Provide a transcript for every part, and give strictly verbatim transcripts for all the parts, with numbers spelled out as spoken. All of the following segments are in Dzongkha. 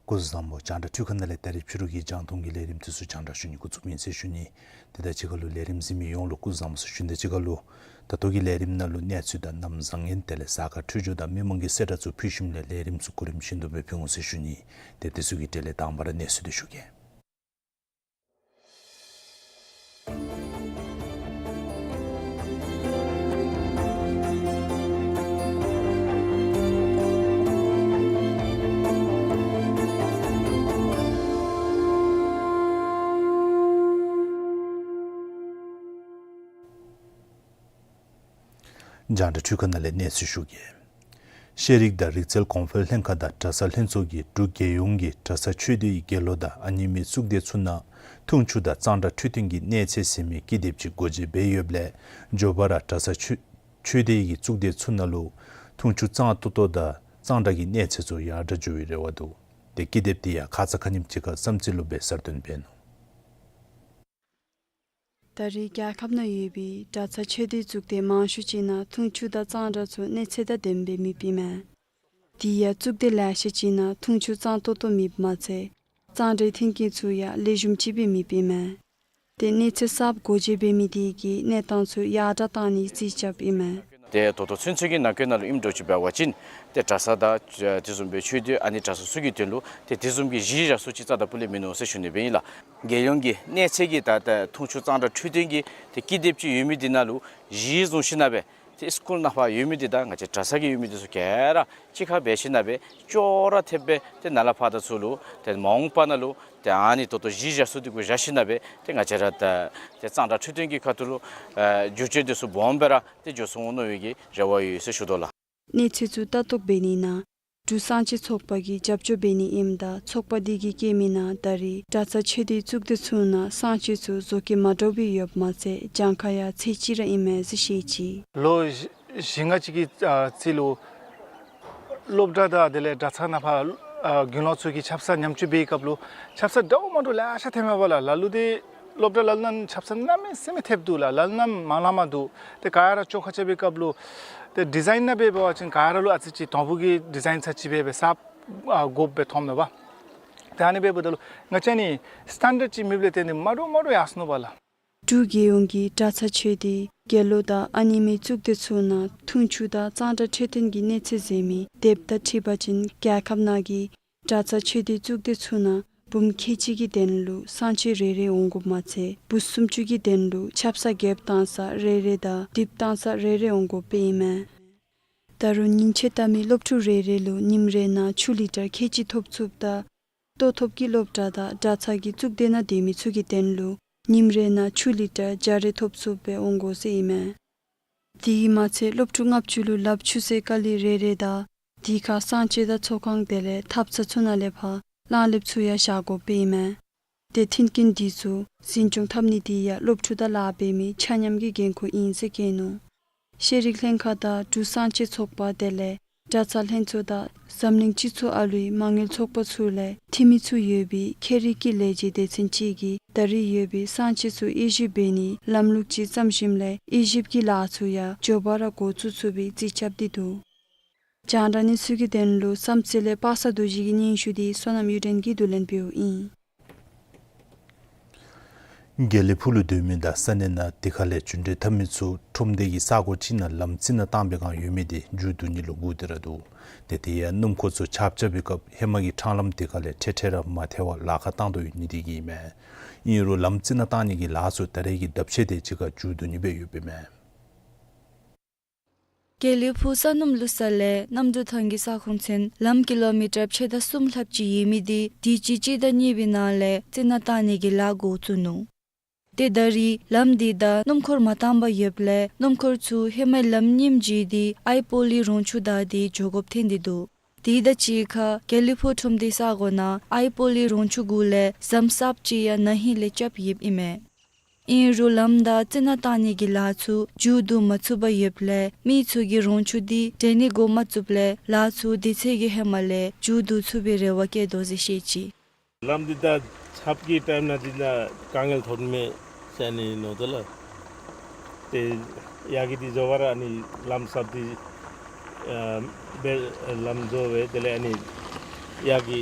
སྐུ་གཟུགས་བཟང་པོ། རྒྱང་བསྒྲགས་འཕྲུལ་ཁང་ནང་ལས་ད་རིས་ཕྱི་རུ་གི་རྒྱང་མཐོང་གི་ལས་རིམ་དེ་ཚུ་རྒྱང་བསྒྲགས་ཞུ་ནི་འགོ་བཙུགསཔ་ཨིན་ཟེར་ཞུ་ནི། དེ་དང་གཅིག་ཁར་ལུ་ལས་རིམ་གཟིགས་མི་ཡོངས་ལུ་སྐུ་གཟུགས་བཟང་པོ་ཟེར་ཞུ་ནི་དང་གཅིག་ཁར་ལུ་ད་ལྟོ་གི་ལས་རིམ་ནང་ལུ་གནས་ཚུལ་དང་གནམ་བཟང་ངན་དེ་ལས་གཟའ་སྐར་འཕྲོད་སྦྱོར་དང་མི་མང་གི་གསལ་བསྒྲགས་ཚུ་ཕུལ་ཞིནམ་ལས་ལས་རིམ་ཚུ་གོ་རིམ་བཞིན་དུ་སྦེ་ཕུལ་འོང་ཟེར་ཞུ་ནི། དེ་དེ་ཚུ་གི་གྲས་ལས་དང་པ་ར་གནས་ཚུལ་དེ་ཞུ་གེ། རྒྱང་བསྒྲགས་འཕྲུལ་ཁང་ནང་ལས་གནས་ཚུལ་ཞུ་གེ། ཤེས་རིག་དང་རིག་རྩལ་གོང་འཕེལ་ལྷན་ཁག་དང་གྲྭ་ཚང་ལྷན་ཚོགས་ཀྱིས་འབྲུག་རྒྱལ་ཡོངས་ཀྱི་གྲྭ་ཚང་ཆོས་སྡེའི་དགེ་སློང་དང་ཨ་ནེམོའི་གཙུག་སྡེ་ཚུ་ནང་འཐུང་ཆུ་དང་གཙང་སྦྲ་འཕྲོད་བསྟེན་གྱི་གནས་ཚད་ཟེར་མི་ཀི་དེབ་ཅིག་སྒོ་འབྱེད་འབད་ཡོདཔ་ལས་མགྱོགས་པ་ར་གྲྭ་ཚང་ཆོས་ཆོས་སྡེ་གི་གཙུག་སྡེ་ཚུ་ནང་ལུ་འཐུང་ཆུ་གཙང་ཏོག་ཏོ་དང་གཙང་སྦྲ་གི་གནས་ཚད་ཚུ་ཡར་དྲག་འགྱོ་བའི་རེ་བ་འདུག། དེ་ཀི་དེབ་དེ་ཡང་ཁ་ཙ་ཁ་ཉིནམ་ཅིག་ཁར་བསམ་རྩེ་ལུ་སྦེ་གསར་བཏོན་འབད་ནུག། ད་རེས་རྒྱལ་ཁབ་ནང་ཡོད་པའི་གྲྭ་ཚང་ཆོས་སྡེའི་གཙུག་སྡེ་མང་ཤོས་ཅིག་ནང་འཐུང་ཆུ་དང་གཙང་སྦྲ་ཚུ་གནས་ཚད་དང་ལྡནམ་སྦེ་མེདཔ་ཨིན་མས། དེ་ཡང་གཙུག་སྡེ་ལེ་ཤ་ཅིག་ནང་འཐུང་ཆུ་གཙང་ཏོག་ཏོ་མེདཔ་མ་ཚད་གཙང་སྦྲའི་མཐུན་རྐྱེན་ཚུ་ཡང་ལེགས་ཤོམ་ཅིག་སྦེ་མེདཔ་ཨིན་མས། དེ་གནས་ཚད་གསརཔ་སྒོ་འབྱེད་འབད་མི་དེ་གིས་གནས་སྟངས་ཚུ་ཡར་དྲག་བཏང་ནིའི་རྩིས་རྐྱབ་ཨིན་མས། ཏེ་ད་ལྟོ་ཚུན་ཚོད་ཀྱི་ནང་འཁོད་ནང་ལུ་ཨིནམ་འདྲཝ་ཅིག་འབད་བ་ཅིན་ཏེ་གྲྭ་ཚང་དང་དེ་བཟུམ་སྦེ་ཆོས་སྡེ་ཨ་ནི་གྲྭ་ཚང་ཚུ་གི་དོན་ལུ་ཏེ་དེ་བཟུམ་གྱི་གཞི་བཞག་ས་ཅིག་རྩ་དང་པོ་ལས་མིན་ནུག་ཟེར་ཞུ་ནི་སྦེ་ཨིན་ལགས། རྒྱལ་ཡོངས་ཀྱི་གནས་ཚད་ཀྱི་ད་ད་འཐུང་ཆུ་གཙང་སྦྲ་འཕྲོད་བསྟེན་གྱི་ཏེ་ཀི་དེབ་ཅིག་ཡོད་མི་དེ་ནང་ལུ་གཞི་བཟུང་ཞིནམ་ལས་ཏེ་སི་ཀུལ་ནང་ཕར་ཡོད་མི་དེ་དང་ང་བཅས་གྲྭ་ཚང་གི་ཡོད་མི་དེ་ཚུ་ག་ར་གཅིག་ཁར་འབད་ཞིནམ་ལས་ཅོག་ར་འཐདཔ་སྦེ་ཏེ་ནཱ་ལས་ཕར་ད་ཚུ་ལུ་ཏེ་མ་འོངས་པ་ནང་ལུ་ཏེ་ཨ་ནི་ད་ལྟོ་གཞི་བཞག་ས་དེ་གུ་བཞག་ཞིནམ་ལས་ཏེ་ང་བཅས་ར་ད་ཏེ་གཙང་སྦྲ་འཕྲོད་བསྟེན་གྱི་ཁ་ཐུག་ལུ་ཨ་བསྒྱུར་བཅོས་དེ་ཚུ་སྦོམ་སྦེ་ར་ཏེ་འགྱོ་ཚུགས་འོང་མནོ་བའི་གི་རེ་བ་ཡོད་ཟེར་ཞུ་དོ་ལགས། གནས་ཚད་ཚུ་ལྟ་རྟོག་འབད་ནི་ནང་འབྲུག་གསང་སྤྱོད་ཚོགས་པ་གིས་རྒྱབ་སྐྱོར་འབད་ནི་ཨིནམ་ད་ཚོགས་པ་དེ་གིས་བཀོད་མི་ནང་ད་རེས་གྲྭ་ཚང་ཆོས་སྡེའི་གཙུག་སྡེ་ཚུ་ནང་གསང་སྤྱོད་ཚུ་བཟོ་བཀོད་མ་འདྲཝ་སྦེ་ཡོདཔ་མ་ཚད་གྱངས་ཁ་ཡང་ཚད་གཅིག་ར་ཨིན་མས་ཟེར་བཤད་ཅི། ལོ་བཞི་ལྔ་ཅིག་གི་ཨ་རྩིས་ལུ་སློབ་གྲྭ་དང་དེ་ལས་གྲྭ་ཚང་ནང་ཕར་ཨ་དགེ་སློང་ཚུ་གིས་ཆབ་གསང་ཉམས་བཅོས་འབད་བའི་སྐབས་ལུ་ཆབ་གསང་འདྲཝ་མ་འདྲཝ་ལེ་ཤ་ཐོནམ་མས་པ་ལགས། ལ་ལུ་ཏེ་སློབ་གྲྭ་ལ་ལུ་ནང་ཆབ་གསང་གནམ་མེད་ས་མེད་ཐེབས་འདུག་ལགས། ལ་ལུ་ནང་མ་ལང་མ་འདུག། ཏེ་ག་ར་བཅོ་ཁ་རྐྱབ་པའི་སྐབས་ལུ་ཏེ་ཌི་ཛའིན་ནང་འབད་བ་ཅིན་ག་ར་ལུ་ཨ་ཙི་ཅིག་དང་ཕུ་གི་ཌི་ཛའིན་ཚར་ཅིག་སྦེ་སྦེ་གསརཔ་ཨ་དགོཔ་སྦེ་མཐོངམ་མས་པ། ཏེ་ཨ་ནི་འབདཝ་ད་ལུ་ང་བཅས་ནི་སི་ཊེན་ཌརཌ་ཅིག་མེདཔ་ལས་བརྟེན་ཏེ་མ་འདྲཝ་མ་འདྲཝ་ཡར་སོ་ནུག་པ་ལགས། འབྲུག་རྒྱལ་ཡོངས་ཀྱི་གྲྭ་ཚང་ཆོས་སྡེའི་དགེ་སློང་དང་ཨ་ནེམོའི་གཙུག་སྡེ་ཚུ་ནང་འཐུང་ཆུ་དང་གཙང་སྦྲ་འཕྲོད་བསྟེན་གྱི་གནས་ཚད་ཟེར་མི་དེབ་དང་འཁྲིལ་བ་ཅིན་རྒྱལ་ཁབ་ནང་གི་གྲྭ་ཚང་ཆོས་སྡེའི་གཙུག་སྡེ་ཚུ་ནང་འབུམ་ཁལ་གཅིག་གི་དོན་ལུ་གསང་སྤྱོད་རེ་རེ་འོང་དགོཔ་མ་ཚད་འབུམ་སུམ་ཅུ་གི་དོན་ལུ་ཆབ་གསང་རྐྱབ་བཏང་ས་རེ་རེ་དང་རྡིབ་བཏང་ས་རེ་རེ་འོང་དགོཔ་སྦེ་ཨིན་མས། ད་རུང་ཉིན་ཕྱེད་ལྟ་མི་སློབ་ཕྲུག་རེ་རེ་ལུ་ཉིནམ་རེ་ནང་ཆུ་ལི་ཊར་ཁལ་གཅིག་ཐོབ་ཚུགསཔ་དང་ལྟོ་ཐོབ་ཀྱི་སློབ་གྲྭ་དང་གྲྭ་ཚང་གི་གཙུག་སྡེ་ནང་སྡོད་མི་ཚུ་གི་དོན་ལུ་ཉིནམ་རེ་ནང་ཆུ་ལི་ཊར་བརྒྱ་རེ་ཐོབ་ཚུགསཔ་སྦེ་འོང་དགོ་ཟེར་ཨིན་མས། དེ་གིས་མ་ཚད་སློབ་ཕྲུག་ལྔ་བཅུ་ལུ་ལགཔ་ཆུ་ཚོད་ཀ་ལི་རེ་རེ་དང་དེ་ཁར་གསང་སྤྱོད་དང་ཚོགས་ཁང་དེ་ལས་ཐབ་ཚང་ཚུ་ནང་ལས་ཕར་གླང་ལེབ་ཚུ་ཡང་བཞག་དགོཔ་སྦེ་ཨིན་མས། ཏེ་མཐུན་རྐྱེན་འདི་ཚུ་འཛིན་སྐྱོང་འཐབ་ནི་དེ་ཡང་སློབ་ཕྲུག་དང་ལཱ་འབད་མི་ཆ་མཉམ་གྱི་འགན་ཁུར་ཨིན་ཟེར་བཀོད་ནུག། ཤེས་རིག་ལྷན་ཁག་དང་འབྲུག་སྲང་ཆེན་ཚོགས་པ་དེ་ལས་གྲྭ་ཚང་ལྷན་ཚོགས་དང་འཛམ་གླིང་སྤྱི་ཚོགས་ཨ་ལུའི་མ་དངུལ་ཚོགས་པ་ཚུ་ལས་འཐུས་མི་ཚུ་ཡོད་པའི་ཁེ་རིག་གི་ལས་བྱེད་སྡེ་ཚན་ཅིག་གིས་ད་རེས་ཡོད་པའི་སྲང་ཆེན་ཚུ་དབྱེ་ཞིབ་འབད་ནིའི་ལམ་ལུགས་ཅིག་བརྩམས་ཞིནམ་ལས་དབྱེ་ཞིབ་ཀྱི་ལཱ་ཚུ་ཡང་མགྱོགས་པ་ར་འགོ་བཙུགས་ཚུགས་པའི་རྩིས་རྐྱབ་སྟེ་འདུག། རྒྱང་བསྒྲགས་གནས་ཚུལ་གྱི་དོན་ལུ་བསམ་རྩེ་ལས་པ་སངས་རྡོ་རྗེ་གི་སྙན་ཞུ་འདི་བསོད་ནམས་གཡུ་སྒྲོན་གྱིས་བསྡུ་ལེན་འབདཝ་ཨིན། དགེ་ལེགས་ཕུག་ལུ་སྡོད་མི་དང་ས་གནས་ནང་དེ་ཁ་ལས་འགྱོ་འགྲུལ་འཐབ་མི་ཚུ་ཁྲོམ་སྡེ་གི་ས་གོ་ཅིག་ནང་ལམ་རྩི་ནག་བཏང་པའི་སྒང་ཡོད་མི་དེ་མཇུག་བསྡུ་ནི་ལུ་སྒུག་སྟེ་ར་འདུག། ཏེ་དེ་ཡང་སྣུམ་འཁོར་ཚུ་ཆརཔ་རྐྱབ་པའི་སྐབས་ཧེ་མ་གི་འཕྲང་ལམ་དེ་ཁ་ལས་འཕྲལ་འཕྲལ་ར་མ་ཐལ་བར་ལཱ་ཁག་བཏང་དོ་ཡོད་ནི་དེ་གིས་ཨིན་མས། ཨིན་རུང་ལམ་རྩི་ནག་བཏང་ནི་གི་ལཱ་ཚུ་ད་རེས་ཀྱི་ཟླཝ་ཕྱེད་དེ་ཅིག་ཁར་མཇུག་བསྡུ་ནི་སྦེ་ཡོདཔ་ཨིན་མས། དགེ་ལེགས་ཕུག་ས་སྣུམ་བླུག་ས་ལས་རྣམ་གྲོལ་ཐང་གི་ས་ཁོངས་ཚུན་ལམ་ཀི་ལོ་མི་ཊར་ཕྱེད་དང་གསུམ་ལྷགཔ་ཅིག་ཡོད་མི་དེ་དུས་ཅི་གཅིག་དང་གཉིས་པའི་ནང་ལས་རྩི་ནག་བཏང་ནི་གི་ལཱ་འགོ་བཙུགས་ནུག། ཏེ་ད་རེས་ལམ་དེ་དང་སྣུམ་འཁོར་མ་བཏང་པར་ཡོདཔ་ལས་སྣུམ་འཁོར་ཚུ་ཧེ་མའི་ལམ་རྙིངམ་བརྗེས་ཏེ་ཨའི་པོ་ལི་རོང་ཆུ་བདའ་སྟེ་འགྱོ་དགོཔ་ཐོན་ཏེ་འདུག། དེ་དང་གཅིག་ཁར་དགེ་ལེགས་ཕུག་ཁྲོམ་སྡེའི་ས་གོ་ནང་ཨའི་པོ་ལི་རོང་ཆུ་གུ་ལས་ཟམ་གསརཔ་ཅིག་ཡང་ན་ཧིང་ལས་རྐྱབ་ཡོདཔ་ཨིན་མས། ཨིན་རུང་ལམ་དང་རྩི་ནག་བཏང་ནི་གི་ལཱ་ཚུ་མཇུག་བསྡུ་མ་ཚུགས་པར་ཡོདཔ་ལས་མི་ཚུ་གིས་རོང་ཆུ་དེ་འདྲེན་ནི་འགོ་མ་བཙུགསཔ་ལས་ལཱ་ཚུ་དུས་ཚོད་ཀྱི་ཧེ་མ་ལས་མཇུག་བསྡུ་ཚུགས་པའི་རེ་བ་བསྐྱེད་དོ་ཟེར་བཤད་ཅི། ལམ་འདི་ད་ཆརཔ་གི་ཊའིམ་ནང་འདི་ནང་དཀའ་ངལ་ཐོན་མས་ཟེར་ཨ་ནི་མནོ་དོ་ལགས། ཏེ་ཡར་གྱི་འདི་བཟོ་བར་ཨ་ནི་ལམ་གསརཔ་འདི་ཨ་འབད་ལམ་བཟོ་སྦེ་དེ་ལས་ཨ་ནི་ཡར་གྱི་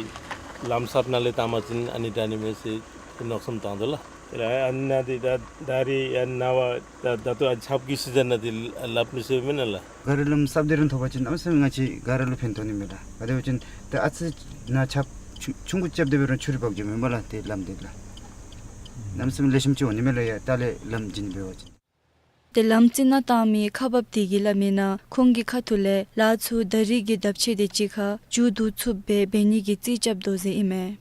ལམ་གསརཔ་ནང་ལས་བཏང་པ་ཅིན་ཨ་ནི་དྲག་ནི་མས་ཟེར་མནོ་བསམ་བཏང་དོ་ལགས། དེ་ལས་ཨ་ནི་ནང་འདི་ད་ད་རེས་ཨ་ནི་ནངས་པ་ད་ད་ལྟོ་ཨ་ཆརཔ་གི་སི་ཛན་ནང་འདི་ལགཔ་མི་སོང་མེན་ན་ལགས། ག་ར་ལམ་གསརཔ་འདི་རང་ཐོབ་པ་ཅིན་གནམ་མེད་ས་མེད་ང་བཅས་ག་ར་ལུ་ཕན་ཐོགས་ནི་མས་ལགས། ག་དེ་འབད་བ་ཅིན་ད་ཨ་ཙི་ནཱ་ཆརཔ་ཆུང་ཆུང་ཀུ་རྐྱབ་སྟེ་འབད་རུང་ཆུ་རུད་འབག་འགྱོཝ་མས་ལགས། ཏེ་ལམ་འདི་ལགས་གནམ་མེད་ས་མེད་ལེགས་ཤོམ་ཅིག་འོང་ནི་མས་ལགས། ཡ་ད་ལས་ལམ་བྱིན་འབད་བ་ཅིན། ཏེ་ལམ་རྩི་ནག་བཏང་མིའི་ཁག་འབགཔ་དེ་གིས་སླབ་མིའི་ནང་ཁོང་གི་ཁ་ཐུག་ལས་ལཱ་ཚུ་ད་རེས་ཀྱི་ཟླཝ་ཕྱེད་དེ་ཅིག་ཁར་མཇུག་བསྡུ་ཚུགསཔ་སྦེ་འབད་ནི་གི་རྩིས་རྐྱབ་དོ་ཟེར་ཨིན་མས།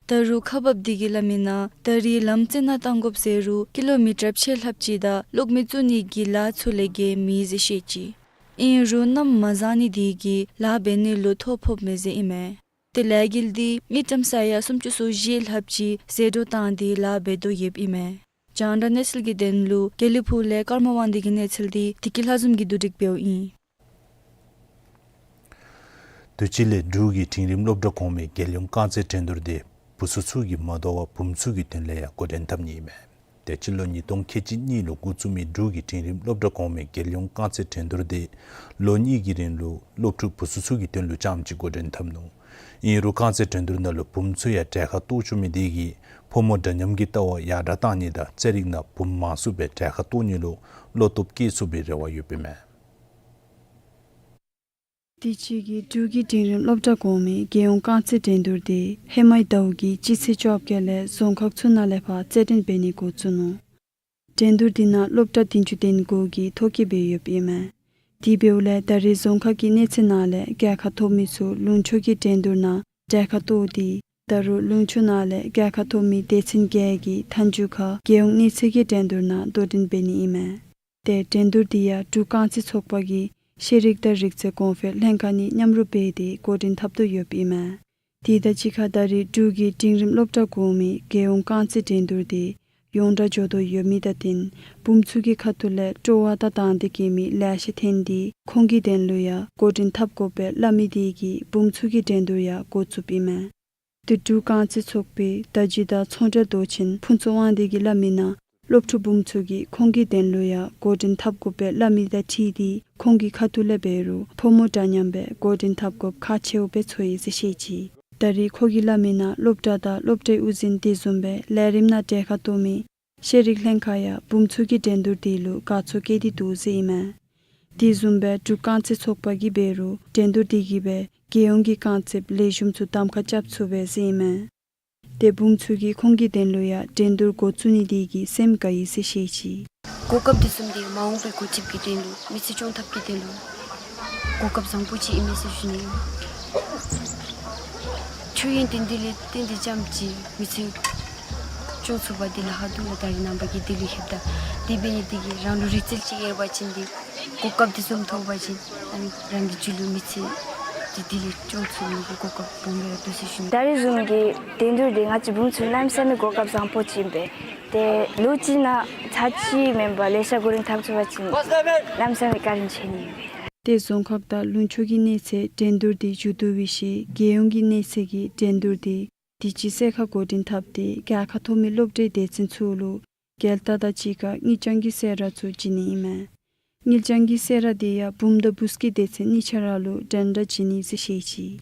ད་རུང་ཁག་འབགཔ་དེ་གིས་སླབ་མིའི་ནང་ད་རེས་ལམ་རྩི་ནག་བཏང་དགོཔ་ཟེར་རུང་ཀི་ལོ་མི་ཊར་ཕྱེད་ལྷགཔ་ཅིག་དང་གློག་མེ་བཙུགས་ནི་གི་ལཱ་ཚུ་ལས་བརྒལ་མེད་ཟེར་བཤད་ཅི། ཨིན་རུང་གནམ་མ་བཟང་ནི་དེ་གིས་ལཱ་འབད་ནི་ལུ་ཐོ་ཕོགཔ་མས་ཟེར་ཨིན་མས། ཏེ་ལས་འགུལ་འདི་མི་གྲངས་ས་ཡ་སུམ་ཅུ་སོ་བཞི་ལྷགཔ་ཅིག་ཟད་འགྲོ་བཏང་སྟེ་ལཱ་འབད་དོ་ཡོདཔ་ཨིན་མས། རྒྱང་བསྒྲགས་གནས་ཚུལ་གྱི་དོན་ལུ་དགེ་ལེགས་ཕུག་ལས་ཀརྨ་དབང་འདུས་ཀྱི་གནས་ཚུལ་འདི་བདེ་སྐྱིད་ལྷ་འཛོམས་ཀྱིས་བསྡུ་སྒྲིག་འབདཝ་ཨིན། དུས་ཅི་ལས་འབྲུག་གི་འབྲིང་རིམ་སློབ་གྲྭ་གོང་མའི་རྒྱལ་ཡོངས་རྐང་རྩེད་འགྲན་བསྡུར་འདི་བུ་ཚུ་ཚུ་གིས་མ་དོ་བར་བུམོ་ཚུ་གི་དོན་ལས་ཡང་འགོ་འདྲེན་འཐབ་ནི་ཨིན་མས། དེ་སྤྱི་ལོ་ཉིས་སྟོང་ཁལ་གཅིག་གཉིས་ལུ་འགོ་བཙུགས་མི་འབྲུག་གི་འབྲིང་རིམ་སློབ་གྲྭ་གོང་མའི་རྒྱལ་ཡོངས་རྐང་རྩེད་འགྲན་བསྡུར་འདི་ལོ་གཉིས་ཀྱི་རིང་ལུ་སློབ་ཕྲུག་བུ་ཚུ་ཚུ་གི་དོན་ལུ་རྐྱངམ་གཅིག་འགོ་འདྲེན་འཐབ་ནུག། ཨིན་རུང་རྐང་རྩེད་འགྲན་བསྡུར་ནང་ལུ་བུམོ་ཚུ་ཡང་གྲལ་ཁར་གཏོགས་བཅུག་མི་དེ་གིས་ཕོ་མོ་འདྲ་མཉམ་གྱི་ལྟ་བ་ཡར་དྲག་གཏང་ནི་དང་རྩེད་རིགས་ནང་བུམོ་མང་སུ་སྦེ་གྲལ་ཁར་གཏོགས་ནི་ལུ་བློ་སྟོབས་བསྐྱེད་ཚུགས་པའི་རེ་བ་ཡོདཔ་ཨིན་མས། དུས་ཅི་གི་འབྲུག་གི་འབྲིང་རིམ་སློབ་གྲྭ་གོང་མའི་རྒྱལ་ཡོངས་རྐང་རྩེད་འགྲན་བསྡུར་འདི་ཧེ་མའི་ཟླཝ་གི་སྤྱི་ཚེས་བཅོ་བརྒྱད་ལས་རྫོང་ཁག་ཚུ་ནང་ལས་ཕར་རྩེད་འགྲན་འབད་ནི་འགོ་བཙུགས་ནུག། འགྲན་བསྡུར་འདི་ནང་སློབ་གྲྭ་བདུན་ཅུ་དོན་དགུ་གིས་ཐོ་བཀོད་འབད་ཡོདཔ་ཨིན་མས། དེ་འབདཝ་ལས་ད་རེས་རྫོང་ཁག་གི་གནས་ཚད་ནང་ལས་རྒྱལ་ཁ་ཐོབ་མི་ཚུ་ལུང་ཕྱོགས་ཀྱི་འགྲན་བསྡུར་ནང་གྲལ་ཁར་གཏོགས་ཏེ་ད་རུང་ལུང་ཕྱོགས་ནང་ལས་རྒྱལ་ཁ་ཐོབ་མི་སྡེ་ཚན་བརྒྱད་ཀྱིས་མཐའ་མཇུག་ཁར་རྒྱལ་ཡོངས་གནས་ཚད་ཀྱི་འགྲན་བསྡུར་ནང་དོ་འགྲན་འབད་ནི་ཨིན་མས། ཏེ་འགྲན་བསྡུར་འདི་ཡང་འབྲུག་རྐང་རྩེད་ཚོགས་པ་གིས་ཤེས་རིག་དང་རིག་རྩལ་གོང་འཕེལ་ལྷན་ཁག་གཉིས་མཉམ་རུབ་འབད་དེ་འགོ་འདྲེན་འཐབ་དོ་ཡོདཔ་ཨིན་མས། དེ་དང་གཅིག་ཁར་ད་རེས་འབྲུག་གི་འབྲིང་རིམ་སློབ་གྲྭ་གོང་མའི་རྒྱལ་ཡོངས་རྐང་རྩེད་འགྲན་བསྡུར་འདི་ཡོངས་གྲགས་འགྱོ་དོ་ཡོད་མི་དང་བསྟུན་བུམོ་ཚུ་གི་ཁ་ཐུག་ལས་སྤྲོ་བ་དང་དང་འདོད་བསྐྱེད་མི་ལེ་ཤ་ཐོན་ཏེ་ཁོང་གི་དོན་ལུ་ཡང་འགོ་འདྲེན་འཐབ་དགོ་པས་སླབ་མི་དེ་གིས་བུམོ་ཚུ་གི་འགྲན་བསྡུར་ཡང་འགོ་བཙུགསཔ་ཨིན་མས། ཏེ་འབྲུག་རྐང་རྩེད་ཚོགས་པའི་བརྡ་བརྒྱུད་དང་ཚོང་འབྲེལ་མདོ་ཆེན་ཕུན་ཚོགས་དབང་འདུས་ཀྱིས་སླབ་མིའི་ནང་སློབ་ཕྲུག་བུམོ་ཚུ་གིས་ཁོང་གི་དོན་ལུ་ཡང་འགོ་འདྲེན་འཐབ་དགོ་པས་སླབ་མི་དང་འཁྲིལ་ཏེ་ཁོང་གི་ཁ་ཐུག་ལས་འབད་རུང་ཕོ་མོ་འདྲ་མཉམ་སྦེ་འགོ་འདྲེན་འཐབ་དགོཔ་ཁག་ཆེཝ་སྦེ་ཚོར་ཡི་ཟེར་བཤད་ཅི། ད་རེས་ཁོ་གིས་སླབ་མིའི་ནང་སློབ་གྲྭ་དང་སློབ་གྲྭའི་དབུ་འཛིན་དེ་བཟུམ་སྦེ་ལས་རིམ་ནང་གྲལ་ཁར་གཏོགས་མི་ཤེས་རིག་ལྷན་ཁག་ཡང་བུམོ་ཚུ་གི་འགྲན་བསྡུར་དེ་ལུ་དགའ་ཚོར་བསྐྱེད་དེ་འདུག་ཟེར་ཨིན་མས། དེ་བཟུམ་སྦེ་འབྲུག་རྐང་རྩེད་ཚོགས་པ་གིས་འབད་རུང་འགྲན་བསྡུར་དེ་གིས་སྦེ་རྒྱལ་ཡོངས་ཀྱི་རྐང་རྩེདཔ་ལེགས་ཤོམ་ཚུ་གདམ་ཁ་རྐྱབ་ཚུགས་པས་ཟེར་ཨིན་མས། ཏེ་བུམོ་ཚུ་གིས་ཁོང་གི་དོན་ལུ་ཡང་འགྲན་བསྡུར་འགོ་བཙུགས་ནི་དེ་གིས་སེམས་དགའ་ཡི་ཟེར་བཤད་ཅི། གོ་སྐབས་དེ་བཟུམ་དེ་མ་འོངས་པའི་འགོ་ཁྲིདཔ་གི་དོན་ལུ་མི་ཚེ་སྐྱོང་ཐབས་ཀྱི་དོན་ལུ་གོ་སྐབས་བཟང་པོ་ཅིག་ཨིན་མས་ཟེར་ཞུ་ནི་ཨིན། ཆོས་ཡོན་ཏན་དེ་ལས་བརྟེན་ཏེ་རྐྱངམ་གཅིག་མི་ཚེ་སྐྱོང་ཚུགས་པ་དེ་ལས་ལྷག་འདུག་ལགས། ད་རེས་ནངས་པ་གི་དུས་ལུ་ལྷོདཔ་ད་དེ་འབད་ནི་དེ་གིས་རང་ལུ་རིག་རྩལ་ཅིག་ཡོད་པ་ཅིན་དེ་གོ་སྐབས་དེ་བཟུམ་ཐོབ་པ་ཅིན་ཨ་ནི་རང་གི་རྒྱུད་ལུ་མི་ཚེ་ དེ་དེ་གིས་སྐྱོང་ཚུགས་ནི་གི་གོ་སྐབས་སྦོམ་སྦེ་ར་འདུག་ཟེར་ཞུ་ནི། ད་རེས་བཟུམ་གྱི་འགྲན་བསྡུར་འདི་ང་བཅས་འབུམ་ཚོ་གནམ་མེད་ས་མེད་གོ་སྐབས་བཟང་པོ་ཅིག་ཨིན་པས། ཏེ་ལོ་གཅིག་ནང་ཚར་གཅིག་མེན་པར་ལེ་ཤ་འགོ་འདྲེན་འཐབ་ཚུགས་པ་ཅིན་གནམ་མེད་ས་མེད་བཀའ་དྲིན་ཆེ་ནི་ཨིན་པས། ཏེ་རྫོང་ཁག་དང་ལུང་ཕྱོགས་ཀྱི་གནས་ཚད་འགྲན་བསྡུར་འདི་མཇུག་བསྡུ་བའི་ཤུལ་རྒྱལ་ཡོངས་ཀྱི་གནས་ཚད་ཀྱི་འགྲན་བསྡུར་འདི་དུས་ཅི་གསལ་ཁ་འགོ་འདྲེན་འཐབ་སྟེ་རྒྱལ་ཁ་ཐོབ་མི་སློབ་གྲྭའི་སྡེ་ཚན་ཚུ་ལུ་རྒྱལ་རྟགས་དང་གཅིག་ཁར་དངུལ་རྐྱང་གི་གསེར་ར་ཚུ་བྱིན་ནི་ཨིན་མས། དངུལ་རྐྱང་གི་གསེར་ར་འདི་ཡང་འབུམ་དང་བུ་སྐྱེས་སྡེ་ཚན་གཉིས་ཆ་ར་ལུ་འགྲན་ཟླ་བྱིན་ནི་ཟེར་བཤད་ཅི།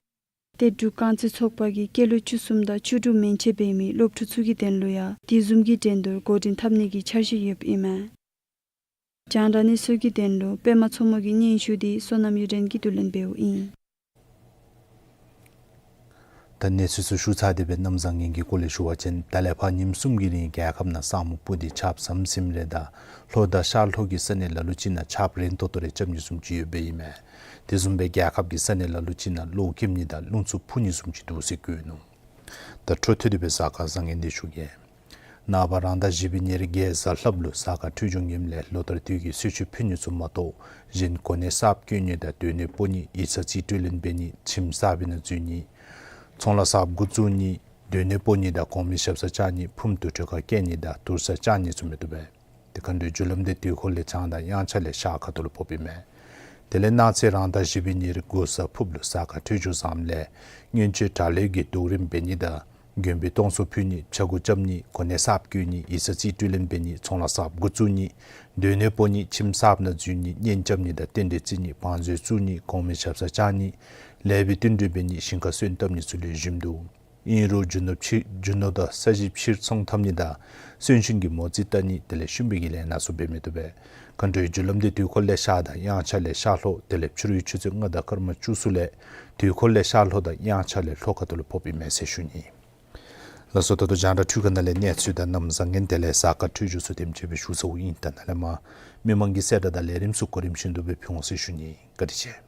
ཏེ་འབྲུག་རྐང་རྩེད་ཚོགས་པ་གིས་སྐྱེས་ལོ་བཅུ་གསུམ་དང་བཅུ་དྲུག་མན་ཆད་འབད་མི་སློབ་ཕྲུག་ཚུ་གི་དོན་ལུ་ཡང་དེ་བཟུམ་གྱི་འགྲན་བསྡུར་འགོ་འདྲེན་འཐབ་ནི་གི་འཆར་གཞི་ཡོདཔ་ཨིན་མས། རྒྱང་བསྒྲགས་གནས་ཚུལ་གྱི་དོན་ལུ་པདྨ་མཚོ་མོ་གི་སྙན་ཞུ་འདི་བསོད་ནམས་གཡུ་སྒྲོན་གྱིས་བསྡུ་ལེན་འབདཝ་ཨིན། ད་གནས་ཚུལ་ཚུ་ཞུ་ཚར་ཏེ་སྦེ་གནམ་བཟང་ངན་གྱི་སྐོར་ལས་ཞུ་བ་ཅིན་ད་ལས་ཕར་ཉིནམ་གསུམ་གྱི་རིང་རྒྱལ་ཁབ་ནང་ས་སྨུག་སྤུབས་ཏེ་ཆརཔ་ཟམ་ཟིམ་རེ་དང་ལྷོ་དང་ཤར་ལྷོ་གི་ས་གནས་ལ་ལུ་ཅིག་ནང་ཆརཔ་རན་ཏོག་ཏོ་རེ་རྐྱབ་ནི་བཟུམ་ཅིག་ཡོདཔ་ཨིན་མས། དེ་བཟུམ་སྦེ་རྒྱལ་ཁབ་ཀྱི་ས་གནས་ལ་ལུ་ཅིག་ནང་གློག་འཁྱིམ་ནི་དང་རླུང་འཚུབ་འཕུ་ནི་བཟུམ་ཅིག་འདུག་ཟེར་བཀོད་ནུག། ད་འཕྲོ་མཐུད་དེ་སྦེ་གཟའ་སྐར་བཟང་ངན་འདི་ཞུ་གེ། ནངས་པ་རང་ཟླ་བཞི་པའི་ཉེར་བརྒྱད་གཟའ་ལྷགཔ་ལུ་གཟའ་སྐར་འཕྲོད་སྦྱོར་ངནམ་ལས་ལོ་ལྟར་དུས་ཀྱི་གསོལ་མཆོད་ཕུལ་ནི་ཚུ་མ་གཏོགས་གཞན་གོ་གནས་གསརཔ་བསྐོ་ནི་དང་སྡོད་གནས་སྤོ་ནི་ཡིག་ཚང་རྩིས་སྤྲོད་ལེན་འབད་ནི་ཁྱིམ་གསརཔ་ནང་འཛུལ་ནི་ཚོང་ལཱ་གསརཔ་འགོ་བཙུགས་ནི་སྡོད་གནས་སྤོ་ནི་དང་གོང་མའི་ཞབས་སར་བཅར་ནི་ཕུངམ་དུར་ཁྲོད་ཁར་བསྐྱལ་ནི་དང་དུར་སར་བཅར་ནི་ཚུ་མི་བཏུབ་པས། དེ་མཁའ་འགྲོའི་རྒྱུ་ལམ་འདི་དུས་འཁོར་ལས་བྱང་དང་དབྱངས་འཆར་ལས་ཤར་ཁ་ཐུག་ལུ་ཕོགཔ་ཨིན་མས། དེ་ལས་གནངས་ཚེ་རང་ཟླ་བཞི་པའི་ཉེར་དགུ་གཟའ་ཕུརཔ་ལུ་གཟའ་སྐར་འཕྲོད་སྦྱོར་བཟངམ་ལས་མངོན་སྤྱོད་དྲག་ལས་ཀྱི་སྡུག་རིམ་འབད་ནི་དང་མགོན་པོའི་སྟོང་གསོག་ཕུལ་ནི་ཕྱྭ་འགུགས་རྐྱབ་ནི་གོ་གནས་གསརཔ་བསྐོ་ནི་ཡིག་ཚང་རྩིས་སྤྲོད་ལེན་འབད་ནི་ཚོང་ལཱ་གསརཔ་འགོ་བཙུགས་ནི་སྡོད་གནས་སྤོ་ནི་ཁྱིམ་གསརཔ་ནང་འཛུལ་ནི་གཉེན་རྐྱབ་ནི་དང་རྟེན་འབྲེལ་བརྩི་ནི་བང་མཛོད་བཙུགས་ནི་གོང་མའི་ཞབས་སར་བཅར་ནི་ལེགས་པའི་བསྟུན་གྲོས་འབད་ནི་ཞིང་ཁར་སོན་བཏབ་ནི་ཚུ་ལེགས་ཤོམ་འདུག། ཨིན་རུང་རྒྱུ་ནོར་ཕྱི་རྒྱུ་ནོར་དང་ས་གཞི་ཕྱིར་ཚོང་འཐབ་ནི་དང་གསོན་གཤིན་གྱི་མོ་རྩིས་བལྟ་ནི་དེ་ལས་ཤུམ་པའི་གི་ལས་སྣ་ཚུ་འབད་མི་བཏུབ་པས། མཁའ་འགྲོའི་རྒྱུ་ལམ་འདི་དུས་འཁོར་ལས་ཤར་དང་དབྱངས་འཆར་ལས་ཤར་ལྷོ་དེ་ལས་ཕྱི་རུའི་ཆུ་ཚོད་ལྔ་དང་སྐར་མ་བཅུ་གསུམ་ལས་དུས་འཁོར་ལས་ཤར་ལྷོ་དང་དབྱངས་འཆར་ལས་ལྷོ་ཁ་ཐུག་ལུ་ཕོགཔ་ཨིན་མས་ཟེར་ཞུ་ནི། ལགས་སོ། ད་ལྟོ་རྒྱང་བསྒྲགས་འཕྲུལ་ཁང་ནང་ལས་གནས་ཚུལ་དང་གནམ་བཟང་ངན་དེ་ལས་གཟའ་སྐར་འཕྲོད་སྦྱོར་ཚུ་དེམ་ཅིག་སྦེ་ཞུ་ཚརཝ་ཨིན། ད་ནཱ་ལས་མར་མི་མང་གི་གསལ་བསྒྲགས་དང་ལས་རིམ་ཚུ་གོ་རིམ་བཞིན་དུ་སྦེ་ཕུལ་འོང་ཟེར་ཞུ་ནི། བཀའ་དྲིན་ཆེ།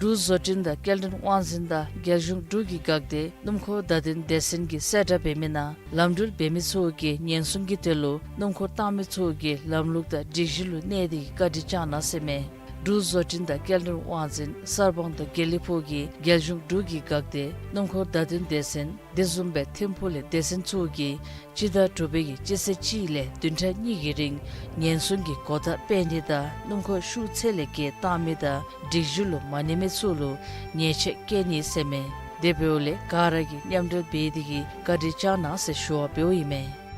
འབྲུག་བཟོ་སྐྲུན་དང་སྐྱེལ་འདྲེན་དབང་འཛིན་དང་རྒྱལ་གཞུང་འབྲུག་གི་འགག་སྡེ་སྣུམ་འཁོར་བརྡ་དོན་སྡེ་ཚན་གྱིས་གསལ་བསྒྲགས་འབད་མི་ནང་ལམ་འགྲུལ་འབད་མི་ཚུ་གིས་ཉེན་སྲུང་གི་དོན་ལུ་སྣུམ་འཁོར་བཏང་མི་ཚུ་གིས་ལམ་ལུགས་དང་སྒྲིག་གཞི་ལུ་གནས་ཏེ་བཀའ་དྲིན་བསྐྱང་གནང་ཟེར་མས། འབྲུག་བཟོ་སྐྲུན་དང་སྐྱེལ་འདྲེན་དབང་འཛིན་གསར་སྤང་དང་དགེ་ལེགས་ཕུག་གིས་རྒྱལ་གཞུང་འབྲུག་གི་འགག་སྡེ་སྣུམ་འཁོར་བརྡ་དོན་སྡེ་ཚན་དེ་བཟུམ་སྦེ་ཐིམ་ཕུག་ལས་སྡེ་ཚན་ཚུ་གིས་སྤྱི་ཟླ་དྲུག་པའི་གི་སྤྱི་ཚེས་གཅིག་ལས་བདུན་ཕྲག་གཉིས་ཀྱི་རིང་ཉེན་སྲུང་གི་གོ་བརྡ་སྤེལ་ནི་དང་སྣུམ་འཁོར་ཤུགས་ཚད་ལས་བརྒལ་བཏང་མི་དང་སྒྲིག་གཞི་ལུ་མ་གནས་མི་ཚུ་ལུ་ཉེས་ཆད་བཀལ་ནི་ཟེར་མས། དེ་འབདཝ་ལས་ག་ར་གིས་མཉམ་འབྲེལ་འབད་དེ་གིས་བཀའ་དྲིན་བསྐྱང་གནང་ཟེར་ཞུ་བ་འབདཝ་ཨིན་མས།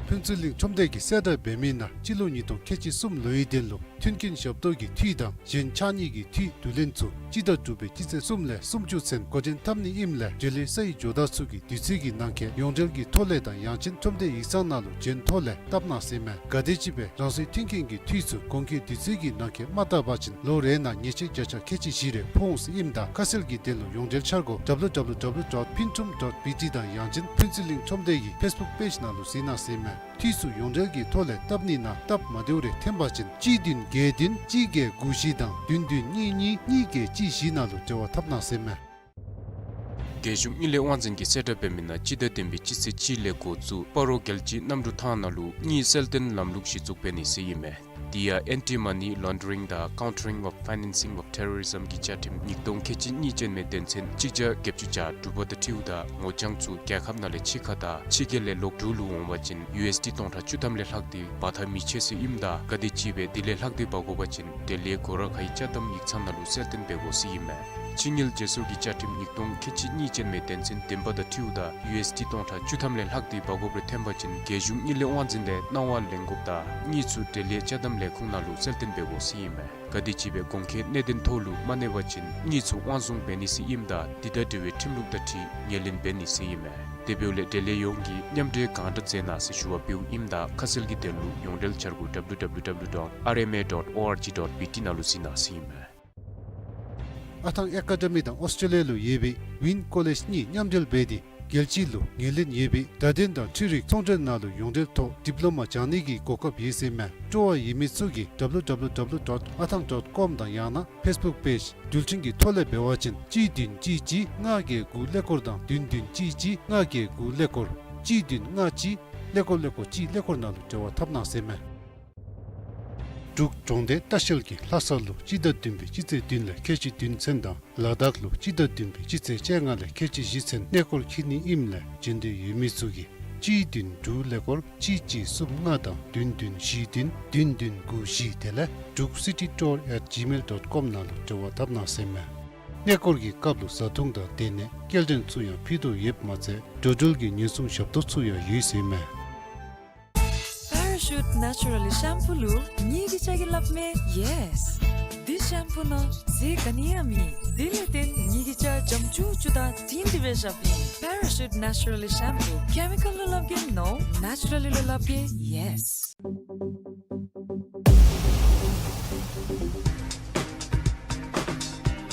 ཕུན་ཚོགས་གླིང་ཁྲོམ་སྡེ་གིས་གསལ་བསྒྲགས་འབད་མི་ནང་སྤྱི་ལོ་ཉིས་སྟོང་ཁལ་གཅིག་གསུམ་ལོའི་དོན་ལུ་མཐུན་རྐྱེན་ཞབས་ཏོག་གི་འཐུས་དང་གཞན་ཕྱགས་སྙིགས་ཀྱི་འཐུས་བསྡུ་ལེན་ཚུ་སྤྱི་ཟླ་དྲུག་པའི་སྤྱི་ཚེས་གསུམ་ལས་སུམ་ཅུ་ཚུན་འགོ་འདྲེན་འཐབ་ནི་ཨིནམ་ལས་འབྲེལ་ཡོད་སའི་ཇོ་བདག་ཚུ་གིས་དུས་ཚོད་ཀྱི་ནང་འཁོད་ཡོངས་འབྲེལ་གྱི་ཐོག་ལས་དང་ཡང་ཅིན་ཁྲོམ་སྡེ་ཡིག་ཚང་ནང་ལུ་འབྱོན་ཐོག་ལས་བཏབ་གནང་ཟེར་མས། ག་དེམ་ཅིག་སྦེ་རང་སོའི་མཐུན་རྐྱེན་གྱི་འཐུས་ཚུ་གོང་འཁོད་དུས་ཚོད་ཀྱི་ནང་འཁོད་མ་བཏབ་པ་ཅིན་ལོ་རེ་ནང་ཉེས་ཆད་བརྒྱ་ཆ་ཁལ་གཅིག་བཞི་རེ་ཕོག་འོང་ཟེར་ཨིནམ་ད་ཁ་གསལ་གྱི་དོན་ལུ་ཡོངས་འབྲེལ་འཆར་སྒོ་W W W dot phuentrom dot B T དང་ཡང་ཅིན་ཕུན་ཚོགས་གླིང་ཁྲོམ་སྡེ་གི་ཕེསི་བུཀ་པེཇ་ནང་ལུ་གཟིགས་གནང་ཟེར་མས། འཐུས་ཚུ་ཡོངས་འབྲེལ་གྱི་ཐོག་ལས་བཏབ་ནི་ནང་སྟབས་མ་བདེཝ་རེ་ཐོན་པ་ཅིན་གཅིག་བདུན་བརྒྱད་བདུན་གཅིག་བརྒྱད་དགུ་བཞི་དང་བདུན་བདུན་གཉིས་གཉིས་གཉིས་བརྒྱད་གཅིག་བཞི་ནང་ལུ་འབྲེལ་བ་འཐབ་གནང་ཟེར་མས། རྒྱལ་གཞུང་དངུལ་ལས་དབང་འཛིན་གྱིས་གསལ་བསྒྲགས་འབད་མི་ནང་སྤྱི་ཟླ་བདུན་པའི་སྤྱི་ཚེས་གཅིག་ལས་འགོ་བཙུགས་སྤ་རོ་རྒྱལ་སྤྱིའི་གནམ་གྲུ་ཐང་ནང་ལུ་དངུལ་གསལ་སྟོན་ལམ་ལུགས་གཞི་བཙུགས་འབད་ནི་ཟེར་ཨིན་མས། དེ་ཡང་Anti-Money Laundering དང་Countering of Financing of Terrorism གི་བཅའ་ཁྲིམས་ཉིས་སྟོང་ཁལ་གཅིག་གཉིས་ཅན་མའི་དོན་ཚན་གཅིག་བརྒྱ་བརྒྱད་ཅུ་གྱ་དྲུག་པ་དང་འཁྲིལཝ་ད་ངོ་རྐྱང་ཚུ་རྒྱལ་ཁབ་ནང་ལས་ཕྱི་ཁ་དང་ཕྱི་རྒྱལ་ལས་ལོག་འབྲུག་ལུ་འོང་བ་ཅིན་ཡུ་ཨེསི་ཌི་སྟོང་ཕྲག་བཅུ་ཐམ་ལས་ལྷག་སྟེ་འབག་འཐབ་མི་ཆོག་ཟེར་ཨིནམ་ད་ག་དེམ་ཅིག་སྦེ་དེ་ལས་ལྷག་སྟེ་འབག་དགོ་པ་ཅིན་དེ་ལས་སྒོ་ར་ཁའི་ཅ་དམ་ཡིག་ཚང་ནང་ལུ་གསལ་སྟོན་འབད་དགོ་ཟེར་ཨིན་མས། ཕྱི་དངུལ་བརྗེ་སོར་གྱི་བཅའ་ཁྲིམས་ཉིས་སྟོང་ཁལ་གཅིག་གཉིས་ཅན་མའི་དོན་ཚན་བདུན་པ་དང་འཁྲིལཝ་ད་ཡུ་ཨེསི་ཌི་སྟོང་ཕྲག་བཅུ་ཐམ་ལས་ལྷག་སྟེ་འབག་དགོཔ་རེ་ཐོན་པ་ཅིན་རྒྱལ་གཞུང་དངུལ་ལས་དབང་འཛིན་ལས་གནང་བ་ལེན་དགོཔ་དང་དངུལ་ཚུ་འབྲེལ་ཡོད་ཅ་དམ་ལས་ཁུངས་ནང་ལུ་གསལ་སྟོན་འབད་དགོ་ཟེར་ཨིན་མས། ག་དེམ་ཅིག་སྦེ་གོང་འཁོད་གནད་དོན་ཐོག་ལུ་མ་གནས་པ་ཅིན་དངུལ་ཚུ་དབང་བཟུང་འབད་ནི་ཟེར་ཨིནམ་ད་དེ་དང་འབྲེལ་བའི་ཁྲིམས་ལུགས་དང་འཁྲིལ་ངོས་ལེན་འབད་ནི་ཟེར་ཨིན་མས། དེ་འབདཝ་ལས་འབྲེལ་ཡོད་ཡོངས་ཀྱིས་མཉམ་འབྲེལ་གང་དྲག་མཛད་གནང་ཟེར་ཞུ་བ་འབདཝ་ཨིནམ་ད་ཁ་གསལ་གྱི་དོན་ལུ་ཡོངས་འབྲེལ་འཆར་སྒོ་W W W dot R M A dot O R G dot B T ནང་ལུ་གཟིགས་གནང་ཟེར་ཨིན་མས། ཨ་ཐང་ཨེ་ཀ་ཌ་མི་དང་ཨོསི་ཊྲེ་ལི་ཡ་ལུ་ཡོད་པའི་ཝིན་ཀོ་ལེཇ་གཉིས་མཉམ་འབྲེལ་འབད་དེ་རྒྱལ་སྤྱི་ལུ་ངོས་ལེན་ཡོད་པའི་བརྡ་དོན་དང་འཕྲུལ་རིག་ཚོང་འབྲེལ་ནང་ལུ་ཡོངས་འབྲེལ་ཐོག་ཌིབ་ལོ་མ་སྦྱང་ནི་གི་གོ་སྐབས་ཡོད་ཟེར་མས། སྤྲོ་བ་ཡོད་མི་ཚུ་གིས་W W W dot athang dot com དང་ཡང་ན་ཕེསི་བུཀ་པེཇ་འགྲུལ་འཕྲིན་གྱི་ཐོག་ལས་འབད་བ་ཅིན་གཅིག་བདུན་གཅིག་གཅིག་ལྔ་བརྒྱད་དགུ་ཀླད་ཀོར་དང་བདུན་བདུན་གཅིག་གཅིག་ལྔ་བརྒྱད་དགུ་ཀླད་ཀོར་གཅིག་བདུན་ལྔ་གཅིག་ཀླད་ཀོར་ཀླད་ཀོར་གཅིག་ཀླད་ཀོར་ནང་ལུ་འབྲེལ་བ་འཐབ་གནང་ཟེར་མས། འབྲུག་གྲོང་སྡེ་ལྟ་བཤལ་གྱིས་ལྷ་ས་ལུ་སྤྱི་ཟླ་བདུན་པའི་སྤྱི་ཚེས་བདུན་ལས་ཁལ་གཅིག་བདུན་ཚུན་དང་ལ་དྭགས་ལུ་སྤྱི་ཟླ་བདུན་པའི་སྤྱི་ཚེས་བཅོ་ལྔ་ལས་ཁལ་གཅིག་བཞི་ཚུན་གནས་སྐོར་འཁྱིད་ནི་ཨིནམ་ལས་འབྱོན་འདོད་ཡོད་མི་ཚུ་གིས་གཅིག་བདུན་དྲུག་ཀླད་ཀོར་གཅིག་གཅིག་གསུམ་ལྔ་དང་བདུན་བདུན་བཞི་བདུན་བདུན་བདུན་དགུ་བཞི་དེ་ལས་འབྲུག་city tour at gmail dot com ནང་ལུ་འབྲེལ་བ་འཐབ་གནང་ཟེར་མས། གནས་སྐོར་གྱི་སྐབས་ལུ་བཟའ་འཐུང་དང་སྡོད་གནས་སྐྱེལ་འདྲེན་ཚུ་ཡང་ཕུལ་དོ་ཡོདཔ་མ་ཚད་འགྲོ་འགྲུལ་གྱི་ཉེན་སྲུང་ཞབས་ཏོག་ཚུ་ཡང་ཡོད་ཟེར་མས། Parachute Naturally Shampoo ལུ་ངེ་གི་ཅ་གི་སླབ་མས་yes། འདི་ཤམ་པུ་ནང་ཟས་ག་ནི་ཡང་མེད། དེ་ལས་བརྟེན་ངེ་གི་ཅ་འཇམ་ཅུག་ཅུ་དང་དྲིང་སྒྲི་སྦེ་ཤ་པིན། Parachute Naturally Shampoo chemical ལུ་སླབ་གེ་no, naturally ལུ་སླབ་གེ yes།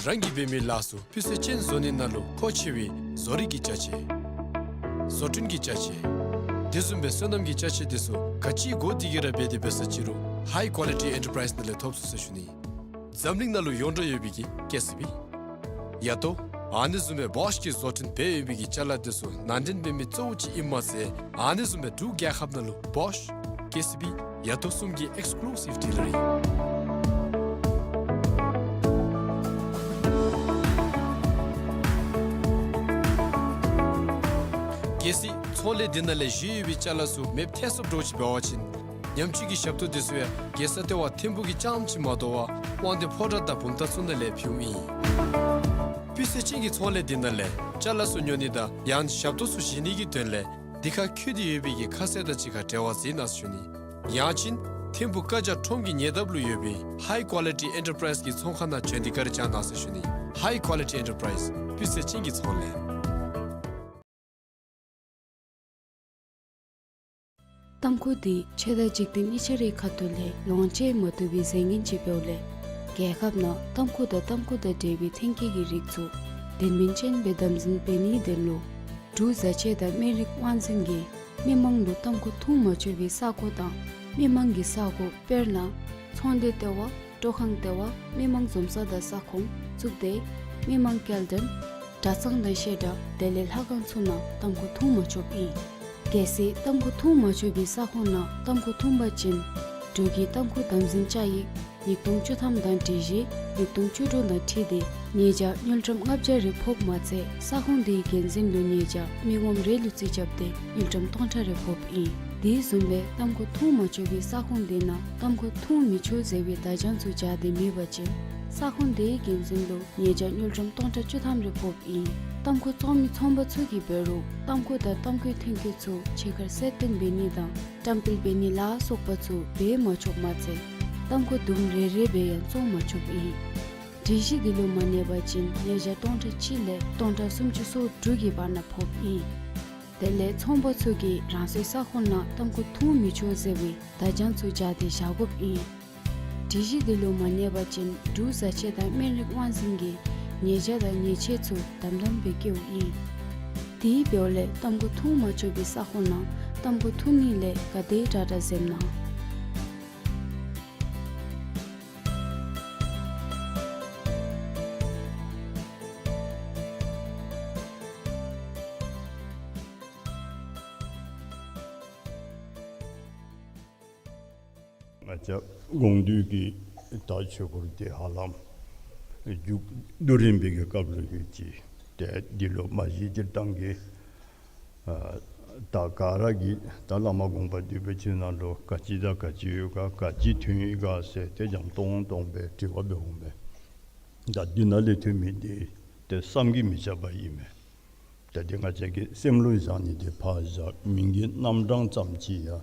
རང་གིས་འབད་མི་ལཱ་ཚུ་སྤུས་ཚད་ཅན་བཟོ་ནི་ནང་ལུ་མཁོ་ཆེ་བའི་བཟོ་རིག་གི་ཅ་ཆས། བཟོ་སྐྲུན་གྱི་ཅ་ཆས། དེ་བཟུམ་སྦེ་སོ་ནམ་གྱི་ཅ་ཆས་དེ་ཚུ་ག་ཅི་དགོ་དེ་གི་ར་འབད་དེ་འབད་ས་ཅི་རུང་High Quality Enterprise ནང་ལས་ཐོབ་ཚུགས་ཟེར་ཞུ་ནི། འཛམ་གླིང་ནང་ལུ་ཡོངས་གྲགས་ཡོད་པའི་གི་ཀེ་སི་བི། ཡ་ཏོ། ཨ་ནི་བཟུམ་སྦེ་བོཤ་གིས་བཟོ་སྐྲུན་འབད་ཡོད་པའི་གི་ཅ་ལ་དེ་ཚུ་ནང་འདྲེན་འབད་མི་གཙོ་བོ་ཅིག་ཨིནམ་མ་ཚད་ཨ་ནི་བཟུམ་སྦེ་འབྲུག་རྒྱལ་ཁབ་ནང་ལུ་བོཤ། ཀེ་སི་བི། ཡ་ཏོ་གསུམ་གྱི་ཨེགསི་ཀུ་ལུ་སིབ་ཌི་ལར་ཨིན། གལ་སྲིད་ཚོང་ལས་འདི་ནང་ལས་བཞེས་ཡོད་པའི་ཅ་ལ་ཚུ་མེདཔ་ཐལ་སོངམ་འདྲཝ་ཅིག་འབད་བ་ཅིན་ཉམས་བཅོས་ཀྱི་ཞབས་ཏོག་དེ་ཚུ་ཡང་རྒྱལ་ས་ལྟེ་བ་ཐིམ་ཕུག་གི་རྐྱངམ་ཅིག་མ་དོ་བར་དབང་འདུས་ཕོ་བྲང་དང་བུམ་ཐང་ཚུ་ནང་ལས་ཕུལཝ་ཨིན། སྤུས་ཚད་ཅན་གྱི་ཚོང་ལས་འདི་ནང་ལས་ཅ་ལ་ཚུ་ཉོ་ནི་དང་ཡང་ཞབས་ཏོག་ཚུ་བཞེས་ནི་གི་དོན་ལས་འདི་ཁར་བཀོད་དེ་ཡོད་པའི་གི་ཁ་གསལ་དང་གཅིག་ཁར་འབྲེལ་བ་འཛིན་གནང་ཟེར་ཞུ་ནི། ཡང་ཅིན་ཐིམ་ཕུག་བཀའ་རྒྱ་ཁྲོམ་གྱི་ཉེ་འདབས་ལུ་ཡོད་པའི་High Quality Enterprise གི་ཚོང་ཁང་ནང་བྱོན་ཏེ་བཀའ་དྲིན་བསྐྱང་གནང་ཟེར་ཞུ་ནི། High Quality Enterprise སྤུས་ཚད་ཅན་གྱི་ཚོང་ལས། ཏམ་ཁུ་འདི་ཆོས་དང་འཇིག་རྟེན་གཉིས་ཆ་རའི་ཁ་ཐུག་ལས་ལོངས་སྤྱོད་མ་བཏུབ་པའི་རྫས་ངན་ཅིག་འབདཝ་ལས་རྒྱལ་ཁབ་ནང་ཏམ་ཁུ་དང་ཏམ་ཁུ་དང་འབྲེལ་བའི་ཐོན་སྐྱེད་ཀྱི་རིགས་ཚུ་དོན་སྨིན་ཅན་སྦེ་དམ་འཛིན་འབད་ནིའི་དོན་ལུ་འབྲུག་བཟའ་ཆས་དང་སྨན་རིགས་དབང་འཛིན་གྱིས་མི་མང་ལུ་ཏམ་ཁུ་འཐུང་མ་ཆོག་པའི་ས་གོ་དང་མི་མང་གི་ས་གོ་དཔེར་ན་ཚོང་སྡེ་ལྟེ་བ། སྤྲོ་ཁང་ལྟེ་བ། མི་མང་འཛོམས་ས་དང་ས་ཁོངས། གཙུག་སྡེ། མི་མང་སྐྱེལ་འདྲེན། གྲྭ་ཚང་དང་བཤད་གྲྭ་དེ་ལས་ལྷ་ཁང་ཚུ་ནང་ཏམ་ཁུ་འཐུང་མ་ཆོགཔ་ཨིན། གལ་སྲིད་ཏམ་ཁུ་འཐུང་མ་ཆོག་པའི་ས་ཁོངས་ནང་ཏམ་ཁུ་འཐུང་པ་ཅིན་འབྲུག་གི་ཏམ་ཁུ་དམ་འཛིན་བཅའ་ཡིག་ཉིས་སྟོང་བཅུ་ཐམ་དང་སྒྲིག་གཞི་ཉིས་སྟོང་བཅུ་དྲུག་དང་འཁྲིལ་ཏེ་ཉེས་བྱ་དངུལ་ཀྲམ་ལྔ་བརྒྱ་རེ་ཕོགཔ་མ་ཚད་ས་ཁོངས་དེའི་འགན་འཛིན་ལུ་ཉེས་བྱ་མི་ངོམ་རེ་ལུ་རྩིས་རྐྱབ་སྟེ་དངུལ་ཀྲམ་སྟོང་ཕྲག་རེ་ཕོགཔ་ཨིན། དེ་བཟུམ་སྦེ་ཏམ་ཁུ་འཐུང་མ་ཆོག་པའི་ས་ཁོངས་དེ་ནང་ཏམ་ཁུ་འཐུང་མི་ཆོག་ཟེར་བའི་བརྡ་བྱང་ཚུ་སྦྱར་ཏེ་མེད་པ་ཅིན་ས་ཁོངས་དེའི་འགན་འཛིན་ལུ་ཉེས་བྱ་དངུལ་ཀྲམ་སྟོང་ཕྲག་བཅུ་ཐམ་རེ་ཕོགཔ་ཨིན། ཏམ་ཁུ་བཙོང་མི་ཚོང་པ་ཚུ་གིས་འབད་རུང་ཏམ་ཁུ་དང་ཏམ་ཁུའི་ཐོན་སྐྱེད་ཚུ་ཕྱི་ཁར་གསལ་སྟོན་འབད་ནི་དང་བཀྲམ་སྤེལ་འབད་ནི་ལ་སོགས་པ་ཚུ་འབད་མ་ཆོགཔ་མ་ཚད་ཏམ་ཁུ་དུམ་རེ་རེ་སྦེ་ཡང་བཙོང་མ་ཆོགཔ་ཨིན། སྒྲིག་གཞི་འདི་ལུ་མ་གནས་པ་ཅིན་ཉེས་བྱ་སྟོང་ཕྲག་གཅིག་ལས་སྟོང་ཕྲག་སུམ་ཅུ་སོ་དྲུག་གི་བར་ན་ཕོགཔ་ཨིན། དེ་ལས་ཚོང་པ་ཚུ་གིས་རང་སོའི་ས་ཁོངས་ནང་ཏམ་ཁུ་འཐུང་མི་ཆོག་ཟེར་བའི་བརྡ་བྱང་ཚུ་སྦྱར་ཏེ་བཞག་དགོཔ་ཨིན། སྒྲིག་གཞི་འདི་ལུ་མ་གནས་པ་ཅིན་འབྲུག་བཟའ་ཆས་དང་སྨན་རིགས་དབང་འཛིན་གྱིས་ཉེས་བྱ་དང་ཉེས་ཆད་ཚུ་དམ་དམ་སྦེ་བཀལཝ་ཨིན། དེ་འབདཝ་ལས་ཏམ་ཁུ་འཐུང་མ་ཆོག་པའི་ས་ཁོངས་ནང་ཏམ་ཁུ་འཐུང་ནི་ལས་ག་དེ་དྲག་དྲག་འཛེམ་གནང་། ང་བཅས་དགོངས་འདུས་ཀྱི་ད་ཆོས་སྐོར་དེ་ཧ་ལམ་མཇུག་བསྡུ་རན་པའི་གི་སྐབས་ལུ་ཡོད་ཅི། ཏེ་འདི་ལུ་མ་གཞི་སྤྱིར་བཏང་གི་ཨ་ད་ག་ར་གིས་ད་བླ་མ་དགོངས་པ་འདུས་པའི་ཆོས་ནང་ལུ་ག་ཅི་དང་ག་ཅི་ཡོད་ག་ག་ཅི་ཐོན་ཡི་ག་ཟེར་ཏེ་འཇམ་ཏོང་ཏོ་སྦེ་དྲི་བ་འབད་འོང་པས། ད་འདི་ནང་ལས་ཐོན་མི་འདི་ཏེ་བསམ་གྱིས་མི་ཁྱབ་པ་ཨིན་མས། ད་འདི་ང་བཅས་ཀྱི་སེམས་ལུ་བཞག་ནི་འདི་ཕར་བཞག་མིང་གི་རྣམ་གྲངས་ཙམ་ཅིག་ཡང་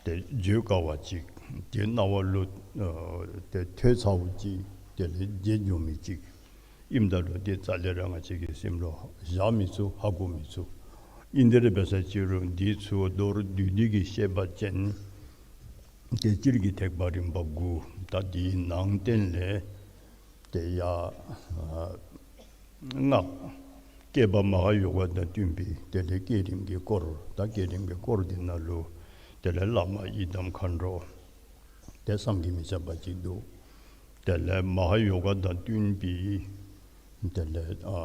ཏེ་བརྗོད་དཀའ་བ་ཅིག་ཏེ་རྣ་བ་ལུ་ཨ་ཏེ་ཐོས་ཚརཝ་ཅིག་དེ་ལས་བརྗེད་འགྱོ་མི་ཅིག་ཨིནམ་ད་ལུ་ཏེ་རྩ་ལས་ར་ང་བཅས་ཀྱི་སེམས་ལུ་བཞག་མི་ཚུགས། ཧ་གོ་མི་ཚུགས། ཨིན་དེ་རེ་འབད་ས་ཅིག་རུང་འདི་ཚུ་མདོར་བསྡུས་ཏེ་གིས་བཤད་པ་ཅིན་ཏེ་སྤྱིར་གྱི་ཐེག་པ་རིམ་པ་དགུ། ད་འདིའི་ནང་རྟེན་ལས་ཏེ་ཡ་ཨ་སྔགས་བསྐྱེད་པ་མ་ཧཱ་ཡོ་ག་དང་བསྟུན་པའི་དེ་ལས་བསྐྱེད་རིམ་གྱི་སྐོར། ད་བསྐྱེད་རིམ་གྱི་སྐོར་འདི་ནང་ལུ་དེ་ལས་བླ་མ་ཡི་དམ་མཁའ་འགྲོ་ཏེ་བསམ་གྱིས་མི་ཁྱབ་པ་ཅིག་འདུག། དེ་ལས་མ་ཧཱ་ཡོ་ག་དང་བསྟུན་པའི་དེ་ལས་ཨ་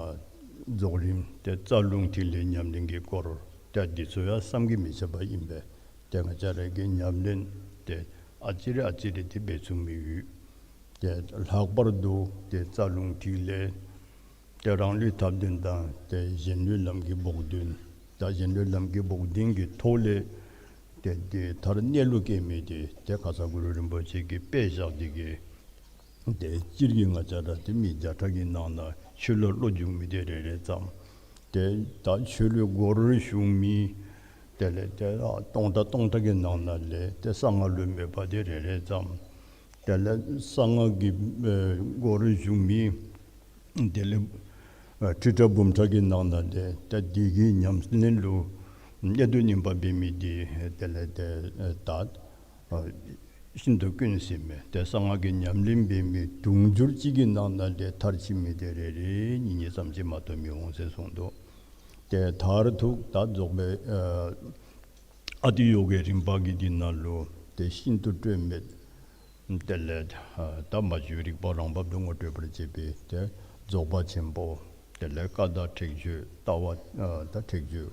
རྫོགས་རིམ་ཏེ་རྩ་རླུང་ཐིག་ལེ་ཉམས་ལེན་གྱི་སྐོར། ཏེ་འདི་ཚུ་ཡང་བསམ་གྱིས་མི་ཁྱབ་པ་ཨིན་པས། ཏེ་ང་བཅས་ར་གིས་ཉམས་ལེན་ཏེ་ཨ་ཙི་རེ་ཨ་ཙི་རེ་ཏེ་འབད་ཚུགས་མི་ཡོད། ཏེ་ལྷག་པར་དུ་ཏེ་རྩ་རླུང་ཐིག་ལེ་ཏེ་རང་ལུས་ཐབས་ལྡན་དང་ཏེ་གཞན་ལུས་ལམ་གྱི་བོགས་འདོན། ད་གཞན་ལུས་ལམ་གྱི་བོགས་འདོན་གྱི་ཐོག་ལས་ཏེ་འདི་མཐར་གནས་ལུགས་སྐྱེ་མི་འདི་ཏེ་ཁ་ཙ་གུ་རུ་རིན་པོ་ཆེ་གིས་དཔེ་བཞག་སྟེ་གིས་ཏེ་སྤྱིར་གྱི་ང་བཅས་ར་ཏེ་མི་བརྒྱ་ཕྲག་གི་ནང་ན་ཆོས་ལུ་བློ་འཇུག་མི་འདི་རེ་རེ་ཙམ། ཏེ་ད་ཆོས་ལུ་སྒོར་ཞུགས་མི་དེ་ལས་ཏེ་ཨ་སྟོང་ཕྲག་སྟོང་ཕྲག་གི་ནང་ན་ལས་ཏེ་གསང་སྔགས་ལུ་མོས་པ་འདི་རེ་རེ་ཙམ། དེ་ལས་གསང་སྔགས་ཀྱི་ཨེ་སྒོར་ཞུགས་མི་དེ་ལས་ཨ་ཁྲི་ཕྲག་འབུམ་ཕྲག་གི་ནང་ན་ལས་ཏེ་འདི་གི་ཉམས་ལེན་ལུ་གནད་དུ་བསྣུན་པ་འབད་མི་འདི་དེ་ལས་ཏེ་ཨེ་ད་ཨ་ཤིན་ཏུ་དཀོན་ཟེར་མས། ཏེ་གསང་སྔགས་ཀྱི་ཉམས་ལེན་འབད་མི་དུང་ཕྱུར་གཅིག་གི་ནང་ན་ལས་མཐར་ཕྱིན་མི་དེ་རེ་རེ་གཉིས་གཉིས་ཙམ་ཅིག་མ་གཏོགས་མི་འོང་ཟེར་གསུངས་འདུག། ཏེ་མཐར་ཐུག་ད་རྫོགས་པའི་ཨ་ཨ་ཏི་ཡོ་གའི་རིམ་པ་གི་འདི་ནང་ལུ་ཏེ་ཤིན་ཏུ་སྤྲོས་མེད། དེ་ལས་ཨ་ད་མ་བཅོས་རིག་པ་རང་བབས་སུ་ངོ་སྤྲོད་པར་བྱེད་པའི་ཏེ་རྫོགས་པ་ཆེན་པོ། དེ་ལས་ཀ་དག་ཁྲེགས་ཆོད་ལྟ་བ་ཨ་ད་ཁྲེགས་ཆོད།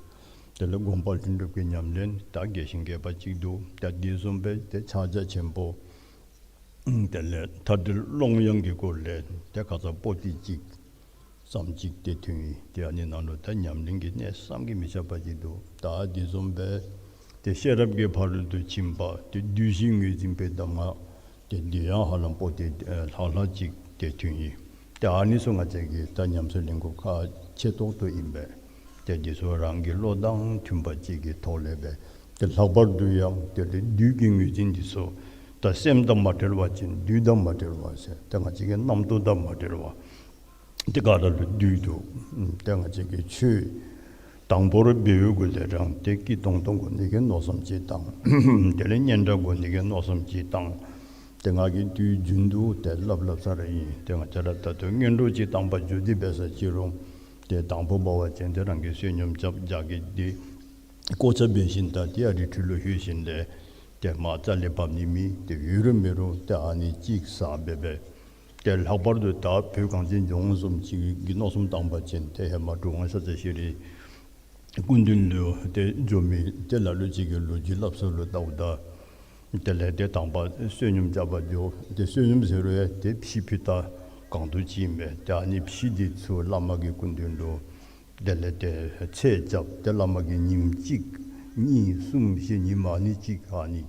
དེ་ལས་སྒོམ་པ་ལྷུན་གྲུབ་ཀྱི་ཉམས་ལེན་ད་རྒྱས་ཤིང་རྒྱས་པ་ཅིག་འདུག། ད་འདི་བཟུམ་སྦེ་ཏེ་ཕྱག་རྒྱ་ཆེན་པོ། དེ་ལས་མཐའ་བྲལ་ཀློང་ཡངས་ཀྱི་སྐོར་ལས་ཏེ་ཁ་ཙ་པོ་ཏི་གཅིག་ཙམ་ཅིག་ཏེ་ཐོན་ཡི། ཏེ་ཨ་ནི་ནང་ལུ་ད་ཉམས་ལེན་གྱི་གནད་བསམ་གྱིས་མི་ཁྱབ་པ་ཅིག་འདུག། ད་འདི་བཟུམ་སྦེ་ཏེ་ཤེས་རབ་ཀྱི་ཕ་རོལ་ཏུ་ཕྱིན་པ་ཏེ་བདུད་བཞི་ངོས་འཛིན་པའི་གདམས་ངག་ཏེ་འདི་ཡང་ཧ་ལམ་པོ་ཏི་ཨེ་ལྷག་ལྷག་ཅིག་ཏེ་ཐོན་ཡི། ཏེ་ཨ་ནི་ཚུ་ང་བཅས་ཀྱིས་ད་ཉམས་སུ་ལེན་དགོཔ་ཁག་ཆེ་ཏོག་ཏོ་ཨིན་པས། ཏེ་འདི་ཚུ་རང་གི་བློ་དང་མཐུན་པ་ཅིག་གི་ཐོག་ལས་སྦེ་ཏེ་ལྷག་པར་དུ་ཡང་ཏེ་བདུད་ཀྱི་ངོས་འཛིན་འདི་ཚུ་ད་སེམས་དང་མ་བྲལ་བ་ཅིན་བདུད་དང་མ་བྲལ་བ་ཟེར། ཏེ་ང་བཅས་ཀྱི་རྣམ་རྟོག་དང་མ་བྲལ་བ། ཏེ་ག་ར་ལུ་བདུད་འདུག། ཏེ་ང་བཅས་ཀྱིས་ཆོས་དང་པོར་འབད་བའི་གུ་ལས་རང་ཏེ་སྐྱིད་ཏོང་ཏོ་དགོ་ནི་གི་མནོ་བསམ་ཅིག་བཏང་། དེ་ལས་སྙན་གྲགས་དགོ་ནི་གི་མནོ་བསམ་ཅིག་བཏང་། ཏེ་ང་གིས་དུས་རྒྱུན་དུ་ཏེ་སླབ་སླབ་ས་ར་ཨིན། ཏེ་ང་བཅས་ར་ད་ལྟོ་སྔོན་འགྲོ་ཅིག་བཏང་པར་འགྱོ་སྟེ་འབད་ས་ཅིག་རུང་ཏེ་དང་པོ་འབད་བ་ཅིན་ཏེ་རང་གིས་བསོད་སྙོམས་རྐྱབ་རྒྱགས་ཀྱི་ཏེ་གོ་ཆ་འབད་ཞིནམ་ད་ཏེ་ཨ་རི་ཁྲི་ལུ་ལྷོད་ཞིནམ་ལས་ཏེ་མར་རྩ་ལས་བབས་ནི་མེད། ཏེ་ཡོད་རུང་མེད་རུང་ཏེ་ཨ་ནི་གཅིག་ཟ་སྦེ་སྦེ། ཏེ་ལྷག་པར་དུ་ད་བོད་གངས་ཅན་ལྗོངས་བཟུམ་ཅིག་གི་མནོ་བསམ་བཏང་པ་ཅིན་ཏེ་ཧེ་མ་གྲུབ་དབང་ཤཱཀྱ་ཤྲཱི་སྐུ་མདུན་ལུ་ཏེ་འགྱོ་མི་ཏེ་ལ་ལུ་ཅིག་གི་ལོ་རྒྱུས་སླབ་ས་ལུ་བལྟཝ་ད་དེ་ལས་ཏེ་དང་པ་བསོད་སྙོམས་རྐྱབ་པར་འགྱོ། ཏེ་བསོད་སྙོམས་ཟེར་རུང་ཡང་ཏེ་ཕྱེ་ཕུད་ད་གང་དུ་ཅིག་མས། ཏེ་ཨ་ནི་ཕྱེ་འདི་ཚུ་བླ་མ་གི་སྐུ་མདུན་ལུ་དེ་ལས་ཏེ་ཚད་རྐྱབ། ཏེ་བླ་མ་གིས་ཉིནམ་གཅིག་གཉིས་གསུམ་བཞི་ཉིནམ་ཨ་ནི་གཅིག་ཨ་ནི་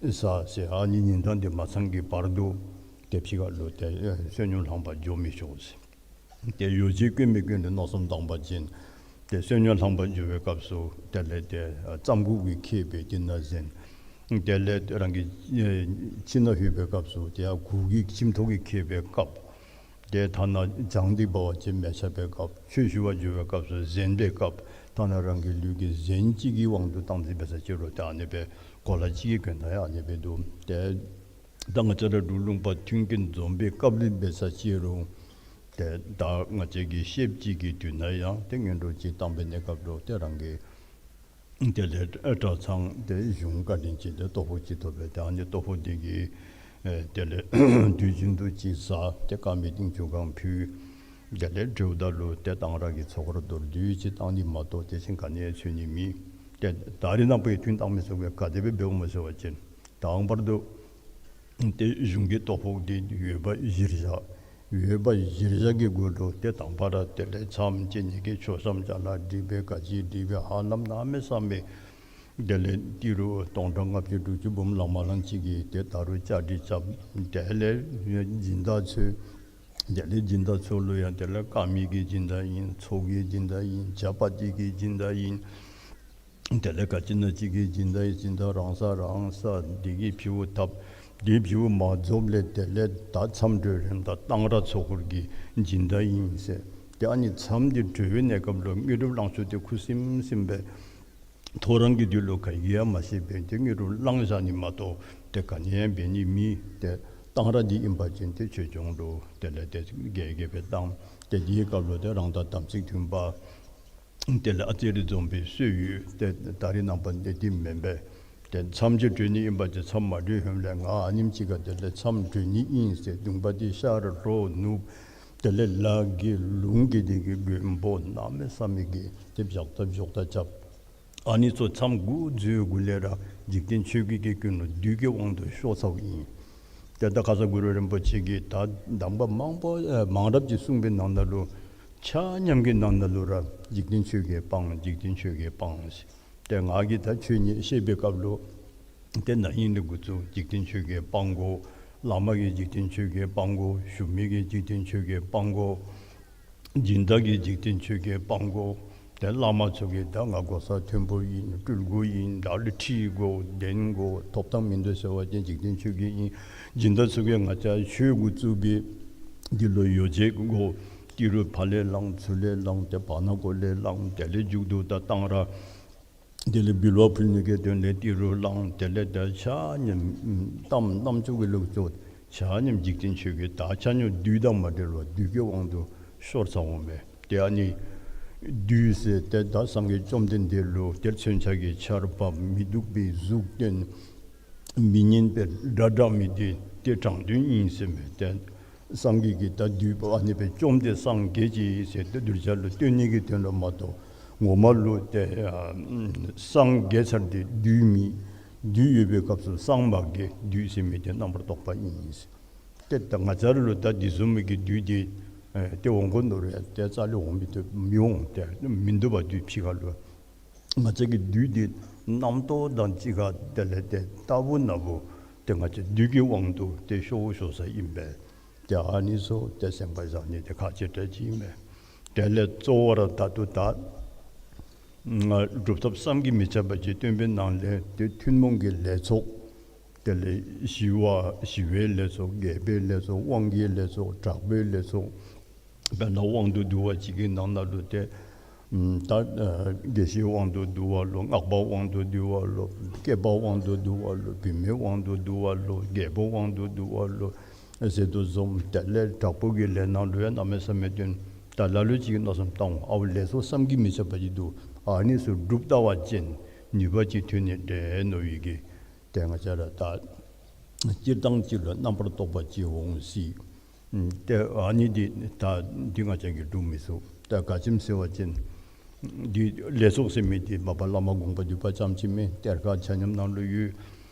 ཟ་ཟེར། ཨ་ནི་ཉིན་གྲངས་འདི་མ་ཚང་གི་བར་དུ་ཏེ་ཕྱི་ཁ་ལུ་ཏེ་ཨེ་བསོད་སྙོམས་ལྷང་པར་འགྱོ་མི་ཆོག་ཟེར། ཏེ་ཡོ་བྱད་དཀོན་མི་དཀོན་ལུ་མནོ་བསམ་བཏང་པ་ཅིན་ཏེ་བསོད་སྙོམས་ལྷང་པར་འགྱོ་བའི་སྐབས་སུ་དེ་ལས་ཏེ་ཨ་རྩམ་གུག་གིས་ཁེབས་སྦེ་དེ་ནང་གཟན། དེ་ལས་རང་གི་ཨེ་ཁྱིམ་ནང་ལྷོད་པའི་སྐབས་སུ་ཏེ་ཡར་གུར་གྱིས་ཁྱིམ་ཐོག་གིས་ཁེབས་སྦེ་བཀབ། ཏེ་ཐ་ན་གྱང་འདི་འབད་བ་ཅིན་མེ་ཆ་སྦེ་བཀབ། ཆོས་ཞུ་བར་འགྱོ་བའི་སྐབས་སུ་གཟན་སྦེ་བཀབ། ཐ་ན་རང་གི་ལུས་ཀྱི་གཟན་གཅིག་གི་དབང་དུ་བཏང་སྟེ་འབད་ས་ཅིག་རུང་ཏེ་ཨ་ནི་སྦེ་གོ་ལ་གཅིག་གི་དོན་དག་ཡང་ཨ་ནི་སྦེ་འདུག། ཏེ་ད་ང་བཅས་ར་འབྲུག་ལུང་པ་མཐུན་རྐྱེན་འཛོམས་པའི་སྐབས་ལུ་འབད་ས་ཅིག་རུང་ཏེ་ད་ང་བཅས་ཀྱི་ཤེསཔ་ཅིག་གི་དུས་ན་ཡང་ཏེ་སྔོན་འགྲོ་ཅིག་བཏང་པའི་གནས་སྐབས་ལུ་ཏེ་རང་གི་དེ་ལས་གྲྭ་ཚང་ཏེ་གཞུང་བཀའ་དྲིན་ཅན་ཏེ་ལྟོ་ཕོགས་ཅིག་ཐོབ་པས། ཏེ་ཨ་ནི་ལྟོ་ཕོགས་འདི་གིས་ཨེ་དེ་ལས་དུས་རྒྱུན་དུ་ཅིག་ཟ། ཏེ་དཀར་མེ་ཏིང་ཆུ་གང་ཕུལ། དེ་ལས་དེ་འབདཝ་ད་ལུ་ཏེ་གཏང་རག་གི་ཚོགས་འཁོར་མདོར་བསྡུས་ཅིག་བཏང་ནི་མ་གཏོགས་དེ་བཞིན་ག་ནི་ཡང་འཚོལ་ནི་མེད། ཏེ་ད་རེས་ནངས་པ་ཡང་ཐུན་བཏང་མི་ཚུ་གིས་ག་དེ་སྦེ་འབདཝ་སྨོ་ཟེར་བ་ཅིན་དང་པར་དུ་ཏེ་གཞུང་གི་ལྟོ་ཕོགས་འདི་ཡོད་པ་གཞིར་བཞག། ཡོད་པ་གཞིར་བཞག་གི་སྒོ་ལུ་ཏེ་དང་པ་ར་དེ་ལས་མཚམས་བཅད་ནི་གི་ཆོག་མཆན་ཅ་ལ་སྒྲིག་སྦེ་ག་ཅི་སྒྲིག་སྦེ་ཧ་ལམ་གནམ་མེད་ས་མེད་དེ་ལས་ཏི་རུ་སྟོང་ཕྲག་ལྔ་བཅུ་དྲུག་ཅུ་འབུམ་ལང་མ་ལང་ཅིག་གིས་ཏེ་ད་རུང་བཅའ་སྒྲིག་རྐྱབ། དེ་ལས་སྦྱིན་བདག་འཚོལ། དེ་ལས་སྦྱིན་བདག་ཚུ་ལུ་ཡང་དེ་ལས་དཀར་མེ་གི་སྦྱིན་བདག་ཨིན། ཚོགས་ཀྱི་སྦྱིན་བདག་ཨིན། ཇ་པ་ཏི་གི་སྦྱིན་བདག་ཨིན། དེ་ལས་ག་ཅི་ཨིན་ན་ཅིག་གི་སྦྱིན་བདག་ཨིན། སྦྱིན་བདག་རང་ས་རང་ས་འདི་གིས་ཕྱེཝ་བཏབ། དེ་ཕྱེཝ་མ་རྫོགསཔ་ལས་དེ་ལས་ད་མཚམས་གྲོལ་རནམ་ད་གཏང་རག་ཚོགས་འཁོར་གྱི་སྦྱིན་བདག་ཨིན་ཟེར། ཏེ་ཨ་ནི་མཚམས་འདི་གྲོལ་བའི་གནས་སྐབས་ལུ་དངོས་གྲུབ་བླང་ཚུལ་འདི་ཁུ་སིམ་སིམ་སྦེ་ཐོ་རངས་ཀྱི་དུས་ལུ་ག་གིས་ཡང་མ་ཤེས་པས། ཏེ་དངོས་གྲུབ་བླང་བཞག་ནི་མ་གཏོགས་ཏེ་ག་ནི་ཡང་འབད་ནི་མེད། ཏེ་གཏང་རག་འདི་ཨིན་པ་ཅིན་ཏེ་ཆོས་སྐྱོང་ལུ་དེ་ལས་ཏེ་རྒྱས་རྒྱས་སྦེ་གཏང་། ཏེ་འདིའི་སྐབས་ལུ་ཏེ་རང་དང་དམ་ཚིག་མཐུན་པ་དེ་ལས་ཨ་ཙི་རེ་འཛོམས་པའི་སྲོལ་ཡོད། ཏེ་ད་རེས་ནངས་པ་འདི་འདི་མེན་པས། ཏེ་མཚམས་ཅིག་གྲོལ་ནི་ཨིན་པ་ཅིན་མཚམས་མ་གྲོལ་ཧེ་མ་ལས་ང་ཨ་ནེམ་ཅིག་ཁར་དེ་ལས་མཚམས་གྲོལ་ནི་ཨིན་ཟེར་གདོང་པ་འདི་ཤར་ལྷོ་ནུབ་དེ་ལས་ལ་གི་ལུང་གི་འདི་གི་མགོན་པོ་གནམ་མེད་ས་མེད་ཀྱི་ཏེ་བཞག་ད་བཞག་ད་རྐྱབ། ཨ་ནི་ཚུ་མཚམས་འགོ་འཛུལ་འགོ་ལས་ར་འཇིག་རྟེན་ཆོས་བརྒྱད་ཀྱི་ཀུན་སློང་བདུད་ཀྱི་དབང་དུ་ཤོར་ཚརཝ་ཨིན། ཏེ་ད་ཁ་སང་གུ་རུ་རིན་པོ་ཆེ་གིས་ད་གདམས་པ་མང་པོ་ཨེ་མང་རབས་ཅིག་གསུངས་པའི་ནང་ན་ལུ་ཆ་མཉམ་གྱི་ནང་ན་ལུ་ར་འཇིག་རྟེན་ཆོས་བརྒྱད་སྤང་། འཇིག་རྟེན་ཆོས་བརྒྱད་སྤང་ཟེར། ཏེ་ང་གིས་ད་ཆོས་ཉིད་བཤད་པའི་སྐབས་ལུ་ཏེ་ན་ཧིང་ལས་འགོ་བཙུགས་འཇིག་རྟེན་ཆོས་བརྒྱད་སྤང་དགོ། བླ་མ་གིས་འཇིག་རྟེན་ཆོས་བརྒྱད་སྤང་དགོ། ཞུ་མི་གིས་འཇིག་རྟེན་ཆོས་བརྒྱད་སྤང་དགོ། སྦྱིན་བདག་གིས་འཇིག་རྟེན་ཆོས་བརྒྱད་སྤང་དགོ། ཏེ་བླ་མ་ཚུ་གིས་ད་ང་གོ་ས་མཐོན་པོ་ཨིན། སྤྲུལ་སྐུ་ཨིན། ད་ལུ་ཁྲི་དགོ་གདན་དགོ་ཐོབ་ཐང་མིན་འདུག་ཟེར་བ་ཅིན་འཇིག་རྟེན་ཆོས་བརྒྱད་ཨིན། སྦྱིན་བདག་ཚུ་གིས་ང་བཅས་ཆོས་འགོ་བཙུགས་པའི་འདི་ལུ་ཡོ་བྱད་དགོ། ཏི་རུ་ཕར་ལས་བླངས་ཚུར་ལས་བླངས་ཏེ་བར་ན་གོ་ལས་བླངས་དེ་ལས་མཇུག་བསྡུ་ད་གཏང་རག་དེ་ལས་འབུལ་བ་ཕུལ་ནི་གི་དོན་ལས་ཏི་རུ་བླངས་དེ་ལས་ད་ཆ་མཉམ་གཏམ་རྣམ་ཅོ་གི་ལུགས་ཚུ་ཆ་མཉམ་འཇིག་རྟེན་ཆོས་བརྒྱད་ད་ཆ་མཉམ་བདུད་དང་མ་འབྲེལ་བར་བདུད་ཀྱི་དབང་དུ་ཤོར་ཚརཝ་མས། ཏེ་ཨ་ནི་བདུད་ཟེར་ཏེ་ད་སངས་རྒྱས་བཅོམ་ལྡན་འདས་ལུ་ཏེ་མཚོན་ཆ་གི་ཆརཔ་མི་སྡུག་པའི་གཟུགས་སྟོན་མི་སྙན་པའི་སྒྲ་བསྒྲགས་མི་འདི་ཏེ་དྲང་དོན་ཨིན་ཟེར་མས། ཏེ་སངས་རྒྱས་ཀྱིས་ད་བདུད་པོ་ཨ་ནི་སྦེ་བཅོམ་སྟེ་སངས་རྒྱས་ཅི་ཟེར་ཏེ་གདུལ་བྱ་ལུ་སྟོན་ནི་གི་དོན་ལུ་མ་གཏོགས་ངོ་མ་ལུ་ཏེ་ཨ་སངས་རྒྱས་ཚར་ཏེ་བདུད་མེད། བདུད་ཡོད་པའི་སྐབས་སུ་སངས་མ་རྒྱས། བདུད་ཟེར་མི་འདི་རྣམ་པར་རྟོག་པ་ཨིན་ཟེར། ཏེ་ད་ང་བཅས་ར་ལུ་ད་འདི་བཟུམ་མའི་གི་བདུད་འདི་ཨེ་ཏེ་འོང་དགོ་མནོ་རུང་ཡང་ཏེ་རྩ་ལས་འོང་མི་བཏུབ་མི་འོང་། ཏེ་མིན་འདུག་པ་བདུད་ཕྱི་ཁ་ལུ། ང་བཅས་ཀྱི་བདུད་འདི་རྣམ་རྟོག་དང་གཅིག་ཁར་དེ་ལས་ཏེ་རྟག་བུ་ན་བུ་ཏེ་ང་བཅས་བདུད་ཀྱི་དབང་དུ་ཏེ་ཤོར་ཤོར་ས་ཨིན་པས། ཏེ་ཨ་ནི་ཚུ་ཏེ་སེམས་པ་བཞག་ནི་འདི་ཁག་ཆེ་དྲགས་ཅིག་ཨིན་པས། དེ་ལས་གཙོ་བོ་ར་ད་ལྟོ་ད་ང་སྒྲུབ་ཐབས་བསམ་གྱིས་མི་ཁྱབ་པ་ཅིག་སྟོན་པའི་ནང་ལས་ཏེ་ཐུན་མོང་གི་ལས་ཚོགས་དེ་ལས་ཞི་བ་ཞི་བའི་ལས་ཚོགས་རྒྱས་པའི་ལས་ཚོགས་དབང་གི་ལས་ཚོགས་དྲག་པོའི་ལས་ཚོགས། དཔེར་ན་དབང་དུ་བསྡུ་བ་ཅིག་གི་ནང་ན་ལུ་ཏེ་ཨམ་ད་ཨ་དགེ་བཤེས་དབང་དུ་བསྡུ་བ་ལོ། སྔགས་པ་དབང་དུ་བསྡུ་བ་ལོ། སྐྱེས་པ་དབང་དུ་བསྡུ་བ་ལོ། བུད་མེད་དབང་དུ་བསྡུ་བ་ལོ། རྒྱལ་པོ་དབང་དུ་བསྡུ་བ་ལོ་ཟེར་དོ་བཟུམ། དེ་ལས་དྲག་པོ་གི་ལས་ནང་ལུ་ཡང་གནམ་མེད་ས་མེད་སྟོན། ད་ལ་ལུ་ཅིག་གིས་མནོ་བསམ་བཏང་འོང་། ཨའུ་ལས་ཚོགས་བསམ་གྱིས་མི་ཁྱབ་པ་ཅིག་འདུག། ཨ་ནི་ཚུ་སྒྲུབ་ལྟ་བ་ཅིན་ནུས་པ་ཅིག་ཐོན་ནི་འདྲས་མནོ་བའི་གི་ཏེ་ང་བཅས་ར་ད་སྤྱིར་བཏང་ཅིག་ལུ་རྣམ་པར་རྟོག་པ་ཅིག་འོང་སྲིད། ཨམ་ཏེ་ཨ་ནི་འདི་ད་འདི་ང་བཅས་ཀྱིས་སྒྲུབ་མི་ཚུགས། ད་ག་ཅི་སྨོ་ཟེར་བ་ཅིན་འདི་ལས་ཚོགས་ཟེར་མི་འདི་མ་པ་བླ་མ་དགོངས་པ་འདུས་པ་ཙམ་ཅིག་མེན། གཏེར་ཁ་ཆ་མཉམ་ནང་ལུ་ཡོད།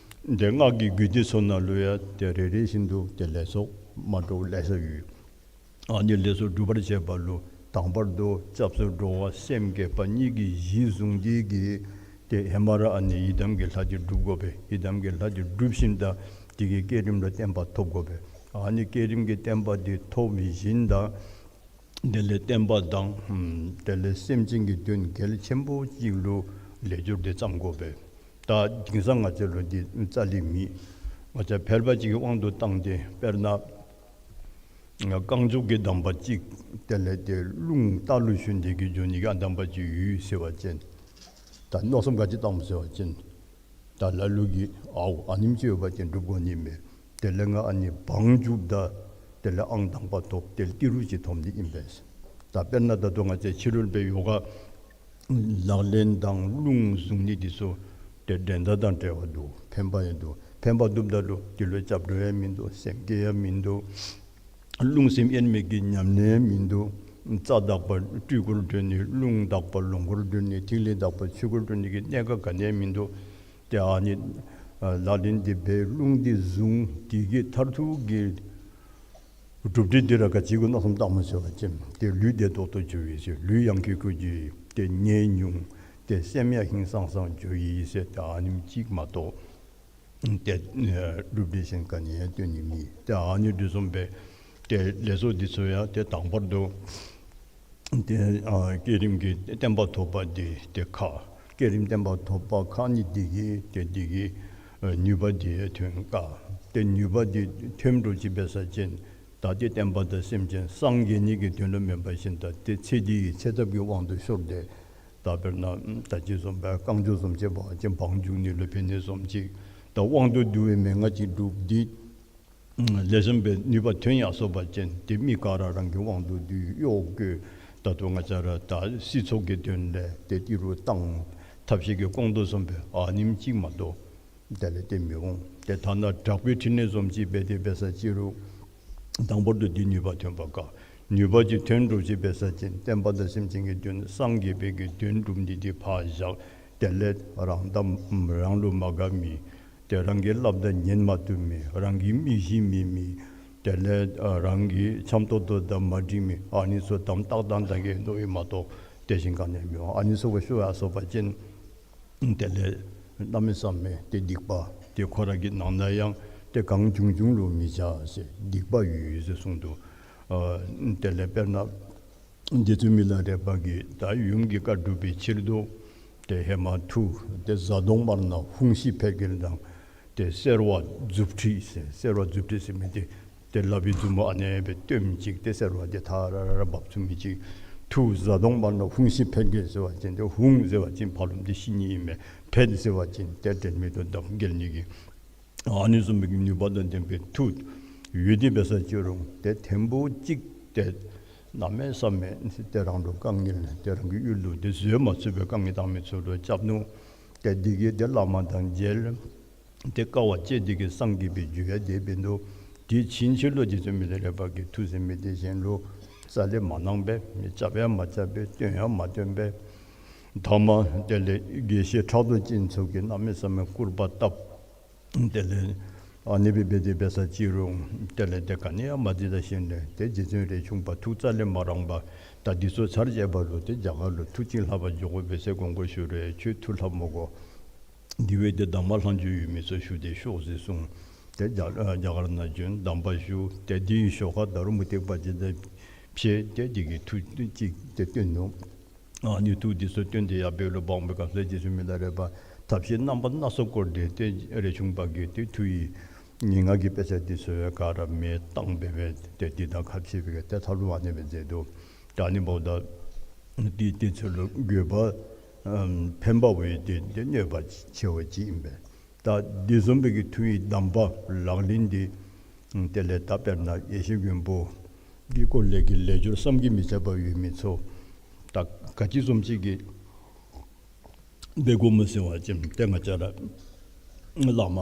ཏེ་སྔགས་ཀྱི་རྒྱུད་སྡེ་ཚུ་ནང་ལུ་ཡང་ཏེ་རེ་རེ་བཞིན་དུ་ཏེ་ལས་ཚོགས་མ་འདྲཝ་ལེ་ཤ་ཡོད། ཨ་ནི་ལས་ཚོགས་སྒྲུབ་པར་བྱེད་པ་ལུ་དང་པར་དུ་སྐྱབས་སུ་འགྲོ་བ་སེམས་བསྐྱེད་པ་གཉིས་ཀྱི་གཞི་བཟུང་སྟེ་གི་ཏེ་ཧེ་མ་ར་ཨ་ནི་ཡི་དམ་གྱི་ལྷ་འདི་སྒྲུབ་དགོ་པས། ཡི་དམ་གྱི་ལྷ་འདི་སྒྲུབ་ཞིནམ་ད་དེ་གི་བསྐྱེད་རིམ་ལུ་བརྟན་པ་ཐོབ་དགོ་པས། ཨ་ནི་བསྐྱེད་རིམ་གྱི་བརྟན་པ་འདི་ཐོབ་ཞིནམ་ད་དེ་ལས་བསྟན་པ་དང་ཨམ་དེ་ལས་སེམས་ཅན་གྱི་དོན་གལ་ཆེན་པོ་ཅིག་ལུ་ལས་སྦྱོར་འདི་བརྩམ་དགོ་པས། ད་དེང་སང་ང་བཅས་ལུ་འདི་རྩ་ལས་མེད། ང་བཅས་ཕལ་པ་ཅིག་གིས་དབང་དུ་བཏང་སྟེ་དཔེར་ན་རྐང་མགྱོགས་ཀྱི་གདམས་པ་ཅིག་དེ་ལས་ཏེ་རླུང་རྟ་ལུ་ཞོན་ཏེ་གི་འགྱོ་ནི་གི་ཨ་གདམས་པ་ཅིག་ཡོད་ཟེར་བ་ཅིན་ད་མནོ་བསམ་ག་ཅི་བཏངམ་ཟེར་བ་ཅིན་ད་ལ་ལུ་གིས་ཨའུ་ཨ་ནེམ་ཅིག་ཡོད་པ་ཅིན་སྒྲུབ་དགོ་ནི་མས། དེ་ལས་ང་ཨ་ནི་བང་རྒྱུགཔ་ད་དེ་ལས་ཨང་དང་པ་ཐོབ། དེ་ལས་ཏི་རུ་ཅིག་ཐོབ་ནི་ཨིན་པས། ད་དཔེར་ན་ད་ལྟོ་ང་བཅས་ཕྱི་རོལ་པའི་ཡོ་ག་ལག་ལེན་དང་རླུང་བཟུང་ནི་འདི་ཚུ་ཏེ་འགྲན་ཟླ་དང་བྲལ་བ་འདུག། ཕན་པ་ཡང་འདུག། ཕན་པ་འདུགཔ་ད་ལུ་འདི་ལུ་སྐྱབས་འགྲོ་ཡང་མིན་འདུག། སེམས་བསྐྱེད་ཡང་མིན་འདུག། རླུང་སེམས་དབྱེར་མེད་ཀྱི་ཉམས་ལེན་ཡང་མིན་འདུག། རྩ་དག་པ་སྤྲུལ་སྐུར་གྲོལ་ནི། རླུང་དག་པ་ལོངས་སྐུར་གྲོལ་ནི། ཐིག་ལེ་དག་པ་ཆོས་སྐུར་གྲོལ་ནི་གི་གནད་འགག་ག་ནི་ཡང་མིན་འདུག། ཏེ་ཨ་ནི་ཨ་ལག་ལེན་འདི་འབད་རླུང་འདི་བཟུང་། དེ་གི་མཐར་ཐུག་གི་གྲུབ་འབྲས་འདི་ར་ག་ཅི་གུ་མནོ་བསམ་བཏངམ་ཟེར་བ་ཅིན་ཏེ་ལུས་བདེ་ཏོག་ཏོ་འགྱོ་ཡི་ཟེར། ལུས་ཡང་ཁེ་ཁེ་འགྱོ་ཡི། ཏེ་ནད་ཉུང་། ཏེ་སེམས་ཡང་ཧིང་སངས་སངས་འགྱོ་ཡི་ཟེར། ཏེ་ཨ་ནེམ་ཅིག་མ་གཏོགས་ཏེ་ཨ་གྲུབ་འབྲས་གཞན་ག་ནི་ཡང་སྟོན་ནི་མེད། ཏེ་ཨ་ནི་འདི་བཟུམ་སྦེ་ཏེ་ལས་ཚོགས་འདི་ཚུ་ཡང་ཏེ་དང་པར་དུ་ཏེ་ཨ་བསྐྱེད་རིམ་གྱི་བརྟན་པ་ཐོབ་པ་འདི་ཏེ་ཁག། བསྐྱེད་རིམ་བརྟན་པ་ཐོབ་པ་ཁག་ནི་འདི་གིས་ཏེ་འདི་གི་ཨ་ནུས་པ་འདི་ཐོན་དཀའ། ཏེ་ནུས་པ་འདི་ཐོན་འགྲོ་ཅི་འབད་ས་ཅིན་ ད་དེ་བསྟན་པ་དང་སེམས་ཅན་སངས་རྒྱས་ནི་གི་དོན་ལུ་མེན་པ་བཞིན་ད་དེ་ཚེ་འདི་གི་ཚེ་ཐབས་ཀྱི་དབང་དུ་ཤོར་ཏེ། ད་དཔེར་ན་ད་ཅི་བཟུམ་སྦེ་རྐང་མགྱོགས་བཟུམ་ཅིག་འབད་བ་ཅིན་བང་རྒྱུག་ནི་ལུ་ཕན་ནི་བཟུམ་ཅིག། ད་དབང་དུ་བསྡུ་བའི་མན་ངག་ཅིག་སྒྲུབ་སྟེ་ལེགས་ཤོམ་སྦེ་ནུས་པ་ཐོན་ཡར་སོང་པ་ཅིན་དེ་མི་ག་ར་རང་གི་དབང་དུ་བསྡུ་གཡོག་བཀོལ། ད་ལྟོ་ང་བཅས་ར་ད་སྲིད་ཚོགས་ཀྱི་དོན་ལས་དེ་ཏི་རུ་བཏང་ཐབས་ཤེས་ཀྱིས་སྐོང་དོ་བཟུམ་སྦེ་ཨ་ནེམ་ཅིག་མ་གཏོགས་དེ་ལས་དེ་མི་འོང་། དེ་ཐ་ན་དྲག་པོའི་ཕྲིན་ལས་བཟུམ་ཅིག་འབད་དེ་འབད་ས་ཅི་རུང་དང་པོ་དུ་དེ་ནུས་པ་ཐོན་པ་དཀའ། ནུས་པ་ཅིག་ཐོན་འགྱོ་ཅིག་འབད་ས་ཅིན་བསྟན་པ་དང་སེམས་ཅན་གྱི་དོན་སངས་རྒྱས་པའི་གི་དོན་སྒྲུབ་ནི་དེ་ཕར་བཞག། དེ་ལས་རང་དང་རང་ལུ་མ་དགའ་མི། དེ་རང་གི་སླབ་དང་ཉན་མ་བཏུབ་མི། རང་གི་མི་གཞི་མེད་མི། དེ་ལས་ཨ་རང་གི་འཆམ་ཏོག་ཏོ་དང་མ་འགྲིག་མི། ཨ་ནི་ཚུ་དམ་ཏག་ཏག་ཏག་གི་མནོ་ཡི་མ་གཏོགས་དེ་བཞིན་ག་ནི་ཡང་མི་འོང་། ཨ་ནི་ཚུ་ག་ཤོར་ཡར་སོང་པ་ཅིན་དེ་ལས་གནམ་མེད་ས་མེད་དེ་སྡིག་པ་དེ་ཁོ་ར་གི་ནང་ན་ཡང་དེ་གང་བྱུང་བྱུང་ལུ་མི་བྱ་ཟེར་སྡིག་པ་ཡོད་ཡོད་ཟེར་གསུངས་འདུག། ཨ་དེ་ལས་དཔེར་ན་རྗེ་བཙུན་མི་ལ་རས་པ་གིས་ད་ཡུམ་གྱི་བཀའ་སྒྲུབ་པའི་ཕྱིར་དུ་དེ་ཧེ་མ་མཐུ་དེ་གཟའ་གདོང་དམར་ནག་ཧཱུྃ་ཤི་ཕཊ་འགྱེལ་དང་དེ་སེར་བ་མཛུབ་ཁྲིད་ཟེར། སེར་བ་མཛུབ་ཁྲིད་ཟེར་མི་དེ་དེ་ལག་པའི་མཛུབ་མོ་ཨ་ནེ་སྦེ་སྟོན་ཅིག་དེ་སེར་བ་དེ་ཐ་ར་ར་ར་འབབ་ཚུགས་མི་ཅིག། མཐུ་གཟའ་གདོང་དམར་ནག་ཧཱུྃ་ཤི་ཕཊ་འགྱེལ་ཟེར་བ་ཅིན་དེ་ཧཱུྃ་ཟེར་བ་ཅིན་ཕ་རོལ་ཏེ་ཤི་ནི་ཨིན་མས། ཕཊ་ཟེར་བ་ཅིན་དེ་དྲན་མེད་དུ་བརྡབ་འགྱེལ་ནི་གི། ཨ་ནི་བཟུམ་མའི་ནུས་པ་དང་ལྡན་པའི་མཐུ་ཡོད་དེ་འབད་ས་ཅི་རུང་དེ་ཐེངས་པོ་གཅིག་དེ་གནམ་མེད་ས་མེད་དེ་རང་ལུ་དཀའ་ངལ་དེ་རང་གི་ཡུལ་ལུ་དེ་བཟོད་མ་ཚུགས་པའི་དཀའ་ངལ་བཏང་མི་ཚུ་ལུ་སྐྱབས་ནུག། དེ་འདི་གིས་དེ་བླ་མ་དང་མཇལ། དེ་དཀའ་བ་སྤྱད་དེ་གིས་སངས་རྒྱས་པའི་རྒྱུ་ཡང་དེ་འབད་ནུག། དེ་ཕྱིན་ཆད་ལུ་རྗེ་བཙུན་མི་ལ་རས་པ་གིས་མཐུ་ཟེར་མི་དེ་གཞན་ལུ་རྩ་ལས་མ་གནང་པས། སྐྱབས་ཡང་མ་སྐྱབས་པས། སྟོན་ཡང་མ་སྟོན་པས། ཐ་མ་དེ་ལས་དགེ་བཤེས་ཕྲག་དོག་ཅན་ཚུ་གིས་གནམ་མེད་ས་མེད་སྐུར་པ་བཏབ། དེ་ལས་ཨ་ནི་སྦེ་འབད་དེ་འབད་ས་ཅི་རུང་དེ་ལས་དེ་ག་ནི་ཡང་མ་བདེ་ད་ཞིནམ་ལས་དེ་རྗེ་བཙུན་རས་ཆུང་པ་ཐུགས་རྩ་ལས་མ་རངས་པར་ད་འདི་ཚུ་ཚར་བཅད་པ་ལུ་དེ་རྒྱ་གར་ལུ་མཐུ་ཅིག་ལྷབ་པར་འགྱོ་དགོ་པས་ཟེར་དགོངས་སྐོར་ཞུ་རུང་ཁྱོད་མཐུ་ལྷབ་མི་དགོ། འདི་བས་དེ་གདམས་པ་ལྷག་མཇུག་ཡོད་མི་ཚུ་ཞུ་སྟེ་ཤོག་ཟེར་གསུངས། དེ་རྒྱ་རྒྱ་གར་ནང་བྱོན་གདམས་པ་ཞུ། དེ་འདི་ཡི་ཞོར་ཁར་ད་རུང་མུ་སྟེགས་པ་ཅིག་དང་ཕྱད་དེ་འདི་གི་མཐུ་ཅིག་དེ་སྟོན་ནུག། ཨ་ནི་མཐུ་འདི་ཚུ་སྟོན་ཏེ་ཡར་འབད་ལུ་འབག་འབད་ག་ས་རྗེ་བཙུན་མི་ལ་རས་པ་ཐབས་ཤེས་རྣམ་པ་སྣ་ཚོགས་བསྐོར་ཏེ་དེ་རས་ཆུང་པ་གིས་དེ་མཐུ་ཡི་ངན་སྔགས་ཀྱི་དཔེ་ཆ་འདི་ཚུ་ག་ར་མེ་བཏང་འབད་འབད་དེ་འདི་དང་ཁ་ཕྱེ་འབད་ག་དེ་ཐབས་ལུ་ཨ་ནི་སྦེ་མཛད་དོ། ད་ཨ་ནི་འབདཝ་ད་འདི་དེ་ཚུ་ལུ་དགོས་པ་ཨམ་ཕན་པ་བས་དེ་དེ་གནོད་པ་ཆེ་བ་ཅིག་ཨིན་པས། ད་འདི་བཟུམ་སྦེ་གི་མཐུ་ཡི་གདམས་པ་ལག་ལེན་འདི་དེ་ལས་ད་དཔེར་ན་ཡེ་ཤེས་མགོན་པོ་འདི་སྐོར་ལས་ཀྱི་ལས་སྦྱོར་བསམ་གྱིས་མི་ཁྱབ་པ་ཡོད་མི་ཚུ་ད་ག་ཅི་བཟུམ་ཅིག་གི་འབད་དགོཔ་སྨོ་ཟེར་བ་ཅིན་ཏེ་ང་བཅས་ར་བླ་མ་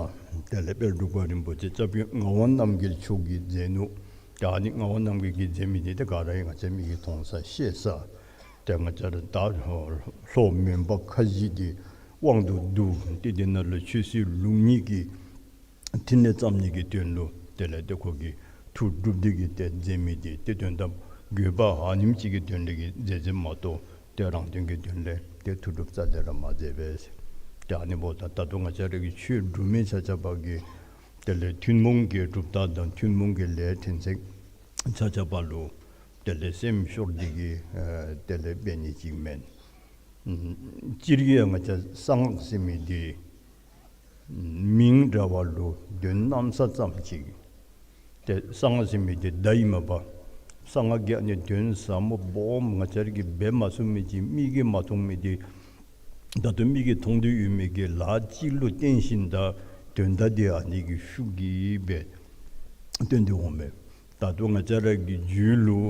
དེ་ལས་དཔལ་འབྲུག་པ་རིན་པོ་ཆེ་སྐྱབས་རྗེ་ངག་དབང་རྣམ་རྒྱལ་མཆོག་གིས་མཛད་ནུག། ད་ཨ་ནི་ངག་དབང་རྣམ་རྒྱལ་གྱིས་མཛད་མི་འདི་ཏེ་ག་ར་ཡང་ང་བཅས་མིག་གིས་མཐོང་ས་ཤེས་ས། ཏེ་ང་བཅས་ར་ད་ལྷོ་མོན་པ་ཁ་བཞི་འདི་དབང་དུ་བསྡུ་སྟེ་འདི་ནང་ལུ་ཆོས་སྲིད་ལུགས་གཉིས་ཀྱི་ཕྲིན་ལས་བརྩམ་ནི་གི་དོན་ལུ་དེ་ལས་ཏེ་ཁོ་གིས་མཐུ་སྒྲུབ་སྟེ་གིས་ཏེ་མཛད་མི་འདི་ཏེ་དོན་དམ་དགོས་པ་ཨ་ནེམ་ཅིག་གི་དོན་ལས་ཀྱི་མཛད་མཛདཔ་མ་གཏོགས་ཏེ་རང་དོན་གྱི་དོན་ལས་ཏེ་མཐུ་སྒྲུབ་རྩ་ལས་ར་མ་མཛད་པས། ཏེ་ཨ་ནི་འབདཝ་ད་ད་ལྟོ་ང་བཅས་ར་གི་ཆོས་སྒྲུབ་མི་ཆ་ཁྱབ་ཀྱིས་དེ་ལས་ཐུན་མོང་གི་གྲུབ་རྟགས་དང་ཐུན་མོང་གི་ལས་ཕྲན་ཚེགས་ཆ་ཁྱབ་ལུ་དེ་ལས་སེམས་ཤོར་ཏེ་གིས་ཨ་དེ་ལས་འབད་ནི་ཅིག་མེན། ཨམ་སྤྱིར་གྱིས་ཡང་ང་བཅས་གསང་སྔགས་ཟེར་མི་འདི་མིང་འདྲ་བ་ལུ་དོན་གནམ་ས་ཙམ་ཅིག། ཏེ་གསང་སྔགས་ཟེར་མི་འདི་བརྡ་ཨིན་མས་པ། གསང་སྔགས་ཀྱི་ཨ་ནི་དོན་ཟབ་མོ་སྦོམ་ང་བཅས་ར་གིས་འབད་མ་ཚུགས་མི་ཅིག་མིག་གིས་མ་མཐོང་མི་འདི་ད་ལྟོ་མིག་གིས་མཐོང་སྟེ་ཡོད་མི་གི་ལཱ་ཅིག་ལུ་བརྟེན་ཞིནམ་ད་དོན་དག་འདི་ཨ་ནི་གི་ཤུགས་ཀྱིས་སྦེ་སྟོན་ཏེ་འོང་མས། ད་ལྟོ་ང་བཅས་ར་གི་རྒྱུད་ལུ་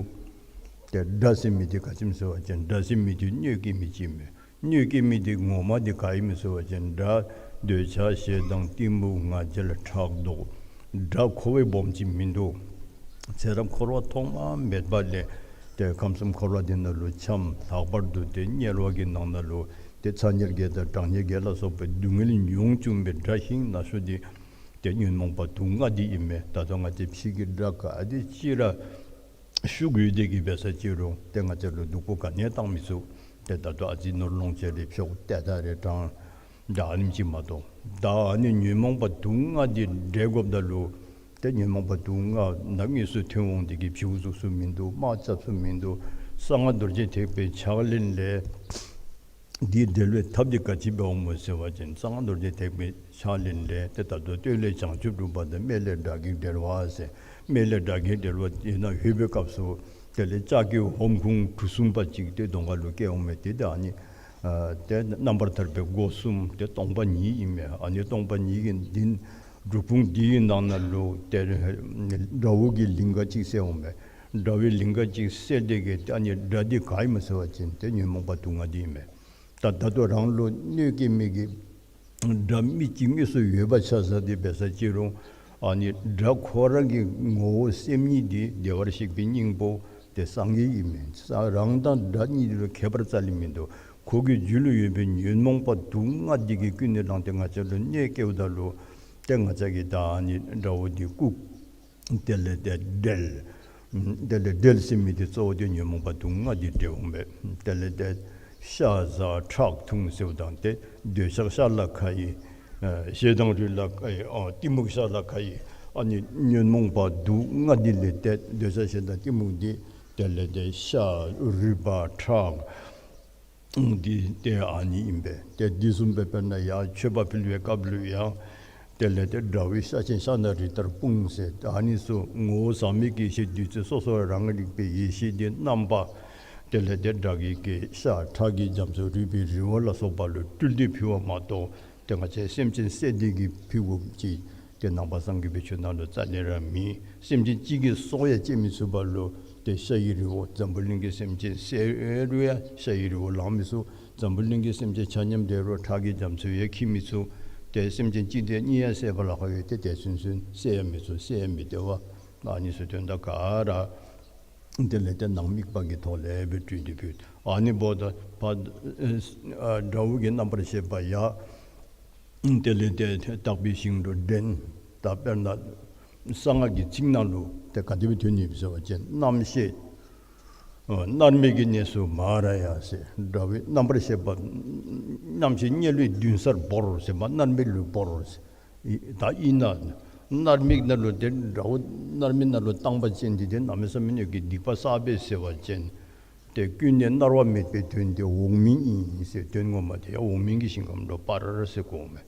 ཏེ་དགྲ་ཟེར་མི་འདི་ག་ཅི་སྨོ་ཟེར་བ་ཅིན་དགྲ་ཟེར་མི་འདི་གནོད་སྐྱེལ་མི་ཅིག་མས། གནོད་སྐྱེལ་མི་འདི་ངོ་མ་འདི་ག་ཨིན་མས་ཟེར་བ་ཅིན་དགྲ་འདོད་ཆགས་ཞེ་སྡང་གཏི་མུག་ང་རྒྱལ་ཕྲག་དོག། དགྲ་ཁོ་བ་སྦོམ་ཅིག་མིན་འདུག། ཚེ་རབས་འཁོར་བ་ཐོག་མ་མེད་པ་ལས་ཏེ་ཁམས་གསུམ་འཁོར་བ་འདི་ནང་ལུ་འཁྱམས། ལྷག་པར་དུ་ཏེ་དམྱལ་བ་གི་ནང་ན་ལུ་ཏེ་ཚ་དམྱལ་བརྒྱད་དང་གྲང་དམྱལ་བརྒྱད་ལ་སོགས་པའི་སྡུག་བསྔལ་མྱོང་བཅུག་པའི་དགྲ་ཞིང་ན་ཤོས་འདི་ཏེ་ཉོན་མོངས་པ་དུག་ལྔ་འདི་ཨིན་མས། ད་ལྟོ་ང་བཅས་ཕྱི་གི་དགྲ་ག་དེ་ཅིག་ར་ཤུགས་ཡོད་དེ་གིས་འབད་ས་ཅི་རུང་ཏེ་ང་བཅས་ལུ་སྡུག་པོ་ག་ནི་ཡང་བཏང་མི་ཚུགས། ཏེ་ད་ལྟོ་ཨ་ཙི་ནོར་ལོངས་སྤྱོད་རེ་འཕྱོག་ཏེ་ད་རེ་དྲང་ད་ཨ་ནེམ་ཅིག་མ་གཏོགས། ད་ཨ་ནི་ཉོན་མོངས་པ་དུག་ལྔ་འདི་བསྒྲལ་དགོཔ་ད་ལུ་ཏེ་ཉོན་མོངས་པ་དུག་ལྔ་ནམ་དངོས་སུ་ཐོན་འོང་དེ་གིས་བྱིའུ་གཟུགས་སུ་མིན་འདུག། དམག་རྐྱབ་ས་མིན་འདུག། གསང་སྔགས་རྡོ་རྗེ་ཐེག་པའི་ཕྱག་ལེན་ལས་ འདི་འབྲེལ་བའི་ཐབས་འདི་ག་ཅི་འབདཝ་སྨོ་ཟེར་བ་ཅིན་གསང་སྔགས་རྡོ་རྗེ་ཐེག་པའི་ཕྱག་ལེན་ལས་ཏེ་ད་ལྟོ་སྟོད་ལས་བྱང་ཆུབ་སྒྲུབ་པ་དང་སྨད་ལས་དགྲ་བགེགས་བསྒྲལ་བ་ཟེར། སྨད་ལས་དགྲ་བགེགས་བསྒྲལ་བ་དེ་ནང་ལྷོད་པའི་སྐབས་སུ་དེ་ལས་ལྕགས་ཀྱི་ཧོམ་ཁུང་གྲུ་གསུམ་པ་ཅིག་ཏེ་གདོང་ཁ་ལུ་བཀལ་འོང་མས། ཏེ་ད་ཨ་ནི་ཨ་ཏེ་རྣམ་པར་ཐར་པའི་སྒོ་གསུམ་ཏེ་སྟོང་པ་ཉིད་ཨིན་མས། ཨ་ནི་སྟོང་པ་ཉིད་ཀྱི་འདི་སྒྲུབ་ཁུང་འདི་གི་ནང་ན་ལུ་ཏེ་དགྲ་བོ་གི་ལིང་ག་ཅིག་གསལ་འོང་མས། དགྲ་བོའི་ལིང་ག་ཅིག་གསལ་ཏེ་གི་ཏེ་ཨ་ནི་དགྲ་འདི་ག་ཨིན་མས་ཟེར་བ་ཅིན་ཏེ་ཉོན་མོངས་པ་དུག་ལྔ་འདི་ཨིན་མས། ད་ད་ལྟོ་རང་ལུ་གནོད་སྐྱེལ་མི་གི་དགྲ་མི་གཅིག་དངོས་སུ་ཡོད་པ་ཆ་བཞག་སྟེ་འབད་ས་ཅི་རུང་ཨ་ནི་དགྲ་ཁོ་རང་གི་ངོ་བོ་སེམས་ཉིད་འདི་བདེ་བར་གཤེགས་པའི་སྙིང་པོ་ཏེ་སངས་རྒྱས་ཨིན་མས། ས་རང་དང་དགྲ་གཉིས་ལུ་ཁྱད་པར་རྩ་ལས་མིན་འདུག། ཁོ་གི་རྒྱུད་ལུ་ཡོད་པའི་ཉོན་མོངས་པ་དུག་ལྔ་འདི་གིས་ཀུན་ནས་བསླངས་ཏེ་ང་བཅས་ལུ་གནོད་སྐྱེལཝ་ད་ལུ་ཏེ་ང་བཅས་ཀྱིས་ད་ཨ་ནི་དགྲ་བོ་འདི་བཀུག། དེ་ལས་ཏེ་བསྒྲལ། དེ་ལས་བསྒྲལ་ཟེར་མི་འདི་གཙོ་བོ་འདི་ཉོན་མོངས་པ་དུག་ལྔ་འདི་བསྒྲལ་འོང་པས། དེ་ལས་ཏེ་ཤ་ཟ་ཁྲག་འཐུང་ཟེརཝ་དང་ཏེ་འདོད་ཆགས་ཤ་ལ་ཁ་ཡི། ཨ་ཞེ་སྡང་རུས་ལ་ཁ་ཡི། ཨ་གཏི་མུག་ཤ་ལ་ཁ་ཡི། ཨ་ནི་ཉོན་མོངས་པ་དུག་ལྔ་འདི་ལས་ཏེ་འདོད་ཆགས་ཞེ་སྡང་གཏི་མུག་འདི་དེ་ལས་ཏེ་ཤ་རུས་པ་ཁྲག་འདི་ཏེ་ཨ་ནི་ཨིན་པས། ཏེ་འདི་བཟུམ་སྦེ་དཔེར་ན་ཡང་མཆོད་པ་ཕུལ་བའི་སྐབས་ལུ་ཡང་དེ་ལས་ཏེ་དགྲ་བོའི་ཤ་ཆེན་ཤ་ནག་རི་ལྟར་སྤུངས་ཟེར། ཨ་ནི་ཚུ་ངོ་བོ་ཟག་མེད་ཀྱི་ཡེ་ཤེས་བདུད་རྩི་སོ་སོ་རང་རིག་པའི་ཡེ་ཤེས་འདི་བསྣམས་པ། དེ་ལས་ཏེ་དགྲ་བགེགས་ཀྱི་ཤ་ཁྲག་གི་རྒྱ་མཚོ་རུས་པའི་རི་བོ་ལ་སོགས་པ་ལུ་སྤྲུལ་ཏེ་ཕུལ་བ་མ་གཏོགས་ཏེ་ང་བཅས་སེམས་ཅན་བསད་དེ་གི་ཕུལ་དགོཔ་ཅིག་ཏེ་ནང་པ་སངས་རྒྱས་པའི་ཆོས་ནང་ལུ་རྩ་ལས་ར་མེད། སེམས་ཅན་གཅིག་གི་སྲོག་ཡང་བཅད་མི་ཚུགས་པ་ལུ་ཏེ་ཤ་ཡི་རི་བོ་འཛམ་བུ་གླིང་གི་སེམས་ཅན་བསད་རུང་ཡང་ཤ་ཡི་རི་བོ་ལང་མི་ཚུགས། འཛམ་བུ་གླིང་གི་སེམས་ཅན་ཆ་མཉམ་བསད་རུང་ཁྲག་གི་རྒྱ་མཚོ་ཡང་འཁྱིལ་མི་ཚུགས། ཏེ་སེམས་ཅན་གཅིག་དང་གཉིས་ཡང་བསད་པ་ལཱ་ཁག་ཡོད། ཏེ་དེ་ཚུན་ཚོད་བསད་ཡང་མི་ཚུགས། བསད་ཡང་མི་བདེ་བ། ཨ་ནི་ཚུ་དོན་དག་ག་ར་དེ་ལས་ཏེ་ནང་དམིགས་པ་གི་ཐོག་ལས་སྦེ་སྤྲུལ་ཏེ་ཕུལ། ཨ་ནི་འབདཝ་ད་ཕར་ཨ་དགྲ་བོ་གི་རྣམ་པར་ཤེས་པ་ཡང་དེ་ལས་ཏེ་དག་པའི་ཞིང་དུ་འདྲེན། ད་དཔེར་ན་གསང་སྔགས་ཀྱི་ཚིག་ནང་ལུ་ཏེ་ག་དེ་སྦེ་ཐོན་ནུག་ཟེར་བ་ཅིན་རྣམ་ཤེས་ཨ་མནར་མེད་ཀྱི་གནས་སུ་མ་ར་ཡ་ཟེར། དགྲ་བོའི་རྣམ་པར་ཤེས་པ་རྣམ་ཤེས་དམྱལ་བའི་མདུན་སར་བོར་ཟེར་མ་མནར་མེད་ལུ་བོར་ཟེར། ད་ཨིན་ན་མནར་མེད་ནང་ལུ་ཏེ་དགྲ་བོ་མནར་མེད་ནང་ལུ་བཏང་པ་ཅིན་འདི་ཏེ་གནམ་མེད་ས་མེད་ཀྱི་སྡིག་པ་བསགས་པས་ཟེར་བ་ཅིན་ཏེ་ཀུན་ནས་མནར་བ་མེད་པའི་དོན་དེ་འོག་མིན་ཨིན་ཟེར། དོན་ངོ་མ་དེ་ཡང་འོག་མིན་གྱི་ཞིང་ཁམས་ལུ་སྤར་ཟེར་གོ་མས།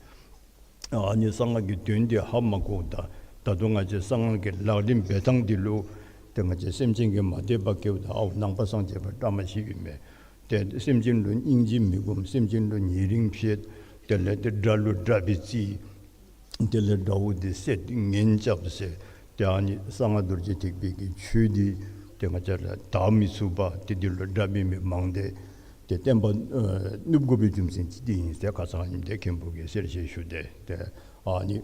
ཨ་ནི་གསང་སྔགས་ཀྱི་དོན་དེ་ཧ་མ་གོ། ད་ད་དུང་ང་བཅས་གསང་སྔགས་ཀྱི་ལག་ལེན་འབད་ཐངས་འདི་ལུ་ཏེ་ང་བཅས་སེམས་ཅན་གྱིས་མ་དད་པ་སྐྱེཝ་ད་ཨའོ་ནང་པ་སངས་རྒྱས་པ་བཀྲ་མ་ཤིས་ཨིན་མས། ཏེ་སེམས་ཅན་ལུ་སྙིང་རྗེ་མི་སྒོམ། སེམས་ཅན་ལུ་ཉེ་རིང་བྱེད། དེ་ལས་ཏེ་དགྲ་ལུ་དགྲ་སྦེ་བརྩི། དེ་ལས་དགྲ་བོ་དེ་བསད་ངན་རྐྱབ་ཟེར། ཏེ་ཨ་ནི་གསང་སྔགས་རྡོ་རྗེ་ཐེག་པའི་གི་ཆོས་འདི་ཏེ་ང་བཅས་ལུ་དར་མི་ཚུགས་པ་ཏེ་འདི་ལུ་དགྲ་འབད་མི་མང་སྟེ། ཏེ་བསྟན་པ་ཨ་ནུབ་དགོ་པའི་རྒྱུ་མཚན་ཅིག་འདི་ཨིན་ཟེར་ཁ་ཙ་ཨ་ནི་འདི་མཁན་པོ་གིས་གསལ་བཤད་ཞུ་སྟེ། ཏེ་ཨ་ནི་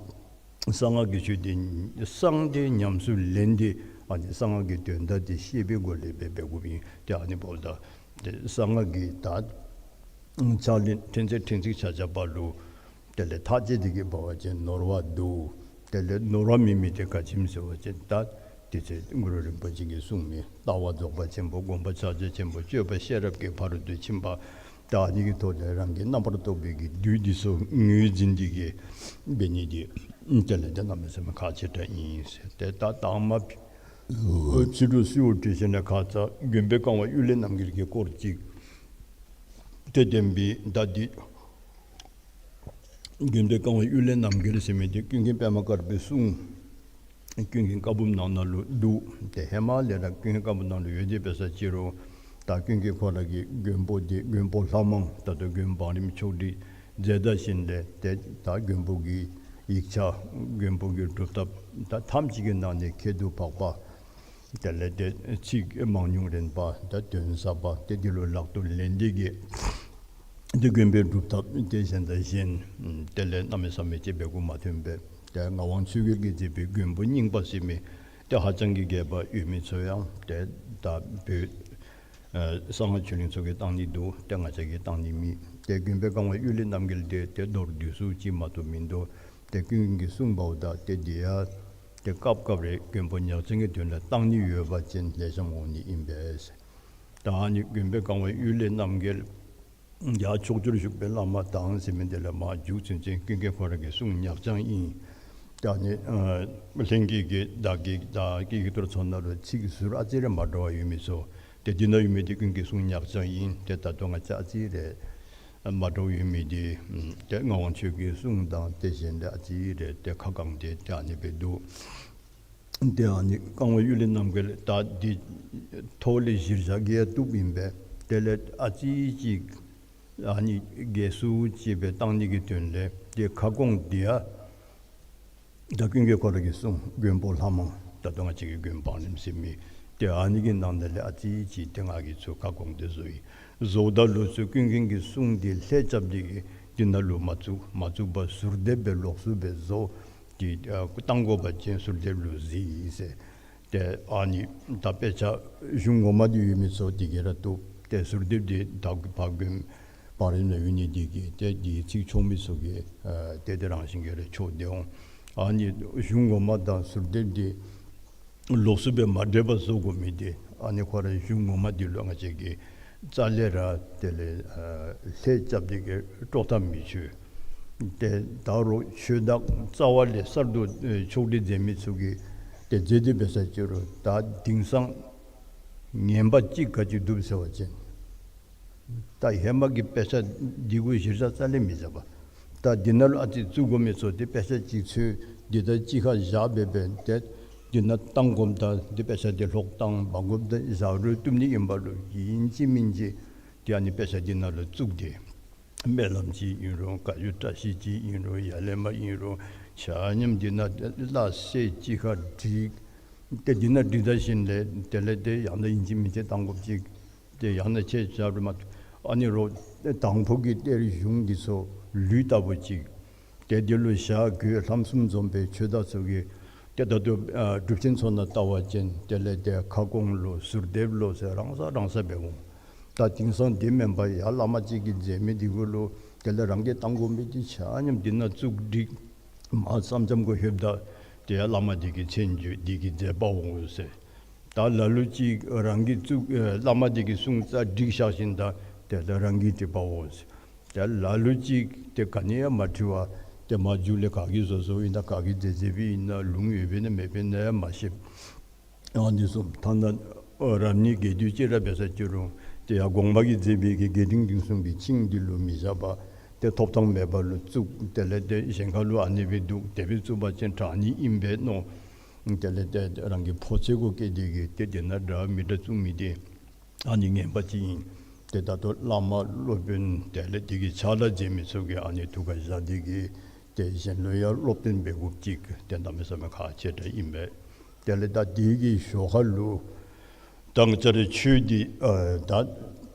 གསང་སྔགས་ཀྱི་ཆོས་འདི་གསང་སྟེ་ཉམས་སུ་ལེན་ཏེ་ཨ་ནི་གསང་སྔགས་ཀྱི་དོན་དག་འདི་ཤེས་པའི་སྒོ་ལས་འབད་འབད་དགོཔ་ཨིན། ཏེ་ཨ་ནི་འབདཝ་ད་ཏེ་གསང་སྔགས་ཀྱི་ད་ཕྱག་ལེན་ཕྲན་ཚེགས་ཕྲན་ཚེགས་ཆ་ཁྱབ་པ་ལུ་དེ་ལས་ཐག་བཅད་དེ་གི་འབད་བ་ཅིན་ནོར་བ་འདུག། དེ་ལས་ནོར་བ་མེད་མི་དེ་ག་ཅི་སྨོ་ཟེར་བ་ཅིན་ད་དེ་ཚེ་གུ་རུ་རིན་པོ་ཆེ་གིས་གསུངས་མི་ལྟ་བ་རྫོགས་པ་ཆེན་པོ། སྒོམ་པ་ཕྱག་རྒྱ་ཆེན་པོ། སྤྱོད་པ་ཤེས་རབ་ཀྱི་ཕ་རོལ་ཏུ་ཕྱིན་པ། ད་ཨ་ནི་གི་ཐོག་ལས་རང་གི་རྣམ་པར་རྟོག་པའི་གི་བདུད་འདི་ཚུ་ངོས་འཛིན་ཏེ་གི་འབད་ནི་འདི་དེ་ལས་ཏེ་གནམ་མེད་ས་མེད་ཁག་ཆེ་དྲགས་ཨིན་ཟེར། ཏེ་ད་དང་པ་ཕྱི་དྲོ་གསོལཝ་བཏབ་ཞིནམ་ལས་ཁ་ཙ་མགོན་པོའི་བཀའ་དབང་གཡུལ་ལས་རྣམ་རྒྱལ་གྱི་སྐོར་ཅིག་ཏེ་བསྟན་པའི་ད་འདི་མགོན་པོའི་བཀའ་དབང་གཡུལ་ལས་རྣམ་རྒྱལ་ཟེར་མི་འདི་ཀུན་མཁྱེན་པདྨ་དཀར་པོའི་གསུང་ཀུན་མཁྱེན་བཀའ་འབུམ་ནང་ན་ལུ་འདུག། ཏེ་ཧེ་མ་ལས་ར་ཀུན་མཁྱེན་བཀའ་འབུམ་ནང་ལུ་ཡོད་དེ་འབད་ས་ཅི་རུང་ད་ཀུན་མཁྱེན་ཁོ་ར་གི་མགོན་པོ་འདི་མགོན་པོ་ལྷ་མང་ད་ལྟོ་མགོན་པོ་བང་རིམ་ཆོག་སྒྲིག་མཛད་ད་ཞིནམ་ལས་ཏེ་ད་མགོན་པོ་གི་ཡིག་ཆ་མགོན་པོ་གི་སྒྲུབ་ཐབས་ད་ཐམས་ཅད་ཀྱི་ནང་ནས་ཁྱད་དུ་འཕགས་པ། དེ་ལས་ཏེ་ཚིག་མང་ཉུང་རན་པ་ད་དོན་ཟབ་པ་ཏེ་འདི་ལུ་ལག་ཏུ་ལེན་ཏེ་གི་ཏེ་མགོན་པོའི་སྒྲུབ་ཐབས་ཏེ་གཞན་དང་གཞན་དེ་ལས་གནམ་མེད་ས་མེད་ཅིག་འབད་དགོཔ་མ་ཐོན་པས། ཏེ་ངག་དབང་ཆོས་རྒྱལ་གྱིས་མཛད་པའི་མགོན་པོ་རྙིང་པ་ཟེར་མི་ཏེ་ཧ་ཅང་གི་རྒྱས་པ་ཡོད་མི་ཚུ་ཡང་ཏེ་ད་བོད་ཨ་གསང་སྔགས་ཆོས་གླིང་ཚུ་གིས་བཏང་ནི་འདུག། ཏེ་ང་བཅས་ཀྱིས་བཏང་ནི་མེད། ཏེ་མགོན་པོའི་བཀའ་དབང་གཡུལ་ལས་རྣམ་རྒྱལ་འདི་ཏེ་མདོར་བསྡུས་སུ་ཅིག་མ་གཏོགས་མིན་འདུག། ཏེ་ཀུན་མཁྱེན་གྱིས་གསུངས་པ་འོ་ད་ཏེ་འདི་ཡང་ཏེ་སྐབས་སྐབས་རེ་མགོན་པོ་ཉག་རྐྱང་གི་དོན་ལུ་བཏང་ནི་ཡོད་པ་ཅིན་ལེགས་ཤོམ་འོང་ནི་ཨིན་པས། ད་ཨ་ནི་མགོན་པོའི་བཀའ་དབང་གཡུལ་ལས་རྣམ་རྒྱལ་ཡར་ཕྱོགས་བཅུར་བཞུགས་པའི་བླ་མ་དང་ཟེར་མི་འདི་ལས་མར་མཇུག་ཚུན་ཚོད་ཀུན་མཁྱེན་ཁོ་ར་གི་གསུང་ཉག་རྐྱང་ཨིན། ད་ཨ་ནི་ཨ་ལྷན་རྒྱས་ཀྱི་བདག་གི་བདག་གི་ཡིག་ཐོར་ཚུ་ནང་ལུ་ཚིག་ཟུར་ཨ་ཙི་རེ་མ་འདྲཝ་ཡོད་མི་ཚུ་ཏེ་འདི་ནང་ཡོད་མི་འདི་ཀུན་མཁྱེན་གསུང་ཉག་རྐྱང་ཨིན། ཏེ་ད་ལྟོ་ང་བཅས་ཨ་ཙི་རེ་ མ་འདྲཝ་ཡོད་མི་འདི་ཏེ་ངག་དབང་ཆོས་ཀྱི་གསུང་དང་དེ་བཞིན་དུ་ཨ་ཙི་རེ་ཏེ་ཁ་བསྐངས་ཏེ་ཏེ་ཨ་ནི་སྦེ་འདུག། ཏེ་ཨ་ནི་བསྐང་བ་གཡུལ་ལས་རྣམ་རྒྱལ་ད་འདི་ཐོག་ལས་གཞིར་བཞག་གི་ཡང་བཏུབ་ཨིན་པས། དེ་ལས་ཨ་ཙི་ཅིག་ཨ་ནི་རྒྱས་སུ་ཅིག་སྦེ་བཏང་ནི་གི་དོན་ལས་ཏེ་ཁ་སྐོང་འདི་ཡང་ད་ཀུན་མཁྱེན་ཁོ་ར་གི་གསུང་མགོན་པོ་ལྷ་མང་ད་ལྟོ་ང་བཅས་ཀྱི་མགོན་པོ་བང་རིམ་ཟེར་མི་ཏེ་ཨ་ནི་གི་ནང་ན་ལས་ཨ་ཙི་ཅིག་ཏེ་ང་གིས་ཚུར་ཁ་སྐོང་སྟེ་བཟོ་ཡི། བཟོཝ་ད་ལུ་ཚུར་ཀུན་མཁྱེན་གྱི་གསུང་འདི་ལྷད་རྐྱབ་སྟེ་གིས་འདི་ནང་ལུ་མ་བཙུགས། མ་བཙུགས་པར་ཟུར་འདེབས་སྦེ་ལོགས་སུ་སྦེ་བཟོ། ཏེ་ཨ་བཏང་དགོ་པ་ཅིན་ཟུར་འདེབས་ལུ་གཟིགས་ཟེར། ཏེ་ཨ་ནི་ད་དཔེ་ཆ་གཞུང་ངོ་མ་འདི་ཡོད་མི་ཚུ་འདི་གིས་ར་བཏུབ། ཏེ་ཟུར་འདེབས་འདི་ད་ཕར་མགོན་བང་རིམ་ནང་ཡོད་ནི་འདི་གིས་ཏེ་འདི་ཚིག་ཆོག་མི་ཚུ་གིས་ཨ་ཏེ་དེ་རང་བཞིན་གྱིས་ར་ཆོག་སྟེ་འོང་། ཨ་ནི་གཞུང་ངོ་མ་དང་ཟུར་འདེབས་འདི་ལོགས་སུ་སྦེ་མ་འདྲེས་པར་བཟོ་དགོ་མི་འདི་ཨ་ནི་ཁོ་ར་གཞུང་ངོ་མ་འདི་ལུ་ང་བཅས་ཀྱིས་རྩ་ལས་ར་དེ་ལས་ཨ་ལྷད་རྐྱབ་སྟེ་གིས་དཀྲོག་ཐག་མི་ཆོད། ཏེ་ད་རུང་ཆོས་བདག་རྩ་བ་ལས་གསར་དུ་ཨེ་ཕྱོགས་སྒྲིག་མཛད་མི་ཚུ་གིས་ཏེ་མཛད་དེ་འབད་ས་ཅིག་རུང་ད་དེང་སང་ངན་པ་ཅིག་ག་ཅི་འདུག་ཟེར་བ་ཅིན་ད་ཧེ་མ་གི་དཔེ་ཆ་འདི་གུ་གཞིར་བཞག་རྩ་ལས་མི་བཞག་པར་ད་འདི་ནང་ལུ་ཨ་ཙི་བཙུགས་དགོ་མི་ཚུ་ཏེ་དཔེ་ཆ་ཅིག་འཚོལ་འདི་དང་གཅིག་ཁར་བཞག་སྦེ་འབད་དེ་འདི་ནང་བཏང་དགོཔ་དང་འདི་དཔེ་ཆ་འདི་ལྷོག་བཏང་འབག་དགོཔ་དང་བཞག་རུང་བཏུབ་ནི་ཨིན་པ་ལུ་ཨིན་ཅི་མིན་ཅི་ཏེ་ཨ་ནི་དཔེ་ཆ་འདི་ནང་ལུ་བཙུགས་ཏེ་སྨོན་ལམ་ཅིག་ཨིན་རུང་བཀའ་བརྒྱུད་བཀྲ་ཤིས་ཅིག་ཨིན་རུང་ཡར་ལས་མར་ཨིན་རུང་ཆ་མཉམ་འདི་ནང་ཏེ་སླ་བསྲེ་གཅིག་ཁར་བསྒྲིགས། ཏེ་འདི་ནང་བསྒྲིགས་ད་ཞིནམ་ལས་དེ་ལས་ཏེ་ཡང་ན་ཨིན་ཅི་མིན་ཅི་བཏང་དགོཔ་ཅིག་ཏེ་ཡང་ན་ཆེ་ཆ་རུང་མ་ཨ་ནི་རོགས་དང་ཕུ་གི་གཏེར་གཞུང་འདི་ཚུ་ལུད་ལྟ་བུ་ཅིག་ཏེ་འདི་ལུ་བཞག་དགོས། ལྷམ་གསུམ་འཛོམས་པའི་ཆོས་བདག་ཚུ་གིས་ཏེ་ད་ལྟོ་ཨ་སྒྲུབ་ཆེན་ཚུ་ནང་བལྟ་བ་ཅིན་དེ་ལས་ཏེ་ཁ་སྐོང་ལོ་ཟུར་འདེབས་ལོ་ཟེར་རང་ས་རང་ས་འབད་འོང་། ད་དེང་སང་འདི་མེན་པར་ཡར་བླ་མ་ཅིག་གིས་མཛད་མི་འདི་གུ་ལུ་དེ་ལས་རང་གིས་བཏང་དགོ་མི་འདི་ཆ་མཉམ་འདི་ནང་བཙུགས་བསྒྲིགས། མར་མཚམས་མཚམས་གུ་ལྷོདཔ་ད་ཏེ་ཡར་བླ་མ་འདི་གི་མཚན་བརྗོད་འདི་གིས་མཛད་པ་འོང་ཟེར། ད་ལ་ལུ་ཅིག་རང་གིས་བཙུགས་ཨེ་བླ་མ་འདི་གི་གསུང་རྩ་བསྒྲིགས་བཞག་ཞིནམ་ད་དེ་ལས་རང་གིས་བྲིས་པ་འོང་ཟེར། ཏེ་ལ་ལུ་ཅིག་ཏེ་ག་ནི་ཡང་མ་བྲི་བར་ཏེ་མར་མཇུག་ལས་ག་གིས་བཟོ་བཟོཝ་ཨིན་ན་ག་གིས་མཛད་མཛདཔ་ཨིན་ན་ལུང་ཡོདཔ་ཨིན་ན་མེདཔ་ཨིན་ན་ཡང་མ་ཤེས། ཨ་ནི་ཚུ་ཐ་ན་ཨ་རབ་གནས་རྒྱས་བསྡུས་ཅིག་ར་འབད་ས་ཅིག་རུང་ཏེ་ཡར་གོང་མ་གིས་མཛད་པའི་གི་རྒྱས་འབྲིང་བསྡུས་གསུམ་གྱི་ཆིངས་འདི་ལུ་མི་བཞག་པར་ཏེ་ཐོབ་ཐང་མེད་པ་ལུ་བཙུགས། དེ་ལས་ཏེ་གཞན་ཁ་ལུ་ཨ་ནི་སྦེ་འདུག་དེ་སྦེ་བཙུགས་པ་ཅིན་དྲག་ནི་ཨིན་པས་མནོ། དེ་ལས་ཏེ་རང་གི་ཕོ་ཚོད་གུ་བསྐྱེད་དེ་གིས་ཏེ་དེ་ནང་འདྲ་མི་འདྲ་བཙུགས་མི་འདི་ཨ་ནི་ངན་པ་ཅིག་ཨིན། ཏེ་ད་ལྟོ་བླ་མ་སློབ་དཔོན་དེ་ལས་དེ་གི་ཕྱག་ལཱ་མཛད་མི་ཚུ་གིས་ཨ་ནི་ཐུགས་ཁར་བཞག་སྟེ་གིས་ཏེ་གཞན་ལུ་ཡང་སློབ་སྟོན་འབད་དགོཔ་ཅིག་ཏེ་གནམ་མེད་ས་མེད་ཁག་ཆེ་དྲགས་ཨིན་པས། དེ་ལས་ད་དེ་གི་ཞོར་ཁ་ལུ་ད་ང་བཅས་རའི་ཆོས་འདི་ཨ་ད་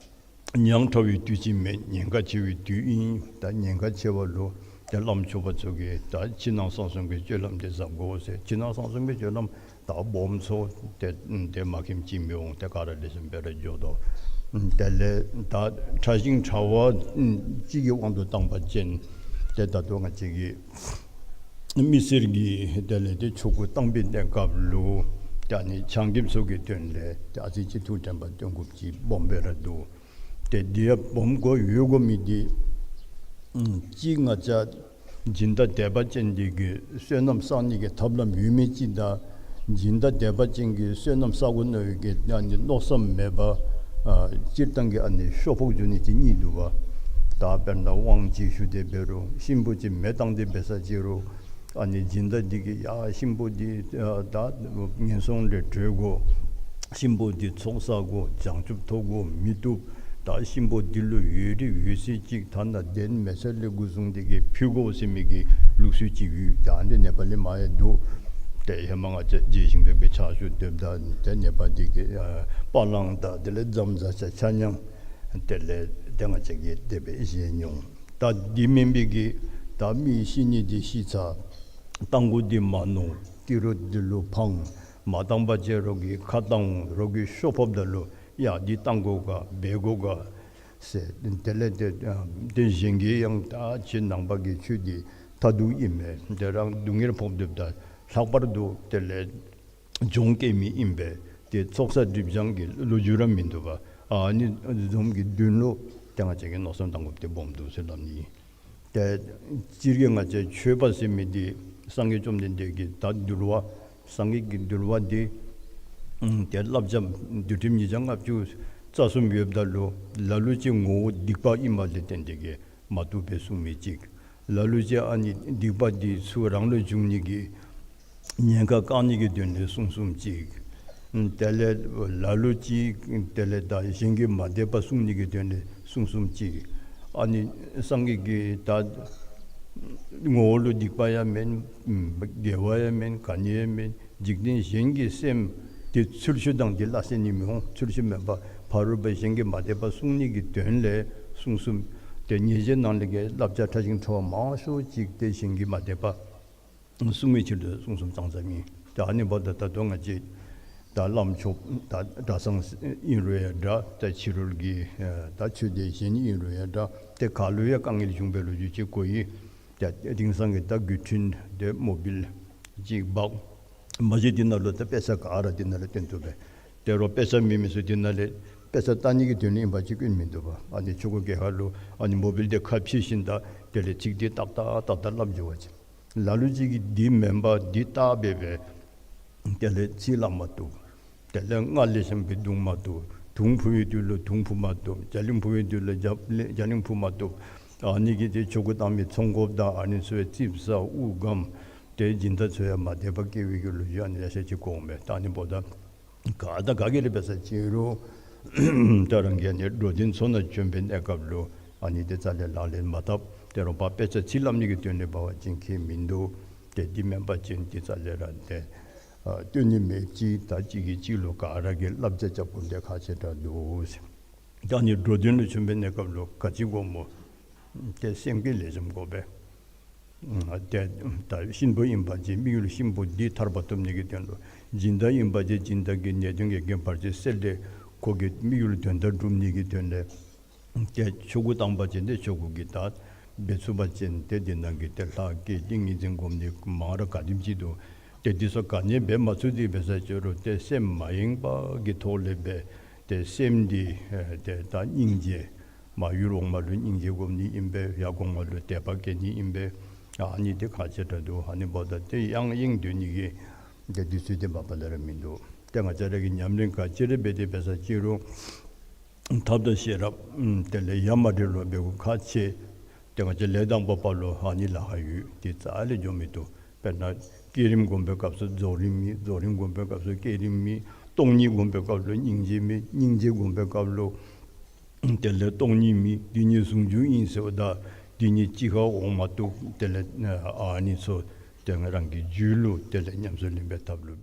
ཉག་ཕྲ་བའི་དུས་ཅིག་མེན། ཉེན་ཁ་ཆེ་བའི་དུས་ཨིན། ད་ཉེན་ཁ་ཆེ་བ་ལུ་ཏེ་བླམ་ཆོསཔ་ཚུ་གིས་ད་ཕྱི་ནང་གསང་གསུམ་གྱི་སྤྱོད་ལམ་འདི་གཟབ་དགོ་ཟེར། ཕྱི་ནང་གསང་གསུམ་གྱི་སྤྱོད་ལམ་ད་སྦོམ་ཚུ་ཏེ་ཏེ་མ་མཁྱེནམ་ཅིག་མི་འོང་། ཏེ་ག་ར་ལེགས་ཤོམ་སྦེ་ར་འགྱོ་དོ། དེ་ལས་ད་ཕྲ་ཞིང་ཕྲ་བ་ཅིག་གི་དབང་དུ་བཏང་པ་ཅིན་ཏེ་ད་ལྟོ་ང་བཅས་ཀྱི་མི་སེར་གྱི་དེ་ལས་ཏེ་ཆོ་ག་བཏང་པའི་གནས་སྐབས་ལུ་ཏེ་ཨ་ནི་ཕྱག་མཁན་ཚུ་གི་དོན་ལས་ཏེ་ཨ་ཙི་ཅིག་ཐུགས་དྲན་པ་བཏོན་དགོཔ་ཅིག་སྦོམ་སྦེ་ར་འདུག། ཏེ་འདི་ཡང་སྦོམ་དགོ་ཡོད་དགོ་མི་འདི་ཨམ་གཅིག་ང་བཅས་སྦྱིན་བདག་དད་པ་ཅན་འདི་གིས་བསོད་ནམས་བསག་ནི་གི་ཐབས་ལམ་ཡོད་མི་ཅིག་དང་སྦྱིན་བདག་དད་པ་ཅན་གྱིས་བསོད་ནམས་བསག་དགོ་མནོ་བའི་གི་ཨ་ནི་མནོ་བསམ་མེད་པར་ཨ་སྤྱིར་བཏང་གི་ཨ་ནི་ཤོ་ཕོག་འགྱོ་ནི་ཅིག་གཉིས་འདུག་པ། ད་དཔེར་ན་དབང་ཅིག་ཞུ་སྟེ་འབད་རུང་གཤིན་པོ་ཅིག་མེ་བཏང་སྟེ་འབད་ས་ཅིག་རུང་ཨ་ནི་སྦྱིན་བདག་འདི་གིས་ཡ་གཤིན་པོ་འདི་ཨ་ད་ངན་སོང་ལས་གྲོལ་དགོ། གཤིན་པོ་འདི་ཚོགས་བསག་དགོ། བྱང་ཆུབ་ཐོབ་དགོ། མི་བཏུབ། ད་གཤིན་པོ་འདི་ལུ་ཡོད་རིགས་ཡོད་ཚད་ཅིག་ཐ་ན་གདན་མེ་ཚལ་ལས་འགོ་བཟུང་སྟེ་གིས་ཕུལ་དགོ་ཟེར་མི་གི་ལུགས་སྲོལ་ཅིག་ཡོད། ད་འདི་ནེ་པ་ལི་མ་ཡང་འདུག། ཏེ་ཧེ་མ་ང་བཅས་རྗེ་ཞིང་ཕེབས་པའི་ཕྱག་ཞུ་སྡོདཔ་ད་ཏེ་ནེ་པ་འདི་གི་ཨ་པ་ལང་དང་དེ་ལས་རྫམ་བཟའ་ཆ་ཆ་མཉམ་དེ་ལས་ཏེ་ང་བཅས་ཀྱིས་དེ་སྦེ་བཞེས་མྱོང་། ད་འདི་མེན་པའི་གི་ད་མི་ཤི་ནི་འདི་ཤི་ཚར། བཏང་དགོ་འདི་མ་མནོ། ཏི་རུ་འདི་ལུ་འཕང་། མ་བཏང་པ་ཅིན་རོགས་ཀྱིས་ཁ་བཏང་འོང་། རོགས་ཀྱིས་ཤོ་ཕོགཔ་ད་ལུ་ཡ་འདི་བཏང་དགོ་ག་འབད་དགོ་ག་ཟེར། དེ་ལས་ཏེ་ཨ་དེ་གཞན་གྱིས་ཡང་ད་ཁྱེད་ནང་པ་གི་ཆོས་འདི་མཐར་ཐུག་ཨིན་མས། ཏེ་རང་སྡུག་བསྔལ་ཕོག་སྡོདཔ་ད་ལྷག་པར་དུ་དེ་ལས་གྱོང་བཀལ་མི་ཨིན་པས། ཏེ་ཚོགས་བསགས་སྒྲིབ་སྦྱང་གི་ལོ་རྒྱུས་ར་མིན་འདུག་པ། ཨ་ནི་བཟུམ་གྱི་དོན་ལུ་ཏེ་ང་བཅས་ཀྱིས་མནོ་བསམ་བཏང་དགོཔ་འདི་སྦོམ་འདུག་ཟེར་སླབ་ནི། ཏེ་སྤྱིར་གྱིས་ང་བཅས་ཆོས་པ་ཟེར་མི་འདི་སངས་རྒྱས་བཅོམ་ལྡན་འདས་ཀྱི་ད་འདུལ་བ་སངས་རྒྱས་ཀྱི་འདུལ་བ་འདི་ཨམ་ཏེ་བསླབ་བྱ་འདུལ་ཁྲིམས་ཉིས་བརྒྱ་ལྔ་བཅུ་ རྩ་གསུམ་ཡོདཔ་ད་ལུ་ལ་ལུ་ཅིག་ངོ་བོ་སྡིག་པ་ཨིནམ་ལས་བརྟེན་ཏེ་གིས་མ་བཏུབ་པས་གསུང་མི་ཅིག། ལ་ལུ་ཅིག་ཨ་ནི་སྡིག་པ་འདི་ཚུ་རང་ལུ་འབྱུང་ནི་གི་ཉེན་ཁ་བཀག་ནི་གི་དོན་ལས་གསུང་གསུངམ་ཅིག། དེ་ལས་ལ་ལུ་ཅིག་དེ་ལས་ད་གཞན་གྱི་མ་དད་པ་བསྲུང་ནི་གི་དོན་ལས་གསུང་གསུངམ་ཅིག། ཨ་ནི་སངས་རྒྱས་ཀྱིས་ད་ངོ་བོ་ལུ་སྡིག་པ་ཡང་མེན། དགེ་བ་ཡང་མེན། ག་ནི་ཡང་མེན། འཇིག་རྟེན་གཞན་གྱི་སེམས་དེ་ཚུལ་ཤུལ་དང་དེ་སླ་བསྲེ་ནི་མི་འོང་། ཚུལ་ཤུལ་མེན་པར་ཕ་རོལ་པོ་གཞན་གྱི་མ་དད་པ་བསྲུང་ནི་གི་དོན་ལས་གསུང་གསུངམ། དེ་ཉེས་བྱས་ནང་ལས་ཀྱི་བསླབ་བྱ་ཕྲ་ཞིང་ཕྲ་བ་མང་ཤོས་ཅིག་དེ་གཞན་གྱི་མ་དད་པ་བསྲུང་བའི་ཕྱིར་དུ་གསུང་གསུངམ་ཙང་ཙང་ཨིན། ད་ཨ་ནི་འབདཝ་ད་ད་ལྟོ་ང་བཅས་ད་བླམ་ཆོསཔ་ད་གྲྭ་ཚང་ཨིན་རུང་ཡང་འདྲ། ད་ཕྱི་རོལ་གྱི་ད་ཆོས་སྡེ་གཞན་ཨིན་རུང་ཡང་འདྲ། དེ་ག་ལུ་ཡང་དཀའ་ངལ་བྱུང་བའི་ལོ་རྒྱུས་ཅིག་གོ་ཡི། ད་དེང་སང་གི་ད་དགོས་འདུན་དེ་མོ་བིལ་ཅིག་འབག་མ་གཞི་དེ་ནང་ལུ་ད་དཔེ་ཆ་ག་ར་དེ་ནང་ལུ་སྟོན་བཏུབ་པས། དེ་རུང་དཔེ་ཆ་མེད་མི་ཚུ་དེ་ནང་ལས་དཔེ་ཆ་ལྟ་ནི་གི་དོན་ལུ་ཨིན་པ་ཅིན་སྐྱོན་མིན་འདུག་པ། ཨ་ནི་ཆོས་སྒོ་གི་ཁ་ལུ་ཨ་ནི་མོ་བིལ་དེ་ཁ་ཕྱེ་ཞིནམ་ད་དེ་ལས་ཚིག་དེ་ཏག་ཏག་ཏག་ཏག་སླབ་འགྱོ་བ་ཅིན། ལ་ལུ་ཅིག་གིས་འདི་མེན་པར་འདི་བལྟ་སྦེ་སྦེ་དེ་ལས་ཚིག་སླབ་མ་བཏུབ། དེ་ལས་རྔ་ལེགས་ཤོམ་སྦེ་བརྡུང་མ་བཏུབ། དུང་འཕུ་བའི་དུས་ལུ་དུང་འཕུ་མ་བཏུབ། རྒྱ་གླིང་འཕུ་བའི་དུས་ལུ་རྒྱ་རྒྱ་གླིང་འཕུ་མ་བཏུབ། ཨ་ནི་གིས་དེ་ཆོས་སྒོ་བཏང་མི་ཚོང་འགོཔ་དང་ཨ་ནི་ཚུ་ཡང་ཙིགཔ་ཟ་དབུགས་སྒམ། དེ་སྦྱིན་བདག་ཚུ་ཡང་མ་དད་པ་སྐྱེ་བའི་གི་ལོ་རྒྱུས་ཨ་ནི་ཡང་ཤེས་ཅིག་གོ་འོང་པས། ད་ཨ་ནི་འབདཝ་ད་ག་དང་ག་གིས་ར་འབད་ས་ཅིན་རུང་ད་རང་གིས་ཨ་ནི་འགྲོ་དོན་ཚུ་ནང་བྱོན་པའི་གནས་སྐབས་ལུ་ཨ་ནི་དེ་རྩ་ལས་ལག་ལེན་མ་འཐབ། དེ་རུང་ཕར་དཔེ་ཆ་ཚིག་སླབ་ནི་གི་དོན་ལས་འབད་བ་ཅིན་ཁྱད་མིན་འདུག། དེ་འདི་མེན་པ་ཅིན་དེ་རྩ་ལས་ར་དེ་ཨ་སྟོན་ནི་མེདཔ་ཅིག། ད་གཅིག་གིས་གཅིག་ལུ་ག་ར་གིས་བསླབ་བྱ་རྐྱབ་དགོཔ་དེ་ཁག་ཆེ་དྲགས་འདུག་ཟེར། ད་ཨ་ནི་འགྲོ་དོན་ལུ་བྱོན་པའི་གནས་སྐབས་ལུ་ག་ཅི་དགོཔ་སྨོ། དེ་སེམས་བསྐྱེད་ལེགས་ཤོམ་དགོ་པས། ཨ་དེ་ད་གཤིན་པོ་ཨིན་པ་ཅིན་དམིགས་ཡུལ་གཤིན་པོ་འདི་ཐར་པ་ཐོབ་ནི་གི་དོན་ལུ། སྦྱིན་བདག་ཨིན་པ་ཅིན་སྦྱིན་བདག་གི་ནད་གདོན་གྱི་རྐྱེན་བར་ཆད་སེལ་ཏེ་ཁོ་གི་དམིགས་ཡུལ་དོན་དག་སྒྲུབ་ནི་གི་དོན་ལས། དེ་ཆོས་སྒོ་བཏང་པ་ཅིན་དེ་ཆོས་སྒོ་གི་ད་འབད་ཚུགས་པ་ཅིན་དེ་དེ་ནང་གི་དེ་ལྷ་བསྐྱེད་ཏིང་ངེ་འཛིན་སྒོམ་ནི་མང་རབས་ག་དེམ་ཅིག་འདུག། དེ་དེ་ཚུ་ག་ནི་འབད་མ་ཚུགས་ཏེ་འབད་ས་ཅིན་རུང་དེ་སེམས་མ་ཡེངས་པ་གི་ཐོག་ལས་འབད། དེ་སེམས་འདི་ཨེ་དེ་ད་སྙིང་རྗེ། མར་ཡུལ་འོག་མ་ལུ་སྙིང་རྗེ་སྒོམ་ནི་ཨིན་པས། ཡར་གོང་མ་ལུ་དད་པ་བསྐྱེད་ནི་ཨིན་པས། ཨ་ནི་དེ་ཁག་ཆེ་དྲགས་འདུག། ཨ་ནི་འབདཝ་ད་དེ་ཡང་ཡེངས་སྡོད་ནི་གི་དེ་དུས་ཚོད་དེ་མ་པ་ལས་ར་མིན་འདུག། དེ་ང་བཅས་ར་གིས་ཉམས་ལེན་ག་ཅི་ར་འབད་དེ་འབད་ས་ཅིན་རུང་ཐབས་དང་ཤེས་རབ་དེ་ལས་ཡ་མ་བྲལ་ལུ་འབད་དགོཔ་ཁག་ཆེ། དེ་ང་བཅས་ལས་དང་པོ་པ་ལུ་ཨ་ནི་ལཱ་ཁག་ཡོད། དེ་རྩ་ལས་འགྱོ་མི་བཏུབ། དཔེར་ན་བསྐྱེད་རིམ་སྒོམ་པའི་སྐབས་སུ་རྫོགས་རིམ་མེད། རྫོགས་རིམ་སྒོམ་པའི་སྐབས་སུ་བསྐྱེད་རིམ་མེད། སྟོང་ཉིད་སྒོམ་པའི་སྐབས་ལུ་སྙིང་རྗེ་མེད། སྙིང་རྗེ་སྒོམ་པའི་སྐབས་ལུ་དེ་ལས་སྟོང་ཉིད་མེད། དེ་གཉིས་ཟུང་འཇུག་ཨིན་ཟེརཝ་ད་དེ་གཉིས་གཅིག་ཁར་འོང་མ་བཏུབ། དེ་ལས་ཨ་ནི་ཚུ་དེ་ང་རང་གི་རྒྱུད་ལུ་དེ་ལས་ཉམས་སུ་ལེན་པའི་ཐབས་ལུ།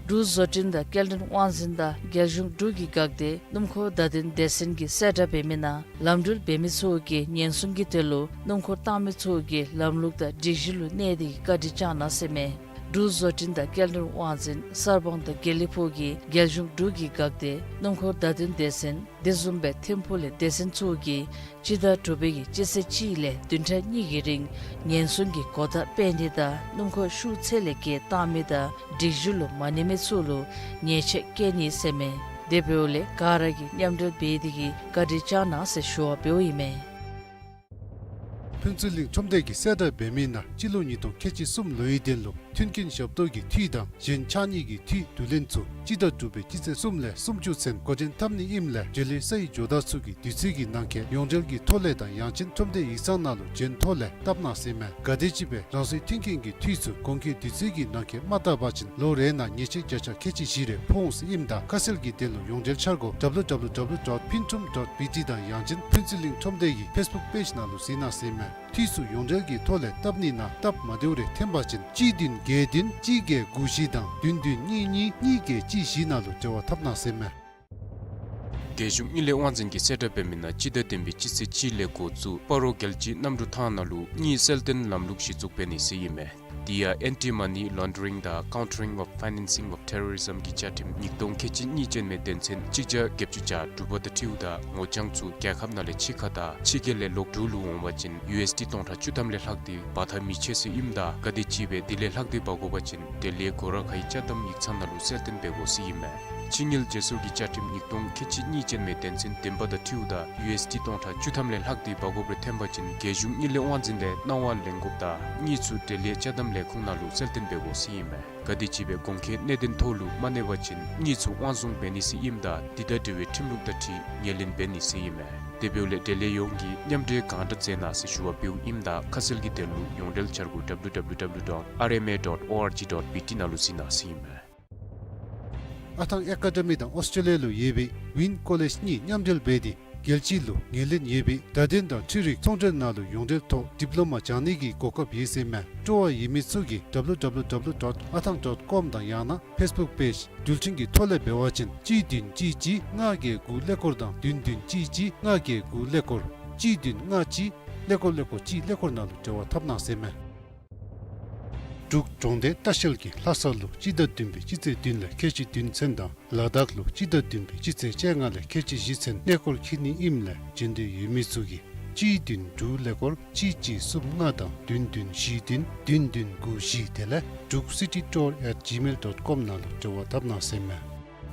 འབྲུག་བཟོ་སྐྲུན་དང་སྐྱེལ་འདྲེན་དབང་འཛིན་དང་རྒྱལ་གཞུང་འབྲུག་གི་འགག་སྡེ་སྣུམ་འཁོར་བརྡ་དོན་སྡེ་ཚན་གྱིས་གསལ་བསྒྲགས་འབད་མི་ནང་ལམ་འགྲུལ་འབད་མི་ཚུ་གིས་ཉེན་སྲུང་གི་དོན་ལུ་སྣུམ་འཁོར་བཏང་མི་ཚུ་གིས་ལམ་ལུགས་དང་སྒྲིག་གཞི་ལུ་གནས་ཏེ་བཀའ་དྲིན་བསྐྱང་གནང་ཟེར་མས། འབྲུག་བཟོ་སྐྲུན་དང་སྐྱེལ་འདྲེན་དབང་འཛིན་གསར་སྤང་དང་དགེ་ལེགས་ཕུག་གིས་རྒྱལ་གཞུང་འབྲུག་གི་འགག་སྡེ་སྣུམ་འཁོར་བརྡ་དོན་སྡེ་ཚན་དེ་བཟུམ་སྦེ་ཐིམ་ཕུག་ལས་སྡེ་ཚན་ཚུ་གིས་སྤྱི་ཟླ་དྲུག་པའི་གི་སྤྱི་ཚེས་གཅིག་ལས་བདུན་ཕྲག་གཉིས་ཀྱི་རིང་ཉེན་སྲུང་གི་གོ་བརྡ་སྤེལ་ནི་དང་སྣུམ་འཁོར་ཤུགས་ཚད་ལས་བརྒལ་བཏང་མི་དང་སྒྲིག་གཞི་ལུ་མ་གནས་མི་ཚུ་ལུ་ཉེས་ཆད་བཀལ་ནི་ཟེར་མས། དེ་འབདཝ་ལས་ག་ར་གིས་མཉམ་འབྲེལ་འབད་དེ་གིས་བཀའ་དྲིན་བསྐྱང་གནང་ཟེར་ཞུ་བ་འབདཝ་ཨིན་མས། ཕུན་ཚོགས་གླིང་ཁྲོམ་སྡེ་གིས་གསལ་བསྒྲགས་འབད་མི་ནང་སྤྱི་ལོ་ཉིས་སྟོང་ཁལ་གཅིག་གསུམ་ལོའི་དོན་ལུ་མཐུན་རྐྱེན་ཞབས་ཏོག་གི་འཐུས་དང་གཞན་ཕྱགས་སྙིགས་ཀྱི་འཐུས་བསྡུ་ལེན་ཚུ་སྤྱི་ཟླ་དྲུག་པའི་སྤྱི་ཚེས་གསུམ་ལས་སུམ་ཅུ་ཚུན་འགོ་འདྲེན་འཐབ་ནི་ཨིནམ་ལས་འབྲེལ་ཡོད་སའི་ཇོ་བདག་ཚུ་གིས་དུས་ཚོད་ཀྱི་ནང་འཁོད་ཡོངས་འབྲེལ་གྱི་ཐོ་ལས་དང་ཡང་ཅིན་ཁྲོམ་སྡེ་ཡིག་ཚང་ནང་ལུ་བྱོན་ཐོག་ལས་བཏབ་གནང་ཟེར་མས། ག་དེམ་ཅིག་སྦེ་རང་སོའི་མཐུན་རྐྱེན་གྱི་འཐུས་ཚུ་གོང་འཁོད་དུས་ཚོད་ཀྱི་ནང་འཁོད་མ་བཏབ་པ་ཅིན་ལོ་རེ་ནང་ཉེས་ཆད་བརྒྱ་ཆ་ཁལ་གཅིག་བཞི་རེ་ཕོག་འོང་ཟེར་ཨིནམ་ད་ཁ་གསལ་གྱི་དོན་ལུ་ཡོངས་འབྲེལ་འཆར་སྒོ་W W W dot phintrom dot B T དང་ཡང་ཅིན་ཕུན་ཚོགས་གླིང་ཁྲོམ་སྡེ་གི་ཕེསི་བུཀ་པེཇ་ནང་ལུ་གཟིགས་གནང་ཟེར་མས། འཐུས་ཚུ་ཡོངས་འབྲེལ་གྱི་ཐོག་ལས་བཏབ་ནི་ནང་སྟབས་མ་བདེཝ་རེ་ཐོན་པ་ཅིན་གཅིག་བདུན་བརྒྱད་བདུན་གཅིག་བརྒྱད་དགུ་བཞི་དང་བདུན་བདུན་གཉིས་གཉིས་གཉིས་བརྒྱད་གཅིག་བཞི་ནང་ལུ་འབྲེལ་བ་འཐབ་གནང་ཟེར་མས། རྒྱལ་གཞུང་དངུལ་ལས་དབང་འཛིན་གྱིས་གསལ་བསྒྲགས་འབད་མི་ནང་སྤྱི་ཟླ་བདུན་པའི་སྤྱི་ཚེས་གཅིག་ལས་འགོ་བཙུགས་སྤ་རོ་རྒྱལ་སྤྱིའི་གནམ་གྲུ་ཐང་ནང་ལུ་དངུལ་གསལ་སྟོན་ལམ་ལུགས་གཞི་བཙུགས་འབད་ནི་ཟེར་ཨིན་མས། དེ་ཡང་Anti-Money Laundering དང་Countering of Financing of Terrorism གི་བཅའ་ཁྲིམས་ཉིས་སྟོང་ཁལ་གཅིག་གཉིས་ཅན་མའི་དོན་ཚན་གཅིག་བརྒྱ་བརྒྱད་ཅུ་གྱ་དྲུག་པ་དང་འཁྲིལཝ་ད་ངོ་རྐྱང་ཚུ་རྒྱལ་ཁབ་ནང་ལས་ཕྱི་ཁ་དང་ཕྱི་རྒྱལ་ལས་ལོག་འབྲུག་ལུ་འོང་བ་ཅིན་ཡུ་ཨེསི་ཌི་སྟོང་ཕྲག་བཅུ་ཐམ་ལས་ལྷག་སྟེ་འབག་འཐབ་མི་ཆོག་ཟེར་ཨིནམ་ད་ག་དེམ་ཅིག་སྦེ་དེ་ལས་ལྷག་སྟེ་འབག་དགོ་པ་ཅིན་དེ་ལས་གོ་ར་ཁའི་ཅ་དམ་ཡིག་ཚང་ནང་ལུ་གསལ་སྟོན་འབད་དགོ་ཟེར་ཨིན་མས། ཕྱི་དངུལ་བརྗེ་སོར་གྱི་བཅའ་ཁྲིམས་ཉིས་སྟོང་ཁལ་གཅིག་གཉིས་ཅན་མའི་དོན་ཚན་བདུན་པ་དང་འཁྲིལཝ་ད་ཡུ་ཨེསི་ཌི་སྟོང་ཕྲག་བཅུ་ཐམ་ལས་ལྷག་སྟེ་འབག་དགོཔ་རེ་ཐོན་པ་ཅིན་རྒྱལ་གཞུང་དངུལ་ལས་དབང་འཛིན་ལས་གནང་བ་ལེན་དགོཔ་དང་དངུལ་ཚུ་འབྲེལ་ཡོད་ཅ་དམ་ ལས་ཁུངས་ནང་ལུ་རྩལ་བཏོན་འབད་དགོ་ཟེར་ཨིན་མས། ག་དེམ་ཅིག་སྦེ་གོང་འཁོད་གནད་དོན་ཐོག་ལུ་མ་གནས་པ་ཅིན་དངུལ་ཚུ་དབང་བཟུང་འབད་ནི་ཟེར་ཨིནམ་ད་དེ་དང་འབྲེལ་བའི་ཁྲིམས་ལུགས་དང་འཁྲིལ་ངོས་ལེན་འབད་ནི་ཟེར་ཨིན་མས། དེ་འབདཝ་ལས་འབྲེལ་ཡོད་ཡོངས་ཀྱིས་མཉམ་འབྲེལ་གང་དྲག་མཛད་གནང་ཟེར་ཞུ་བ་འབདཝ་ཨིནམ་ད་ཁ་གསལ་གྱི་དོན་ལུ་ཡོངས་འབྲེལ་འཆར་སྒོ་W W W dot R M A dot O R G dot B T ནང་ལུ་གཟིགས་གནང་ཟེར་ཨིན་མས། ཨ་ཐང་ཨེ་ཀ་ཌ་མི་དང་ཨོསི་ཊེ་ལི་ཡ་ལུ་ཡོད་པའི་ཝིན་ཀོ་ལེཇ་གཉིས་མཉམ་འབྲེལ་འབད་དེ་རྒྱལ་སྤྱི་ལུ་ངོས་ལེན་ཡོད་པའི་བརྡ་དོན་དང་འཕྲུལ་རིག་ཚོང་འབྲེལ་ནང་ལུ་ཡོངས་འབྲེལ་ཐོག་ཌིབ་ལོ་མ་སྦྱང་ནི་གི་གོ་སྐབས་ཡོད་ཟེར་ཨིན་མས། སྤྲོ་བ་ཡོད་མི་ཚུ་གིས་W W W dot athang dot com དང་ཡང་ན་ཕེསི་བུཀ་པེཇ་འགྲུལ་འཕྲིན་གྱི་ཐོག་ལས་འབད་བ་ཅིན་གཅིག་བདུན་གཅིག་གཅིག་ལྔ་བརྒྱད་དགུ་ཀླད་ཀོར་དང་བདུན་བདུན་གཅིག་གཅིག་ལྔ་བརྒྱད་དགུ་ཀླད་ཀོར་གཅིག་བདུན་ལྔ་གཅིག་ཀླད་ཀོར་ཀླད་ཀོར་གཅིག་ཀླད་ཀོར་ནང་ལུ་འབྲེལ་བ་འཐབ་གནང་ཟེར་ཨིན་མས། འབྲུག་གྲོང་སྡེ་ལྟ་བཤལ་གྱིས་ལྷ་ས་ལུ་སྤྱི་ཟླ་བདུན་པའི་སྤྱི་ཚེས་བདུན་ལས་ཁལ་གཅིག་བདུན་ཚུན་དང་ལ་དྭགས་ལུ་སྤྱི་ཟླ་བདུན་པའི་སྤྱི་ཚེས་བཅོ་ལྔ་ལས་ཁལ་གཅིག་བཞི་ཚུན་གནས་སྐོར་འཁྱིད་ནི་ཨིནམ་ལས་འབྱོན་འདོད་ཡོད་མི་ཚུ་གིས་གཅིག་བདུན་དྲུག་ཀླད་ཀོར་གཅིག་གཅིག་གསུམ་ལྔ་དང་བདུན་བདུན་བཞི་བདུན་བདུན་བདུན་དགུ་བཞི་དེ་ལས་Druk city tour at gmail dot com ནང་ལུ་འབྲེལ་བ་འཐབ་གནང་ཟེར་ཨིན་མས།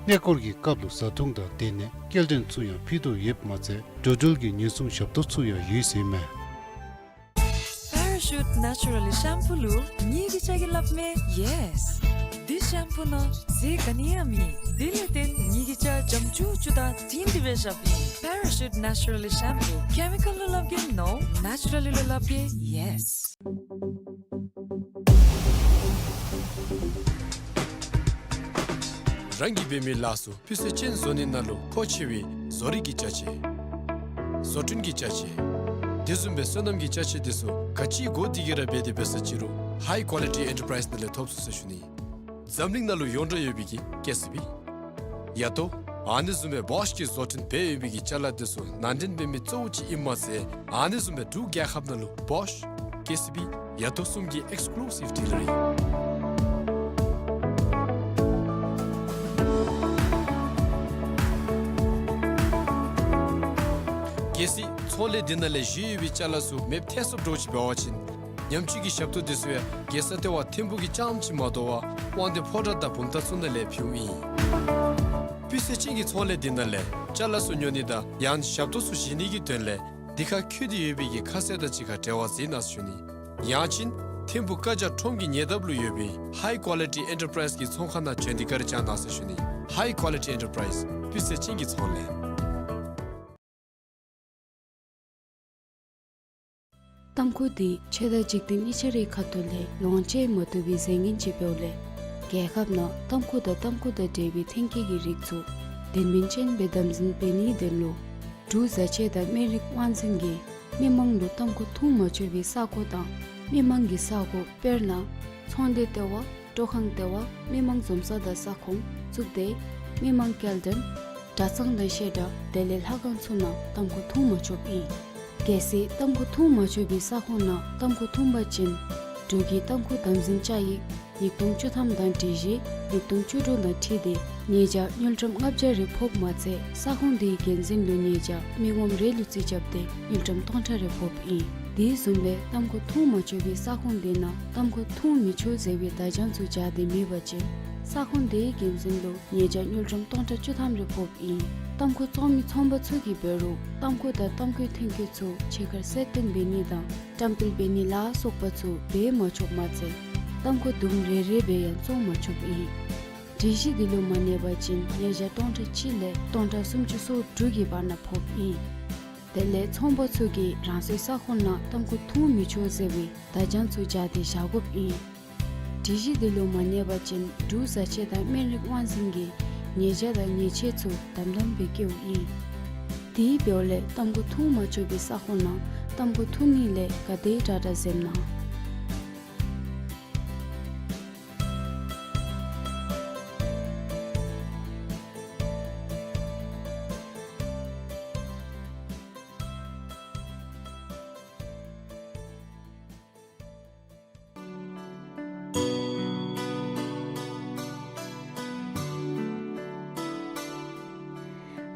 གནས་སྐོར་གྱི་སྐབས་ལུ་བཟའ་འཐུང་དང་སྡོད་གནས་སྐྱེལ་འདྲེན་ཚུ་ཡང་ཕུལ་དོ་ཡོདཔ་མ་ཚད་འགྲོ་འགྲུལ་གྱི་ཉེན་སྲུང་ཞབས་ཏོག་ཚུ་ཡང་ཡོད་ཟེར་ཨིན་མས། Parachute Naturally Shampoo ལུ་ངེ་གི་ཅ་གི་སླབ་མས་yes། འདི་ཤམ་པུ་ནང་ཟས་ག་ནི་ཡང་མེད། དེ་ལས་བརྟེན་ངེ་གི་ཅ་འཇམ་ཅུག་ཅུ་དང་དྲིང་སྒྲི་སྦེ་བཞགཔ་ཨིན། Parachute Naturally Shampoo. Chemical ལུ་སླབ་གེ་no, naturally ལུ་སླབ་གེ yes། རང་གིས་འབད་མི་ལ་སོགས་སྤུས་ཚད་ཅན་བཟོ་ནི་ནང་ལུ་མཁོ་ཆེ་བའི་བཟོ་རིག་གི་ཅ་ཆས། བཟོ་སྐྲུན་གྱི་ཅ་ཆས། དེ་བཟུམ་སྦེ་སོ་ནམ་གྱི་ཅ་ཆས་དེ་ཚུ་ག་ཅི་དགོ་དེ་གི་ར་འབད་དེ་འབད་ས་ཅི་རུང་High Quality Enterprise ནང་ལས་ཐོབ་ཚུགས་ཟེར་ཞུ་ནི། འཛམ་གླིང་ནང་ལུ་ཡོངས་གྲགས་ཡོད་པའི་གི་ཀེ་སི་བི། ཡ་ཏོ། ཨ་ནི་བཟུམ་སྦེ་བོཤ་གིས་བཟོ་སྐྲུན་འབད་ཡོད་པའི་གི་ཅ་ལ་དེ་ཚུ་ནང་འདྲེན་འབད་མི་གཙོ་བོ་ཅིག་ཨིནམ་མ་ཚད་ཨ་ནི་བཟུམ་སྦེ་འབྲུག་རྒྱལ་ཁབ་ནང་ལུ་བོཤ། ཀེ་སི་བི། ཡ་ཏོ་གསུམ་གྱི་Exclusive Dealer ཨིན། གལ་སྲིད་ཚོང་ལས་འདི་ནང་ལས་བཞེས་ཡོད་པའི་ཅ་ལ་ཚུ་མེདཔ་ཐལ་སོངམ་འདྲཝ་ཅིག་འབད་བ་ཅིན་ཉམས་བཅོས་ཀྱི་ཞབས་ཏོག་དེ་ཚུ་ཡང་རྒྱལ་ས་ལྟེ་བ་ཐིམ་ཕུག་གི་རྐྱངམ་ཅིག་མ་དོ་བར་དབང་འདུས་ཕོ་བྲང་དང་བུམ་ཐང་ཚུ་ནང་ལས་ཕུལཝ་ཨིན། སྤུས་ཚད་ཅན་གྱི་ཚོང་ལས་འདི་ནང་ལས་ཅ་ལ་ཚུ་ཉོ་ནི་དང་ཡང་ཞབས་ཏོག་ཚུ་བཞེས་ནི་གི་དོན་ལས་འདི་ཁར་བཀོད་དེ་ཡོད་པའི་གི་ཁ་གསལ་དང་གཅིག་ཁར་འབྲེལ་བ་འཛིན་གནང་ཟེར་ཞུ་ནི། ཡང་ཅིན་ཐིམ་ཕུག་བཀའ་རྒྱ་ཁྲོམ་གྱི་ཉེ་འདབས་ལུ་ཡོད་པའི་High Quality Enterprise གི་ཚོང་ཁང་ནང་བྱོན་ཏེ་བཀའ་དྲིན་བསྐྱང་གནང་ཟེར་ཞུ་ནི། High Quality Enterprise སྤུས་ཚད་ཅན་གྱི་ཚོང་ལས། ཏམ་ཁུ་འདི་ཆོས་དང་འཇིག་རྟེན་གཉིས་ཆ་རའི་ཁ་ཐུག་ལས་ལོངས་སྤྱོད་མ་བཏུབ་པའི་རྫས་ངན་ཅིག་འབདཝ་ལས་རྒྱལ་ཁབ་ནང་ཏམ་ཁུ་དང་ཏམ་ཁུ་དང་འབྲེལ་བའི་ཐོན་སྐྱེད་ཀྱི་རིགས་ཚུ་དོན་སྨིན་ཅན་སྦེ་དམ་འཛིན་འབད་ནིའི་དོན་ལུ་འབྲུག་བཟའ་ཆས་དང་སྨན་རིགས་དབང་འཛིན་གྱིས་མི་མང་ལུ་ཏམ་ཁུ་འཐུང་མ་ཆོག་པའི་ས་གོ་དང་མི་མང་གི་ས་གོ་དཔེར་ན་ཚོང་སྡེ་ལྟེ་བ། སྤྲོ་ཁང་ལྟེ་བ། མི་མང་འཛོམས་ས་དང་ས་ཁོངས་བཙུགས་ཏེ་མི་མང་སྐྱེལ་འདྲེན་གྲྭ་ཚང་དང་བཤད་གྲྭ་དེ་ལས་ལྷ་ཁང་ཚུ་ནང་ཏམ་ཁུ་འཐུང་མ་ཆོགཔ་ཨིན། གལ་སྲིད་ཏམ་ཁུ་འཐུང་མ་ཆོག་པའི་ས་ཁོངས་ནང་ཏམ་ཁུ་འཐུང་པ་ཅིན་འབྲུག་གི་ཏམ་ཁུ་དམ་འཛིན་བཅའ་ཡིག་ཉིས་སྟོང་བཅུ་ཐམ་དང་སྒྲིག་གཞི་ཉིས་སྟོང་བཅུ་དྲུག་དང་འཁྲིལ་ཏེ་ཉེས་བྱ་དངུལ་ཀྲམ་ལྔ་བརྒྱ་རེ་ཕོགཔ་མ་ཚད་ས་ཁོངས་དེའི་འགན་འཛིན་ལུ་ཉེས་བྱ་མི་ངོམ་རེ་ལུ་རྩིས་རྐྱབ་སྟེ་དངུལ་ཀྲམ་སྟོང་ཕྲག་རེ་ཕོགཔ་ཨིན། དེ་བཟུམ་སྦེ་ཏམ་ཁུ་འཐུང་མ་ཆོག་པའི་ས་ཁོངས་དེ་ནང་ཏམ་ཁུ་འཐུང་མི་ཆོག་ཟེར་བའི་བརྡ་བྱང་ཚུ་སྦྱར་ཏེ་མེད་པ་ཅིན་ས་ཁོངས་དེའི་འགན་འཛིན་ལུ་ཉེས་བྱ་དངུལ་ཀྲམ་སྟོང་ཕྲག་བཅུ་ཐམ་རེ་ཕོགཔ་ཨིན། ཏམ་ཁུ་བཙོང་མི་ཚོང་པ་ཚུ་གིས་འབད་རུང་ཏམ་ཁུ་དང་ཏམ་ཁུའི་ཐོན་སྐྱེད་ཚུ་ཕྱི་ཁར་གསལ་སྟོན་འབད་ནི་དང་བཀྲམ་སྤེལ་འབད་ནི་ལ་སོགས་པ་ཚུ་འབད་མ་ཆོགཔ་མ་ཚད་ཏམ་ཁུ་དུམ་རེ་རེ་སྦེ་ཡང་བཙོང་མ་ཆོགཔ་ཨིན། སྒྲིག་གཞི་འདི་ལུ་མ་གནས་པ་ཅིན་ཉེས་བྱ་སྟོང་ཕྲག་གཅིག་ལས་སྟོང་ཕྲག་སུམ་ཅུ་སོ་དྲུག་གི་བར་ན་ཕོགཔ་ཨིན། དེ་ལས་ཚོང་པ་ཚུ་གིས་རང་སོའི་ས་ཁོངས་ནང་ཏམ་ཁུ་འཐུང་མི་ཆོག་ཟེར་བའི་བརྡ་བྱང་ཚུ་སྦྱར་ཏེ་བཞག་དགོཔ་ཨིན། སྒྲིག་གཞི་འདི་ལུ་མ་གནས་པ་ཅིན་འབྲུག་བཟའ་ཆས་དང་སྨན་རིགས་དབང་འཛིན་གྱིས་ཉེས་བྱ་དང་ཉེས་ཆད་ཚུ་དམ་དམ་སྦེ་བཀལཝ་ཨིན། དེ་འབདཝ་ལས་ཏམ་ཁུ་འཐུང་མ་ཆོག་པའི་ས་ཁོངས་ནང་ཏམ་ཁུ་འཐུང་ནི་ལས་ག་དེ་དྲག་དྲག་འཛེམ་གནང་།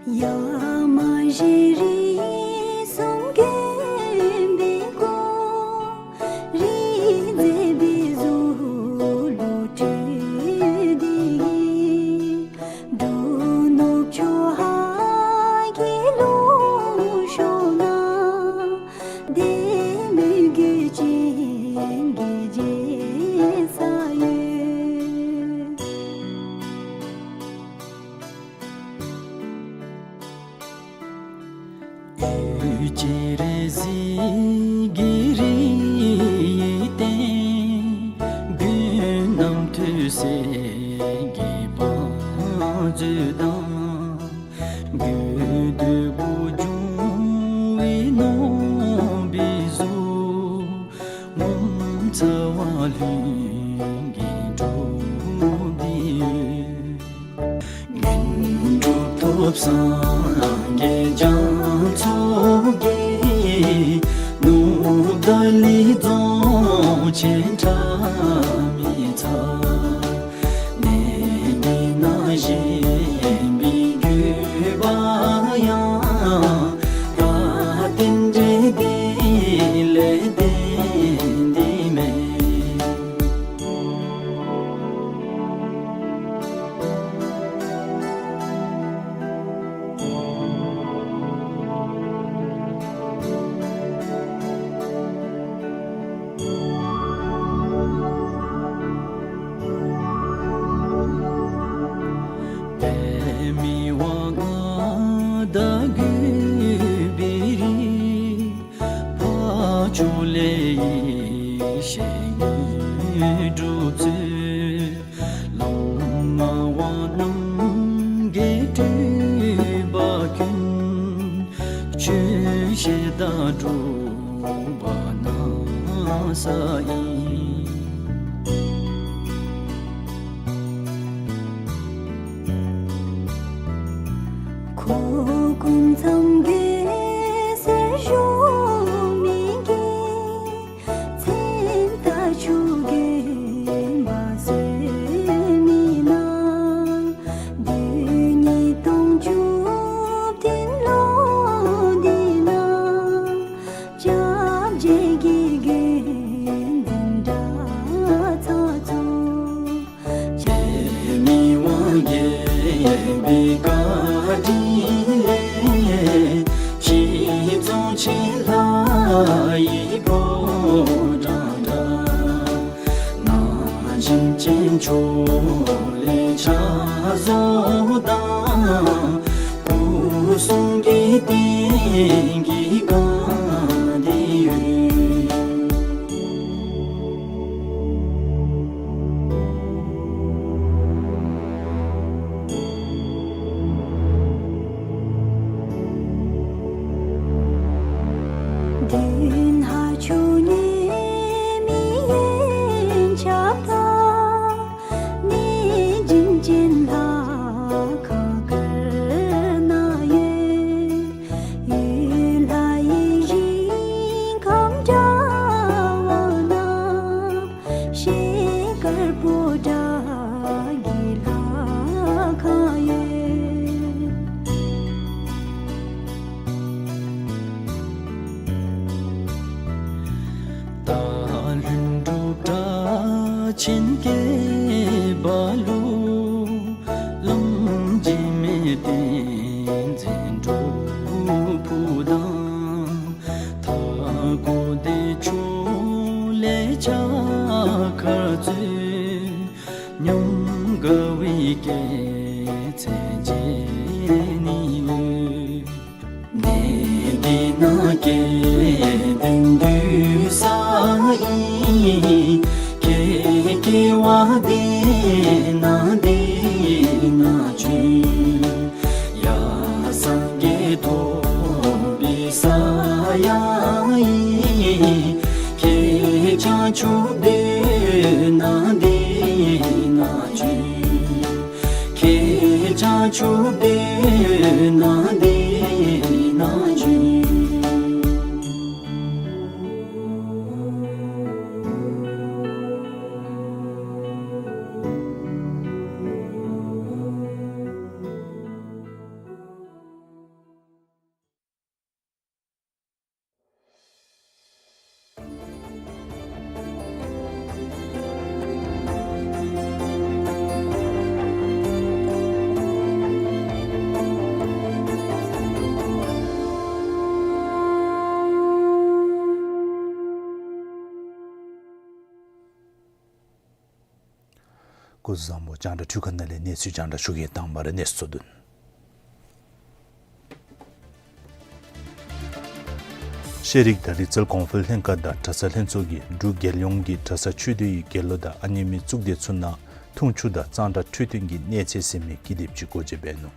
ཡ་མ་ཞིག་རིགས་གསུམ་མགོན་པོའི་སྐུ་རིགས་མཛད་པའི་གཟུགས་ལུ་སྤྲུལ་ཏེ་གི་འབྲུག་ནུབ་ཕྱོགས་ཧཱ་གི་ལུང་གཤོང་ན་བདེ་སྨོན་རྒྱུད་ཅན་གྱི་རྗེ་ སྤྱན་རས་གཟིགས་ཀྱི་རིགས་ཡི་བསྟན། མགོན་རྣམ་ཐོས་སྲས་ཀྱི་བང་མཛོད་དང་། དགོས་འདོད་པོ་འབྱུང་བའི་ནོར་བུའི་གཟུགས། ངོ་མཚར་བ་ལྷུན་གྱིས་གྲུབ་འདི་ཡོད། དགེ་འདུན་གྲུབ་ཐོབ་སངས་རྒྱས་རྒྱ་མཚོ་རྒྱལ། ནུབ་ཏཱ་ལའི་རྫོང་ཆེན་ཁྲ་མི་ཚ། གནས་འདི་ན་བཞེངས་པའི་དགོས་པ་ཡང་། ད་རྟེན་འབྲེལ་འདི་ལས་བརྟེན་འདི་མེད། པདྨའི་དབང་མངའ་བདག་གུས་པའི་རིགས། འཕགས་མཆོག་ལས་ཡེ་ཤེས་དངོས་གྲུབ་སྩོལ། བླ་མ་དབང་རྣམས་ཀྱི་སྤྲུལ་པ་ཀུན། ཆོས་བཤད་དང་སྒྲུབ་པ་ན་ས་ཡིན། འཁོར་ཀུན་མཚམས་བརྒྱད་ཟེར་ཞུ་མི་གི། མཚན་རྟགས་ཆུ་རྒྱུན་མ་ཟད་མི་ན། རྡུལ་སྙེད་སྟོང་བཅུ་བདུན་ལོ་འདི་ན། སྐྱབས་རྗེ་དགེ་རྒན་འཛིན་གྲྭ་ཚང་ཚུ། པདྨའི་དབང་རྒྱལ་བའི་བཀའ་དྲིན་ལས། གཞིས་རྫོང་ཆེན་ལྷ་ཡི་ཕོ་བྲང་འདྲ། ན་གཞོན་ཅན་ཕྱོགས་ལས་ཕྱག་བཟོ་དང་། སྐུ་གསུང་གི་རྟེན་གྱི་སྒང་འདི་ཡོད། མདུན་ཕ་ཆུ་ཉེ་མི་གཡོན་ཆབ་ད། གནས་བྱིན་ཅན་ལྷ་ཁང་དཀར་ནང་ཡོད། ཡུལ་ལྷ་ཡི་ཞིང་ཁམས་འདྲ་བ་ན། ཤེལ་དཀར་པོ་ཏ་གི་ལྷ་ཁང་ཡོད། སྟག་ལྷུན་གྲུབ་སྒྲ་ཆེན་སྐད་འབར་ལུ། བླམ་འཇིགས་མེད་བསྟན་འཛིན་སྒྲུབ་ཕུག་དང་། མཐའ་འཁོབ་བདེ་མཆོག་ལས་ཕྱག་འཁར་སྩོལ། ཉམས་དགའ་བའི་སྐྱེད་ཚལ་མཇལ་ནི་ཡོད། གནས་འདི་ན་སྐལ་ལྡན་འདུས་ས་ཨིན། སྐྱེ་སྐྱེ་བ་འདི་ན་འདི་ན་བྱོན། ཡ་སངས་རྒྱས་ཐོབ་པའི་ས་ཡང་ཨིན། ཁྱེད་བྱང་ཆུབ་སྡོད་ན་འདི་ན་བྱོན། ཁྱེད་བྱང་ཆུབ་སྡོད་ན་འདི་ན་བྱོན། སྐུ་གཟུགས་བཟང་པོ། རྒྱང་བསྒྲགས་འཕྲུལ་ཁང་ནང་ལས་གནས་ཚུལ་རྒྱང་བསྒྲགས་ཞུ་གེ། དང་པ་ར་གནས་ཚུལ་དོན། ཤེས་རིག་དང་རིག་རྩལ་གོང་འཕེལ་ལྷན་ཁག་དང་གྲྭ་ཚང་ལྷན་ཚོགས་ཀྱིས་འབྲུག་རྒྱལ་ཡོངས་ཀྱི་གྲྭ་ས་ཆོས་སྡེའི་དགེ་སློང་དང་ཨ་ནེམ་གཙུག་སྡེ་ཚུ་ནང་འཐུང་ཆུ་དང་གཙང་སྦྲ་འཕྲོད་བསྟེན་གྱི་གནས་ཚད་ཟེར་མི་ཀི་དེབ་ཅིག་སྒོ་འབྱེད་འབད་ནུག།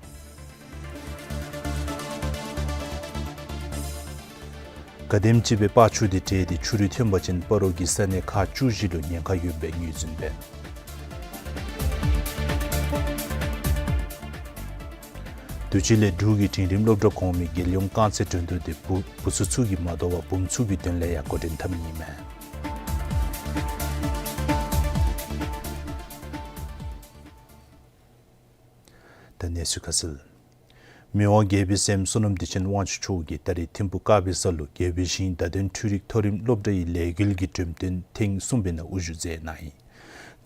ག་དེམ་ཅིག་སྦེ་པག་ཆུ་དེ་བྲེགས་ཏེ་ཆུ་རུད་ཐོན་པ་ཅིན་སྤ་རོ་གི་ས་གནས་ཁག་བཅུ་བཞི་ལུ་ཉེན་ཁ་ཡོདཔ་སྦེ་ངོས་འཛིན་འབད་ནུག། དུས་ཅི་ལས་འབྲུག་གི་འབྲིང་རིམ་སློབ་གྲྭ་གོང་མའི་རྒྱལ་ཡོངས་རྐང་རྩེད་འགྲན་བསྡུར་དེ་བུ་བུ་ཚུ་ཚུ་གིས་མ་དོ་བར་བུམོ་ཚུ་གི་དོན་ལས་ཡང་འགོ་འདྲེན་འཐབ་ནི་ཨིན་མས། ད་གནས་ཚུལ་ཁ་གསལ། མི་དབང་རྒྱལ་པོའི་སྲསམོ་བསོད་ནམས་བདེ་ཆེན་དབང་ཕྱུག་མཆོག་གིས་ད་རིས་ཐིམ་ཕུག་དཀར་སྦིས་ས་ལུ་རྒྱལ་པོའི་ཞིང་བརྡ་དོན་འཕྲུལ་རིག་མཐོ་རིམ་སློབ་གྲྭའི་ལས་འགུལ་གྱི་འགྲེམས་སྟོན་ཐེངས་གསུམ་པའི་ནང་དབུ་བཞུགས་མཛད་གནང་ཡི།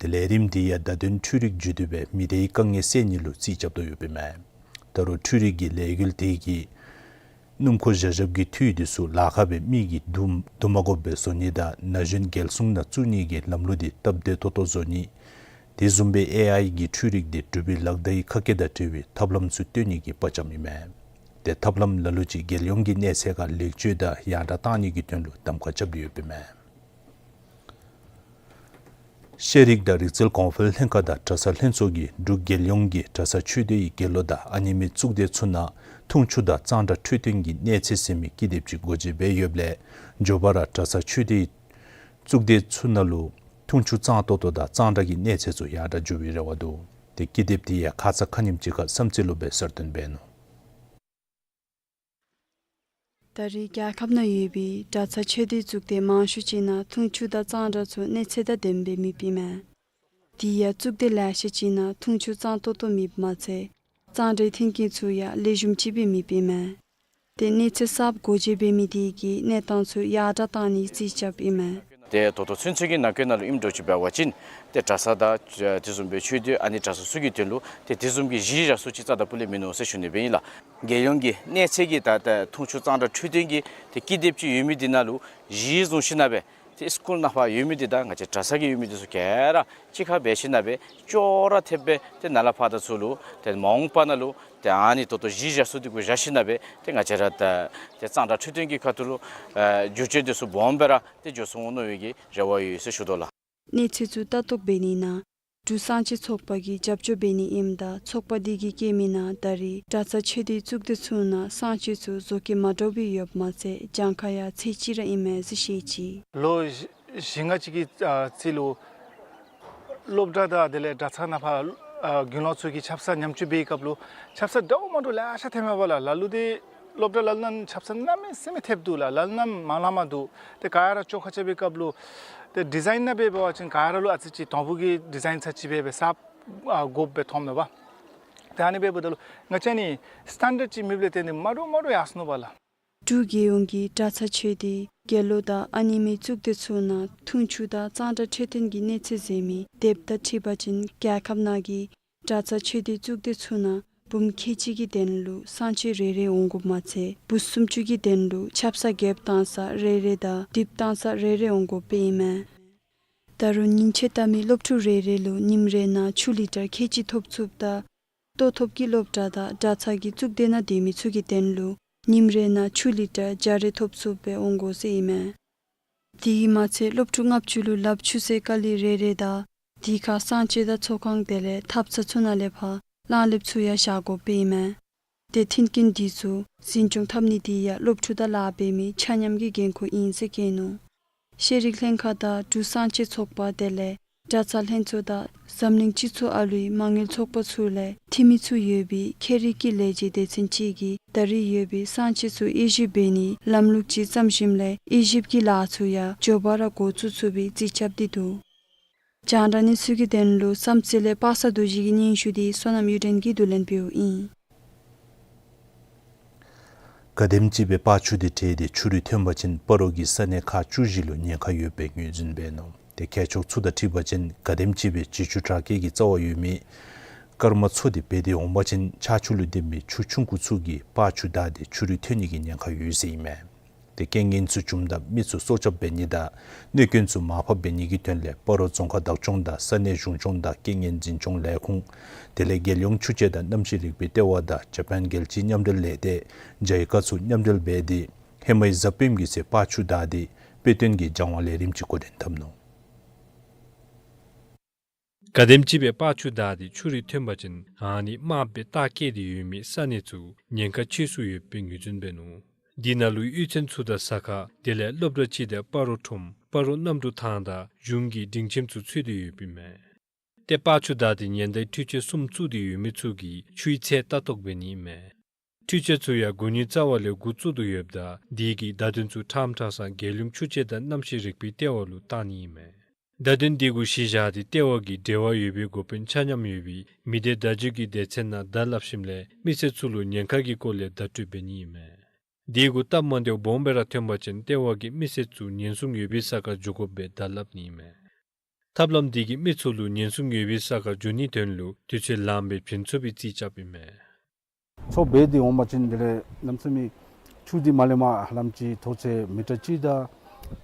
དེ་ལས་རིམ་དེ་ཡང་བརྡ་དོན་འཕྲུལ་རིག་བརྒྱུད་དེ་སྦེ་མི་སྡེའི་དཀའ་ངལ་སེལ་ནི་ལུ་རྩིས་རྐྱབ་དོ་ཡོདཔ་ཨིན་མས། ད་རུང་འཕྲུལ་རིག་གི་ལས་འགུལ་དེ་གིས་སྣུམ་འཁོར་བཞག་བཞགཔ་གི་འཐུས་དེ་ཚུ་ལཱ་ཁག་སྦེ་མི་གིས་བསྡུ་བསྡུ་མ་དགོཔ་སྦེ་བཟོ་ནི་དང་ན་གཞོན་རྒྱལ་སྲུང་ནང་བཙུགས་ནི་གི་ལམ་ལུགས་དེ་སྟབས་བདེ་ཏོག་ཏོ་བཟོ་ནི། དེ་བཟུམ་སྦེ་ཨེ་ཨའི་གི་འཕྲུལ་རིག་དེ་འབྲུག་པའི་ལག་བརྡའི་ཁ་སྐད་དང་འབྲེལ་བའི་ཐབས་ལམ་ཚུ་སྟོན་ནི་གི་དཔའ་བཅམ་ཨིན་མས། དེ་ཐབས་ལམ་ལ་ལུ་ཅིག་རྒྱལ་ཡོངས་ཀྱི་གནས་ཚད་ཁར་ལེགས་བཅོས་དང་ཡར་དྲགས་བཏང་ནི་གི་དོན་ལུ་གདམ་ཁ་རྐྱབ་སྟེ་ཡོདཔ་ཨིན་མས། ཤེས་རིག་དང་རིག་རྩལ་གོང་འཕེལ་ལྷན་ཁག་དང་གྲྭ་ཚང་ལྷན་ཚོགས་ཀྱིས་འབྲུག་རྒྱལ་ཡོངས་ཀྱི་གྲྭ་ཚང་ཆོས་སྡེའི་དགེ་སློང་དང་ཨ་ནེམ་གཙུག་སྡེ་ཚུ་ནང་འཐུང་ཆུ་དང་གཙང་སྦྲ་འཕྲོད་བསྟེན་གྱི་གནས་ཚད་ཟེར་མི་ཀི་དེབ་ཅིག་སྒོ་འབྱེད་འབད་ཡོདཔ་ལས་མགྱོགས་པ་ར་གྲྭ་ཚང་ཆོས་སྡེའི་གཙུག་སྡེ་ཚུ་ནང་ལུ་འཐུང་ཆུ་གཙང་ཏོག་ཏོ་དང་གཙང་སྦྲ་གི་གནས་ཚད་ཚུ་ཡར་དྲགས་འགྱོ་བའི་རེ་བ་འདུག། དེ་ཀི་དེབ་དེ་ཡང་ཁ་ཙ་ཁ་ཉིནམ་ཅིག་ཁར་བསམ་རྩེ་ལུ་སྦེ་གསར་བཏོན་འབད་ནུག། ད་རེས་རྒྱལ་ཁབ་ནང་ཡོད་པའི་གྲྭ་ཚང་ཆོས་སྡེ་གཙུག་སྡེ་མང་ཤོས་ཅིག་ནང་འཐུང་ཆུ་དང་གཙང་སྦྲ་ཚུ་གནས་ཚད་དང་ལྡནམ་སྦེ་མེདཔ་ཨིན་མས། དེ་ཡང་གཙུག་སྡེ་ལེ་ཤ་ཅིག་ནང་འཐུང་ཆུ་གཙང་ཏོག་ཏོ་མེདཔ་མ་ཚད་གཙང་སྦྲའི་མཐུན་རྐྱེན་ཚུ་ཡང་ལེགས་ཤོམ་ཅིག་སྦེ་མེདཔ་ཨིན་མས། དེ་གནས་ཚད་གསརཔ་སྒོ་འབྱེད་འབད་མི་དེ་གིས་གནས་སྟངས་ཚུ་ཡར་དྲགས་བཏང་ནིའི་རྩིས་རྐྱབ་ཨིན་མས། ཏེ་ད་ལྟོ་ཚུན་ཚོད་ཀྱི་ནང་འཁོད་ནང་ལུ་ཨིནམ་འདྲཝ་ཅིག་འབད་བ་ཅིན་ཏེ་གྲྭ་ཚང་དང་དེ་བཟུམ་སྦེ་ཆོས་སྡེ་ཨ་ནི་གྲྭ་ཚང་ཚུ་གི་དོན་ལུ་ཏེ་དེ་བཟུམ་གྱི་གཞི་བཞག་ས་ཅིག་རྩ་དང་སྤུ་ལས་མིན་ནུག་ཟེར་ཞུ་ནི་སྦེ་ཨིན་ལགས། རྒྱལ་ཡོངས་ཀྱི་གནས་ཚད་ཀྱི་ད་ད་འཐུང་ཆུ་གཙང་སྦྲ་འཕྲོད་བསྟེན་གྱི་ཏེ་ཀི་དེབ་ཅིག་ཡོད་མི་དེ་ནང་ལུ་གཞི་བཟུང་ཞིནམ་ལས་ཏེ་སི་ཀུལ་ནང་ཕར་ཡོད་མི་དེ་དང་ང་བཅས་གྲྭ་ཚང་གི་ཡོད་མི་དེ་ཚུ་ག་ར་གཅིག་ཁར་འབད་ཞིནམ་ལས་ཅོག་ར་འཐདཔ་སྦེ་ཏེ་ནཱ་ལས་ཕར་ད་ཚུར་ལུ་ཏེ་མ་འོངས་པ་ནང་ལུ་ཏེ་ཨ་ནི་ད་ལྟོ་གཞི་བཞག་ས་དེ་གུ་བཞག་ཞིནམ་ལས་ཏེ་ང་བཅས་ར་ད་ཏེ་གཙང་སྦྲ་འཕྲོད་བསྟེན་གྱི་ཁ་ཐུག་ལུ་ཨ་བསྒྱུར་བཅོས་དེ་ཚུ་སྦོམ་སྦེ་ར་ཏེ་འགྱོ་ཚུགས་འོང་མནོ་བའི་གི་རེ་བ་ཡོད་ཟེར་ཞུ་དོ་ལགས། གནས་ཚད་ཚུ་ལྟ་རྟོག་འབད་ནི་ནང་འབྲུག་སྲང་ཆེན་ཚོགས་པ་གིས་རྒྱབ་སྐྱོར་འབད་ནི་ཨིནམ་ད་ཚོགས་པ་དེ་གིས་བཀོད་མི་ནང་ད་རེས་གྲྭ་ཚང་ཆོས་སྡེའི་གཙུག་སྡེ་ཚུ་ནང་སྲང་ཆེན་ཚུ་བཟོ་བཀོད་མ་འདྲཝ་སྦེ་ཡོདཔ་མ་ཚད་གྱངས་ཁ་ཡང་ཚད་གཅིག་ར་ཨིན་མས་ཟེར་བཤད་ཅི། ལོ་བཞི་ལྔ་ཅིག་གི་ཨ་རྩིས་ལུ་སློབ་གྲྭ་དང་དེ་ལས་གྲྭ་ཚང་ནང་ཕར་ཨ་དགེ་སློང་ཚུ་གིས་ཆབ་གསང་ཉམས་བཅོས་འབད་བའི་སྐབས་ལུ་ཆབ་གསང་འདྲཝ་མ་འདྲཝ་ལེ་ཤ་ཐོནམ་མས་པ་ལགས། ལ་ལུ་ཏེ་སློབ་གྲྭ་ལ་ལུ་ནང་ཆབ་གསང་གནམ་མེད་ས་མེད་ཐེབས་འདུག་ལགས། ལ་ལུ་ནང་མ་ལང་མ་འདུག། ཏེ་ག་ར་ཅོག་ཁར་རྐྱབ་པའི་སྐབས་ལུ་ཏེ་ཌི་ཛའིན་ནང་འབད་བ་ཅིན་ག་ར་ལུ་ཨ་ཙི་ཅིག་དང་ཕུ་གི་ཌི་ཛའིན་ཚར་གཅིག་སྦེ་སྦེ་གསརཔ་ཨ་དགོཔ་སྦེ་མཐོངམ་མས་པ། ཏེ་ཨ་ནི་འབདཝ་ད་ལུ་ང་བཅས་ནི་སི་ཊེན་ཌརཌ་ཅིག་མེདཔ་ལས་བརྟེན་ཏེ་མ་འདྲཝ་མ་འདྲཝ་ཡར་སོ་ནུག་པ་ལགས། འབྲུག་རྒྱལ་ཡོངས་ཀྱི་གྲྭ་ཚང་ཆོས་སྡེ་དགེ་སློང་དང་ཨ་ནེམ་གཙུག་སྡེ་ཚུ་ནང་འཐུང་ཆུ་དང་གཙང་སྦྲ་འཕྲོད་བསྟེན་གྱི་གནས་ཚད་ཟེར་མི་དེབ་དང་འཁྲིལ་བ་ཅིན་རྒྱལ་ཁབ་ནང་གི་གྲྭ་ཚང་ཆོས་སྡེ་གཙུག་སྡེ་ཚུ་ནང་བུམོ་ཁལ་གཅིག་གི་དོན་ལུ་སྲང་ཆེན་རེ་རེ་འོང་དགོཔ་མ་ཚད་བུ་སུམ་ཅུ་གི་དོན་ལུ་ཆབ་གསང་རྒསཔ་བཏང་ས་རེ་རེ་དང་དེབ་བཏང་ས་རེ་རེ་འོང་དགོཔ་སྦེ་ཨིན་མས། ད་རུང་ཉིན་ཕྱེད་བལྟ་མི་སློབ་ཕྲུག་རེ་རེ་ལུ་ཉིནམ་རེ་ནང་ཆུ་ལི་ཊར་ཁལ་གཅིག་ཐོབ་ཚུགསཔ་དང་ལྟོ་ཐོབ་ཀྱི་སློབ་གྲྭ་དང་གྲྭ་ཚང་གི་གཙུག་སྡེ་ནང་སྡོད་མི་ཚུ་གི་དོན་ལུ་ཉིནམ་རེ་ནང་ཆུ་ལི་ཊར་བརྒྱ་རེ་ཐོབ་ཚུགསཔ་སྦེ་འོང་དགོ་ཟེར་ཨིན་མས། དེ་གིས་མ་ཚད་སློབ་ཕྲུག་ལྔ་བཅུ་ལུ་ལགཔ་ཆུ་སེར་ཀ་ལི་རེ་རེ་དང་དེ་ཁར་གསང་སྤྱོད་དང་ཚོགས་ཁང་དེ་ལས་ཐབ་ཚང་ཚུ་ནང་ལས་ཕར་གླང་ལེབ་ཚུ་ཡང་བཞག་དགོཔ་སྦེ་ཨིན་མས། ཏེ་མཐུན་རྐྱེན་འདི་ཚུ་འཛིན་སྐྱོང་འཐབ་ནི་དེ་ཡང་སློབ་ཕྲུག་དང་ལཱ་འབད་མི་ཆ་མཉམ་གྱི་འགན་ཁུར་ཨིན་ཟེར་བཀོད་ནུག། ཤེས་རིག་ལྷན་ཁག་དང་འབྲུག་སྲང་ཆེན་ཚོགས་པ་དེ་ལས་གྲྭ་ཚང་ལྷན་ཚོགས་དང་འཛམ་གླིང་སྤྱི་ཚོགས་ཨ་ལུའི་མ་དངུལ་ཚོགས་པ་ཚུ་ལས་འཐུས་མི་ཚུ་ཡོད་པའི་ཁྱད་རིག་གི་ལས་བྱེད་སྡེ་ཚན་ཅིག་གིས་ད་རེས་ཡོད་པའི་སྲང་ཆེན་ཚུ་དབྱེ་ཞིབ་འབད་ནིའི་ལམ་ལུགས་ཅིག་བརྩམས་ཞིནམ་ལས་དབྱེ་ཞིབ་ཀྱི་ལཱ་ཚུ་ཡང་མགྱོགས་པ་ར་འགོ་བཙུགས་ཚུགས་པའི་རྩིས་རྐྱབ་སྟེ་འདུག། རྒྱང་བསྒྲགས་གནས་ཚུལ་གྱི་དོན་ལུ་བསམ་རྩེ་ལས་པ་སངས་རྡོ་རྗེ་གི་སྙན་ཞུ་དེ་བསོད་ནམས་གཡུ་སྒྲོན་གྱིས་བསྡུ་ལེན་འབདཝ་ཨིན། ག་དེམ་ཅིག་སྦེ་པག་ཆུ་དེ་བྲེགས་ཏེ་ཆུ་རུད་ཐོན་པ་ཅིན་སྤ་རོ་གི་ས་གནས་ཁག་བཅུ་བཞི་ལུ་ཉེན་ཁ་ཡོདཔ་སྦེ་ངོས་འཛིན་འབད་ནུག། ཏེ་མཁས་མཆོག་ཚུ་དང་འཁྲིལ་བ་ཅིན་ག་དེམ་ཅིག་སྦེ་བྱི་ཅུང་དྲག་སྐྱེད་ཀྱི་རྩ་བ་ཡོད་མི་སྐར་མ་མཚོ་དེ་འབད་དེ་འོང་པ་ཅིན་ཆར་ཆུ་ལུ་ལྡན་མི་ཆུ་ཆུང་ཀུ་ཚུ་གིས་པག་ཆུ་བདའ་སྟེ་ཆུ་རུད་ཐོན་ནི་གི་ཉེན་ཁ་ཡོད་ཟེར་ཨིན་མས། ཏེ་རྐྱེན་ངན་ཚུ་བྱུངམ་ད་མི་ཚུ་སྲོག་སྐྱབས་འབད་ནི་དང་གནོད་སྐྱོན་ཚུ་མར་ཕབ་འབད་ནི་གི་དོན་ལས་སྤ་རོ་རྫོང་ཁག་བདག་སྐྱོང་དང་ས་གནས་གཞུང་སྐྱོང་དང་རྐྱེན་ངན་འཛིན་སྐྱོང་ལས་ཁུངས་དེ་ལས་རྒྱལ་ཡོངས་ཆུ་དཔྱད་དང་གནམ་གཤིས་རིག་པའི་ལྟེ་བ་དང་ཇ་པཱན་རྒྱལ་སྤྱིའི་མཉམ་འབྲེལ་ལས་སྡེ་ཇཱི་ཀ་ཚུ་མཉམ་འབྲེལ་འབད་དེ་ ཧེ་མའི་གཟའ་སྤེནམ་གི་ཚེ་པག་ཆུ་བདའ་སྟེ་དཔེ་སྟོན་གྱི་སྦྱང་བ་ལས་རིམ་ཅིག་འགོ་འདྲེན་འཐབ་ནུག། ག་དེམ་ཅིག་སྦེ་པག་ཆུ་བདའ་སྟེ་ཆུ་རུད་ཐོན་པ་ཅིན་ཨ་ནི་དམརཔོ་སྦེ་རྟགས་བཀོད་དེ་ཡོད་མི་ས་གནས་ཚུ་ཉེན་ཁ་ཆེ་སུ་ཡོདཔ་སྦེ་ངོས་འཛིན་འབད་ནུག། དེ་ནང་ལུ་གཡུས་ཚན་ཚུ་དང་ཟ་ཁང་དེ་ལས་སློབ་གྲྭ་ཅིག་དང་སྤ་རོ་ཁྲོམ་སྤ་རོ་གནམ་གྲུ་ཐང་དང་གཞུང་གི་སྒྲིང་ཁྱིམ་ཚུ་ཚུད་དེ་ཡོདཔ་ཨིན་མས། ཏེ་པག་ཆུ་བདའ་སྟེ་ཉེན་བརྡའི་འཕྲུལ་ཆས་གསུམ་བཙུགས་ཏེ་ཡོད་མི་ཚུ་གིས་ཆུའི་ཚད་ལྟ་རྟོག་འབད་ནི་ཨིན་མས། འཕྲུལ་ཆས་ཚུ་ཡང་དགུ་ཉིས་རྩ་བ་ལས་འགོ་བཙུགས་དོ་ཡོདཔ་ད་དེ་གི་བརྡ་དོན་ཚུ་ཁྲམ་ཁྲ་སང་རྒྱལ་ཡུམ་ཆུ་དཔྱད་དང་གནམ་གཤིས་རིག་པའི་ལྟེ་བ་ལུ་བཏང་ནི་ཨིན་མས། བརྡ་དོན་དེ་གུ་གཞི་བཞག་སྟེ་ལྟེ་བ་གིས་འབྲེལ་བ་ཡོད་པའི་འགོ་དཔོན་ཆ་མཉམ་ཡོད་པའི་མི་སྡེ་བརྡ་བརྒྱུད་ཀྱི་སྡེ་ཚན་ནང་བརྡ་སླབ་ཞིནམ་ལས་མི་སེར་ཚུ་ལུ་ཉེན་ཁ་གི་སྐོར་ལས་བརྡ་སྤྲོད་འབད་ནི་ཨིན་མས། དེ་གུ་སྟབས་མ་བདེཝ་སྦོམ་སྦེ་ར་ཐོན་པ་ཅིན་ལྟེ་བ་གིས་མི་སེར་ཚུ་ཉེན་སྲུང་ཡོད་པའི་ས་ཁར་འགྱོ་དགོཔ་སྦེ་བརྡ་སླབ་ནི་ཨིན་མས། ཐབས་ལམ་དེ་གིས་མི་ཚུ་ལུ་ཉེན་སྲུང་ཡོད་པའི་ས་ཁར་འགྱོ་ནིའི་དོན་ལུ་དུས་ཚོད་ལངམ་སྦེ་བྱིན་ཚུགས་པའི་རྩིས་རྐྱབ་ཨིན་མས། མཚོ་འབད་དེ་འོང་པ་ཅིན་དེ་ལས་གནམ་མེད་ས་མེད་ཆུ་འདི་མར་ལས་མར་ཧ་ལམ་ཅིག་མཐོ་ཚད་མི་ཊར་གཅིག་དང་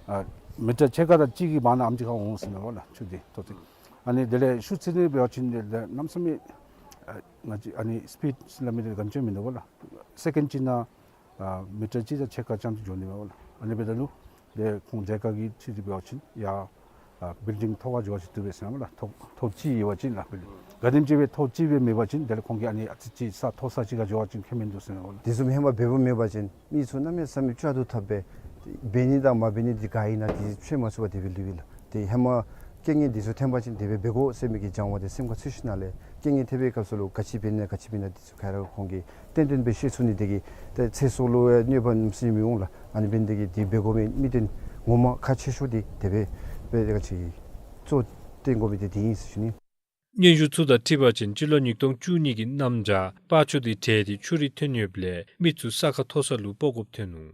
ཨ་མི་ཊར་ཕྱེད་ཀ་དང་གཅིག་གི་བར་ན་ཨ་ནེམ་ཅིག་ཁར་འོང་ཟེར་མས་པ་ལགས། ཆུ་འདི་མཐོ་ཚད། ཨ་ནི་དེ་ལས་ཤུགས་ཚད་འདི་འབད་བ་ཅིན་དེ་ལས་གནམ་མེད་ས་མེད་ཨ་ང་བཅས་ཨ་ནི་སི་པིཌ་སླབ་མི་འདི་ག་ཅི་མིན་འདུག་པ་ལགས། སེ་ཀེནཌ་གཅིག་ནང་ཨ་མི་ཊར་གཅིག་དང་ཕྱེད་ཀ་ཙམ་ཅིག་འགྱོ་ནི་མས་པ་ལགས། ཨ་ནི་འབདཝ་ད་ལུ་དེ་ཁོང་མཛད་དཀའ་གི་ཆེད་དུ་འབད་བ་ཅིན་ཡར་ཨ་བིལ་ཌིང་མཐོ་ཁར་འགྱོ་བ་ཅིན་བཏུབ་པས་ཟེར་མས་པ་ལགས། མཐོ་མཐོ་ཅིག་ཡོད་པ་ཅིན་ལགས། བིལ་ཌིང་ག་དེམ་ཅིག་སྦེ་མཐོ་ཅིག་སྦེ་མེད་པ་ཅིན་དེ་ལས་ཁོང་གིས་ཨ་ནི་ཨ་ཙི་ཅིག་ས་མཐོ་ས་ཅིག་ཁར་འགྱོ་བ་ཅིན་ཁྱད་མིན་འདུག་ཟེར་མས་པ་ལགས། དེ་བཟུམ་ཧེ་མ་འབདཝ་མེད་པ་ཅིན་མི་ཚུ་གནམ་མེད་ས་མེད་སྐྱོ་དུ་ཐབ་སྦེ་འབད་ནི་དང་མ་འབད་ནི་འདི་ག་ཨིན་ན་འདི་ཤེས་མ་ཚུགས་པར་དེ་སྦེ་ལུས་པས་ལགས། དེ་ཧེ་མ་རྐྱེན་ངན་འདི་ཚུ་ཐོན་པ་ཅིན་དེ་སྦེ་འབད་དགོ་ཟེར་མི་གི་སྦྱང་བ་དེ་སེམས་ཁར་ཚུད་ཞིནམ་ལས་རྐྱེན་ངན་ཐེབས་པའི་སྐབས་སུ་ལུ་ག་ཅི་འབད་ནི་ག་ཅི་འབད་ནི་འདི་ཚུ་ག་ར་ཁོང་གིས་ཏན་ཏན་སྦེ་ཤེས་ཚུགས་ནི་དེ་གིས་ཏེ་ཚེ་སྲོག་ལུ་ཡང་གནོད་པ་ནམ་སེམས་མི་འོང་ལགས། ཨ་ནི་འབད་ནི་དེ་གིས་འདི་འབད་དགོ་མི་མི་དོན་ངོ་མ་ཁག་ཆེ་ཤོས་འདི་དེ་སྦེ་འབད་དེ་ག་ཅི་གཙོ་བོ་བཏོན་དགོ་མི་འདི་འདི་ཨིན་ཟེར་ཞུ་ནི། སྙན་ཞུ་ཚུ་དང་འཁྲིལ་བ་ཅིན་སྤྱི་ལོ་ཉིས་སྟོང་བཅུ་གཉིས་ཀྱི་གནམ་བྱཱར་པག་ཆུ་འདི་བྲལ་ཏེ་ཆུ་རུད་ཐོན་ཡོདཔ་ལས་མི་ཚུ་ས་ཁ་མཐོ་ས་ལུ་སྤོ་དགོཔ་ཐོན་ནུག།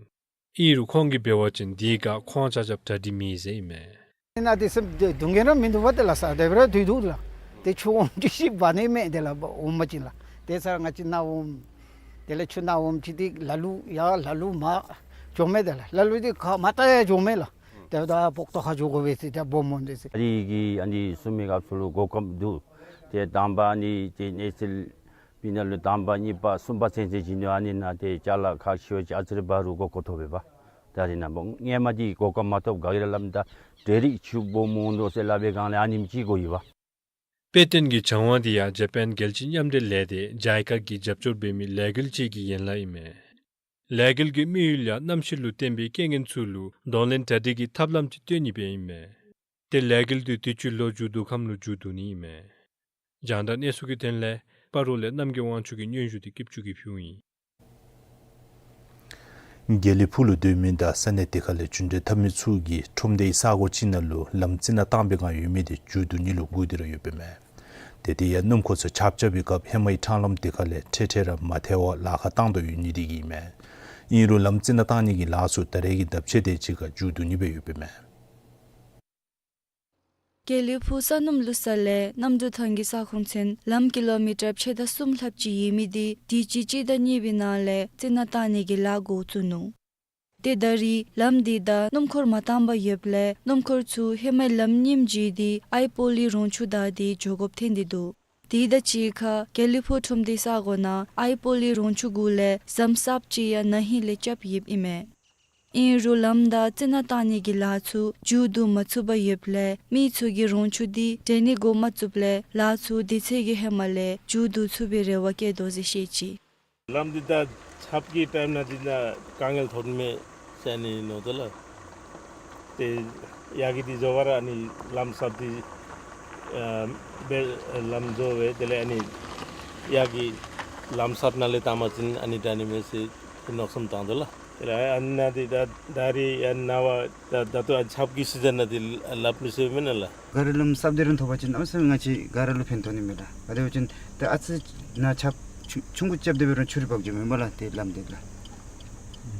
ཨིན་རུང་ཁོང་གིས་འབད་བ་ཅིན་དེ་ཁར་ཁོང་ཆ་ཁྱབ་གྲ་སྒྲིག་མེད་ཟེར་ཨིན་མས། ཨ་ནཱ་དེ་སེམས་སྡུག་བསྔལ་ར་མིན་འདུག་པ་དེ་ལགས། ས་དེ་སྦེ་ར་སྡོད་འདུག་ལགས། དེ་ཆུ་འོང་དུས་ཅིག་འབག་ནི་མས་དེ་ལགས། འབག་འོང་པ་ཅིན་ལགས། དེ་ཚར་ང་བཅས་ནཱ་འོང་། དེ་ལས་ཆུ་ནཱ་འོང་ཅི་དེ་ལ་ལུ་ཡར་ལ་ལུ་མར་འགྱོ་མས་དེ་ལགས། ལ་ལུ་དེ་ཁ་མར་ལྟ་ཡང་འགྱོ་མས་ལགས། དེ་ད་སྤོག་ཏོ་ཁར་འགྱོ་དགོ་པས་ཟེར་ད་སྦོམ་འོང་དེ་ཟེར། ཨ་རི་གིས་ཨ་ནི་གསུང་མི་སྐབས་སུ་ལུ་གོ་སྐབས་འདུག། ཏེ་དང་པ་ཨ་ནི་ཏེ་གནས་ཚུལ་པི་ནང་ལུ་དང་པ་གཉིས་པ་གསུམ་པ་ཚུན་ཚོད་བྱིན་ནུག། ཨ་ནི་ནང་ཏེ་ཅ་ལ་ཁག་ཤོས་ཅིག་ཨ་ཙི་རེ་འབད་རུང་གོ་སྐབས་ཐོབ་པས་པ། ད་རེས་ནངས་པ་སྔོན་མ་འདི་གོ་སྐབས་མ་ཐོབ་ག་གིས་ར་སླབ་ད་འབྲུ་རིགས་ཆུ་སྦོམ་འོང་དོ་ཟེར་སླབ་པའི་སྒང་ལས་ཨ་ནེམ་ཅིག་གོ་ཡི་པ། དཔེ་སྟོན་གྱི་སྦྱང་བ་འདི་ཡང་ཇ་པཱན་རྒྱལ་སྤྱིའི་མཉམ་འབྲེལ་ལས་སྡེ་ཇའི་ཀ་གིས་རྒྱབ་སྐྱོར་འབད་མི་ལས་འགུལ་ཅིག་གི་ཡན་ལག་ཨིན་མས། ལས་འགུལ་གྱི་དམིགས་ཡུལ་ཡང་གནམ་གཤིས་ལུ་བརྟེན་པའི་རྐྱེན་ངན་ཚུ་ལུ་གདོང་ལེན་གྲ་སྒྲིག་གི་ཐབས་ལམ་ཅིག་སྟོན་ནི་སྦེ་ཨིན་མས། ཏེ་ལས་འགུལ་འདི་དུས་ཅི་ལོ་མཇུག་བསྡུ་ཁམས་ལུ་མཇུག་བསྡུ་ནི་ཨིན་མས། རྒྱང་བསྒྲགས་གནས་ཚུལ་གྱི་དོན་ལས་སྤ་རོ་ལས་རྣམ་རྒྱལ་དབང་ཕྱུག་གི་སྙན་ཞུ་འདི་སྐྱིད་ཆུ་གིས་ཕུལཝ་ཨིན། དགེ་ལེགས་ཕུག་ལུ་སྡོད་མི་དང་ས་གནས་དེ་ཁ་ལས་རྒྱུན་འགྲུལ་འཐབ་མི་ཚུ་གིས་ཁྲོམ་སྡེའི་ས་གོ་ཅིག་ནང་ལུ་ལམ་རྩི་ནག་བཏང་པའི་སྒང་ཡོད་མི་འདི་མཇུག་བསྡུ་ནི་ལུ་སྒུག་སྟེ་ར་ཡོདཔ་ཨིན་མས། ཏེ་དེ་ཡང་སྣུམ་འཁོར་ཚུ་ཆརཔ་རྐྱབ་པའི་སྐབས་ཧེ་མའི་འཕྲང་ལམ་དེ་ཁ་ལས་འཕྲལ་འཕྲལ་ར་མ་ཐལ་བར་ལཱ་ཁག་བཏང་དོ་ཡོད་ནི་དེ་གིས་ཨིན་མས། ཨིན་རུང་ལམ་རྩི་ནག་བཏང་ནི་གི་ལཱ་ཚུ་ད་རེས་ཀྱི་ཟླཝ་ཕྱེད་དེ་ཅིག་ཁར་མཇུག་བསྡུ་ནི་སྦེ་ཡོདཔ་ཨིན་མས། དགེ་ལེགས་ཕུག་ས་སྣུམ་བླུག་ས་ལས་རྣམ་གྲོལ་ཐང་གི་ས་ཁོངས་ཚུན་ལམ་ཀི་ལོ་མི་ཊར་ཕྱེད་དང་གསུམ་ལྷགཔ་ཅིག་ཡོད་མི་འདི་དུས་ཅི་སྤྱི་ཟླ་གཉིས་པའི་ནང་ལས་རྩི་ནག་བཏང་ནི་གི་ལཱ་འགོ་བཙུགས་ནུག། ཏེ་ད་རེས་ལམ་འདི་ད་སྣུམ་འཁོར་མ་བཏང་པར་ཡོདཔ་ལས་སྣུམ་འཁོར་ཚུ་ཧེ་མའི་ལམ་རྙིངམ་བརྒྱུད་དེ་ཨའི་པོ་ལི་རོང་ཆུ་བདའ་སྟེ་འགྱོ་དགོཔ་ཐོན་ཏེ་འདུག། དེ་དང་གཅིག་ཁར་དགེ་ལེགས་ཕུག་ཁྲོམ་སྡེའི་ས་གོ་ནང་ཨའི་པོ་ལི་རོང་ཆུ་གུ་ལས་ཟམ་གསརཔ་ཅིག་ཡང་ན་ཧིང་ལས་རྐྱབ་ཡོདཔ་ཨིན་མས། ཨིན་རུང་ལམ་ད་རྩི་ནག་བཏང་ནི་གི་ལཱ་ཚུ་མཇུག་བསྡུ་མ་ཚུགས་པར་ཡོདཔ་ལས་མི་ཚུ་གིས་རོང་ཆུ་འདི་འདྲེན་ནི་འགོ་མ་བཙུགསཔ་ལས་ལཱ་ཚུ་དུས་ཚོད་ཀྱི་ཧེ་མ་ལས་མཇུག་བསྡུ་ཚུགས་པའི་རེ་བ་བསྐྱེད་དོ་ཟེར་བཤད་ཅི། ལམ་འདི་ད་ཆརཔ་གི་ཊའིམ་ནང་འདི་ད་དཀའ་ངལ་ཐོན་མས་ཟེར་ཨ་ནི་མནོ་དོ་ལགས། ཏེ་ཡར་གྱི་འདི་བཟོ་བར་ཨ་ནི་ལམ་གསརཔ་འདི་ཨ་འབད་ལམ་བཟོ་སྦེ་དེ་ལས་ཨ་ནི་ཡར་གྱི་ལམ་གསརཔ་ནང་ལས་བཏང་པ་ཅིན་ཨ་ནི་འདྲ་ནི་མས་ཟེར་མནོ་བསམ་བཏང་དོ་ལགས། དེ་ལས་ཨ་ནཱ་འདི་ད་ད་རེས་ཨ་ནཱ་བ་ད་ད་ལྟོ་ཨ་ཆརཔ་གི་སི་ཛན་ནང་འདི་ལགས་མི་ཟེར་མེན་ན་ལགས། ག་ར་ལམ་གསརཔ་འདི་ར་ཐོབ་པ་ཅིན་གནམ་མེད་ས་མེད་ང་བཅས་ག་ར་ལུ་ཕན་ཐོགས་ནི་མས་ལགས། ག་དེ་འབད་བ་ཅིན་ཏེ་ཨ་ཙི་ནཱ་ཆརཔ་ཆུང་ཆུང་ཀུ་རྐྱབ་སྟེ་འབད་རུང་ཆུ་རུད་འབག་འགྱོཝ་མས་ལགས། ཏེ་ལམ་འདི་ལགས་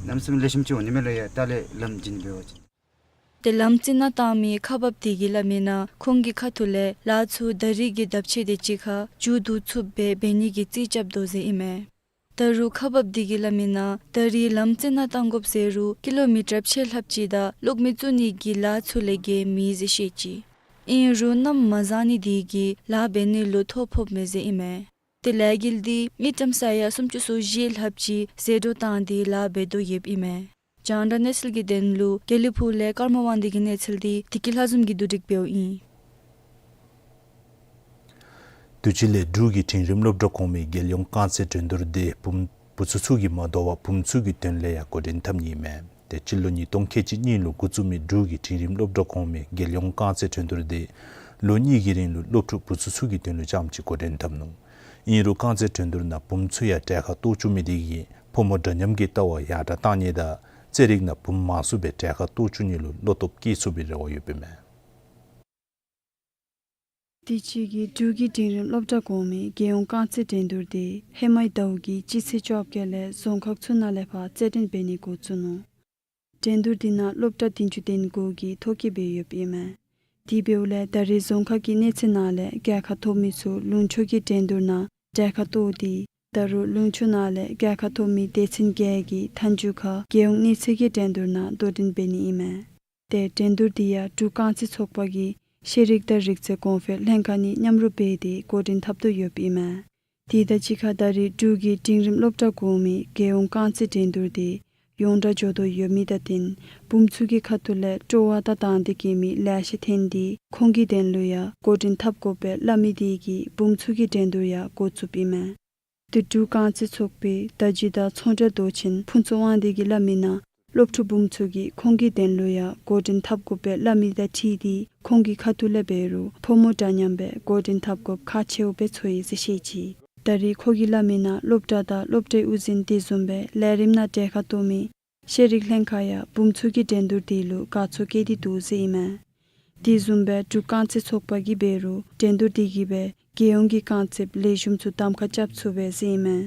གནམ་མེད་ས་མེད་ལེགས་ཤོམ་ཅིག་འོང་ནི་མས་ལགས། ཡ་ད་ལས་ལམ་བྱིན་འབད་བ་ཅིན། ཏེ་ལམ་རྩི་ནག་བཏང་མི་ཁག་འབགཔ་དེ་གིས་སླབ་མིའི་ནང་ཁོང་གི་ཁ་ཐུག་ལས་ལཱ་ཚུ་ད་རེས་ཀྱི་ཟླཝ་ཕྱེད་དེ་ཅིག་ཁར་མཇུག་བསྡུ་ཚུགསཔ་སྦེ་འབད་ནི་གི་རྩིས་རྐྱབ་དོ་ཟེར་ཨིན་མས། ད་རུང་ཁག་འབགཔ་དེ་གིས་སླབ་མིའི་ནང་ད་རེས་ལམ་རྩི་ནག་བཏང་དགོཔ་ཟེར་རུང་ཀི་ལོ་མི་ཊར་ཕྱེད་ལྷགཔ་ཅིག་དང་གློག་མེ་བཙུགས་ནི་གི་ལཱ་ཚུ་ལས་བརྒལ་མེད་ཟེར་བཤད་ཅི། ཨིན་རུང་གནམ་མ་བཟང་ནི་དེ་གིས་ལཱ་འབད་ནི་ལུ་ཐོ་ཕོགཔ་མས་ཟེར་ཨིན་མས། ཏེ་ལས་འགུལ་འདི་མི་ཀྲམ་ས་ཡ་སུམ་ཅུ་སོ་བཞི་ལྷགཔ་ཅིག་ཟད་འགྲོ་བཏང་སྟེ་ལཱ་འབད་དོ་ཡོདཔ་ཨིན་མས། རྒྱང་བསྒྲགས་གནས་ཚུལ་གྱི་དོན་ལུ་དགེ་ལེགས་ཕུག་ལས་ཀརྨ་དབང་འདུས་ཀྱི་གནས་ཚུལ་འདི་བདེ་སྐྱིད་ལྷ་འཛོམས་ཀྱིས་བསྡུ་སྒྲིག་འབདཝ་ཨིན། དུས་ཅི་ལས་འབྲུག་གི་འབྲིང་རིམ་སློབ་གྲྭ་གོང་མའི་རྒྱལ་ཡོངས་རྐང་རྩེད་འགྲན་བསྡུར་འདི་བུམ་བུ་ཚུ་ཚུ་གིས་མ་དོ་བར་བུམོ་ཚུ་གི་དོན་ལས་ཡང་འགོ་འདྲེན་འཐབ་ནི་ཨིན་མས། ཏེ་སྤྱི་ལོ་ཉིས་སྟོང་ཁལ་གཅིག་གཉིས་ལུ་འགོ་བཙུགས་མི་འབྲུག་གི་འབྲིང་རིམ་སློབ་གྲྭ་གོང་མའི་རྒྱལ་ཡོངས་རྐང་རྩེད་འགྲན་བསྡུར་འདི་ལོ་གཉིས་ཀྱི་རིང་ལུ་སློབ་ཕྲུག་བུ་ཚུ་ཚུ་གི་དོན་ལུ་རྐྱངམ་གཅིག་འགོ་འདྲེན་འཐབ་ནུག། ཨིན་རུང་རྐང་རྩེད་འགྲན་བསྡུར་ནང་བུམོ་ཚུ་ཡང་གྲལ་ཁར་གཏོགས་བཅུག་མི་དེ་གིས་ཕོ་མོ་འདྲ་མཉམ་གྱི་ལྟ་བ་ཡར་དྲག་གཏང་ནི་དང་རྩེད་རིགས་ནང་བུམོ་མང་སུ་སྦེ་གྲལ་ཁར་གཏོགས་བཅུག་ནི་ལུ་བློ་སྟོབས་བསྐྱེད་ཚུགས་པའི་རེ་བ་ཡོདཔ་ཨིན་མས། དུས་ཅི་གི་འབྲུག་གི་འབྲིང་རིམ་སློབ་གྲྭ་གོང་མའི་རྒྱལ་ཡོངས་རྐང་རྩེད་འགྲན་བསྡུར་འདི་ཧེ་མའི་ཟླཝ་གི་སྤྱི་ཚེས་བཅོ་བརྒྱད་ལས་རྫོང་ཁག་ཚུ་ནང་ལས་ཕར་རྩེད་འགྲན་འབད་ནི་འགོ་བཙུགས་ནུག། འགྲན་བསྡུར་འདི་ནང་སློབ་གྲྭ་བདུན་ཅུ་དོན་དགུ་གིས་ཐོ་བཀོད་འབད་ཡོདཔ་ཨིན་མས། དེ་འབདཝ་ལས་ད་རེས་རྫོང་ཁག་གི་གནས་ཚད་ནང་ལས་རྒྱལ་ཁ་ཐོབ་མི་ཚུ་ལུང་ཕྱོགས་ཀྱི་འགྲན་བསྡུར་ནང་གྲལ་ཁར་གཏོགས་ཏེ་ད་རུང་ལུང་ཕྱོགས་ནང་ལས་རྒྱལ་ཁ་ཐོབ་མི་སྡེ་ཚན་བརྒྱད་ཀྱིས་མཐའ་མཇུག་ཁར་རྒྱལ་ཡོངས་གནས་ཚད་ཀྱི་འགྲན་བསྡུར་ནང་དོ་འགྲན་འབད་ནི་ཨིན་མས། ཏེ་འགྲན་བསྡུར་འདི་ཡང་འབྲུག་རྐང་རྩེད་ཚོགས་པ་གི་ཤེས་རིག་དང་རིག་རྩལ་གོང་འཕེལ་ལྷན་ཁག་གཉིས་མཉམ་རུབ་འབད་དེ་འགོ་འདྲེན་འཐབ་དོ་ཡོདཔ་ཨིན་མས། དེ་དང་གཅིག་ཁར་ད་རེས་འབྲུག་གི་འབྲིང་རིམ་སློབ་གྲྭ་གོང་མའི་རྒྱལ་ཡོངས་རྐང་རྩེད་འགྲན་བསྡུར་འདི་ཡོངས་གྲགས་འགྱོ་དོ་ཡོད་མི་དང་བསྟུན་བུམོ་ཚུ་གི་ཁ་ཐུག་ལས་སྤྲོ་བ་དང་དང་འདོད་བསྐྱེད་མི་ལེ་ཤ་ཐོན་ཏེ་ཁོང་གི་དོན་ལུ་ཡང་འགོ་འདྲེན་འཐབ་དགོ་པའི་སླབ་མི་དེ་གིས་བུམོ་ཚུ་གི་འགྲན་བསྡུར་ཡང་འགོ་བཙུགསཔ་ཨིན་མས། ཏེ་འབྲུག་རྐང་རྩེད་ཚོགས་པའི་བརྡ་བརྒྱུད་དང་ཚོང་འབྲེལ་མདོ་ཆེན་ཕུན་ཚོགས་དབང་འདུས་ཀྱིས་སླབ་མི་ནང་སློབ་ཕྲུག་བུམོ་ཚུ་གིས་ཁོང་གི་དོན་ལུ་ཡང་འགོ་འདྲེན་འཐབ་དགོ་པའི་སླབ་མི་དང་འཁྲིལ་ཏེ་ཁོང་གི་ཁ་ཐུག་ལས་འབད་རུང་ཕོ་མོ་འདྲ་མཉམ་སྦེ་འགོ་འདྲེན་འཐབ་དགོཔ་ཁག་ཆེཝ་སྦེ་ཚོར་ཡི་ཟེར་བཤད་ཅི། ད་རེས་ཁོ་གིས་སླབ་མི་ནང་སློབ་གྲྭ་དང་སློབ་གྲྭའི་དབུ་འཛིན་དེ་བཟུམ་སྦེ་ལས་རིམ་ནང་གྲལ་ཁར་གཏོགས་མི་ཤེས་རིག་ལྷན་ཁག་ཡང་བུམོ་ཚུ་གི་འགྲན་བསྡུར་དེ་ལུ་དགའ་ཚོར་བསྐྱེད་དེ་འདུག་ཟེར་ཨིན་མས། དེ་བཟུམ་སྦེ་འབྲུག་རྐང་རྩེད་ཚོགས་པ་གིས་འབད་རུང་འགྲན་བསྡུར་དེ་གིས་སྦེ་རྒྱལ་ཡོངས་ཀྱི་རྐང་རྩེདཔ་ལེགས་ཤོམ་ཚུ་གདམ་ཁ་རྐྱབ་ཚུགས་པས་ཟེར་ཨིན་མས།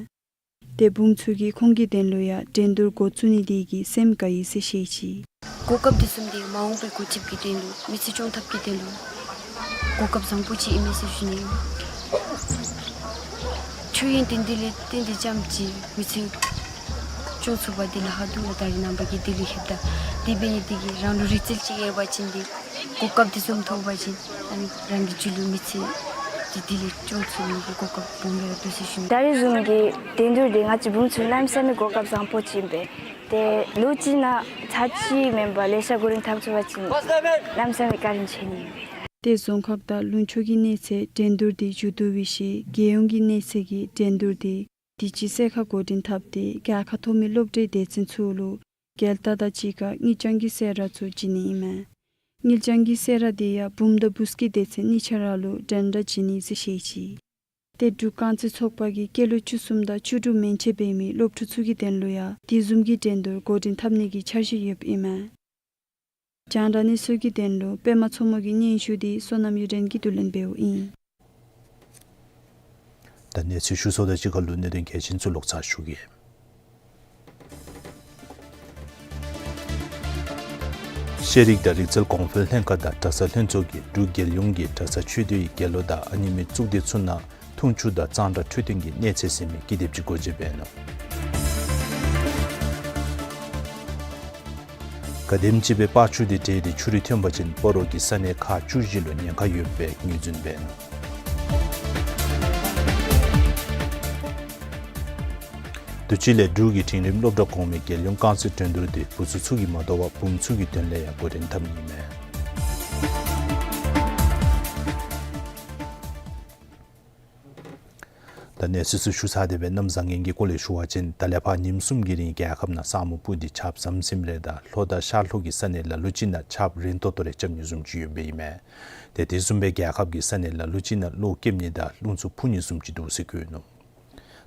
ཏེ་བུམོ་ཚུ་གིས་ཁོང་གི་དོན་ལུ་ཡང་འགྲན་བསྡུར་འགོ་བཙུགས་ནི་དེ་གིས་སེམས་དགའ་ཡི་ཟེར་བཤད་ཅི། གོ་སྐབས་འདི་བཟུམ་འདི་མ་འོངས་པའི་འགོ་ཁྲིདཔ་གི་དོན་ལུ་མི་ཚེ་སྐྱོང་ཐབས་ཀྱི་དོན་ལུ་གོ་སྐབས་བཟང་པོ་ཅིག་ཨིན་མས་ཟེར་ཞུ་ནི། ཆོས་ཡོན་ཏན་འདི་ལས་བརྟེན་ཏེ་རྐྱངམ་གཅིག་མི་ཚེ་སྐྱོང་ཚུགས་པ་འདི་ལཱ་ཁག་འདུག་ལགས། ད་རེས་ནངས་པ་གི་འདི་ལུ་ལྷོདཔ་ད་དེ་འབད་ནི་དེ་གིས་རང་ལུ་རིག་རྩལ་ཅིག་ཡོད་པ་ཅིན་འདི་གོ་སྐབས་འདི་བཟུམ་ཐོབ་པ་ཅིན་ཨ་ནི་རང་གི་རྒྱུད་ལུ་མི་ཚེ་འདི་འདི་ལས་སྐྱོང་ཚུགས་ནི་གི་གོ་སྐབས་སྦོམ་ར་འདུག་ཟེར་ཞུ་ནི། ད་རེས་བཟུམ་གྱི་འགྲན་བསྡུར་འདི་ང་བཅས་བུམོ་ཚུ་གནམ་མེད་ས་མེད་གོ་སྐབས་བཟང་པོ་ཅིག་ཨིན་པས། ཏེ་ལོ་གཅིག་ནང་ཚར་གཅིག་མེན་པར་ལེ་ཤ་འགོ་འདྲེན་འཐབ་ཚུགས་པ་ཅིན་གནམ་མེད་ས་མེད་བཀའ་དྲིན་ཆེ་ནི་ཨིན་པས། ཏེ་རྫོང་ཁག་དང་ལུང་ཕྱོགས་ཀྱི་གནས་ཚད་འགྲན་བསྡུར་འདི་མཇུག་བསྡུ་བའི་ཤུལ་རྒྱལ་ཡོངས་ཀྱི་གནས་ཚད་ཀྱི་འགྲན་བསྡུར་འདི་དུས་ཅི་སེར་ཁ་འགོ་འདྲེན་འཐབ་སྟེ་རྒྱལ་ཁ་ཐོབ་མི་སློབ་གྲྭའི་སྡེ་ཚན་ཚུ་ལུ་རྒྱལ་རྟགས་དང་གཅིག་ཁར་དངུལ་རྐྱང་གི་སེར་ར་ཚུ་བྱིན་ནི་ཨིན་མས། དངུལ་རྐྱང་གི་སེར་ར་འདི་ཡང་བུམོ་དང་བུ་གི་སྡེ་ཚན་གཉིས་ཆ་ར་ལུ་འགྲན་ཟླ་བྱིན་ནི་ཟེར་བཤད་ཅི། ཏེ་འབྲུག་རྐང་རྩེད་ཚོགས་པ་གིས་སྐྱེས་ལོ་བཅུ་གསུམ་དང་བཅུ་དྲུག་མན་ཆད་འབད་མི་སློབ་ཕྲུག་ཚུ་གི་དོན་ལུ་ཡང་དེ་བཟུམ་གྱི་འགྲན་བསྡུར་འགོ་འདྲེན་འཐབ་ནི་གི་འཆར་གཞི་ཡོདཔ་ཨིན་མས། རྒྱང་བསྒྲགས་གནས་ཚུལ་གྱི་དོན་ལུ་པདྨ་མཚོ་མོ་གི་སྙན་ཞུ་འདི་བསོད་ནམས་གཡུ་སྒྲོན་གྱིས་བསྡུ་ལེན་འབདཝ་ཨིན། ད་གནས་ཚུལ་ཞུ་ཚརཝ་དང་གཅིག་ཁར་ལུ་གནད་དོན་གལ་ཆེན་ཚུ་ལོག་ཚར་ཞུ་གེ། ཤེས་རིག་དང་རིག་རྩལ་གོང་འཕེལ་ལྷན་ཁག་དང་གྲྭ་ཚང་ལྷན་ཚོགས་ཀྱིས་འབྲུག་རྒྱལ་ཡོངས་ཀྱི་གྲྭ་ཚང་ཆོས་སྡེའི་དགེ་སློང་དང་ཨ་ནེམ་གཙུག་སྡེ་ཚུ་ནང་འཐུང་ཆུ་དང་གཙང་སྦྲ་འཕྲོད་བསྟེན་གྱི་གནས་ཚད་ཟེར་མི་ཀི་དེབ་ཅིག་སྒོ་འབྱེད་འབད་ནུག། ག་དེམ་ཅིག་སྦེ་པག་ཆུ་དེ་བྲེགས་ཏེ་ཆུ་རུད་ཐོན་པ་ཅིན་སྤ་རོ་གི་ས་གནས་ཁག་བཅུ་བཞི་ལུ་ཉེན་ཁ་ཡོདཔ་སྦེ་ངོས་འཛིན་འབད་ནུག། དུས་ཅི་ལས་འབྲུག་གི་འབྲིང་རིམ་སློབ་གྲྭ་གོང་མའི་རྒྱལ་ཡོངས་རྐང་རྩེད་འགྲན་བསྡུར་འདི་བུ་ཚུ་ཚུ་གིས་མ་དོ་བར་བུམོ་ཚུ་གི་དོན་ལས་ཡང་འགོ་འདྲེན་འཐབ་ནི་ཨིན་མས། ད་གནས་ཚུལ་ཚུ་ཞུ་ཚར་ཏེ་སྦེ་གནམ་བཟང་ངན་གྱི་སྐོར་ལས་ཞུ་བ་ཅིན་ད་ལས་ཕར་ཉིནམ་གསུམ་གྱི་རིང་རྒྱལ་ཁབ་ནང་ས་སྨུག་སྤུབས་ཏེ་ཆརཔ་ཟམ་ཟིམ་རེ་དང་ལྷོ་དང་ཤར་ལྷོ་གི་ས་གནས་ལ་ལུ་ཅིག་ནང་ཆརཔ་རན་ཏོག་ཏོ་རེ་རྐྱབ་ནི་བཟུམ་ཅིག་ཡོདཔ་ཨིན་མས། ཏེ་དེ་བཟུམ་སྦེ་རྒྱལ་ཁབ་ཀྱི་ས་གནས་ལ་ལུ་ཅིག་ནང་གློག་ཀེམ་ནི་དང་རླུང་འཚུབ་འཕུ་ནི་བཟུམ་ཅིག་འདུག་ཟེར་བཀོད་ནུག།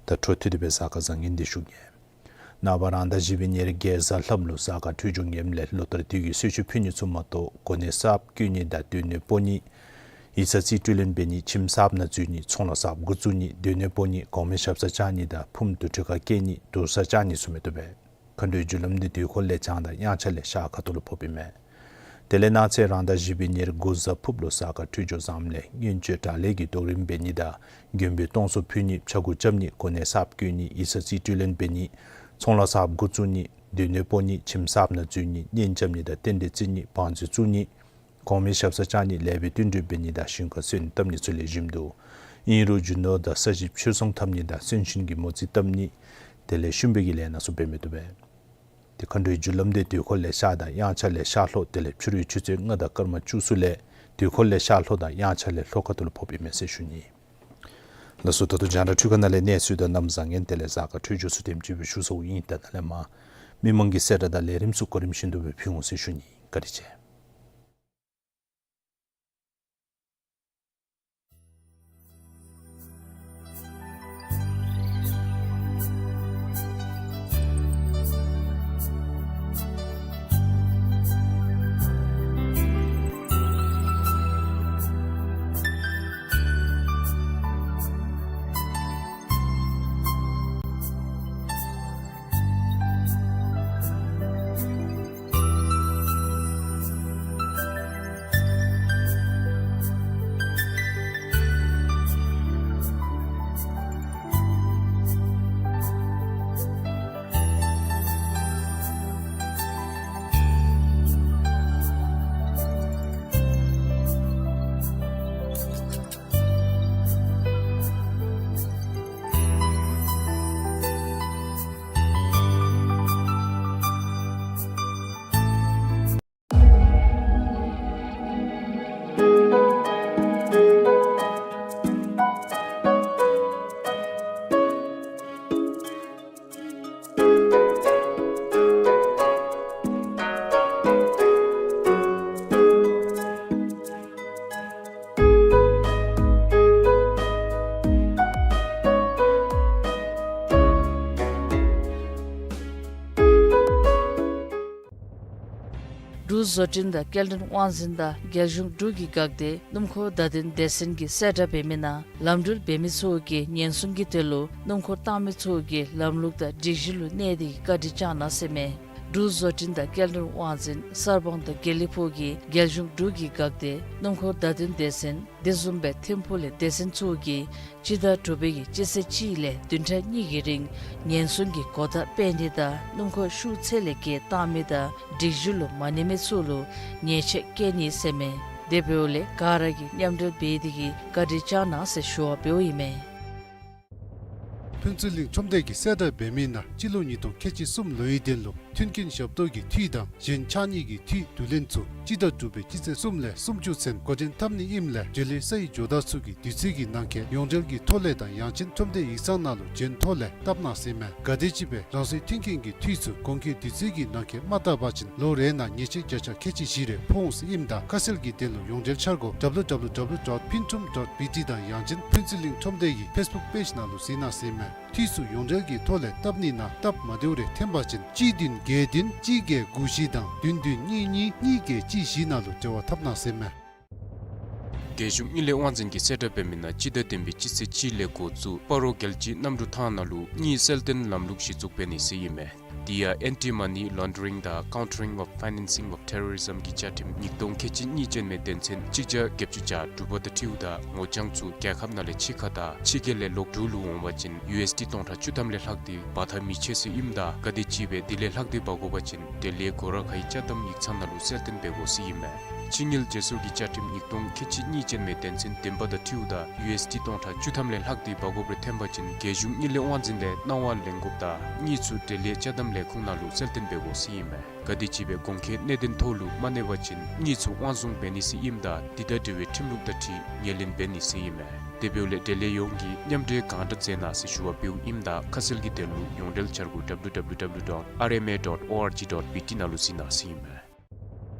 ད་འཕྲོ་མཐུད་དེ་སྦེ་གཟའ་སྐར་བཟང་ངན་འདི་ཞུ་གེ། ནངས་པ་རང་ཟླ་བཞི་པའི་ཉེར་བརྒྱད་གཟའ་ལྷགཔ་ལུ་གཟའ་སྐར་འཕྲོད་སྦྱོར་ངནམ་ལས་ལོ་ལྟར་དུས་ཀྱི་གསོལ་མཆོད་ཕུལ་ནི་ཚུ་མ་གཏོགས་གོ་གནས་གསརཔ་བསྐོ་ནི་དང་སྡོད་གནས་སྤོ་ནི། ཡིག་ཚང་རྩིས་སྤྲོད་ལེན་འབད་ནི། ཁྱིམ་གསརཔ་ནང་འཛུལ་ནི། ཚོང་ལཱ་གསརཔ་འགོ་བཙུགས་ནི། སྡོད་གནས་སྤོ་ནི། གོང་མའི་ཞབས་སར་བཅར་ནི་དང་ཕུངམ་དུར་ཁྲོད་ཁར་བསྐྱལ་ནི་དུར་སར་བཅར་ནི་ཚུ་མི་བཏུབ་པས། མཁའ་འགྲོའི་རྒྱུ་ལམ་འདི་དུས་འཁོར་ལས་བྱང་དང་དབྱངས་འཆར་ལས་ཤར་ཁ་ཐུག་ལུ་ཕོགཔ་ཨིན་མས། དེ་ལས་གནངས་ཚེ་རང་ཟླ་བཞི་པའི་ཉེར་དགུ་གཟའ་ཕུརཔ་ལུ་གཟའ་སྐར་འཕྲོད་སྦྱོར་བཟངམ་ལས་མངོན་སྤྱོད་དྲག་ལས་ཀྱི་རྡོག་རིམ་འབད་ནི་དང་མགོན་པོའི་སྟོང་གསོག་ཕུལ་ནི། ཕྱྭ་འགུགས་རྐྱབ་ནི། གོ་གནས་གསརཔ་བསྐོ་ནི། ཡིག་ཚང་རྩིས་སྤྲོད་ལེན་འབད་ནི། ཚོང་ལཱ་གསརཔ་འགོ་བཙུགས་ནི། སྡོད་གནས་སྤོ་ནི། ཁྱིམ་གསརཔ་ནང་འཛུལ་ནི། གཉེན་རྐྱབ་ནི་དང་རྟེན་འབྲེལ་བརྩི་ནི། བང་མཛོད་བཙུགས་ནི། གོང་མའི་ཞབས་སར་བཅར་ནི། ལེགས་པའི་བསྟུན་གྲོས་འབད་ནི་དང་ཞིང་ཁར་སོན་བཏབ་ནི་ཚུ་ལེགས་ཤོམ་འདུག། ཨིན་རུང་རྒྱུ་ནོར་དང་ས་གཞི་ཕྱིར་ཚོང་འཐབ་ནི་དང་གསོན་གཤིན་གྱི་མོ་རྩིས་བཏབ་ནི། དེ་ལས་ཤུམ་པའི་གི་ལས་སྣ་ཚུ་འབད་མི་བཏུབ་པས། ཏེ་མཁའ་འགྲོའི་རྒྱུ་ལམ་འདི་དུས་འཁོར་ལས་ཤར་དང་དབྱངས་འཆར་ལས་ཤར་ལྷོ་དེ་ལས་ཕྱི་རུའི་ཆུ་ཚོད་ལྔ་དང་སྐར་མ་བཅུ་གསུམ་ལས་དུས་འཁོར་ལས་ཤར་ལྷོ་དང་དབྱངས་འཆར་ལས་ལྷོ་ཁ་ཐུག་ལུ་ཕོགཔ་ཨིན་མས་ཟེར་ཞུ་ནི། ལགས་སོ། ད་ལྟོ་རྒྱང་བསྒྲགས་འཕྲུལ་ཁང་ནང་ལས་གནས་ཚུལ་དང་གནམ་བཟང་ངན་དེ་ལས་གཟའ་སྐར་འཕྲོད་སྦྱོར་ཚུ་དེམ་ཅིག་སྦེ་ཞུ་ཚརཝ་ཨིན། ད་ནཱ་ལས་མར་མི་མང་གི་གསལ་བསྒྲགས་དང་ལས་རིམ་ཚུ་གོ་རིམ་བཞིན་དུ་སྦེ་ཕུལ་འོང་ཟེར་ཞུ་ནི། བཀའ་དྲིན་ཆེ། འབྲུག་བཟོ་སྐྲུན་དང་སྐྱེལ་འདྲེན་དབང་འཛིན་དང་རྒྱལ་གཞུང་འབྲུག་གི་འགག་སྡེ་སྣུམ་འཁོར་བརྡ་དོན་སྡེ་ཚན་གྱིས་གསལ་བསྒྲགས་འབད་མི་ནང་ལམ་འགྲུལ་འབད་མི་ཚུ་གིས་ཉེན་སྲུང་གི་དོན་ལུ་སྣུམ་འཁོར་བཏང་མི་ཚུ་གིས་ལམ་ལུགས་དང་སྒྲིག་གཞི་ལུ་གནས་ཏེ་བཀའ་དྲིན་བསྐྱང་གནང་ཟེར་མས། འབྲུག་བཟོ་སྐྲུན་དང་སྐྱེལ་འདྲེན་དབང་འཛིན་གསར་སྤང་དང་དགེ་ལེགས་ཕུག་གིས་རྒྱལ་གཞུང་འབྲུག་གི་འགག་སྡེ་སྣུམ་འཁོར་བརྡ་དོན་སྡེ་ཚན་དེ་བཟུམ་སྦེ་ཐིམ་ཕུག་ལས་སྡེ་ཚན་ཚུ་གིས་སྤྱི་ཟླ་དྲུག་པའི་གི་སྤྱི་ཚེས་གཅིག་ལས་བདུན་ཕྲག་གཉིས་ཀྱི་རིང་ཉེན་སྲུང་གི་གོ་བརྡ་སྤེལ་ནི་དང་སྣུམ་འཁོར་ཤུགས་ཚད་ལས་བརྒལ་བཏང་མི་དང་སྒྲིག་གཞི་ལུ་མ་གནས་མི་ཚུ་ལུ་ཉེས་ཆད་བཀལ་ནི་ཟེར་མས། དེ་འབདཝ་ལས་ག་ར་གིས་མཉམ་འབྲེལ་འབད་དེ་གིས་བཀའ་དྲིན་བསྐྱང་གནང་ཟེར་ཞུ་བ་འབདཝ་ཨིན་མས། ཕུན་ཚོགས་གླིང་ཁྲོམ་སྡེ་གིས་གསལ་བསྒྲགས་འབད་མི་ནང་སྤྱི་ལོ་ཉིས་སྟོང་ཁལ་གཅིག་གསུམ་ལོའི་དོན་ལུ་མཐུན་རྐྱེན་ཞབས་ཏོག་གི་འཐུས་དང་གཞན་ཕྱགས་སྙིགས་ཀྱི་འཐུས་བསྡུ་ལེན་ཚུ་སྤྱི་ཟླ་དྲུག་པའི་སྤྱི་ཚེས་གསུམ་ལས་སུམ་ཅུ་ཚུན་འགོ་འདྲེན་འཐབ་ནི་ཨིནམ་ལས་འབྲེལ་ཡོད་སའི་ཇོ་བདག་ཚུ་གིས་དུས་ཚོད་ཀྱི་ནང་འཁོད་ཡོངས་འབྲེལ་གྱི་ཐོ་ལས་དང་ཡང་ཅིན་ཁྲོམ་སྡེ་ཡིག་ཚང་ནང་ལུ་འབྱོན་ཐོག་ལས་བཏབ་གནང་ཟེར་མས། ག་དེམ་ཅིག་སྦེ་རང་སོའི་མཐུན་རྐྱེན་གྱི་འཐུས་ཚུ་གོང་འཁོད་དུས་ཚོད་ཀྱི་ནང་འཁོད་མ་བཏབ་པ་ཅིན་ལོ་རེ་ནང་ཉེས་ཆད་བརྒྱ་ཆ་ཁལ་གཅིག་བཞི་རེ་ཕོག་འོང་ཟེར་ཨིནམ་ད་ཁ་གསལ་གྱི་དོན་ལུ་ཡོངས་འབྲེལ་འཆར་སྒོ་W W W dot pintrum dot B T དང་ཡང་ཅིན་ཕུན་ཚོགས་གླིང་ཁྲོམ་སྡེ་གི་ཕེསི་བུཀ་པེཇ་ནང་ལུ་གཟིགས་གནང་ཟེར་མས། འཐུས་ཚུ་ཡོངས་འབྲེལ་གྱི་ཐོག་ལས་བཏབ་ནི་ནང་སྟབས་མ་བདེཝ་རེ་ཐོན་པ་ཅིན་གཅིག་བདུན་བརྒྱད་བདུན་གཅིག་བརྒྱད་དགུ་བཞི་དང་བདུན་བདུན་གཉིས་གཉིས་གཉིས་བརྒྱད་གཅིག་བཞི་ནང་ལུ་འབྲེལ་བ་འཐབ་གནང་ཟེར་མས། རྒྱལ་གཞུང་དངུལ་ལས་དབང་འཛིན་གྱིས་གསལ་བསྒྲགས་འབད་མི་ནང་སྤྱི་ཟླ་བདུན་པའི་སྤྱི་ཚེས་གཅིག་ལས་འགོ་བཙུགས་སྤ་རོ་རྒྱལ་སྤྱིའི་གནམ་གྲུ་ཐང་ནང་ལུ་དངུལ་གསལ་སྟོན་ལམ་ལུགས་གཞི་བཙུགས་འབད་ནི་ཟེར་ཨིན་མས། དེ་ཡང་Anti-Money Laundering and Countering of Financing of Terrorism གི་བཅའ་ཁྲིམས་ཉིས་སྟོང་ཁལ་གཅིག་གཉིས་ཅན་མའི་དོན་ཚན་གཅིག་བརྒྱ་བརྒྱད་ཅུ་གྱ་དྲུག་པ་དང་འཁྲིལཝ་ད་ངོ་རྐྱང་ཚུ་རྒྱལ་ཁབ་ནང་ལས་ཕྱི་ཁ་དང་ཕྱི་རྒྱལ་ལས་ལོག་འབྲུག་ལུ་འོང་བ་ཅིན་ཡུ་ཨེསི་ཌི་སྟོང་ཕྲག་བཅུ་ཐམ་ལས་ལྷག་སྟེ་འབག་འཐབ་མི་ཆོག་ཟེར་ཨིནམ་ད་ག་དེམ་ཅིག་སྦེ་དེ་ལས་ལྷག་སྟེ་འབག་དགོ་པ་ཅིན་དེ་ལས་སྒོ་ར་ཁའི་ཅ་དམ་ཡིག་ཚང་ནང་ལུ་གསལ་སྟོན་འབད་དགོ་ཟེར་ཨིན་མས། ཕྱི་དངུལ་བརྗེ་སོར་གྱི་བཅའ་ཁྲིམས་ཉིས་སྟོང་ཁལ་གཅིག་གཉིས་ཅན་མའི་དོན་ཚན་བདུན་པ་དང་འཁྲིལཝ་ད་ཡུ་ཨེསི་ཌི་སྟོང་ཕྲག་བཅུ་ཐམ་ལས་ལྷག་སྟེ་འབག་དགོཔ་རེ་ཐོན་པ་ཅིན་རྒྱལ་གཞུང་དངུལ་ལས་དབང་འཛིན་ལས་གནང་བ་ལེན་དགོཔ་དང་དངུལ་ཚུ་དེ་ལས་ཅ་དམ་ལས་ཁུངས་ནང་ལུ་གསལ་སྟོན་འབད་དགོ་ཟེར་ཨིན་མས། ག་དེམ་ཅིག་སྦེ་གོང་འཁོད་གནད་དོན་ཐོག་ལུ་མ་གནས་པ་ཅིན་དངུལ་ཚུ་དབང་བཟུང་འབད་ནི་ཟེར་ཨིནམ་ད་དེ་དང་འབྲེལ་བའི་ཁྲིམས་ལུགས་དང་འཁྲིལ་ངོས་ལེན་འབད་ནི་ཟེར་ཨིན་མས། དེ་འབདཝ་ལས་འབྲེལ་ཡོད་ཡོངས་ཀྱིས་མཉམ་འབྲེལ་གང་དྲག་མཛད་གནང་ཟེར་ཞུ་བ་འབདཝ་ཨིནམ་ད་ཁ་གསལ་གྱི་དོན་ལུ་ཡོངས་འབྲེལ་འཆར་སྒོ་W W W dot R M A dot O R G dot B T ནང་ལུ་གཟིགས་གནང་ཟེར་ཨིན་མས།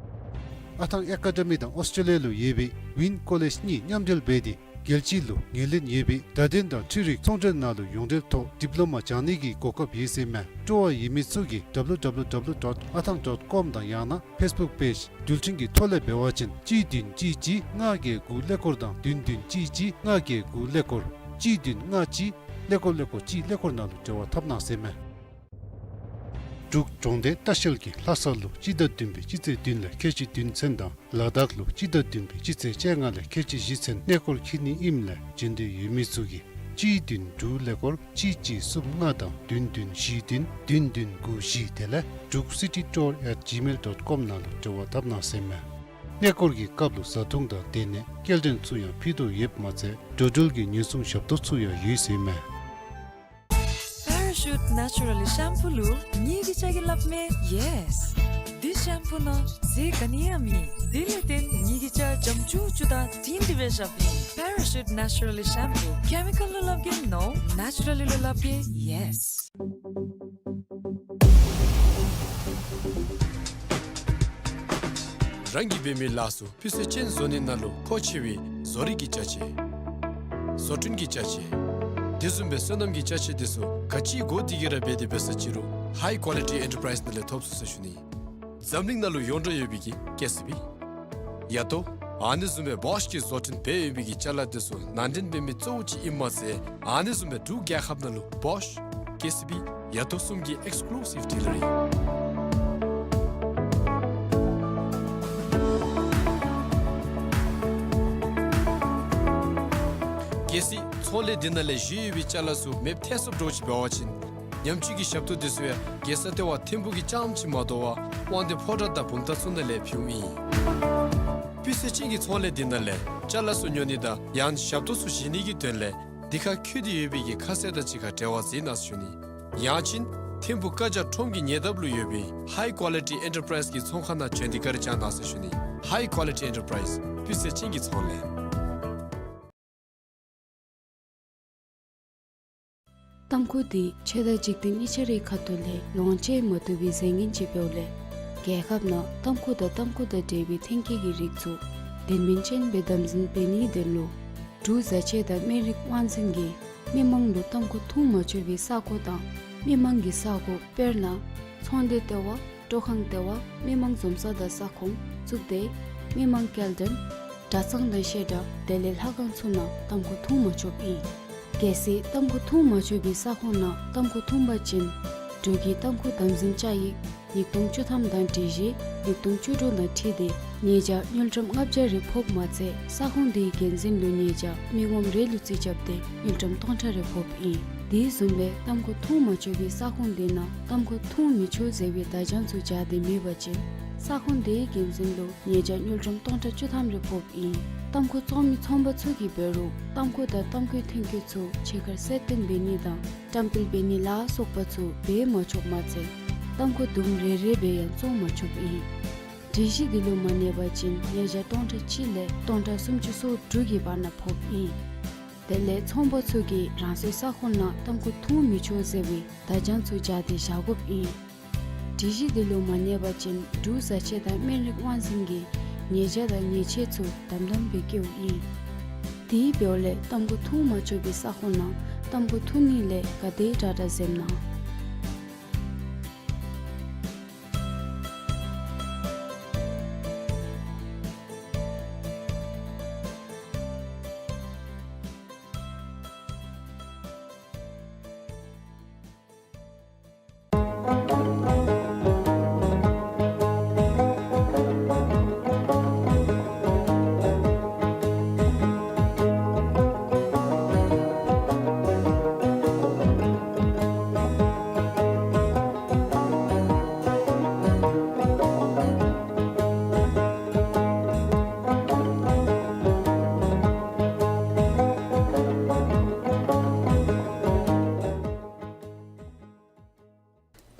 ཨ་ཐང་ཨེ་ཀ་ཌེ་མི་དང་ཨོསི་ཊྲེ་ལི་ཡ་ལུ་ཡོད་པའི་ཝིན་ཀོ་ལེཇ་གཉིས་མཉམ་འབྲེལ་འབད་དེ་རྒྱལ་སྤྱི་ལུ་ངོས་ལེན་ཡོད་པའི་བརྡ་དོན་དང་འཕྲུལ་རིག་ཚོང་འབྲེལ་ནང་ལུ་ཡོངས་འབྲེལ་ཐོག་ཌིབ་ལོ་མ་སྦྱང་ནི་གི་གོ་སྐབས་ཡོད་ཟེར་མས། སྤྲོ་བ་ཡོད་མི་ཚུ་གིས་W W W dot athang dot com དང་ཡང་ན་ཕེསི་བུཀ་པེཇ་འགྲུལ་འཕྲིན་གྱི་ཐོག་ལས་འབད་བ་ཅིན་གཅིག་བདུན་གཅིག་གཅིག་ལྔ་བརྒྱད་དགུ་ཀླད་ཀོར་དང་བདུན་བདུན་གཅིག་གཅིག་ལྔ་བརྒྱད་དགུ་ཀླད་ཀོར་གཅིག་བདུན་ལྔ་གཅིག་ཀླད་ཀོར་ཀླད་ཀོར་གཅིག་ཀླད་ཀོར་ནང་ལུ་འབྲེལ་བ་འཐབ་གནང་ཟེར་མས། འབྲུག་གྲོང་སྡེ་ལྟ་བཤལ་གྱིས་ལྷ་ས་ལུ་སྤྱི་ཟླ་བདུན་པའི་སྤྱི་ཚེས་བདུན་ལས་ཁལ་གཅིག་བདུན་ཚུན་དང་ལ་དྭགས་ལུ་སྤྱི་ཟླ་བདུན་པའི་སྤྱི་ཚེས་བཅོ་ལྔ་ལས་ཁལ་གཅིག་བཞི་ཚུན་གནས་སྐོར་འཁྱིད་ནི་ཨིནམ་ལས་འབྱོན་འདོད་ཡོད་མི་ཚུ་གིས་གཅིག་བདུན་དྲུག་ཀླད་ཀོར་གཅིག་གཅིག་གསུམ་ལྔ་དང་བདུན་བདུན་བཞི་བདུན་བདུན་བདུན་དགུ་བཞི་དེ་ལས་འབྲུག་སི་ཊི་ཊུར་ཨེཊ་ཇི་མེལ་ཌོཊ་ཀོམ་ནང་ལུ་འབྲེལ་བ་འཐབ་གནང་ཟེར་མས། གནས་སྐོར་གྱི་སྐབས་ལུ་བཟའ་འཐུང་དང་སྡོད་གནས་སྐྱེལ་འདྲེན་ཚུ་ཡང་ཕུལ་དོ་ཡོདཔ་མ་ཚད་འགྲོ་འགྲུལ་གྱི་ཉེན་སྲུང་ཞབས་ཏོག་ཚུ་ཡང་ཡོད་ཟེར་མས། Parish Parachute Naturally Shampoo ལུ་ངེ་གི་སྐྱ་གིས་སླབ་མས་ཡེས། འདི་ཤེམ་པུ་ནང་ཟས་ག་ནི་ཡང་མེད། དེ་ལས་བརྟེན་ངེ་གི་སྐྱ་འཇམ་ཅུག་ཅུ་དང་དྲིང་དྲི་སྦེ་ཤརཝ་ཨིན། Parachute Naturally Shampoo། ཀེ་མི་ཀཱལ་ལུ་སླབ་གེ་ནོ། ནེ་ཅུ་ར་ལི་ལུ་སླབ་གེ་ཡེས། རང་གིས་འབད་མི་ལཱ་ཚུ་སྤུས་ཚད་ཅན་བཟོ་ནི་ནང་ལུ་མཁོ་ཆེ་བའི་བཟོ་རིག་གི་ཅ་ཆས། བཟོ་སྐྲུན་གྱི་ཅ་ཆས། དེ་བཟུམ་སྦེ་སོ་ནམ་གྱི་ཅ་ཆས་དེ་ཚུ་ག་ཅི་དགོ་དེ་གི་ར་འབད་དེ་འབད་ས་ཅི་རུང་High Quality Enterprise ནང་ལས་ཐོབ་ཚུགས་ཟེར་ཞུ་ནི། འཛམ་གླིང་ནང་ལུ་ཡོངས་གྲགས་ཡོད་པའི་གི་ཀེ་སི་བི། ཡ་ཏོ། ཨ་ནི་བཟུམ་སྦེ་བོཤ་གི་བཟོ་སྐྲུན་འབད་ཡོད་པའི་གི་ཅ་ལ་དེ་ཚུ་ནང་འདྲེན་འབད་མི་གཙོ་བོ་ཅིག་ཨིནམ་མ་ཚད་ཨ་ནི་བཟུམ་སྦེ་འབྲུག་རྒྱལ་ཁབ་ནང་ལུ་བོཤ། ཀེ་སི་བི། ཡ་ཏོ་གསུམ་གྱི་ཨེགསི་ཀུ་ལུ་སིབ་ཌི་ལར་ཨིན། གལ་སྲིད་ཚོང་ལས་འདི་ནང་ལས་བཞེས་ཡོད་པའི་ཅ་ལ་ཚུ་མེདཔ་ཐལ་སོཔ་འདྲཝ་ཅིག་འབད་བ་ཅིན་ཉམས་བཅོས་ཀྱི་ཞབས་ཏོག་དེ་ཚུ་ཡང་རྒྱལ་ས་ལྟེ་བ་ཐིམ་ཕུག་གི་རྐྱངམ་ཅིག་མ་དོ་བར་དབང་འདུས་ཕོ་བྲང་དང་བུམ་ཐང་ཚུ་ནང་ལས་ཕུལཝ་ཨིན། སྤུས་ཚད་ཅན་གྱི་ཚོང་ལས་འདི་ནང་ལས་ཅ་ལ་ཚུ་ཉོ་ནི་དང་ཡང་ཞབས་ཏོག་ཚུ་བཞེས་ནི་གི་དོན་ལས་འདི་ཁར་འཁོད་དེ་ཡོད་པའི་གི་ཁ་གསལ་དང་གཅིག་ཁར་འབྲེལ་བ་མཛད་གནང་ཟེར་ཞུ་ནི། ཡང་ཅིན་ཐིམ་ཕུག་ཀ་ཇ་ཁྲོམ་གྱི་ཉེ་འདབས་ལུ་ཡོད་པའི་High Quality Enterprise གི་ཚོང་ཁང་ནང་བྱོན་ཏེ་བཀའ་དྲིན་བསྐྱང་གནང་ཟེར་ཞུ་ནི། High Quality Enterprise། སྤུས་ཚད་ཅན་གྱི་ཚོང་ལས། ཏམ་ཁུ་འདི་ཆེ་མཐོང་འཇིག་རྟེན་གཉིས་ཆ་རའི་ཁ་ཐུག་ལས་ལོངས་སྤྱོད་མ་བཏུབ་པའི་རྫས་ངན་ཅིག་འབདཝ་ལས་རྒྱལ་ཁབ་ནང་ཏམ་ཁུ་དང་ཏམ་ཁུ་དང་འབྲེལ་བའི་ཐོན་སྐྱེད་ཀྱི་རིགས་ཚུ་དོན་སྨིན་ཅན་སྦེ་དམ་འཛིན་འབད་ནིའི་དོན་ལུ་འབྲུག་བཟའ་ཆས་དང་སྨན་རིགས་དབང་འཛིན་གྱིས་མི་མང་ལུ་ཏམ་ཁུ་འཐུང་མ་ཆོག་པའི་ས་གོ་དང་མི་མང་གི་ས་གོ་དཔེར་ན་ཚོང་སྡེ་ལྟེ་བ། སྤྲོ་ཁང་ལྟེ་བ། མི་མང་འཛོམས་ས་དང་ས་ཁོངས་བཙུགས་ཏེ་མི་མང་སྐྱེལ་འདྲེན་གྲྭ་ཚང་དང་བཤད་གྲྭ་དེ་ལས་ལྷ་ཁང་ཚུ་ནང་ཏམ་ཁུ་འཐུང་མ་ཆོགཔ་ཨིན། གལ་སྲིད་ཏམ་ཁུ་འཐུང་མ་ཆོག་པའི་ས་ཁོངས་ནང་ཏམ་ཁུ་འཐུང་པ་ཅིན་འབྲུག་གི་ཏམ་ཁུ་དམ་འཛིན་བཅའ་ཡིག་ཉིས་སྟོང་བཅུ་ཐམ་དང་སྒྲིག་གཞི་ཉིས་སྟོང་བཅུ་དྲུག་དང་འཁྲིལ་ཏེ་ཉེས་བྱ་དངུལ་ཀྲམ་ལྔ་བརྒྱ་རེ་ཕོགཔ་མ་ཚད་ས་ཁོངས་དེའི་འགན་འཛིན་ལུ་ཉེས་བྱ་མི་ངོམ་རེ་ལུ་རྩིས་རྐྱབ་སྟེ་དངུལ་ཀྲམ་སྟོང་ཕྲག་རེ་ཕོགཔ་ཨིན། དེ་བཟུམ་སྦེ་ཏམ་ཁུ་འཐུང་མ་ཆོག་པའི་ས་ཁོངས་དེ་ནང་ཏམ་ཁུ་འཐུང་མི་ཆོག་ཟེར་བའི་བརྡ་བྱང་ཚུ་སྦྱར་ཏེ་མེད་པ་ཅིན་ས་ཁོངས་དེའི་འགན་འཛིན་ལུ་ཉེས་བྱ་དངུལ་ཀྲམ་སྟོང་ཕྲག་བཅུ་ཐམ་རེ་ཕོགཔ་ཨིན། ཏམ་ཁུ་བཙོང་མི་ཚོང་པ་ཚུ་གིས་འབད་རུང་ཏམ་ཁུ་དང་ཏམ་ཁུའི་ཐོན་སྐྱེད་ཚུ་ཕྱི་ཁར་གསལ་སྟོན་འབད་ནི་དང་བཀྲམ་སྤེལ་འབད་ནི་ལ་སོགས་པ་ཚུ་འབད་མ་ཆོགཔ་མ་ཚད་ཏམ་ཁུ་དུམ་རེ་རེ་སྦེ་ཡང་བཙོང་མ་ཆོགཔ་ཨིན། སྒྲིག་གཞི་འདི་ལུ་མ་གནས་པ་ཅིན་ཉེས་བྱ་སྟོང་ཕྲག་གཅིག་ལས་སྟོང་ཕྲག་སུམ་ཅུ་སོ་དྲུག་གི་བར་ན་ཕོགཔ་ཨིན། དེ་ལས་ཚོང་པ་ཚུ་གིས་རང་སོའི་ས་ཁོངས་ནང་ཏམ་ཁུ་འཐུང་མི་ཆོག་ཟེར་བའི་བརྡ་བྱང་ཚུ་སྦྱར་ཏེ་བཞག་དགོཔ་ཨིན། སྒྲིག་གཞི་འདི་ལུ་མ་གནས་པ་ཅིན་འབྲུག་བཟའ་ཆས་དང་སྨན་རིགས་དབང་འཛིན་གྱིས་ཉེས་བྱ་དང་ཉེས་ཆད་ཚུ་དམ་དམ་སྦེ་བཀལཝ་ཨིན། དེ་འབདཝ་ལས་ཏམ་ཁུ་འཐུང་མ་ཆོག་པའི་ས་ཁོངས་ནང་ཏམ་ཁུ་འཐུང་ནི་ལས་ག་དེ་དྲག་དྲག་འཛེམ་གནང་།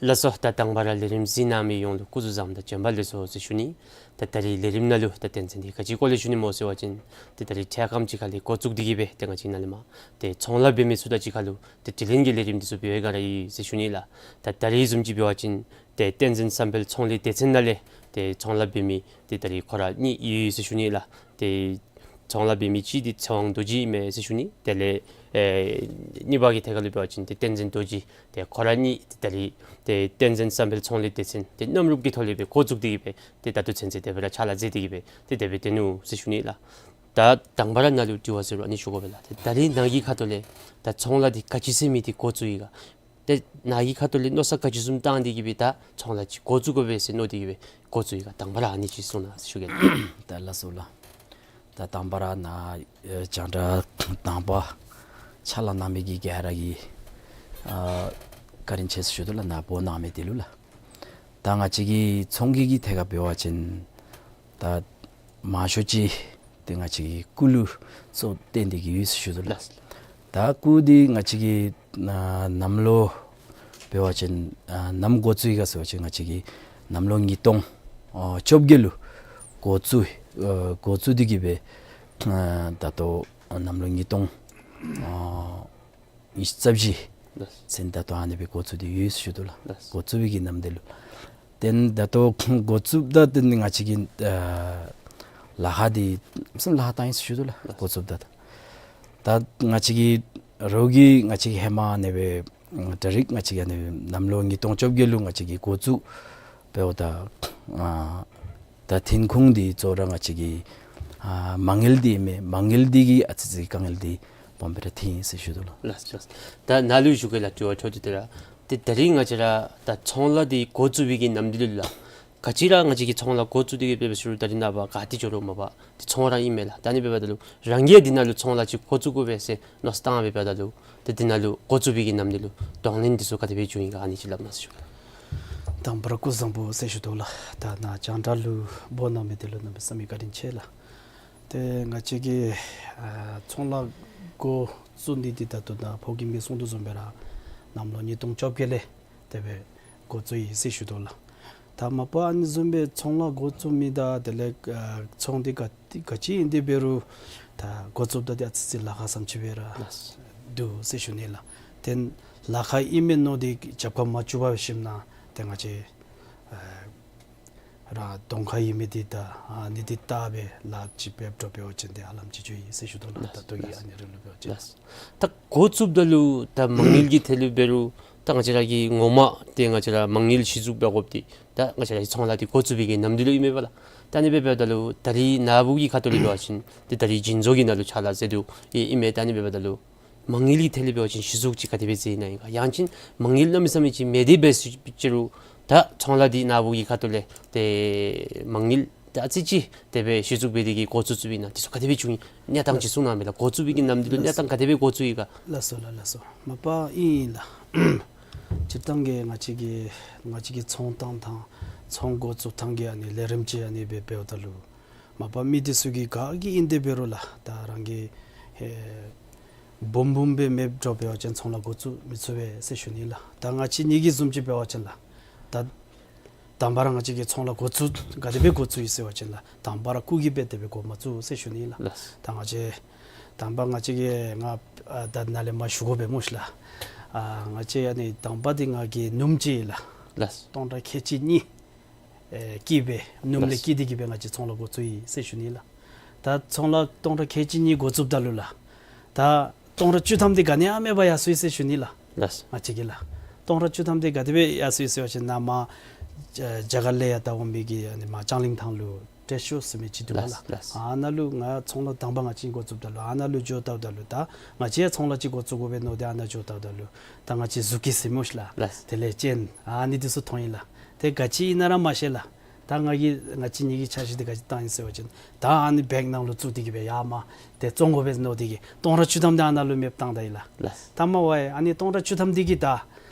ལགས་སོ། ད་དང་པ་ར་ལས་རིམ་གཟིགས་གནང་མི་ཡོངས་ལུ་སྐུ་གཟུགས་བཟང་དང་བྱོན་པ་ལེགས་སོ་ཟེར་ཞུ་ནི། ད་ད་རིས་ལས་རིམ་ནང་ལུ་ད་དོན་ཚན་འདི་ག་ཅིའི་སྐོར་ལས་ཞུ་ནི་སྨོ་ཟེར་བ་ཅིན་ཏེ་ད་རིས་འཕྲལ་ཁམས་ཅིག་ཁ་ལས་འགོ་བཙུགས་ཏེ་གི་སྦེ་ཏེ་ང་བཅས་ནཱ་ལས་མར་ཏེ་ཚོང་ལཱ་འབད་མི་ཚུ་དང་གཅིག་ཁར་ལུ་ཏེ་དྲི་ལན་གྱི་ལས་རིམ་འདི་ཚུ་འབད་བའི་སྒང་ར་ཡོད་ཟེར་ཞུ་ནི་ལགས། ད་ད་རིས་བཟུམ་ཅིག་འབད་བ་ཅིན་ཏེ་བསྟན་འཛིན་བསམ་འཕེལ་ཚོང་ལས་སྡེ་ཚན་ནང་ལས་ཏེ་ཚོང་ལཱ་འབད་མི་ཏེ་ད་རིས་ཁོ་ར་གཉིས་ཡོད་ཟེར་ཞུ་ནི་ལགས། ཏེ་ཚོང་ལཱ་འབད་མི་གཅིག་འདི་ཚེ་དབང་རྡོ་རྗེ་ཨིན་མས་ཟེར་ཞུ་ནི། དེ་ལས་ཨེ་གཉིས་པ་གི་ཐད་ཁར་ལུ་འབད་བ་ཅིན་ཏེ་བསྟན་འཛིན་རྡོ་རྗེ། ཏེ་ཁོ་ར་གཉིས་ཏེ་ད་རིས་ཏེ་བསྟན་འཛིན་བསམ་འཕེལ་ཚོང་ལས་སྡེ་ཚན་ཏེ་མཉམ་རུབ་ཀྱི་ཐོག་ལས་སྦེ་འགོ་བཙུགས་ཏེ་གི་སྦེ་ཏེ་ད་ལྟོ་ཚུན་ཚོད་དེ་སྦེ་ར་ཕྱག་ལཱ་མཛད་དེ་གི་སྦེ་ཏེ་དེ་སྦེ་སྡོད་ནུག་ཟེར་ཞུ་ནི་ལགས། ད་དང་པ་ར་ནཱ་ལུ་དྲི་བ་ཟེར་རུང་ཨ་ནི་ཞུ་དགོ་པས་ལགས། ཏེ་ད་རིས་ནཱ་གི་ཁ་ཐུག་ལས་ད་ཚོང་ལཱ་འདི་ག་ཅི་ཟེར་མི་འདི་འགོ་བཙུགས་ཡི་ག། ཏེ་ནཱ་གི་ཁ་ཐུག་ལས་མནོ་བསམ་ག་ཅི་བཟུམ་བཏང་སྟེ་གི་སྦེ་ད་ཚོང་ལཱ་ཅིག་འགོ་བཙུགས་དགོ་པས་ཟེར་མནོ་སྟེ་གི་སྦེ་འགོ་བཙུགས་ཡི་ག། དང་པ་ར་ཨ་ནི་ཅིག་གསུང་གནང་ཟེར་ཞུ་གེ་ལགས། ད་ལགས་སོ་ལགས། ད་དང་པ་ར་ནཱ་ཨེ་རྒྱང་བསྒྲགས་དང་པ་ཕྱག་ལཱ་གནང་མི་གི་ག་ར་གི་ཨ་བཀའ་དྲིན་ཆེ་ཟེར་ཞུ་དོ་ལགས། ནཱ་འབོ་གནང་མི་འདི་ལུ་ལགས། ད་ང་བཅས་ཀྱི་ཚོང་གི་གི་ཐད་ཁར་འབད་བ་ཅིན་ད་མང་ཤོས་ཅིག་ཏེ་ང་བཅས་ཀྱི་སྐུ་ལུ་གཙོ་བོ་བཏོན་ཏེ་གི་ཡོད་ཟེར་ཞུ་དོ་ལགས། ད་སྐུ་འདི་ང་བཅས་ཀྱི་ཨ་གནམ་ལོ་ འབད་བ་ཅིན་ཨ་ནམ་འགོ་བཙུགས་ཡི་ག་ཟེར་བ་ཅིན་ང་བཅས་ཀྱིས་གནམ་ལོ་ཉིས་སྟོང་ཨ་བཅོ་བརྒྱད་ལུ་འགོ་བཙུགས་ཨ་འགོ་བཙུགས་ཏེ་གི་སྦེ་ཨ་ད་ལྟོ་ཨ་གནམ་ལོ་ཉིས་སྟོང་ཨ་ཉི་ཤུ་རྩ་བཞི་ལགས། ཚུན་ད་ལྟོ་ཨ་ནི་སྦེ་འགོ་བཙུགས་ཏེ་ཡོད་ཟེར་ཞུ་དོ་ལགས། ལགས། འགོ་བཙུགས་པའི་གི་ནམ་དུས་ལུ། ཏེ་ད་ལྟོ་འགོ་བཙུགསཔ་ད་ཏེ་ང་བཅས་ཀྱིས་ཨ་ལཱ་ཁག་འདི་བསམ་ལཱ་ཁག་བཏང་ཡི་ཟེར་ཞུ་དོ་ལགས། ལགས། འགོ་བཙུགསཔ་ད། ད་ང་བཅས་ཀྱི་རོགས་ཀྱིས་ང་བཅས་ཀྱི་ཧེ་མ་ཨ་ནི་སྦེ་ད་རིས་ང་བཅས་ཀྱིས་ཨ་ནི་གནམ་ལོ་ཉིས་སྟོང་བཅོ་བརྒྱད་ལུ་ང་བཅས་ཀྱིས་འགོ་བཙུགས་འབདཝ་ད་ཨ་ད་ཐོན་ཁུངས་འདི་གཙོ་བོ་ར་ང་བཅས་ཀྱི་ཨ་མ་དངུལ་འདི་ཨིན་མས། མ་དངུལ་འདི་གིས་ཨ་ཙི་ཙི་དཀའ་ངལ་འདི་སྦོམ་སྦེ་ར་ཐོན་ཡི་ཟེར་ཞུ་དོ་ལགས། ལགས་ལགས། ད་ནཱ་ལུ་ཞུ་གེ་ལགས། དྲི་བ་འཕྲོ་མཐུད་དེ་ར་ཏེ་ད་རིས་ང་བཅས་ར་ད་ཚོང་ལཱ་འདི་འགོ་བཙུགས་པའི་གི་ནམ་དུས་ལུ་ལགས། ག་ཅི་ར་ང་བཅས་ཀྱིས་ཚོང་ལཱ་འགོ་བཙུགས་ཏེ་གི་འབད་བའི་ཤུལ་ད་རིས་ནངས་པ་ག་ཏེ་འགྱོ་རུང་མ་པ་ཏེ་ཚོང་ར་ཨིན་མས་ལགས། ད་ཨ་ནི་འབདཝ་ད་ལུ་རང་གིས་འདི་ནང་ལུ་ཚོང་ལཱ་ཅིག་འགོ་བཙུགས་དགོ་པས་ཟེར་མནོ་བསམ་བཏང་འབདཝ་ད་ལུ་ཏེ་འདི་ནང་ལུ་འགོ་བཙུགས་པའི་གི་ནམ་དུས་ལུ་གདོང་ལེན་འདི་ཚུ་ག་དེ་སྦེ་བྱུང་ཡི་ག་ཨ་ནི་ཅིག་སླབ་གནང་ཟེར་ཞུ་གེ། དང་པ་ར་སྐུ་གཟུགས་བཟང་པོ་ཟེར་ཞུ་དོ་ལགས། ད་ནཱ་རྒྱང་བསྒྲགས་ལུ་འབོ་གནང་མི་འདི་ལུ་གནམ་མེད་ས་མེད་བཀའ་དྲིན་ཆེ་ལགས། ཏེ་ང་བཅས་ཀྱིས་ཨ་ཚོང་ལཱ་འགོ་བཙུགས་ནི་འདི་ད་ལྟོ་ནཱ་ཕོ་རྒནམ་གིས་གསུངས་དོ་བཟུམ་སྦེ་ར་གནམ་ལོ་ཉིས་སྟོང་བཅོ་བརྒྱད་ལས་དེ་སྦེ་འགོ་བཙུགས་ཡི་ཟེར་ཞུ་དོ་ལགས། ད་མ་པ་ཨ་ནི་བཟུམ་སྦེ་ཚོང་ལཱ་འགོ་བཙུགས་མི་དང་དེ་ལས་ཨ་ཚོང་འདི་ག་ག་ཅི་ཨིན་ཏེ་འབད་རུང་ད་འགོ་བཙུགསཔ་ད་འདི་ཨ་ཙི་ཙི་ལཱ་ཁག་བཟུམ་ཅིག་སྦེ་ར་ལགས། འདུག་ཟེར་ཞུ་ནི་ལགས། ཏེ་ལཱ་ཁག་ཨིན་མས་མནོ་སྟེ་རྒྱབ་ཁར་མ་བཙུགས་པར་ཞིནམ་ན་ཏེ་ང་བཅས་ཨ་རང་གདོང་ཁར་ཡོད་མི་འདི་ད་ཨ་ནི་འདི་བལྟ་སྦེ་ལཱ་ཅིག་འབད་འགྱོ་བ་ཅིན་ཏེ་ཧ་ལམ་ཅིག་འགྱོ་ཡི་ཟེར་ཞུ་དོ་ལགས། ལགས། ད་ལྟོ་གི་ལགས། ཨ་ནི་རིགས་ལུ་འབད་བ་ཅིན། ལགས། ད་འགོ་བཙུགསཔ་ད་ལུ་ད་མ་དངུལ་གྱི་ཐད་ལུ་འབད་རུང་ད་ང་བཅས་ར་གི་ངོ་མ་ཏེ་ང་བཅས་ར་མ་དངུལ་གཞི་བཙུགས་འབད་དགོཔ་འདི་ད་ང་བཅས་ར་གི་ཚོང་ལཱ་འདི་འགོ་བཙུགས་པའི་གི་ནམ་དུས་ལུ་ཨིན་མས་པ་ལགས། ད་ཨ་ནི་འབདཝ་ད་ལུ་ད་རིས་ནཱ་བུ་གི་ཁ་ཐུག་ལས་འབད་བ་ཅིན་ཏེ་ད་རིས་བྱིན་མཛོད་ཀྱི་ནང་ལུ་ཕྱག་ལཱ་མཛད་དོ་ཡོདཔ་ཨིན་མས། ད་ཨ་ནི་འབདཝ་ད་ལུ་མ་དངུལ་གྱི་ཐད་ལས་འབད་བ་ཅིན་གཞི་བཙུགས་ཅིག་ག་དེ་སྦེ་མཛད་ནི་ཨིན་ག། ཡང་ཅིན་མ་དངུལ་གནམ་མེད་ས་མེད་ཅིག་མེད་དེ་འབད་ཟེར་ཅི་རུང་ད་ཚོང་ལཱ་འདི་ནཱ་བུ་གི་ཁ་ཐུག་ལས་ཏེ་མ་དངུལ་ད་ཨ་ཙི་ཅིག་དེ་སྦེ་གཞི་བཙུགས་འབད་དེ་གི་འགོ་བཙུགས་བཙུགསཔ་ཨིན་ན་འདི་ཚུ་ག་དེ་སྦེ་བྱུང་ཡི་གནས་སྟངས་ཅིག་གསུང་གནང་མས་ལགས། འགོ་བཙུགས་པའི་གི་ནམ་དུས་ལུ་གནས་སྟངས་ག་དེ་སྦེ་འགོ་བཙུགས་ཡི་ག། ལགས་སོ་ལགས། ལགས་སོ། མ་པ་ཨིན་ལགས། སྤྱིར་བཏང་གི་ང་བཅས་ཀྱི་ང་བཅས་ཀྱི་ཚོང་བཏང་ཐངས་ཚོང་འགོ་བཙུགས་ཐངས་ཀྱི་ཨ་ནི་ལས་རིམ་ཅིག་ཨ་ནི་སྦེ་འབདཝ་ད་ལུ་མ་པ་མི་འདི་ཚུ་གིས་ག་གིས་ཨིན་ཏེ་འབད་རུང་ལགས་ད་རང་གི་ཧེ་འབུམ་འབུམ་སྦེ་མེདཔ་འགྱོ་བ་ཅིན་ཚོང་ལཱ་འགོ་བཙུགས་མི་ཚུགས་པས་ཟེར་ཞུ་ནི་ལགས། ད་ང་བཅས་གཉིས་ཀྱིས་བཟུམ་ཅིག་འབད་བ་ཅིན་ལགས་ད་དང་པ་ར་ང་བཅས་ཀྱིས་ཚོང་ལཱ་འགོ་བཙུགས་ག་དེ་སྦེ་འགོ་བཙུགས་ཡི་ཟེར་བ་ཅིན་ལགས་དང་པ་ར་སྐུགས་ཀྱི་སྦེ་དེ་སྦེ་འགོ་མ་བཙུགས་ཟེར་ཞུ་ནི་ལགས། ལགས། ད་ང་བཅས་དང་པ་ང་བཅས་ཀྱིས་ང་ཨ་ད་ནཱ་ལས་མར་ཞུ་དགོ་པས་སྨོ་ཤི་ལགས། ཨ་ང་བཅས་ཨ་ནི་དང་པ་འདི་ང་གིས་སྣུམ་ཅིག་ལགས། ལགས། སྟོང་ཕྲག་ཁལ་གཅིག་གཉིས་ཨེ་བསྐྱིས་སྦེ་སྣུམ་ལས་ལགས། བསྐྱིས་ཏེ་གི་སྦེ་ང་བཅས་ཚོང་ལཱ་འགོ་བཙུགས་ཡི་ཟེར་ཞུ་ནི་ལགས། ད་ཚོང་ལཱ་སྟོང་ཕྲག་ཁལ་གཅིག་གཉིས་འགོ་བཙུགསཔ་ད་ལུ་ལགས་ད་སྟོང་ཕྲག་བཅུ་ཐམ་འདི་ག་ནི་ཡང་མེད་པར་ཡར་སོ་ཡི་ཟེར་ཞུ་ནི་ལགས། ལགས། ང་བཅས་ཀྱིས་ལགས་སྟོང་ཕྲག་བཅུ་ཐམ་འདི་ག་དེ་སྦེ་ཡར་སོ་ཡི་ཟེར་བ་ཅིན་ནཱ་མར་རྒྱ་གར་ལས་ཡར་ད་འོང་མི་གི་ཨ་ནི་མར་ལྕང་གླིང་ཐང་ལུ་ཊེསི་ཤོ་ཟེར་མི་ཅིག་འདུག་པ་ལགས། ལགས། ལགས། ཨ་ནཱ་ལུ་ང་ཚོང་ལཱ་དང་པ་ང་བཅས་འགོ་བཙུགསཔ་ད་ལུ་ཨ་ནཱ་ལུ་འགྱོ་བལྟཝ་ད་ལུ་ད་ང་བཅས་ཡང་ཚོང་ལཱ་ཅིག་འགོ་བཙུགས་དགོ་པས་མནོ་སྟེ་ཨ་ནཱ་འགྱོ་བལྟཝ་ད་ལུ་ད་ང་བཅས་གཟུགས་ཀྱི་ཟེར་སྨོ་ཤི་ལགས། ལགས། དེ་ལས་ཅན་ཨ་ནི་འདི་ཚུ་མཐོང་ཡི་ལགས། ཏེ་ག་ཅི་ཨིན་ན་ར་མ་ཤེས་ལགས། ད་ང་གིས་ང་བཅས་གཉིས་ཀྱི་འཆར་གཞི་འདི་ག་ཅི་བཏང་ཡི་ཟེར་བ་ཅིན་ད་ཨ་ནི་བེག་ནང་ལུ་བཙུགས་ཏེ་གི་སྦེ་ཡར་མར་ཏེ་བཙོང་དགོ་པས་མནོ་སྟེ་གི་སྟོང་ཕྲག་བཅུ་ཐམ་འདི་ཨ་ནཱ་ལུ་མེདཔ་བཏང་ད་ཡི་ལགས། ལགས། ད་མ་པ་ཨ་ནི་སྟོང་ཕྲག་བཅུ་ཐམ་འདི་གིས་ད་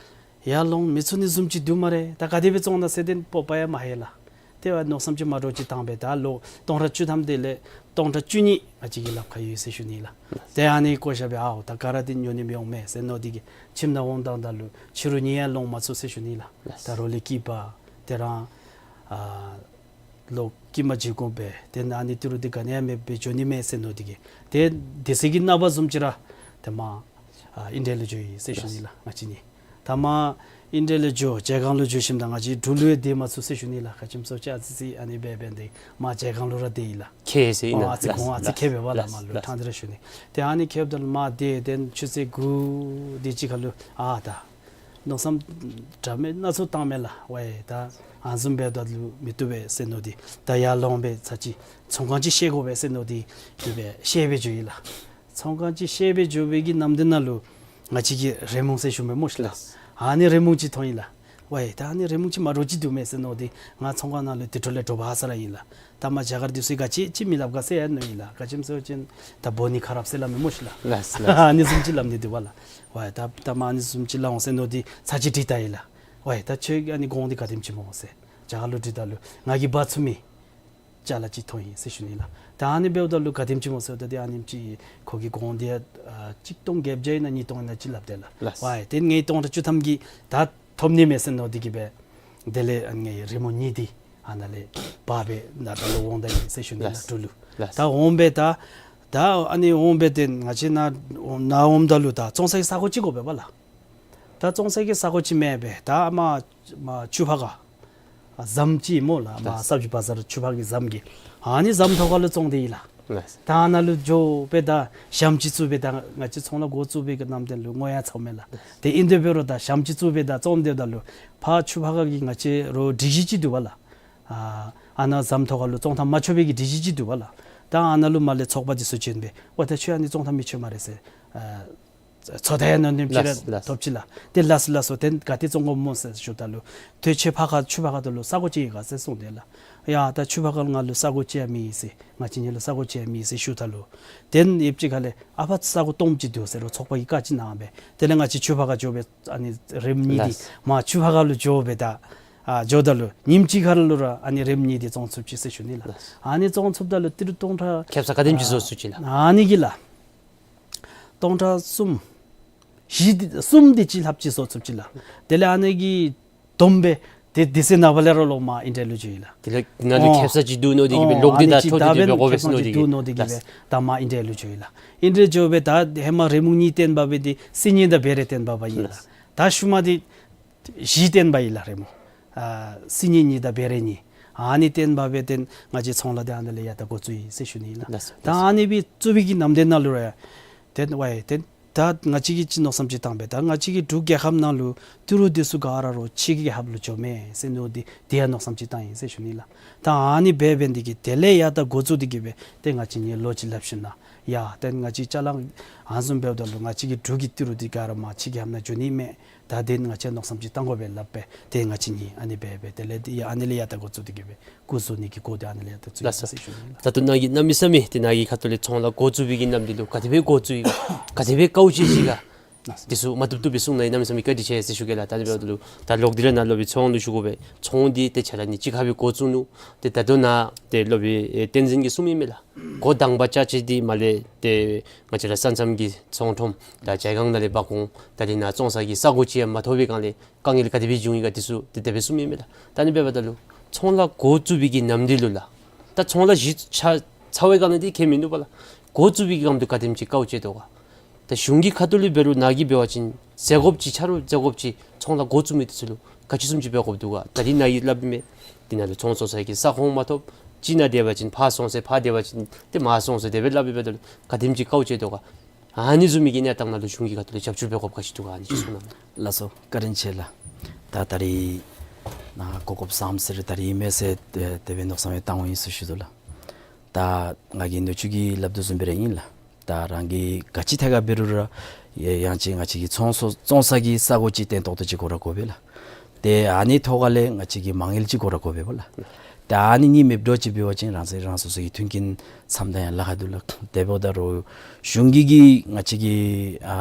ཡར་ལོང་མི་ཚུགས་ནི་བཟུམ་ཅིག་འདུག་སྨ་རེ། ད་ག་དེ་སྦེ་བཙོང་ན་ཟེར་ཏེ་སྤོབས་པ་ཡང་མ་ལྷོད་ལགས། ཏེ་ཨ་མནོ་བསམ་ཅིག་མ་འདྲཝ་ཅིག་བཏང་སྦེ་ད་ལོག་སྟོང་ཕྲག་བཅུ་ཐམ་དེ་ལས་སྟོང་ཕྲག་བཅུ་གཉིས་ང་བཅས་ཀྱི་ལགཔ་ཁར་ཡོད་ཟེར་ཞུ་ནི་ལགས། ལགས། ཏེ་ཨ་ནི་བཀོ་བཞག་སྦེ་ཨའོ་ད་ག་ར་འདི་ཉོ་ནི་མི་འོང་མས་ཟེར་མནོ་སྟེ་གི་ཁྱིམ་ནང་འོང་བཏང་ད་ལུ་ཕྱི་རུ་ཉལ་ཡང་ལོང་མ་ཚུགས་ཟེར་ཞུ་ནི་ལགས། ལགས། ད་རོགས་ལས་སྐྱིད་པ་དེ་རང་ཨ་ལོག་སྐྱིད་མ་བྱིན་དགོ་པས། ཏེ་ཨ་ནི་ཏི་རུ་འདི་ག་ནི་ཡང་མེདཔ་སྦེ་འགྱོ་ནི་མས་ཟེར་མནོ་སྟེ་གི་ཏེ་དེ་ཚེ་གི་ནངས་པ་བཟུམ་ཅིག་ར་ཏེ་མར་ཨ་ཨིན་ཌི་ཡ་ལུ་འགྱོ་ཡི་ཟེར་ཞུ་ནི་ལགས། ལགས། ང་བཅས་གཉིས་ད་མར་ཨིན་ཌི་ཡ་ལུ་འགྱོ་ཇལ་ཁང་ལུ་འགྱོ་ཞིནམ་ད་ང་བཅས་འབྲུག་ལུ་ཡང་སྡོད་མ་ཚུགས་ཟེར་ཞུ་ནི་ལགས། ག་ཅི་སྨོ་ཟེར་བ་ཅིན་ཨ་ཙི་ཙི་ཨ་ནི་སྦེ་འབད་ནི་འདི་མར་ཇལ་ཁང་ལུ་ར་སྡོད་ཡི་ལགས། ཁྱད་ཟེར་ཨིན་ན། ཨོ་ཨ་ཙི་ལགས། གོང་ཨ་ཙི་ལགས། ཁེ་སྦེ་བ་ལགས། ལགས། མར་ལུ་ལགས། ཕྲང་སྟེ་ར་ཞུ་ནི། ཏེ་ཨ་ནི་ཁེབ་ད་ལུ་མར་སྡོད་ཏེ་ཆུ་ཚོད་དགུ་དེ་ཅིག་ཁར་ལུ་ཨ་ད་མནོ་བསམ་འདྲ་མིན་སྣ་ཚོགས་བཏང་མས་ལགས། ཝའེ་ད་ཨ་ནི་བཟུམ་འབདཝ་ད་ལུ་མི་བཏུབ་པས་ཟེར་མནོ་སྟེ་ད་ཡར་ལོང་སྦེ་ཚར་ཅིག་ཚོང་ཁང་ཅིག་བཤལ་དགོ་པས་ཟེར་མནོ་སྟེ་དེ་སྦེ་བཤལ་སྦེ་འགྱོ་ཡི་ལགས། ཚོང་ཁང་ཅིག་བཤལ་སྦེ་འགྱོ་བའི་གི་ནམ་དུས་ནང་ལུ་ང་བཅས་ཀྱི་རེ་མུང་ཟེར་ཞུ་མི་སྨོ་ཤི་ལགས། ལགས། ཨ་ནི་རེ་མུང་ཅིག་མཐོང་ཡི་ལགས། ཝའེ་ད་ཨ་ནི་རེ་མུང་ཅིག་མ་འདྲཝ་ཅིག་འདུག་མས་ཟེར་མནོ་སྟེ་ང་ཚོང་ཁང་ནང་ལུ་དེ་འཕྲོ་ལས་འདྲོག་པ་ཧ་སག་ར་ཨིན་ལགས། ད་མར་རྒྱ་གར་འདི་ཚུ་གིས་ག་ཅི་ཅིག་མི་སླབ་ག་ཟེར་ཡང་མནོ་ཡི་ལགས། ག་ཅི་སྨོ་ཟེར་བ་ཅིན་ད་འབོ་ནི་ཁ་རགཔ་ཟེར་སླབ་མི་སྨོ་ཤི་ལགས། ལགས་ལགས། ཨ་ནི་བཟུམ་ཅིག་སླབ་ནི་འདུག་པ་ལགས། ཝའེ་ད་ད་མར་ཨ་ནི་བཟུམ་ཅིག་སླབ་འོང་ཟེར་མནོ་སྟེ་ཚར་ཅིག་དྲིས་ལྟ་ཡི་ལགས། ཝའེ་ད་ཁྱོད་ཨ་ནི་གོང་འདི་ག་དེམ་ཅིག་སྨོ་ཟེར་རྒྱ་གར་ལུ་དྲིས་ད་ལུ་ང་གིས་འབག་ཚུགས་མི་ཅ་ལ་ཅིག་མཐོང་ཡི་ཟེར་ཞུ་ནི་ལགས། ད་ཨ་ནི་འབདཝ་ད་ལུ་ག་དེམ་ཅིག་སྨོ་ཟེརཝ་ད་ཏེ་ཨ་ནེམ་ཅིག་ཁོ་གི་གོང་འདི་ཨ་གཅིག་སྟོང་བརྒྱད་བརྒྱ་ཨིན་ན་གཉིས་སྟོང་ཨིན་ན་ཅིག་སླབ་སྟེ་ལགས། ལགས། ཝའེ་ཏེ་ངེའི་སྟོང་ཕྲག་བཅུ་ཐམ་གྱིས་ད་ ཐོབ་ནི་མས་ཟེར་མནོ་སྟེ་གི་སྦེ་དེ་ལས་ཨ་ནི་ངེའི་རི་མོ་གཉིས་འདི་ཨ་ནཱ་ལས་འབག་སྦེ་ད་ད་ལོག་འོང་ད་ཡི་ཟེར་ཞུ་ནི་ལགས། ལགས་སོ། འབྲུག་ལུ། ལགས་སོ། ད་འོང་སྦེ་ད་ད་ཨ་ནི་འོང་སྦེ་ཏེ་ང་བཅས་ནཱ་ནཱ་འོངམ་ད་ལུ་ད་བཙོང་ས་གི་ས་གོ་ཅིག་དགོ་པས་པ་ལགས། ད་བཙོང་ས་གི་ས་གོ་ཅིག་མེད་པས། ད་མར་མར་ཆུ་ཕར་ཁ་ཨ་ཟམ་ཅིག་སྨོ་ལགས། མར་ལགས། སབ་ཇི་བ་ཟར་ཆུ་ཕར་གི་ཟམ་གྱི་ཨ་ནི་ཟམ་ཐོག་ཁ་ལུ་བཙོང་སྟེ་ཡི་ལགས། ལགས། ད་ཨ་ནཱ་ལུ་འགྱོ་སྦེ་ད་ཞྭམོ་ཅིག་བཙུགས་སྦེ་ད་ང་བཅས་ཚོང་ལཱ་འགོ་བཙུགས་པའི་གི་ནམ་དེ་ལུ་སྔོ་ཡང་ཚཝ་མས་ལགས། ལགས། ཏེ་ཨིན་དེ་འབད་རུང་ད་ཞྭམོ་ཅིག་བཙུགས་སྦེ་ད་བཙོང་སྡོདཔ་ད་ལུ་ཕར་ཆུ་ཕར་ཁ་གི་ང་བཅས་རོགས་སྒྲིག་གཞི་ཅིག་འདུག་པ་ལགས། ཨ་ཨ་ནཱ་ཟམ་ཐོག་ཁ་ལུ་བཙོང་ཐངས་མ་ཆོག་པའི་གི་སྒྲིག་གཞི་ཅིག་འདུག་པ་ལགས། ད་ཨ་ནཱ་ལུ་མར་ལས་ཚོགས་པ་འདི་ཚུ་བྱོན་སྦེ་ཝའེ་ད་ཁྱོད་ཨ་ནི་བཙོང་ཐངས་མི་ཆོག་སྨ་རེ་ཟེར། ཨ་ཚོད་ལྟ་ཡང་གནང་ནི་ཅིག་ར། ལགས་ལགས། ཐོབ་ཅི་ལགས། ཏེ་ལགས་སོ་ལགས་སོ། ཏེ་ག་ཏེ་བཙོང་དགོཔ་སྨོ་ཟེར་ཞུཝ་ད་ལུ་ཏེ་ཁྱོད་ཕར་ཁ་ཆུ་ཕར་ཁ་ད་ལུ་ས་གོ་ཅིག་ཡོད་ག་ཟེར་གསུངས་ཏེ་ལགས། ཡ་ད་ཆུ་ཕར་ཁ་ལུ་ང་ལུ་ས་གོ་ཅིག་ཡང་མེད་ཟེར། ང་བཅས་གཉིས་ལུ་ས་གོ་ཅིག་ཡང་མེད་ཟེར་ཞུཝ་ད་ལུ་ཏེ་ཡུདཔ་ཅིག་ཁ་ལས་ཨ་ཕར་ས་གོ་སྟོངམ་ཅིག་འདུག་ཟེར་རོགས་ཚོགས་པ་གིས་བཀའ་ཅིག་གནང་སྦེ་དེ་ལས་ང་བཅས་ཆུ་ཕར་ཁ་འགྱོ་སྦེ་ཨ་ནི་རེབ་གཉིས་འདི། ལགས། མར་ཆུ་ཕར་ཁ་ལུ་འགྱོ་སྦེ་ད་ཨ་འགྱོཝ་ད་ལུ་ཉིནམ་གཅིག་ཁར་ལུ་ར་ཨ་ནི་རེབ་གཉིས་འདི་བཙོང་ཚུགས་ཅི་ཟེར་ཞུ་ནི་ལགས། ལགས། ཨ་ནི་བཙོང་ཚུགསཔ་ད་ལུ་ཏི་རུ་སྟོང་ཕྲག་ཁེབ་ས་ག་དེམ་ཅིག་བཟོ་ཚུགས་ཅི་ལགས། ཨ་ནི་གི་ལགས། སྟོང་ཕྲག་གསུམ་བཞི་འདི་གསུམ་འདི་ཅིག་ལྷགཔ་ཅིག་བཟོ་ཚུགས་ཅི་ལགས། དེ་ལས་ཨ་ནི་གི་བསྡོམས་སྦེ་ཏེ་དེ་ཚེ་ནངས་པ་ལས་ར་ལོག་མར་ཨིན་ཌི་ཡ་ལུ་འགྱོ་ཡི་ལགས། དེ་ལས་ནཱ་ལུ་ཨོ་ཁེབ་ས་ཅིག་འདུག་མནོ་སྟེ་གི་སྦེ་ཨོ་ལོག་སྟེ་ཨ་ནི་ད་ཅིག་འཐོབ་ད་སྟེ་སྦེ་འབད་དགོ་པས་ཟེར་མནོ་སྟེ་གི་སྦེ། འདུག་མནོ་སྟེ་གི་སྦེ། ལགས། ད་མར་ཨིན་ཌི་ཡ་ལུ་འགྱོ་ཡི་ལགས། ཨིན་ཌི་ཡ་འགྱོ་སྦེ་ད་ཧེ་མ་རེབ་གཉིས་བཏོན་པ་སྦེ་འདི་སིལ་སྙན་དང་བེ་རེ་བཏོན་པ་སྦེ་ཨིན་ལགས། ལགས། ད་ཤུལ་མ་འདི་བཞི་བཏོན་པ་ཨིན་ལགས་རེབ་མོ། ཨ་སིལ་སྙན་གཉིས་དང་བེ་རེ་གཉིས། ཨ་ནི་བཏོན་པ་སྦེ་ཏེ་ང་བཅས་ཚོང་ལཱ་འདི་ཨ་ནཱ་ལས་ཡར་ད་འགོ་བཙུགས་ཡི་ཟེར་ཞུ་ནི་ལགས། ལགས་སོ། ད་ཨ་ནི་སྦེ་བཙུགས་པའི་གི་ནམ་དེ་ནང་ལུ་ར་ཏེ་ཝའེ་ཏེ་ད་ང་བཅས་ཀྱིས་ཅིག་མནོ་བསམ་ཅིག་བཏང་སྦེ་ད་ང་བཅས་ཀྱི་འབྲུག་རྒྱལ་ཁབ་ནང་ལུ་ཏི་རུ་འདི་ཚུ་ག་ར་རོགས་ཕྱི་རྒྱལ་ཁབ་ལུ་འགྱོཝ་མས་ཟེར་མནོ་སྟེ་དེ་ཡང་མནོ་བསམ་ཅིག་བཏང་ཡི་ཟེར་ཞུ་ནི་ལགས། ད་ཨ་ནི་སྦེ་འབད་ནི་འདི་གིས་དེ་ལས་ཡར་ད་འགོ་བཙུགས་ཏེ་གི་སྦེ་ཏེ་ང་བཅས་གཉིས་ལོ་གཅིག་སླབ་ཞིནམ་ལས་ཡ་ཏེ་ང་བཅས་ཅ་ལ་ཨ་ནི་བཟུམ་འབདཝ་ད་ལུ་ང་བཅས་ཀྱི་འབྲུག་གི་ཏི་རུ་འདི་ག་ར་མར་ཕྱི་རྒྱལ་ཁབ་ནང་འགྱོ་ནི་མས། ད་དེ་ང་བཅས་མནོ་བསམ་ཅིག་བཏང་དགོ་པས་སླབ་སྦེ་ཏེ་ང་བཅས་གཉིས་ཨ་ནི་སྦེ་སྦེ་དེ་ལས་ཏེ་ཡ་ཨ་ནི་ལས་ཡར་ད་འགོ་བཙུགས་ཏེ་གི་སྦེ་སྐུ་གཟུགས་ནི་གི་སྐོར་འདི་ཨ་ནི་ལས་ཡར་ད་བཙུགས་ཡི་ལགས་སོ། ཟེར་ཞུ་ནི་ལགས། ད་ལྟོ་ནཱ་གིས་གནམ་མེད་ས་མེད་ཏེ་ནཱ་གི་ཁ་ཐུག་ལས་ཚོང་ལཱ་འགོ་བཙུགས་པའི་གི་ནམ་དུས་ལུ་ག་དེ་སྦེ་འགོ་བཙུགས་ཡི་ག་ག་དེ་སྦེ་དཀའཝ་སྤྱད་ཅི་ག་འདི་ཚུ་མ་བཏུབ་བཏུབ་སྦེ་གསུང་གནང་ཡི། གནམ་མེད་ས་མེད་བཀའ་དྲིན་ཆེ་ཟེར་ཞུ་གེ་ལགས། ད་ནི་འབདཝ་ད་ལུ་ད་ལོག་སྟེ་ར་ནཱ་ལུ་སྦེ་ཚོང་ལུ་ཞུ་དགོ་པས། ཚོང་འདི་ཏེ་ཆ་ར་ནི་གཅིག་ཁར་སྦེ་འགོ་བཙུགས་ནུག། ཏེ་ད་ལྟོ་ནཱ་ཏེ་སློབ་དཔོན་ཨེ་བསྟན་འཛིན་གྱིས་གསུངས་མི་མས་ལགས། འགོ་དང་པ་ཅ་ཆས་འདི་མར་ལས་ཏེ་ང་བཅས་ར་ས་མཚམས་ཀྱི་ཚོང་ཁྲོམ་ད་ཇ་ཁང་ནང་ལས་འབག་འོང་། ད་རིས་ནཱ་བཙོང་ས་གི་ས་གོ་ཅིག་ཡང་མ་ཐོབ་པའི་སྒང་ལས་དཀའ་ངལ་ག་དེ་སྦེ་འབྱུང་ཡི་ག་འདི་ཚུ་ཏེ་དེ་སྦེ་གསུངས་མི་མས་ལགས། ད་ནི་འབདཝ་ད་ལུ་ཚོང་ལཱ་འགོ་བཙུགས་པའི་གི་ནམ་དུས་ལུ་ལགས། ད་ཚོང་ལཱ་གཞི་ཆགས་ཚར་བའི་སྒང་ལས་འདི་ཁྱད་མིན་འདུག་པ་ལགས། འགོ་བཙུགས་པའི་གི་སྒང་དུ་ག་དེམ་ཅིག་དཀའཝ་སྤྱད་དོ་ག། ད་གཞུང་གི་ཁ་ཐུག་ལས་འབད་རུང་ནཱ་གིས་འབད་བ་ཅིན་ཟད་དགོཔ་ཅིག་ཆ་རོགས་ཟད་དགོཔ་ཅིག་ཚོང་ལཱ་འགོ་བཙུགས་མི་འདི་ཚུ་ལུ་ག་ཅི་བཟུམ་ཅིག་འབད་དགོཔ་འདུག་ག། ད་རིས་ནཱ་གིས་སླབ་མི་འདི་ནང་ལུ་ཚོང་བཙོང་ས་གི་ས་ཁོངས་མ་ཐོབ། གཅིག་ནཱ་སྡོད་པ་ཅིན་ཕར་སོང་ཟེར་ཕར་སྡོད་པ་ཅིན་ཏེ་མར་སོང་ཟེར་དེ་སྦེ་སླབ་སྦེ་འབདཝ་ད་ལུ་ག་དེམ་ཅིག་དཀའཝ་སྤྱད་དོ་ག། ཨ་ནི་བཟུམ་མའི་གི་གནས་སྟངས་ནང་ལུ་གཞུང་གི་ཁ་ཐུག་ལས་རྒྱབ་སྐྱོར་འབད་དགོཔ་ག་ཅི་འདུག་ག་ཨ་ནི་ཅིག་གསུང་གནང་། ལགས་སོ། བཀའ་དྲིན་ཆེ་ལགས། ད་ད་རིས་ནཱ་གོ་སྐབས་བཟངམ་ཟེར་ད་རིས་ཨིན་མས་ཟེར་ཏེ་དེ་སྦེ་མནོ་བསམ་ཡང་བཏང་འོང་ཡི་ཟེར་ཞུ་དོ་ལགས། ད་ང་གིས་ནུ་གཅུང་གིས་སླབ་དོ་བཟུམ་སྦེ་ར་ཨིན་ལགས། ད་རང་གིས་ག་ཅི་ཐད་ཁར་འབད་རུང་ར་ཡ་ཡང་ཅིན་ང་བཅས་ཀྱི་ཚོང་ཚོང་ས་གི་ས་གོ་ཅིག་བརྟན་ཏོག་ཏོ་ཅིག་དགོ་ར་དགོ་པས་ལགས། ཏེ་ཨ་ནི་ཐོག་ཁ་ལས་ང་བཅས་ཀྱི་མ་དངུལ་ཅིག་དགོ་ར་དགོ་པས་པ་ལགས། ཏེ་ཨ་ནི་གཉིས་མེདཔ་འདྲཝ་ཅིག་འབད་བ་ཅིན་རང་སོ་རང་སོ་སོ་གི་མཐུན་རྐྱེན་འཚམ་ད་ཡང་ལཱ་ཁག་འདུག་ལགས། དེ་འབདཝ་ད་རོགས་གཞུང་གིས་ང་བཅས་ཀྱི་ཨ་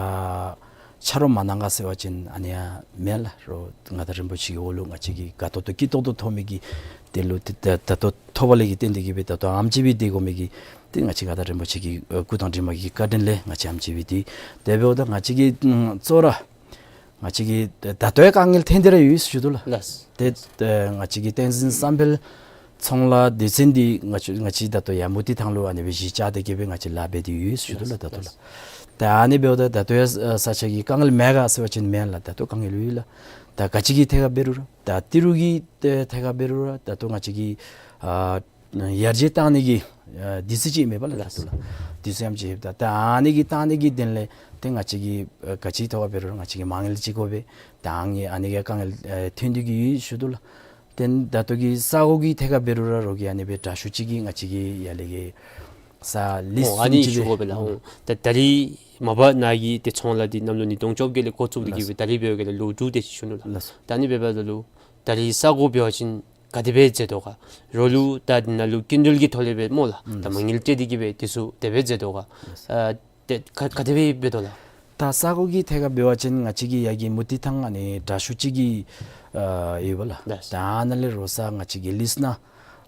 ཆ་རོགས་མ་གནང་ག་ཟེར་བ་ཅིན་ཨ་ནི་ཡང་མེན་ལགས། རོགས་མངའ་བདག་རིན་པོ་ཆེ་གི་འོག་ལུ་ང་བཅས་ཀྱིས་དགའ་ཏོག་ཏོ་སྐྱིད་ཏོག་ཏོ་ཐོབ་མི་གི་དེ་ལུ་ཏེ་ད་ད་ལྟོ་ཐོབ་པ་ལས་ཀྱི་བརྟེན་ཏེ་གིས་སྦེ་ད་ལྟོ་ཨེམ་ཅིག་སྦེ་སྡོད་དགོ་མི་གི་ཏེ་ང་བཅས་མངའ་བདག་རིན་པོ་ཆེ་གི་ཨ་སྐུ་དང་འགྲིག་མ་གི་བཀའ་དྲིན་ལས་ང་བཅས་ཨེམ་ཅིག་སྦེ་སྡོད། དེ་འབདཝ་ད་ང་བཅས་ཀྱིས་ཨམ་གཙོ་བོ་ར་ང་བཅས་ཀྱིས་ད་ལྟོ་ཡང་དཀའ་ངལ་ཐོན་ཏེ་ར་ཡོད་ཟེར་ཞུ་དོ་ལགས། ལགས། ཏེ་ཨ་ང་བཅས་ཀྱི་བསྟན་འཛིན་བསམ་འཕེལ་ཚོང་ལཱ་སྡེ་ཚན་འདི་ང་བཅས་ང་བཅས་ད་ལྟོ་ཡར་མུ་ཏིག་ཐང་ལུ་ཨ་ནི་སྦེ་གཞི་བཅགས་ཏེ་གིས་སྦེ་ང་བཅས་ལཱ་འབད་དེ་ཡོད་ཟེར་ཞུ་དོ་ལགས། ད་ལྟོ་ལགས། ད་ཨ་ནི་འབདཝ་ད་ད་ལྟོ་ཡང་ས་ཆ་གི་དཀའ་ངལ་མེད་ག་ཟེར་བ་ཅིན་མེན་ལགས། ད་ལྟོ་དཀའ་ངལ་ཡོད་ལགས། ད་ག་ཅི་གི་ཐད་ཁར་འབད་རུང་ར་ད་ཏི་རུ་གི་ཐད་ཁར་འབད་རུང་ར་ད་ལྟོ་ང་བཅས་ཀྱི་ཨ་ཡར་རྒྱས་གཏང་ནི་གི་ཨ་དུས་ཚོད་ཅིག་མེད་པ་ལགས། ད་ལྟོ་ལགས། དུས་ཚོད་ཨེམ་ཅིག་ཡོདཔ་ད་ད་ཨ་ནི་གི་གཏང་ནི་གི་དོན་ལས་ཏེ་ང་བཅས་ཀྱིས་ཨ་ག་ཅི་ཐོག་ཁར་འབད་རུང་ར་ང་བཅས་ཀྱིས་མ་དངུལ་ཅིག་དགོ་པས། ད་ཨ་ནི་ཨ་ནི་གི་དཀའ་ངལ་ཨ་ཐོན་ཏེ་གིས་ཡོད་ཟེར་ཞུ་དོ་ལགས། ཏེ་ད་ལྟོ་གི་ས་གོ་གི་ཐད་ཁར་འབད་རུང་ར་རོགས་ཀྱིས་ཨ་ནི་སྦེ་དྲག་ཤོས་ཅིག་གིས་ང་བཅས་ཀྱི་ཡར་ལས་ཀྱི་ས་ལིསི་ཨོ་ཨ་ནི་བཟུམ་ཅིག་ཞུ་དགོ་པས་ལགས། ཨོ་ད་ད་རིས་མ་པ་ནཱ་གི་ཏེ་ཚོང་ལཱ་འདི་གནམ་ལོ་ཉིས་སྟོང་བཅོ་བརྒྱད་ལས་འགོ་བཙུགས་ཏེ་གིས་སྦེ་ད་རིས་འབད་བའི་སྒང་ལས་ལོ་དྲུག་དེ་ཅིག་ཞུ་ནུག་ལགས། ལགས་སོ། ད་ཨ་ནི་འབདཝ་ད་ལུ་ད་རིས་ས་གོ་འབད་བ་ཅིན་ག་དེ་སྦེ་མཛད་དོ་ག། རོགས་ལུ་ད་ནཱ་ལུ་སྐྱིན་འགྲུལ་གྱི་ཐོག་ལས་སྦེ་སྨོ་ལགས། ད་མ་དངུལ་སྤྲོད་དེ་གིས་སྦེ་དེ་ཚུ་དེ་སྦེ་མཛད་དོ་ག། ཨ་ཏེ་ག་ག་དེ་སྦེ་འབད་དོ་ལགས། ད་ས་གོ་གི་ཐད་ཁར་འབད་བ་ཅིན་ང་བཅས་ཀྱི་ཡར་གྱི་མུ་ཏིག་ཐང་ཨ་ནི་དྲག་ཤོས་ཅིག་གི་ཨ་ཡོད་པ་ལགས། ལགས། ད་ཨ་ནཱ་ལས་རོགས་ས་ང་བཅས་ཀྱིས་ལིསི་ནང་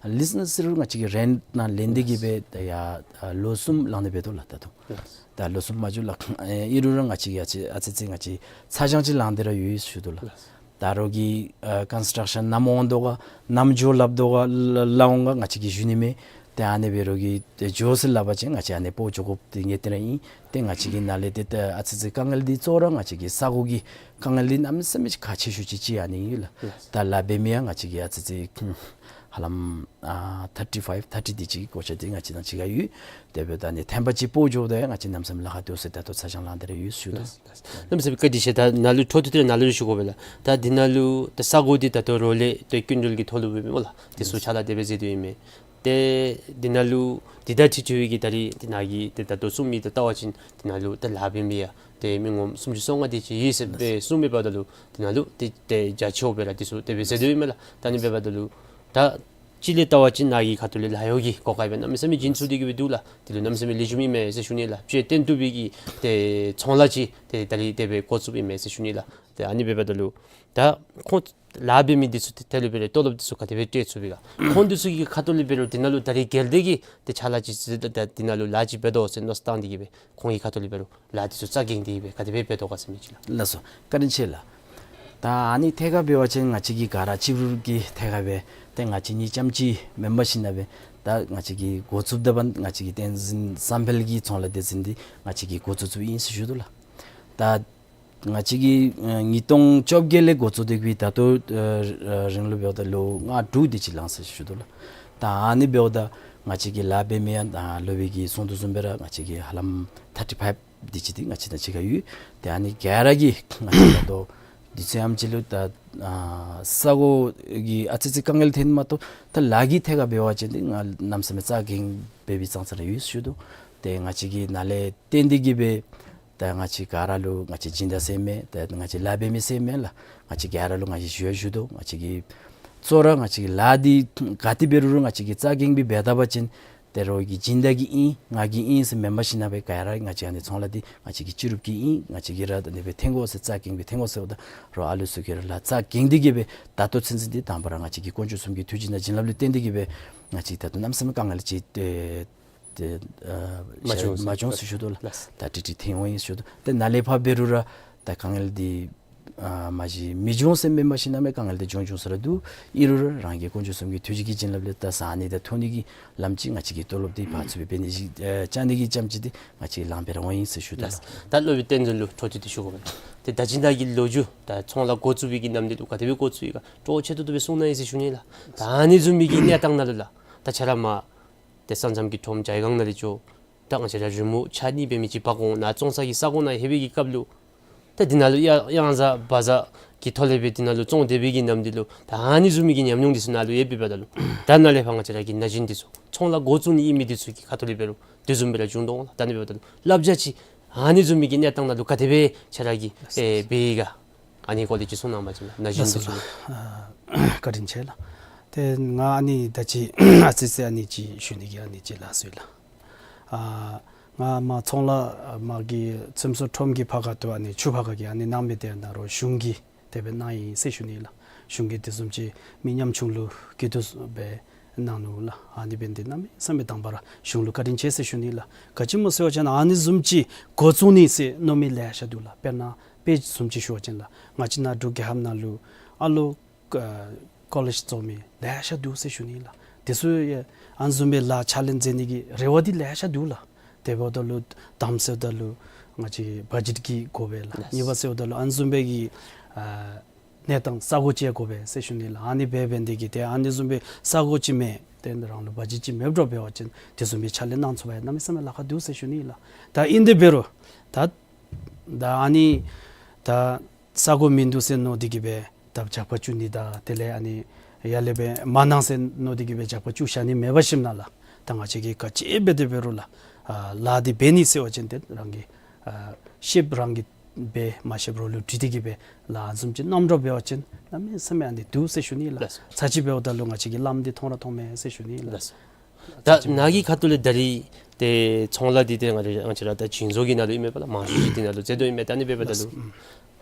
ལིསི་ནང་ཟེར་རུང་ང་བཅས་ཀྱིས་རེནཊ་ནང་ལེན་ཏེ་གིས་སྦེ་ད་ཡར་ཨ་ལོ་གསུམ་ལང་སྟེ་འབད་དོ་ལགས། ད་དུང་ལགས། ད་ལོ་གསུམ་མ་འགྱོ་ལགས། ཨེ་ཨིན་རུང་ར་ང་བཅས་ཀྱིས་ཨ་ཙི་ཨ་ཙི་ཙི་ང་བཅས་ཚ་གྱང་ཅིག་ལང་སྟེ་ར་ཡོད་ཟེར་ཞུ་དོ་ལགས། ལགས། ད་རོགས་ཀྱིས་ཨ་ཀོན་སི་ཊག་ཤཱན་ནམ་འོང་དོ་ག་ནམ་འགྱོ་སླབ་དོ་ག་ལ་འོང་ག་ང་བཅས་ཀྱིས་ཞུ་ནི་མས། ཏེ་ཨ་ནི་འབད་རོགས་ཀྱིས་ཏེ་འགྱོ་ཟེར་སླབ་པ་ཅིན་ང་བཅས་ཨ་ནི་སྤོ་འགྱོ་དགོཔ་འདི་ངེས་གཏན་ར་ཨིན། ཏེ་ང་བཅས་ཀྱི་ནཱ་ལས་ཏེ་ད་ཨ་ཙི་ཙི་དཀའ་ངལ་འདི་གཙོ་བོ་ར་ང་བཅས་ཀྱི་ས་གོ་གི་དཀའ་ངལ་འདི་གནམ་མེད་ས་མེད་ཁག་ཆེ་ཤོས་ཅིག་ཅིག་ཨ་ནི་ཨིན་ལགས། ལགས། ད་ལཱ་འབད་མི་ཡང་ང་བཅས་ཀྱི་ཨ་ཙི་ཙི་ཧ་ལམ་ཨ་ཐར་ཊི་ཕའིབ་ཐར་ཊི་འདི་ཅིག་གི་གོ་ཆ་འདི་ང་བཅས་ནང་གཅིག་ཁར་ཡོད། དེ་འབདཝ་ད་ཨ་ནི་ཐེངས་པ་གཅིག་སྤོ་འགྱོཝ་ད་ཡང་ང་བཅས་གནམ་མེད་ས་མེད་ལཱ་ཁག་འདུག་ཟེར་ད་ལྟོ་ཚ་གྱང་ལང་སྟེ་ར་ཡོད་ཞུ་དོ། ལགས། གནམ་མེད་ས་མེད་བཀའ་དྲིན་ཆེ། ད་ནཱ་ལུ་འཕྲོ་མཐུད་དེ་ནཱ་ལུ་ཞུ་དགོ་པས་ལགས། ད་འདི་ནང་ལུ་ད་ས་གོ་འདི་ད་ལྟོ་རོགས་ལས་ཏེ་སྐྱིན་འགྲུལ་གྱི་ཐོག་ལུ་འབད་མི་སྨོ་ལགས། དེ་ཚུ་ཕྱག་ལཱ་དེ་སྦེ་མཛད་དོ་ཨིན་མས། ཏེ་འདི་ནང་ལུ་འདི་ད་ཁྲི་ཁྲི་བའི་གི་ད་རིས་འདི་ནང་གི་ཏེ་ད་ལྟོ་གསུང་མི་དེ་བལྟ་བ་ཅིན་འདི་ནང་ལུ་ད་ལཱ་འབད་མི་ཡང་ཏེ་མི་ངོམ་སུམ་ཅུ་སོ་ལྔ་དེ་ཅིག་ཡོད་ཟེར་སྦེ་གསུངས་མི་འབདཝ་ད་ལུ་འདི་ནང་ལུ་ཏེ་ཏེ་རྒྱ་ཆེཝ་སྦེ་ར་དེ་ཚུ་དེ་སྦེ་མཛད་དོ་ཨིན་མས་ལགས། ད་ཨ་ནི་འབདཝ་ད་ལུ་ད་གཅིག་ལས་བལྟ་བ་ཅིན་ནཱ་གི་ཁ་ཐུག་ལས་ལཱ་གཡོག་གི་གོ་སྐབས་སྦེ་གནམ་མེད་ས་མེད་བྱིན་ཚུགས་ཏེ་གི་སྦེ་འདུག་ལགས། དེ་ལུ་གནམ་མེད་ས་མེད་ལེགས་ཤོམ་ཨིན་མས་ཟེར་ཞུ་ནི་ལགས། དཔྱེ་བཏོན་བཏུབ་པའི་གི་ཏེ་ཚོང་ལཱ་ཅིག་ཏེ་ད་རིས་དེ་སྦེ་འགོ་བཙུགསཔ་ཨིན་མས་ཟེར་ཞུ་ནི་ལགས། ཏེ་ཨ་ནི་འབདཝ་ད་ལུ་ད་ཁོང་ལཱ་འབད་མི་འདི་ཚུ་ཏེ་དེ་ལུ་འབད་རུང་ཏོ་ལོབ་འདི་ཚུ་ག་དེ་སྦེ་སྤྲོད་ཚུགས་པས་ག། ཁོང་འདི་ཚུ་གི་ཁ་ཐུག་ལས་འབད་རུང་འདི་ནང་ལུ་ད་རིས་གལ་ཏེ་གིས་ཏེ་ཕྱག་ལཱ་ཅིག་ད་འདི་ནང་ལུ་ལཱ་ཅིག་འབད་དོ་ཟེར་མནོ་བསམ་བཏང་སྟེ་གི་སྦེ་ཁོང་གི་ཁ་ཐུག་ལས་འབད་རུང་ལཱ་འདི་ཚུ་རྩ་འགེངས་ཏེ་གི་སྦེ་ག་དེ་སྦེ་འབད་དོ་ག་ཟེར་མི་ཅིག་ལགས། ལགས་སོ། བཀའ་དྲིན་ཆེ་ལགས། ད་ཨ་ནི་ཐད་ཁར་འབད་བ་ཅིན་ང་བཅས་ཀྱིས་ག་ར་གཅིག་གྱུར་གྱི་ཐད་ཁར་སྦེ་ཏེ་ང་བཅས་གཉིས་རྐྱངམ་ཅིག་མེན་པར་ཞིན་ན་སྦེ་ད་ང་བཅས་ཀྱིས་འགོ་བཙུགསཔ་ད་འབདན་ང་བཅས་ཀྱི་བསྟན་འཛིན་བསམ་འཕེལ་གྱི་ཚོང་ལཱ་སྡེ་ཚན་འདི་ང་བཅས་ཀྱིས་འགོ་བཙུགས་བཙུགསཔ་ཨིན་ཟེར་ཞུ་དོ་ལགས། ད་ང་བཅས་ཀྱིས་ཨ་ཉིས་སྟོང་བཅོ་བརྒྱད་ལས་འགོ་བཙུགས་ཏེ་གི་སྦེ་ད་ལྟོ་ཨ་རིང་ལུ་འབདཝ་ད་ལོ་ལྔ་དྲུག་དེ་ཅིག་ལང་ཟེར་ཞུ་དོ་ལགས། ད་ཨ་ནི་འབདཝ་ད་ང་བཅས་ཀྱིས་ལཱ་འབད་མི་ཡང་ད་སློབ་དཔོན་གྱིས་གསུངས་དོ་བཟུམ་སྦེ་ར་ང་བཅས་ཀྱིས་ཧ་ལམ་ཐར་ཊི་ཕའིབ་དེ་ཅིག་འདི་ང་བཅས་དང་གཅིག་ཁར་ཡོད། ཏེ་ཨ་ནི་ག་ར་གིས་ང་བཅས་ད་ལྟོ་དུས་ཚོད་ཨམ་ཅིག་ལུ་ད་ཨ་ས་གོ་གི་ཨ་ཙི་ཙི་དཀའ་ངལ་ཐོན་མ་གཏོགས་ད་ལཱ་གི་ཐད་ཁར་འབད་བ་ཅིན་འདི་ང་གནམ་མེད་ས་མེད་རྩ་འགེངས་འབད་བའི་ཙང་ཙ་ར་ཡོད་ཞུ་དོ། ཏེ་ང་བཅས་ཀྱིས་ནཱ་ལས་བརྟེན་ཏེ་གི་སྦེ་ད་ང་བཅས་ག་ར་ལུ་ང་བཅས་སྦྱིན་བདག་ཟེར་མེན། ད་ང་བཅས་ལཱ་འབད་མི་ཟེར་མེན་ལགས། ང་བཅས་ག་ར་ལུ་ང་བཅས་ཞུ་ཡང་ཞུ་དོ། ང་བཅས་ཀྱིས་གཙོ་བོ་ར་ང་བཅས་ཀྱིས་ལཱ་འདི་ག་ཏེ་འབད་རུང་ར་ང་བཅས་ཀྱིས་རྩ་འགེངས་སྦེ་འབད་ད་པ་ཅིན་ཏེ་རོགས་ཀྱི་སྦྱིན་བདག་གི་ཨིན་ང་གི་ཨིན་ཟེར་མེན་པར་ཞིན་ན་སྦེ་ག་ར་ང་བཅས་ཨ་ནི་ཚོང་ལཱ་འདི་ང་བཅས་ཀྱི་སྤྱི་རུབ་ཀྱི་ཨིན། ང་བཅས་ཀྱིས་ར་ད་ཨ་ནི་སྦེ་འཐོན་དགོ་ཟེར་རྩ་འགེངས་སྦེ་འཐོན་དགོ་ཟེརཝ་ད་རོགས་ཨ་ལུ་ཚུ་གིས་ར་ལཱ་རྩ་འགེངས་ཏེ་གི་སྦེ་ད་ལྟོ་ཚུན་ཚོད་འདི་དང་པ་ར་ང་བཅས་ཀྱི་དཀོན་མཆོག་གསུམ་གྱི་ཐུགས་རྗེ་དང་བྱིན་རླབས་ལུ་བརྟེན་ཏེ་གི་སྦེ་ང་བཅས་ད་ལྟོ་གནམ་མེད་ས་མེད་དཀའ་ངལ་ཅིག་ཏེ་ཏེ་ཨ་མ་བྱུང་ཟེར་མ་བྱུང་ཟེར་ཞུ་དོ་ལགས། ལགས། ད་ཀྲིག་ཀྲི་ཐོན་འོང་ཡི་ཟེར་ཞུ་དོ། ཏེ་ནཱ་ལས་ཕར་འབད་རུང་ར་ད་དཀའ་ངལ་འདི་ཨ་མ་གཞི་མི་འབྱུང་ཟེར་མེན་པར་ཞིན་ན་མེན་དཀའ་ངལ་འདི་འབྱུང་འབྱུང་ས་ར་འདུག། ཨིན་རུང་ར་རང་གི་དཀོན་མཆོག་གསུམ་གྱི་ཐུགས་རྗེ་གི་བྱིན་རླབས་ལས་ད་ཟ་ནི་དང་འཐུང་ནི་གི་ལམ་ཅིག་ང་བཅས་ཀྱིས་ཏོ་ལོབ་འདི་ཕར་ཚུར་སྦེ་འབད་ནི་ཅིག་ཨ་བཅའ་ནི་གི་རྐྱངམ་ཅིག་འདི་ང་བཅས་ལང་སྦེ་ར་འོང་ཡི་ཟེར་ཞུ་དོ་ལགས། ད་སློབ་དཔོན་བསྟན་འཛིན་ལུ་འཕྲོ་མཐུད་དེ་ཞུ་དགོ་པས། ཏེ་ད་ཅི་ནཱ་གི་ལོ་རྒྱུས་ད་ཚོང་ལཱ་འགོ་བཙུགས་པའི་གི་ནམ་དུས་ལུ་ག་དེ་སྦེ་འགོ་བཙུགས་ཡི་ག་སྤྲོ་ཆེ་ཏོག་ཏོ་སྦེ་གསུང་གནང་ཡི་ཟེར་ཞུ་ནི་ལགས། ད་ཨ་ནི་བཟུམ་མའི་གི་གནས་སྟངས་ནང་ལུ་ལགས་ད་ཁྱོད་ར་མར་ཏེ་ས་མཚམས་ཀྱི་ཁྲོམ་རྒྱལ་ཁང་ནང་ལས་འགྱོ། ད་ང་བཅས་ར་རི་མོ་ཆ་གཉིས་འབད་མི་ཅིག་འབག་འོང་ནཱ་བཙོང་ས་གི་ས་གོ་ནང་ལྷོད་པའི་གི་སྐབས་ལུ་ད་འདི་ནང་ལུ་གཡང་གཡང་གཟར་བ་གཟར་གྱི་ཐོག་ལས་སྦེ་འདི་ནང་ལུ་བཙོང་སྡོད་པའི་གི་ནམ་དུས་ལུ་ད་ཨ་ནི་བཟུམ་མའི་གི་ཉམས་མྱོང་འདི་ཚུ་ནཱ་ལུ་ཡོད་པའི་འབདཝ་ད་ལུ་ད་ནཱ་ལས་ཕར་ང་བཅས་ར་གི་ན་གཞོན་འདི་ཚུ་ཚོང་ལཱ་འགོ་བཙུགས་ནི་ཨིན་མི་འདི་ཚུ་གི་ཁ་ཐུག་ལས་འབད་རུང་དེ་བཟུམ་སྦེ་ར་འབྱུང་དོ་འོང་ལགས། ད་ཨ་ནི་འབདཝ་ད་ལུ་བསླབ་བྱ་ཅིག་ཨ་ནི་བཟུམ་མའི་གི་གནས་སྟངས་ནང་ལུ་ག་དེ་སྦེ་ཁྱོད་ར་གིས་ཨེ་འབད་ཡི་ག། ཨ་ནི་སྐོར་ལས་ཅིག་གསུང་གནང་བ་ཅིན་ལགས། ན་གཞོན་ལགས་སོ་འདི་ཚུ་ལགས། ཨ་བཀའ་དྲིན་ཆེ་ལགས། ཏེ་ང་ཨ་ནི་ད་ཅི་ཨ་ཙི་ཙི་ཨ་ནི་ཅིག་ཞུ་ནི་གི་ཨ་ནི་ཅིག་ལགས་སོ་ལགས། ཨ་ང་མར་ཚོང་ལཱ་མར་གྱི་ཚོང་ཟོག་ཁྲོམ་གྱི་ཕར་ཁ་ཐུག་ཨ་ནི་ཆུ་ཕར་ཁ་གི་ཨ་ནི་གནང་མི་དེ་ནཱ་རོགས་གཞུང་གིས་དེ་སྦེ་གནང་ཡི་ཟེར་ཞུ་ནི་ལགས། གཞུང་གིས་དེ་བཟུམ་ཅིག་མི་ཉམ་ཆུང་ལུ་སྐྱིད་སྡུག་སྦེ་གནང་ནུག་ལགས། ཨ་ནི་འབདན་འདི་གནམ་མེད་ས་མེད་དང་པ་ར་གཞུང་ལུ་བཀའ་དྲིན་ཆེ་ཟེར་ཞུ་ནི་ལགས། ག་ཅི་སྨོ་ཟེར་བ་ཅིན་ཨ་ནི་བཟུམ་ཅིག་འགོ་བཙུགས་ནི་ཟེར་མནོ་མི་ལེ་ཤ་འདུག་ལགས། དཔེར་ན་དཔེ་བཟུམ་ཅིག་ཞུ་བ་ཅིན་ལགས། ང་བཅས་ནཱ་འབྲུག་རྒྱལ་ཁབ་ནང་ལུ་ཨ་ལོ་ཨ་ཀོ་ལེཇ་རྫོགས་མི་ལེ་ཤ་འདུག་ཟེར་ཞུ་ནི་ལགས། དེ་ཚུ་ཡང་ཨ་ནི་བཟུམ་སྦེ་ལཱ་ཕྱག་ལེན་མཛད་ནི་གི་རེ་བ་འདི་ལེ་ཤ་འདུག་ལགས། དེ་འབདཝ་ད་ལུ་དང་པ་ཟེརཝ་ད་ལུ་ང་བཅས་བ་ཇེཊ་ཀྱི་དགོ་པས་ལགས། ལགས། གཉིས་པ་ཟེརཝ་ད་ལུ་ཨ་ནི་བཟུམ་སྦེ་གི་ཨ་གནས་སྟངས་ས་གོ་ཅིག་དགོ་པས་ཟེར་ཞུ་ནི་ལགས། ཨ་ནི་འབད་འབད་ནི་དེ་གིས་ཏེ་ཨ་ནི་བཟུམ་སྦེ་ས་གོ་ཅིག་མེད། ཏེ་རང་ལུ་བ་ཇེཊ་ཅིག་མེདཔ་འདྲཝ་འབད་བ་ཅིན་དེ་བཟུམ་སྦེ་ཕྱག་ལཱ་གནང་ཚུགས་པར་གནམ་མེད་ས་མེད་ལཱ་ཁག་འདུག་ཟེར་ཞུ་ནི་ལགས། ད་ཨིན་དེ་འབད་རུང་ད་ད་ཨ་ནི་ད་ས་གོ་མིན་འདུག་ཟེར་མནོ་སྟེ་གི་སྦེ་ད་རྒྱབ་ཁར་བཙུགས་ནི་དང་དེ་ལས་ཨ་ནི་ཡར་ལས་སྦེ་མ་གནང་ཟེར་མནོ་སྟེ་གི་སྦེ་རྒྱབ་ཁར་བཙུགས་བཞག་ནི་མེད་པར་ཞིནམ་ལས་ད་ང་བཅས་ཀྱིས་ག་ཅི་འབད་དེ་འབད་རུང་ལགས། ཨ་ལཱ་འདི་འབད་ནི་ཟེར་བ་ཅིན་ཏེ་རང་གིས་ཨ་ཤེསཔ་རང་གིས་འབད་མ་ཤེསཔ་རོགས་ལུ་དྲི་སྟེ་གི་སྦེ་ལཱ་བཟུམ་ཅིག་གནངམ་འདྲཝ་འབད་བ་ཅིན་གནམ་མེད་ས་མེད་ཨ་ནི་འདུག་ཟེར་ཞུ་ནི་ལགས། ལགས་སོ། ཚར་གཅིག་འབདཝ་ད་ལུ་ང་བཅས་ཀྱིས་ལམ་འདི་མཐོང་ར་མཐོང་མས་ཟེར་ཞུ་ནི་ལགས། ལགས་སོ། ད་ནཱ་གི་ཁ་ཐུག་ལས་ད་རིས་ཏེ་ཚོང་ལཱ་འདི་ཏེ་ང་ར་ང་བཅས་ར་ད་བྱིན་བཟོ་གི་ནང་ལུ་ཨིན་མས་པ་ལགས། མང་ཤོས་ཅིག་འདི་ནང་ལུ་མཛད་དོ་ཨིན་མས། ད་ཨ་ནི་འབདཝ་ད་ལུ་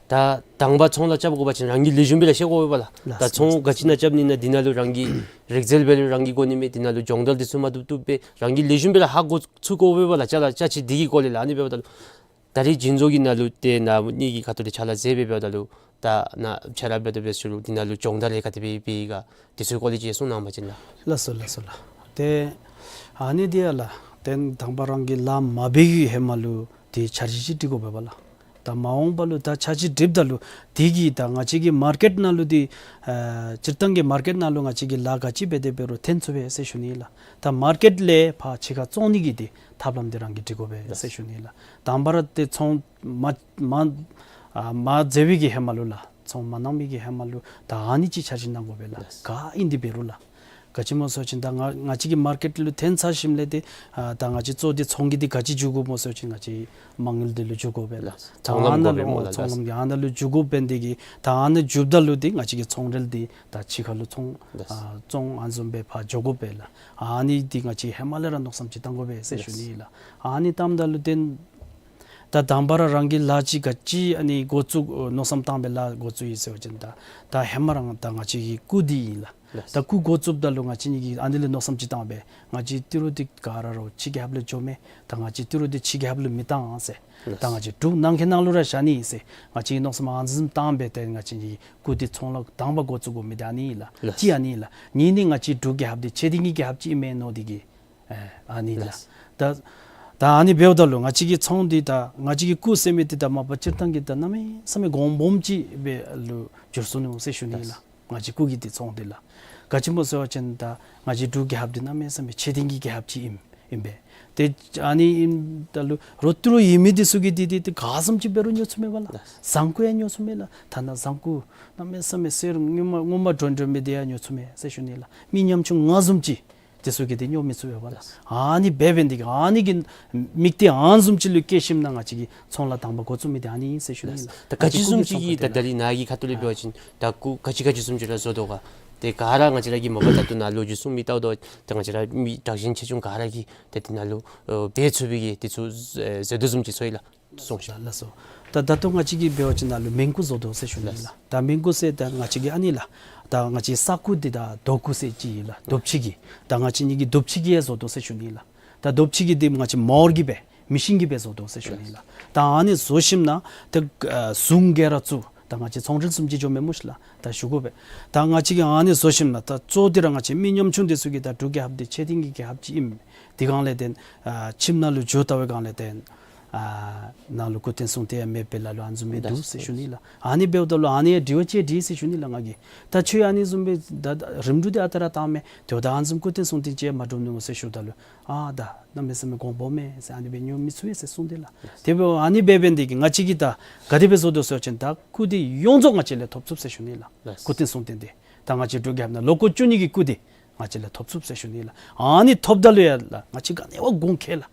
ད་དང་པ་ཚོང་ལཱ་རྐྱབ་དགོ་པ་ཅིན་རང་གིས་ལེགས་ཤོམ་སྦེ་ར་ཤེས་དགོ་པས་པ་ལགས། ད་ཚོང་ག་ཅི་ནང་རྐྱབ་ནི་ཨིན་ན་འདི་ནང་ལུ་རང་གི་རིག་རྩལ་འབད་རུང་རང་གིས་དགོ་ནི་མས། འདི་ནང་ལུ་སྦྱོང་བརྡར་འདི་ཚུ་མ་བཏུབ་བཏུབ་སྦེ་རང་གིས་ལེགས་ཤོམ་སྦེ་ར་ཧ་གོ་ཚུགས་དགོ་པས་པ་ལགས། ཅ་ལ་ཅ་ཆས་འདི་གི་སྐོར་ལས་ལགས། ཨ་ནི་འབདཝ་ད་ལུ་ ད་རིས་བྱིན་རྫོང་གི་ནང་ལུ་ཏེ་ནཱ་གཉིས་ཀྱི་ཁ་ཐུག་ལས་ཕྱག་ལཱ་མཛད་སྦེ་འབདཝ་ད་ལུ་ད་ནཱ་ཕྱག་ལཱ་འབད་དོ་འབད་ཞུ་རུང་འདི་ནང་ལུ་སྦྱོང་བརྡར་ལས་ག་དེ་སྦེ་འབད་ཡི་ག་དེ་ཚུ་སྐོར་ལས་ཅིག་གསུང་གནང་བ་ཅིན་ལགས། ལགས་སོ་ལགས་སོ་ལགས། ཏེ་ཨ་ནི་འདི་ཡང་ལགས། ཏེ་དང་པ་རང་གིས་ལཱ་མ་འབད་བའི་ཧེ་མ་ལུ་ཏེ་འཆར་གཞི་ཅིག་སྒྲིག་དགོ་པས་པ་ལགས། ད་མ་འོངས་པ་ལུ་ད་འཆར་གཞི་སྒྲིགཔ་ད་ལུ་དེ་གིས་ད་ང་བཅས་ཀྱི་མར་ཀེཊ་ནང་ལུ་འདི་ཨ་སྤྱིར་བཏང་གི་མར་ཀེཊ་ནང་ལུ་ང་བཅས་ཀྱིས་ལཱ་ག་ཅི་འབད་དེ་འབད་རུང་འཐོན་ཚུགས་པས་ཟེར་ཞུ་ནི་ལགས། ད་མར་ཀེཊ་ལས་ཕར་ཕྱི་ཁར་བཙོང་ནི་གི་འདི་ཐབས་ལམ་འདི་རང་གིས་སྒྲིག་དགོ་པས་ཟེར་ཞུ་ནི་ལགས། དང་པ་ར་ཏེ་ཚོང་མ་མ་ཨ་མ་མཛད་པའི་གི་ཧེ་མ་ལུ་ལགས། ཚོང་མ་གནང་མི་གི་ཧེ་མ་ལུ་ད་ཨ་ནི་ཅིག་འཆར་གཞི་གནང་དགོ་པས་ལགས། ལགས། ག་ཨིན་ཏེ་འབད་རུང་ལགས། ག་ཅི་སྨོ་ཟེར་བ་ཅིན་ད་ང་ང་བཅས་ཀྱིས་མར་ཀེཊ་ལུ་འཐོན་ཚར་ཞིནམ་ལས་ཏེ་ཨ་ད་ང་བཅས་གཙོ་འདི་ཚོང་གི་འདི་ག་ཅི་འཇུག་དགོཔ་སྨོ་ཟེར་བ་ཅིན་ང་བཅས་མ་དངུལ་འདི་ལུ་འཇུག་དགོ་པས་ལགས། ལགས། ཚོང་ལམ་ད་ཨ་ནཱ་དགོ་པས་ལུ་སྨོ་ཨོ་ལགས། ཚོང་ལམ་གྱི་ཨ་ནཱ་ལུ་འཇུག་དགོཔ་འབད་ནི་དེ་གིས་ད་ཨ་ནཱ་འཇུགཔ་ད་ལུ་འདི་ང་བཅས་ཀྱི་ཚོང་རིལ་འདི་ད་ཕྱི་ཁ་ལུ་ཚོང་ལགས། ཨ་བཙོང་ཨ་ནི་བཟུམ་སྦེ་ཕར་འགྱོ་དགོ་པས་ལགས། ཨ་ནི་འདི་ང་བཅས་ཧེ་མ་ལས་ར་མནོ་བསམ་ཅིག་བཏང་དགོ་པས་ཟེར་ཞུ་ནི་ལགས། ཨ་ནི་བཏངམ་ད་ལུ་ཏེ་ད་དང་པ་ར་རང་གིས་ལཱ་ཅིག་ག་ཅི་ཨ་ནི་འགོ་བཙུགས་ཨ་མནོ་བསམ་བཏང་སྦེ་ལཱ་འགོ་བཙུགས་ཡི་ཟེར་བ་ཅིན་ད་ད་ཧེ་མ་རང་ད་ང་བཅས་ཀྱི་སྐུ་འདི་ཨིན་ལགས། ལགས། ད་སྐུ་འགོ་བཙུགསཔ་ད་ལུ་ང་བཅས་གཉིས་ཀྱིས་ཨ་ནི་ལས་མནོ་བསམ་ཅིག་བཏང་སྦེ་ང་བཅས་ཏི་རུ་འདི་ག་ར་ར་ཕྱི་རྒྱལ་ཁབ་ལུ་འགྱོ་མས། ད་ང་བཅས་ཏི་རུ་འདི་ཕྱི་རྒྱལ་ཁབ་ལུ་མི་བཏང་ཟེར། ལགས། ད་ང་བཅས་འབྲུག་ནང་གི་ནང་ལུ་ར་བཞག་ནི་ཟེར་ང་བཅས་ཀྱིས་མནོ་བསམ་ཨ་ནི་བཟུམ་བཏང་སྦེ་ཏེ་ང་བཅས་ཀྱི་སྐུ་འདི་ཚོང་ལཱ་དང་པ་འགོ་བཙུགས་དགོ་མི་འདི་ཨ་ནི་ཨིན་ལགས། ལགས། གཅིག་ཨ་ནི་ཨིན་ལགས། གཉིས་ནི་ང་བཅས་འབྲུག་རྒྱལ་ཁབ་འདི་ཆེ་ལྡིང་གི་རྒྱལ་ཁབ་ཅིག་ཨིན་མས་མནོ་སྟེ་གིས་ཨ་ཨ་ནི་ལགས། ལགས། ད་ད་ཨ་ནི་འབདཝ་ད་ལུ་ང་བཅས་ཀྱི་ཚོང་འདི་ད་ང་བཅས་ཀྱི་སྐུ་ཟེར་མི་འདི་ད་མ་པ་སྤྱིར་བཏང་གི་ད་གནམ་མེད་ས་མེད་གོང་སྦོམ་ཅིག་སྦེ་ལུ་འགྱུར་སོ་ནུག་ཟེར་ཞུ་ནི་ལགས། ལགས། ང་བཅས་སྐུ་གི་འདི་ཚོང་འདི་ལགས། ག་ཅི་སྨོ་ཟེར་བ་ཅིན་ད་ང་བཅས་འབྲུག་རྒྱལ་ཁབ་འདི་གནམ་མེད་ས་མེད་ཆེ་ལྡིང་གི་རྒྱལ་ཁབ་ཅིག་ཨིན་ཨིན་པས། ཏེ་ཨ་ནི་ཨིནམ་ད་ལུ་རོགས་ཏི་རུ་ཡོད་མི་འདི་ཚུ་གིས་འདི་འདི་ཏེ་ག་བཟུམ་ཅིག་འབད་རུང་ཉོ་ཚུགས་མས་པ་ལགས། ལགས། བཟང་ཀུ་ཡང་ཉོ་ཚུགས་མས་ལགས། ཐ་ན་བཟང་ཀུ་གནམ་མེད་ས་མེད་གསེར་ངོ་མ་ངོ་མ་འདྲོན་འདྲོན་མི་འདི་ཡང་ཉོ་ཚུགས་མས་ཟེར་ཞུ་ནི་ལགས། མི་ཉམ་ཆུང་ང་བཟུམ་ཅིག་འདི་ཚུ་གིས་འདི་ཉོ་མི་ཚུགས་པས་པ་ལགས། ཨ་ནི་འབད་འབད་ནི་དེ་གིས་ཨ་ནི་གི་དམིགས་གཏད་ཨ་ནི་བཟུམ་ཅིག་ལུ་བསྐྱེད་ཞིནམ་ན་ང་བཅས་ཀྱིས་ཚོང་ལཱ་དང་པ་འགོ་བཙུགས་མི་འདི་ཨ་ནི་ཨིན་ཟེར་ཞུ་ནི་ལགས། ད་ག་ཅི་བཟུམ་ཅིག་གིས་ད་ད་རིས་ནཱ་གི་ཁ་ཐུག་ལས་འབད་བ་ཅིན་ད་སྐུ་ག་ཅི་ག་ཅི་བཟུམ་ཅིག་ར་བཟོ་དོ་ག། ཏེ་ག་ར་ང་བཅས་ར་གིས་མ་པ་ད་ལྟོ་ནཱ་ལོ་རྒྱུས་གསུང་མི་ལྟཝ་ད་ཏེ་ང་བཅས་ར་མི་དྲག་ཞན་ཆེ་ཆུང་ག་ར་གིས་ཏེ་འདི་ནང་ལུ་ཨེ་འབད་ཚུགས་པའི་གི་འདི་ཚུ་ཨེ་བཟོ་དོ་བཟུམ་ཅིག་ཚོར་ཡི་ལགས། གསུངས་ཤིག། ལགས་སོ། ད་ད་ལྟོ་ང་བཅས་ཀྱིས་འབད་བ་ཅིན་ནཱ་ལུ་མིང་སྐུ་བཟོ་དོ་ཟེར་ཞུ་ནི་ལགས། ད་མིང་སྐུ་ཟེར་ད་ང་བཅས་ཀྱི་ཨ་ནི་ལགས། ད་ང་བཅས་ས་སྐུ་འདི་ད་རྡོ་སྐུ་ཟེར་ཅིག་ཨིན་ལགས། རྡོ་ཕྱེ་གི། ད་ང་བཅས་གཉིས་ཀྱིས་རྡོ་ཕྱེ་གི་ཡང་བཟོ་དོ་ཟེར་ཞུ་ནི་ལགས། ད་རྡོ་ཕྱེ་གི་འདི་ང་བཅས་མོར་གྱིས་སྦེ་མི་ཤིན་གྱིས་སྦེ་བཟོ་དོ་ཟེར་ཞུ་ནི་ལགས། ད་ཨ་ནི་བཟོ་ཞིནམ་ན་ད་ཨ་ཟུང་གི་ར་བཙུགས། ད་ང་བཅས་ཚོང་འབྲེལ་བཟུམ་ཅིག་འགྱོ་མས་སྨོ་ཤིག་ལགས། ད་ཞུ་དགོ་པས། ད་ང་བཅས་ཀྱིས་ཨ་ནི་བཟོ་ཞིནམ་ན་ད་གཙོ་འདི་ར་ང་བཅས་མི་ཉམ་ཆུང་འདི་ཚུ་གིས་ད་འབྲུག་རྒྱལ་ཁབ་འདི་ཆེ་ལྡིང་གི་རྒྱལ་ཁབ་ཅིག་ཨིནམ་འདི་སྒང་ལས་བརྟེན་ཨ་ཁྱིམ་ནང་ལུ་འགྱོ་ལྟ་བའི་སྒང་ལས་བརྟེན་ཨ་ནང་ལུ་སྐུ་རྟེན་གསུང་རྟེན་ཡང་མེདཔ་སྦེ་ལ་ལུ་ཨ་ནི་བཟུམ་སྦེ་འདུག་ཟེར་ཞུ་ནི་ལགས། ཨ་ནི་འབདཝ་ད་ལུ་ཨ་ནི་ཡང་དྲི་བ་ཅིག་དྲིས་ཟེར་ཞུ་ནི་ལགས་ང་གིས། ད་ཁྱོད་ཨ་ནི་བཟུམ་སྦེ་ད་ད་རིམ་གྲོ་འདི་ཨ་རྟག་ར་བཏང་མས། དེ་འབདཝ་ད་ཨ་ནི་བཟུམ་སྐུ་རྟེན་གསུང་རྟེན་ཅིག་ཡང་མ་གྲུབ་ནུག་ཟེར་ཞུཝ་ད་ལུ་ཨ་ད་གནམ་མེད་ས་མེད་གོང་སྦོམ་མས་ཟེར་ཨ་ནི་སྦེ་ཉོ་མི་ཚུགས་པས་ཟེར་གསུངས་ཏེ་ལགས། དེ་འབདཝ་ཨ་ནི་འབད་འབད་ནི་དེ་གིས་ང་བཅས་ཀྱིས་ད་ག་དེ་སྦེ་བཟོ་དོ་ཟེར་བ་ཅིན་ད་སྐུ་འདི་ཡོངས་རྫོགས་ང་བཅས་ལས་ཐོབ་ཚུགས་ཟེར་ཞུ་ནི་ལགས། ལགས། སྐུ་རྟེན་གསུང་རྟེན་འདི་ད་ང་བཅས་འབྲུག་རྒྱལ་ཁབ་ནང་ལོ་འཁོར་བཅུ་གཉིས་ཀྱི་སྐུ་འདི་ང་བཅས་ལས་ཐོབ་ཚུགས་ཟེར་ཞུ་ནི་ལགས། ཨ་ནི་ཐོབ་ད་ལུ་ཡང་ལགས་ང་བཅས་ག་ནི་བ་དགོངས་ཁེལ་ལགས།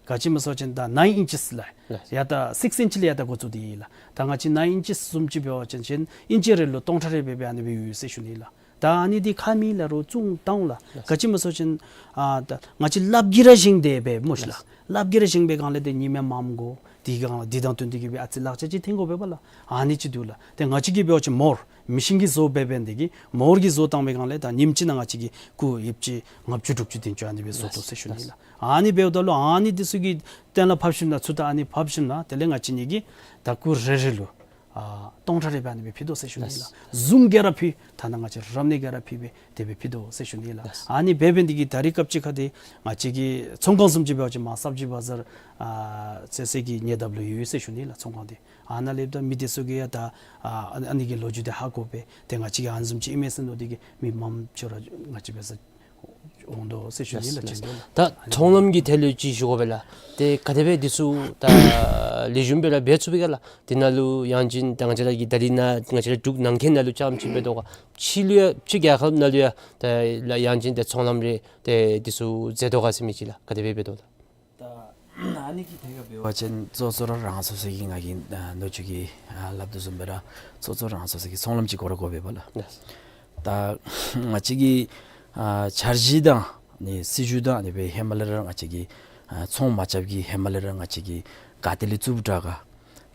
ག་ཅི་སྨོ་ཟེར་བ་ཅིན་ད་ནའིན་ཨིན་ཅིས་ལགས། ལགས། ཡར་ད་སིགསི་ཨིན་ཅི་ལས་ཡར་ད་འགོ་བཙུགས་ཏེ་ཨིན་ལགས། ད་ང་བཅས་ནའིན་ཨིན་ཅིས་བཟུམ་ཅིག་འབད་བ་ཅིན་ཨིན་ཅི་རེ་ལུ་སྟོང་ཕྲག་རེ་སྦེ་སྦེ་ཨ་ནི་སྦེ་ཡོད་ཟེར་ཞུ་ནི་ལགས། ད་ཨ་ནི་འདི་ཁ་མི་ལ་རོགས་བཙུགས་བཏང་ལགས། ལགས། ག་ཅི་སྨོ་ཟེར་བ་ཅིན་ཨ་ད་ང་བཅས་ལགཔ་གིས་ར་བཞེངས་ཏེ་འབད་སྨོ་ཤིག་ལགས། ལགས། ལགཔ་གིས་ར་བཞེངས་པའི་སྒང་ལས་ཏེ་ཉིམ་ཡང་མངམ་དགོ། དེ་སྒང་ལས་དེ་དང་བསྟུན་ཏེ་གིས་སྦེ་ཨ་ཙི་ལག་ཆ་ཅིག་འཐོན་དགོ་པས་པ་ལགས། ཨ་ནི་ཅིག་འདུག་ལགས། ཏེ་ང་བཅས་ཀྱིས་འབད་བ་ཅིན་མོར་མི་ཤིན་གྱིས་བཟོ་འབད་འབད་ནི་དེ་གིས་མོར་གྱིས་བཟོ་བཏང་བའི་སྒང་ལས་ད་ཉིནམ་གཅིག་ནང་ང་བཅས་ཀྱིས་སྐུ་ཡོདཔ་ཅིག་ལྔ་བཅུ་དྲུག་ཅུ་བདུན་ཅུ་ཨ་ནི་སྦེ་བཟོ་དོ་ཟེར་ཞུ་ནི་ལགས། ཨ་ནི་འབདཝ་ད་ལུ་ཨ་ནི་འདི་ཚུ་གི་གཏན་ལ་ཕབ་ཞིནམ་ན་ཚུར་ད་ཨ་ནི་ཕབ་ཞིནམ་ན་དེ་ལས་ང་བཅས་གཉིས་ཀྱིས་ད་སྐུ་རེ་རེ་ལུ་ཨ་སྟོང་ཕྲག་རེ་སྦེ་ཨ་ནི་སྦེ་ཕུལ་དོ་ཟེར་ཞུ་ནི་ལགས། ཟུང་གིས་ར་ཕུལ། ཐ་ན་ང་བཅས་རབ་གནས་ཀྱིས་ར་ཕུལ་སྦེ་དེ་སྦེ་ཕུལ་དོ་ཟེར་ཞུ་ནི་ལགས། ཨ་ནི་འབད་འབད་ནི་དེ་གིས་ད་རེས་སྐབས་ཅིག་ཁར་ཏེ་ང་བཅས་ཀྱི་ཚོང་ཁང་བཟུམ་ཅིག་འབད་བ་ཅིན་མར་ས་བྱི་བ་ཛར་ཨ་ཙི་ཙི་གི་ཉེ་འདབས་ལུ་ཡོད་ཟེར་ཞུ་ནི་ལགས། ཚོང་ཁང་འདི་ཨ་ནཱ་ལས་ད་མི་སྡེ་ཚུ་གིས་ཡང་ད་ཨ་ཨ་ནི་གི་ལོ་རྒྱུས་འདི་ཧ་གོ་སྦེ་ཏེ་ང་བཅས་ཀྱིས་ཨ་ནི་བཟུམ་ཅིག་ཨིན་མས་ཟེར་མནོ་སྟེ་གིས་མི་མངམ་ཚུ་ར་ང་བཅས་འབད་སར་འོང་དོ་ཟེར་ཞུ་ནི་ལགས། ལགས། ད་ཚོང་ལམ་གྱི་ཐད་ལུ་ཅིག་ཞུ་དགོ་པས་ལགས། ཏེ་ག་དེ་སྦེ་འདི་ཚུ་ད་ལེགས་ཤོམ་སྦེ་ར་འབད་ཚུགས་པས་ག་ལགས། འདི་ནང་ལུ་ཡང་ཅིན་ད་ང་བཅས་ར་གི་ད་རིས་ནཱ་ང་བཅས་ར་འབྲུག་ནང་འཁོད་ནང་ལུ་རྐྱངམ་ཅིག་འབད་དོ་ག། ཕྱི་ལུ་ཡང་ཕྱི་རྒྱལ་ཁབ་ནང་ལུ་ཡང་ད་ལགས་ཡང་ཅིན་ད་ཚོང་ལམ་རེ་ཏེ་འདི་ཚུ་མཛད་དོ་ག་ཟེར་མི་ཅིག་ལགས། ག་དེ་སྦེ་འབད་དོ་ད། ད་ཨ་ནི་གི་ཐད་ཁར་འབད་བ་ཅིན་གཙོ་གཙོ་ར་རང་སོ་སོ་གི་ང་གིས་ཨ་ནུ་ཅུ་གིས་ཨ་སླབ་དོ་བཟུམ་སྦེ་ར་གཙོ་གཙོ་རང་སོ་སོ་གི་ཚོང་ལམ་ཅིག་དགོ་ར་དགོ་པས་པ་ལགས། ལགས། ད་ང་བཅས་ཀྱི་ཨ་འཆར་གཞི་དང་ནི་སྲིད་བྱུས་དང་ཨ་ནི་སྦེ་ཧེ་མ་ལས་ར་ང་བཅས་ཀྱིས་ཨ་ཚོང་མ་རྐྱབ་ཀྱི་ཧེ་མ་ལས་ར་ང་བཅས་ཀྱིས་ག་ཏེ་ལས་བཙུགསཔ་དྲག་ག།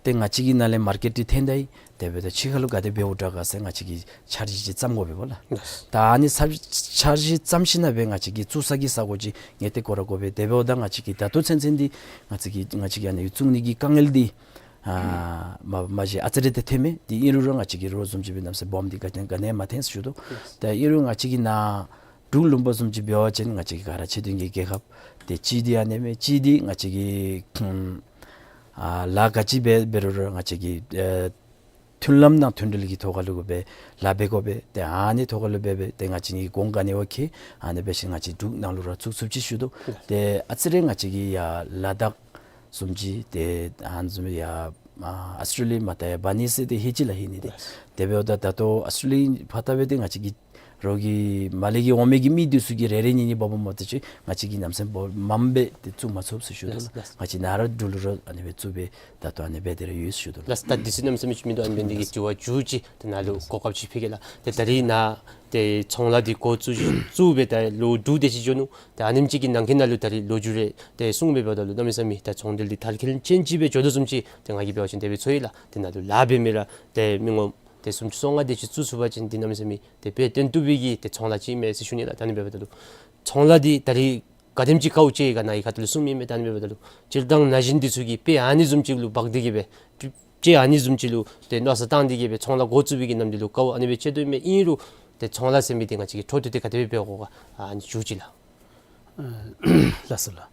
ཏེ་ང་བཅས་ཀྱི་ནང་ལས་མར་ཀེཊ་འདི་འཐོན་ད་ཡི། དེ་འབདཝ་ད་ཕྱི་ཁ་ལུ་ག་དེ་འབདཝ་དྲག་ག་ཟེར་ང་བཅས་ཀྱིས་འཆར་གཞི་ཅིག་བརྩམ་དགོ་པས་པ་ལགས། ལགས། ད་ཨ་ནི་འཆར་འཆར་གཞི་བརྩམ་ཞིནམ་ལས་ང་བཅས་ཀྱིས་བཙུགས་ས་གི་ས་གོ་ཅིག་ངེས་ཏེ་བསྐོ་ར་དགོ་པས། དེ་འབདཝ་ད་ང་བཅས་ཀྱིས་ད་ལྟོ་ཚུན་ཚོད་འདི་ང་བཅས་ཀྱིས་ང་བཅས་ཀྱིས་ཨ་ནི་བཙུགས་ནི་གི་དཀའ་ངལ་འདི་ཨ་མ་མ་གཞི་ཨ་ཙི་རེ་ཏེ་ཐོནམ་མས། དེ་ཨིན་རུང་ར་ང་བཅས་ཀྱིས་རོགས་བཟུམ་ཅིག་སྦེ་གནམ་མེད་ས་མེད་སྦོམ་འདི་ག་ནི་ག་ནི་མ་ཐོན་ཟེར་ཞུ་དོ། ལགས། ད་ཨིན་རུང་ང་བཅས་ཀྱིས་ནཱ་འབྲུག་ལུང་པ་བཟུམ་ཅིག་འབད་བ་ཅིན་ང་བཅས་ཀྱི་ག་ར་ཕྱི་དོན་གྱི་རྒྱལ་ཁབ་ཏེ་གཅིག་འདི་ཨ་ནི་མས། གཅིག་འདི་ང་བཅས་ཀྱི་ཨ་ལཱ་ག་ཅི་འབད་འབད་རུང་ར་ང་བཅས་ཀྱི་ཨ་མཐུན་ལམ་དང་མཐུན་འབྲེལ་གྱི་ཐོག་ཁ་ལུ་འབད་ལཱ་འབད་དགོ་པས། ཏེ་ཨ་ནི་ཐོག་ཁ་ལུ་འབད་འབད་ཏེ་ང་བཅས་ཀྱི་གོང་ག་ནི་བ་ཁེ་ཨ་ནི་འབད་ཞིནམ་ང་བཅས་འབྲུག་ནང་ལུ་ར་བཙུགས་ཚུགསཔ་ཅིག་ཞུ་དོ། ལགས། ཏེ་ཨ་ཙི་རེ་ང་བཅས་ཀྱི་ཡར་ལ་དྭགས་བཟུམ་ཅིག་ཏེ་ཨ་ནི་བཟུམ་ཡར་ཨ་ཨཱས་ཊེ་ལི་ཡ་མར་ད་ཡར་འབག་ནི་ཟེར་ཏེ་ཧེ་ཅི་ལགས་ཧེ་ནི་ཏེ། ལགས། དེ་འབདཝ་ད་ད་ལྟོ་ཨཱས་ཊེ་ལི་ཡ་ཕར་ལྟ་སྦེ་ཏེ་ང་བཅས་ཀྱི་རོགས་ཀྱི་མར་ལས་ཀྱི་འོང་མི་གི་མི་འདི་ཚུ་གིས་རེ་རེ་གཉིས་གཉིས་འབག་འབག་མ་གཏོགས་ཅིག་ང་བཅས་ཀྱིས་གནམ་མེད་ས་མེད་སྦོམ་སྦེ་ཏེ་བཙུགས་མ་ཚུགས་ཟེར་ཞུ་དོ་ལགས། ལགས། ང་བཅས་ནཱ་ར་འབྲུག་ལུ་ར་ཨ་ནི་སྦེ་བཙུགས་སྦེ་ད་ལྟོ་ཨ་ནི་སྦེ་ཏེ་ར་ཡོད་ཟེར་ཞུ་དོ་ལགས། ལགས། ད་དུས་ཚོད་གནམ་མེད་ས་མེད་ཅིག་མིན་འདུག། ཨ་ནི་འབད་ནི་དེ་གིས་དྲི་བ་མཇུག་ཅིག་ཏེ་ནཱ་ལུ་གོ་སྐབས་ཅིག་ཕུལ་གེ་ལགས། ཏེ་ད་རིས་ནཱ་ཏེ་ཚོང་ལཱ་འདི་འགོ་བཙུགས་བཙུགས་སྦེ་ད་ལོ་དྲུག་དེ་ཅིག་འགྱོ་ནུག། ཏེ་ཨ་ནེམ་ཅིག་གི་ནང་འཁོད་ནང་ལུ་ད་རིས་ལོ་རྒྱུས་རེ་ཏེ་གསུངས་སྦེ་འབདཝ་ད་ལུ་གནམ་མེད་ས་མེད་ད་ཚོང་འབྲེལ་འདི་དར་ཁྱབ་ཅན་ཅིག་སྦེ་འགྱོ་དོ་བཟུམ་ཅིག་ཏེ་ང་གིས་འབད་བ་ཅིན་དེ་སྦེ་ཚོར་ཡི་ལགས། ཏེ་ནཱ་ལུ་ལཱ་འབད་མི་ར་ཏེ་མི་ངོམ་ཏེ་སུམ་ཅུ་སོ་ལྔ་དེ་ཅིག་བཙུགས་ཚུགས་པ་ཅིན་འདི་གནམ་མེད་ས་མེད་ཏེ་དཔེ་སྟོན་བཏུབ་པའི་གི་ཏེ་ཚོང་ལཱ་ཅིག་མས་ཟེར་ཞུ་ནི་ལགས། ད་ཨ་ནི་འབདཝ་ད་ལུ་ཚོང་ལཱ་འདི་ད་རིས་ག་དེམ་ཅིག་དཀའཝ་སྤྱད་ཡི་ག་ནཱ་གི་ཁ་ཐུག་ལུ་གསུངམ་ཨིན་མས། ད་ཨ་ནི་འབདཝ་ད་ལུ་སྤྱིར་བཏང་ན་གཞོན་འདི་ཚུ་གིས་དཔེ་ཨ་ནི་བཟུམ་ཅིག་ལུ་འབག་སྟེ་གི་སྦེ་དཔེ་ཨ་ནི་བཟུམ་ཅིག་ལུ་ཏེ་མནོ་བསམ་བཏང་སྟེ་གི་སྦེ་ཚོང་ལཱ་འགོ་བཙུགས་པའི་གི་ནམ་དུས་ལུ་དཀའཝ་ཨ་ནི་སྦེ་སྤྱད་དོ་ཨིན་མས། ཨིན་རུང་ཏེ་ཚོང་ལཱ་ཟེར་མི་འདི་ང་བཅས་ཀྱིས་འཕྲོ་མཐུད་དེ་ག་དེ་སྦེ་འབད་དགོ་ག་ཨ་ནི་མཇུག་ཅིག་ལགས། ལགས་སོ་ལགས།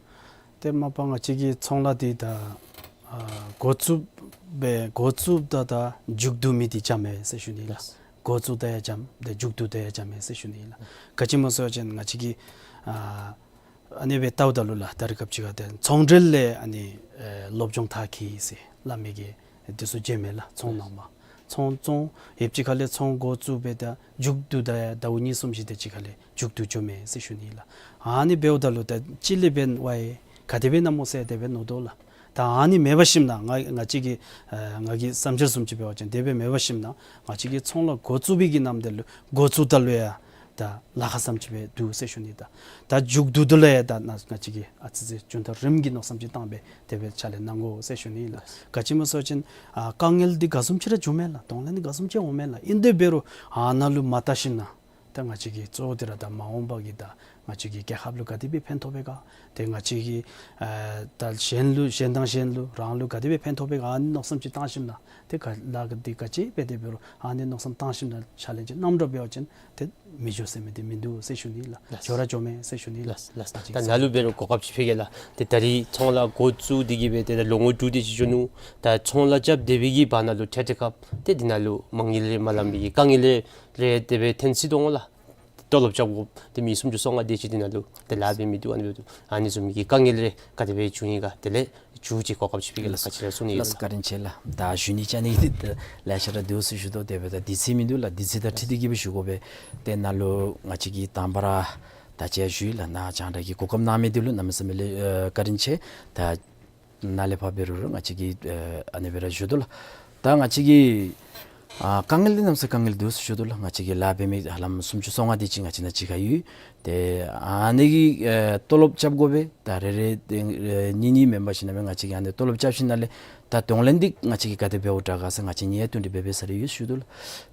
ཏེ་མ་པ་ང་བཅས་ཀྱི་ཚོང་ལཱ་འདི་ད་ཨ་འགོ་བཙུགས་སྦེ་འགོ་བཙུགསཔ་ད་ད་མཇུག་བསྡུ་མི་འདི་འཇམ་མས་ཟེར་ཞུ་ནི་ལགས། ལགས། འགོ་བཙུགས་ད་ཡང་འཇམ་ཏེ་མཇུག་བསྡུ་ད་ཡང་འཇམ་མས་ཟེར་ཞུ་ནི་ལགས། ག་ཅི་སྨོ་ཟེར་བ་ཅིན་ང་བཅས་ཀྱིས་ཨ་ཨ་ནི་སྦེ་བལྟཝ་ད་ལུ་ལགས་ད་རིས་སྐབས་ཅིག་ཁར་ཏེ་ཚོང་འབྲེལ་ལས་ཨ་ནི་ཨེ་སློབ་སྦྱོང་མཐར་འཁྱོལ་ཟེར་སླབ་མི་གི་འདི་ཚུ་མཇལ་མས་ལགས། ཚོང་ནང་མ་ཚོང་ཚོང་ཡོདཔ་ཅིག་ཁ་ལས་ཚོང་འགོ་བཙུགས་སྦེ་ད་མཇུག་བསྡུ་ད་ཡང་ཟླཝ་གཉིས་གསུམ་ཅིག་དེ་ཅིག་ཁ་ལས་མཇུག་བསྡུ་འགྱོ་མས་ཟེར་ཞུ་ནི་ལགས། ཨ་ནི་འབདཝ་ད་ལུ་ད་ཅི་ལས་འབདན་ཝའི་ག་དེ་སྦེ་ཨིན་ན་སྨོ་ཟེར་དེ་སྦེ་མནོ་དོ་ལགས། ད་ཨ་ནི་མེད་པར་ཞིནམ་ན་ང་ང་བཅས་ཀྱི་ཨ་ང་གི་བསམ་འཆར་བཟུམ་ཅིག་འབད་བ་ཅིན་དེ་སྦེ་མེད་པར་ཞིནམ་ན་ང་བཅས་ཀྱིས་ཚོང་ལཱ་འགོ་བཙུགས་པའི་གི་ནམ་དུས་ལུ་འགོ་བཙུགསཔ་ད་ལུ་ཡང་ད་ལཱ་ཁག་ཙམ་ཅིག་སྦེ་འདུག་ཟེར་ཞུ་ནི། ད་ད་མཇུག་བསྡུཝ་ད་ལུ་ཡང་ད་ང་ང་བཅས་ཀྱིས་ཨ་ཙི་ཅིག་ཅུང་ཐག་རིངམ་གི་མནོ་བསམ་ཅིག་བཏང་སྦེ་དེ་སྦེ་ཕྱག་ལཱ་གནང་དགོ་ཟེར་ཞུ་ནི་ལགས། ག་ཅི་སྨོ་ཟེར་བ་ཅིན་ཨ་དཀའ་ངལ་འདི་ག་བཟུམ་ཅིག་ར་འབྱུང་མས་ལགས། གདོང་ལེན་འདི་ག་བཟུམ་ཅིག་འོང་མས་ལགས། ཨིན་དེ་འབད་རུང་ཨ་ནཱ་ལུ་མ་བལྟ་ཞིནམ་ན་ད་ང་བཅས་ཀྱིས་གཙོ་བོ་འདི་ར་ད་མ་འོངས་པ་གི་ད་ང་བཅས་ཀྱི་རྒྱལ་ཁབ་ལུ་ག་དེ་སྦེ་ཕན་ཐོགས་པས་ག། ཏེ་ང་བཅས་ཀྱི་ཨ་ད་གཞན་ལུ་གཞན་དང་གཞན་ལུ་རང་ལུ་ག་དེ་སྦེ་ཕན་ཐོགས་པས་ག། ཨ་ནི་མནོ་བསམ་ཅིག་བཏང་ཞིནམ་ན་ཏེ་ག་ལཱ་འདི་ག་ཅི་འབད་དེ་འབད་རུང་ཨ་ནི་མནོ་བསམ་བཏང་ཞིནམ་ན་ཕྱག་ལཱ་ཅིག་གནངམ་འདྲཝ་འབད་བ་ཅིན་ཏེ་མི་འགྱོ་ཟེར་མི་འདི་མིན་འདུག་ཟེར་ཞུ་ནི་ལགས། ལགས། འགྱོ་ར་འགྱོ་མས་ཟེར་ཞུ་ནི་ལགས། ལགས་ལགས། ད་ནཱ་ལུ་འབད་རུང་གོ་སྐབས་ཅིག་ཕུལ་གེ་ལགས། ཏེ་ད་རིས་ཚོང་ལཱ་འགོ་བཙུགས་ཏེ་གི་སྦེ་ཏེ་ད་ལོ་ངོ་དྲུག་དེ་ཅིག་འགྱོ་ནུག། ད་ཚོང་ལཱ་རྐྱབ་སྡོད་པའི་གི་བར་ན་ལུ་ཏེ་ཏེ་སྐབས་ཏེ་འདི་ནང་ལུ་མ་དངུལ་རེ་མ་ལངམ་པའི་གི་དཀའ་ངལ་རེ་རེ་དེ་སྦེ་ཐོན་སྲིད་དོ་འོང་ལགས། ཏེ་ལོ་རྐྱབ་དགོཔ་ཏེ་མི་སུམ་ཅུ་སོ་ལྔ་དེ་ཅིག་འདི་ནང་ལུ་ཏེ་ལཱ་འབད་མི་འདུག། ཨ་ནི་འབདཝ་ད་ཨ་ནི་བཟུམ་མའི་གི་དཀའ་ངལ་རེ་ག་དེ་སྦེ་བྱུང་ཡི་ག་དེ་ལས་མཇུག་ཅིག་གོ་སྐབས་ཅིག་ཕུལ་གེ་ལགས། ལགས། ག་ཅི་ར་གསུང་ནི་ཡོད། ལགས། བཀའ་དྲིན་ཆེ་ལགས། ད་ཞུ་ནི་བཅའ་ནི་འདི་ལེ་ཤ་ར་འདུག་ཟེར་ཞུ་དོ། དེ་འབདཝ་ད་དུས་ཚོད་མིན་འདུག་ལགས། དུས་ཚོད་དང་འཁྲིལ་ཏེ་གི་སྦེ་ཞུ་དགོ་པས། ཏེ་ནཱ་ལུ་ང་བཅས་ཀྱིས་དང་པ་ར་ད་ཅི་ཡང་ཞུ་ཡི་ལགས། ནཱ་རྒྱང་བསྒྲགས་ཀྱི་གོ་སྐབས་གནང་མི་འདི་ལུ་གནམ་མེད་ས་མེད་ལས་ཨ་བཀའ་དྲིན་ཆེ། ད་ནཱ་ལས་ཕར་འབད་རུང་ར་ང་བཅས་ཀྱིས་ཨ་ཨ་ནི་སྦེ་ར་ཞུ་དོ་ལགས། ད་ང་བཅས་ཀྱི་ཨ་དཀའ་ངལ་འདི་གནམ་མེད་ས་མེད་དཀའ་ངལ་འདུག་ཟེར་ཞུ་དོ་ལགས། ང་བཅས་ཀྱི་ལཱ་འབད་མི་ཧ་ལམ་སུམ་ཅུ་སོ་ལྔ་དེ་ཅིག་ང་བཅས་ནཱ་གཅིག་ཁར་ཡོད། ཏེ་ཨ་ནི་གི་ཨེ་ཏོ་ལོབ་རྐྱབ་དགོ་པས། ད་རེ་རེ་ཏེ་ཨེ་གཉིས་གཉིས་མེན་པར་ཞིནམ་ལས་ང་བཅས་ཀྱིས་ཨ་ནི་ཏོ་ལོབ་རྐྱབ་ཞིནམ་ལས་ད་གདོང་ལེན་འདི་ང་བཅས་ཀྱིས་ག་དེ་འབདཝ་དྲག་ག་ཟེར་ང་བཅས་གཉིས་ཡང་བསྟུན་ཏེ་འབད་འབད་ས་རེ་ཡོད་ཞུ་དོ་ལགས།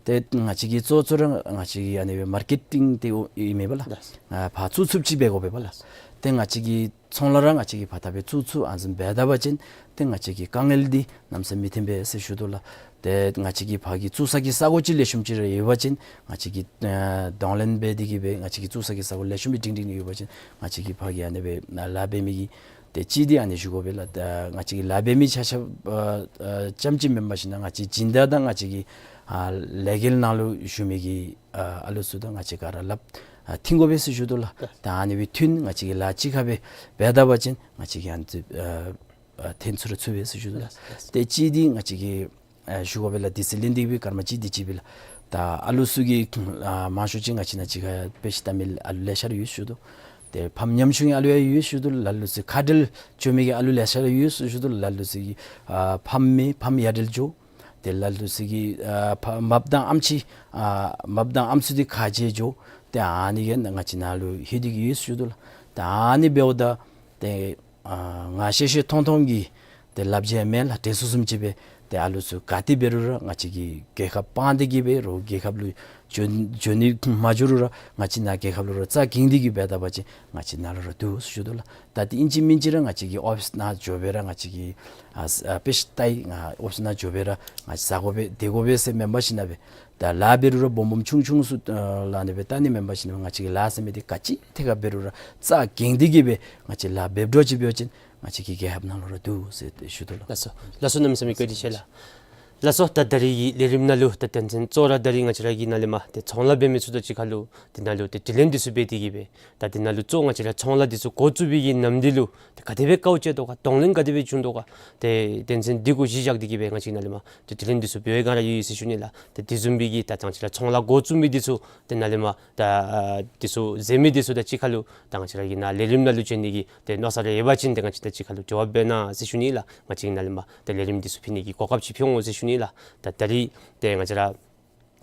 ཏེ་ང་བཅས་ཀྱི་གཙོ་གཙོ་ར་ང་བཅས་ཀྱི་ཨ་ནི་མར་ཀེ་ཊིང་འདི་ཨིན་མས་པ་ལགས། ལགས། ཨ་ཕར་བཙུགས་ཚུགསཔ་ཅིག་འབད་དགོ་པས་པ་ལགས། ཏེ་ང་བཅས་ཀྱི་ཚོང་ལཱ་ར་ང་བཅས་ཀྱིས་ཕར་ད་སྦེ་བཙུགས་ཚུགས་ཨ་ནི་བཟུམ་འབད་ད་པ་ཅིན་ཏེ་ང་བཅས་ཀྱི་དཀའ་ངལ་འདི་གནམ་མེད་ས་མེད་མི་ཐོན་པས་ཟེར་ཞུ་དོ་ལགས། ཏེ་ང་བཅས་ཀྱི་ཕར་གྱི་བཙུགས་ས་གི་ས་གོ་ཅིག་ལེགས་ཤོམ་ཅིག་ར་ཡོད་པ་ཅིན་ང་བཅས་ཀྱིས་ཨ་གདོང་ལེན་འབད་དེ་གི་སྦེ་ང་བཅས་ཀྱི་བཙུགས་ས་གི་ས་གོ་ལེགས་ཤོམ་སྦེ་སྒྲིང་སྒྲིང་ཡོད་པ་ཅིན་ང་བཅས་ཀྱིས་ཕར་གྱི་ཨ་ནི་སྦེ་ལཱ་འབད་མི་གི་ཏེ་གཅིག་འདི་ཨ་ནི་ཞུ་དགོ་པས་ལགས། ད་ང་བཅས་ཀྱི་ལཱ་འབད་མི་ཆ་ཁྱབ་ཨ་ཨ་རྐྱངམ་ཅིག་མེན་པར་ཞིནམ་ལས་ང་བཅས་སྦྱིན་བདག་དང་ང་བཅས་ཀྱི་ཨ་ལས་འགུལ་ནང་ལུ་ཞུགས་མི་གི་ཨ་ཨ་ལུ་ཚུ་དང་ང་བཅས་ག་ར་སླབ་ཨ་མཐུན་དགོ་པས་ཟེར་ཞུ་དོ་ལགས། ད་ཨ་ནི་སྦེ་མཐུན་ང་བཅས་ཀྱིས་ལཱ་གཅིག་ཁར་སྦེ་འབད་ད་པ་ཅིན་ང་བཅས་ཀྱིས་ཨ་ནི་ཚུ་ཨ་ཨ་ཐོན་ཚུགས་ར་ཚུགས་པས་ཟེར་ཞུ་དོ་ལགས། ལགས། ལགས། ཏེ་གཅིག་འདི་ང་བཅས་ཀྱིས་ཨ་ཞུ་དགོ་པས་ལགས། དུས་ཚོད་ལེན་ཏེ་གི་སྦེ་སྐར་མ་གཅིག་དེ་ཅིག་སྦེ་ལགས། ད་ཨ་ལུ་ཚུ་གི་ཨ་མང་ཤོས་ཅིག་ང་བཅས་ནཱ་གཅིག་ཁར་དཔེ་ཆ་ལྟ་མི་ཨ་ལུ་ལེ་ཤ་ར་ཡོད་ཞུ་དོ། ཏེ་ཕམ་ཉམ་ཆུང་གི་ཨ་ལུ་ཡང་ཡོད་ཞུ་དོ། ལ་ལུ་ཚུ་ཁ་བྲལ་འགྱོ་མི་གི་ཨ་ལུ་ལེ་ཤ་ར་ཡོད་ཞུ་དོ། ལ་ལུ་ཚུ་གི་ཨ་ཕམ་མེད་ཕམ་ཡ་བྲལ་འགྱོ། ཏེ་ལ་ལུ་ཚུ་གི་ཨ་ཕ་མ་དང་ཨམ་ཆི་ཨ་མ་དང་ཨམ་སྲུ་འདི་ཁ་བྱལ་འགྱོ། ཏེ་ཨ་ནི་གི་ང་བཅས་ནཱ་ལུ་ལྷོད་དེ་གི་ཡོད་ཞུ་དོ་ལགས། ཏེ་ཨ་ནི་འབདཝ་ད་ཏེ་ཨ་ང་ཤེས་ཤེས་མཐོང་མཐོང་གི་ཏེ་ལབ་བྱ་མེན་ལགས། དྲན་གསོ་བཟུམ་ཅིག་སྦེ་ ཨ་ལུ་ཚུ་ག་ཏེ་འབད་རུང་ར་ང་བཅས་ཀྱི་རྒྱལ་ཁབ་སྤང་སྟེ་གི་སྦེ་རོགས་རྒྱལ་ཁབ་ལུ་འགྱོ་འགྱོ་ནི་མ་འགྱོ་རུང་ར་ང་བཅས་ནཱ་རྒྱལ་ཁབ་ལུ་ར་རྩ་འགེངས་ཏེ་གི་སྦེ་ད་པ་ཅིན་ང་བཅས་ནཱ་ལུ་ར་འདུག་ཟེར་ཞུ་དོ་ལགས། ད་དེ་ཨིན་ཅི་མིན་ཅི་ར་ང་བཅས་ཀྱི་ཨོ་ཕིསི་ནང་འགྱོ་སྦེ་ར་ང་བཅས་ཀྱི་ཨ་ཨ་དཔེ་ཅིག་ལྟ་ཡི་ང་ཨོ་ཕིསི་ནང་འགྱོ་སྦེ་ར་ང་བཅས་ཟ་དགོ་པས་སྡོད་དགོ་པས་ཟེར་མེན་པར་ཞིན་ན་སྦེ་ད་ལཱ་འབད་རུང་ར་སྦོམ་སྦོམ་ཆུང་ཆུང་ཚུ་ཨ་ལགས་ཨ་ནི་སྦེ་ལྟ་ནི་མེན་པར་ཞིན་ན་ང་བཅས་ཀྱི་ལཱ་ཟེར་མི་འདི་ག་ཅི་ཐད་ཁར་འབད་རུང་ར་རྩ་འགེངས་ཏེ་གི་སྦེ་ང་བཅས་ལཱ་འབད་འགྱོ་ཅི་འབད་བ་ཅིན་ང་བཅས་ཀྱི་རྒྱལ་ཁབ་ནང་ལུ་ར་འདུག་ཟེར་ཏེ་ཞུ་དོ་ལགས། ལགས་སོ། ལགས་སོ་གནམ་མེད་ས་མེད་བཀའ་དྲིན་ཆེ་ལགས། ལགས་སོ། ད་ད་རིས་ཀྱི་ལས་རིམ་ནང་ལུ་ད་དོན་ཚན་གཙོ་བོ་ར་ད་རིས་ང་བཅས་ར་གི་ནཱ་ལས་མར་ཏེ་ཚོང་ལཱ་འབད་མི་ཚུ་དང་གཅིག་ཁར་ལུ་ཏེ་ནཱ་ལུ་ཏེ་དྲི་ལན་འདི་ཚུ་འབད་དེ་གི་སྦེ་ད་དེ་ནང་ལུ་གཙོ་ང་བཅས་ར་ཚོང་ལཱ་འདི་ཚུ་འགོ་བཙུགས་པའི་གི་ནམ་དུས་ལུ་ཏེ་ག་དེ་སྦེ་དཀའཝ་སྤྱད་དོ་ག་གདོང་ལེན་ག་དེ་སྦེ་བྱུང་དོ་ག་ཏེ་དོན་ཚན་འདི་གུ་གཞི་བཞག་སྟེ་གི་སྦེ་ང་བཅས་ནཱ་ལས་མར་ཏེ་དྲི་ལན་འདི་ཚུ་འབད་བའི་སྒང་ར་ཡོད་ཡོད་ཟེར་ཞུ་ནི་ལགས། ཏེ་དེ་བཟུམ་སྦེ་གི་ད་ང་བཅས་ར་ཚོང་ལཱ་འགོ་བཙུགས་མི་འདི་ཚུ་ཏེ་ནཱ་ལས་མར་ད་ཨ་འདི་ཚུ་མཛད་མི་འདི་ཚུ་དང་གཅིག་ཁར་ལུ་ད་ང་བཅས་ར་གི་ནཱ་ལས་རིམ་ནང་ལུ་བྱོན་ནི་གི་ཏེ་མནོ་བསམ་རེ་ཡོད་པ་ཅིན་ཏེ་ང་བཅས་དང་གཅིག་ཁར་ལུ་འབྲེལ་བ་འབད་གནང་ཟེར་ཞུ་ནི་ལགས། ང་བཅས་ནཱ་ལས་མར་ཏེ་ལས་རིམ་འདི་ཚུ་ཕུལ་ནི་གི་གོ་སྐབས་ཅིག་ཕུལ་འོང་ཟེར་ཞུ་ནི་ལགས། ད་ད་རིས་ཏེ་ང་བཅས་ར་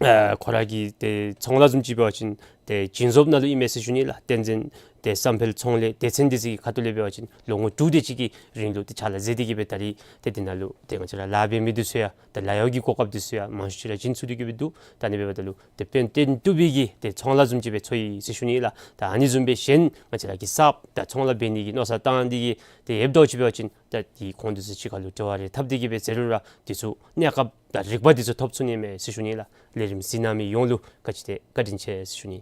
ཨ་ཁོ་ར་གི་ཏེ་ཚོང་ལཱ་བཟུམ་ཅིག་འབད་བ་ཅིན་ཏེ་བྱིན་རྫོབ་ནང་ལུ་ཨིན་མས་ཟེར་ཞུ་ནི་ལགས། བསྟན་འཛིན་ཏེ་བསམ་འཕེལ་ཚོང་ལས་སྡེ་ཚན་འདི་ཚུ་གི་ཁ་ཐུག་ལས་འབད་བ་ཅིན་ལོ་ངོ་དྲུག་དེ་ཅིག་གི་རིང་ལུ་ཏེ་ཕྱག་ལཱ་མཛད་དེ་གི་སྦེ་ད་རིས་ཏེ་དེ་ནང་ལུ་ཏེ་ང་བཅས་ར་ལཱ་འབད་མི་འདི་ཚུ་ཡང་ད་ལཱ་གཡོག་གི་གོ་སྐབས་འདི་ཚུ་ཡང་མང་ཤོས་ཅིག་ར་བྱིན་ཚུགས་ཏེ་གི་སྦེ་འདུག། ད་ཨ་ནི་འབདཝ་ད་ལུ་ཏེ་དཔལ་ལྡན་འབྲུག་པའི་གི་ཏེ་ཚོང་ལཱ་བཟུམ་ཅིག་སྦེ་ཚོར་ཡི་ཟེར་ཞུ་ནི་ལགས། ད་ཨ་ནི་བཟུམ་སྦེ་གཞན་ང་བཅས་ར་གི་གསརཔ་ད་ཚོང་ལཱ་འབད་ནི་གི་མནོ་བསམ་བཏང་སྟེ་གི་ཏེ་ཡོདཔ་འདྲཝ་ཅིག་འབད་བ་ཅིན་ད་ཏེ་ཁོང་འདི་ཚུ་གཅིག་ཁར་ལུ་འབྲེལ་བ་རེ་འཐབ་སྟེ་གི་སྦེ་ཟེར་རུང་ར་འདི་ཚུ་གནས་སྐབས་དང་རིག་པ་འདི་ཚུ་ཐོབ་ཚུགས་ནི་མས་ཟེར་ཞུ་ནི་ལགས། ལས་རིམ་གཟིགས་གནང་མི་ཡོངས་ལུ་བཀའ་དྲིན་ཆེ་བཀའ་དྲིན་ཆེ་ཟེར་ཞུ་ནི།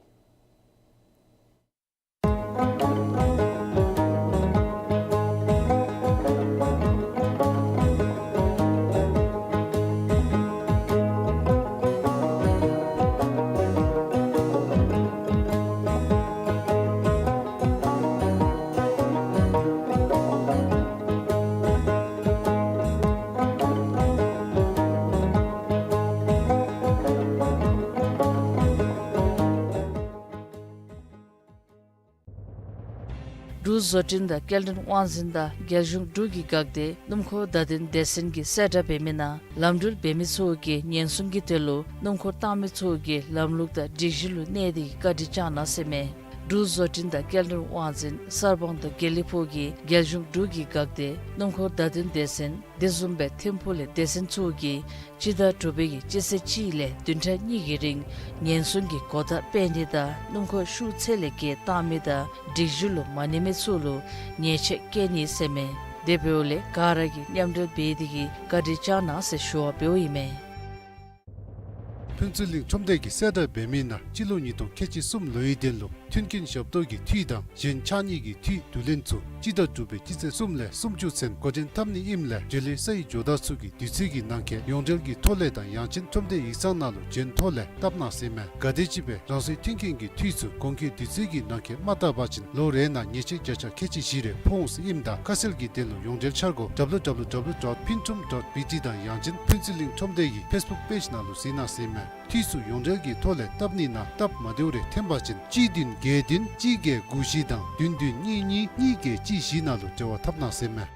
འབྲུག་བཟོ་སྐྲུན་དང་སྐྱེལ་འདྲེན་དབང་འཛིན་དང་རྒྱལ་གཞུང་འབྲུག་གི་འགག་སྡེ་སྣུམ་འཁོར་བརྡ་དོན་སྡེ་ཚན་གྱིས་གསལ་བསྒྲགས་འབད་མི་ནང་ལམ་འགྲུལ་འབད་མི་ཚུ་གིས་ཉེན་སྲུང་གི་དོན་ལུ་སྣུམ་འཁོར་བཏང་མི་ཚུ་གིས་ལམ་ལུགས་དང་སྒྲིག་གཞི་ལུ་གནས་ཏེ་བཀའ་དྲིན་བསྐྱང་གནང་ཟེར་མས། འབྲུག་བཟོ་སྐྲུན་དང་སྐྱེལ་འདྲེན་དབང་འཛིན་གསར་སྤང་དང་དགེ་ལེགས་ཕུག་གིས་རྒྱལ་གཞུང་འབྲུག་གི་འགག་སྡེ་སྣུམ་འཁོར་བརྡ་དོན་སྡེ་ཚན་དེ་བཟུམ་སྦེ་ཐིམ་ཕུག་ལས་སྡེ་ཚན་ཚུ་གིས་སྤྱི་ཟླ་དྲུག་པའི་གི་སྤྱི་ཚེས་གཅིག་ལས་བདུན་ཕྲག་གཉིས་ཀྱི་རིང་ཉེན་སྲུང་གི་གོ་བརྡ་སྤེལ་ནི་དང་སྣུམ་འཁོར་ཤུགས་ཚད་ལས་བརྒལ་བཏང་མི་དང་སྒྲིག་གཞི་ལུ་མ་གནས་མི་ཚུ་ལུ་ཉེས་ཆད་བཀལ་ནི་ཟེར་མས། དེ་འབདཝ་ལས་ག་ར་གིས་མཉམ་འབྲེལ་འབད་དེ་གིས་བཀའ་དྲིན་བསྐྱང་གནང་ཟེར་ཞུ་བ་འབདཝ་ཨིན་མས། ཕུན་ཚོགས་གླིང་ཁྲོམ་སྡེ་གིས་གསལ་བསྒྲགས་འབད་མི་ནང་སྤྱི་ལོ་ཉིས་སྟོང་ཁལ་གཅིག་གསུམ་ལོའི་དོན་ལུ་མཐུན་རྐྱེན་ཞབས་ཏོག་གི་འཐུས་དང་གཞན་ཕྱགས་སྙིགས་ཀྱི་འཐུས་བསྡུ་ལེན་ཚུ་སྤྱི་ཟླ་དྲུག་པའི་སྤྱི་ཚེས་གསུམ་ལས་སུམ་ཅུ་ཚུན་འགོ་འདྲེན་འཐབ་ནི་ཨིནམ་ལས་འབྲེལ་ཡོད་ས་ཡི་ཇོ་བདག་ཚུ་གིས་དུས་ཚོད་ཀྱི་ནང་འཁོད་ཡོངས་འབྲེལ་གྱི་ཐོག་ལས་དང་ཡང་ཅིན་ཁྲོམ་སྡེ་ཡིག་ཚང་ནང་ལུ་འབྱོན་ཐོག་ལས་བཏབ་གནང་ཟེར་མས། ག་དེམ་ཅིག་སྦེ་རང་སོའི་མཐུན་རྐྱེན་གྱི་འཐུས་ཚུ་གོང་འཁོད་དུས་ཚོད་ཀྱི་ནང་འཁོད་མ་བཏབ་པ་ཅིན་ལོ་རེ་ནང་ཉེས་ཆད་བརྒྱ་ཆ་ཁལ་གཅིག་བཞི་རེ་ཕོག་འོང་ཟེར་ཨིནམ་ད་ཁ་གསལ་གྱི་དོན་ལུ་ཡོངས་འབྲེལ་འཆར་སྒོ་W W W dot pintrum dot B T དང་ཡང་ཅིན་ཕུན་ཚོགས་གླིང་ཁྲོམ་སྡེ་གི་ཕེསི་བུཀ་པེཇ་ནང་ལུ་གཟིགས་གནང་ཟེར་མས། འཐུས་ཚུ་ཡོངས་འབྲེལ་གྱི་ཐོག་ལས་བཏབ་ནི་ནང་སྟབས་མ་བདེཝ་རེ་ཐོན་པ་ཅིན་གཅིག་བདུན་བརྒྱད་བདུན་གཅིག་བརྒྱད་དགུ་བཞི་དང་བདུན་བདུན་གཉིས་གཉིས་གཉིས་བརྒྱད་གཅིག་བཞི་ནང་ལུ་འབྲེལ་བ་འཐབ་གནང་ཟེར་མས།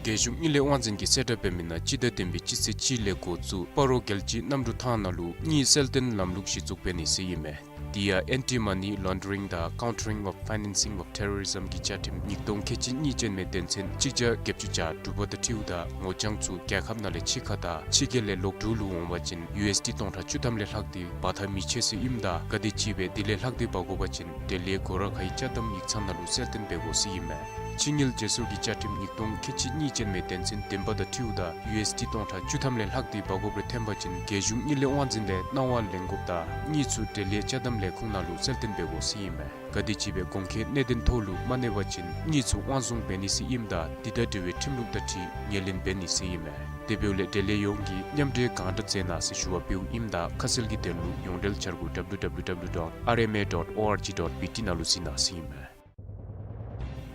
རྒྱལ་གཞུང་དངུལ་ལས་དབང་འཛིན་གྱིས་གསལ་བསྒྲགས་འབད་མི་ནང་སྤྱི་ཟླ་བདུན་པའི་སྤྱི་ཚེས་གཅིག་ལས་འགོ་བཙུགས་སྤ་རོ་རྒྱལ་སྤྱིའི་གནམ་གྲུ་ཐང་ནང་ལུ་དངུལ་གསལ་སྟོན་ལམ་ལུགས་གཞི་བཙུགས་འབད་ནི་ཟེར་ཨིན་མས། དེ་ཡང་Anti-Money Laundering དང་Countering of Financing of Terrorism གྱི་བཅའ་ཁྲིམས་ཉིས་སྟོང་ཁལ་གཅིག་གཉིས་ཅན་མའི་དོན་ཚན་གཅིག་བརྒྱ་བརྒྱད་ཅུ་གྱ་དྲུག་པ་དང་འཁྲིལཝ་ད་ངོ་རྐྱང་ཚུ་རྒྱལ་ཁབ་ནང་ལས་ཕྱི་ཁ་དང་ཕྱི་རྒྱལ་ལས་ལོག་འབྲུག་ལུ་འོང་བ་ཅིན་ཡུ་ཨེསི་ཌི་སྟོང་ཕྲག་བཅུ་ཐམ་ལས་ལྷག་སྟེ་འབག་ཐབས་མི་ཆོག་ཟེར་ཨིནམ་ད་ག་དེམ་ཅིག་སྦེ་དེ་ལས་ལྷག་སྟེ་འབག་དགོ་པ་ཅིན་དེ་ལས་སྒོ་ར་ཁའི་ཅ་དམ་ཡིག་ཚང་ནང་ལུ་གསལ་སྟོན་འབད་དགོ་ཟེར་ཨིན་མས། ཕྱི་དངུལ་བརྗེ་སོར་གྱི་བཅའ་ཁྲིམས་ཉིས་སྟོང་ཁལ་གཅིག་གཉིས་ཅན་མའི་དོན་ཚན་བདུན་པ་དང་འཁྲིལཝ་ད་ཡུ་ཨེསི་ཌི་སྟོང་ཕྲག་བཅུ་ཐམ་ལས་ལྷག་སྟེ་འབག་དགོཔ་རེ་ཐོན་པ་ཅིན་རྒྱལ་གཞུང་དངུལ་ལས་དབང་འཛིན་ལས་གནང་བ་ལེན་དགོཔ་དང་དངུལ་ཚུ་དེ་ལས་ཅ་དམ་ལས་ཁུངས་ནང་ལུ་གསལ་སྟོན་འབད་དགོ་ཟེར་ཨིན་མས། ག་དེམ་ཅིག་སྦེ་གོང་འཁོད་གནད་དོན་ཐོག་ལུ་མ་གནས་པ་ཅིན་དངུལ་ཚུ་དབང་བཟུང་འབད་ནི་ཟེར་ཨིནམ་ད་དེ་དང་འབྲེལ་བའི་ཁྲིམས་ལུགས་དང་འཁྲིལ་ངོས་ལེན་འབད་ནི་ཟེར་ཨིན་མས། དེ་འབདཝ་ལས་འབྲེལ་ཡོད་ཡོངས་ཀྱིས་མཉམ་འབྲེལ་གང་དྲག་མཛད་གནང་ཟེར་ཞུ་བ་འབདཝ་ཨིནམ་ད་ཁ་གསལ་གྱི་དོན་ལུ་ཡོངས་འབྲེལ་འཆར་སྒོ་W W W dot R M A dot O R G dot B T ནང་ལུ་གཟིགས་གནང་ཟེར་ཨིན་མས།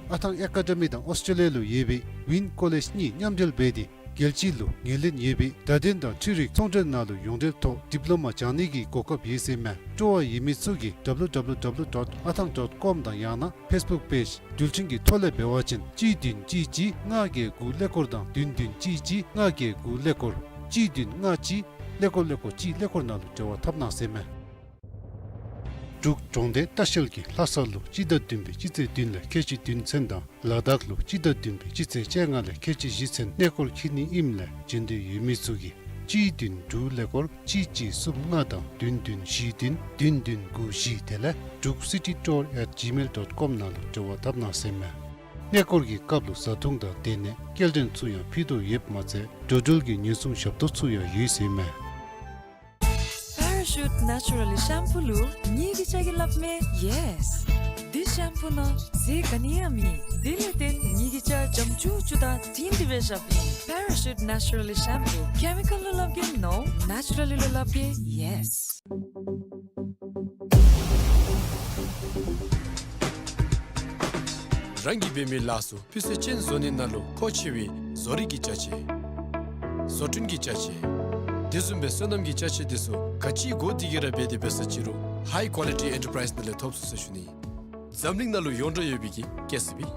ཨ་ཐང་ཨེ་ཀ་ཌེ་མི་དང་ཨོསི་ཊྲེ་ལི་ཡ་ལུ་ཡོད་པའི་ཝིན་ཀོ་ལེཇ་གཉིས་མཉམ་འབྲེལ་འབད་དེ་རྒྱལ་སྤྱི་ལུ་ངོས་ལེན་ཡོད་པའི་བརྡ་དོན་དང་འཕྲུལ་རིག་ཚོང་འབྲེལ་ནང་ལུ་ཡོངས་འབྲེལ་ཐོག་ཌིབ་ལོ་མ་སྦྱང་ནི་གི་གོ་སྐབས་ཡོད་ཟེར་མས། སྤྲོ་བ་ཡོད་མི་ཚུ་གིས་W W W dot athang dot com དང་ཡང་ན་ཕེསི་བུཀ་པེཇ་འགྲུལ་འཕྲིན་གྱི་ཐོག་ལས་འབད་བ་ཅིན་གཅིག་བདུན་གཅིག་གཅིག་ལྔ་བརྒྱད་དགུ་ཀླད་ཀོར་དང་བདུན་བདུན་གཅིག་གཅིག་ལྔ་བརྒྱད་དགུ་ཀླད་ཀོར་གཅིག་བདུན་ལྔ་གཅིག་ཀླད་ཀོར་ཀླད་ཀོར་གཅིག་ཀླད་ཀོར་ནང་ལུ་འབྲེལ་བ་འཐབ་གནང་ཟེར་མས། འབྲུག་གྲོང་སྡེ་ལྟ་བཤལ་གྱིས་ལྷ་ས་ལུ་སྤྱི་ཟླ་བདུན་པའི་སྤྱི་ཚེས་བདུན་ལས་ཁལ་གཅིག་བདུན་ཚུན་དང་ལ་དྭགས་ལུ་སྤྱི་ཟླ་བདུན་པའི་སྤྱི་ཚེས་བཅོ་ལྔ་ལས་ཁལ་གཅིག་བཞི་ཚུན་གནས་སྐོར་འཁྱིད་ནི་ཨིནམ་ལས་བྱོན་འདོད་ཡོད་མི་ཚུ་གིས་གཅིག་བདུན་དྲུག་ཀླད་ཀོར་གཅིག་གཅིག་གསུམ་ལྔ་དང་བདུན་བདུན་བཞི་བདུན་བདུན་བདུན་དགུ་བཞི་དེ་ལས་druk city tour at gmail dot com ནང་ལུ་འབྲེལ་བ་འཐབ་གནང་ཟེར་མས། གནས་སྐོར་གྱི་སྐབས་ལུ་བཟའ་འཐུང་དང་སྡོད་གནས་སྐྱེལ་འདྲེན་ཚུ་ཡང་ཕུལ་དོ་ཡོདཔ་མ་ཚད་འགྲོ་འགྲུལ་གྱི་ཉེན་སྲུང་ཞབས་ཏོག་ཚུ་ཡང་ཡོད་ཟེར་མས། Parachute Naturally Shampoo ལུ་ངེ་གི་ལྕགས་ཀྱིས་སླབ་མས་yes། འདི་ཤེམ་པུ་ནང་རྫས་ག་ནི་ཡང་མེད། དེ་ལས་བརྟེན་ངེ་གི་ལྕགས་འཇམ་ཅུག་ཅུ་དང་དྲིང་དྲི་བའི་ཞབས་ཨིན། Parachute Naturally Shampoo chemical ལུ་སླབ་གེ་no, naturally ལུ་སླབ་གེ་yes། རང་གིས་འབད་མི་ལཱ་ཚུ་སྤུས་ཚད་ཅན་བཟོ་ནི་ནང་ལུ་མཁོ་ཆེ་བའི་བཟོ་རིག་གི་ཅ་ཆས། བཟོ་སྐྲུན་གྱི་ཅ་ཆས། དེ་བཟུམ་སྦེ་སོ་ནམ་གྱི་ཅ་ཆས་དེ་ཚུ་ག་ཅི་དགོ་དེ་གི་ར་འབད་དེ་འབད་ས་ཅི་རུང་High Quality Enterprise ནང་ལས་ཐོབ་ཚུགས་ཟེར་ཞུ་ནི། འཛམ་གླིང་ནང་ལུ་ཡོངས་གྲགས་ཡོད་པའི་གི་ཀེ་སི་བི།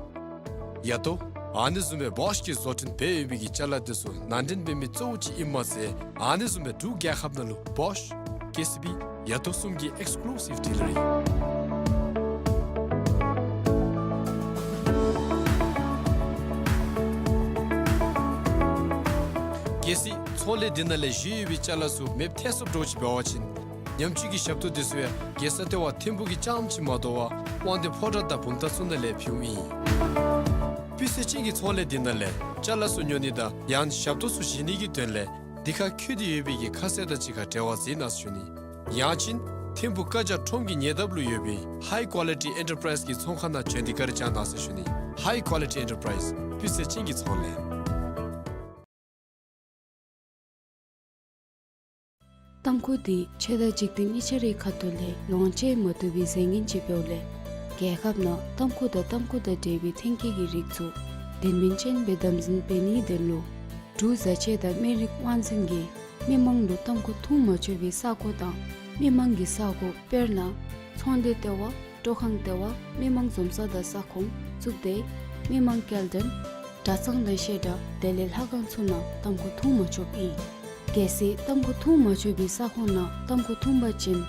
ཡ་ཏོ། ཨ་ནི་བཟུམ་སྦེ་བོཤ་གིས་བཟོ་སྐྲུན་འབད་ཡོད་པའི་གི་ཅ་ལ་དེ་ཚུ་ནང་འདྲེན་འབད་མི་གཙོ་བོ་ཅིག་ཨིནམ་མ་ཚད་ཨ་ནི་བཟུམ་སྦེ་འབྲུག་རྒྱལ་ཁབ་ནང་ལུ་བོཤ། ཀེ་སི་བི། ཡ་ཏོ་གསུམ་གྱི་ཨེགསི་ཀུ་ལུ་སིབ་ཌི་ལར་ཨིན། གལ་སྲིད་ཚོང་ལས་འདི་ནང་ལས་བཞེས་ཡོད་པའི་ཅ་ལ་ཚུ་མེདཔ་ཐལ་སོངམ་འདྲཝ་ཅིག་འབད་བ་ཅིན་ཉམས་བཅོས་ཀྱི་ཞབས་ཏོག་དེ་ཚུ་ཡང་རྒྱལ་ས་ལྟེ་བ་ཐིམ་ཕུག་གི་རྐྱངམ་ཅིག་མ་དོ་བར་དབང་འདུས་ཕོ་བྲང་དང་བུམ་ཐང་ཚུ་ནང་ལས་ཕུལཝ་ཨིན། སྤུས་ཚད་ཅན་གྱི་ཚོང་ལས་འདི་ནང་ལས་ཅ་ལ་ཚུ་ཉོ་ནི་དང་ཡང་ཞབས་ཏོག་ཚུ་བཞེས་ནི་གི་དོན་ལས་འདི་ཁར་འཁོད་དེ་ཡོད་པའི་གི་ཁ་གསལ་དང་གཅིག་ཁར་འབྲེལ་བ་འཛིན་གནང་ཟེར་ཞུ་ནི། ཡང་ཅིན་ཐིམ་ཕུག་ཀ་ཇ་ཁྲོམ་གྱི་ཉེ་འདབས་ལུ་ཡོད་པའི་High Quality Enterprise གི་ཚོང་ཁང་ནང་བྱོན་ཏེ་བཀའ་དྲིན་བསྐྱང་གནང་ཟེར་ཞུ་ནི། High Quality Enterprise སྤུས་ཚད་ཅན་གྱི་ཚོང་ལས། ཏམ་ཁུ་འདི་ཆོས་དང་འཇིག་རྟེན་གཉིས་ཆ་རའི་ཁ་ཐུག་ལས་ལོངས་སྤྱོད་མ་བཏུབ་པའི་རྫས་ངན་ཅིག་འབདཝ་ལས་རྒྱལ་ཁབ་ནང་ཏམ་ཁུ་དང་ཏམ་ཁུ་དང་འབྲེལ་བའི་ཐོན་སྐྱེད་ཀྱི་རིགས་ཚུ་དོན་སྨིན་ཅན་སྦེ་དམ་འཛིན་འབད་ནིའི་དོན་ལུ་འབྲུག་བཟའ་ཆས་དང་སྨན་རིགས་དབང་འཛིན་གྱིས་མི་མང་ལུ་ཏམ་ཁུ་འཐུང་མ་ཆོག་པའི་ས་གོ་དང་མི་མང་གི་ས་གོ་དཔེར་ན་ཚོང་སྡེ་ལྟེ་བ། སྤྲོ་ཁང་ལྟེ་བ། མི་མང་འཛོམས་ས་དང་ས་ཁོངས། གཙུག་སྡེ། མི་མང་སྐྱེལ་འདྲེན། གྲྭ་ཚང་དང་བཤད་གྲྭ་དེ་ལས་ལྷ་ཁང་ཚུ་ནང་ཏམ་ཁུ་འཐུང་མ་ཆོགཔ་ཨིན། གལ་སྲིད་ཏམ་ཁུ་འཐུང་མ་ཆོག་པའི་ས་ཁོངས་ནང་ཏམ་ཁུ་འཐུང་པ་ཅིན་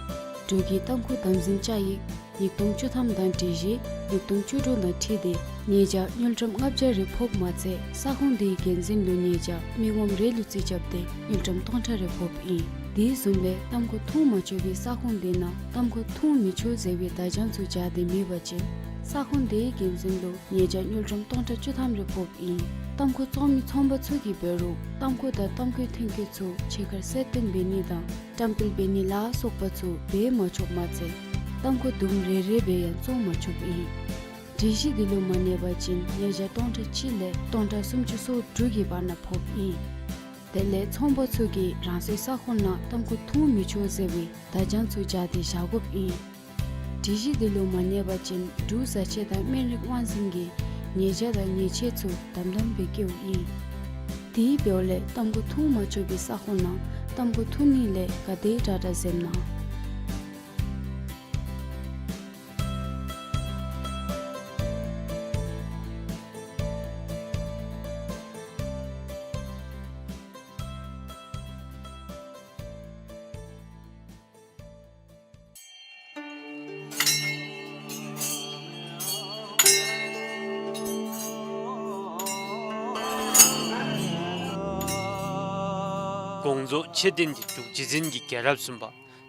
འབྲུག་གི་ཏམ་ཁུ་དམ་འཛིན་བཅའ་ཡིག་ཉིས་སྟོང་བཅུ་ཐམ་དང་སྒྲིག་གཞི་ཉིས་སྟོང་བཅུ་དྲུག་དང་འཁྲིལ་ཏེ་ཉེས་བྱ་དངུལ་ཀྲམ་ལྔ་བརྒྱ་རེ་ཕོགཔ་མ་ཚད་ས་ཁོངས་དེའི་འགན་འཛིན་ལུ་ཉེས་བྱ་མི་ངོམ་རེ་ལུ་རྩིས་རྐྱབ་སྟེ་དངུལ་ཀྲམ་སྟོང་ཕྲག་རེ་ཕོགཔ་ཨིན། དེ་བཟུམ་སྦེ་ཏམ་ཁུ་འཐུང་མ་ཆོག་པའི་ས་ཁོངས་དེ་ནང་ཏམ་ཁུ་འཐུང་མི་ཆོག་ཟེར་བའི་བརྡ་བྱང་ཚུ་སྦྱར་ཏེ་མེད་པ་ཅིན་ས་ཁོངས་དེའི་འགན་འཛིན་ལུ་ཉེས་བྱ་དངུལ་ཀྲམ་སྟོང་ཕྲག་བཅུ་ཐམ་རེ་ཕོགཔ་ཨིན། ཏམ་ཁུ་བཙོང་མི་ཚོང་པ་ཚུ་གིས་འབད་རུང་ཏམ་ཁུ་དང་ཏམ་ཁུའི་ཐོན་སྐྱེད་ཚུ་ཕྱི་ཁར་གསལ་སྟོན་འབད་ནི་དང་བཀྲམ་སྤེལ་འབད་ནི་ལ་སོགས་པ་ཚུ་འབད་མ་ཆོགཔ་མ་ཚད་ཏམ་ཁུ་དུམ་རེ་རེ་སྦེ་ཡང་བཙོང་མ་ཆོགཔ་ཨིན། སྒྲིག་གཞི་འདི་ལུ་མ་གནས་པ་ཅིན་ཉེས་བྱ་སྟོང་ཕྲག་གཅིག་ལས་སྟོང་ཕྲག་སུམ་ཅུ་སོ་དྲུག་གི་བར་ན་ཕོགཔ་ཨིན། དེ་ལས་ཚོང་པ་ཚུ་གིས་རང་སོའི་ས་ཁོངས་ནང་ཏམ་ཁུ་འཐུང་མི་ཆོག་ཟེར་བའི་བརྡ་བྱང་ཚུ་སྦྱར་ཏེ་བཞག་དགོཔ་ཨིན། སྒྲིག་གཞི་འདི་ལུ་མ་གནས་པ་ཅིན་འབྲུག་བཟའ་ཆས་དང་སྨན་རིགས་དབང་འཛིན་གྱིས་ཉེས་བྱ་དང་ཉེས་ཆད་ཚུ་དམ་དམ་སྦེ་བཀལཝ་ཨིན། དེ་འབདཝ་ལས་ཏམ་ཁུ་འཐུང་མ་ཆོག་པའི་ས་ཁོངས་ནང་ཏམ་ཁུ་འཐུང་ནི་ལས་ག་དེ་དྲག་དྲག་འཛེམ་གནང་། དགོངས་རྫོགས་མཆོད་རྟེན་འདི་འབྲུག་རྗེ་བཙུན་གྱི་རྒྱལ་རབས་གསུམ་པ་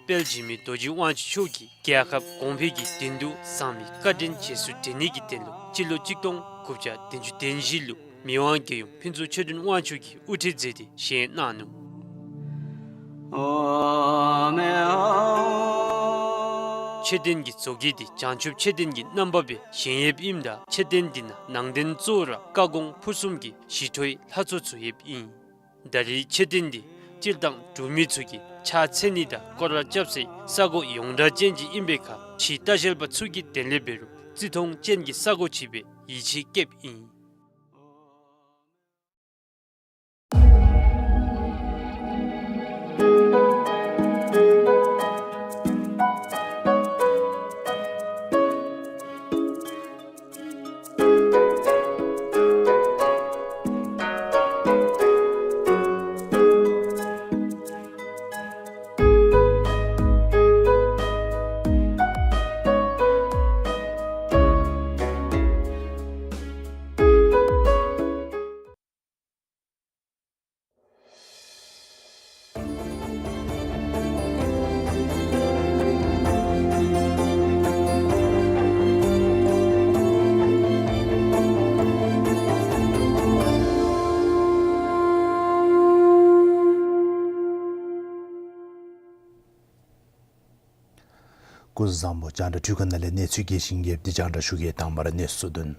དཔལ་འཇིགས་མེད་རྡོ་རྗེ་དབང་ཕྱུག་མཆོག་གིས་རྒྱལ་ཁབ་གོང་འཕེལ་གྱི་དོན་དུ་བཟང་མི་བཀའ་དྲིན་རྗེས་སུ་དྲན་ནི་གི་དོན་ལུ་སྤྱི་ལོ་གཅིག་སྟོང་དགུ་བརྒྱ་བདུན་ཅུ་དོན་བཞི་ལུ་མི་དབང་རྒྱལ་ཡུམ་ཕུན་ཚོགས་ཆོས་སྒྲོན་དབང་ཕྱུག་གིས་དབུ་ཁྲིད་མཛད་དེ་བཞེངས་གནང་ནུག། མཆོད་རྟེན་གྱི་མཛོད་དཀྱིལ་འདི་བྱང་ཆུབ་མཆོད་རྟེན་གྱི་རྣམ་པ་སྦེ་བཞེངས་ཡོདཔ་ཨིནམ་ད་མཆོད་རྟེན་འདི་ནང་ནང་རྟེན་གཙོ་བོ་ར་བཀའ་དགོངས་ཕུར་གསུམ་གྱི་ཞི་ཁྲོའི་ལྷ་ཚོགས་ཚུ་ཡོདཔ་ཨིན། ད་རེས་མཆོད་རྟེན་འདི་སྤྱིར་བཏང་འབྲུག་མི་ཚུ་གིས་ཕྱག་འཚལ་ནི་དང་སྐོར་ར་རྐྱབ་སའི་ས་གོ་ཡོངས་གྲགས་ཅན་ཅིག་ཨིན་པའི་ཁར་ཕྱིའི་ལྟ་བཤལ་པ་ཚུ་གི་དོན་ལས་འབད་རུང་བརྩི་མཐོང་ཅན་གྱི་ས་གོ་ཅིག་སྦེ་ཡིད་ཆེས་བསྐྱེདཔ་ཨིན། སྐུ་གཟུགས་བཟང་པོ། རྒྱང་བསྒྲགས་འཕྲུལ་ཁང་ནང་ལས་གནས་ཚུལ་རྒྱས་ཤིང་རྒྱསཔ་འདི་རྒྱང་བསྒྲགས་ཞུ་གེ། དང་པ་ར་གནས་ཚུལ་བསྡུ་ནི།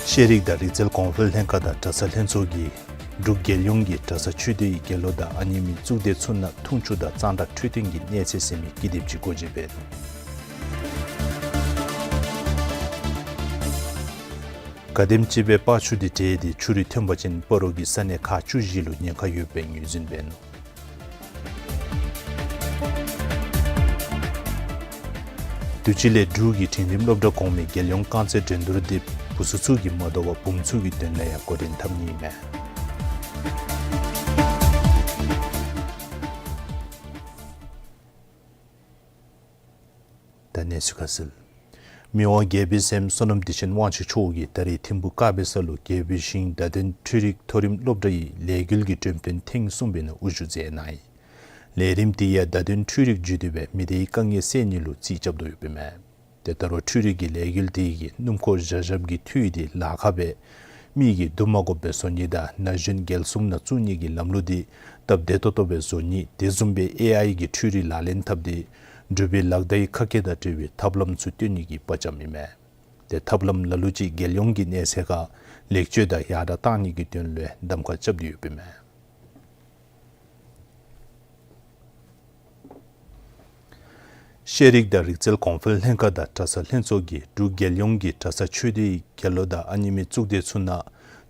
ཤེས་རིག་དང་རིག་རྩལ་གོང་འཕེལ་ལྷན་ཁག་དང་གྲྭ་ཚང་ལྷན་ཚོགས་ཀྱིས་འབྲུག་རྒྱལ་ཡོངས་ཀྱི་གྲྭ་ས་ཆོས་སྡེའི་དགེ་སློབ་དང་ཨ་ནེམོ་གཙུག་སྡེ་ཚུ་ནང་འཐུང་ཆུ་དང་གཙང་སྦྲ་འཕྲོད་བསྟེན་གྱི་གནས་ཚད་ཟེར་མི་ཀི་དེབ་ཅིག་སྒོ་འབྱེད་འབད་ནུག། ག་དེམ་ཅིག་སྦེ་སྤ་ཆུ་འདི་བྲེགས་ཏེ་ཆུ་རུད་ཐོན་པ་ཅིན་སྤ་རོ་གི་ས་གནས་ཁག་བཅུ་བཞི་ལུ་ཉེན་ཁ་ཡོདཔ་སྦེ་ངོས་འཛིན་འབད་ནུག། དུས་ཅི་ལས་འབྲུག་གི་འབྲིང་རིམ་སློབ་གྲྭ་གོང་མའི་རྒྱལ་ཡོངས་རྐང་རྩེད་འགྲན་བསྡུར་འདི་བུ་ཚུ་ཚུ་གིས་མ་དོ་བར་བུམོ་ཚུ་གི་དོན་ལུ་ཡང་འགོ་འདྲེན་འཐབ་ནི་ཨིན་མས། ད་གནས་ཚུལ་ཁ་གསལ། མི་དབང་རྒྱལ་པོའི་སྲསམོ་བསོད་ནམས་བདེ་ཆེན་དབང་ཕྱུག་མཆོག་གིས་ད་རིས་ཐིམ་ཕུ་དཀར་སྦིས་ས་ལུ་རྒྱལ་པོའི་ཞིང་བརྡ་དོན་འཕྲུལ་རིག་མཐོ་རིམ་སློབ་གྲྭའི་ལས་འགུལ་གྱི་འགྲེམས་སྟོན་ཐེངས་གསུམ་པའི་ནང་དབུ་བཞུགས་མཛད་གནང་ཡི། ལས་རིམ་འདི་ཡང་བརྡ་དོན་འཕྲུལ་རིག་བརྒྱུད་དེ་སྦེ་མི་སྡེའི་དཀའ་ངལ་སེལ་ནི་ལུ་རྩིས་རྐྱབ་དོ་ཡོདཔ་ཨིན་མས། ཏེ་ད་རུང་འཕྲུལ་རིག་གི་ལས་འགུལ་འདི་གིས་སྣུམ་འཁོར་བཞག་བཞགཔ་གི་འཐུས་འདི་ལཱ་ཁག་སྦེ་མི་གིས་བསྡུ་མ་དགོཔ་སྦེ་བཟོ་ནི་དང་ན་གཞོན་རྒྱལ་སྲུང་ནང་བཙུགས་ནི་གི་ལམ་ལུགས་འདི་སྟབས་བདེ་ཏོག་ཏོ་སྦེ་བཟོ་ནི། དེ་བཟུམ་སྦེ་ཨེ་ཨའི་གི་འཕྲུལ་རིག་ལག་ལེན་འཐབ་སྟེ་འབྲུག་པའི་ལག་བརྡའི་ཁ་སྐད་དང་འབྲེལ་བའི་ཐབས་ལམ་ཚུ་སྟོན་ནི་གི་དཔའ་བཅམ་ཨིན་མས། ཏེ་ཐབས་ལམ་ལ་ལུ་ཅིག་རྒྱལ་ཡོངས་ཀྱི་གནས་ཚད་ཁར་ལེགས་བཅོས་དང་ཡར་དྲགས་གཏང་ནི་གི་དོན་ལུ་གདམ་ཁ་རྐྱབ་སྟེ་ཡོདཔ་ཨིན་མས། ཤེས་རིག་དང་རིག་རྩལ་གོང་འཕེལ་ལྷན་ཁག་དང་གྲྭ་ཚང་ལྷན་ཚོགས་ཀྱིས་འབྲུག་རྒྱལ་ཡོངས་ཀྱི་གྲྭ་ཚང་ཆོས་སྡེའི་དགེ་སློབ་དང་ཨ་ནེམོ་གཙུག་སྡེ་ཚུ་ནང་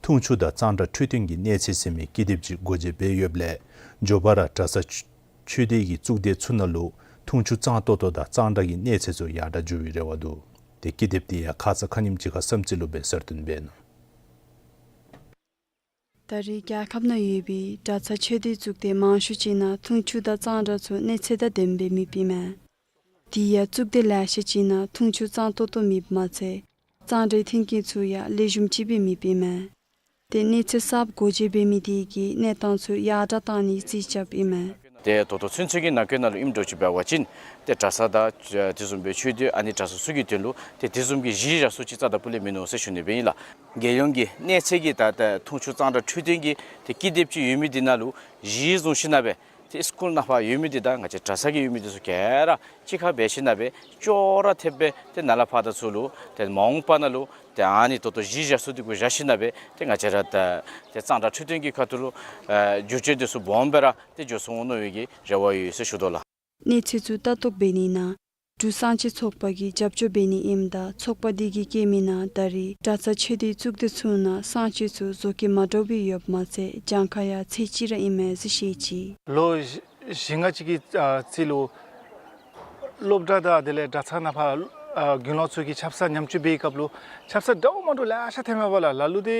འཐུང་ཆུ་དང་གཙང་སྦྲ་འཕྲོད་བསྟེན་གྱི་གནས་ཚད་ཟེར་མི་ཀི་དེབ་ཅིག་སྒོ་འབྱེད་འབད་ཡོདཔ་ལས་མགྱོགས་པ་ར་གྲྭ་ཚང་ཆོས་སྡེ་གི་གཙུག་སྡེ་ཚུ་ནང་ལུ་འཐུང་ཆུ་གཙང་ཏོག་ཏོ་དང་གཙང་སྦྲ་གི་གནས་ཚད་ཚུ་ཡར་དྲགས་འགྱོ་བའི་རེ་བ་འདུག། ཏེ་ཀི་དེབ་འདི་ཡང་ཁ་ཙ་ཁ་ཉིནམ་ཅིག་ཁར་བསམ་རྩེ་ལུ་སྦེ་གསར་བཏོན་འབད་ནུག། ད་རེས་རྒྱལ་ཁབ་ནང་ཡོད་པའི་གྲྭ་ཚང་ཆོས་སྡེ་གཙུག་སྡེ་མང་ཤོས་ཅིག་ནང་འཐུང་ཆུ་དང་གཙང་སྦྲ་ཚུ་གནས་ཚད་དང་ལྡནམ་སྦེ་མེདཔ་ཨིན་མས། དེ་ཡང་གཙུག་སྡེ་ལེ་ཤ་ཅིག་ནང་འཐུང་ཆུ་གཙང་ཏོག་ཏོ་མེདཔ་མ་ཚད་གཙང་སྦྲའི་མཐུན་རྐྱེན་ཚུ་ཡང་ལེགས་ཤོམ་ཅིག་སྦེ་མེདཔ་ཨིན་མས། ཏེ་གནས་ཚད་གསརཔ་སྒོ་འབྱེད་འབད་མི་དེ་གིས་གནས་སྟངས་ཚུ་ཡར་དྲགས་གཏང་ནི་རྩིས་རྐྱབ་ཨིན་མས། ཏེ་ད་ལྟོ་ཚུན་ཚོད་ཀྱི་ནང་འཁོད་ནང་ལུ་ཨིནམ་འདྲཝ་ཅིག་འབད་བ་ཅིན་ཏེ་གྲྭ་ཚང་དང་དེ་བཟུམ་སྦེ་ཆོས་སྡེ་ཨ་ནི་གྲྭ་ཚང་ཚུ་གི་དོན་ལུ་ཏེ་དེ་བཟུམ་གྱི་གཞི་བཞག་སུ་ཅིག་རྩ་དང་སྤུ་ལས་མིན་ནུག་ཟེར་ཞུ་ནི་སྦེ་ཨིན་ལགས། རྒྱལ་ཡོངས་ཀྱི་གནས་ཚད་ཀྱི་ད་ད་འཐུང་ཆུ་གཙང་སྦྲ་འཕྲོད་བསྟེན་གྱི་ཏེ་ཀི་དེབ་ཅིག་ཡོད་མི་འདི་ནང་ལུ་གཞི་བཟུང་ཞིནམ་ལས་ཏེ་སི་ཀུལ་ནང་ཕར་ཡོད་མི་འདི་དང་ང་བཅས་གྲྭ་ཚང་གི་ཡོད་མི་འདི་ཚུ་ག་ར་གཅིག་ཁར་འབད་ཞིནམ་ལས་ཅོག་ར་འཐདཔ་སྦེ་ཏེ་ནཱ་ལས་ཕར་ད་ཚུར་ལུ་ཏེ་མ་འོངས་པ་ནང་ལུ་ཏེ་ཨ་ནི་ད་ལྟོ་གཞི་བཞག་སུ་འདི་གུ་བཞག་ཞིནམ་ལས་ཏེ་ང་བཅས་ར་ད་ཏེ་གཙང་སྦྲ་འཕྲོད་བསྟེན་གྱི་ཁ་ཐུག་ལུ་ཨ་བསྒྱུར་བཅོས་འདི་ཚུ་སྦོམ་སྦེ་ར་ཏེ་འགྱོ་ཚུགས་འོང་མནོ་བའི་གི་རེ་བ་ཡོད་ཟེར་ཞུ་དོ་ལགས། གནས་ཚད་ཚུ་ལྟ་རྟོག་འབད་ནི་ནང་འབྲུག་གསང་སྤྱོད་ཚོགས་པ་གིས་རྒྱབ་སྐྱོར་འབད་ནི་ཨིནམ་ད་ཚོགས་པ་འདི་གིས་བཀོད་མི་ནང་ད་རེས་གྲྭ་ཚང་ཆོས་སྡེའི་གཙུག་སྡེ་ཚུ་ནང་གསང་སྤྱོད་ཚུ་བཟོ་བཀོད་མ་འདྲཝ་སྦེ་ཡོདཔ་མ་ཚད་གྱངས་ཁ་ཡང་ཚད་གཅིག་ར་ཨིན་མས་ཟེར་བཤད་ཅི། ལོ་བཞི་བཞི་ལྔ་ཅིག་གི་ཨ་རྩིས་ལུ་སློབ་གྲྭ་དང་དེ་ལས་གྲྭ་ཚང་ནང་ཕར་ཨ་དགེ་སློང་ཚུ་གིས་ཆབ་གསང་ཉམས་བཅོས་འབད་བའི་སྐབས་ལུ་ཆབ་གསང་འདྲཝ་མ་འདྲཝ་ལེ་ཤ་ཐོནམ་མས་པ་ལགས། ལ་ལུ་ཏེ་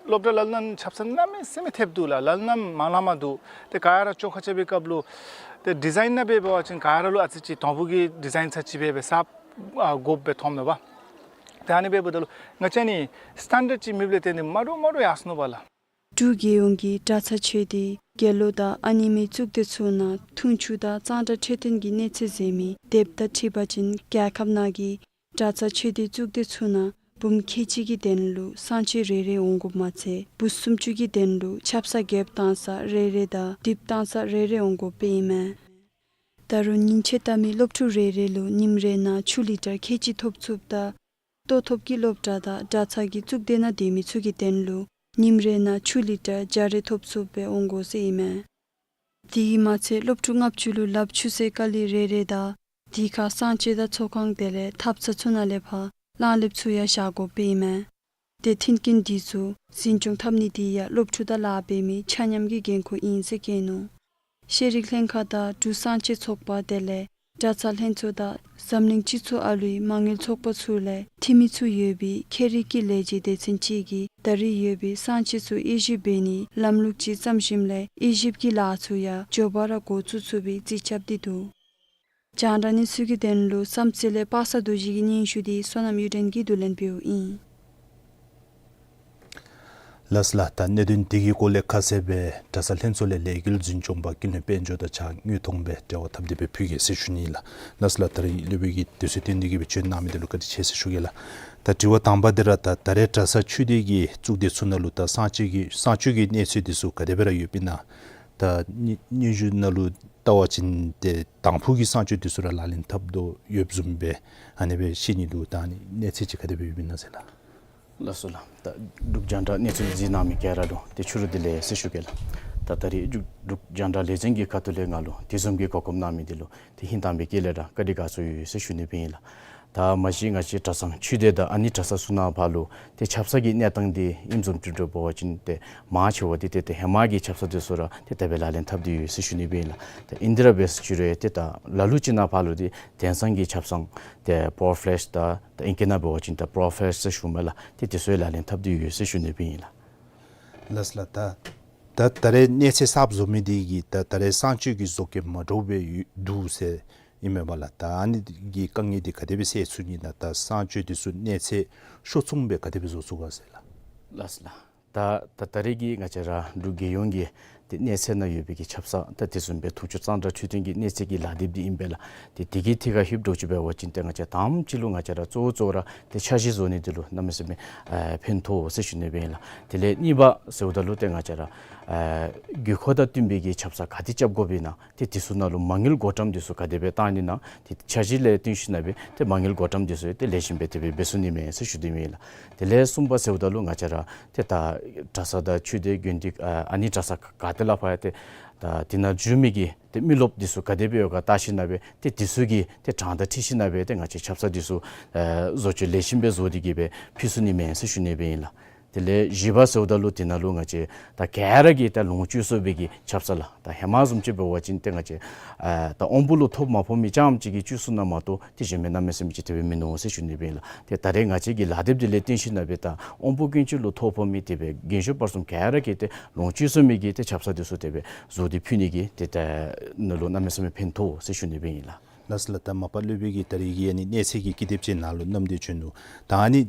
སློབ་གྲྭ་ལ་ལུ་ནང་ཆབ་གསང་གནམ་མེད་ས་མེད་ཐོནམ་འདུག་ལགས། ལ་ལུ་ནང་མ་ལང་མ་འདུག། ཏེ་ག་ར་བཅོ་ཁ་རྐྱབ་པའི་སྐབས་ལུ་ཏེ་ཌི་ཛའིན་ནང་འབད་བ་ཅིན་ག་ར་ལུ་ཨ་ཙི་ཅིག་དོང་ཕུ་གི་ཌི་ཛའིན་ཚར་ཅིག་འབད་སྦེ་གསརཔ་ཨ་དགོཔ་སྦེ་མཐོངམ་མས་པ། ཏེ་ཨ་ནི་འབདཝ་ད་ལུ་ང་བཅས་ནི་སི་ཊེན་ཌརཌ་ཅིག་མེདཔ་ལས་བརྟེན་ཏེ་མ་འདྲཝ་མ་འདྲཝ་ཡར་སོ་ནུག་པ་ལགས། འབྲུག་རྒྱལ་ཡོངས་ཀྱི་གྲྭ་ཚང་ཆོས་སྡེའི་དགེ་སློབ་དང་ཨ་ནེམོ་གཙུག་སྡེ་ཚུ་ནང་འཐུང་ཆུ་དང་གཙང་སྦྲ་འཕྲོད་བསྟེན་གྱི་གནས་ཚད་ཟེར་མི་དེབ་དང་འཁྲིལ་བ་ཅིན་རྒྱལ་ཁབ་ནང་གི་གྲྭ་ཚང་ཆོས་སྡེའི་གཙུག་སྡེ་ཚུ་ནང་འབུམ་ཁལ་གཅིག་གི་དོན་ལུ་གསང་སྤྱོད་རེ་རེ་འོང་དགོཔ་མ་ཚད་འབུམ་སུམ་ཅུ་གི་དོན་ལུ་ཆབ་གསང་རྐྱབ་གཏང་ས་རེ་རེ་དང་དེབ་གཏང་ས་རེ་རེ་འོང་དགོཔ་སྦེ་ཨིན་མས། ད་རུང་ཉིན་ཕྱེད་ལྟ་མི་སློབ་ཕྲུག་རེ་རེ་ལུ་ཉིནམ་རེ་ནང་ཆུ་ལི་ཊར་ཁལ་གཅིག་ཐོབ་ཚུགསཔ་ད་ལྟོ་ཐོབ་ཀྱི་སློབ་གྲྭ་དང་གྲྭ་ཚང་གི་གཙུག་སྡེ་ནང་སྡོད་མི་ཚུ་གི་དོན་ལུ་ཉིནམ་རེ་ནང་ཆུ་ལི་ཊར་བརྒྱ་རེ་ཐོབ་ཚུགསཔ་སྦེ་འོང་དགོ་ཟེར་ཨིན་མས། དེ་གིས་མ་ཚད་སློབ་ཕྲུག་ལྔ་བཅུ་ལུ་ལགཔ་འཁྱུ་སའི་དཀའ་ལས་རེ་རེ་དང་དེ་ཁར་གསང་སྤྱོད་དང་ཚོགས་ཁང་དེ་ལས་ཐབ་ཚང་ཚུ་ནང་ལས་ཕར་གླང་ལེབ་ཚུ་ཡང་བཞག་དགོཔ་སྦེ་ཨིན་མས། ཏེ་མཐུན་རྐྱེན་འདི་ཚུ་འཛིན་སྐྱོང་འཐབ་ནི་འདི་ཡང་སློབ་ཕྲུག་དང་ལཱ་འབད་མི་ཆ་མཉམ་གྱི་འགན་ཁུར་ཨིན་ཟེར་བཀོད་ནུག། ཤེས་རིག་ལྷན་ཁག་དང་འབྲུག་གསང་སྤྱོད་ཚོགས་པ་དེ་ལས་གྲྭ་ཚང་ལྷན་ཚོགས་དང་འཛམ་གླིང་སྤྱི་ཚོགས་ཨ་ལུའི་མ་དངུལ་ཚོགས་པ་ཚུ་ལས་འཐུས་མི་ཚུ་ཡོད་པའི་ཁྱད་རིག་གི་ལས་བྱེད་སྡེ་ཚན་ཅིག་གིས་ད་རེས་ཡོད་པའི་གསང་སྤྱོད་ཚུ་དབྱེ་ཞིབ་འབད་ནིའི་ལམ་ལུགས་ཅིག་བརྩམས་ཞིནམ་ལས་དབྱེ་ཞིབ་ཀྱི་ལཱ་ཚུ་ཡང་མགྱོགས་པ་ར་འགོ་བཙུགས་ཚུགས་པའི་རྩིས་རྐྱབ་སྟེ་འདུག། རྒྱང་བསྒྲགས་གནས་ཚུལ་གྱི་དོན་ལུ་བསམ་རྩེ་ལས་པ་སངས་རྡོ་རྗེ་གི་སྙན་ཞུ་འདི་བསོད་ནམས་གཡུ་སྒྲོན་གྱིས་བསྡུ་ལེན་འབདཝ་ཨིན། ལགས་སོ་ལགས། ད་གནད་དོན་འདི་གི་སྐོར་ལས་ཁ་གསལ་སྦེ་གྲྭ་ཚང་ལྷན་ཚོགས་ལས་ལས་འགུལ་འཛིན་སྐྱོང་པ་ཀུན་ལེགས་དཔལ་འབྱོར་དང་གཅིག་ཁར་དངོས་མཐོང་སྦེ་འབྲེལ་བ་འཐབ་སྟེ་སྦེ་ཕུལ་གེ་ཟེར་ཞུ་ནི་ལགས། ལགས་སོ་ལགས། ད་རིས་སློབ་དཔོན་གྱིས་དུས་ཚོད་བཏོན་ཏེ་གིས་སྦེ་བྱོན་གནང་མི་འདི་ལུ་བཀའ་དྲིན་ཆེ་ཟེར་ཞུ་གེ་ལགས། ད་དྲི་བ་དང་པ་འདི་ར་ད་ད་རེས་གྲྭ་ཚང་ཆོས་སྡེ་གི་གཙུག་སྡེ་ཚུ་ནང་ལུ་ད་གསང་སྤྱོད་ཀྱི་གསང་སྤྱོད་ཀྱི་གནས་ཚུལ་འདི་ཚུ་ག་དེ་སྦེ་ར་ཡོདཔ་ཨིན་ན། ད་སྙན་སྙན་ཞུ་ནང་ལུ་བལྟ་བ་ཅིན་ཏེ་དང་ཕུ་གི་གསང་སྤྱོད་འདི་ཚུ་ར་ལག་ལེན་འཐབ་དོ་ཡོདཔ་བཟུམ་སྦེ་ཨ་ནི་སྦེ་ཤེས་ནི་འདུག། ད་ཨ་ནི་གནས་ཚད་ཅིག་ག་དེ་སྦེ་ཡོདཔ་ཨིན་ན་ཟེར་ལགས། ལགས་སོ་ལགས། ད་འབྲུག་རྒྱང་བསྒྲགས་གནས་ཚུལ་གཟིགས་གནང་མི་ག་ར་ལུ་ཏེ་ཕྱི་རུ་བདེ་ལེགས་ཟེར་ཞུ་གེ་ལགས། ད་ད་རིས་འབྲུག་འབྲུག་རྒྱང་བསྒྲགས་ལས་འཛིན་གྱི་ཁ་ཐུག་ལས་ང་ལུ་དེ་བཟུམ་གྱི་གོ་སྐབས་གནང་མི་འདི་ལུ་ཏེ་ཧིང་དྭངས་པའི་དཀྱིལ་ལས་ར་བཀའ་དྲིན་དགའ་ཚོར་ཡོད་ཟེར་ཞུ་ནི་སྦེ་ཨིན་ལགས། ད་མ་གཞི་ང་བཅས་གྲྭ་ཚང་ཆོས་སྡེ་དང་ཨ་ནི་གྲྭ་ས་ཚུ་ནང་ཕར་ལུ་ཏེ་ཆབ་གསང་གི་གནས་སྟངས་འདི་ཨིནམ་བཟུམ་ཅིག་འབད་བ་ཅིན་ཏེ་མང་ཆེ་བ་འདི་ཏེ་ཏེ་ཧེ་མ་གི་ཆབ་གསང་འདི་ཚུ་ར་ཏེ་དེ་སྦེ་ལག་ལེན་འཐབ་སྟེ་ཡོད་ཟེར་ཞུ་ནི་སྦེ་ཨིན་ལགས། ཏེ་ཨིན་དེ་ར་འབད་ཟེར་ཞུ་རུང་ཏེ་ད་ལ་ལུ་ཅིག་ནང་ཕར་ལུ་ཏེ་དེང་སང་གི་ཆབ་གསང་ཏེ་པོར་ཕེལེཤ་དང་ཏེ་ཨིང་སྐད་ནང་འབད་བ་ཅིན་ཏེ་པོར་ཕེལེཤ་ཟེར་ཞུཝ་མས་ལགས། ཏེ་དེ་ཚུ་ཡང་ལག་ལེན་འཐབ་སྟེ་ཡོད་ཟེར་ཞུ་ནི་སྦེ་ཨིན་ལགས། ལགས་སོ་ལགས། ད་ད་ད་རེས་གནས་ཚད་གསརཔ་བཟོ་མི་འདི་གིས་ད་ད་རེས་གསང་སྤྱོད་ཀྱི་བཟོ་བཀོད་མ་འདྲཝ་སྦེ་ཡོད་འདུག་ཟེར་ཨིན་མས་པ་ལགས། ད་ཨ་ནི་གི་དཀའ་ངལ་འདི་ག་དེ་སྦེ་སེལ་ཚུགས་ནི་ན། ད་གསང་སྤྱོད་འདི་ཚུ་གནས་ཚད་ཤོ་ཚུངམ་སྦེ་ག་དེ་སྦེ་བཟོ་ཚུགས་ག་ཟེར་ལགས། ལགས་སོ་ལགས། ད་ད་ད་རེས་ཀྱི་ང་བཅས་ར་འབྲུག་རྒྱལ་ཡོངས་ཀྱི་ཏེ་གནས་ཚད་ནང་ཡོད་པའི་གི་ཆབ་གསང་ད་དེ་བཟུམ་སྦེ་དུང་ཕྱུར་གཙང་སྦྲ་འཕྲོད་བསྟེན་གྱི་གནས་ཚད་ཀྱི་ལག་དེབ་འདི་ཨིན་པས་ལགས། ཏེ་དེ་གི་ཐད་ཁར་ལྷོདཔ་འདྲཝ་ཅིག་འབད་བ་ཅིན་ཏེ་ང་བཅས་དང་པ་ཅིག་ལུ་ང་བཅས་ར་གཙོ་བོ་གཙོ་བོ་ར་ཏེ་འཆར་གཞི་བཟོ་ནི་འདི་ལུ་གནམ་མེད་ས་མེད་ཨ་ཕན་ཐོགས་ཟེར་ཞུ་ནི་སྦེ་ཨིན་ལགས། དེ་ལས་གཉིས་པ་ཟེརཝ་ད་ལུ་ཏེ་ང་བཅས་ར་ཨ་དགོས་མཁོ་དང་བསྟུན་པའི་གི་ཆབ་གསང་ག་དེ་རྐྱབ་དགོཔ་ཨིན་ན། ཏེ་དེ་ཚུ་ནང་ལུ་མ་དངུལ་བགོ་བཀྲམ་འདི་ཚུ་ག་དེ་སྦེ་བཏང་ནི་ན། ཏེ་འཆར་གཞི་ལས་བརྟེན་ཞིན་ན་སྦེ་ཏེ་མ་དངུལ་བགོ་བཀྲམ་འདི་ཚུ་ཏེ་ལེགས་ཤོམ་སྦེ་དེ་སྦེ་འབད་ཚུགས་ནི་མས་ཟེར་ཞུ་དོ་ཨིན་ལགས། དེ་ལས་གསུམ་པ་ཟེརཝ་ད་ལུ་ང་བཅས་ར་ཏེ་ད་གྲྭ་ས་དང་ཆོས་སྡེ་དགོན་སྡེ་ཨ་ཨ་ནི་གྲྭ་ས་ག་ཏེ་ལུ་ཕར་ཏེ་ད་དེ་ནང་འཛུལ་མི་གི་ཏེ་མི་རློབས་འདི་ཚུ་ག་དེ་སྦེ་ཡོད་ག་བལྟ་ཞིན་ན་སྦེ་ཏེ་དེ་ཚུ་གི་ཏེ་གྲངས་དང་འཁྲིལ་ཞིན་ན་སྦེ་ཏེ་ང་བཅས་ཆབ་གསང་འདི་ཚུ་ཨེ་བཟོ་བཅོས་ལེགས་ཤོམ་སྦེ་བཟོ་སྟེ་གི་སྦེ་ཕུལ་ཚུགས་ནི་མས་ཟེར་ཞུ་ནི་སྦེ་ཨིན་ལགས། དེ་ལས་བཞི་པ་ཟེརཝ་ད་ལུ་དེ་ནང་ལུ་ང་བཅས་ད་ག་ར་གིས་ད་ལོངས་སྤྱོད་ཚུགས་པའི་གི་ཆབ་གསང་ལགས། ད་ཧེ་མ་བཟུམ་ཅིག་འབད་བ་ཅིན་ཏེ་ང་བཅས་ཨ་ད་དབང་པོ་ལུ་ཐོབ་མ་ཕོག་མི་རྐྱངམ་ཅིག་གིས་སྤྱོད་ཚུགས་ན་མ་གཏོགས་ཏེ་གཞན་མི་གནམ་མེད་ས་མེད་ཅིག་དེ་སྦེ་མིན་ནུག་ཟེར་ཞུ་ནི་སྦེ་ཨིན་ལགས། ཏེ་ད་རེས་ང་བཅས་ཀྱི་ལག་དེབ་འདི་ལས་བརྟེན་ཞིན་ན་སྦེ་ད་དབང་པོ་ཀུན་སྤྱོད་ལུ་ཐོབ་ཕོག་མི་དེ་སྦེ་རྒན་ཤོས་བར་གསུམ་ག་ར་གིས་ཏེ་ལོངས་སྤྱོད་ཚུགས་མི་གི་ཏེ་ཆབ་གསང་འདི་ཚུ་དེ་སྦེ་བཟོ་སྟེ་ཕུལ་ནི་གི་ཏེ་ད་ནང་ལུ་གནམ་མེད་ས་མེད་ཕན་ཐོགས་ཟེར་ཞུ་ནི་སྦེ་ཨིན་ལགས། ལགས་སོ་ལགས། ད་མ་པ་སློབ་དཔོན་གྱིས་ད་རེས་ཀྱི་ཨ་ནི་གནས་ཚད་ཀྱི་ཀི་དེབ་ཅིག་ནང་ལུ་བསྣམས་ཏེ་བྱོན་ནུག། ད་ཨ་ནི་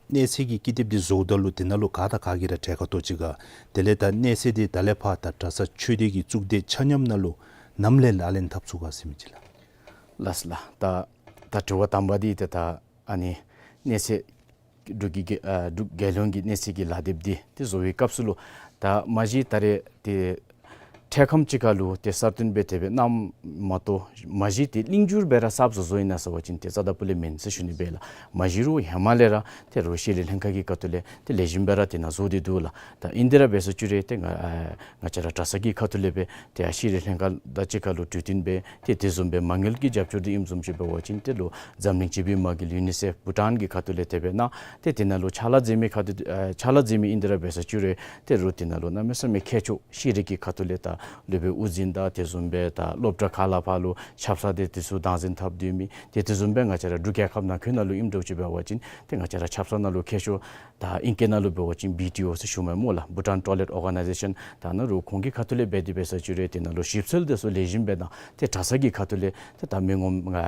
གནས་ཚད་ཀྱི་ཀི་དེབ་འདི་བཟོཝ་ད་ལུ་དེ་ནང་ལུ་ག་དང་ག་གིས་ར་གྲལ་ཁར་གཏོགས་ཅི་ག། དེ་ལས་ད་གནས་ཚད་འདི་ད་ལས་ཕར་ད་གྲྭ་ས་ཆོས་སྡེ་གི་གཙུག་སྡེ་ཆ་མཉམ་ནང་ལུ་ནམ་ལས་ལག་ལེན་འཐབ་ཚུགས་ག་ཟེར་མི་ཅིག་ལགས། ལགས་སོ་ལགས། ད་ད་དྲི་བ་དང་པ་འདི་ཏེ་ད་ཨ་ནི་གནས་ཚད་འབྲུག་གི་རྒྱལ་ཨ་འབྲུག་རྒྱལ་ཡོངས་ཀྱི་གནས་ཚད་ཀྱི་ལག་དེབ་འདི་ཏེ་བཟོ་བའི་སྐབས་སུ་ལུ་ད་མ་གཞི་ད་རེས་ཏེ་འཕྲལ་ཁམས་ཅིག་ཁར་ལུ་ཏེ་གསར་བཏོན་སྦེ་དེ་སྦེ་གནངམ་མ་གཏོགས་མ་གཞི་ཏེ་གླིང་བསྒྱུར་སྦེ་ར་གསརཔ་བཟོ་བཟོཝ་ཨིན་ན་ཟེར་བ་ཅིན་ཏེ་རྩ་དང་པོ་ལས་མེན་ཟེར་ཞུ་ནི་སྦེ་ལགས། མ་གཞི་རུང་ཧེ་མ་ལས་ར་ཏེ་རོགས་ཤེས་རིག་ལྷན་ཁག་གི་ཁ་ཐུག་ལས་ཏེ་ལེགས་ཤོམ་སྦེ་ར་དེ་ནང་བཟོ་སྟེ་འདུག་ལགས། ད་ཨིན་དེ་ར་འབད་ཟེར་ཞུ་རུང་ཏེ་ང་ཨ་ང་བཅས་ར་གྲྭ་ས་གི་ཁ་ཐུག་ལས་སྦེ་ཏེ་ཨ་ཤེས་རིག་ལྷན་ཁག་དང་གཅིག་ཁར་ལུ་གྲོས་བསྟུན་འབད་ཏེ་དེ་བཟུམ་སྦེ་མ་དངུལ་གྱི་རྒྱབ་སྐྱོར་འདི་ཨིནམ་བཟུམ་ཅིག་འབད་བ་ཅིན་ཏེ་ལོག་འཛམ་གླིང་སྤྱི་པའི་མ་དངུལ་ཡུ་ནི་སེཕ་བྷུ་ཊཱན་གྱི་ཁ་ཐུག་ལས་དེ་སྦེ་གནང་། ཏེ་དེ་ནང་ལུ་ཕྱག་ལཱ་མཛད་མི་ཁ་ཐུག་ཨ་ཕྱག་ལཱ་མཛད་མི་ཨིན་དེ་ར་འབད་ཟེར་ཞུ་རུང་ཏེ་རོགས་དེ་ནང་ལུ་གནམ་མེད་ས་མེད་མཁས་མཆོག་ཤེས་རིག་གི་ཁ་ཐུག་ལས་ད་སློབ་དཔོན་དབུ་འཛིན་དང་དེ་བཟུམ་སྦེ་ད་སློབ་གྲྭ་ཁག་ལས་ཕར་ལུ་ཆབ་གསང་འདི་དེ་ཚུ་སྟངས་འཛིན་འཐབ་སྡོད་མི་ཏེ་དེ་བཟུམ་སྦེ་ང་བཅས་ར་འབྲུག་རྒྱལ་ཁབ་ནང་འཁོད་ནང་ལུ་ཨིནམ་འདྲཝ་ཅིག་འབད་བ་ཅིན་ཏེ་ང་བཅས་ར་ཆབ་གསང་ནང་ལུ་མཁས་མཆོག་ད་ཨིང་སྐད་ནང་ལུ་འབད་བ་ཅིན་བི་ཊི་ཨོ་ཟེར་ཞུཝ་མས་སྨོ་ལགས། བྷུ་ཊཱན་ཊོ་ཡ་ལེཊ་ཨོར་ག་ནའི་ཛེ་ཤཱན། ད་ནཱ་རོགས་ཁོང་གི་ཁ་ཐུག་ལས་འབད་དེ་འབད་ཟེར་ཞུ་རུང་དེ་ནང་ལུ་ཞིབ་འཚོལ་འདི་ཚུ་ལེགས་ཤོམ་སྦེ་གནང་། ཏེ་གྲྭ་ས་གི་ཁ་ཐུག་ལས་ཏེ་ད་མི་ངོ་ཨ་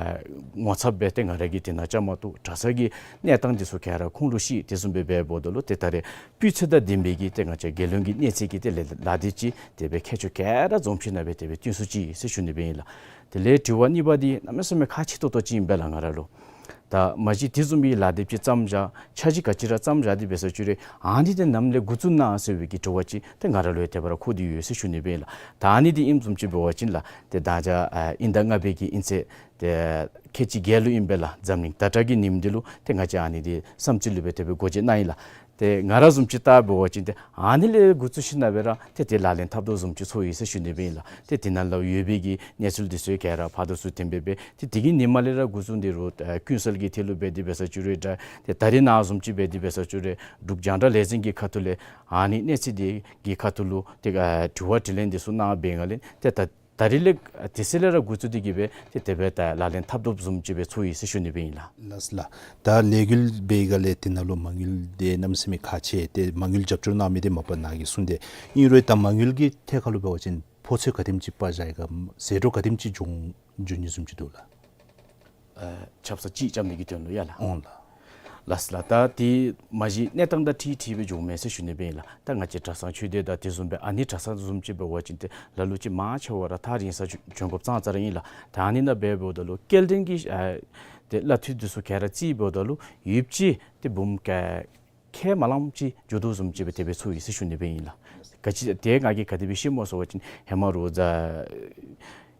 ངོ་ཚབ་སྦེ་ཏེ་ང་ར་གིས་དེ་ནང་བཅའ་མར་གཏོགས་གྲྭ་ས་གི་གནས་སྟངས་འདི་ཚུ་ག་ར་ཁོང་ལུ་ཤེས། དེ་བཟུམ་སྦེ་འབདཝ་ད་ལུ་ཏེ་ད་རེས་སྤུས་ཚད་དང་ལྡན་པའི་གི་ཏེ་ང་བཅས་རྒྱལ་ཡོངས་ཀྱི་གནས་ཚད་ཀྱི་ཏེ་ལག་ལག་དེབ་ཅིག་དེ་སྦེ་མཁས་མཆོག་ག་ར་འཛོམས་ཞིན་ན་སྦེ་དེ་སྦེ་བཏོན་ཚུགས་ཅི་ཟེར་ཞུ་ནི་སྦེ་ཨིན་ལགས། དེ་ལས་དྲི་བ་གཉིས་པ་འདི་གནམ་མེད་ས་མེད་ཁག་ཆེ་ཏོག་ཏོ་ཅིག་ཨིན་པས་ལགས་ང་ར་ལུ། ད་མ་གཞི་དེ་བཟུམ་མའི་ལག་དེབ་ཅིག་བརྩམས་བཞག་འཆར་གཞི་ག་ཅི་ར་བརྩམས་བཞག་སྟེ་འབད་ཟེར་ཞུ་རུང་ཨ་ནི་འདི་ནམ་ལས་འགོ་བཙུགས་ནི་ན་ཟེར་བའི་གི་དྲི་བ་ཅིག་ཏེ་ང་ར་ལུ་ཡང་དེ་སྦེ་ར་འཁོར་ཏེ་ཡོད་ཟེར་ཞུ་ནི་སྦེ་ཨིན་ལགས། ད་ཨ་ནི་འདི་ཨིནམ་བཟུམ་ཅིག་འབད་བ་ཅིན་ལགས་ཏེ་ད་ཅི་ཨ་དབྱིན་ཟླ་ལྔ་པའི་གི་དབྱིན་ཚེས་ཏེ་ཁལ་གཅིག་བརྒྱད་ལུ་ཨིན་པས་ལགས། འཛམ་གླིང་ཟླ་གྲངས་ཀྱི་ཉིནམ་འདི་ལུ་ཏེ་ང་བཅས་ཨ་ནི་འདི་བསམ་རྩེ་ལུ་སྦེ་དེ་སྦེ་སྒོ་འབྱེད་གནང་ཡི་ལགས། ཏེ་ང་ར་བཟུམ་ཅིག་བལྟ་འབད་བ་ཅིན་ཏེ་ཨ་ནི་ལས་འགོ་བཙུགས་ཞིན་ན་སྦེ་ར་ཏེ་དེ་ལག་ལེན་འཐབ་དོ་བཟུམ་ཅིག་ཚོར་ཡི་ཟེར་ཞུ་ནི་སྦེ་ཨིན་ལགས། ཏེ་དེ་ནང་ལུ་ཡོད་པའི་གི་གནས་ཚུལ་འདི་ཚུ་ག་ར་ཕར་དང་ཚུར་འཐེན་སྦེ་སྦེ་ཏེ་དེ་གི་ཉིནམ་ལས་ར་འགོ་བཙུགས་ཏེ་རོགས་ཨ་ཀུན་གསལ་གྱི་ཐད་ལུ་འབད་དེ་འབད་ཟེར་ཞུ་རུང་འདྲ། ཏེ་ད་རེས་ནཱ་བཟུམ་ཅིག་འབད་དེ་འབད་ཟེར་ཞུ་རུང་འབྲུག་རྒྱང་བསྒྲགས་ལས་འཛིན་གྱི་ཁ་ཐུག་ལས་ཨ་ནི་གནས་ཚད་འདི་གི་ཁ་ཐུག་ལུ་ཏེ་ཨ་དྲི་བ་དྲིས་ལན་འདི་ཚུ་གནང་བའི་སྒང་ལས་ཏེ་ད་ད་རེས་ལས་དེ་ཚེ་ལས་ར་འགོ་བཙུགས་ཏེ་གི་སྦེ་ཏེ་དེ་སྦེ་ད་ལག་ལེན་འཐབ་དོ་བཟུམ་ཅིག་སྦེ་ཚོར་ཡི་ཟེར་ཞུ་ནི་སྦེ་ཨིན་ལགས། ལགས་སོ་ལགས། ད་ལས་འགུལ་འབད་བའི་སྒང་ལས་དེ་ནང་ལུ་མ་དངུལ་འདི་གནམ་མེད་ས་མེད་ཁག་ཆེ། ཏེ་མ་དངུལ་རྒྱབ་སྐྱོར་གནང་མི་འདི་མ་པ་ནཱ་གིས་གསུངས་ཏེ་ཨིན་རུང་ད་མ་དངུལ་གྱི་ཐད་ཁར་ལུ་འབད་བ་ཅིན་ཕོ་ཚོད་ག་དེམ་ཅིག་སྤར་བཞག་ཡི་ག་ཟད་འགྲོ་ག་དེམ་ཅིག་འབྱུང་འབྱུང་ནི་བཟུམ་ཅིག་འདུག་ལགས། ཨ་ཆབ་གསང་ཅིག་རྐྱབ་ནི་གི་དོན་ལུ་ཡ་ལགས། ཨོང་ལགས། ལགས་སོ་ལགས། ད་དེ་མ་གཞི་གནས་སྟངས་དང་འཁྲིལ་འཁྲིལ་སྦེ་འབྱུངམ་མས་ཟེར་ཞུ་ནི་སྦེ་ཨིན་ལགས། ད་ང་བཅས་གྲྭ་ཚང་ཆོས་སྡེ་དང་དེ་བཟུམ་སྦེ་ཨ་ནི་གྲྭ་ཚང་བཟུམ་ཅིག་འབད་བ་ཅིན་ཏེ་ལ་ལུ་ཅིག་མང་ཆེ་བ་ར་ཐག་རིང་ས་བྱོན་དགོཔ་ཙང་ཙ་ར་ཨིན་ལགས། ད་ཨ་ནི་ནང་འབད་འབདཝ་ད་ལུ་སྐྱེལ་འདྲེན་གྱི་ཨ་ཏེ་གླ་འཐུས་འདི་ཚུ་ག་ར་རྩིས་འབདཝ་ད་ལུ་ཡོདཔ་ཅིག་ཏེ་འབུམ་ཁལ་ཁལ་མ་ལངམ་ཅིག་འགྱོ་དོ་བཟུམ་ཅིག་སྦེ་དེ་སྦེ་ཚོར་ཡི་ཟེར་ཞུ་ནི་སྦེ་ཨིན་ལགས། ག་ཅི་ཏེ་ང་གིས་ག་དེ་སྦེ་ཤེས་སྨོ་ཟེར་བ་ཅིན་ཧེ་མ་རུང་ད་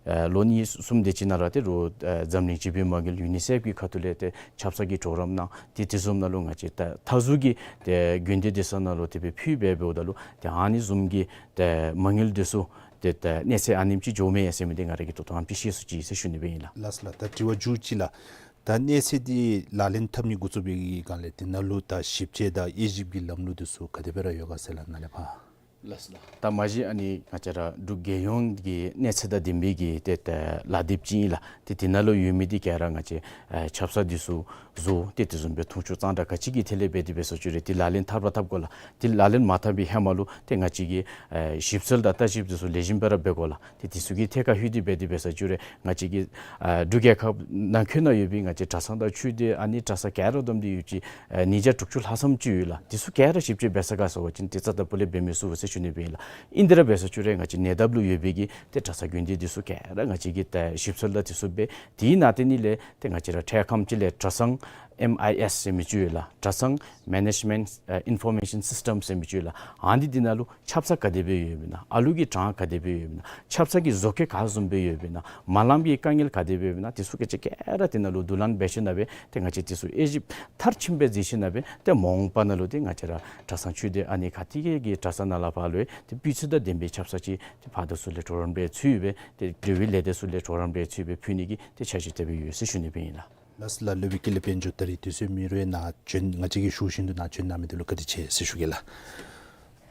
ཨ་ལོ་གཉིས་གསུམ་དེ་ཅིག་ནང་ར་ཏེ་རུང་ཨ་འཛམ་གླིང་སྤྱི་པའི་མ་དངུལ་ཡུ་ནི་སེཕ་གི་ཁ་ཐུག་ལས་ཏེ་ཆབ་གསང་གི་གྲོགས་རམ་གནང་། ཏེ་དེ་བཟུམ་ནང་ལུ་ང་བཅས་ད་མཐའ་ཟུར་གྱི་ཏེ་དགོན་སྡེ་དེ་ཚུ་ནང་ལུ་དེ་སྦེ་ཕུལ་སྦེ་འབདཝ་ད་ལུ་ཏེ་ཨ་ནི་བཟུམ་གྱི་ཏེ་མ་དངུལ་དེ་ཚུ་ཏེ་ད་གནས་ཚད་ཨ་ནེམ་ཅིག་འགྱོཝ་མས་ཟེར་མི་འདི་ང་ར་གིས་ད་ལྟོ་ཨ་ནེམ་ཅིག་ཤེས་ཚུགས་ཅི་ཟེར་ཞུ་ནི་སྦེ་ཨིན་ལགས། ལགས་སོ་ལགས། ད་དྲི་བ་མཇུག་ཅིག་ལགས། ད་གནས་ཚད་འདི་ལག་ལེན་འཐབ་ནི་འགོ་བཙུགས་པའི་སྒང་ལས་དེ་ནང་ལུ་ད་ཞིབ་དཔྱད་དང་དབྱེ་ཞིབ་ཀྱི་ལམ་ལུགས་དེ་ཚུ་ག་དེ་སྦེ་ར་ཡོད་ག་ཟེར་ལགས་ནཱ་ལས་ཕར། ལགས་སོ་ལགས། ད་མ་གཞི་ཨ་ནི་ང་བཅས་ར་འབྲུག་རྒྱལ་ཡོངས་ཀྱི་གནས་ཚད་དང་ལྡན་པའི་གི་ཏེ་ད་ལག་དེབ་ཅིག་ཨིན་ལགས། ཏེ་དེ་ནང་ལུ་ཡོད་མི་འདི་ག་ར་ང་བཅས་ཨ་ཆབ་གསང་འདི་ཚུ་བཟོ་སྟེ་དེ་བཟུམ་སྦེ་འཐུང་ཆུ་གཙང་སྦྲ་ག་ཅི་གི་ཐད་ལས་འབད་དེ་འབད་ས་བཅུག་རུང་ཏེ་ལག་ལེན་འཐབ་ར་འཐབ་དགོ་ལགས། ཏེ་ལག་ལེན་མ་འཐབ་པའི་ཧེ་མ་ལུ་ཏེ་ང་བཅས་ཀྱིས་ཨེ་ཞིབ་འཚོལ་དང་བརྟག་ཞིབ་དེ་ཚུ་ལེགས་ཤོམ་སྦེ་ར་འབད་དགོ་ལགས། ཏེ་དེ་ཚུ་གི་ཐད་ཁར་ལྷོད་དེ་འབད་དེ་འབད་ས་བཅུག་རུང་ང་བཅས་ཀྱི་ཨེ་འབྲུག་རྒྱལ་ཁབ་ནང་འཁོད་ནང་ཡོད་པའི་ང་བཅས་གྲྭ་ཚང་དང་ཆོས་སྡེ་ཨ་ནི་གྲྭ་ས་ག་ར་བསྡོམས་ཏེ་ཡོད་ཅི་ཨེ་ཉིས་བརྒྱ་དྲུག་ཅུ་ལྷག་ཙམ་ཅིག་ཡོད་ལགས། དེ་ཚུ་ག་ར་ཞིབ་དཔྱད་འབད་ས་ག་ཟེར་བ་ཅིན་ཏེ་རྩ་དང་པོ་ལས་འབད་མི་ཚུགས་ཟེར་ཞུ་ནི་སྦེ་ཨིན་ལགས། ཨིན་དེ་ར་འབད་ས་བཅུག་རུང་ང་བཅས་ཉེ་འདབས་ལུ་ཡོད་པའི་གི་ཏེ་གྲྭ་ཚང་དགོན་སྡེ་དེ་ཚུ་ག་ར་ང་བཅས་ཀྱིས་ཏེ་ཞིབ་འཚོལ་དང་དེ་ཚུ་འབད། དེའི་ནང་དེ་ནི་ལས་ཏེ་ང་བཅས་ར་འཕྲལ་ཁམས་ཅིག་ལས་གྲྭ་ཚང་ཨེམ་ཨའི་ཨེསི་ཟེར་མི་ཅིག་ཡོད་ལགས། གྲྭ་ཚང་མེ་ནེཇ་མེནཊ་ཨ་ཨིན་ཕོར་མེ་ཤཱན་སིསི་ཊེམ་ཟེར་མི་ཅིག་ཡོད་ལགས། ཨ་ནི་འདི་ནང་ལུ་ཆབ་གསང་ག་དེ་སྦེ་ཡོདཔ་ཨིན་ན། ཨ་ལུ་གི་གྲངས་ག་དེ་སྦེ་ཡོདཔ་ཨིན་ན། ཆབ་གསང་གི་བཟོ་བཀོད་ག་བཟུམ་སྦེ་ཡོདཔ་ཨིན་ན། མ་ལངམ་གི་དཀའ་ངལ་ག་དེ་སྦེ་ཡོདཔ་ཨིན་ན། དེ་ཚུ་ག་ཅི་ག་ར་དེ་ནང་ལུ་བསྡུ་ལེན་འབད་ཞིནམ་ལས་ཏེ་ང་བཅས་དེ་ཚུ་དབྱེ་ཞིབ་མཐར་ཕྱིནམ་སྦེ་མཛད་ཞིནམ་ལས་ཏེ་མ་འོངས་པ་ནང་ལུ་ཏེ་ང་བཅས་ར་གྲྭ་ཚང་ཆོས་སྡེ་ཨ་ནི་ག་ཏེ་གི་གྲྭ་ཚང་ནང་ལས་ཕར་ལུ་ཏེ་སྤུས་ཚད་དང་ལྡན་པའི་ཆབ་གསང་ཅིག་ཏེ་ཕར་དང་ཚུར་ལས་གྲོགས་རམ་འབད་ཚུགས་སྦེ་ཏེ་འབྲེལ་ཡོད་ལས་སྡེ་ཚུ་ལས་གྲོགས་རམ་འབད་ཚུགས་སྦེ་ཕུལ་ནི་གི་ཏེ་འཆར་གཞི་དེ་སྦེ་ཡོད་ཟེར་ཞུ་ནི་སྦེ་ཨིན་ལགས། ལགས་སོ་ལགས། སློབ་དཔོན་ཀུན་ལེགས་དཔལ་འབྱོར། ད་རིས་དུས་ཚོད་མེད་རུང་ནཱ་བྱོན་ང་བཅས་ཀྱིས་ཞུ་བཞིན་དུ་ནཱ་བྱོན་གནང་མི་འདི་ལུ་བཀའ་དྲིན་ཆེ་ཟེར་ཞུ་གེ་ལགས།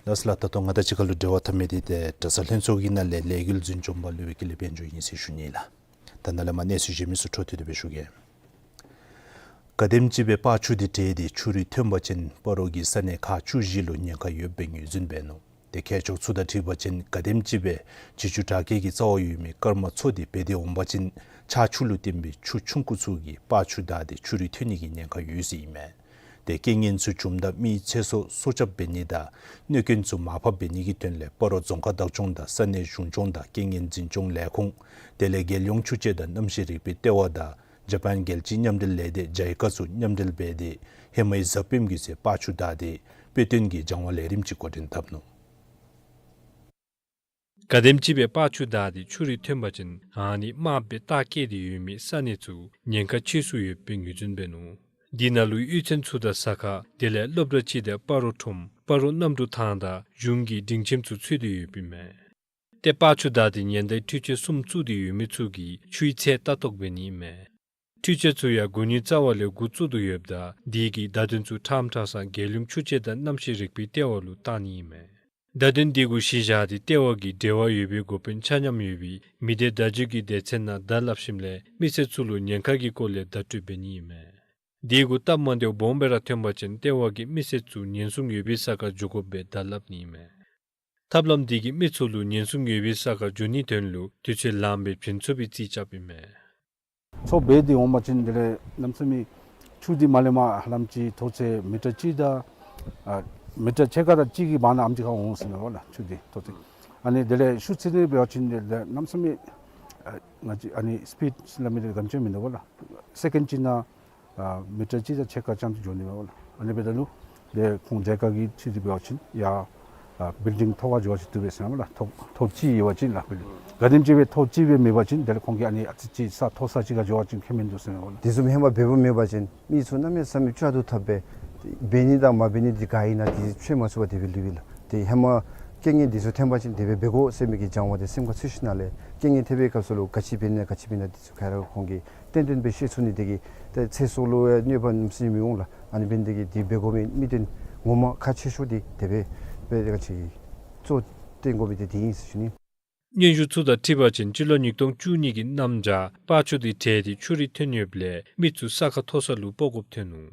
ལགས་སོ་ལགས། ད་ལྟོ་ང་དང་གཅིག་ཁར་ལུ་འབྲེལ་བ་འཐབ་མི་འདི་ཏེ་གྲྭ་ཚང་ལྷན་ཚོགས་ཀྱི་ནང་ལས་ལས་འགུལ་འཛིན་སྐྱོང་པ་སློབ་དཔོན་ཀུན་ལེགས་དཔལ་འབྱོར་ཨིན་ཟེར་ཞུ་ནི་ལགས། ད་ནཱ་ལས་མར་གནས་ཚུལ་གཞན་མི་ཚུ་འཕྲོ་མཐུད་དེ་སྦེ་ཞུ་གེ། ག་དེམ་ཅིག་སྦེ་སྤར་ཆུ་འདི་བྲལ་ཏེ་ཆུ་རུད་ཐོན་པ་ཅིན་སྤ་རོ་གི་ས་གནས་ཁག་བཅུ་བཞི་ལུ་ཉེན་ཁ་ཡོདཔ་སྦེ་ངོས་འཛིན་འབད་ནུག། ཏེ་མཁས་མཆོག་ཚུ་དང་འཁྲིལ་བ་ཅིན་ག་དེམ་ཅིག་སྦེ་བྱི་ཅུང་དྲག་སྐྱེད་ཀྱི་རྩ་བ་ཡོད་མི་སྐར་མ་མཚོ་འདི་འབད་དེ་འོང་པ་ཅིན་ཆར་ཆུ་ལུ་བརྟེན་པའི་ཆུ་ཆུང་ཀུ་ཚུ་གིས་སྤར་ཆུ་བདའ་སྟེ་ཆུ་རུད་ཐོན་ནི་གི་ཉེན་ཁ་ཡོད་ཟེར་ཨིན་མས། ཏེ་རྐྱེན་ངན་ཚུ་བྱུངམ་ད་མིའི་ཚེ་སྲོག་སྲོག་སྐྱབས་འབད་ནི་དང་གནོད་སྐྱོན་ཚུ་མར་ཕབ་འབད་ནི་གི་དོན་ལས་སྤ་རོ་རྫོང་ཁག་བདག་སྐྱོང་དང་ས་གནས་གཞུང་སྐྱོང་དང་རྐྱེན་ངན་འཛིན་སྐྱོང་ལས་ཁུངས་དེ་ལས་རྒྱལ་ཡོངས་ཆུ་དཔྱད་དང་གནམ་གཤིས་རིག་པའི་ལྟེ་བ་དང་ཇ་པཱན་རྒྱལ་སྤྱིའི་མཉམ་འབྲེལ་ལས་སྡེ་ཇའི་ཀ་ཚུ་མཉམ་འབྲེལ་འབད་དེ་ཧེ་མའི་གཟའ་སྤེནམ་གི་ཚེ་སྤར་ཆུ་བདའ་སྟེ་དཔེ་སྟོན་གྱི་སྦྱང་བ་ལས་རིམ་ཅིག་འགོ་འདྲེན་འཐབ་ནུག། ག་དེམ་ཅིག་སྦེ་སྤར་ཆུ་བདའ་སྟེ་ཆུ་རུད་ཐོན་པ་ཅིན་ཨ་ནི་དམརཔོ་སྦེ་རྟགས་བཀོད་དེ་ཡོད་མི་ས་གནས་ཚུ་ཉེན་ཁ་ཆེ་སུ་ཡོདཔ་སྦེ་ངོས་འཛིན་འབད་ནུག། འདི་ནང་ལུ་གཡུས་ཚན་ཚུ་དང་ཟ་ཁང་དེ་ལས་སློབ་གྲྭ་སྤྱི་དང་སྤ་རོ་ཁྲོམ་སྤ་རོ་གནམ་གྲུ་ཐང་དང་གཞུང་གི་སྒྲིང་ཁྱིམ་ཚུ་ཚུད་དེ་ཡོདཔ་ཨིན་མས། ཏེ་སྤར་ཆུ་བདའ་སྟེ་ཉེན་བརྡའི་འཕྲུལ་ཆས་གསུམ་བཙུགས་ཏེ་ཡོད་མི་ཚུ་གིས་ཆུའི་ཚད་ལྟ་རྟོག་འབད་ནི་ཨིན་མས། འཕྲུལ་ཆས་ཚུ་ཡང་དགུ་ཉིས་རྩ་བ་ལས་འགོ་བཙུགས་དོ་ཡོདཔ་ད་དེ་གི་བརྡ་དོན་ཚུ་ཁྲམ་ཁྲ་སང་རྒྱལ་ཡོངས་ཆུ་དཔྱད་དང་གནམ་གཤིས་རིག་པའི་ལྟེ་བ་ལུ་བཏང་ནི་ཨིན་མས། བརྡ་དོན་དེ་གུ་གཞི་བཞག་སྟེ་ལྟེ་བ་གིས་འབྲེལ་བ་ཡོད་པའི་འགོ་དཔོན་ཆ་མཉམ་ཡོད་པའི་མི་སྡེ་བརྡ་བརྒྱུད་ཀྱི་སྡེ་ཚན་ནང་བརྡ་སླབ་ཞིནམ་ལས་མི་སེར་ཚུ་ལུ་ཉེན་ཁ་གི་སྐོར་ལས་བརྡ་སྤྲོད་འབད་ནི་ཨིན་མས། དེ་གུ་སྟབས་མ་བདེཝ་སྦོམ་སྦེ་ར་ཐོན་པ་ཅིན་ལྟེ་བ་གིས་མི་སེར་ཚུ་ཉེན་སྲུང་ཡོད་པའི་ས་ཁར་འགྱོ་དགོཔ་སྦེ་བརྡ་སླབ་ནི་ཨིན་མས། ཐབས་ལམ་དེ་གིས་མི་ཚུ་ལུ་ཉེན་སྲུང་ཡོད་པའི་ས་ཁར་འགྱོ་ནིའི་དོན་ལུ་དུས་ཚོད་ལངམ་སྦེ་བྱོན་ཚུགས་པའི་རྩིས་རྐྱབ་ཨིན་མས། མཚོ་འབད་དེ་འོང་པ་ཅིན་དེ་ལས་གནམ་མེད་ས་མེད་ཆུ་འདི་མར་ལས་མར་ཧ་ལམ་ཅིག་མཐོ་ཚད་མི་ཊར་གཅིག་དང་ཨ་མི་ཊར་ཕྱེད་ཀ་དང་གཅིག་གི་བར་ན་ཨ་ནེམ་ཅིག་ཁར་འོང་ཟེར་མས་པ་ལགས། ཆུ་འདི་མཐོ་ཚད་ཨ་ནི་དེ་ལས་ཤུགས་ཚད་འདི་འབད་བ་ཅིན་དེ་ལས་གནམ་མེད་ས་མེད་ཨ་ང་བཅས་ཨ་ནི་སི་པིཌ་སླབ་མི་འདི་ག་དེམ་ཅིག་མིན་འདུག་པ་ལགས། སེ་ཀེནཌ་གཅིག་ནང་ཨ་མི་ཊར་གཅིག་དང་ཕྱེད་ཀ་ཙམ་ཅིག་འགྱོ་ནི་མས་པ་ལགས། ཨ་ནི་འབདཝ་ད་ལུ་དེ་ཁོང་མཇལ་ཁ་གི་ཆེད་དུ་འབད་བ་ཅིན་ཡར་ཨ་བིལ་ཌིང་མཐོ་བ་འགྱོ་བ་ཅིན་བཏུབ་པས་ཟེར་མས་པ་ལགས། མཐོ་མཐོ་ཅིག་ཡོད་པ་ཅིན་ལགས། བིལ་ཌིང་ག་དེམ་ཅིག་སྦེ་མཐོ་ཅིག་སྦེ་མེད་པ་ཅིན་དེ་ལས་ཁོང་གིས་ཨ་ནི་ཨ་ཙི་ཅིག་ས་མཐོ་ས་ཅིག་ཁར་འགྱོ་བ་ཅིན་ཁྱད་མིན་འདུག་ཟེར་མས་པ་ལགས། དེ་བཟུམ་ཧེ་མ་འབདཝ་མེད་པ་ཅིན་མི་ཚུ་གནམ་མེད་ས་མེད་ལྕོགས་ཏོག་ཏོ་སྦེ་འབད་ནི་དང་མ་འབད་ནི་འདི་ག་ཨིན་ན་དེ་ཤེས་མ་ཚུགས་པར་དེ་སྦེ་ལུས་པས་ལགས། ཏེ་ཧེ་མ་རྐྱེན་ངན་འདི་ཚུ་ཐོན་པ་ཅིན་དེ་སྦེ་འབད་དགོ་ཟེར་མི་གི་སྦྱང་བ་དེ་སེམས་ཁར་ཚུད་ཞིནམ་ལས་རྐྱེན་ངན་ཐེབས་པའི་སྐབས་སུ་ལུ་ག་ཅི་འབད་ནི་ག་ཅི་འབད་ནི་འདི་ཚུ་ག་ར་ཁོང་གིས་ཏན་ཏན་སྦེ་ཤེས་ཚུགས་ནི་དེ་གིས་ཏེ་ཚེ་སྲོག་ལུ་ཡང་གནོད་པ་གནམ་མེད་ས་མེད་མི་འོང་ལགས། ཨ་ནི་འབད་ནི་དེ་གིས་དེ་འབད་དགོ་མི་དམིགས་དོན་ངོ་མ་ཁག་ཆེ་ཤོས་དེ་དེ་སྦེ་འབད་དེ་ག་ཅི་གཙོ་བོ་བཏོན་དགོ་མི་དེ་དེ་ཨིན་ཟེར་ཞུ་ནི། སྙན་ཞུ་ཚུ་དང་འཁྲིལ་བ་ཅིན་སྤྱི་ལོ་ཉིས་སྟོང་བཅུ་གཉིས་ཀྱི་གནམ་བྱཱར་སྤར་ཆུ་དེ་བྲལ་ཏེ་ཆུ་རུད་ཐོན་ཡོདཔ་ལས་མི་ཚུ་ས་ཁ་མཐོ་ས་ལུ་སྤོ་དགོཔ་ཐོན་ནུག།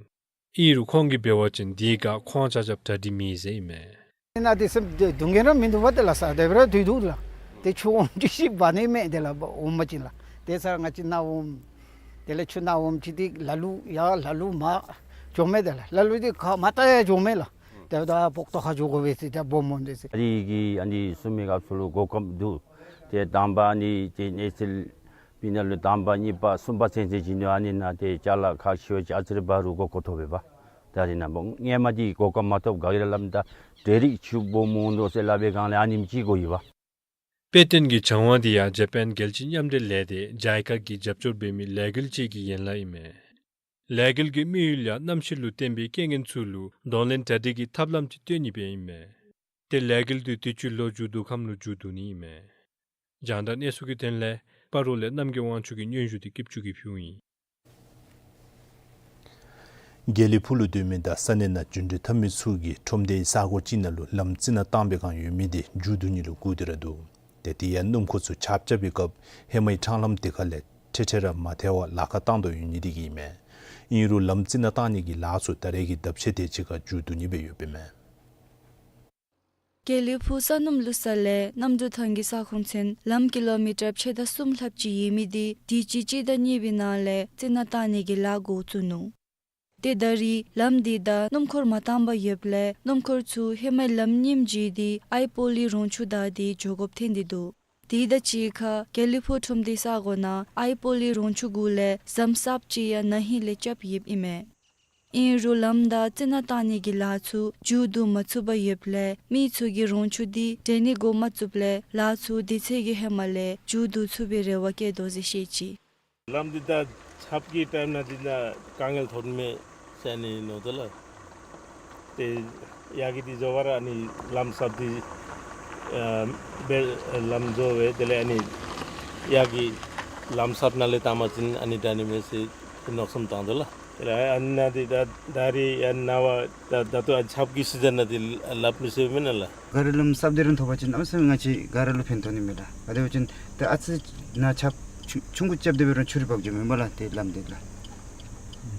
ཨིན་རུང་ཁོང་གིས་འབད་བ་ཅིན་དེ་ཁར་ཁོང་ཆ་ཁྱབ་གྲ་སྒྲིག་མེད་ཟེར་ཨིན་མས། ཨ་ནཱ་དེ་སེམས་སྡུག་བསྔལ་ར་མིན་འདུག་པ་དེ་ལགས། ས་དེ་སྦེ་ར་སྡོད་འདུག་ལགས། ཏེ་ཆུ་འོང་ཅི་ཤེས་པ་ནི་མེད་དེ་ལགས། འོང་པ་ཅིན་ལགས། ཏེ་ས་ང་བཅས་ནཱ་འོང་དེ་ལས་ཆུ་ནཱ་འོང་ཅི་དེ་ལ་ལུ་ཡར་ལ་ལུ་མར་འགྱོ་མས་དེ་ལགས། ལ་ལུ་དེ་ག་མར་ལྟ་ཡང་འགྱོ་མས་ལགས། ཏེ་ད་སྤོག་ཏོ་ཁར་འགྱོ་དགོ་པས་ཟེར་ཏེ་སྦོམ་སྦོམ་དེ་ཟེར། ཨ་རི་གིས་ཨ་ནི་གསུང་མི་སྐབས་སུ་ལུ་གོ་སྐབས་འདུག། ཏེ་དང་པ་ཨ་ནི་ཏེ་གནས་ཚུལ་པའི་ནང་ལུ་དང་པ་གཉིས་པ་གསུམ་པ་ཚུན་ཚོད་ཅིག་ནི་ཨ་ནི་ནང་ཏེ་ཅ་ལ་ཁག་ཤེས་པ་ཅིན་ཨ་ཙི་རེ་འབད་རུང་གོ་སྐབས་ཐོབ་པས་པ། ད་རེས་ནངས་པ་སྔོན་མ་འདི་གོ་སྐབས་མ་ཐོབ་ག་གིས་ར་ལམ་ད་འབྲུག་རི་ཆུ་སྦོམ་འོང་དོ་ཟེར་སླབ་པའི་སྒང་ལས་ཨ་ནེམ་ཅིག་གོ་ཡི་བ། དཔེ་སྟོན་གྱི་བྱང་བ་འདི་ཡང་ཇ་པཱན་རྒྱལ་སྤྱིའི་མཉམ་འབྲེལ་ལས་སྡེ་ཇའི་ཀ་གིས་རྒྱབ་སྐྱོར་འབད་མི་ལས་འགུལ་ཅིག་གི་ཡན་ལག་ཨིན་མས། ལས་འགུལ་གྱི་དམིགས་ཡུལ་ཡང་གནམ་གཤིས་ལུ་བརྟེན་པའི་རྐྱེན་ངན་ཚུ་ལུ་གདོང་ལེན་གྲ་སྒྲིག་གི་ཐབས་ལམ་ཅིག་སྟོན་ནི་སྦེ་ཨིན་མས། ཏེ་ལས་འགུལ་འདི་དུས་ཅི་ལོ་མཇུག་བསྡུ་ཁམས་ལུ་མཇུག་བསྡུ་ནི་ཨིན་མས། རྒྱང་བསྒྲགས་གནས་ཚུལ་གྱི་དོན་ལས་སྤ་རོ་ལས་རྣམ་རྒྱལ་དབང་ཕྱུག་གི་སྙན་ཞུ་འདི་སྐྱིད་ཆུ་གིས་ཕུལཝ་ཨིན། དགེ་ལེགས་ཕུག་ལུ་སྡོད་མི་དང་ས་གནས་ནང་འགྲིམ་འགྲུལ་འཐབ་མི་ཚུ་གིས་ཁྲོམ་སྡེའི་ས་གོ་ཅིག་ནང་ལུ་ལམ་རྩི་ནག་བཏང་བའི་སྒང་ཡོད་མི་འདི་མཇུག་བསྡུ་ནི་ལུ་བསྒུགས་ཏེ་ར་འདུག། ཏེ་དེ་ཡང་སྣུམ་འཁོར་ཚུ་ཆརཔ་རྐྱབ་པའི་སྐབས་ཧེ་མའི་འཕྲང་ལམ་དེ་ཁ་ལས་ཁྲེ་ཁྲེ་ར་མ་ཐལ་བར་ལཱ་ཁག་བཏང་དོ་ཡོད་ནི་དེ་གིས་ཨིན་མས། ཨིན་རུང་ལམ་རྩི་ནག་བཏང་ནི་གི་ལཱ་ཚུ་ད་རེས་ཀྱི་ཟླཝ་ཕྱེད་དེ་ཅིག་ཁར་མཇུག་བསྡུ་ནི་སྦེ་ཡོདཔ་ཨིན་མས། དགེ་ལེགས་ཕུག་ས་སྣུམ་བླུག་ས་ལས་རྣམ་གྲོལ་ཐང་གི་ས་ཁོངས་ཚུན་ལམ་ཀི་ལོ་མི་ཊར་ཕྱེད་དང་གསུམ་ལྷགཔ་ཅིག་ཡོད་མི་འདི་དུས་ཅི་སྤྱི་ཟླ་གཉིས་པའི་ནང་ལས་རྩི་ནག་བཏང་ནི་གི་ལཱ་འགོ་བཙུགས་ནུག། ཏེ་ད་རེས་ལམ་འདི་དང་སྣུམ་འཁོར་མ་བཏང་པར་ཡོདཔ་ལས་སྣུམ་འཁོར་ཚུ་ཧེ་མའི་ལམ་རྙིངམ་བརྗེ་སྟེ་ཨའི་པོ་ལི་རོང་ཆུ་བདའ་སྟེ་འགྱོ་དགོཔ་ཐོན་ཏེ་འདུག། དེ་དང་གཅིག་ཁར་དགེ་ལེགས་ཕུག་ཁྲོམ་སྡེའི་ས་གོ་ནང་ཨའི་པོ་ལི་རོང་ཆུ་གུ་ལས་ཟམ་གསརཔ་ཅིག་ཡང་ན་ཧིང་ལས་རྐྱབ་ཡོདཔ་ཨིན་མས། ཨིན་རུང་ལམ་དང་རྩི་ནག་བཏང་ནི་གི་ལཱ་ཚུ་མཇུག་བསྡུ་མ་ཚུགས་པར་ཡོདཔ་ལས་མི་ཚུ་གིས་རོང་ཆུ་འདི་འདྲེན་ནི་འགོ་མ་བཙུགསཔ་ལས་ལཱ་ཚུ་དུས་ཚོད་ཀྱི་ཧེ་མ་ལས་མཇུག་བསྡུ་ཚུགས་པའི་རེ་བ་བསྐྱེད་དོ་ཟེར་བཤད་ཅི། ལམ་འདི་ད་ཆརཔ་གི་ཊའིམ་ནང་འདི་ནང་དཀའ་ངལ་ཐོན་མས་ཟེར་ཨ་ནི་མནོ་དོ་ལགས། ཏེ་ཡར་གྱི་འདི་བཟོ་བར་ཨ་ནི་ལམ་གསརཔ་འདི་ཨ་འབད་ལམ་བཟོ་སྦེ་དེ་ལས་ཨ་ནི་ཡར་གྱི་ལམ་གསརཔ་ནང་ལས་བཏང་པ་ཅིན་ཨ་ནི་དྲག་ནི་མས་ཟེར་མནོ་བསམ་བཏང་དོ་ལགས། དེ་ལས་ཨ་ནཱ་འདི་ད་ད་རེས་ཨ་ནཱ་བ་ད་ད་ལྟོ་ཨ་ཆརཔ་གི་སི་ཛན་ནང་འདི་ལགཔ་མི་ཤེས་མེན་ན་ལགས། ག་ར་ལམ་གསརཔ་འདི་ར་ཐོབ་པ་ཅིན་གནམ་མེད་ས་མེད་ང་བཅས་ག་ར་ལུ་ཕན་ཐོགས་ནི་མས་ལགས། ག་དེ་འབད་བ་ཅིན་ད་ཨ་ཙི་ནཱ་ཆརཔ་ཆུང་ཆུང་ཀུ་རྐྱབ་སྡོད་པའི་རུང་ཆུ་རུད་འབག་འགྱོཝ་མས་པ་ལགས། ཏེ་ལམ་འདི་ལགས་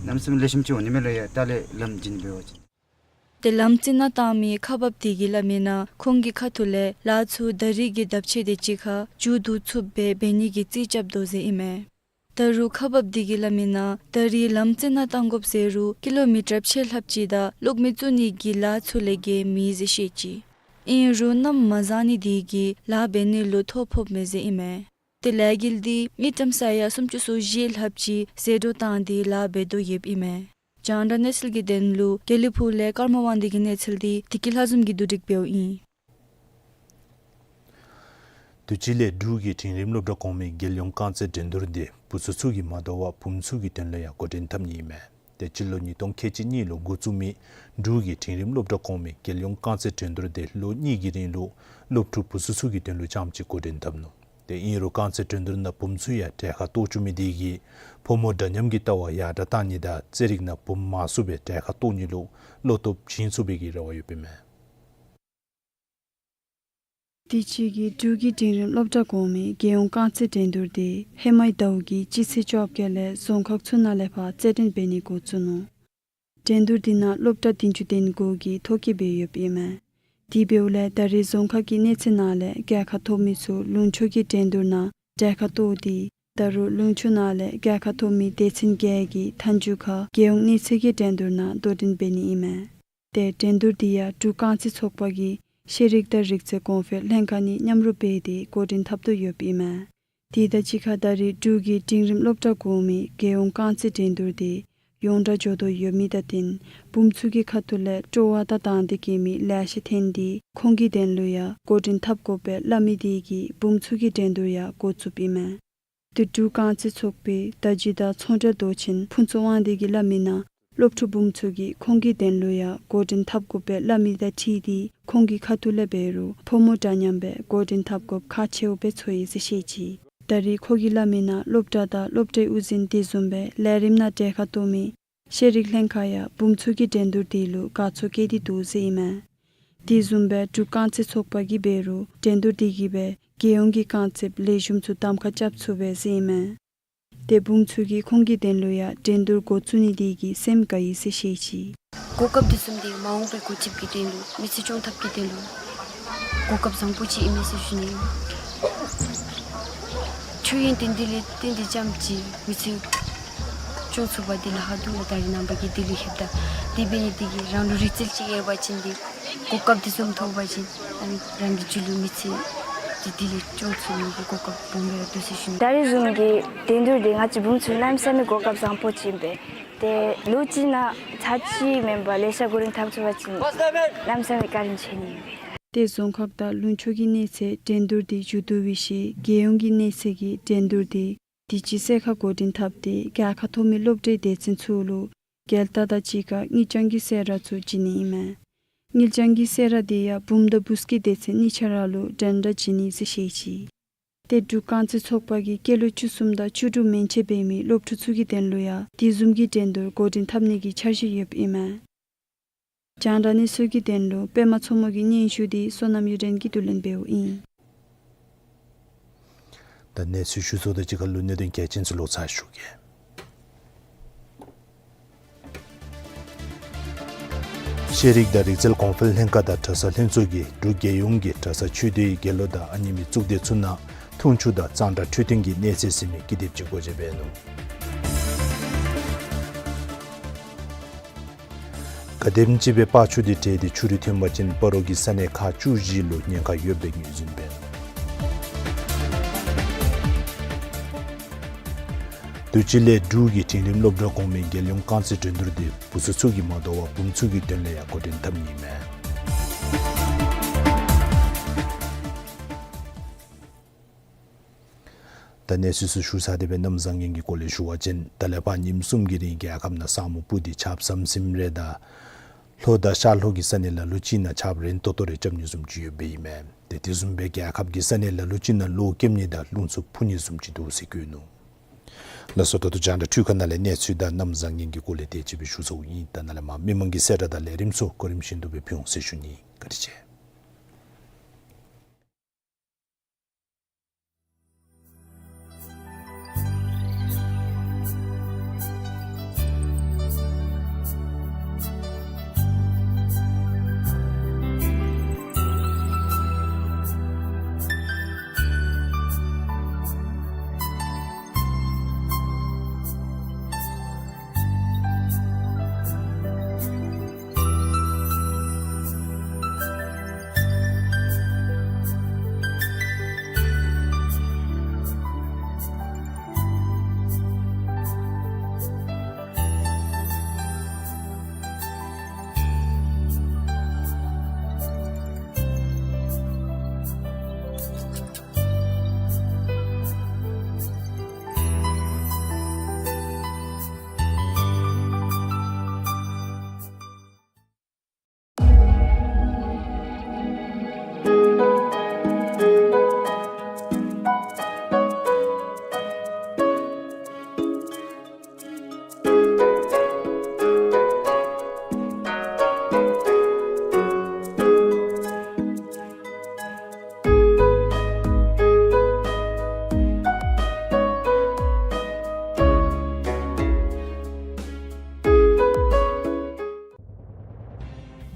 གནམ་མེད་ས་མེད་ལེགས་ཤོམ་ཅིག་འོང་ནི་མས་ལགས། ཡ་ད་ལས་ལམ་བྱིན་འབད་བ་ཅིན། ཏེ་ལམ་རྩི་ནག་བཏང་མི་ཁག་འབགཔ་དེ་གིས་སླབ་མིའི་ནང་ཁོང་གི་ཁ་ཐུག་ལས་ལཱ་ཚུ་ད་རེས་ཀྱི་ཟླཝ་ཕྱེད་དེ་ཅིག་ཁར་མཇུག་བསྡུ་ཚུགསཔ་སྦེ་འབད་ནི་གི་རྩིས་རྐྱབ་དོ་ཟེར་ཨིན་མས། ད་རུང་ཁག་འབགཔ་དེ་གིས་སླབ་མིའི་ནང་ད་རེས་ལམ་རྩི་ནག་བཏང་དགོཔ་ཟེར་རུང་ཀི་ལོ་མི་ཊར་ཕྱེད་ལྷགཔ་ཅིག་དང་གློག་མེ་བཙུགས་ནི་གི་ལཱ་ཚུ་ལས་བརྒལ་མེད་ཟེར་བཤད་ཅི། ཨིན་རུང་གནམ་མ་བཟང་ནི་དེ་གིས་ལཱ་འབད་ནི་ལུ་ཐོ་ཕོགཔ་མས་ཟེར་ཨིན་མས། ཏེ་ལས་འགུལ་འདི་མི་ཀྲམ་ས་ཡ་སུམ་ཅུ་སོ་བཞི་ལྷགཔ་ཅིག་ཟད་འགྲོ་བཏང་སྟེ་ལཱ་འབད་དོ་ཡོདཔ་ཨིན་མས། རྒྱང་བསྒྲགས་གནས་ཚུལ་གྱི་དོན་ལུ་དགེ་ལེགས་ཕུག་ལས་ཀརྨ་དབང་འདུས་ཀྱི་གནས་ཚུལ་འདི་བདེ་སྐྱིད་ལྷ་འཛོམས་ཀྱིས་བསྡུ་སྒྲིག་འབདཝ་ཨིན། དུས་ཅི་ལས་འབྲུག་གི་འབྲིང་རིམ་སློབ་གྲྭ་གོང་མའི་རྒྱལ་ཡོངས་རྐང་རྩེད་འགྲན་བསྡུར་འདི་བུ་ཚུ་ཚུ་གིས་མ་དོ་བར་བུམོ་ཚུ་གི་དོན་ལུ་ཡང་འགོ་འདྲེན་འཐབ་ནི་ཨིན་མས། ཏེ་སྤྱི་ལོ་ཉིས་སྟོང་ཁལ་གཅིག་གཉིས་ལུ་འགོ་བཙུགས་མི་འབྲུག་གི་འབྲིང་རིམ་སློབ་གྲྭ་གོང་མའི་རྒྱལ་ཡོངས་རྐང་རྩེད་འགྲན་བསྡུར་འདི་ལོ་གཉིས་ཀྱི་རིང་ལུ་སློབ་ཕྲུག་བུ་ཚུ་ཚུ་གི་དོན་ལུ་རྐྱངམ་གཅིག་འགོ་འདྲེན་འཐབ་ནུག། ཏེ་ཨིན་རུང་རྐང་རྩེད་འགྲན་བསྡུར་ནང་བུམོ་ཚུ་ཡང་གྲལ་ཁར་གཏོགས་བཅུག་མི་དེ་གིས་ཕོ་མོ་འདྲ་མཉམ་གྱི་ལྟ་བ་ཡར་དྲག་བཏང་ནི་དང་རྩེད་རིགས་ནང་བུམོ་མང་སུ་སྦེ་གྲལ་ཁར་གཏོགས་ནི་ལུ་བློ་སྟོབས་བྱིན་ཚུགས་པའི་གི་རེ་བ་ཡོདཔ་ཨིན་མས། དུས་ཅི་གི་འབྲུག་གི་འབྲིང་རིམ་སློབ་གྲྭ་གོང་མའི་རྒྱལ་ཡོངས་རྐང་རྩེད་འགྲན་བསྡུར་འདི་ཧེ་མའི་ཟླཝ་གི་སྤྱི་ཚེས་བཅོ་བརྒྱད་ལས་རྫོང་ཁག་ཚུ་ནང་ལས་ཕར་རྩེད་འགྲན་འབད་ནི་འགོ་བཙུགས་ནུག། འགྲན་བསྡུར་འདི་ནང་སློབ་གྲྭ་བདུན་ཅུ་དོན་དགུ་གིས་ཐོ་བཀོད་འབད་ཡོདཔ་ཨིན་མས། དེ་འབདཝ་ལས་ད་རེས་རྫོང་ཁག་གི་གནས་ཚད་ནང་ལས་རྒྱལ་ཁ་ཐོབ་མི་ཚུ་ལུང་ཕྱོགས་ཀྱི་འགྲན་བསྡུར་ནང་གྲལ་ཁར་གཏོགས་ཏེ་ད་རུང་ལུང་ཕྱོགས་ནང་ལས་རྒྱལ་ཁ་ཐོབ་མི་སྡེ་ཚན་བརྒྱད་ཀྱིས་མཐའ་མཇུག་ཁར་རྒྱལ་ཡོངས་གནས་ཚད་ཀྱི་འགྲན་བསྡུར་ནང་དོ་འགྲན་འབད་ནི་ཨིན་མས། ཏེ་འགྲན་བསྡུར་འདི་ཡང་འབྲུག་རྐང་རྩེད་ཚོགས་པ་གིས་ཤེས་རིག་དང་རིག་རྩལ་གོང་འཕེལ་ལྷན་ཁག་གཉིས་མཉམ་རུབ་འབད་དེ་འགོ་འདྲེན་འཐབ་དོ་ཡོདཔ་ཨིན་མས། དེ་དང་གཅིག་ཁར་ད་རེས་འབྲུག་གི་འབྲིང་རིམ་སློབ་གྲྭ་གོང་མའི་རྒྱལ་ཡོངས་རྐང་རྩེད་འགྲན་བསྡུར་འདི་ཡོངས་གྲགས་འགྱོ་དོ་ཡོད་མི་དང་བསྟུན་བུམོ་ཚུ་གི་ཁ་ཐུག་ལས་སྤྲོ་བ་དང་དང་འདོད་བསྐྱེད་མི་ལེ་ཤ་ཐོན་ཏེ་ཁོང་གི་དོན་ལུ་ཡང་འགོ་འདྲེན་འཐབ་དགོ་པས་སླབ་མི་དེ་གིས་བུམོ་ཚུ་གི་འགྲན་བསྡུར་ཡང་འགོ་བཙུགསཔ་ཨིན་མས། ཏེ་འབྲུག་རྐང་རྩེད་ཚོགས་པའི་བརྡ་བརྒྱུད་དང་ཚོང་འབྲེལ་མདོ་ཆེན་ཕུན་ཚོགས་དབང་འདུས་ཀྱིས་སླབ་མིའི་ནང་སློབ་ཕྲུག་བུམོ་ཚུ་གིས་ཁོང་གི་དོན་ལུ་ཡང་འགོ་འདྲེན་འཐབ་དགོ་པས་སླབ་མི་དང་འཁྲིལ་ཏེ་ཁོང་གི་ཁ་ཐུག་ལས་འབད་རུང་ཕོ་མོ་འདྲ་མཉམ་སྦེ་འགོ་འདྲེན་འཐབ་དགོཔ་ཁག་ཆེཝ་སྦེ་ཚོར་ཡི་ཟེར་བཤད་ཅི། ད་རེས་ཁོ་གིས་སླབ་མིའི་ནང་སློབ་གྲྭ་དང་སློབ་གྲྭའི་དབུ་འཛིན་དེ་བཟུམ་སྦེ་ལས་རིམ་ནང་གྲལ་ཁར་གཏོགས་མི་ཤེས་རིག་ལྷན་ཁག་ཡང་བུམོ་ཚུ་གི་འགྲན་བསྡུར་དེ་ལུ་དགའ་ཚོར་བསྐྱེད་དེ་འདུག་ཟེར་ཨིན་མས། དེ་བཟུམ་སྦེ་འབྲུག་རྐང་རྩེད་ཚོགས་པ་གིས་འབད་རུང་འགྲན་བསྡུར་དེ་གིས་སྦེ་རྒྱལ་ཡོངས་ཀྱི་རྐང་རྩེདཔ་ལེགས་ཤོམ་ཚུ་གདམ་ཁ་རྐྱབ་ཚུགས་པས་ཟེར་ཨིན་མས། ཏེ་བུམོ་ཚུ་གིས་ཁོང་གི་དོན་ལུ་ཡང་འགྲན་བསྡུར་འགོ་བཙུགས་ནི་དེ་གིས་སེམས་དགའ་ཡི་ཟེར་བཤད་ཅི། གོ་སྐབས་དེ་བཟུམ་འདི་མ་འོངས་པའི་འགོ་ཁྲིདཔ་གི་དོན་ལུ་མི་ཚེ་སྐྱོང་ཐབས་ཀྱི་དོན་ལུ་གོ་སྐབས་བཟང་པོ་ཅིག་ཨིན་མས་ཟེར་ཞུ་ནི་ཨིན། ཆོས་ཡོན་ཏན་འདི་ལས་བརྟེན་ཏེ་རྐྱངམ་གཅིག་མི་ཚེ་སྐྱོང་ཚུགས་པ་འདི་ལཱ་ཁག་འདུག་ལགས། ད་རེས་ནངས་པ་གི་འདི་ལུ་ལྷོདཔ་ད་དེ་འབད་ནི་དེ་གིས་རང་ལུ་རིག་རྩལ་ཅིག་ཡོད་པ་ཅིན་འདི་གོ་སྐབས་དེ་བཟུམ་ཐོབ་པ་ཅིན་རང་གི་རྒྱུད་ལུ་མི་ཚེ་འདི་དེ་ལས་སྐྱོང་ཚུགས་ནི་གི་གོ་སྐབས་སྦོམ་སྦེ་ར་འདུག་ཟེར་ཞུ་ནི། ད་རེས་བཟུམ་གྱི་འགྲན་བསྡུར་འདི་ང་བཅས་བུམོ་ཚུ་གནམ་མེད་ས་མེད་གོ་སྐབས་བཟང་པོ་ཅིག་ཨིན་པས། ཏེ་ལོ་གཅིག་ནང་ཚར་གཅིག་མེན་པར་ལེ་ཤ་གོ་རིམ་འཐབ་ཚུགས་པ་ཅིན་གནམ་མེད་ས་མེད་བཀའ་དྲིན་ཆེ་ནི་ཨིན་པས། ཏེ་རྫོང་ཁག་དང་ལུང་ཕྱོགས་ཀྱི་གནས་ཚད་འགྲན་བསྡུར་འདི་མཇུག་བསྡུ་བའི་ཤུལ་རྒྱལ་ཡོངས་ཀྱི་གནས་ཚད་ཀྱི་འགྲན་བསྡུར་འདི་དུས་ཅི་གསལ་ཁ་འགོ་འདྲེན་འཐབ་སྟེ་རྒྱལ་ཁ་ཐོབ་མི་སློབ་གྲྭའི་སྡེ་ཚན་ཚུ་ལུ་རྒྱལ་རྟགས་དང་གཅིག་ཁར་དངུལ་རྐྱང་གི་གསལ་རས་ཚུ་བྱིན་ནི་ཨིན་མས། དངུལ་རྐྱང་གི་གསལ་རས་དེ་ཡང་བུམ་དང་བུཚ་ཀྱི་སྡེ་ཚན་གཉིས་ཆ་ར་ལུ་འགྲན་ཟླ་བྱིན་ནི་ཟེར་བཤད་ཅི། ཏེ་འབྲུག་རྐང་རྩེད་ཚོགས་པ་གིས་སྐྱེས་ལོ་བཅུ་གསུམ་དང་བཅུ་དྲུག་མན་ཆད་འབད་མི་སློབ་ཕྲུག་ཚུ་གི་དོན་ལུ་ཡང་དེ་བཟུམ་གྱི་འགྲན་བསྡུར་འགོ་འདྲེན་འཐབ་ནི་གི་འཆར་གཞི་ཡོདཔ་ཨིན་མས། རྒྱང་བསྒྲགས་གནས་ཚུལ་གྱི་དོན་ལུ་པདྨ་མཚོ་མོ་གི་སྙན་ཞུ་འདི་བསོད་ནམས་གཡུ་སྒྲོན་གྱིས་བསྡུ་ལེན་འབདཝ་ཨིན། ད་གནས་ཚུལ་ཞུ་ཚརཝ་དང་གཅིག་ཁར་ལུ་གནད་དོན་གལ་ཆེན་ཚུ་ལོག་ཚར་ཞུ་གེ། ཤེས་རིག་དང་རིག་རྩལ་གོང་འཕེལ་ལྷན་ཁག་དང་གྲྭ་ས་ལྷན་ཚོགས་ཀྱིས་འབྲུག་རྒྱལ་ཡོངས་ཀྱི་གྲྭ་ས་ཆོས་སྡེའི་དགེ་སློང་དང་ཨ་ཉི་མའི་གཙུག་སྡེ་ཚུ་ནང་འཐུང་ཆུ་དང་གཙང་སྦྲ་འཕྲོད་བསྟེན་གྱི་གནས་ཚད་ཟེར་མི་ཀི་དེབ་ཅིག་སྒོ་འབྱེད་འབད་ནུག། ག་དེམ་ཅིག་སྦེ་སྤར་ཆུ་དེ་བྲལ་ཏེ་ཆུ་རུད་ཐོན་པ་ཅིན་སྤ་རོ་གི་ས་གནས་ཁག་བཅུ་བཞི་ལུ་ཉེན་ཁ་ཡོདཔ་སྦེ་ངོས་འཛིན་འབད་ནུག། དུས་ཅི་ལས་འབྲུག་གི་འབྲིང་རིམ་སློབ་གྲྭ་གོང་མའི་རྒྱལ་ཡོངས་རྐང་རྩེད་འགྲན་བསྡུར་དེ་བུ་ཚ་ཚུ་གིས་མ་དོ་བར་བུམོ་ཚུ་གི་དོན་ལས་ཡང་འགོ་འདྲེན་འཐབ་ནི་ཨིན་མས། ད་གནས་ཚུལ་ཚུ་ཞུ་ཚར་ཏེ་སྦེ་གནམ་བཟང་ངན་གྱི་སྐོར་ལས་ཞུ་བ་ཅིན་ད་ལས་ཕར་ཉིནམ་གསུམ་གྱི་རིང་རྒྱལ་ཁབ་ནང་ས་སྨུག་སྤུབས་ཏེ་ཆརཔ་ཟམ་ཟིམ་རེ་དང་ལྷོ་དང་ཤར་ལྷོ་གི་ས་གནས་ལ་ལུ་ཅིག་ནང་ཆརཔ་རན་ཏོག་ཏོ་རེ་རྐྱབ་ནི་བཟུམ་ཅིག་ཡོདཔ་ཨིན་མས། ཏེ་དེ་བཟུམ་སྦེ་རྒྱལ་ཁབ་ཀྱི་ས་གནས་ལ་ལུ་ཅིག་ནང་གློག་རྐྱབ་ནི་དང་རླུང་འཚུབ་འཕུ་ནི་བཟུམ་ཅིག་འདུག་ཟེར་བཀོད་ནུག། ལགས་སོ། ད་ལྟོ་རྒྱང་བསྒྲགས་འཕྲུལ་ཁང་ནང་ལས་གནས་ཚུལ་དང་གནམ་བཟང་ངན་གྱི་སྐོར་ལས་དེ་ཅིག་སྦེ་ཞུ་ཚརཝ་ཨིན། ད་ནཱ་ལས་མར་མི་མང་གི་གསལ་བསྒྲགས་དང་ལས་རིམ་ཚུ་གོ་རིམ་བཞིན་དུ་སྦེ་ཕུལ་འོང་ཟེར་ཞུ་ནི། བཀའ་དྲིན་ཆེ།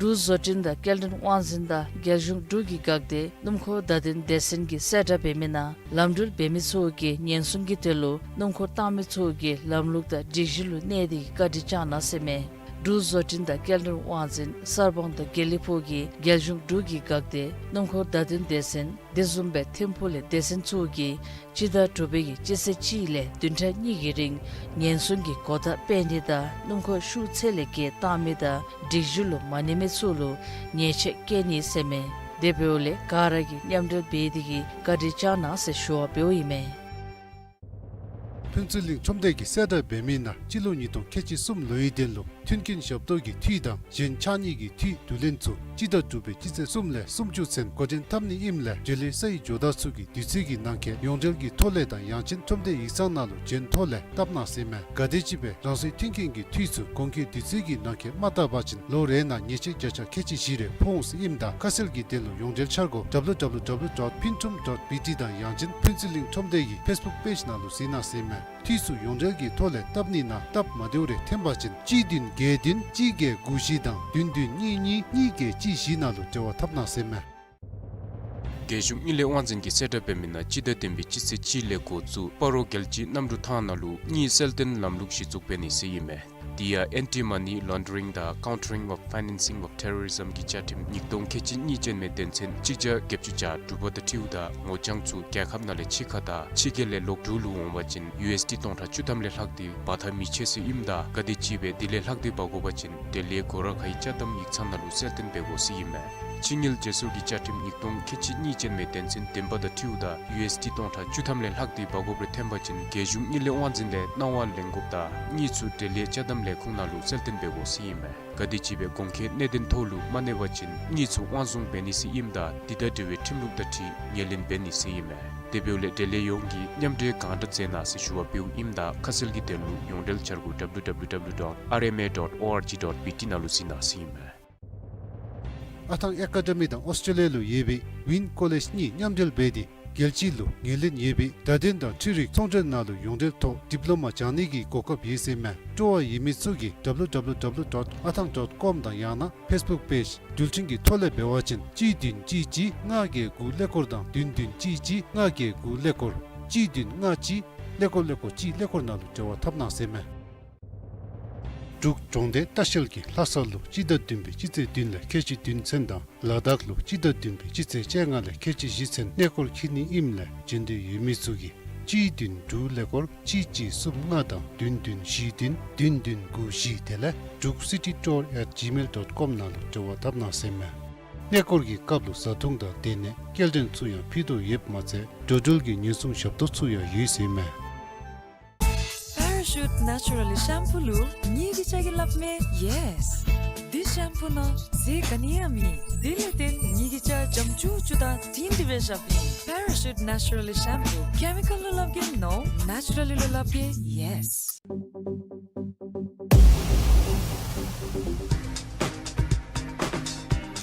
འབྲུག་བཟོ་སྐྲུན་དང་སྐྱེལ་འདྲེན་དབང་འཛིན་དང་རྒྱལ་གཞུང་འབྲུག་གི་འགག་སྡེ་སྣུམ་འཁོར་བརྡ་དོན་སྡེ་ཚན་གྱིས་གསལ་བསྒྲགས་འབད་མི་ནང་ལམ་འགྲུལ་འབད་མི་ཚུ་གིས་ཉེན་སྲུང་གི་དོན་ལུ་སྣུམ་འཁོར་བཏང་མི་ཚུ་གིས་ལམ་ལུགས་དང་སྒྲིག་གཞི་ལུ་གནས་ཏེ་གིས་བཀའ་དྲིན་བསྐྱང་གནང་ཟེར་མས། འབྲུག་བཟོ་སྐྲུན་དང་སྐྱེལ་འདྲེན་དབང་འཛིན་གསར་སྤང་དང་དགེ་ལེགས་ཕུག་གིས་རྒྱལ་གཞུང་འབྲུག་གི་འགག་སྡེ་སྣུམ་འཁོར་བརྡ་དོན་སྡེ་ཚན་དེ་བཟུམ་སྦེ་ཐིམ་ཕུག་ལས་སྡེ་ཚན་ཚུ་གིས་སྤྱི་ཟླ་དྲུག་པའི་གི་སྤྱི་ཚེས་གཅིག་ལས་བདུན་ཕྲག་གཉིས་ཀྱི་རིང་ཉེན་སྲུང་གི་གོ་བརྡ་སྤེལ་ནི་དང་སྣུམ་འཁོར་ཤུགས་ཚད་ལས་བརྒལ་བཏང་མི་དང་སྒྲིག་གཞི་ལུ་མ་གནས་མི་ཚུ་ལུ་ཉེས་ཆད་བཀལ་ནི་ཟེར་མས། དེ་འབདཝ་ལས་ག་ར་གིས་མཉམ་འབྲེལ་འབད་དེ་གིས་བཀའ་དྲིན་བསྐྱང་གནང་ཟེར་ཞུ་བ་འབདཝ་ཨིན་མས། ཕུན་ཚོགས་གླིང་ཁྲོམ་སྡེ་གིས་གསལ་བསྒྲགས་འབད་མི་ནང་སྤྱི་ལོ་ཉིས་སྟོང་ཁལ་གཅིག་གསུམ་ལོའི་དོན་ལུ་མཐུན་རྐྱེན་ཞབས་ཏོག་གི་འཐུས་དང་གཞན་ཕྱགས་སྙིགས་ཀྱི་འཐུས་བསྡུ་ལེན་ཚུ་སྤྱི་ཟླ་དྲུག་པའི་སྤྱི་ཚེས་གསུམ་ལས་སུམ་ཅུ་ཚུན་འགོ་འདྲེན་འཐབ་ནི་ཨིནམ་ལས་འབྲེལ་ཡོད་ས་ཡི་ཇོ་བདག་ཚུ་གིས་དུས་ཚོད་ཀྱི་ནང་འཁོད་ཡོངས་འབྲེལ་གྱི་ཐོ་ལས་དང་ཡང་ཅིན་ཁྲོམ་སྡེ་ཡིག་ཚང་ནང་ལུ་འབྱོན་ཐོག་ལས་བཏབ་གནང་ཟེར་མས། ག་དེམ་ཅིག་སྦེ་རང་སོའི་མཐུན་རྐྱེན་གྱི་འཐུས་ཚུ་གོང་འཁོད་དུས་ཚོད་ཀྱི་ནང་འཁོད་མ་བཏབ་པ་ཅིན་ལོ་རེ་ནང་ཉེས་ཆད་བརྒྱ་ཆ་ཁལ་གཅིག་བཞི་རེ་ཕོག་འོང་ཟེར་ཨིནམ་ད་ཁ་གསལ་གྱི་དོན་ལུ་ཡོངས་འབྲེལ་འཆར་སྒོ་W W W dot pintrum dot B T དང་ཡང་ཅིན་ཕུན་ཚོགས་གླིང་ཁྲོམ་སྡེ་གི་ཕེསི་བུཀ་པེཇ་ནང་ལུ་གཟིགས་གནང་ཟེར་མས། འཐུས་ཚུ་ཡོངས་འབྲེལ་གྱི་ཐོག་ལས་བཏབ་ནི་ནང་སྟབས་མ་བདེཝ་རེ་ཐོན་པ་ཅིན་གཅིག་བདུན་བརྒྱད་བདུན་གཅིག་བརྒྱད་དགུ་བཞི་དང་བདུན་བདུན་གཉིས་གཉིས་གཉིས་བརྒྱད་གཅིག་བཞི་ནང་ལུ་འབྲེལ་བ་འཐབ་གནང་ཟེར་མས། རྒྱལ་གཞུང་དངུལ་ལས་དབང་འཛིན་གྱིས་གསལ་བསྒྲགས་འབད་མི་ནང་སྤྱི་ཟླ་བདུན་པའི་སྤྱི་ཚེས་གཅིག་ལས་འགོ་བཙུགས་སྤ་རོ་རྒྱལ་སྤྱིའི་གནམ་གྲུ་ཐང་ནང་ལུ་དངུལ་གསལ་སྟོན་ལམ་ལུགས་གཞི་བཙུགས་འབད་ནི་ཟེར་ཨིན་མས། དེ་ཡང་Anti-Money Laundering དང་Countering of Financing of Terrorism གི་བཅའ་ཁྲིམས་ཉིས་སྟོང་ཁལ་གཅིག་གཉིས་ཅན་མའི་དོན་ཚན་གཅིག་བརྒྱ་བརྒྱད་ཅུ་གྱ་དྲུག་པ་དང་འཁྲིལཝ་ད་ངོ་རྐྱང་ཚུ་རྒྱལ་ཁབ་ནང་ལས་ཕྱི་ཁ་དང་ཕྱི་རྒྱལ་ལས་ལོག་འབྲུག་ལུ་འོང་བ་ཅིན་ཡུ་ཨེསི་ཌི་སྟོང་ཕྲག་བཅུ་ཐམ་ལས་ལྷག་སྟེ་འབག་འཐབ་མི་ཆོག་ཟེར་ཨིནམ་ད་ག་དེམ་ཅིག་སྦེ་དེ་ལས་ལྷག་སྟེ་འབག་དགོ་པ་ཅིན་འབྲེལ་ཡོད་སྒོ་ར་ཁའི་ཅ་དམ་ཡིག་ཚང་ནང་ལུ་གསལ་སྟོན་འབད་དགོ་ཟེར་ཨིན་མས། ཕྱི་དངུལ་བརྗེ་སོར་གྱི་བཅའ་ཁྲིམས་ཉིས་སྟོང་ཁལ་གཅིག་གཉིས་ཅན་མའི་དོན་ཚན་བདུན་པ་དང་འཁྲིལཝ་ད་ཡུ་ཨེསི་ཌི་སྟོང་ཕྲག་བཅུ་ཐམ་ལས་ལྷག་སྟེ་འབག་དགོཔ་རེ་ཐོན་པ་ཅིན་རྒྱལ་གཞུང་དངུལ་ལས་དབང་འཛིན་ལས་གནང་བ་ལེན་དགོཔ་དང་དངུལ་ཚུ་འབྲེལ་ཡོད་ཅ་དམ་ལས་ཁུངས་ནང་ལུ་གསལ་སྟོན་འབད་དགོ་ཟེར་ཨིན་མས། ག་དེམ་ཅིག་སྦེ་གོང་འཁོད་གནད་དོན་ཐོག་ལུ་མ་གནས་པ་ཅིན་དངུལ་ཚུ་དབང་བཟུང་འབད་ནི་ཟེར་ཨིནམ་ད་དེ་དང་འབྲེལ་བའི་ཁྲིམས་ལུགས་དང་འཁྲིལ་ངོས་ལེན་འབད་ནི་ཟེར་ཨིན་མས། དེ་འབདཝ་ལས་འབྲེལ་ཡོད་ཡོངས་ཀྱིས་མཉམ་འབྲེལ་གང་དྲག་མཛད་གནང་ཟེར་ཞུ་བ་འབདཝ་ཨིནམ་ད་ཁ་གསལ་གྱི་དོན་ལུ་ཡོངས་འབྲེལ་འཆར་སྒོ་W W W dot R M A dot org dot B T ནང་ལུ་གཟིགས་གནང་ཟེར་ཨིན་མས། ཨ་ཐང་ཨེ་ཀ་ཌེ་མི་དང་ཨོསི་ཊྲེ་ལི་ཡ་ལུ་ཡོད་པའི་ཝིན་ཀོ་ལེཇ་གཉིས་མཉམ་འབྲེལ་འབད་དེ་རྒྱལ་སྤྱི་ལུ་ངོས་ལེན་ཡོད་པའི་བརྡ་དོན་དང་འཕྲུལ་རིག་ཚོང་འབྲེལ་ནང་ལུ་ཡོངས་འབྲེལ་ཐོག་ཌིབ་ལོ་མ་སྦྱང་ནི་གི་གོ་སྐབས་ཡོད་ཟེར་མས། སྤྲོ་བ་ཡོད་མི་ཚུ་གིས་W W W dot athang dot com དང་ཡང་ན་ཕེསི་བུཀ་པེཇ་འགྲུལ་འཕྲིན་གྱི་ཐོག་ལས་འབད་བ་ཅིན་གཅིག་བདུན་གཅིག་གཅིག་ལྔ་བརྒྱད་དགུ་ཀླད་ཀོར་དང་བདུན་བདུན་གཅིག་གཅིག་ལྔ་བརྒྱད་དགུ་ཀླད་ཀོར་གཅིག་བདུན་ལྔ་གཅིག་ཀླད་ཀོར་ཀླད་ཀོར་གཅིག་ཀླད་ཀོར་ནང་ལུ་འབྲེལ་བ་འཐབ་གནང་ཟེར་མས། འབྲུག་གྲོང་སྡེ་ལྟ་བཤལ་གྱིས་ལྷ་ས་ལུ་སྤྱི་ཟླ་བདུན་པའི་སྤྱི་ཚེས་བདུན་ལས་ཁལ་གཅིག་དོན་ཚན་དང་ལ་དྭགས་ལུ་སྤྱི་ཟླ་བདུན་པའི་སྤྱི་ཚེས་བཅོ་ལྔ་ལས་ཁལ་གཅིག་བཞི་ཚུན་གནས་སྐོར་འཁྱིད་ནི་ཨིནམ་ལས་འབྱོན་འདོད་ཡོད་མི་ཚུ་གིས་གཅིག་བདུན་དྲུག་ཀླད་ཀོར་གཅིག་གཅིག་གསུམ་ལྔ་དང་བདུན་བདུན་བཞི་བདུན་བདུན་བདུན་དགུ་བཞི་དེ་ལས Druk city tour at gmail dot com ནང་ལུ་འབྲེལ་བ་འཐབ་གནང་ཟེར་མས། གནས་སྐོར་གྱི་སྐབས་ལུ་བཟའ་འཐུང་དང་སྡོད་གནས་སྐྱེལ་འདྲེན་ཚུ་ཡང་ཕུལ་དོ་ཡོདཔ་མ་ཚད་འགྲོ་འགྲུལ་གྱི་ཉེན་སྲུང་ཞབས་ཏོག་ཚུ་ཡང་ཡོད་ཟེར་མས། Parachute Naturally Shampoo ལུ་ངེ་གི་ཅ་གི་སླབ་མས། Yes། འདི་ཤེམ་པུ་ནང་ཟས་ག་ནི་ཡང་མེད། དེ་ལས་བརྟེན་ངེ་གི་ཅ་འཇམ་ཅུག་ཅུ་དང་དྲིང་དྲི་བའི་ཞབས་ཨིན། Parachute Naturally Shampoo། ཀེ་མི་ཀཱལ་ལུ་སླབ་གེ་ནོ། ནེ་ཅུ་ར་ལི་ལུ་སླབ་གེ་ཡེས།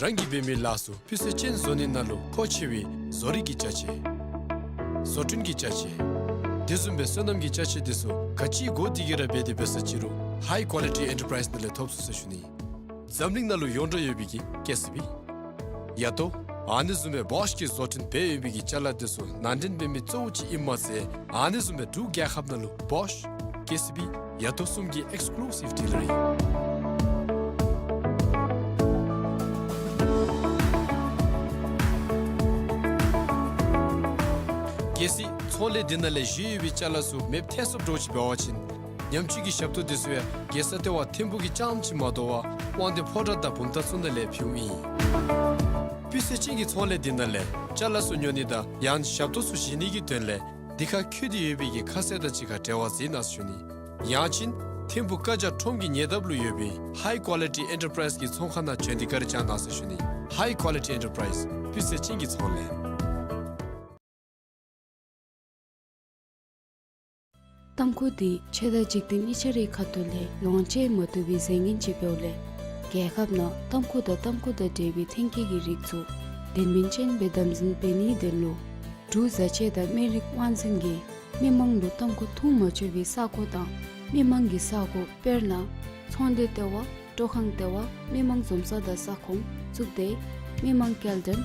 རང་གིས་འབད་མི་ལཱ་ཚུ་སྤུས་ཚད་ཅན་བཟོ་ནི་ནང་ལུ་མཁོ་ཆེ་བའི་བཟོ་རིག་གི་ཅ་ཆས། བཟོ་སྐྲུན་གྱི་ཅ་ཆས། དེ་བཟུམ་སྦེ་སོ་ནམ་གྱི་ཅ་ཆས་དེ་ཚུ་ག་ཅི་དགོ་དེ་གི་ར་འབད་དེ་འབད་ས་ཅི་རུང་High Quality Enterprise ནང་ལས་ཐོབ་ཚུགས་ཟེར་ཞུ་ནི། འཛམ་གླིང་ནང་ལུ་ཡོངས་གྲགས་ཡོད་པའི་གི་ཀེ་སི་བི། ཡ་ཏོ། ཨ་ནི་བཟུམ་སྦེ་བོཤ་གིས་བཟོ་སྐྲུན་འབད་ཡོད་པའི་གི་ཅ་ལ་དེ་ཚུ་ནང་འདྲེན་འབད་མི་གཙོ་བོ་ཅིག་ཨིནམ་མ་ཚད་ཨ་ནི་བཟུམ་སྦེ་འབྲུག་རྒྱལ་ཁབ་ནང་ལུ་བོཤ། ཀེ་སི་བི། ཡ་ཏོ་གསུམ་གྱི་Exclusive Dealer ཨིན། གལ་སྲིད་ཚོང་ལས་འདི་ནང་ལས་བཞེས་ཡོད་པའི་ཅ་ལ་ཚུ་མེདཔ་ཐལ་སོངམ་འདྲཝ་ཅིག་འབད་བ་ཅིན་ཉམས་བཅོས་ཀྱི་ཞབས་ཏོག་དེ་ཚུ་ཡང་རྒྱལ་ས་ལྟེ་བ་ཐིམ་ཕུག་གི་རྐྱངམ་ཅིག་མ་དོ་བར་དབང་འདུས་ཕོ་བྲང་དང་བུམ་ཐང་ཚུ་ནང་ལས་ཕུལཝ་ཨིན། སྤུས་ཚད་ཅན་གྱི་ཚོང་ལས་འདི་ནང་ལས་ཅ་ལ་ཚུ་ཉོ་ནི་དང་ཡང་ཞབས་ཏོག་ཚུ་བཞེས་ནི་གི་དོན་ལས་འདི་ཁར་འཁོད་དེ་ཡོད་པའི་གི་ཁ་གསལ་དང་གཅིག་ཁར་འབྲེལ་བ་མཛད་གནང་ཟེར་ཞུ་ནི། ཡང་ཅིན་ཐིམ་ཕུག་བཀའ་རྒྱ་ཁྲོམ་གྱི་ཉེ་འདབས་ལུ་ཡོད་པའི་High Quality Enterprise གི་ཚོང་ཁང་ནང་བྱོན་ཏེ་བཀའ་དྲིན་བསྐྱང་གནང་ཟེར་ཞུ་ནི། High Quality Enterprise། སྤུས་ཚད་ཅན་གྱི་ཚོང་ལས། ཏམ་ཁུ་འདི་ཆོས་དང་འཇིག་རྟེན་གཉིས་ཆ་རའི་ཁ་ཐུག་ལས་ལོངས་སྤྱོད་མ་བཏུབ་པའི་རྫས་ངན་ཅིག་འབདཝ་ལས་རྒྱལ་ཁབ་ནང་ཏམ་ཁུ་དང་ཏམ་ཁུ་དང་འབྲེལ་བའི་ཐོན་སྐྱེད་ཀྱི་རིགས་ཚུ་དོན་སྨིན་ཅན་སྦེ་དམ་འཛིན་འབད་ནིའི་དོན་ལུ་འབྲུག་བཟའ་ཆས་དང་སྨན་རིགས་དབང་འཛིན་གྱིས་མི་མང་ལུ་ཏམ་ཁུ་འཐུང་མ་ཆོག་པའི་ས་གོ་དང་མི་མང་གི་ས་གོ་དཔེར་ན་ཚོང་སྡེ་ལྟེ་བ། སྤྲོ་ཁང་ལྟེ་བ། མི་མང་འཛོམས་ས་དང་ས་ཁོངས། གཙུག་སྡེ། མི་མང་སྐྱེལ་འདྲེན།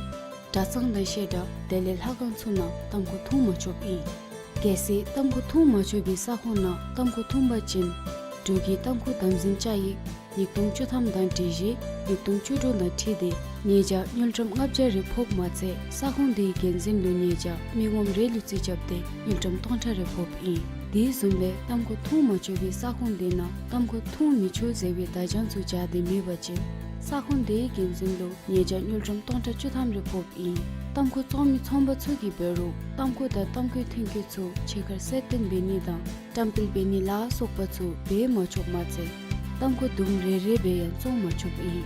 གྲྭ་ཚང་དང་བཤད་གྲྭ། དེ་ལས་ལྷ་ཁང་ཚུ་ནང་ཏམ་ཁུ་འཐུང་མ་ཆོགཔ་ཨིན། གལ་སྲིད་ཏམ་ཁུ་འཐུང་མ་ཆོག་པའི་ས་ཁོངས་ནང་ཏམ་ཁུ་འཐུང་པ་ཅིན་འབྲུག་གི་ཏམ་ཁུ་དམ་འཛིན་བཅའ་ཡིག་ཉིས་སྟོང་བཅུ་ཐམ་དང་སྒྲིག་གཞི་ཉིས་སྟོང་བཅུ་དྲུག་དང་འཁྲིལ་ཏེ་ཉེས་བྱ་དངུལ་ཀྲམ་ལྔ་བརྒྱ་རེ་ཕོགཔ་མ་ཚད་ས་ཁོངས་དེའི་འགན་འཛིན་ལུ་ཉེས་བྱ་མི་ངོམ་རེ་ལུ་རྩིས་རྐྱབ་སྟེ་དངུལ་ཀྲམ་སྟོང་ཕྲག་རེ་ཕོགཔ་ཨིན། དེ་བཟུམ་སྦེ་ཏམ་ཁུ་འཐུང་མ་ཆོག་པའི་ས་ཁོངས་དེ་ནང་ཏམ་ཁུ་འཐུང་མི་ཆོག་ཟེར་བའི་བརྡ་བྱང་ཚུ་སྦྱར་ཏེ་མེད་པ་ཅིན་ས་ཁོངས་དེའི་འགན་འཛིན་ལུ་ཉེས་བྱ་དངུལ་ཀྲམ་སྟོང་ཕྲག་བཅུ་ཐམ་རེ་ཕོགཔ་ཨིན། ཏམ་ཁུ་བཙོང་མི་ཚོང་པ་ཚུ་གིས་འབད་རུང་ཏམ་ཁུ་དང་ཏམ་ཁུའི་ཐོན་སྐྱེད་ཚུ་ཕྱི་ཁར་གསལ་སྟོན་འབད་ནི་དང་བཀྲམ་སྤེལ་འབད་ནི་ལ་སོགས་པ་ཚུ་འབད་མ་ཆོགཔ་མ་ཚད་ཏམ་ཁུ་དུམ་རེ་རེ་སྦེ་ཡང་བཙོང་མ་ཆོགཔ་ཨིན།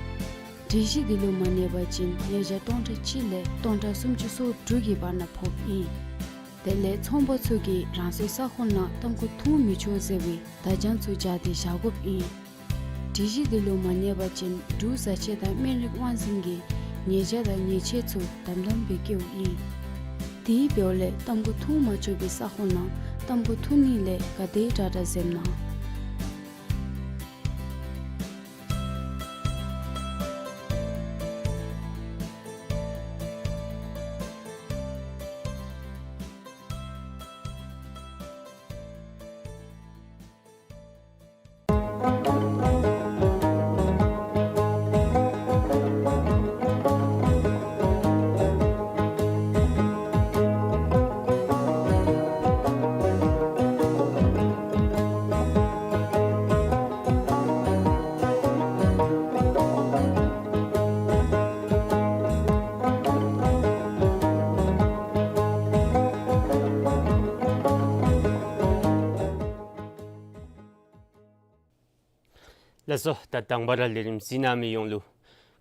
སྒྲིག་གཞི་འདི་ལུ་མ་གནས་པ་ཅིན་ཉེས་བྱ་སྟོང་ཕྲག་གཅིག་ལས་སྟོང་ཕྲག་སུམ་ཅུ་སོ་དྲུག་གི་བར་ན་ཕོགཔ་ཨིན། དེ་ལས་ཚོང་པ་ཚུ་གིས་རང་སོའི་ས་ཁོངས་ནང་ཏམ་ཁུ་འཐུང་མི་ཆོག་ཟེར་བའི་བརྡ་བྱང་ཚུ་སྦྱར་ཏེ་བཞག་དགོཔ་ཨིན། སྒྲིག་གཞི་འདི་ལུ་མ་གནས་པ་ཅིན་འབྲུག་བཟའ་ཆས་དང་སྨན་རིགས་དབང་འཛིན་གྱིས་ཉེས་བྱ་དང་ཉེས་ཆད་ཚུ་དམ་དམ་སྦེ་བཀལཝ་ཨིན། དེ་འབདཝ་ལས་ཏམ་ཁུ་འཐུང་མ་ཆོག་པའི་ས་ཁོངས་ནང་ཏམ་ཁུ་འཐུང་ནི་ལས་ག་དེ་དྲག་དྲག་འཛེམ་གནང་། ལགས་སོ། ད་དང་པ་ར་ལས་རིམ་གཟིགས་གནང་མི་ཡོངས་ལུ་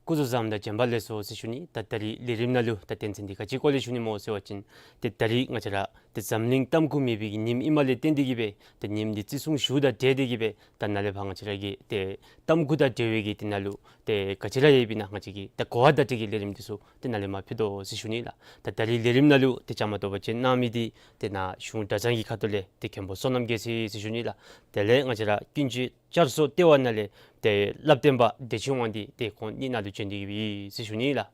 སྐུ་གཟུགས་བཟང་དང་བྱོན་པ་ལེགས་སོ་ཟེར་ཞུ་ནི། ད་ད་རིས་ལས་རིམ་ནང་ལུ་ད་དོན་ཚན་འདི་ག་ཅི་སྐོར་ལས་ཞུ་ནི་སྨོ་ཟེར་བ་ཅིན་ཏེ་ད་རིས་ང་བཅས་ར་ཏེ་འཛམ་གླིང་ཏམ་ཁུ་མེད་པའི་གི་ཉིནམ་ཨིནམ་ལས་བརྟེན་ཏེ་གིས་སྦེ་ད་ཉིནམ་འདི་བརྩི་སྲུང་ཞུཝ་ད་འབྲེལ་ཏེ་གིས་སྦེ་ད་ནཱ་ལས་ཕར་ང་བཅས་ར་གི་ཏེ་ཏམ་ཁུ་དང་འབྲེལ་བའི་གི་ཏེ་ནཱ་ལུ་ཏེ་ག་ཅི་ར་ཡོདཔ་ཨིན་ན་ང་བཅས་ཀྱི་ད་གོ་བ་བརྡ་སྤྲོད་ཀྱི་ལས་རིམ་འདི་ཚུ་ཏེ་ནཱ་ལས་མར་ཕུལ་དོ་ཟེར་ཞུ་ནི་ལགས། ད་ད་རིས་ལས་རིམ་ནང་ལུ་ཏེ་བཅའ་མར་གཏོགས་པ་ཅིན་གནང་མི་འདི་ཏེ་ནཱ་གཞུང་གྲྭ་ཚང་གི་ཁ་ཐུག་ལས་ཏེ་མཁན་པོ་བསོད་ནམས་རྒྱལ་མཚན་ཟེར་ཞུ་ནི་ལགས། དེ་ལས་ང་བཅས་ར་ཀུན་སྤྱོད་བསྐྱར་གསོ་ལྟེ་བ་ནང་ལས་ཏེ་བསླབ་སྟོན་པ་བདེ་ཆེན་དབང་འདུས་ཏེ་ཁོང་གཉིས་ནཱ་ལུ་བྱོན་ཏེ་གིས་སྦེ་ཟེར་ཞུ་ནི་ལགས།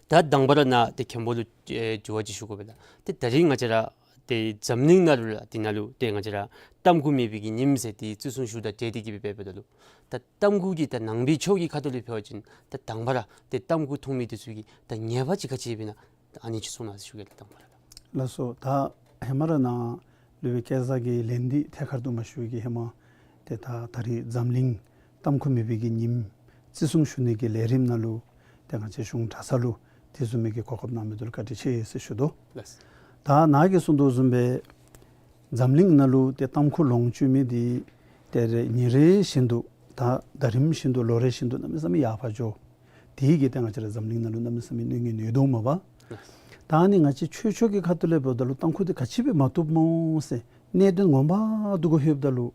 ད་དང་པ་ར་ནཱ་ཏེ་མཁན་པོ་ལུ་ཨེ་དྲི་བ་ཅིག་ཞུ་དགོ་པས་ལགས། ཏེ་ད་རིས་ང་བཅས་ར་ཏེ་འཛམ་གླིང་ནང་ལུ་ལགས་ཏེ་ནཱ་ལུ་ཏེ་ང་བཅས་ར་ཏམ་ཁུ་མེད་པའི་གི་ཉིནམ་ཟེར་ཏེ་བརྩི་སྲུང་ཞུཝ་ད་འབྲེལ་ཏེ་གིས་སྦེ་འབདཝ་ད་ལུ་ད་ཏམ་ཁུ་གི་ད་ནང་པའི་ཆོས་ཀྱི་ཁ་ཐུག་ལས་འབད་བ་ཅིན་ད་དང་པ་ར་ཏེ་ཏམ་ཁུ་འཐུང་མི་འདི་ཚུ་གི་ད་ཉེས་པ་ཅིག་ག་ཅི་ཡོདཔ་ཨིན་ན་ད་ཨ་ནི་ཅིག་གསུང་གནང་ཟེར་ཞུ་གེ་ལགས། དང་པ་ར་ལགས། ལགས་སོ། ད་ཧེ་མ་ར་ནཱ་སློབ་དཔོན་སྐལ་བཟང་གིས་ལན་འདི་ཐད་ཀར་དུ་མ་ཞུ་བའི་གི་ཧེ་མ་ཏེ་ད་ད་རིས་འཛམ་གླིང་ཏམ་ཁུ་མེད་པའི་གི་ཉིནམ་བརྩི་སྲུང་ཞུ་ནི་གི་ལས་རིམ་ནང་ལུ་ཏེ་ང་བཅས་གཞུང་གྲྭ་ཚང་ལུ་དེ་བཟུམ་མའི་གི་གོ་སྐབས་གནང་མི་འདི་ལུ་བཀའ་དྲིན་ཆེ་ཟེར་ཞུ་དོ། ལགས། ད་ནཱ་གིས་གསུངས་དོ་བཟུམ་སྦེ་འཛམ་གླིང་ནང་ལུ་ཏེ་ཏམ་ཁུ་ལོངས་སྤྱོད་མི་འདི་ཏེ་རེ་ཉིན་རེ་བཞིན་དུ་ད་ཟླ་རིམ་བཞིན་དུ་ལོ་རེ་བཞིན་དུ་གནམ་མེད་ས་མེད་ཡར་འཕར་འགྱོ། དེ་གིས་ཏེ་ང་བཅས་ར་འཛམ་གླིང་ནང་ལུ་གནམ་མེད་ས་མེད་གནོད་ངན་ནུས་དོ་མས་པ། ད་ཨ་ནི་ང་བཅས་ཆོས་ཕྱོགས་ཀྱི་ཁ་ཐུག་ལས་འབདཝ་ད་ལུ་ཏམ་ཁུ་འདི་ག་ཅི་སྦེ་མ་བཏུབ་སྨོ་ཟེར་གནད་དོན་ངོ་མ་འདི་གུ་ལྷོདཔ་ད་ལུ་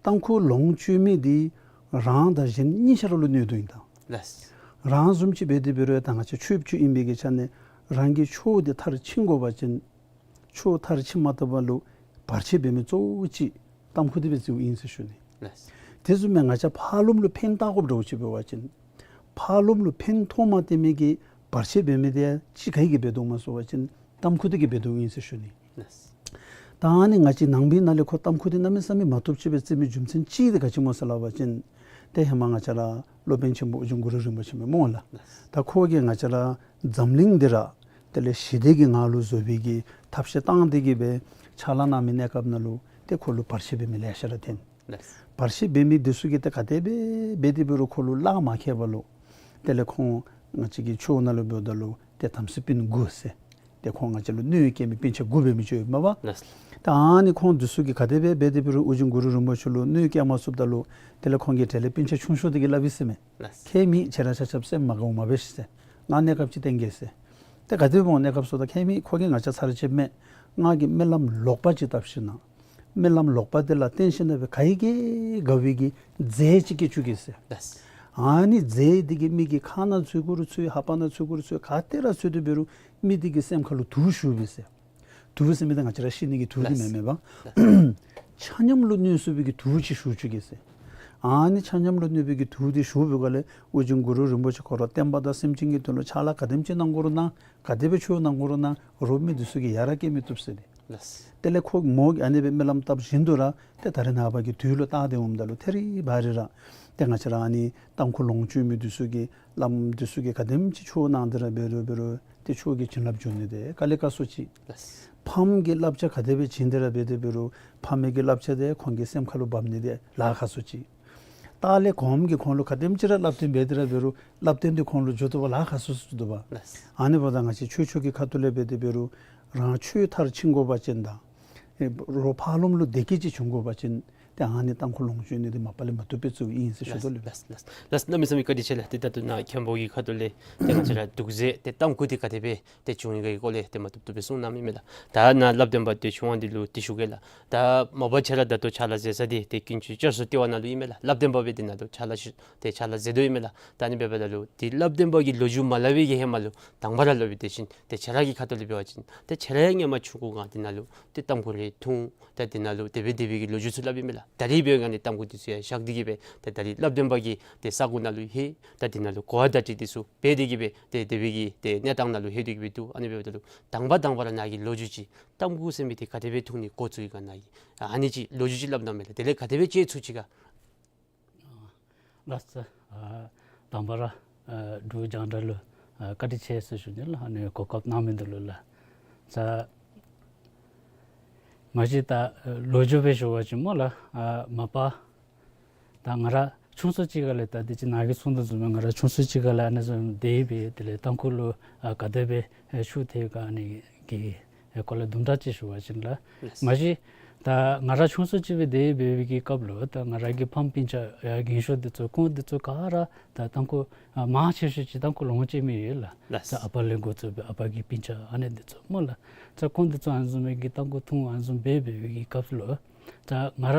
ཏམ་ཁུ་ལོངས་སྤྱོད་མི་འདི་རང་དང་གཞན་གཉིས་ཆ་ར་ལུ་གནོད་དོ་ཨིན་ད། ལགས། རང་བཟུམ་ཅིག་འབད་དེ་འབད་རུང་ད་ང་བཅས་ཆོསཔ་ཅིག་ཨིན་པའི་གི་ཆ་ནས་རང་གི་ཆོས་འདི་མཐར་ཕྱིན་དགོ་པ་ཅིན་ཆོས་མཐར་ཕྱིནམ་ད་བར་ལུ་བར་ཆད་འབད་མི་གཙོ་བོ་ཅིག་ཏམ་ཁུ་འདི་སྦེ་བརྩིཝ་ཨིན་ཟེར་ཞུ་ནི། ལགས། དེ་བཟུམ་སྦེ་ང་བཅས་ཕར་ལོགས་ལུ་ཕན་བཏགས་དགོཔ་འདྲཝ་ཅིག་འབད་བ་ཅིན་ཕར་ལོགས་ལུ་ཕན་ཐོགས་མ་སྟེར་མི་གི་བར་ཆད་འབད་མི་འདི་ཅིག་ག་གིས་འབད་དོ་སྨོ་ཟེར་བ་ཅིན་ཏམ་ཁུ་འདི་གིས་འབད་དོ་ཨིན་ཟེར་ཞུ་ནི། ལགས། ད་ཨ་ནི་ང་བཅས་ནང་པའི་ནང་ལས་ཁོ་ཏམ་ཁུ་འདི་གནམ་མེད་ས་མེད་མ་བཏུབ་ཅིག་སྦེ་བརྩི་མི་རྒྱུ་མཚན་ཅིག་འདི་ག་ཅི་སྨོ་ཟེར་སླབ་པ་ཅིན་ཏེ་ཧེ་མ་ང་བཅས་ར་སློབ་དཔོན་ཆེན་པོ་ཨོ་རྒྱན་གུ་རུ་རིན་པོ་ཆེ་མས་སྨོ་ལགས། ད་ཁོ་གིས་ང་བཅས་ར་འཛམ་གླིང་འདི་ར་དེ་ལས་ཞི་བདེ་གི་ངང་ལུ་བཟོ་བའི་གི་ཐབས་ཤེས་བཏང་སྟེ་གིས་སྦེ་ཕྱག་ལཱ་གནང་མི་གནས་སྐབས་ནང་ལུ་ཏེ་ཁོ་ལུ་བར་ཆད་འབད་མི་ལེ་ཤ་ར་ཐོན། ལགས། བར་ཆད་འབད་མི་འདི་ཚུ་གིས་ཏེ་ག་དེ་སྦེ་འབད་དེ་འབད་རུང་ཁོ་ལུ་གླགས་མ་ཁེལ་བར་ལུ་དེ་ལས་ཁོང་ང་བཅས་ཀྱི་ཆོས་ནང་ལུ་འབདཝ་ད་ལུ་ཏེ་དམ་སྲི་སྤུན་དགུ་ཟེར་ཏེ་ཁོང་ང་བཅས་ལུ་གནོད་བསྐྱལ་མི་སྤུན་ཆ་དགུ་འབད་མི་ཅིག་ཡོདཔ་མས་པ། ལགས། ད་ཨ་ནི་ཁོང་འདི་ཚུ་གིས་ག་དེ་སྦེ་འབད་དེ་འབད་རུང་ཨོ་རྒྱན་གུ་རུ་རིན་པོ་ཆེ་ལུ་གནོད་བསྐྱལ་མ་ཚུགསཔ་ད་ལུ་དེ་ལས་ཁོང་གིས་གྲལ་ལས་སྤུན་ཆ་ཆུང་ཤོས་འདི་གིས་སླབ་ཡི་ཟེར་མས། ལགས། ཁྱད་མེད། ཁྱེད་ར་ཆ་ཁྱབ་སེམས་མ་དགའཝ་མ་འབད་ཤིག་ཟེར། ང་གནས་སྐབས་ཅིག་བསྟེན་གེ་ཟེར། ཏེ་ག་དེ་སྦེ་འོང་གནས་སྐབས་སུ་ད་ཁྱད་མེད། ཁོ་གིས་ང་བཅས་ཚར་བཅད་མས། ང་གིས་སྨོན་ལམ་ལོག་པ་ཅིག་བཏབ་ཞིནམ་ལས་སྨོན་ལམ་ལོག་པ་འདི་ལ་བརྟེན་ཞིནམ་ལས་སྦེ་ག་གིས་དགའ་བའི་གི་རྫས་ཅིག་བསྐྱལ་བཅུག་གེ་ཟེར། ལགས། ཨ་ནི་རྫས་འདི་གིས་མི་གི་ཁ་ནང་ཚུད་དགོ་རུང་ཚུད། ལྷ་པ་ནང་ཚུད་དགོ་རུང་ཚུད། ག་ཏེ་ར་ཚུད་དེ་འབད་རུང་མི་འདི་གི་སེམས་ཁ་ལུ་དུག་ཞུགས་པས་ཟེར། དུག་ཟེར་མི་འདི་ང་བཅས་ར་ཤི་ནི་གི་དུག་འདི་མེན་མས་པ། ལགས། ཆ་མཉམ་ལུ་གནོད་ཚུགས་པའི་གི་དུག་ཅིག་ཞུགས་བཅུག་གེ་ཟེར། ཨ་ནི་ཆ་མཉམ་ལུ་གནོད་པའི་གི་དུག་འདི་ཞུགས་པའི་སྒང་ལས་ཨོ་རྒྱན་གུ་རུ་རིན་པོ་ཆེ་ཁོ་ར་བསྟན་པ་དང་སེམས་ཅན་གྱི་དོན་ལུ་ཕྱག་ལཱ་ག་དེམ་ཅིག་གནང་དགོ་རུང་གནང་། ག་དེ་སྦེ་ཆོས་གནང་དགོ་རུང་གནང་། རོགས་མི་འདི་ཚུ་གིས་ཡ་ར་བསྐྱལ་མི་བཏུབ་ཟེར་ཏེ། ལགས། དེ་ལས་ཁོ་མོ་གིས་ཨ་ནི་སྦེ་སྨོན་ལམ་བཏབ་བཞིན་དུ་ར་ཏེ་ད་རེས་ནངས་པ་གི་དུས་ལུ་བལྟ་སྟེ་འོངམ་ད་ལུ་ཐད་རི་བ་རི་ར་ཏེ་ང་བཅས་ར་ཨ་ནི་ཏམ་ཁུ་ལོངས་སྤྱོད་མི་འདི་ཚུ་གིས་བླམ་འདི་ཚུ་གིས་ག་དེམ་ཅིག་ཆོས་གནང་སྟེ་ར་འབད་རུང་འབད་རུང་ཏེ་ཆོས་ཀྱི་བྱིན་རླབས་འཇུག་ནི་འདི་དཀའ་ལས་ཁག་སུ་ཅིག། ལགས། ཕམ་གྱི་བསླབ་བྱ་ག་དེ་སྦེ་བྱིན་ཏེ་ར་འབད་དེ་འབད་རུང་ཕམ་གྱི་བསླབ་བྱ་འདི་ཁོང་གི་སེམས་ཁ་ལུ་འབབ་ནི་འདི་ལཱ་ཁག་སུ་ཅིག། ལྟག་ལས་གོངམ་གིས་ཁོང་ལུ་ག་དེམ་ཅིག་ར་བསླབ་སྟོན་འབད་དེ་ར་འབད་རུང་བསླབ་སྟོན་འདི་ཁོང་ལུ་འགྱོ་བཏུབ་པར་ལཱ་ཁག་སུ་སུ་འདུག་པ། ལགས། ཨ་ནི་འབདཝ་ད་ང་བཅས་ཆོས་ཕྱོགས་ཀྱི་ཁ་ཐུག་ལས་འབད་དེ་འབད་རུང་རང་ཆོས་མཐར་ཕྱིན་དགོ་པ་ཅིན་དང་ཨེ་རོགས་ཕར་ལོགས་ལུ་བདེ་སྐྱིད་ཅིག་འབྱུང་དགོ་པ་ཅིན་ཏེ་ཨ་ནི་ཏམ་ཁུ་ལོངས་སྤྱོད་ནི་འདི་མ་པ་ལས་མ་བཏུབ་པའི་ཚུལ་ཨིན་ཟེར་ཞུ་དོ་ལགས། ལགས། ལགས། ལགས། གནམ་མེད་ས་མེད་བཀའ་དྲིན་ཆེ་ལགས། ཏེ་ད་ལྟོ་ནཱ་མཁན་པོ་གི་ཁ་ཐུག་ལས་ཏེ་ང་བཅས་ར་དུག་རྫས་ཏེ་ཏམ་ཁུ་འདི་ག་དེ་སྦེ་ཏེ་བྱུང་ཡི་ག་གི་སྐོར་ལས་ཏེ་མ་བཏུབ་བཏུབ་སྦེ་གསུངས་གནང་མི་མས་ལགས། ད་ནཱ་བསླབ་སྟོན་པ་ཏེ་ཆུང་བ་འདི་ལུ་ཏེ་ཞུ་གེ་ལགས། ད་མ་པ་ཁྱེད་ར་ད་ལྟོ་ཕྱག་ལཱ་མཛད་ས་འདི་ཏེ་ཀུན་སྤྱོད་བསྐྱར་གསོ་ལྟེ་བ་ནང་ལུ་ཨིན་མས་ལགས། བསླབ་སྟོན་པ་སྦེ་འདི་ནང་ལུ་ཕྱག་ལཱ་ཞུ་ཏེ་ཕྱག་ལཱ་མཛད་དོ་ཨིན་མས་ལགས། ད་ཨ་ནི་འབདཝ་ད་ལུ་ཏེ་བསླབ་སྟོན་པ་གི་ལོ་རྒྱུས་མ་སླབ་པའི་གི་ཧེ་མ་ལུ་དང་པ་ར་སླབ་པའི་དེ་བཞིན་ཏེ་ཁྱེད་ར་གི་ཁ་ཐུག་ལས་འབད་བ་ཅིན་ཏེ་ཁྱེད་ར་ཡང་སྔོན་མ་ཆུང་ཀུའི་སྒང་འདི་ནང་ལུ་ཏེ་ཏམ་ཁུ་རེ་འཐུང་ད་འདི་ནང་ལུ་དེ་སྦེ་དེ་སྦེ་གི་ལོ་རྒྱུས་ཚུ་སླབ་ཨིན་མས་ལགས། ད་རིས་འབད་བའི་སྒང་འདི་ཏམ་ཁུ་འདི་ཚུ་ཡང་བཞག་སྟེ་གིས་སྦེ་ཏེ་ད་རིས་བསླབ་སྟོན་པ་གི་ཏེ་ས་གོ་ནང་ལུ་ལྷོད་ད་འདི་ནང་ལུ་གོ་བ་བརྡ་སྤྲོད་འདི་ཚུ་འབད་དེ་གིས་སྦེ་ཏེ་དེ་སྦེ་གི་ཏེ་གནས་སྟངས་ནང་ལུ་ལྷོད་དེ་གིས་སྦེ་འདུག། ཨ་ནི་འབདཝ་ད་ལུ་དང་པ་དང་པ་ར་ནཱ་གི་ལོ་རྒྱུས་ཅིག་ཏམ་ཁུ་ཟེར་མི་འདི་ག་དེ་སྦེ་འཐུང་ནི་འགོ་བཙུགས་ཡི་ག་ནཱ་གི་ཨ་ནི་ཅིག་ལོ་རྒྱུས་ཅིག་སླབ་གནང་མས་ལགས། དེ་ལས་ག་དེ་སྦེ་བཅད་ཚུགས་ཅི་ག། ལགས་སོ། ཨ་དང་པ་ར་ཨ་འབྲུག་རྒྱང་བསྒྲགས་ལུ་ཨ་བཀའ་དྲིན་ཆེ་ཟེར་ཞུ་ནི་ལགས། ཨ་ནི་གོ་སྐབས་གནང་མི་འདི་ལུ་ལགས། ས་མ་གཞི་ད་ལོ་རྒྱུས་སྦེ་ཞུ་བ་ཅིན་སྨོ་ལགས། ཨ་མ་པ་ད་ང་ར་ཆུང་སུ་ཅིག་ཁ་ལས་ད་འདི་ཅིག་ནཱ་གིས་གསུངས་དོ་བཟུམ་སྦེ་ང་ར་ཆུང་སུ་ཅིག་ཁ་ལས་ཨ་ནི་བཟུམ་དེ་སྦེ་དེ་ལས་ཏམ་ཁུ་ལུ་ཨ་ག་དེ་སྦེ་ཨ་ཤུགས་ཐེབས་ག་ཨ་ནི་གི་ཨ་སྐོར་ལས་དུམ་གྲ་ཅིག་ཞུ་བ་ཅིན་ལགས། ལགས། མ་གཞི་ ད་ང་ར་ཆུང་སུ་ཅིག་སྦེ་དེ་སྦེ་སྦེ་གི་སྐབས་ལུ་ད་ང་ར་གི་ཕམ་སྤུན་ཆ་ཡ་རྒན་ཤོས་འདི་ཚུ་ཁོང་འདི་ཚུ་ག་ར་ད་ཏམ་ཁུ་ཨ་མང་ཆེ་ཤོས་ཅིག་ཏམ་ཁུ་ལོངས་སྤྱོད་མི་ཡོད་ལགས། ལགས། ད་ཨ་པ་ལས་འགོ་བཙུགས་སྦེ་ཨ་པ་གི་སྤུན་ཆ་ཨ་ནི་འདི་ཚུ་སྨོ་ལགས། ད་ཁོང་འདི་ཚུ་ཨ་ནི་བཟུམ་མའི་གི་ཏམ་ཁུ་འཐུང་ཨ་ནི་བཟུམ་སྦེ་སྦེ་སྦེ་གི་སྐབས་ལུ་ད་ང་ར་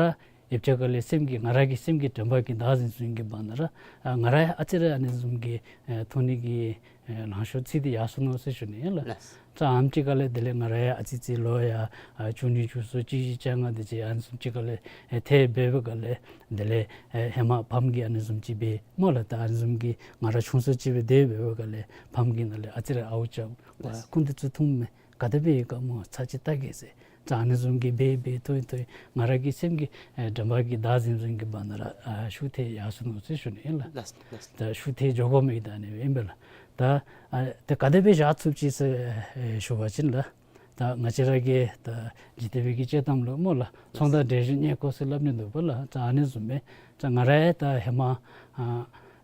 ཡབ་ཆ་ག་ལས་སེམས་ཀྱི་ང་ར་གི་སེམས་ཀྱི་དྲན་པ་གིས་བདག་འཛིན་བཟུང་གི་བར་ན་ར་ཨ་ང་ར་ཡང་ཨ་ཙི་རེ་ཨ་ནི་བཟུམ་གྱི་ཨེ་འཐུང་ནི་གི་ཨེ་ལང་ཤོར་ཚིག་སྟེ་ཡར་སོ་ནུག་ཟེར་ཞུ་ནི་ཨིན་ལགས། ལགས། ད་ཨམ་ཅིག་ཁ་ལས་དེ་ལས་ང་ར་ཡང་ཨ་ཙི་ཙི་ལོ་ཡང་ཨ་བཅུ་གཉིས་བཅུ་གསུམ་བཅུ་བཞི་བཅོ་ལྔ་དེ་ཅིག་ཨ་ནི་བཟུམ་ཅིག་ཁ་ལས་ཨེ་ཐལ་སྦེ་སྦེ་ཁ་ལས་དེ་ལས་ཨེ་ཧེ་མ་ཕམ་གིས་ཨ་ནི་བཟུམ་ཅིག་སྦེ་སྨོ་ལགས། ད་ཨ་ནི་བཟུམ་གྱི་ང་ར་ཆུང་སུ་ཅིག་སྦེ་དེ་སྦེ་སྦེ་ཁ་ལས་ཕམ་གིས་ནཱ་ལས་ཨ་ཙི་རེ་ཨརཝ་རྐྱབ་ལགས། ཁུངས་འདི་ཚུ་འཐུང་མས། ག་དེ་སྦེ་ཡོད་ག་སྨོ་ཚར་ཅིག་བལྟ་གེ་ཟེར། ད་ཨ་ནི་བཟུམ་གྱི་སྦེ་སྦེ་འཐུང་འཐུང་ང་ར་གི་སེམས་ཀྱི་ཨེ་དྲན་པ་གིས་བདག་འཛིན་བཟུང་གི་བར་ན་ར་ཨ་ཤུགས་ཐལ་ཡར་སོ་ནུག་ཟེར་ཞུ་ནི་ཨིན་ལགས། ལགས། ལགས། ད་ཤུགས་ཐལ་འགྱོ་དགོ་མི་ད་ཨ་ནི་སྦེ་ཨིན་པས་ལགས། ད་ཨ་དེ་ག་དེ་སྦེ་བཞག་ཚུགས་ཅི་ཟེར་ཨེ་ཞུ་བ་ཅིན་ལགས། ད་ང་བཅས་ར་གི་ད་འཇིག་རྟེན་པའི་གི་དཔྱེ་གཏམ་ལུ་སྨོ་ལགས། ཚོང་དང་འབྲས་ཞུན་རྙེད་དཀའ་ཟེར་སླབ་ནི་འདུག་པ་ལགས། ད་ཨ་ནི་བཟུམ་སྦེ་ད་ང་ར་ཡང་ད་ཧེ་མ་ཨ་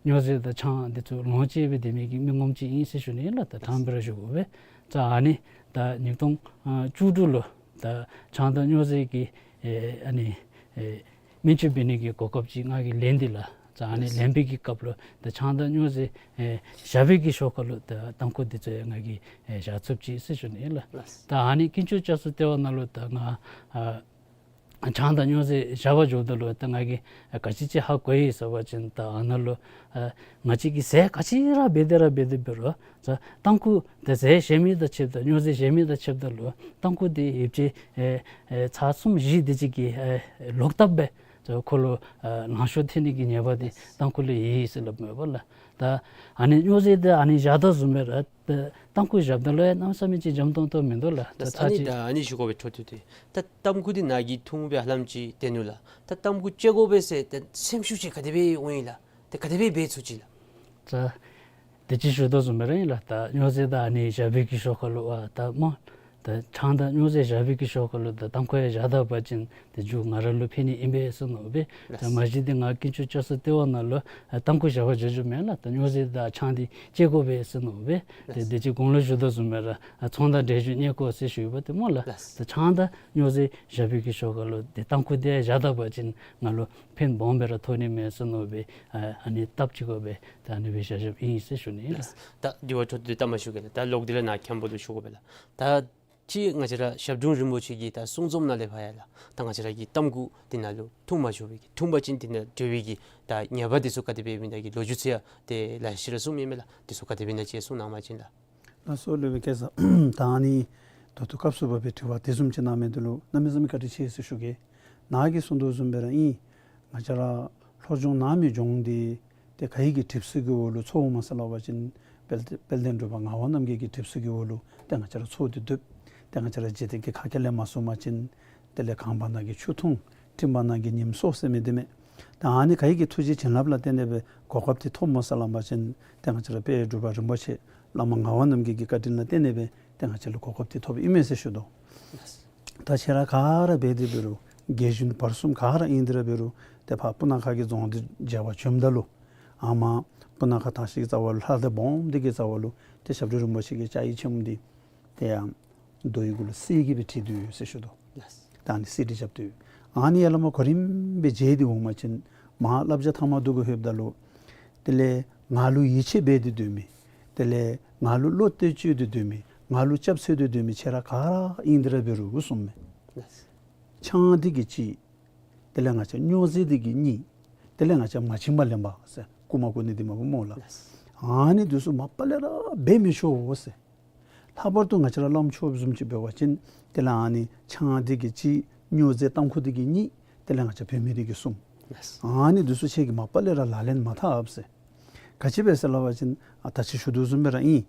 སྨྱོ་རྫས་དང་ཆང་འདི་ཚུ་ལོངས་སྤྱོད་སྦེ་སྡོད་མི་གི་མི་ངོམ་ཅིག་ཨིན་ཟེར་ཞུ་ནི་ཨིན་ལགས། ད་དྲང་སྦེ་ར་ཞུ་དགོ་པས། ད་ཨ་ནི་ད་ཉིས་སྟོང་ཨ་བཅུ་དྲུག་ལུ་ད་ཆང་དང་སྨྱོ་རྫས་ཀྱི་ཨེ་ཨ་ནི་ཨེ་སྨན་བཅོས་འབད་ནི་གི་གོ་སྐབས་ཅིག་ང་གིས་ལེན་ཏེ་ལགས། ད་ཨ་ནི་ལགས། ལེན་པའི་གི་སྐབས་ལུ་ད་ཆང་དང་སྨྱོ་རྫས་ཨེ་བཞག་པའི་གི་ཤོག་ཁ་ལུ་ད་ཏམ་ཁུ་འདི་ཚུ་ཡང་ང་གིས་ཨེ་བཞག་ཚུགས་ཅི་ཟེར་ཞུ་ནི་ཨིན་ལགས། ལགས། ད་ཨ་ནི་དཀོན་མཆོག་སྐྱབས་སུ་བསྟེར་བ་ནང་ལུ་ད་ང་ཨ་ཆང་དང་སྨྱོ་རྫས་བཞག་པར་འགྱོཝ་ད་ལུ་ད་ང་གིས་ཨ་ག་ཅི་ཅིག་ཧ་གོ་ཡི་ཟེར་བ་ཅིན་ད་ཨ་ནཱ་ལུ་ཨ་ང་བཅས་ཀྱིས་ཟས་ག་ཅི་ར་འབད་དེ་ར་འབད་དེ་འབད་རུང་ད་ཏམ་ཁུ་དེ་ཟས་བཞེས་མི་དང་ཕྱདཔ་ད་སྨྱོ་རྫས་བཞེས་མི་དང་ཕྱདཔ་ད་ལུ་ཏམ་ཁུ་དེ་ཡོདཔ་ཅིག་ཨེ་ཨེ་ཚར་གསུམ་བཞི་དེ་ཅིག་གི་ཨེ་ལོག་ལྟབ་སྦེ་ད་ཁོ་ལུ་ཨ་ལང་ཤོར་ཐལ་ནི་གི་ཉེས་པ་དེ་ཏམ་ཁུ་ལུ་ཡོད་ཟེར་སླབ་མས་པ་ལགས། ད་ཨ་ནི་སྨྱོ་རྫས་དེ་ཨ་ནི་བཞག་ད་བཟུམ་སྦེ་ར་ད་ཏམ་ཁུ་བཞགཔ་ད་ལུ་ཡང་གནམ་མེད་ས་མེད་ཅིག་འཇམ་ཏོང་ཏོ་མིན་འདུག་ལགས། ད་ད་ཨ་ནི་ད་ཨ་ནི་ཞུ་དགོ་པའི་འཕྲོ་མཐུད་དེ་ད་ཏམ་ཁུ་དེ་ནཱ་གིས་འཐུང་སྦེ་ཧ་ལམ་ཅིག་སྟོན་ནུག་ལགས། ད་ཏམ་ཁུ་སྤྱོད་དགོ་པས་ཟེར་ད་སེམས་ཤུགས་ཅིག་ག་དེ་སྦེ་འོང་ཡི་ལགས། ད་ག་དེ་སྦེ་འབད་ཚུགས་ཅི་ལགས། ད་དེ་ཅིག་ཞུ་དོ་བཟུམ་སྦེ་ར་ཨིན་ལགས། ད་སྨྱོ་རྫས་ད་ཨ་ནི་བཞག་པའི་གི་ཤོག་ཁ་ལུ་ཨ་ད་སྨོ། ད་ཆང་དང་སྨྱོ་རྫས་བཞག་པའི་གི་ཤོག་ཁ་ལུ་ད་ཏམ་ཁུ་ཡང་བཞག་ད་པ་ཅིན་ད་མཇུག་ང་ར་ལུ་ཕན་ནི་ཨིན་པས་ཟེར་མནོ་སྦེ། ད་མ་གཞི་དེ་ང་དཀོན་མཆོག་སྐྱབས་སུ་བསྟེར་བ་ནང་ལུ་ཨ་ཏམ་ཁུ་བཞག་པར་འགྱོ་འགྱོཝ་མེན་ལགས། ད་སྨྱོ་རྫས་དང་ཆང་དེ་སྤྱོད་དགོ་པས་ཟེར་མནོ་སྦེ། ད་དེ་ཅིག་གོང་ལུ་ཞུ་དོ་བཟུམ་སྦེ་ར་ཨ་ཚོང་དང་འབྲས་ཞུན་རྙེད་དཀའ་ཟེར་ཞུ་ཡི་པ་དེ་སྨོ་ལགས། ལགས། ད་ཆང་དང་སྨྱོ་རྫས་བཞག་པའི་གི་ཤོག་ཁ་ལུ་དེ་ཏམ་ཁུ་དེ་བཞག་ད་པ་ཅིན་ང་ལུ་ཕན་སྦོམ་སྦེ་ར་ཐོགས་ནི་མས་ཟེར་མནོ་སྦེ་ཨ་ཨ་ནི་སྟབས་ཅིག་དགོ་པས། ད་ཨ་ནི་སྦེ་བཞག་བཞགཔ་ཨིན་ཟེར་ཞུ་ནི་ཨིན་ལགས། ད་དེ་བ་འཕྲོ་མཐུད་དེ་ད་མ་ཞུ་གེ་ལགས། ད་ལོག་སྟེ་ར་ནཱ་མཁན་པོ་ལུ་ཞུ་དགོ་པས་ལགས། ད་ཅི་ང་བཅས་ར་ཞབས་དྲུང་རིན་པོ་ཆེ་གི་ད་གསུང་རྩོམ་ནང་ལས་ཕར་ཡང་ལགས། ད་ང་བཅས་ར་གིས་ཏམ་ཁུ་དེ་ནང་ལུ་འཐུང་མ་ཆོག་པའི་གི་འཐུང་པ་ཅིན་དེ་ནང་འབྲེལ་བའི་གི་ད་ཉེས་པ་དེ་ཚུ་ག་དེ་སྦེ་ཨིན་མི་ནང་གི་ལོ་རྒྱུས་ཚུ་ཡང་དེ་ལེ་ཤ་ར་གསུངམ་ཨིན་མས་ལགས། དེ་ཚུ་ག་དེ་སྦེ་ཨིན་ན་ཅིག་གསུང་གནང་པ་ཅིན་ལགས། ལགས་སོ་སློབ་དཔོན་སྐལ་བཟང་། ད་ཨ་ནི་ད་ལྟོ་སྐབས་སུ་བབ་པའི་དྲི་བ་དེ་བཟུམ་ཅིག་གནང་མི་འདི་ལུ་གནམ་མེད་ས་མེད་བཀའ་དྲིན་ཆེ་ཟེར་ཞུ་གེ། ནཱ་གིས་གསུང་དོ་བཟུམ་སྦེ་ར་ཨིན། ང་བཅས་ར་ལྷོ་ལྗོངས་ནང་མི་ལྗོངས་འདི་ཏེ་ག་གི་གི་གྲིབ་བསིལ་གྱི་འོག་ལུ་འཚོཝ་མས་ཟེར་སླབ་པ་ཅིན་དཔལ་དཔལ་ལྡན་འབྲུག་པ་ངག་དབང་རྣམ་རྒྱལ་གྱི་གྲིབ་བསིལ་གྱི་འོག་ལུ་ཏེ་ང་བཅས་ར་འཚོ་སྟེ་སྡོདཔ། ཏེ་ང་བཅས་ར་འཇིག་རྟེན་གྱི་ཁ་སྐད་ལས་མ་གསུངས་པ་ཅིན་དེ་ལས་གངས་བར་ན་གི་ཆུ་འཐུང་སྤྲིན་བར་ན་གི་ཉིམ་སྲོ་ཟེར་མི་འདི་མས། ད་ཨ་ནི་ག་གི་གི་ཐུགས་རྗེ་བྱིན་རླབས་ལ་བརྟེན་ཏེ་སྦེ་གོ་སྐབས་འདི་ཐོབ་མས་ཟེར་སླབ་པ་ཅིན་ཏེ་ང་བཅས་ར་དཔལ་འབྲུག་པ་རིན་པོ་ཆེ་བླ་མ་ངག་དབང་རྣམ་རྒྱལ་གྱི་བཀའ་དྲིན་ལ་བརྟེན་ཏེ་སྦེ་ཏེ་ང་བཅས་ལུ་གོ་སྐབས་འདི་ཐོབ་ཨིན་མས་ཟེར་ཞུ་དོ། ད་ཁྱེད་ར་ག་ར་འབད་དེ་འབད་རུང་རྒས་གཞོན་བར་གསུམ་ག་ར་ཨིན་ཏེ་ར་འབད་རུང་ཏེ་ཕར་སྤུ་ན་ཁ་གི་རྫོང་འདི་མཇལ་བར་བྱོནམ་ད་ལུ་ཨ་མར་སྤུ་ན་ཁ་དར་ཤིང་གི་རྩ་བ་ལུ་ལྷ་ལྡེ་སྦོམ་འདི་གི་རྩ་བ་ལུ་ཏེ་ཞབས་དྲུང་རིན་པོ་ཆེ་གི་སྐྱ་ཡིག་ཆེན་མོ་འདི་ཏེ་ཡང་རྡོ་ཡི་གུ་ལུ་གསེར་གྱིས་སྦེ་བྲིས་ཏེ་ཡོད་ཟེར་ཞུ་དོ། ལགས། ད་ཨ་ནི་གསེར་བྲིས་རྐྱབ་སྟེ་ཡོད། ཨ་ནི་ཡར་ལས་མར་གོ་རིམ་སྦེ་མཇལ་ཏེ་འོང་པ་ཅིན་མར་བསླབ་བྱ་ཐ་མ་འདི་གུ་ལྷོདཔ་ད་ལུ་དེ་ལས་ང་ལུ་ཡིད་ཆེས་འབད་དེ་སྡོད་མི་དེ་ལས་ང་ལུ་བློ་གཏད་བཅོལ་ཏེ་སྡོད་མི་ང་ལུ་སྐྱབས་འཚོལ་ཏེ་སྡོད་མི་ཁྱེད་ར་ག་ར་ཨིན་ཏེ་ར་འབད་རུང་གསུངམ་མས། ལགས། ཆང་འདི་གིས་གཅིག། དེ་ལས་ང་བཅས་སྨྱོ་རྫས་འདི་གིས་གཉིས། དེ་ལས་ང་བཅས་མ་བྱིན་པར་ལེན་པ་ཟེར་རྐུ་མ་རྐུ་ནི་འདི་མས་པ་སྨོ་ལགས། ལགས། ཨ་ནི་འདི་ཚུ་མ་པ་ལས་ར་འབད་མི་ཆོག་ཟེར། ལྷག་པར་དུ་ང་བཅས་ར་བླམ་ཆོསཔ་བཟུམ་ཅིག་འབད་བ་ཅིན་དེ་ལས་ཨ་ནི་ཆང་འདི་གིས་གཅིག། སྨྱོ་རྫས་ཏམ་ཁུ་འདི་གིས་གཉིས། དེ་ལས་ང་བཅས་བུད་མེད་འདི་གིས་གསུམ། ལགས། ཨ་ནི་འདི་ཚུ་ཁྱེད་ཀྱིས་མ་པ་ལས་ར་ལག་ལེན་མ་འཐབ་ཟེར། ག་ཅི་སྦེ་ཟེར་སླབ་པ་ཅིན་ཨ་ད་ཅི་ཞུ་དོ་བཟུམ་སྦེ་ར་ཨིན།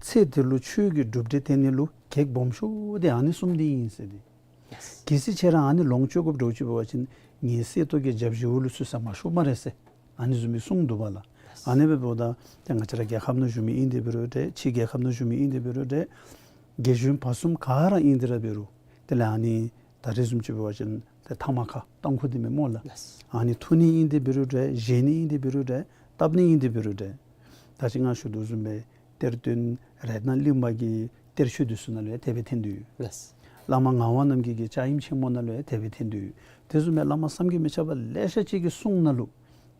ཚེ་འདི་ལུ་ཆོས་ཀྱི་སྒྲུབ་སྡེ་བསྟེན་ནི་ལུ་གེགས་སྦོམ་ཤོས་འདི་ཨ་ནི་གསུམ་འདི་ཨིན་ཟེར་ཏེ། ལགས། གལ་སྲིད་ཁྱེད་ར་ཨ་ནི་ལོངས་སྤྱོད་དགོཔ་འདྲཝ་ཅིག་འབད་བ་ཅིན་ངེའི་གསེར་ཏོག་གི་རྒྱབ་བཞི་པོ་ལུ་ཚུད་ས་མ་ཤོར་སྨ་རེ་ཟེར། ཨ་ནི་བཟུམ་མའི་གསུང་འདུག་པ་ལགས། ཨ་ནི་འབདཝ་ད་ཏེ་ང་བཅས་ར་རྒྱལ་ཁབ་ནང་བཞུགས་མི་ཨིན་ཏེ་འབད་རུང་འདྲ་ཕྱི་རྒྱལ་ཁབ་ནང་བཞུགས་མི་ཨིན་ཏེ་འབད་རུང་འདྲ་རྒས་གཞོན་བར་གསུམ་ག་ར་ཨིན་ཏེ་ར་འབད་རུང་དེ་ལས་ཨ་ནི་ད་རེས་བཟུམ་ཅིག་འབད་བ་ཅིན་ཏེ་ཐ་མག་ཁ་ཏམ་ཁུ་འདི་མས་སྨོ་ལགས། ལགས། ཨ་ནི་འཐུང་ནི་ཨིན་ཏེ་འབད་རུང་འདྲ་བཞེས་ནི་ཨིན་ཏེ་འབད་རུང་འདྲ་བཏབ་ནི་ཨིན་ཏེ་འབད་རུང་འདྲ། ད་ཅི་ང་ཞུ་དོ་བཟུམ་སྦེ་གཏེར་སྟོན་རཏྣ་གླིང་པ་གི་གཏེར་ཆོས་འདི་ཚུ་ནང་ལུ་ཡང་དེ་སྦེ་ཐོན་ཏེ་ཡོད། ལགས། བླ་མ་ངག་དབང་རྣམ་རྒྱལ་གྱི་བཅའ་ཡིག་ཆེན་མོ་ནང་ལུ་ཡང་དེ་སྦེ་ཐོན་དོ་ཡོད། དེ་བཟུམ་སྦེ་བླ་མ་བསམ་གྱིས་མི་ཁྱབ་པ་ལེ་ཤ་ཅིག་གི་གསུང་ནང་ལུ་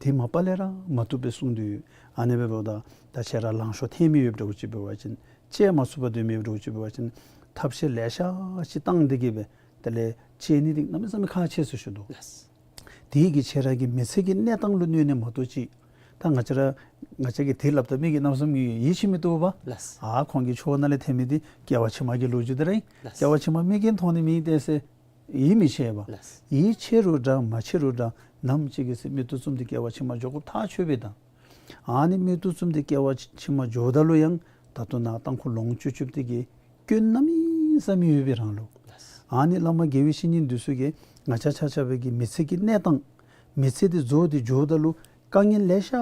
དེ་མ་པ་ལས་ར་མ་བཏུབ་པའི་གསུང་དེ་ཡོད། ཨ་ནི་འབདཝ་ད་ད་ཁྱེད་ར་ལང་ཤོར་ཐལ་མི་ཡོདཔ་འདྲཝ་ཅིག་འབད་བ་ཅིན་བཅད་མ་ཚུགས་པར་སྡོད་མི་ཡོདཔ་འདྲཝ་ཅིག་འབད་བ་ཅིན་ཐབས་ཤེས་ལེ་ཤ་ཅིག་བཏང་སྟེ་གིས་སྦེ་དེ་ལས་བཅད་ནི་འདི་གནམ་མེད་ས་མེད་ཁག་ཆེ་ཟེར་ཞུ་དོ། ལགས། དེ་གིས་ཁྱེད་ར་གི་མི་ཚེ་གི་གནས་སྟངས་ལུ་གནོད་ནི་མ་གཏོགས་ཅིག། ད་ང་བཅས་ར་ང་བཅས་ཀྱིས་དེ་སླབ་ད་མི་གིས་གནམ་མེད་ས་མེད་ཡིད་ཆེས་མི་བཏུབ་པས། ལགས། ཨ་ཁོང་གི་ཕྱོགས་ནང་ལས་ཐོན་མི་འདི་སྐྱེ་བ་ཕྱི་མ་གི་ལོ་རྒྱུས་འདི་ར་ཨིན། ལགས། སྐྱེ་བ་ཕྱི་མ་མིག་གིས་མཐོང་ནི་མེད་དེ་ཟེར་ཡིད་མི་ཆེས་པས། ལགས། ཡིད་ཆེས་རུང་འདྲ་མ་ཆེས་རུང་འདྲ་ནམ་ཅིག་གི་ཚེ་མིག་ཏོ་བཙུམས་ཏེ་སྐྱེ་བ་ཕྱི་མ་འགྱོ་དགོཔ་ཐག་ཆོད་པས་ད། ཨ་ནི་མིག་ཏོ་བཙུམས་ཏེ་སྐྱེ་བ་ཕྱི་མ་འགྱོཝ་ད་ལུ་ཡང་ད་ལྟོ་ནཱ་ཏམ་ཁུ་ལོངས་སྤྱོད་སྤྱོད་དེ་གིས་སྐྱོན་གནམ་མེད་ས་མེད་ཡོད་པས་རང་ལུ། ལགས། ཨ་ནི་བླ་མ་དགེ་བའི་བཤེས་གཉེན་འདི་ཚུ་གིས་ང་བཅས་ཆ་ཁྱབ་ཀྱི་མི་ཚེ་གི་གནས་སྟངས་མི་ཚེ་འདི་རྫོགས་ཏེ་འགྱོཝ་ད་ལུ་དཀའ་ངལ་ལེ་ཤ་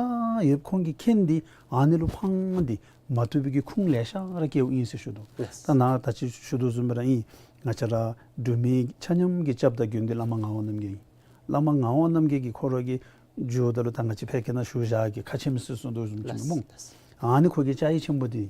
ཡོདཔ་ཁོང་གིས་མཁྱེན་ཏེ་ཨ་ནི་ལུ་ཕངས་ཏེ་མ་བཏུབ་པའི་གི་ཁུངས་ལེ་ཤ་ར་བཀལཝ་ཨིན་ཟེར་ཞུ་དོ། ལགས། ད་ནཱ་ད་ཅི་ཞུ་དོ་བཟུམ་སྦེ་ར་ཨིན། ང་བཅས་ར་འབྲུག་མི་ཆ་མཉམ་གྱི་སྐྱབས་དང་མགོན་འདི་བླ་མ་ངག་དབང་རྣམ་རྒྱལ་ཨིན། བླ་མ་ངག་དབང་རྣམ་རྒྱལ་གྱིས་ཁོ་ར་གི་འགྱོཝ་ད་ལུ་ད་ང་བཅས་ཕལ་སྐད་ནང་ཞུ་བཞག་གི་ཁ་ཆེ་མི་སྲིད་གསུངས་དོ་བཟུམ་ཅིག་སྨོ། ལགས། ཨ་ནི་ཁོ་གི་བཅའ་ཡིག་ཆེན་མོ་འདི།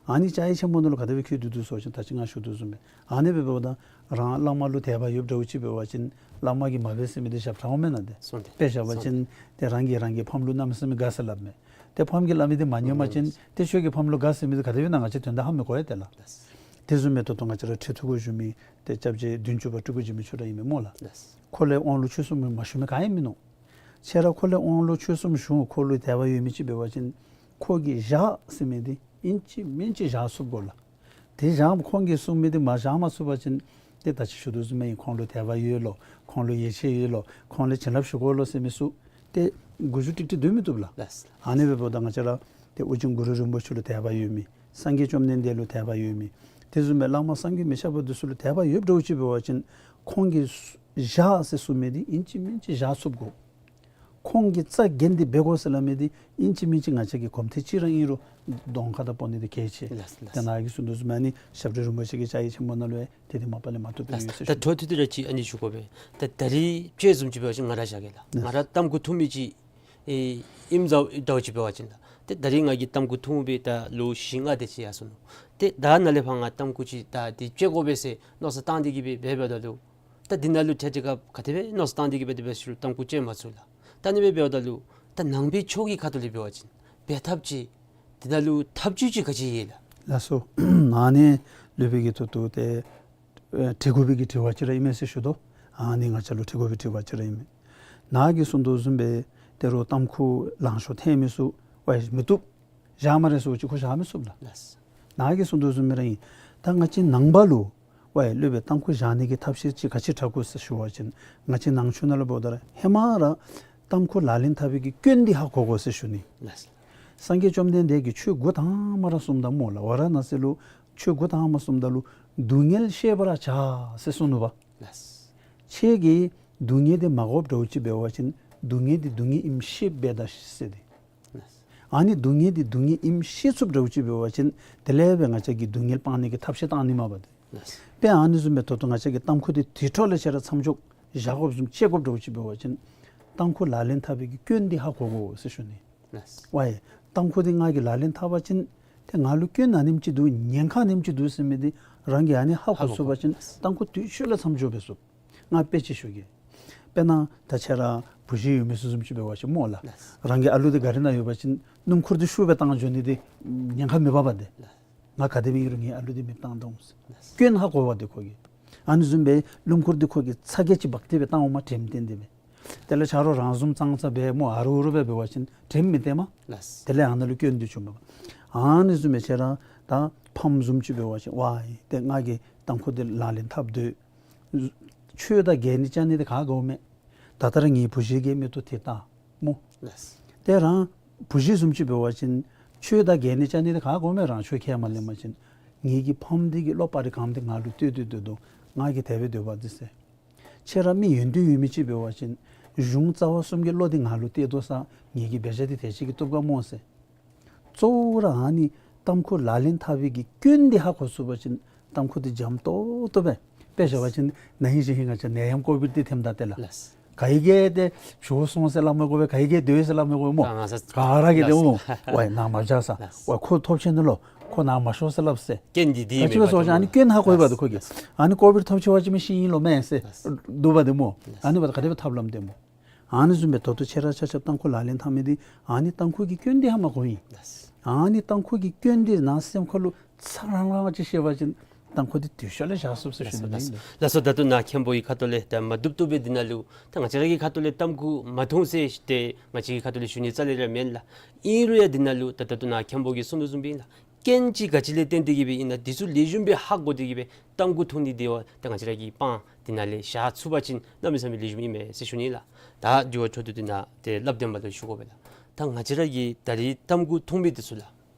ཨ་ནི་བཅའ་ཡིག་ཆེན་མོ་ནང་ལུ་ག་དེ་སྦེ་བཀོད་དེ་འདུག་ཟེར་བ་ཅིན་ད་ཅི་ང་ཞུ་དོ་བཟུམ་སྦེ་ཨ་ནི་སྦེ་འབདཝ་ད་རང་བླ་མ་ལུ་དད་པ་ཡོདཔ་འདྲཝ་ཅིག་འབད་བ་ཅིན་བླ་མ་གིས་མ་འབད་ཟེར་མི་འདི་ཞབས་ཁྲ་འོང་མེན་ན་ཏེ། སོང་སྟེ། དཔེ་བཞག་པ་ཅིན་ཏེ་རང་གིས་རང་གི་ཕམ་ལུ་གནམ་མེད་ས་མེད་དགའ་ཟེར་སླབ་མས། ཏེ་ཕམ་གྱིས་སླབ་མི་འདི་མ་ཉན་པ་ཅིན་ཏེ་ཁྱོད་ཀྱིས་ཕམ་ལུ་དགའ་ཟེར་མི་འདི་ག་དེ་སྦེ་ན་ང་བཅས་དོན་དག་ཧ་མི་གོ་ཡ་ཏེ་ལགས། ལགས། དེ་བཟུམ་མའི་ཐོག་ཏུ་ང་བཅས་ར་ཁྲི་ཐུགས་ཁར་བཞུགས་མི་ཏེ་སྐྱབས་རྗེ་བདུན་ཅུ་པ་སྤྲུལ་སྐུ་འཇིགས་མེད་ཆོས་གྲགས་ཨིན་མས་སྨོ་ལགས། ལགས། ཁོ་ལས་དབང་ལུང་ཆོས་གསུམ་མ་ཞུ་མི་ག་ཡང་མིན་ནུག། ཁྱེད་ར་ཁོ་ལས་དབང་ལུང་ཆོས་གསུམ་ཞུ་ཁོ་ལུ་དད་པ་ཡོད་མི་ཅིག་འབད་བ་ཅིན་ཁོ་གིས་བཞག་ཟེར་མི་འདི་ཨིན་ཅི་མིན་ཅི་བཞག་ཚུགས་དགོ་ལགས། དེ་བཞག་ཁོང་གིས་གསུངས་མི་འདི་མ་བཞག་མ་ཚུགས་པ་ཅིན་ཏེ་ད་ཅི་ཞུ་དོ་བཟུམ་སྦེ་ཁོང་ལུ་དད་པ་ཡོད་ལོ་ཁོང་ལུ་ཡིད་ཆེས་ཡོད་ལོ་ཁོང་ལུ་བྱིན་རླབས་ཞུ་དགོ་ལོ་ཟེར་མི་ཚུ་ཏེ་མགུ་མཇུག་ཀྲིག་ཀྲི་སྡོད་མི་བཏུབ་ལགས། ལགས། ཨ་ནི་སྦེ་འབདཝ་ད་ང་བཅས་ར་ཏེ་ཨོ་རྒྱན་གུ་རུ་རིན་པོ་ཆེ་ལུ་དད་པ་ཡོད་མི་སངས་རྒྱས་བཅོམ་ལྡན་འདས་ལུ་དད་པ་ཡོད་མི་དེ་བཟུམ་སྦེ་བླ་མ་བསམ་གྱིས་མི་ཁྱབ་པ་འདི་ཚུ་ལུ་དད་པ་ཡོདཔ་འདྲཝ་ཅིག་འབད་བ་ཅིན་ཁོང་གིས་བཞག་ཟེར་གསུངས་མི་འདི་ཨིན་ཅི་མིན་ཅི་བཞག་ཚུགས་དགོ། ཁོང་གིས་རྩ་འགེངས་ཏེ་འབད་དགོ་ཟེར་སླབ་མི་འདི་ཨིན་ཅི་མིན་ཅི་ང་བཅས་ཀྱི་གོམས་འདྲིས་ཅིག་ར་ཨིན་རུང་གདོང་ཁ་ད་སྤོ་ནི་འདི་གལ་ཆེ། ལགས་ལགས། ཏེ་ནཱ་གིས་གསུངས་དོ་བཟུམ་ཨ་ནི་ཞབས་དྲུང་རིན་པོ་ཆེ་གི་བཅའ་ཡིག་ཆེན་མོ་ནང་ལུ་ཡང་ཏེ་དེ་མ་པ་ལས་མ་བཏུབ་པའི་ཡོད་ཟེར་ད་ཞུ། འཕྲོ་མཐུད་དེ་ར་ཅིག་ཨ་ནི་ཞུ་དགོ་པས། ད་ད་རིས་དཔྱེ་བཟུམ་ཅིག་འབད་བ་ཅིན་ང་ར་བཞག་གེ་ལགས། ང་ར་ཏམ་ཁུ་འཐུང་མི་ཅིག་ཨེ་ཨིནམ་འདྲཝ་ཅིག་འབད་བ་ཅིན་ལགས། ཏེ་ད་རིས་ང་གིས་ཏམ་ཁུ་འཐུང་སྦེ་ད་ལོ་བཞི་ལྔ་དེ་ཅིག་ཡར་སོ་ནུག། ཏེ་ད་ནཱ་ལས་ཕར་ང་ཏམ་ཁུ་ཅིག་ད་དེ་བཅད་དགོ་པས་ཟེར་མནོ་བསམ་བཏང་སྟེ་གིས་སྦེ་འབད་འབདཝ་ད་ལུ་ད་འདི་ནང་ལུ་ཏེ་དེ་སྐབས་ག་དེ་སྦེ་མནོ་བསམ་བཏང་སྟེ་གིས་སྦེ་དེ་སྦེ་ཞུ་རུང་ཏམ་ཁུ་བཅད་མ་ཚུགས་ལགས། ད་ཨ་ནི་སྦེ་འབདཝ་ད་ལུ་ད་ནང་པའི་ཆོས་ཀྱི་ཁ་ཐུག་ལས་འབད་བ་ཅིན་འབད་ཐབས་ཅིག་འདི་ནང་ལུ་ཐབས་བྱུས་ཅིག་ག་ཅི་ཡོད་ལགས། ལགས་སོ། ཨ་ནི་ལུ་སྦེ་གི་ཐོག་ཏུ་ཏེ་ཨེ་དྲི་དགོ་པའི་གི་དྲི་བ་ཅིག་ར་ཨིན་མས་ཟེར་ཞུ་དོ། ཨ་ནི་ང་བཅས་ལུ་དྲི་དགོ་པའི་དྲི་བ་ཅིག་ར་ཨིན་མས། ནཱ་གིས་གསུངས་དོ་བཟུམ་སྦེ་ད་རུང་ཏམ་ཁུ་ལང་ཤོར་ཐལ་མི་ཚུ་ཝའི་མི་བཏུབ་བཞག་སྨ་རེ་ཟེར་བ་ཅིན་ཁོ་བཞག་མི་ཚུགས་ལགས། ལགས། ནཱ་གིས་གསུངས་དོ་བཟུམ་སྦེ་ར་ཨིན། ད་ང་བཅས་ནང་པ་ལུ་ཝའི་ལུ་སྦེ་ཏམ་ཁུ་བཞག་ནི་གི་ཐབས་ཤེས་ཅིག་ག་ཅི་དྲག་དགོ་ཟེར་ཞུ་བ་ཅིན་ང་བཅས་ནང་ཆོས་ནང་ལུ་འབདཝ་ད་ར་ཧེ་མ་ར་ཏམ་ཁུ་ལག་ལེན་འཐབ་པའི་གི་སྐྱོན་འདི་ཧ་གོ་དགོ་ཟེར་ཞུ་ནི། ལགས། སངས་རྒྱས་བཅོམ་ལྡན་འདས་ཀྱིས་ཆོས་འགོ་དང་པ་ར་གསུངམ་ད་སྨོ་ལགས། ཝཱ་ར་ཎ་སི་ལུ་ཆོས་འགོ་དང་པ་གསུངམ་ད་ལུ་སྡུག་བསྔལ་ཤེས་པར་བྱ་ཟེར་གསུངས་ནུག་པ། ལགས། ཁྱེད་ཀྱིས་སྡུག་བསྔལ་འདི་མ་དགོཔ་འདྲཝ་ཅིག་འབད་བ་ཅིན་སྡུག་བསྔལ་འདི་སྡུག་བསྔལ་ཨིནམ་ཤེས་འབད་ད་ཟེར་ཏེ། ཨ་ནི་སྡུག་བསྔལ་འདི་སྡུག་བསྔལ་ཨིནམ་ཤེས་ཚུགསཔ་འདྲཝ་ཅིག་འབད་བ་ཅིན་དེ་ལས་སྦེ་ང་བཅས་ཀྱིས་སྡུག་བསྔལ་སྤང་ནི་གི་ཐབས་ཤེས་བཏང་ནི་མས་པ་ཏེ། དཔེ་ཨ་ནི་བཟུམ་སྦེ་ད་ལྟོ་ང་བཅས་ཀྱིས་ཏམ་ཁུ་འདི་དེ་འཕྲོ་ལས་ཁྱེད་ར་མཚམས་འཇོག་བཞག་དགོཔ་བཟུམ་བཅད་དགོཔ་འདྲཝ་ཅིག་འབད་བ་ཅིན་ཏམ་ཁུ་ལག་ལེན་འཐབ་པའི་གི་སྐྱོན་འདི་ཧ་གོ་དགོ་ཟེར་ཞུ་ནི། ལགས། ཝའི་ཏམ་ཁུ་འདི་ང་གིས་ལག་ལེན་འཐབ་པ་ཅིན་ཏེ་ང་ལུ་སྐྱོན་ཨ་ནེམ་ཅིག་འདུག་ཉེན་ཁ་ཨ་ནེམ་ཅིག་འདུག་ཟེར་མི་འདི་རང་གིས་ཨ་ནི་ཧ་གོ་ཚུགས་པ་ཅིན་ཧ་གོ་དགོ། ཏམ་ཁུ་དེ་འཕྲོ་ལས་མཚམས་འཇོག་འབད་ཚུགས། ང་དཔེ་ཅིག་ཞུ་གེ། དཔེར་ན་ད་ཁྱེད་ར་བུ་གཞི་ཡོད་མི་ཚུ་བཟུམ་ཅིག་འབད་བ་ཅིན་སྨོ་ལགས། ལགས། རང་གི་ཨ་ལུ་འདི་གཱ་རི་ནང་ཡོད་པ་ཅིན་སྣུམ་འཁོར་འདི་ཤུགས་སྦེ་བཏང་འགྱོ་ནི་འདི་ཉེན་ཁ་མེད་པ་པ་ཏེ། ལགས། ང་ག་དེ་སྦེ་ཨིན་རུང་ངེའི་ཨ་ལུ་འདི་མི་བཏང་དོ་འོང་ཟེར། ལགས། སྐྱོན་ཧ་གོ་བ་ཏེ་ཁོ་གིས། ཨ་ནི་བཟུམ་སྦེ་སྣུམ་འཁོར་འདི་ཁོ་གིས་ཚ་གྱང་ཅིག་འབག་སྟེ་སྦེ་བཏང་འོང་མས་དྲནམ་བརྟེན་ཏེ་སྦེ། དེ་ལས་ཆ་རོགས་རང་བཟུམ་ཙང་ཙ་སྦེ་སྨོ་ཨ་རུ་ཨུ་རུ་སྦེ་འབད་བ་ཅིན་དྲནམ་མི་བཏུབ་མས། ལགས། དེ་ལས་ཨ་ནཱ་ལུ་སྐྱོན་འདི་བྱུངམ་མས། ཨ་ནི་བཟུམ་སྦེ་ཁྱེད་ར་ད་ཕམ་བཟུམ་ཅིག་འབད་བ་ཅིན་ཝའི་ཏེ་ང་གིས་ཏམ་ཁུ་འདི་ལག་ལེན་འཐབ་སྡོད། ཆོས་དང་འགལ་ནི་རྐྱབ་ནི་འདི་ག་དགོ་མས། ད་ལྟོ་ར་ངེའི་བུ་གཞི་གི་མིག་ཏོ་དེ་ལྟ་སྨོ། ལགས། ཏེ་རང་བུ་གཞི་བཟུམ་ཅིག་འབད་བ་ཅིན་ཆོས་དང་འགལ་ནི་རྐྱབ་ནི་འདི་ག་དགོ་མས། རང་ཆོས་ཁས་མ་ལེན་པ་ཅིན་ངེའི་གི་ཕམ་འདི་གིས་གློ་བ་རེ་གང་འདི་ང་ལུ་བསྟོད་དེ་སྡོད་དོ། ང་གིས་དེ་སྦེ་སྡོད་པ་འདི་ཟེར། ཁྱེད་ར་མི་ཡོན་ཏན་ཡོད་མི་ཅིག་འབད་བ་ཅིན་གཞུང་རྩ་བ་གསུམ་གྱི་བློ་འདི་ང་ལུ་གཏད་དོ་ས་ངེའི་གི་འབད་བཞག་འདི་དེ་ཅིག་གིས་བཏུབ་ག་སྨོ་ཟེར། གཙོ་བོ་ར་ཨ་ནི་ཏམ་ཁུ་ལག་ལེན་འཐབ་པའི་གི་སྐྱོན་འདི་ཧ་གོ་ཚུགས་པ་ཅིན་ཏམ་ཁུ་འདི་འཇམ་ཏོག་ཏོ་སྦེ། དཔེ་བཞག་པ་ཅིན་ན་ཧིང་གཞེས་ཧིང་ང་བཅས་ནད་ཡམས་ཀོ་བིཌ་འདི་ཐོནམ་ད་ཏེ་ལགས། ལགས། ག་གིས་ཏེ་བྱོག་སོང་ཟེར་སླབ་མི་དགོ་པས། ག་གིས་སྡོད་ཟེར་སླབ་མི་དགོ་པས་སྨོ། ག་ར་གིས་ཏེ་ལགས། འོང་ཝའི་ནཱ་མ་བཞག་ས། ལགས། ཝའི་ཁོ་ཐོབ་ཆེ་ནུག་ལོ། ཁོ་ནཱ་མ་ཤོར་ཟེར་སླབ་ཟེར། རྐྱེན་འདི་འདི་ག་ཅི་སྦེ་ཟེར་བ་ཅིན་ཨ་ནི་རྐྱེན་ཧ་གོ་ཡི་པ་ད་ཁོ་གིས། ཨ་ནི་ཀོ་བིཌ་ཐོབ་ཆི་བ་ཅིན་མི་ཤི་ཨིན་ལོ་མས་ཟེར་འདུག་པ་ཏེ་སྨོ། ཨ་ནི་འབདཝ་ད་ག་དེ་སྦེ་ཐབས་ལམ་སྟོནམ་སྨོ། ཨ་ནི་བཟུམ་སྦེ་ད་ལྟོ་ཁྱེད་ར་ཆ་ཁྱབ་ཏམ་ཁུ་ལག་ལེན་འཐབ་མི་འདི་ཨ་ནི་ཏམ་ཁུ་གི་སྐྱོན་འདི་ཧ་མ་གོ་ཡི། ཨ་ནི་ཏམ་ཁུ་གི་སྐྱོན་འདི་ནཱ་སེམས་ཁ་ལུ་ཚ་རང་རང་ཅིག་ཤེས་པ་ཅིན་ཏམ་ཁུ་འདི་དུས་ཤོར་ལས་བཞག་ཚུགས་ཟེར་ཞུ་ནི་ཨིན། ལགས་སོ། ད་ལྟོ་ནཱ་མཁན་པོ་གི་ཁ་ཐུག་ལས་ད་མ་བཏུབ་བཏུབ་སྦེ་འདི་ནང་ལུ་ད་ང་བཅས་ར་གི་ཁ་ཐུག་ལས་ཏམ་ཁུ་མ་འཐུང་ཟེར་ཏེ་ང་བཅས་ཀྱི་ཁ་ཐུག་ལས་ཞུ་ནི་རྩ་ལས་ར་མེན་ལགས། ཨིན་རུང་ཡང་འདི་ནང་ལུ་ད་ད་ལྟོ་ནཱ་མཁན་པོ་གིས་གསུངས་དོ་བཟུམ་སྦེ་ཨིན་ལགས། རྐྱེན་ཅིག་ག་ཅི་ལས་བརྟེན་ཏེ་གི་སྦེ་ཨིན་ན་འདི་ཚུ་ལེགས་ཤོམ་སྦེ་ཧ་གོ་སྟེ་གི་སྦེ་ཏམ་ཁུ་འཐུང་ནི་འདི་བ་ད་ང་བཅས་ར་གིས་དཔང་འདི་ནང་ལས་བཞག་ཚུགས་པ་ཅིན་གནམ་མེད་ས་མེད་ལེགས་ཤོམ་ཨིན་མས་ཟེར་ཞུ་ནི་ལགས། ད་འགྱུར་བ་འཕྲོ་མཐུད་འདི་ནང་ཏེ་སླབ་སྟོནམ་ལུ་ཞུ་དགོ་པས་ལགས། ད་ང་བཅས་ར་གིས་ད་རིས་ཏམ་ཁུ་འཐུང་མི་འདི་ཚུ་ལགས།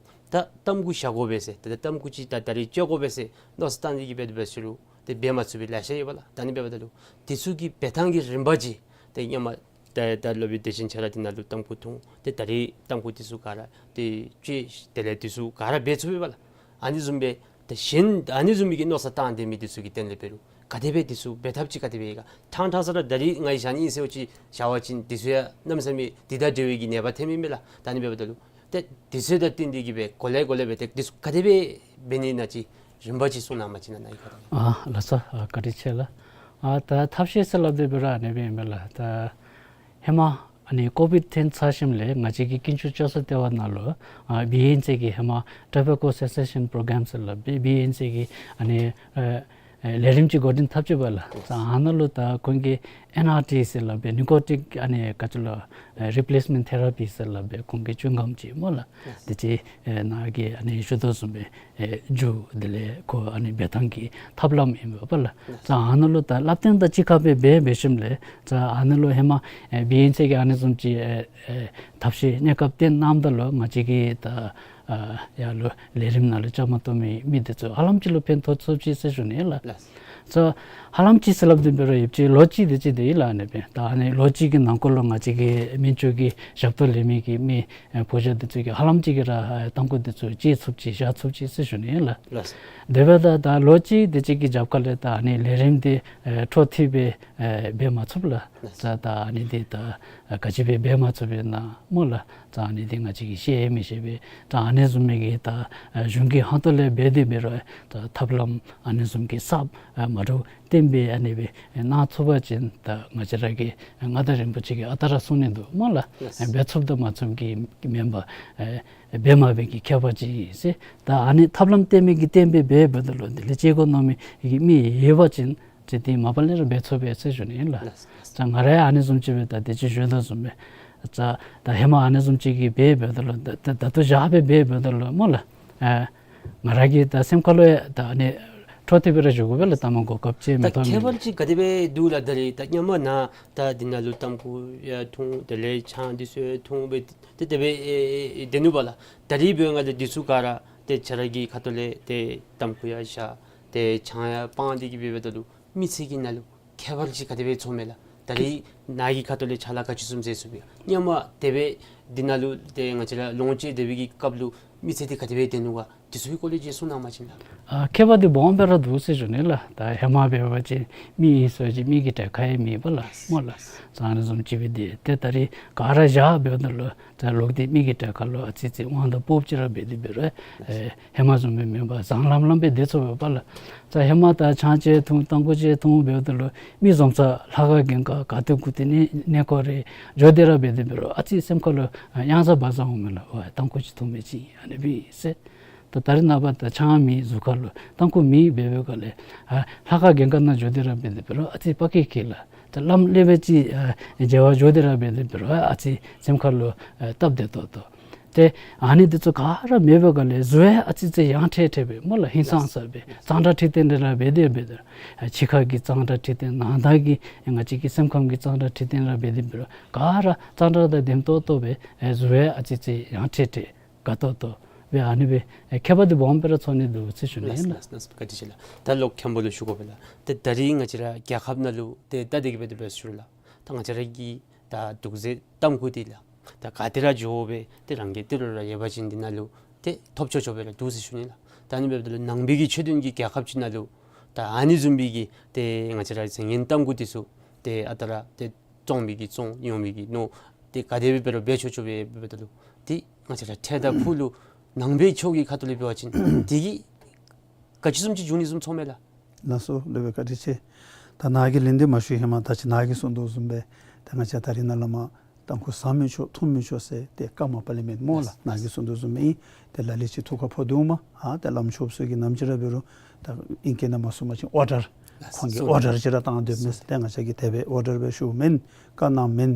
ད་ཏམ་ཁུ་བཞག་དགོ་པས་ཟེར་ད་ཏམ་ཁུ་ཅིག་ད་ད་རིས་བཅད་དགོ་པས་ཟེར་མནོ་བསམ་བཏང་སྟེ་གི་སྦེ་འདི་སྦེ་ཟེར་རུང་ཏེ་འབད་མ་ཚུགས་པའི་ལེ་ཤ་ཡོད་པས་ལགས། ད་ཨ་ནི་འབདཝ་ད་ལུ་འདི་ཚུ་གི་འབད་ཐངས་ཀྱི་རིམ་པ་ཅིག་ཏེ་སྔོན་མ་ད་ད་སློབ་དཔོན་བདེ་ཆེན་ཁྱོད་ར་འདི་ནང་ལུ་ཏམ་ཁུ་འཐུང་ཏེ་ད་རིས་ཏམ་ཁུ་འདི་ཚུ་ག་ར་ཏེ་བཅད་དེ་ལས་འདི་ཚུ་ག་ར་འབད་ཚུགས་པས་ལགས། ཨ་ནི་བཟུམ་སྦེ་ཏེ་གཞན་ཨ་ནི་བཟུམ་མའི་གི་མནོ་བསམ་བཏང་སྡོད་མི་འདི་ཚུ་གི་དོན་ལས་འབད་རུང་ག་དེ་སྦེ་འདི་ཚུ་འབད་ཐབས་ཅིག་ག་དེ་སྦེ་ཡོད་ག། ཕྲང་ཕྲང་ས་ར་ད་རིས་ང་གིས་བཞག་ནི་ཨིན་ཟེར་བ་ཅིན་བཞག་པ་ཅིན་འདི་ཚུ་ཡང་གནམ་མེད་ས་མེད་འདི་དང་འབྲེལ་བའི་གི་ནད་པ་ཐོན་མི་མས་ལགས། ད་ཨ་ནི་འབདཝ་ད་ལུ་ཏེ་འདི་ཚུ་དང་བསྟུན་ཏེ་གི་སྦེ་གོ་ལེ་གོ་ལེ་སྦེ་ཏེ་འདི་ཚུ་ག་དེ་སྦེ་འབད་ནི་ཨིན་ན་ཅིག་རིམ་པ་ཅིག་གསུང་གནང་པ་ཅིན་ན་ནཱ་གིས་ག་དེ། ཨ་ལགས་སོ། ཨ་བཀའ་དྲིན་ཆེ་ལགས། ཨ་ད་ཐབས་ཤེས་ཟེར་སླབ་སྟེ་འབད་རུང་ཨ་ནི་སྦེ་ཨིན་པས་ལགས། ད་ཧེ་མ་ཨ་ནི་ཀོ་བིཌ་ཐོན་ཚར་ཞིནམ་ལས་ང་བཅས་ཀྱི་དཀོན་མཆོག་སྐྱབས་ས་ལྟེ་བ་ནང་ལུ་ཨ་བི་ཨེན་སི་གི་ཧེ་མ་ཊོ་བེ་ཀོ་སེ་སེ་ཤན་པྲོ་གརམ་ཟེར་སླབ་སྦེ་བི་ཨེན་སི་གི་ཨ་ནི་ཨ་ཨེ་ལས་རིམ་ཅིག་འགོ་འདྲེན་འཐབ་ཅི་པས་ལགས། ཨ་ནཱ་ལུ་ད་ཁོང་གིས་ཨེན་ཨར་ཊི་ཟེར་སླབ་སྦེ་ནཱར་ཀོ་ཊིཀ་ཨ་ནི་ག་ཅི་ལོ་ཨེ་རི་པི་ལེསི་མེནཊ་ཐེ་ར་པི་ཟེར་སླབ་སྦེ་ཁོང་གི་སྐྱོན་སྒམ་ཅིག་སྨོ་ལགས། དེ་ཅིག་ཨེ་ནཱ་གིས་ཨ་ནི་ཞུ་དོ་བཟུམ་སྦེ་ཨེ་འཇུ་དེ་ལས་ཁོ་ཨ་ནི་འབད་ཐངས་ཀྱི་ཐབས་ལམ་ཨིན་པས་ལགས། ཨ་ཨ་ནཱ་ལུ་ད་བསླབ་སྟོན་དང་གཅིག་ཁར་སྦེ་འབད་འབད་ཞིནམ་ལས་ད་ཨ་ནཱ་ལུ་ཧེ་མ་ཨེ་བི་ཨེན་སི་གི་ཨ་ནི་བཟུམ་ཅིག་ཨེ་ཨེ་ཐབས་ཤེས་གནས་སྐབས་བསྟན་གནངམ་ད་ལུ་ང་བཅས་ཀྱིས་ད་ཨ་ཡར་ལུ་ལས་རིམ་ནང་ལུ་བཅའ་མར་གཏོགས་མི་མི་འདི་ཚུ་ཧ་ལམ་ཅིག་ལུ་ཕན་ཐོགས་ཚུགས་ཅི་ཟེར་ཞུ་ནི་ལགས། ལགས། ད་ཧ་ལམ་ཅིག་ཟེར་སླབ་སྟེ་འབད་རུང་ཡོད་ཅི་ལོ་གཅིག་དེ་ཅིག་དེ་ཨིན་ལགས། ཨ་ནི་སྦེ་ད་ཨ་ནི་ལོ་གཅིག་གི་ནང་འཁོད་ལུ་ང་བཅས་ཀྱི་མི་ཚུ་གི་ཞབས་ཏོག་ལེན་མི་གི་མི་ཨེ་བོད་ཇ་འདི་ཚུ་གིས་ཧ་ལམ་ཅིག་གིས་ར་ཨེ་ཏམ་ཁུ་འདི་ཚུ་བཅད་ཚུགས་ཅི་བཞག་ཚུགས་ཅི་ཟེར་ཞུ་ནི་ལགས། ལགས། དེ་འབདཝ་ད་ད་ལོ་གཅིག་དེ་ཅིག་གི་རྒྱབ་ཁ་ལས་ད་ཨ་ནི་ལས་རིམ་འདི་ཨེ་འཕྲོ་མཐུད་སྦེ་ཨེ་འབད་མ་ཚུགས་ལགས། ད་ད་ཨ་ནི་འདི་ད་ག་ཅི་སྦེ་འབད་མ་ཚུགས་པས་ན་སྨོ་ལགས། ད་ཨ་ནི་འདི་ང་བཅས་ཀྱིས་ཤེས་མི་ཤེས་པས། ད་ཨ་ནི་བཟུམ་མའི་གི་ད་ཨེ་གཞུང་གི་ཁ་ཐུག་ལས་འབད་དེ་འབད་རུང་ད་ཐབས་ལམ་ཨ་ནི་བཟུམ་གྱི་གསརཔ་ཨེ་མ་འདྲཝ་བཏོན་སྦེ་ཨ་ནི་སྦེ་གནང་ཚུགས་པ་ཅིན་ད་ང་བཅས་ར་གི་མངའ་བདག་རིན་པོ་ཆེ་གིས་ཨ་རྟག་ར་གསུང་ནི་འདུག་སྨོ་ལགས། ལགས། འབད་ཚུགསཔ་དང་མ་ཚུགསཔ་གི་མེན་པར་ཨེ་འབད་མ་འབད་ཀྱི་ཁྱད་པར་ཅིག་ཨིན་ཟེར། ད་ཨ་ནི་ཐབས་ལམ་བཏོན་མི་གིས་བཏོན་སྦེ་འབད་འབདཝ་ད་ལུ་དེ་ལས་བཅད་དགོ་མནོ་མི་གི་མི་ཡོད་པ་ཅིན་ཏེ་དེ་མ་པ་ལས་ར་འབད་ཚུགས་པས་ཟེར་ཞུ་ནི་ཨིན་ལགས། ལགས། ད་ང་ར་ཨ་ནི་བཟུམ་ཅིག་སྦེ་ད་དེ་ཅིག་ཞུ་དོ་བཟུམ་སྦེ་ད་ད་ཧེ་མ་ཨ་ནི་བཟུམ་ཅིག་གིས་འབད་འབདཝ་ད་ལུ་ད་ད་ད་ལྟོ་བཞག་སྦེ་འབད་འབདཝ་ད་ལུ་སྨོ་ལགས། ཨེ་ང་ར་གི་ད་སེམས་ཁ་ལུ་ཡང་ད་ཨ་ནི་འཕྲོ་མཐུད་སྦེ་ར་ཞུ་དགོ་པས་ལགས། ད་མ་གོ་སྐབས་ཅིག་མི་ཐོབ་མི་ད་ཁྱད་པར་ཅིག་ག་དེ་སྦེ་འདུག་ལགས། ད་རིས་ད་སྔོན་མ་ནཱ་ད་འདི་ནང་ལུ་ཏམ་ཁུ་ཡང་འཐུང་དེ་ལས་ཆང་འདི་ཚུ་ཡང་འཐུང་སྦེ་ཏེ་དེ་སྦེ་ཨེ་ཨེ་ཨེ་སྡོད་ནུག་པ་ལགས། ད་རིས་འབདཝ་ད་ལུ་འདི་ཚུ་ག་ར་ཏེ་ཁྱོད་ར་གི་ཁ་ཐུག་ལས་ཏེ་ཏམ་ཁུ་ཡང་བཞག་ཏེ་ཆང་ཡང་སྤང་སྟེ་གི་འབདཝ་ད་ལུ་མི་ཚེ་གི་ནང་ལུ་ཁྱད་པར་ཅིག་ག་དེ་སྦེ་ཚོརཝ་མས་ལགས། ད་རིས་ནཱ་གི་ཁ་ཐུག་ལས་ཕྱག་ལཱ་ག་ཅི་བཟུམ་མཛད་ཚུགས་པས། སྔོན་མ་དེ་སྦེ་འདི་ནང་ལུ་ཏེ་ང་བཅས་ར་ལོངས་སྤྱོད་སྡོད་པའི་གི་སྐབས་ལུ་མི་ཚེ་འདི་ག་དེ་སྦེ་སྡོད་ནུག་ག། འདི་ཚུ་གི་སྐོར་ལས་ཅིག་གསུང་གནང་པ་ཅིན་ལགས། ཨ་ཁྱད་པར་འདི་སྦོམ་སྦེ་ར་འདུག་ཟེར་ཞུ་ནི་ལགས། ད་ཧེ་མ་འབད་བ་ཅིན་མི་ཨིན་ཟེར་བ་ཅིན་མི་གི་གྲལ་ཁར་ཡང་མེད་པས་ལགས་སྨོ་ལགས། ད་ཨ་ནི་བཟུམ་ཅིག་སྦེ་སྡོད། ཏེ་ད་རིས་ག་ར་བཞག་འབདཝ་ད་ལུ་ད་ལོག་སྟེ་མི་གི་གྲལ་ཁར་ལུ་ཨ་ཙི་ཙི་དབང་དང་སྤོབས་ཅིག་ར་འབད་དེ་འབད་རུང་ཨེ་ཧེ་མ་བཟུམ་སྦེ་མེན་པར་བཟང་ལམ་ལམ་སྦེ་སྡོད་ཚུགས་པས་ལགས། ད་ཧེ་མ་ད་ཆང་ཅིག་འཐུང་ཏམ་ཁུ་ཅིག་འཐུང་འབདཝ་ད་ལུ་མི་བཟུམ་ཚུ་ལྷ་ཁང་རྒན་ཁག་ག་ཏེ་གུ་ཏེ་ནི་གནས་སྐོར་རེ་འགྱོ་སྟེ་ར་འབད་དེ་འབད་རུང་ཨ་ཙི་སེམས་ཁ་ལུ་ཨ་གཡང་ཟ་བག་ཟ་འོང་མས་ལགས། ཨོ་ཏམ་ཁུ་ཅིག་འཐུང་མི་ཅིག་ཨ་ནི་སྦེ་ཟེར། ད་ད་རིས་ནངས་པ་ད་ཆང་མེད་གཟུགས་ཁར་ལུ་ཏམ་ཁུ་མེད་འབད་བའི་སྒང་ལས་ཨ་ལྷ་ཁང་རྒན་ཁག་ནང་འགྱོ་སྟེ་ར་འབད་དེ་འབད་རུང་ཨ་ཙི་བག་ག་ཁེལ་ལགས། ད་ལམ་ལས་སྦེ་ཅིག་ཨ་མཇལ་བར་འགྱོ་སྟེ་ར་འབད་དེ་འབད་རུང་ཨ་ཙི་སེམས་ཁ་ལུ་ཨ་སྟབས་བདེ་ཏོག་ཏོ། ཏེ་ཨ་ནི་འདི་ཚུ་ག་ར་མེད་པའི་སྒང་ལས་གཟུགས་ཡང་ཨ་ཙི་ཙི་ཡང་ཁྲེལ་ཁྲེལ་སྦེ་སྨོ་ལགས། ཧིང་སངས་ས་སྦེ་གཙང་སྦྲ་ཁྲི་སྟེང་འདི་ར་འབད་དེ་འབད་དེ་ཨ་ཕྱི་ཁ་གི་གཙང་སྦྲ་ཁྲི་སྟེང་ནང་ད་གི་ང་བཅས་ཀྱི་སེམས་ཁམས་ཀྱི་གཙང་སྦྲ་ཁྲི་སྟེང་ར་འབད་དེ་འབད་རུང་ག་ར་གཙང་སྦྲ་དང་ལྡན་ཏོག་ཏོ་སྦེ་ཨེ་གཟུགས་ཡང་ཨ་ཙི་ཙི་ཡང་ཁྲེལ་ཁྲེལ་དགའ་ཏོག་ཏོ་སྦེ་ཨ་ནི་སྦེ་ཨེ་ཁྱད་པར་འདི་སྦོམ་སྦེ་ར་ཚོར་ནི་འདུག་ཟེར་ཞུ་ནི་ཨིན་ལགས། ལགས་ལགས་བཀའ་དྲིན་ཆེ་ལགས། ད་ལོག་མཁན་པོ་ལུ་ཞུ་དགོ་པས་ལགས། ད་ད་རིས་ང་བཅས་ར་རྒྱལ་ཁབ་ནང་ལུ་ཏེ་ད་དེ་གི་སྦེ་དེ་སྦེ་ཞུ་ལགས། ད་ང་བཅས་ར་གི་ད་དུག་རྫས་ཏམ་ཁུ་འདི་ལགས། ད་ག་ཏེ་ར་འགྱོ་སྦེ་ཏེ་རང་གི་ཏི་རུ་ར་ཡོད་པ་ཅིན་འདི་ནང་ལུ་ཏེ་ཐོབ་ཆོག་ཆོག་སྦེ་ར་འདུག་ཟེར་ཞུ་ནི་ལགས། ད་ཨ་ནི་འབདཝ་ད་ལུ་ནང་པའི་གི་ཆོས་ལྡན་གྱི་རྒྱལ་ཁབ་ཅིག་ནང་ལུ་ད་ཨ་ནི་བཟུམ་པའི་གི་ཏེ་ང་བཅས་ར་རྫས་ངན་ཏམ་ཁུ་འདི་ཚུ་ཏེ་ཨ་རྟག་ར་ཏེ་བཙོང་མི་གིས་བཙོང་ཉོ་མི་གིས་ཉོ་ཏེ་ག་དེ་སྦེ་འབད་རུང་འབད་ཆོག་ཆོག་སྦེ་འབདཝ་ད་ལུ་ཏེ་ང་བཅས་ར་ཁྲལ་དང་ཕུགས་ལུ་ ནང་པའི་ཕྱོགས་ཀྱི་ཁ་ཐུག་ལས་འབད་བ་ཅིན་དེ་གིས་ག་ཅི་བཟུམ་ཅིག་འབྱུང་ནི་བཟུམ་ཚོརཝ་མས་ལགས། ལགས་སོ། ལེགས་པའི་བཀའ་དྲིན་ཆེ། ད་ནཱ་གིས་ལན་འདི་མ་ཞུ་ཧེ་མ་ད་ཅི་ནཱ་གིས་གསུངས་དོ་བཟུམ་སྦེ་ད་ང་བཅས་ད་རིས་ནཱ་ལས་མར་ཏམ་ཁུ་ཟ་མི་ཆོག་འཐུང་མི་ཆོག་ཟེར་ཏེ་བཀའ་མ་ཕབ་ལས་མེད་སྨོ་ལགས། ལགས། ནཱ་གིས་གསུངས་དོ་བཟུམ་སྦེ་ཨིན། ཏེ་ལ་ལུ་ཅིག་ཐུགས་ཁར་ཕོག་དོ་འོང་མས། ཨ་ཏེ་བླམ་ཆོསཔ་ཚུ་གིས་ནམ་ཅིག་ར་འབད་རུང་ད་ཨིང་སྐད་ནང་མ་གསུངས་པ་ཅིན་ཨོར་ཌར། ལགས། ཁོང་གིས་ཨོར་ཌར་ཅིག་ར་བཏང་སྡོདཔ་མས་ཟེར། ཏེ་ང་བཅས་ཀྱིས་དེ་སྦེ་ཨོར་ཌར་སྦེ་ཞུཝ་མེན། བཀའ་གནངམ་མེན།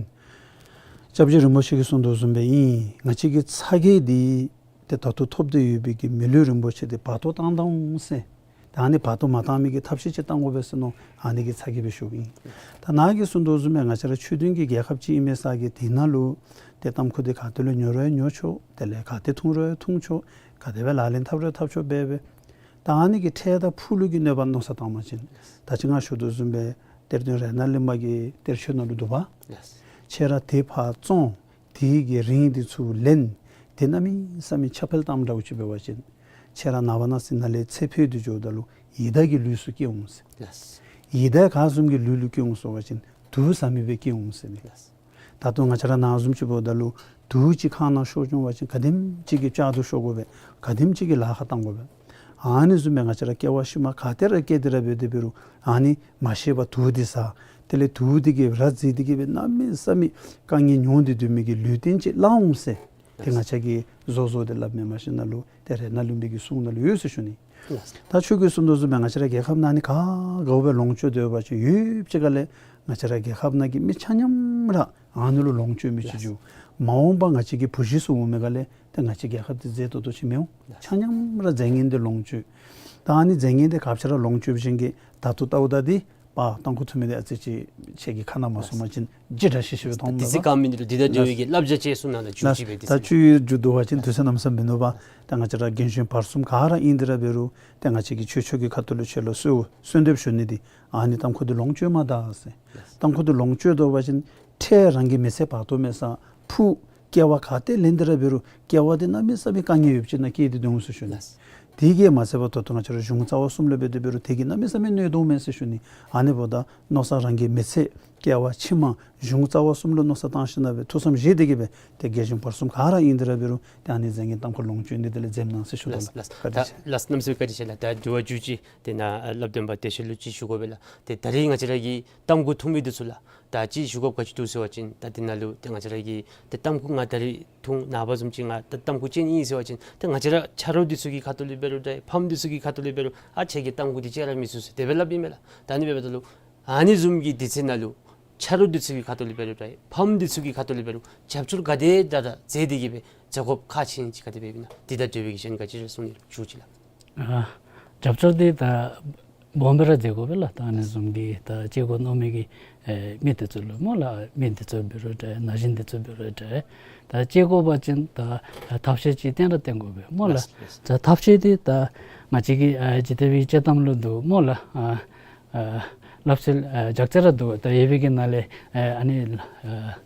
སྐྱབས་རྗེ་རིན་པོ་ཆེ་གིས་གསུངས་དོ་བཟུམ་སྦེ་ཨིན། ང་བཅས་ཀྱི་ཚ་གྱང་འདི་ཏེ་ད་ལྟོ་ཐོབ་སྟེ་ཡོད་པའི་གི་མི་ལུས་རིན་པོ་ཆེ་འདི་བར་སྟོང་བཏང་ད་འོང་ཟེར། ད་ཨ་ནི་བར་སྟོང་མ་བཏང་མི་གི་ཐབས་ཤེས་ཅིག་བཏང་དགོ་པས་ཟེར་མནོ། ཨ་ནི་གི་ཚ་གྱང་སྦེ་ཞུཝ་ཨིན། ད་ནཱ་གིས་གསུངས་དོ་བཟུམ་སྦེ་ང་བཅས་ར་ཆོས་ལྡན་གྱི་རྒྱལ་ཁབ་ཅིག་ཨིན་མི་ས་གི་དེ་ནང་ལུ་ཏེ་ཏམ་ཁུ་འདི་ག་ཏེ་ལུ་ཉོ་རུང་ཉོ་ཆོག། དེ་ལས་ག་ཏེ་འཐུང་རུང་འཐུང་ཆོག། ག་དེ་སྦེ་ལག་ལེན་འཐབ་རུང་འཐབ་ཆོག་སྦེ་སྦེ། ད་ཨ་ནི་གི་འཕྲལ་དང་ཕུགས་ལུ་གི་གནོད་པ་མནོ་བསམ་བཏང་བ་ཅིན་ད་ཅི་ང་ཞུ་དོ་བཟུམ་སྦེ་གཏེར་སྟོན་རཏྣ་གླིང་པ་གི་གཏེར་ཆོས་ནང་ལུ་འདུག་པ། ལགས། ཁྱེད་ར་དེ་ཕར་བཙོང་། དེ་གི་རིན་འདི་ཚུར་ལེན། དེ་གནམ་མེད་ས་མེད་ཁྱབ་སྤེལ་བཏངམ་འདྲཝ་ཅིག་འབད་བ་ཅིན་ཁྱེད་ར་ནངས་པ་གནངས་ཚེ་ནཱ་ལས་ཚེ་འཕོས་ཏེ་འགྱོཝ་ད་ལུ་ཡི་དྭགས་ཀྱི་ལུས་སུ་སྐྱེ་འོང་ཟེར། ལགས། ཡི་དྭགས་ག་བཟུམ་གྱི་ལུས་ལུ་སྐྱེ་འོང་ཟེར་བ་ཅིན་དུག་ཟ་མི་སྦེ་སྐྱེ་འོང་ཟེར་ནི། ལགས། ད་ལྟོ་ང་བཅས་ར་ནཱ་བཟུམ་ཅིག་འབདཝ་ད་ལུ་དུག་ཅིག་ཁང་ནང་ཤོར་འགྱོ་བ་ཅིན་ག་དེམ་ཅིག་གི་བཅག་དུ་ཤོར་དགོ་པས། ག་དེམ་ཅིག་གི་ལཱ་ཁག་བཏང་དགོ་པས། ཨ་ནི་བཟུམ་སྦེ་ང་བཅས་ར་སྐྱེ་བ་ཕྱི་མ་ག་ཏེ་ར་སྐྱེས་ཏེ་ར་འབད་དེ་འབད་རུང་ཨ་ནི་མ་ཤེས་པར་དུག་འདི་ཟ། དེ་ལས་དུག་འདི་གིས་ར་བཟི་སྟེ་གིས་སྦེ་གནམ་མེད་ས་མེད་དཀའ་ངལ་མྱོང་སྟེ་སྡོད་མི་གི་ལུས་རྟེན་ཅིག་བླང་འོང་ཟེར། ཏེ་ང་བཅས་ཀྱིས་བཟོ་བཟོཝ་དེ་སླབ་མེན། མ་གཞི་ནཱ་ལུ་ཏེ་རཏྣ་གླིང་པའི་གི་གསུང་ནང་ལུ་ཡོད་ཟེར་ཞུ་ནི། ལགས། ད་ཁྱོད་ཀྱིས་གསུངས་དོ་བཟུམ་སྦེ་ང་བཅས་ར་རྒྱལ་ཁབ་ནང་ནི་ག་དགའཝ་སྦེ་ལོངས་སྤྱོད་སྡོད་པ་ཅིན་ཡུདཔ་ཅིག་ཁ་ལས་ང་བཅས་ར་རྒྱལ་ཁབ་ནང་གི་མི་ཆ་མཉམ་ར་ཨ་ནི་ལུ་ལོངས་སྤྱོད་མི་ཅིག་འགྱོ། མ་འོངས་པ་ང་བཅས་ཀྱི་བུ་གཞི་ཚུ་འོང་མི་ཁ་ལས་ཏེ་ང་བཅས་རྒྱལ་ཁབ་འདི་མཛེས་ཏོག་ཏོ་ཅིག་མི་འོང་། ཆ་མཉམ་ར་རྫས་ངན་འདི་ལོངས་སྤྱོད། ད་ཨ་ནི་རྫས་ངན་འདི་ག་ཅི་ར་ལོངས་སྤྱོད་ཅན་གྱི་ད་ལྟོ་ལྟཝ་ད་འདི་པ་ཏམ་ཁུ་འཐུང་མི་འདི་ཨ་ཙི་ཅིག་ཁྱེད་ཀྱིས་ཁ་ནང་མ་གསུངས་པ་ཅིན་ཅི་འདྲ་ཤེས་ཤེས་སྦེ་མཐོངམ་ད་ཏེ་ཟེར་ག་མི་འདི་ལུ་འདི་དང་འབྲེལ་བའི་གི་བསླབ་བྱ་ཅིག་གསུང་གནང་ད་བཅུད་ཅིག་སྦེ་ཏེ་ད་ཟེར་བཅུད་ཡོད་རྒྱུ་འདུག་པ་ཅིན་དུས་ཚོད་གནམ་མེད་ས་མེད་མིན་ནུག་པ། ད་ང་བཅས་ར་རྒན་གཞོན་བར་གསུམ་ག་ར་ཨིན་ཏེ་ར་འབད་རུང་ཏེ་ང་བཅས་ཀྱིས་ཆོས་ཕྱོགས་ཀྱི་ཁ་ཐུག་ལུ་ཁྱེད་ལུ་གསོལ་གསོལ་འདེབས་ཞུ་ནི་འདི་ཨ་ནི་ཏམ་ཁུ་འདི་ལོངས་སྤྱོད་མ་ད་ཟེར། ཏམ་ཁུ་འདི་ལོངས་སྤྱོད་དོ་བ་ཅིན་ཁྲལ་རང་གི་མི་ཚེ་བར་དོ་མེད་ས་ཕུགས་སྐྱེ་བ་ག་ཏེ་ལེན་ཏེ་ར་འབད་རུང་སྐྱེ་བ་འདི་གནམ་མེད་ས་མེད་དཀའ་ངལ་ཡོདཔ་ཅིག་ནང་སྐྱེས་ཏེ་སྡོད་འོང་ཟེར་ཞུ་ནི། དེ་གིས་མ་ཚད་པར་ད་ལྟོ་ང་བཅས་ར་གཞུང་རྩ་བ་གསུམ་ལུ་འབད་དེ་འབད་རུང་དེ་གིས་གནམ་མེད་ས་མེད་གནོད་དོ་མས་ཟེར་ཞུ་ནི། ཨ་ནི་འབདཝ་ད་མནོ་བསམ་རང་གི་མི་ཚེ་སྐྱེ་བ་ཕྱི་མ་གཞུང་རྩ་བ་གསུམ་ལུ་མནོ་བསམ་བཏང་ཞིནམ་ལས་ཐུགས་བསམ་བཞེས་ཏེ་གིས་སྦེ་ཏེ་རྒན་གཞོན་བར་གསུམ་ག་ར་ཨིན་ཏེ་ར་འབད་རུང་ཏེ་ཨ་ནི་རྫས་ངན་ཏམ་ཁུ་ལོངས་སྤྱོད་ནི་དེ་ལས་འཛེམ་གནང་ཟེར་ཞུ་དོ་ལགས། ལགས་ལགས། བཀའ་དྲིན་ཆེ། ལགས་གནམ་མེད་ས་མེད་བཀའ་དྲིན་ཆེ་ལགས། ད་དྲི་བ་མཇུག་ཅིག་ཏེ་ནཱ་སླབ་སྟོན་པ་བདེ་ཆེན་ལུ་ཅིག་ཞུ་དགོ་པས་ལགས། ཏེ་ད་རིས་ང་བཅས་ར་གི་ཏམ་ཁུ་འཐུང་མི་འདི་ཚུ་ལགས་ད་ཅི་ཞུ་དགོཔ་ག་ཅི་འདུག་ཟེར་བ་ཅིན་ད་འདི་ནང་ལུ་ཏེ་ང་བཅས་ར་གི་ཏེ་ཏམ་ཁུ་ང་ད་རིས་འཐུང་ནངས་པ་བཟུམ་ཅིག་ང་ད་ཏམ་ཁུ་ཅིག་ཨིན་ཟེར་བ་ཅིན་ཏེ་ང་བཅས་ར་ཆ་རོགས་འདི་ཚུ་གི་ཁ་ཐུག་ལས་འབད་རུང་འདྲ་ཕམ་འདི་ཚུ་གི་ཁ་ཐུག་ལས་འབད་རུང་ཨ་ཁྱེད་ཀྱིས་ཏམ་ཁུ་འདི་བཅད་ར་མི་ཚུགས་ཟེར་དེ་སྦེ་སླབ་ཨིན་མས་ལགས། ད་ཨ་ནི་འབདཝ་ད་ལུ་ཨ་ནི་བཟུམ་གྱི་དུས་ཚོད་ནང་ལུ་ཆ་རོགས་འདི་ཚུ་གི་ཁ་ཐུག་ལས་འབད་རུང་འདྲ་ཕམ་འདི་ཚུ་གི་ཁ་ཐུག་ལས་འབད་རུང་རྒྱབ་སྐྱོར་ག་དེ་དྲག་དྲག་མཛད་དེ་གིས་སྦེ་མཛད་དགོཔ་ཁག་ཆེ་ཅིག་ག་དེ་སྦེ་ཨིན་ན་འདི་དང་འབྲེལ་བའི་གི་གཞན་ག་ཅི་ར་གསུང་ནི་ཞུ་ཅིག་ལགས། ཨ་རྒྱབ་སྐྱོར་འདི་ད་སྦོམ་སྦེ་ར་མཛད་དགོ་པས་ལགས། ད་ཨ་ནི་བཟུམ་གྱི་ད་བཅད་དགོ་མནོ་མི་གི་ཨེ་མི་འདི་ཚུ་ལུ་སྨོ་ལགས། མི་འདི་ཚུ་འབད་རུང་འདྲ་ན་གཞོན་འདི་ཚུ་འབད་རུང་འདྲ་ད་བཅད་དགོ་པ་ཅིན་ད་ཐབས་ཤེས་ཅིག་བཏོན་ར་བཏོན་དགོ་པས་སྨོ་ལགས། ལགས་ལགས། ད་ཐབས་ཤེས་འདི་ད་ང་བཅས་ཀྱིས་ཨ་ཇི་ལྟ་བའི་དཔྱེ་གཏམ་ལུ་འདུག་སྨོ་ལགས། ཨ་ཨ་སླབ་སྲོལ་ཨ་ཅོག་ཙེ་ར་འདུག། ད་ཡོད་པའི་གི་ནང་ལས་ཨ་ཨ་ནི་ཨ་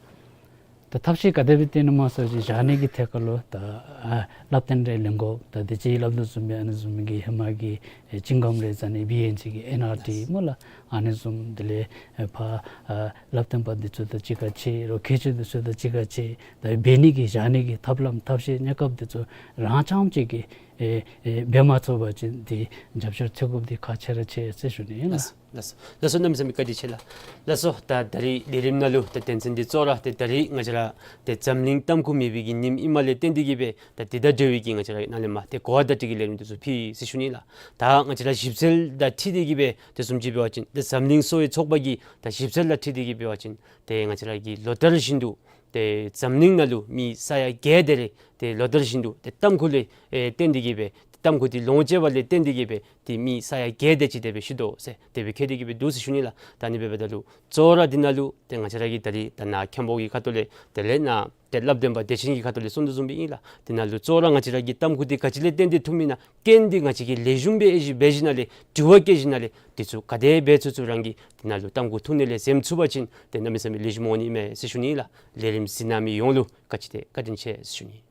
ད་ཐབས་ཤེས་ག་དེ་སྦེ་བཏོན་ནི་སྨོ་ཟེར་བ་ཅིན་བཞག་ནི་གི་ཐད་ཁར་ལུ་ད་ཨ་བསླབ་སྟོན་རེ་ལེན་དགོ། ད་དེ་ཅིག་སླབ་དོ་བཟུམ་སྦེ་ཨ་ནི་བཟུམ་གྱི་ཧེ་མ་གི་ཨེ་ཅིང་ཀམ་རེ་ཟ་ནི་བི་ཨེན་ཇི་གི་ཨེན་ཨར་ཊི་སྨོ་ལགས། ཨ་ནི་བཟུམ་དེ་ལས་ཨེ་ཕར་ཨ་བསླབ་སྟོན་པ་འདི་ཚུ་དང་གཅིག་ཁར་ཕྱད་རོགས་མཁས་མཆོག་འདི་ཚུ་དང་གཅིག་ཁར་ཕྱད་ད་འབད་ནི་གི་བཞག་ནི་གི་ཐབས་ལམ་ཐབས་ཤེས་གནས་སྐབས་འདི་ཚུ་རང་རྐྱངམ་གཅིག་གིས་ཨེ་ཨེ་འབད་མ་ཚུགས་པ་ཅིན་འདི་རྒྱབ་སྐྱོར་འཚོལ་དགོཔ་འདི་ཁག་ཆེ་ར་ཆེ་ཟེར་ཞུ་ནི་ཨིན་ལགས། ལགས་སོ། ལགས་སོ། གནམ་མེད་ས་མེད་བཀའ་དྲིན་ཆེ་ལགས། ལགས་སོ། ད་ད་རིས་ལས་རིམ་ནང་ལུ་ད་དོན་ཚན་འདི་གཙོ་བོ་ར་ཏེ་ད་རིས་ང་བཅས་ར་ཏེ་འཛམ་གླིང་ཏམ་ཁུ་མེད་པའི་གི་ཉིནམ་ཨིནམ་ལས་བརྟེན་ཏེ་གིས་སྦེ་ད་འདི་དང་འབྲེལ་བའི་གི་ང་བཅས་ར་ནཱ་ལས་མར་ཏེ་གོ་བ་བརྡ་སྤྲོད་ཀྱི་ལས་རིམ་འདི་ཚུ་ཕུལ་ཡི་ཟེར་ཞུ་ནི་ལགས། ད་ང་བཅས་ར་ཞིབ་འཚོལ་དང་འཁྲིལ་ཏེ་གིས་སྦེ་དེ་བཟུམ་ཅིག་འབད་བ་ཅིན་ཏེ་འཛམ་གླིང་གསོ་བའི་ཚོགས་པ་གི་ད་ཞིབ་འཚོལ་དང་འཁྲིལ་ཏེ་གིས་འབད་བ་ཅིན་ཏེ་ང་བཅས་ར་གི་ལོ་ལྟར་བཞིན་དུ་ཏེ་འཛམ་གླིང་ནང་ལུ་མི་ས་ཡ་བརྒྱད་དེ་རེ་ཏེ་ལོ་ལྟར་བཞིན་དུ་ཏེ་ཏམ་ཁུ་ལས་ཨེ་བརྟེན་ཏེ་གིས་སྦེ་ཏེ་ཏམ་ཁུ་འདི་ལོངས་སྤྱོད་པ་ལས་བརྟེན་ཏེ་གིས་སྦེ་ཏེ་མི་ས་ཡ་བརྒྱད་དེ་ཅིག་དེ་སྦེ་ཤི་དོ་ཟེར་དེ་སྦེ་བཀོད་དེ་གིས་སྦེ་འདུག་ཟེར་ཞུ་ནི་ལགས། ད་ཨ་ནི་འབདཝ་ད་ལུ་གཙོ་བོ་ར་འདི་ནང་ལུ་ཏེ་ང་བཅས་ར་གི་ད་རིས་ད་ནཱ་མཁན་པོ་གི་ཁ་ཐུག་ལས་དེ་ལས་ནཱ་ཏེ་བསླབ་སྟོན་པ་བདེ་ཆེན་གྱི་ཁ་ཐུག་ལས་གསུངས་དོ་བཟུམ་སྦེ་ཨིན་ལགས། འདི་ནང་ལུ་གཙོ་བོ་ར་ང་བཅས་ར་གིས་ཏམ་ཁུ་འདི་ག་ཅི་ལས་བརྟེན་ཏེ་འཐུངམ་ཨིན་ན་རྐྱེན་འདི་ང་བཅས་ཀྱིས་ལེགས་ཤོམ་སྦེ་ཨེ་ཞིབ་འབད་ཞིནམ་ལས་དྲི་བ་བཀོད་ཞིནམ་ལས་འདི་ཚུ་ག་དེ་སྦེ་ཚུ་ཚུ་རང་གིས་འདི་ནང་ལུ་ཏམ་ཁུ་འཐུང་ནི་ལས་འཛེམ་ཚུགས་པ་ཅིན་ཏེ་གནམ་མེད་ས་མེད་ལེགས་ཤོམ་འོང་ནི་མས་ཟེར་ཞུ་ནི་ལགས། ལས་རིམ་གཟིགས་གནང་མི་ཡོངས་ལུ་བཀའ་དྲིན་ཆེ་བཀའ་དྲིན་ཆེ་ཟེར་ཞུ་ནི།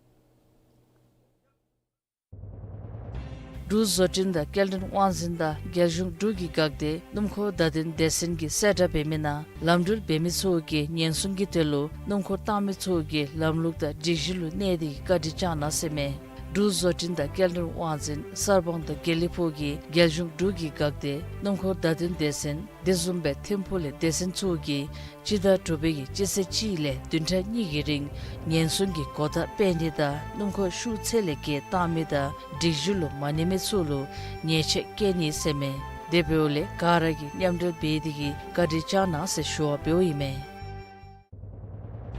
འབྲུག་བཟོ་སྐྲུན་དང་སྐྱེལ་འདྲེན་དབང་འཛིན་དང་རྒྱལ་གཞུང་འབྲུག་གི་འགག་སྡེ་སྣུམ་འཁོར་བརྡ་དོན་སྡེ་ཚན་གྱིས་གསལ་བསྒྲགས་འབད་མི་ནང་ལམ་འགྲུལ་འབད་མི་ཚུ་གིས་ཉེན་སྲུང་གི་དོན་ལུ་སྣུམ་འཁོར་བཏང་མི་ཚུ་གིས་ལམ་ལུགས་དང་སྒྲིག་གཞི་ལུ་གནས་ཏེ་བཀའ་དྲིན་བསྐྱང་གནང་ཟེར་མས། འབྲུག་བཟོ་སྐྲུན་དང་སྐྱེལ་འདྲེན་དབང་འཛིན་གསར་སྤང་དང་དགེ་ལེགས་ཕུག་གི་རྒྱལ་གཞུང་འབྲུག་གི་འགག་སྡེ་སྣུམ་འཁོར་བརྡ་དོན་སྡེ་ཚན་དེ་བཟུམ་སྦེ་ཐིམ་ཕུག་ལས་སྡེ་ཚན་ཚུ་གིས་སྤྱི་ཟླ་དྲུག་པའི་གི་སྤྱི་ཚེས་གཅིག་ལས་བདུན་ཕྲག་གཉིས་ཀྱི་རིང་ཉེན་སྲུང་གི་གོ་བརྡ་སྤེལ་ནི་དང་སྣུམ་འཁོར་ཤུགས་ཚད་ལས་བརྒལ་བཏང་མི་དང་སྒྲིག་གཞི་ལུ་མ་གནས་མི་ཚུ་ལུ་ཉེས་ཆད་བཀལ་ནི་ཟེར་མས། དེ་འབདཝ་ལས་ག་ར་གིས་མཉམ་འབྲེལ་འབད་དེ་གིས་བཀའ་དྲིན་བསྐྱང་གནང་ཟེར་ཞུ་བ་འབདཝ་ཨིན་མས།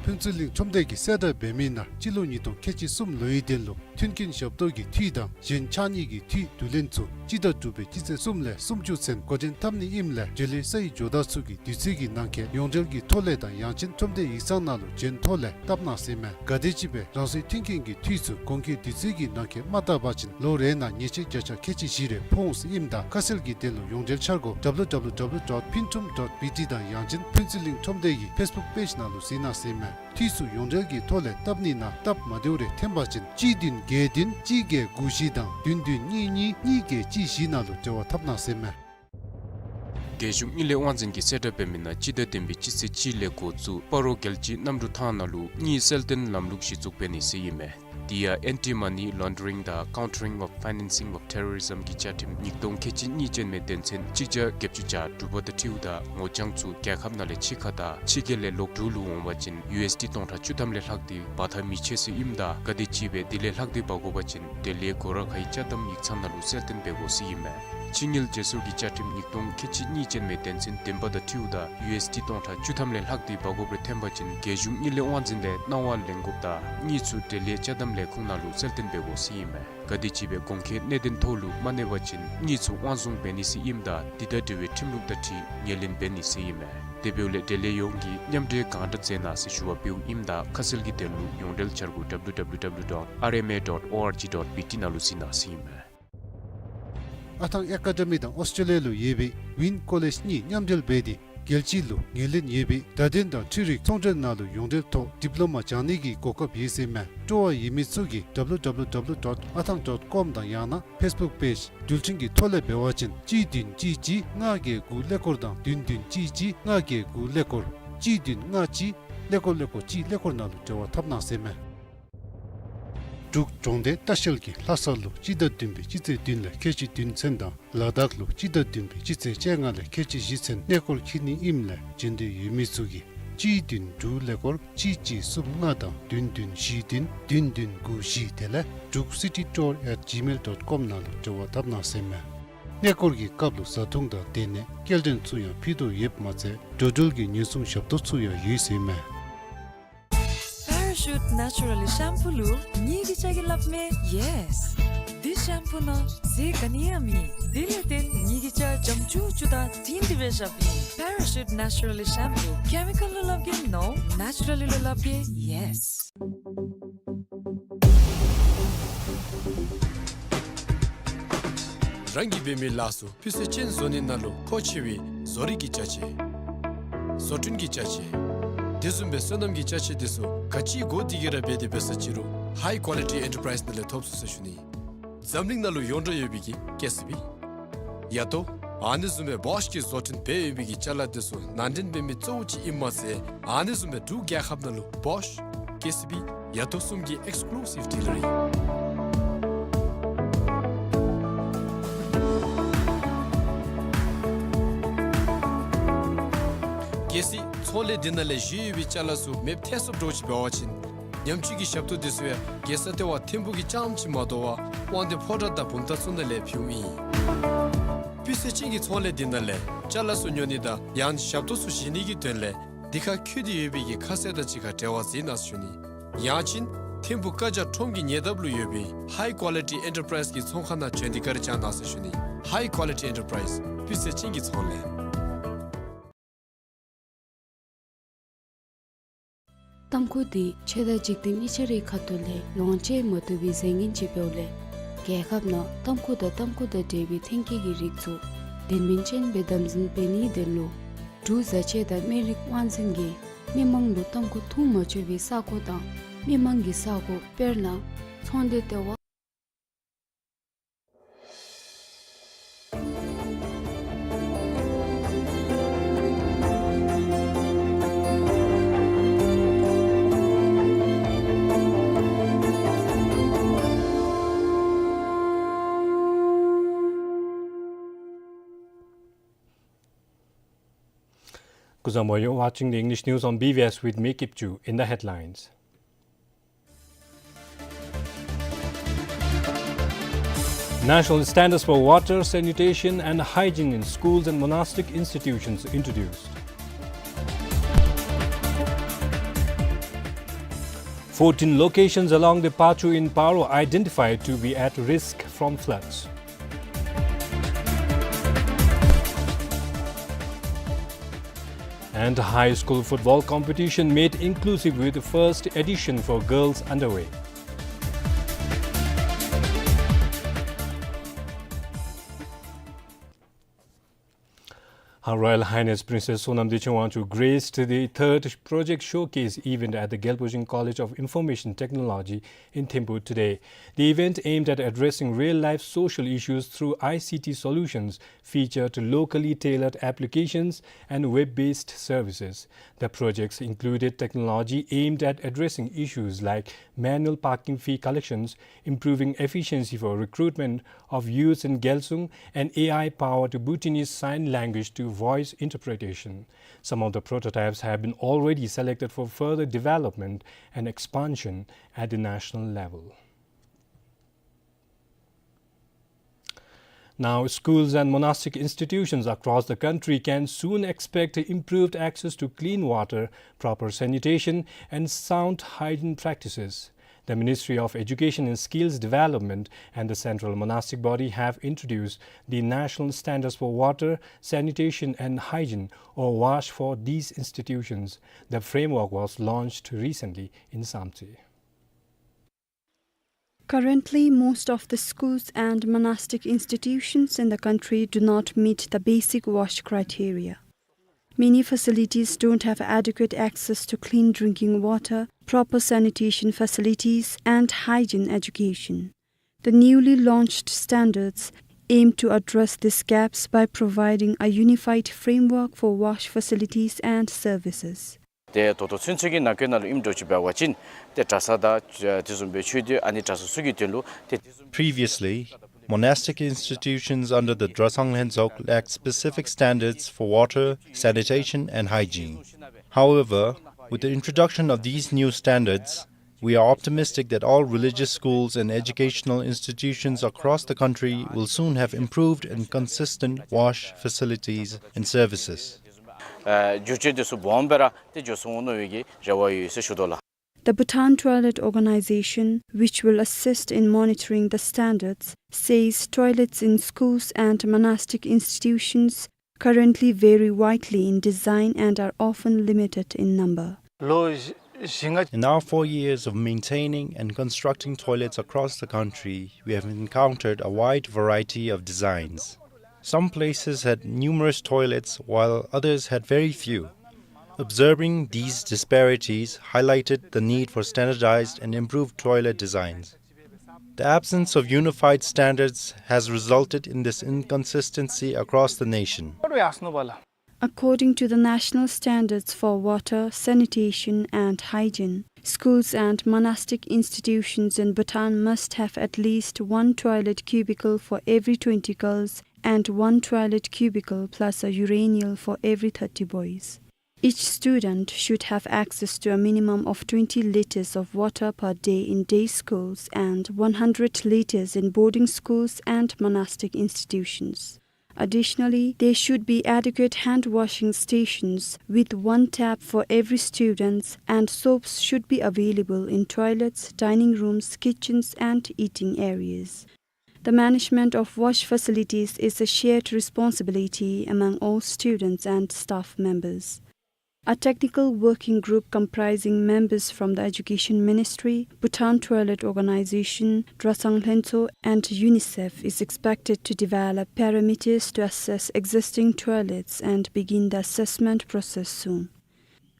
ཕུན་ཚོགས་གླིང་ཁྲོམ་སྡེ་གིས་གསལ་བསྒྲགས་འབད་མི་ནང་སྤྱི་ལོ་ཉིས་སྟོང་ཁལ་གཅིག་གསུམ་ལོའི་དོན་ལུ་མཐུན་རྐྱེན་ཞབས་ཏོག་གི་འཐུས་དང་གཞན་ཕྱགས་སྙིགས་ཀྱི་འཐུས་བསྡུ་ལེན་ཚུ་སྤྱི་ཟླ་དྲུག་པའི་སྤྱི་ཚེས་གསུམ་ལས་སུམ་ཅུ་ཚུན་འགོ་འདྲེན་འཐབ་ནི་ཨིནམ་ལས་འབྲེལ་ཡོད་སའི་ཇོ་བདག་ཚུ་གིས་དུས་ཚོད་ཀྱི་ནང་འཁོད་ཡོངས་འབྲེལ་གྱི་ཐོག་ལས་དང་ཡང་ཅིན་ཁྲོམ་སྡེ་ཡིག་ཚང་ནང་ལུ་འབྱོན་ཐོག་ལས་བཏབ་གནང་ཟེར་མས། ག་དེམ་ཅིག་སྦེ་རང་སོའི་མཐུན་རྐྱེན་གྱི་འཐུས་ཚུ་གོང་འཁོད་དུས་ཚོད་ཀྱི་ནང་འཁོད་མ་བཏབ་པ་ཅིན་ལོ་རེ་ནང་ཉེས་ཆད་བརྒྱ་ཆ་ཁལ་གཅིག་བཞི་རེ་ཕོག་འོང་ཟེར་ཨིནམ་ད་ཁ་གསལ་གྱི་དོན་ལུ་ཡོངས་འབྲེལ་འཆར་སྒོ་W W W dot pinthum dot B T དང་ཡང་ཅིན་ཕུན་ཚོགས་གླིང་ཁྲོམ་སྡེ་གི་ཕེསི་བུཀ་པེཇ་ནང་ལུ་གཟིགས་གནང་ཟེར་མས། འཐུས་ཚུ་ཡོངས་འབྲེལ་གྱི་ཐོག་ལས་བཏབ་ནི་ནང་སྟབས་མ་བདེཝ་རེ་ཐོན་པ་ཅིན་གཅིག་བདུན་བརྒྱད་བདུན་གཅིག་བརྒྱད་དགུ་བཞི་དང་བདུན་བདུན་གཉིས་གཉིས་གཉིས་བརྒྱད་གཅིག་བཞི་ནང་ལུ་འབྲེལ་བ་འཐབ་གནང་ཟེར་མས། རྒྱལ་གཞུང་དངུལ་ལས་དབང་འཛིན་གྱིས་གསལ་བསྒྲགས་འབད་མི་ནང་སྤྱི་ཟླ་བདུན་པའི་སྤྱི་ཚེས་གཅིག་ལས་འགོ་བཙུགས་སྤ་རོ་རྒྱལ་སྤྱིའི་གནམ་གྲུ་ཐང་ནང་ལུ་དངུལ་གསལ་སྟོན་ལམ་ལུགས་གཞི་བཙུགས་འབད་ནི་ཟེར་ཨིན་མས། དེ་ཡང་Anti-Money Laundering དང་Countering of Financing of Terrorism གི་བཅའ་ཁྲིམས་ཉིས་སྟོང་ཁལ་གཅིག་གཉིས་ཅན་མའི་དོན་ཚན་གཅིག་བརྒྱ་བརྒྱད་ཅུ་གྱ་དྲུག་པ་དང་འཁྲིལཝ་ད་ངོ་རྐྱང་ཚུ་རྒྱལ་ཁབ་ནང་ལས་ཕྱི་ཁ་དང་ཕྱི་རྒྱལ་ལས་ལོག་འབྲུག་ལུ་འོང་བ་ཅིན་ཡུ་ཨེསི་ཌི་སྟོང་ཕྲག་བཅུ་ཐམ་ལས་ལྷག་སྟེ་འབག་འཐབ་མི་ཆོག་ཟེར་ཨིནམ་ད་ག་དེམ་ཅིག་སྦེ་དེ་ལས་ལྷག་སྟེ་འབག་དགོ་པ་ཅིན་དེ་ལས་སྒོ་ར་ཁའི་ཅ་དམ་ཡིག་ཚང་ནང་ལུ་གསལ་སྟོན་འབད་དགོ་ཟེར་ཨིན་མས། ཕྱི་དངུལ་བརྗེ་སོར་གྱི་བཅའ་ཁྲིམས་ཉིས་སྟོང་ཁལ་གཅིག་གཉིས་ཅན་མའི་དོན་ཚན་བདུན་པ་དང་འཁྲིལཝ་ད་ཡུ་ཨེསི་ཌི་སྟོང་ཕྲག་བཅུ་ཐམ་ལས་ལྷག་སྟེ་འབག་དགོཔ་རེ་ཐོན་པ་ཅིན་རྒྱལ་གཞུང་དངུལ་ལས་དབང་འཛིན་ལས་གནང་བ་ལེན་དགོཔ་དང་དངུལ་ཚུ་དེ་ལས་ཅ་དམ་ལས་ཁུངས་ནང་ལུ་གསལ་སྟོན་འབད་དགོ་ཟེར་ཨིན་མས། ག་དེམ་ཅིག་སྦེ་གོང་འཁོད་གནད་དོན་ཐོག་ལུ་མ་གནས་པ་ཅིན་དངུལ་ཚུ་དབང་བཟུང་འབད་ནི་ཟེར་ཨིནམ་ད་དེ་དང་འབྲེལ་བའི་ཁྲིམས་ལུགས་དང་འཁྲིལ་ངོས་ལེན་འབད་ནི་ཟེར་ཨིན་མས། དེ་འབདཝ་ལས་འབྲེལ་ཡོད་ཡོངས་ཀྱིས་མཉམ་འབྲེལ་གང་དྲག་མཛད་གནང་ཟེར་ཞུ་བ་འབདཝ་ཨིནམ་ད་ཁ་གསལ་གྱི་དོན་ལུ་ཡོངས་འབྲེལ་འཆར་སྒོ་W W W dot R M A dot O R G dot B T ནང་ལུ་གཟིགས་གནང་ཟེར་ཨིན་མས། ཨ་ཐང་ཨེ་ཀ་ཌེ་མི་དང་ཨོསི་ཊྲེ་ལི་ཡ་ལུ་ཡོད་པའི་ཝིན་ཀོ་ལེཇ་གཉིས་མཉམ་འབྲེལ་འབད་དེ་རྒྱལ་སྤྱི་ལུ་ངོས་ལེན་ཡོད་པའི་བརྡ་དོན་དང་འཕྲུལ་རིག་ཚོང་འབྲེལ་ནང་ལུ་ཡོངས་འབྲེལ་ཐོག་ཌིབ་ལོ་མ་སྦྱང་ནི་གི་གོ་སྐབས་ཡོད་ཟེར་མས། སྤྲོ་བ་ཡོད་མི་ཚུ་གིས་W W W dot athang dot com དང་ཡང་ན་ཕེསི་བུཀ་པེཇ་འགྲུལ་འཕྲིན་གྱི་ཐོག་ལས་འབད་བ་ཅིན་གཅིག་བདུན་གཅིག་གཅིག་ལྔ་བརྒྱད་དགུ་ཀླད་ཀོར་དང་བདུན་བདུན་གཅིག་གཅིག་ལྔ་བརྒྱད་དགུ་ཀླད་ཀོར་གཅིག་བདུན་ལྔ་གཅིག་ཀླད་ཀོར་ཀླད་ཀོར་གཅིག་ཀླད་ཀོར་ནང་ལུ་འབྲེལ་བ་འཐབ་གནང་ཟེར་མས། འབྲུག་གྲོང་རྡལ་ལྟ་བཤལ་གྱིས་ལྷ་ས་ལུ་སྤྱི་ཟླ་བདུན་པའི་སྤྱི་ཚེས་བདུན་ལས་ཁལ་གཅིག་བདུན་ཚུན་དང་ལ་དྭགས་ལུ་སྤྱི་ཟླ་བདུན་པའི་སྤྱི་ཚེས་བཅོ་ལྔ་ལས་ཁལ་གཅིག་བཞི་ཚུན་གནས་སྐོར་འཁྱིད་ནི་ཨིནམ་ལས་འབྱོན་འདོད་ཡོད་མི་ཚུ་གིས་གཅིག་བདུན་དྲུག་ཀླད་ཀོར་གཅིག་གཅིག་གསུམ་ལྔ་དང་བདུན་བདུན་བཞི་བདུན་བདུན་བདུན་དགུ་བཞི་དེ་ལས་འབྲུག་city tour at gmail dot com ནང་ལུ་འབྲེལ་བ་འཐབ་གནང་ཟེར་མས། གནས་སྐོར་གྱི་སྐབས་ལུ་བཟའ་འཐུང་དང་སྡོད་གནས་སྐྱེལ་འདྲེན་ཚུ་ཡང་ཕུལ་དོ་ཡོདཔ་མ་ཚད་འགྲོ་འགྲུལ་གྱི་ཉེན་སྲུང་ཞབས་ཏོག་ཚུ་ཡང་ཡོད་ཟེར་མས། Parachute Naturally Shampoo ལུ་ངེ་གི་ཅ་གི་སླབ་མས། Yes། འདི་ཤམ་པུ་ནང་ཟས་ག་ནི་ཡང་མེད། དེ་ལས་བརྟེན་ངེ་གི་ཅ་འཇམ་ཅུག་ཅུ་དང་དྲིང་དྲི་སྦེ་བཞགཔ་ཨིན། Parachute Naturally Shampoo། Chemical ལུ་སླབ་གེ་no། Naturally ལུ་སླབ་གེ་yes། རང་གིས་འབད་མི་ལཱ་ཚུ་སྤུས་ཚད་ཅན་བཟོ་ནི་ནང་ལུ་མཁོ་ཆེ་བའི་བཟོ་རིག་གི་ཅ་ཆས། བཟོ་སྐྲུན་གྱི་ཅ་ཆས། དེ་བཟུམ་སྦེ་སོ་ནམ་གྱི་ཅ་ཆས་དེ་ཚུ་ག་ཅི་དགོ་དེ་གིས་ར་འབད་དེ་འབད་ས་ཅི་རུང་High Quality Enterprise ནང་ལས་ཐོབ་ཚུགས་ཟེར་ཞུ་ནི། འཛམ་གླིང་ནང་ལུ་ཡོངས་གྲགས་ཡོད་པའི་གི་ཀེ་སི་བི། ཡ་ཏོ། ཨ་ནི་བཟུམ་སྦེ་བོཤ་གིས་བཟོ་སྐྲུན་འབད་ཡོད་པའི་གི་ཅ་ལ་དེ་ཚུ་ནང་འདྲེན་འབད་མི་གཙོ་བོ་ཅིག་ཨིནམ་མ་ཚད་ཨ་ནི་བཟུམ་སྦེ་འབྲུག་རྒྱལ་ཁབ་ནང་ལུ་བོཤ། ཀེ་སི་བི། ཡ་ཏོ་གསུམ་གྱི་ཨེགསི་ཀུ་ལུ་སིབ་ཌི་ལར་ཨིན། གལ་སྲིད་ཚོང་ལས་འདི་ནང་ལས་བཞེས་ཡོད་པའི་ཅ་ལ་ཚུ་མེདཔ་ཐལ་སོངམ་འདྲཝ་ཅིག་འབད་བ་ཅིན་ཉམས་བཅོས་ཀྱི་ཞབས་ཏོག་དེ་ཚུ་ཡང་རྒྱལ་ས་ལྟེ་བ་ཐིམ་ཕུག་གི་རྐྱངམ་ཅིག་མ་དོ་བར་དབང་འདུས་ཕོ་བྲང་དང་བུམ་ཐང་ཚུ་ནང་ལས་ཕུལཝ་ཨིན། སྤུས་ཚད་ཅན་གྱི་ཚོང་ལས་འདི་ནང་ལས་ཅ་ལ་ཚུ་ཉོ་ནི་དང་ཡང་ཞབས་ཏོག་ཚུ་བཞེས་ནི་གི་དོན་ལས་འདི་ཁར་འཁོད་དེ་ཡོད་པའི་གི་ཁ་གསལ་དང་གཅིག་ཁར་འབྲེལ་བ་མཛད་གནང་ཟེར་ཞུ་ནི། ཡང་ཅིན་ཐིམ་ཕུག་ཀ་ཇ་ཁྲོམ་གྱི་ཉེ་འདབས་ལུ་ཡོད་པའི་High Quality Enterprise གི་ཚོང་ཁང་ནང་བྱོན་ཏེ་བཀའ་དྲིན་བསྐྱང་གནང་ཟེར་ཞུ་ནི། High Quality Enterprise སྤུས་ཚད་ཅན་གྱི་ཚོང་ལས། ཏམ་ཁུ་འདི་ཆོས་དང་འཇིག་རྟེན་གཉིས་ཆ་རའི་ཁ་ཐུག་ལས་ལོངས་སྤྱོད་མ་བཏུབ་པའི་རྫས་ངན་ཅིག་འབདཝ་ལས་རྒྱལ་ཁབ་ནང་ཏམ་ཁུ་དང་ཏམ་ཁུ་དང་འབྲེལ་བའི་ཐོན་སྐྱེད་ཀྱི་རིགས་ཚུ་དོན་སྨིན་ཅན་སྦེ་དམ་འཛིན་འབད་ནིའི་དོན་ལུ་འབྲུག་བཟའ་ཆས་དང་སྨན་རིགས་དབང་འཛིན་གྱིས་མི་མང་ལུ་ཏམ་ཁུ་འཐུང་མ་ཆོག་པའི་ས་གོ་དང་མི་མང་གི་ས་གོ་དཔེར་ན་ཚོང་སྡེ་ལྟེ་བ། Kuzuzangpo, you're watching the English news on B B S with me, Kipchu. In the headlines: National standards for water, sanitation and hygiene in schools and monastic institutions introduced. Fourteen locations along the Pachu in Paro identified to be at risk from floods. And high school football competition made inclusive with the first edition for girls underway. Her Royal Highness Princess Sonam Dechen Wangchuck graced the third project showcase event at the Gyalpo Jing College of Information Technology in Thimphu today. The event, aimed at addressing real-life social issues through I C T solutions, featured locally tailored applications and web-based services. The projects included technology aimed at addressing issues like manual parking fee collections, improving efficiency for recruitment of youths in Gyalsung, and A I-powered Bhutanese Sign Language to voice interpretation. Some of the prototypes have been already selected for further development and expansion at the national level. Now, schools and monastic institutions across the country can soon expect improved access to clean water, proper sanitation, and sound hygiene practices. The Ministry of Education and Skills Development and the Central Monastic Body have introduced the National Standards for Water, Sanitation and Hygiene, or WASH, for these institutions. The framework was launched recently in Samtse. Currently, most of the schools and monastic institutions in the country do not meet the basic WASH criteria. Many facilities don't have adequate access to clean drinking water, proper sanitation facilities, and hygiene education. The newly launched standards aim to address these gaps by providing a unified framework for WASH facilities and services. ཏེ་ད་ལྟོ་ཚུན་ཚོད་ཀྱི་ནང་འཁོད་ནང་ལུ་ཨིནམ་འདྲཝ་ཅིག་འབད་བ་ཅིན་ཏེ་གྲྭ་ས་དང་དེ་བཟུམ་སྦེ་ཆོས་སྡེ་ཨ་ནི་གྲྭ་ས་ཚུ་གི་དོན་ལུ་ཏེ་དེ་བཟུམ། Previously, monastic institutions under the Dresang Lhentso lacked specific standards for water, sanitation and hygiene. However, with the introduction of these new standards, we are optimistic that all religious schools and educational institutions across the country will soon have improved and consistent WASH facilities and services. ཨ་བསྒྱུར་བཅོས་དེ་ཚུ་སྦོམ་སྦེ་ར་ཏེ་འགྱོ་ཚུགས་འོང་མནོ་བའི་གི་རེ་བ་ཡོད་ཟེར་ཞུ་དོ་ལགས། The Bhutan Toilet Organization, which will assist in monitoring the standards, says toilets in schools and monastic institutions currently vary widely in design and are often limited in number. ལོ་བཞི་ལྔ། In our four years of maintaining and constructing toilets across the country, we have encountered a wide variety of designs. Some places had numerous toilets, while others had very few. Observing these disparities highlighted the need for standardized and improved toilet designs. The absence of unified standards has resulted in this inconsistency across the nation. According to the national standards for water, sanitation and hygiene, schools and monastic institutions in Bhutan must have at least one toilet cubicle for every twenty girls and one toilet cubicle plus a urinal for every thirty boys. Each student should have access to a minimum of twenty liters of water per day in day schools and one hundred liters in boarding schools and monastic institutions. Additionally, there should be adequate hand washing stations with one tap for every student, and soaps should be available in toilets, dining rooms, kitchens, and eating areas. The management of wash facilities is a shared responsibility among all students and staff members. A technical working group comprising members from the Education Ministry, Bhutan Toilet Organization, Dresang Lhentso, and UNICEF is expected to develop parameters to assess existing toilets and begin the assessment process soon.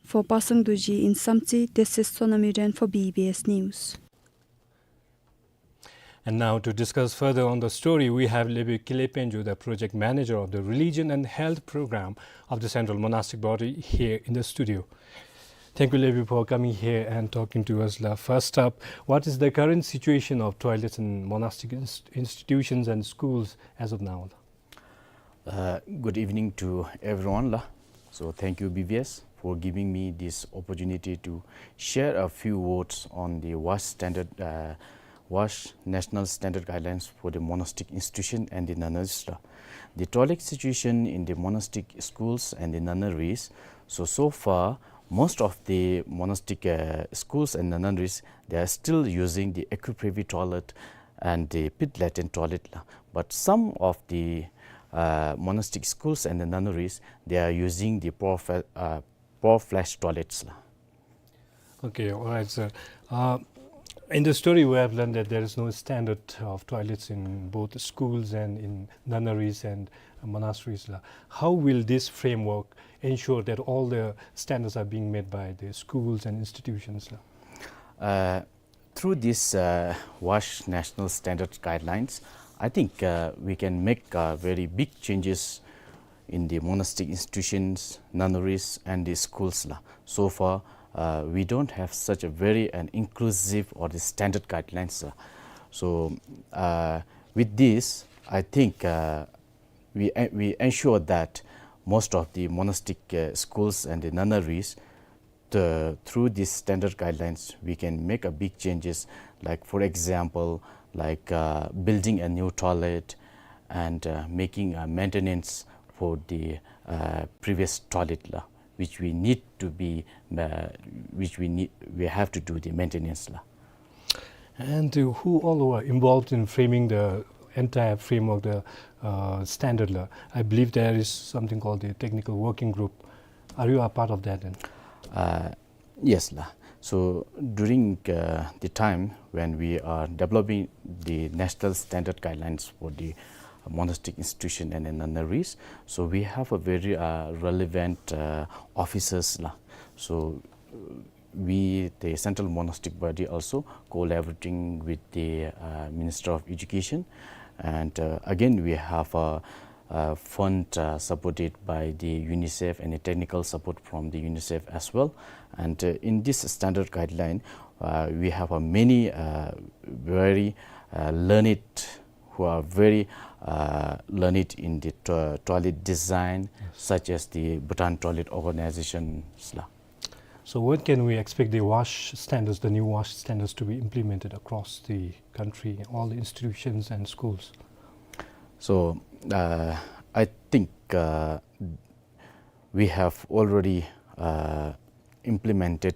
For Pasang Dorji in Samtse, this is Sonam Yuden for B B S News. And now, to discuss further on the story, we have Lebi Kile Penjo, the project manager of the Religion and Health Program of the Central Monastic Body, here in the studio. Thank you, Lebi, for coming here and talking to us. La, first up, what is the current situation of toilets in monastic ins-, institutions and schools as of now? Uh, good evening to everyone, la. So thank you, B V S, for giving me this opportunity to share a few words on the WASH standard, uh, WASH National Standard Guidelines for the Monastic Institution and the Nunneries. The toilet situation in the monastic schools and the nunneries. So, so far, most of the monastic, uh, schools and nunneries, they are still using the equiprivy toilet and the pit latrine toilet la. But some of the, uh, monastic schools and the nunneries, they are using the pour fla-, uh, pour flash toilets la. Okay, all right, sir. Uh, in the story, we have learned that there is no standard of toilets in both schools and in nunneries and monasteries la. How will this framework ensure that all the standards are being met by the schools and institutions la? Uh, through this, uh, WASH National Standard Guidelines, I think, uh, we can make, uh, very big changes in the monastic institutions, nunneries, and the schools la. So far, uh, we don't have such a very an inclusive or the standard guidelines la. So, uh, with this, I think, uh, we, we ensure that most of the monastic, uh, schools and the nunneries, the, through these standard guidelines, we can make a big changes. Like, for example, like, uh, building a new toilet and, uh, making a maintenance for the, uh, previous toilet la, which we need to be, uh, which we need, we have to do the maintenance la. And, uh, who all were involved in framing the entire frame of the, uh, standard la? I believe there is something called the technical working group. Are you a part of that then? Uh, yes la. So during, uh, the time when we are developing the national standard guidelines for the monastic institution and the nunneries, so we have a very, uh, relevant, uh, officers la. So, uh, we, the central monastic body, also collaborating with the, uh, Minister of Education, and, uh, again we have a, a fund, uh, supported by the UNICEF and a technical support from the UNICEF as well. And, uh, in this standard guideline, uh, we have a many, uh, very, uh, learned, who are very, uh, learned in the to-, toilet design, yes, such as the Bhutan Toilet Organizations la. So when can we expect the WASH standards, the new WASH standards to be implemented across the country, all the institutions and schools? So, uh, I think, uh, we have already, uh, implemented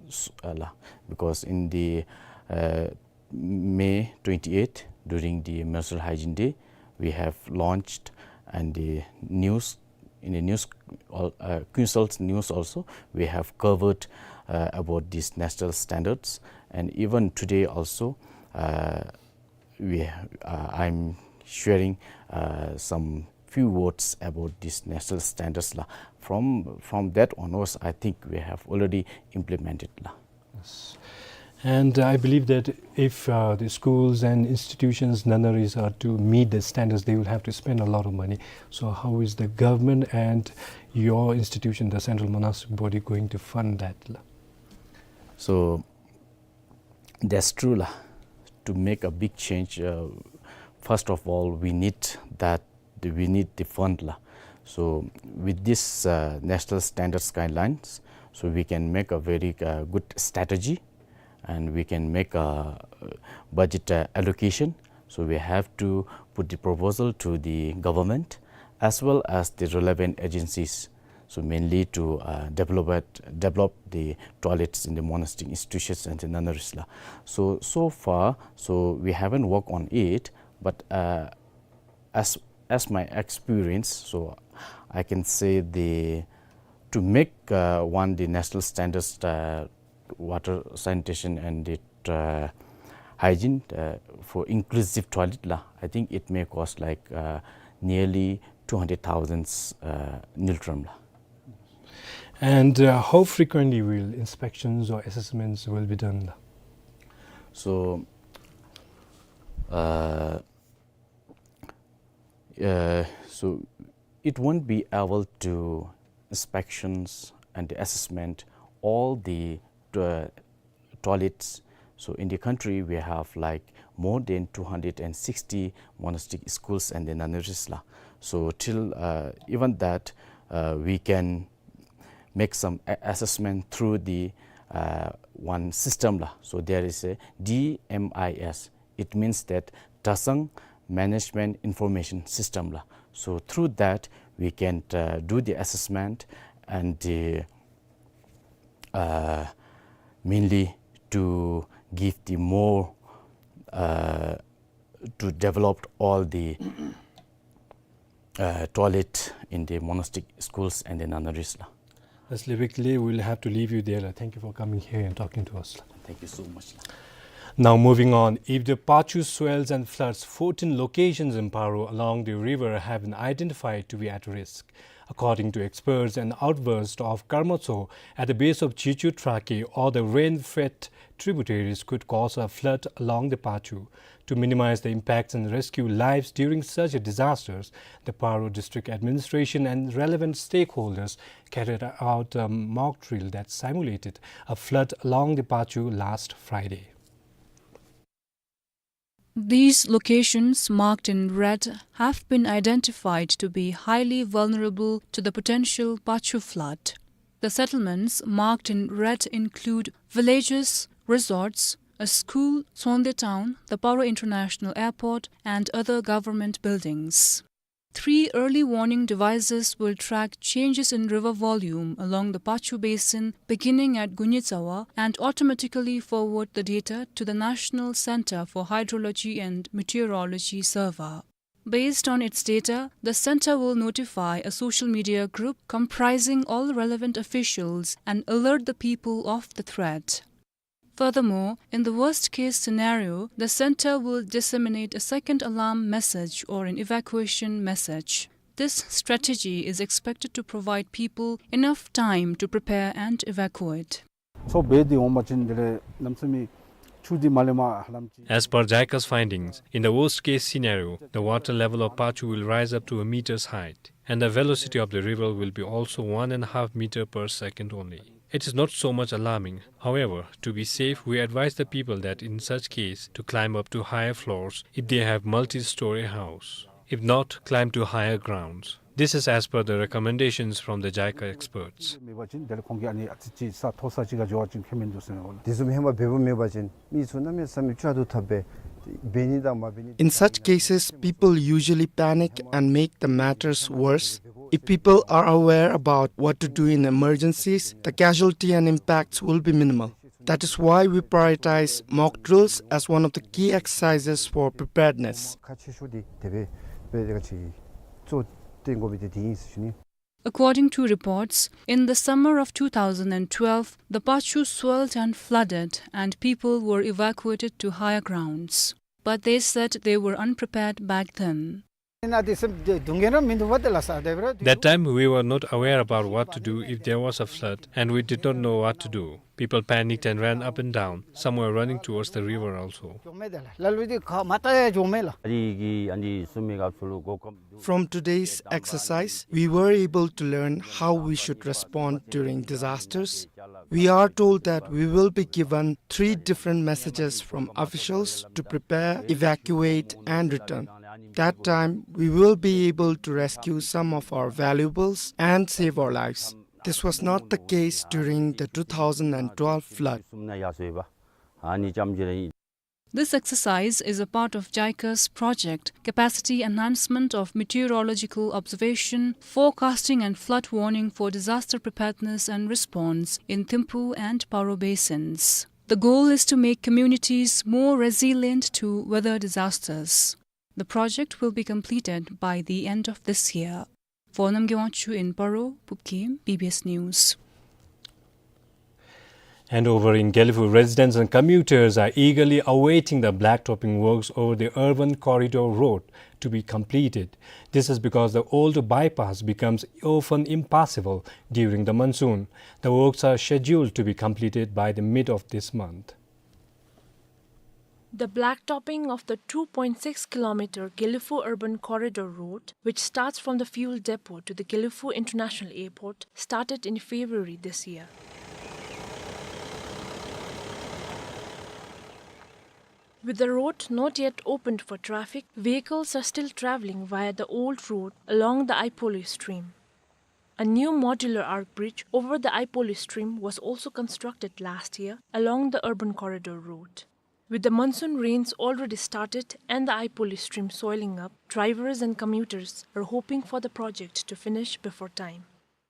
s-, uh, la, because in the, uh, May twenty-eighth, during the Menstrual Hygiene Day, we have launched, and the news, in the news, al-, uh, Queensland's news also, we have covered, uh, about these national standards. And even today also, uh, we, uh, I'm sharing, uh, some few words about these national standards la. From, from that onwards, I think we have already implemented la. Yes. And I believe that if, uh, the schools and institutions, nunneries are to meet the standards, they will have to spend a lot of money. So how is the government and your institution, the Central Monastic Body, going to fund that la? So that's true la. To make a big change, uh, first of all, we need that the, we need the fund la. So with this, uh, national standards guidelines, so we can make a very, uh, good strategy, and we can make a, uh, budget, uh, allocation. So we have to put the proposal to the government as well as the relevant agencies. So mainly to, uh, develop it, develop the toilets in the monastic institutions and the nunneries la. So, so far, so we haven't worked on it, but, uh, as, as my experience, so I can say the, to make, uh, one the national standards, uh, water sanitation and the, uh, hygiene, uh, for inclusive toilet la, I think it may cost like, uh, nearly two hundred thousand, uh, ngultrum la. And, uh, how frequently will inspections or assessments will be done la? So, uh, Uh, so it won't be able to inspections and assessment all the, uh, toilets. So in the country, we have, like, more than two hundred and sixty monastic schools and the nunneries la. So till, uh, even that, uh, we can make some a-, assessment through the, uh, one system la. So there is a D M I S. It means that Dresang Management Information System la. So through that, we can, uh, do the assessment and the, uh, mainly to give the more, uh, to develop all the, uh, toilet in the monastic schools and the nunneries la. That's a bit clear. We'll have to leave you there la. Thank you for coming here and talking to us la. Thank you so much la. Now moving on, if the Pachu swells and floods, fourteen locations in Paro along the river have been identified to be at risk. According to experts, an outburst of Karmatso at the base of Chichu Trake or the rain-fed tributaries could cause a flood along the Pachu. To minimize the impacts and rescue lives during such disasters, the Paro District Administration and relevant stakeholders carried out a mock drill that simulated a flood along the Pachu last Friday. These locations marked in red have been identified to be highly vulnerable to the potential Pachu flood. The settlements marked in red include villages, resorts, a school, Tsonde Town, the Paro International Airport, and other government buildings. Three early warning devices will track changes in river volume along the Pachu Basin, beginning at Gunyitsawa, and automatically forward the data to the National Center for Hydrology and Meteorology server. Based on its data, the center will notify a social media group comprising all relevant officials and alert the people of the threat. Furthermore, in the worst-case scenario, the center will disseminate a second alarm message or an evacuation message. This strategy is expected to provide people enough time to prepare and evacuate. མཚོ་སྦེ་འདི་འོང་པ་ཅིན་དེ་ལས་གནམ་མེད་ས་མེད་ཆུ་འདི་མར་ལས་མར་ཧ་ལམ་ཅིག As per JICA's findings, in the worst-case scenario, the water level of Pachu will rise up to a meter's height, and the velocity of the river will be also one and a half meter per second only. It is not so much alarming. However, to be safe, we advise the people that in such case to climb up to higher floors if they have multi-story house. If not, climb to higher grounds. This is as per the recommendations from the JICA experts. མེད་པ་ཅིན་དེ་ལས་ཁོང་གིས་ཨ་ནི་ཨ་ཙི་ཅིག་ས་མཐོ་ས་ཅིག་ག་འགྱོ་བ་ཅིན་ཁེ་མིན་འདུག་ཟེར་ནོ་ལགས། དེ་བཟུམ་ཧེ་མ་འབདཝ་མེད་པ་ཅིན་མི་ཚུ་གནམ་མེད་ས་མེད་ཅིག་ཐུབ་པས། འབད་ནི་དང་མ་འབད་ནི། In such cases, people usually panic and make the matters worse. If people are aware about what to do in emergencies, the casualty and impacts will be minimal. That is why we prioritize mock drills as one of the key exercises for preparedness. ཁག་ཆེ་ཤོས་འདི་དེ་སྦེ་དཔེ་ཁག་ཆེ་གཙོ་བོ་བཏོན་དགོ་མི་འདི་དེ་ཨིན་ཟེར་ཞུ་ནི། According to reports, in the summer of two thousand and twelve, the Pachu swelled and flooded, and people were evacuated to higher grounds. But they said they were unprepared back then. That time, we were not aware about what to do if there was a flood, and we did not know what to do. People panicked and ran up and down. Some were running towards the river also. From today's exercise, we were able to learn how we should respond during disasters. We are told that we will be given three different messages from officials to prepare, evacuate, and return. That time, we will be able to rescue some of our valuables and save our lives. This was not the case during the two thousand and twelve flood. This exercise is a part of JICA's project, Capacity Enhancement of Meteorological Observation, Forecasting and Flood Warning for Disaster Preparedness and Response in Thimphu and Paro basins. The goal is to make communities more resilient to weather disasters. The project will be completed by the end of this year. For Namgay Wangchuk in Paro, Pupkim, B B S News. And over in Gelephu, residents and commuters are eagerly awaiting the blacktopping works over the urban corridor road to be completed. This is because the old bypass becomes often impassable during the monsoon. The works are scheduled to be completed by the mid of this month. The blacktopping of the two point six kilometer Gelephu Urban Corridor Road, which starts from the fuel depot to the Gelephu International Airport, started in February this year. With the road not yet opened for traffic, vehicles are still travelling via the old road along the Aipoli stream. A new modular arch bridge over the Aipoli stream was also constructed last year along the urban corridor route. With the monsoon rains already started and the Aipoli stream soiling up, drivers and commuters are hoping for the project to finish before time.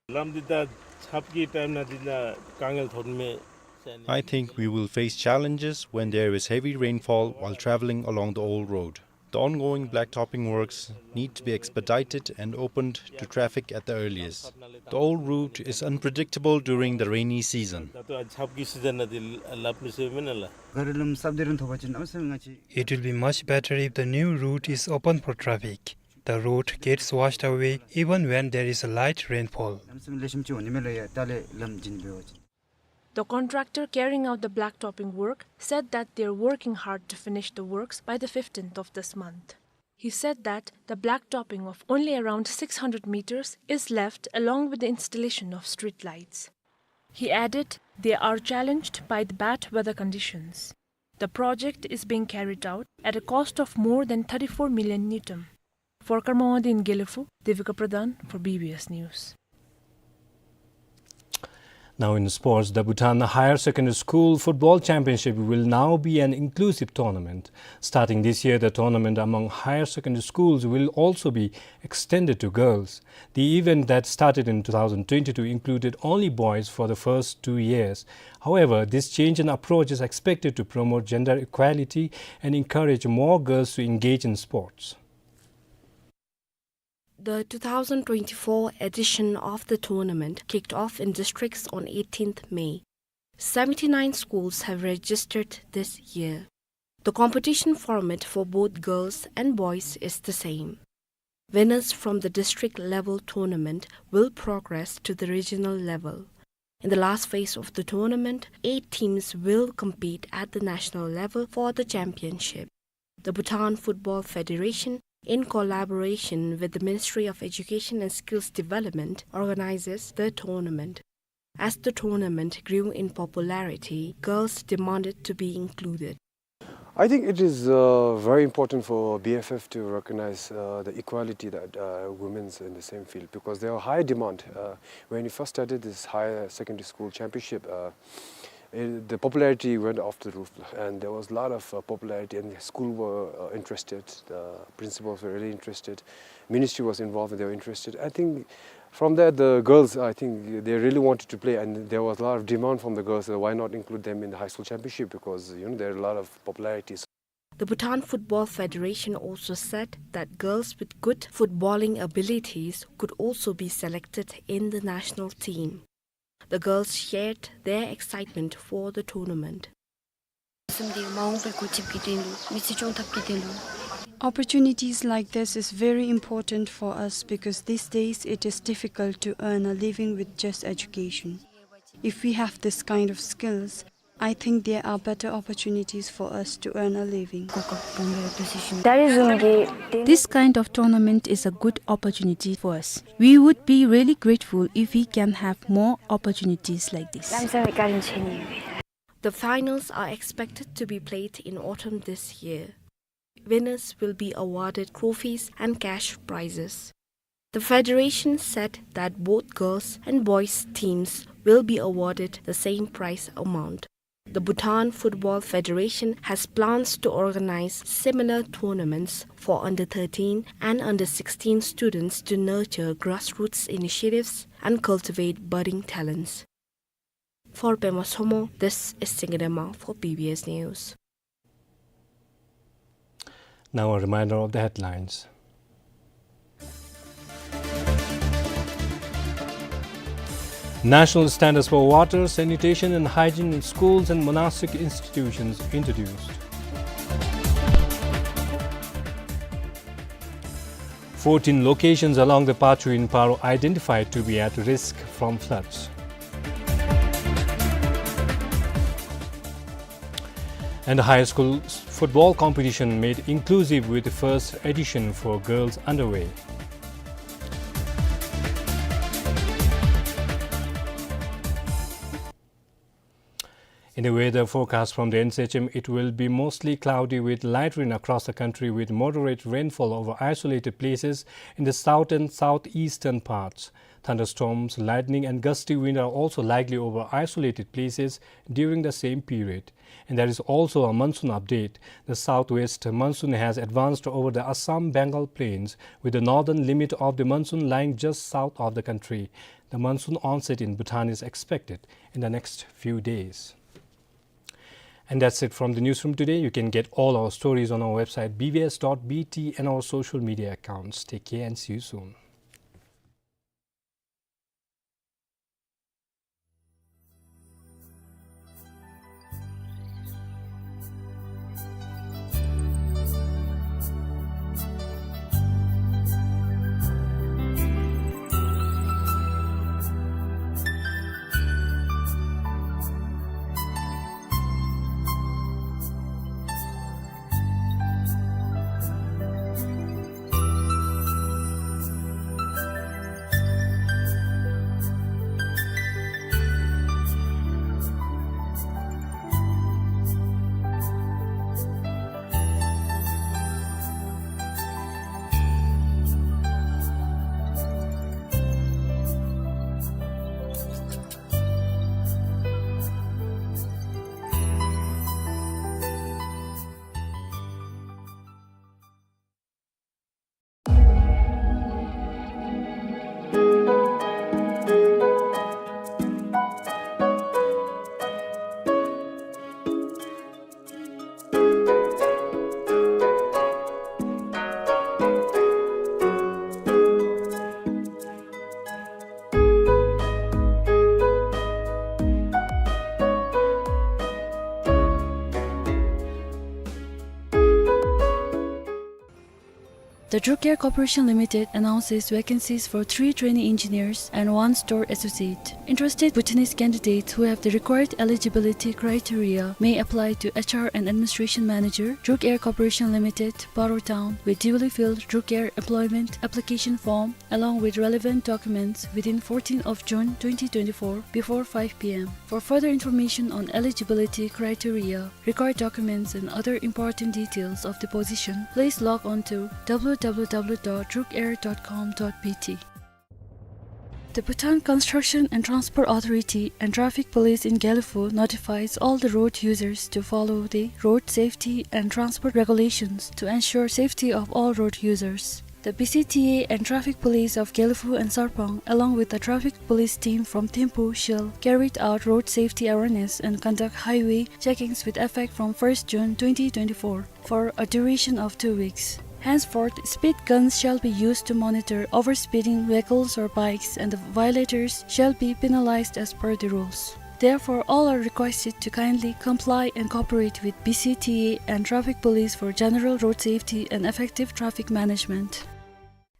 ལམ་འདི་ད་ཆརཔ་གི་ཊའིམ་ནང་འདི་ནང་དཀའ་ངལ་ཐོན་མས་ཟེར་ནི། I think we will face challenges when there is heavy rainfall while traveling along the old road. The ongoing blacktopping works need to be expedited and opened to traffic at the earliest. The old route is unpredictable during the rainy season. ད་ལྟོ་ཆརཔ་གི་སི་ཛན་ནང་འདི་ལམ་མེད་ཟེར་མེན་ན་ལགས། ག་རི་ལམ་སབ་དེ་རིང་ཐོབ་པ་ཅིན་ཨམ་སེམས་ང་ཅི། It will be much better if the new route is open for traffic. The road gets washed away even when there is a light rainfall. ཨམ་སེམས་ལེགས་ཤོམ་ཅིག་འོང་ནི་མས་ལགས། ཡ་ད་ལས་ལམ་བྱིན་འབད་བ་ཅིན། The contractor carrying out the blacktopping work said that they're working hard to finish the works by the fifteenth of this month. He said that the blacktopping of only around six hundred meters is left, along with the installation of street lights. He added they are challenged by the bad weather conditions. The project is being carried out at a cost of more than thirty-four million ngultrum. For Karma Wangdi in Gelephu, Devika Pradhan for B B S News. Now in sports, the Bhutan Higher Secondary School Football Championship will now be an inclusive tournament. Starting this year, the tournament among higher secondary schools will also be extended to girls. The event that started in two thousand twenty-two included only boys for the first two years. However, this change in approach is expected to promote gender equality and encourage more girls to engage in sports. The two thousand twenty-four edition of the tournament kicked off in districts on eighteenth May. Seventy-nine schools have registered this year. The competition format for both girls and boys is the same. Winners from the district level tournament will progress to the regional level. In the last phase of the tournament, eight teams will compete at the national level for the championship. The Bhutan Football Federation, in collaboration with the Ministry of Education and Skills Development, organizes the tournament. As the tournament grew in popularity, girls demanded to be included. I think it is, uh, very important for B F F to recognize, uh, the equality that, uh, women's in the same field, because there are high demand. Uh, when you first started this higher secondary school championship, uh, it, the popularity went off the roof, and there was a lot of, uh, popularity, and the school were, uh, interested, the principals were really interested, ministry was involved, and they were interested. I think from there, the girls, I think they really wanted to play, and there was a lot of demand from the girls, so why not include them in the high school championship, because, you know, there are a lot of popularities. The Bhutan Football Federation also said that girls with good footballing abilities could also be selected in the national team. The girls shared their excitement for the tournament. Opportunities like this is very important for us because these days it is difficult to earn a living with just education. If we have this kind of skills, I think there are better opportunities for us to earn a living. This kind of tournament is a good opportunity for us. We would be really grateful if we can have more opportunities like this. The finals are expected to be played in autumn this year. Winners will be awarded trophies and cash prizes. The federation said that both girls and boys teams will be awarded the same prize amount. The Bhutan Football Federation has plans to organize similar tournaments for under thirteen and under sixteen students to nurture grassroots initiatives and cultivate budding talents. For Pema Somo, this is Singye Dema for B B S News. Now a reminder of the headlines. National standards for water, sanitation and hygiene in schools and monastic institutions introduced. Fourteen locations along the Pachu in Paro identified to be at risk from floods. And high school s-, football competition made inclusive with the first edition for girls underway. In the weather forecast from the N C H M, it will be mostly cloudy with light rain across the country, with moderate rainfall over isolated places in the south and southeastern parts. Thunderstorms, lightning and gusty wind are also likely over isolated places during the same period. And there is also a monsoon update. The southwest monsoon has advanced over the Assam-Bengal plains, with the northern limit of the monsoon lying just south of the country. The monsoon onset in Bhutan is expected in the next few days. And that's it from the newsroom today. You can get all our stories on our website B B S dot B T and our social media accounts. Take care and see you soon. The Druk Air Corporation Limited announces vacancies for three trainee engineers and one store associate. Interested Bhutanese candidates who have the required eligibility criteria may apply to H R and Administration Manager, Druk Air Corporation Limited, Paro Town, with duly filled Druk Air employment application form along with relevant documents within fourteenth of June twenty twenty-four before five P M. For further information on eligibility criteria, required documents and other important details of the position, please log on to W W W dot druk air dot com dot B T. The Bhutan Construction and Transport Authority and Traffic Police in Gelephu notifies all the road users to follow the road safety and transport regulations to ensure safety of all road users. The B C T A and Traffic Police of Gelephu and Sarpang, along with the Traffic Police team from Thimphu, shall carry out road safety awareness and conduct highway checkings with effect from first June twenty twenty-four for a duration of two weeks. Henceforth, speed guns shall be used to monitor overspeeding vehicles or bikes, and the violators shall be penalized as per the rules. Therefore, all are requested to kindly comply and cooperate with B C T A and traffic police for general road safety and effective traffic management.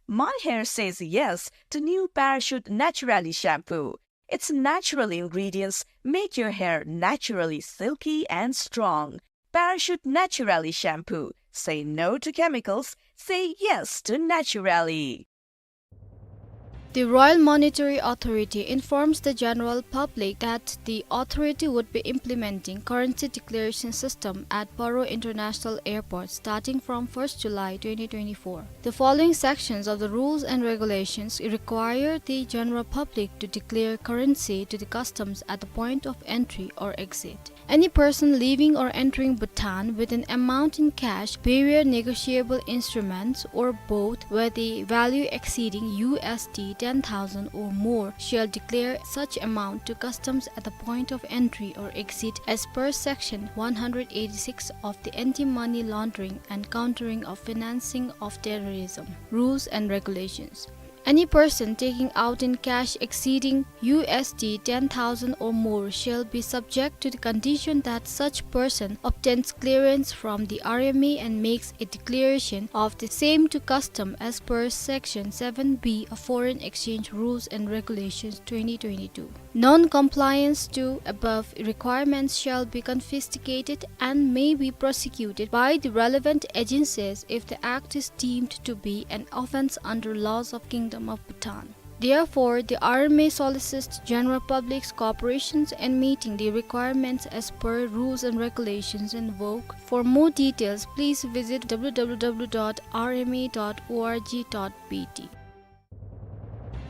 My hair says yes to new Parachute Naturally shampoo. Its natural ingredients make your hair naturally silky and strong. Parachute Naturally shampoo. Say no to chemicals. Say yes to Naturally. The Royal Monetary Authority informs the general public that the authority would be implementing currency declaration system at Paro International Airport starting from first July twenty twenty-four. The following sections of the rules and regulations require the general public to declare currency to the customs at the point of entry or exit. Any person leaving or entering Bhutan with an amount in cash, bearer negotiable instruments, or both where the value exceeding U S D ten thousand or more shall declare such amount to customs at the point of entry or exit as per section one hundred eighty-six of the Anti-Money Laundering and Countering of Financing of Terrorism rules and regulations. Any person taking out in cash exceeding U S D ten thousand or more shall be subject to the condition that such person obtains clearance from the R M A and makes a declaration of the same to custom as per section seven B of Foreign Exchange Rules and Regulations twenty twenty-two. Non-compliance to above requirements shall be confiscated and may be prosecuted by the relevant agencies if the act is deemed to be an offense under laws of Kingdom of Bhutan. Therefore, the R M A solicits general public's cooperations in meeting the requirements as per rules and regulations in vogue. For more details, please visit W W W dot R M A dot org dot B T.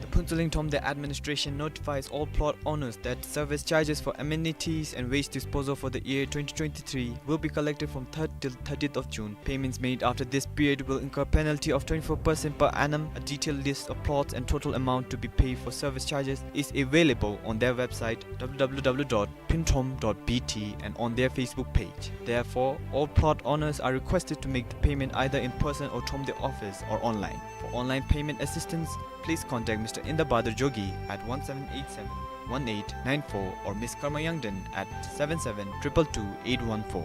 The Phuntsholingthom, the administration notifies all plot owners that service charges for amenities and waste disposal for the year twenty twenty-three will be collected from third till thirtieth of June. Payments made after this period will incur penalty of twenty-four percent per annum. A detailed list of plots and total amount to be paid for service charges is available on their website, w w w dot phuntsholingthom dot b t, and on their Facebook page. Therefore, all plot owners are requested to make the payment either in person or thom the office or online. For online payment assistance, please contact Mister Indabadur Jogi at one seven eight seven, one eight nine four or Miss Karma Yangden at seven seven two two two eight one four.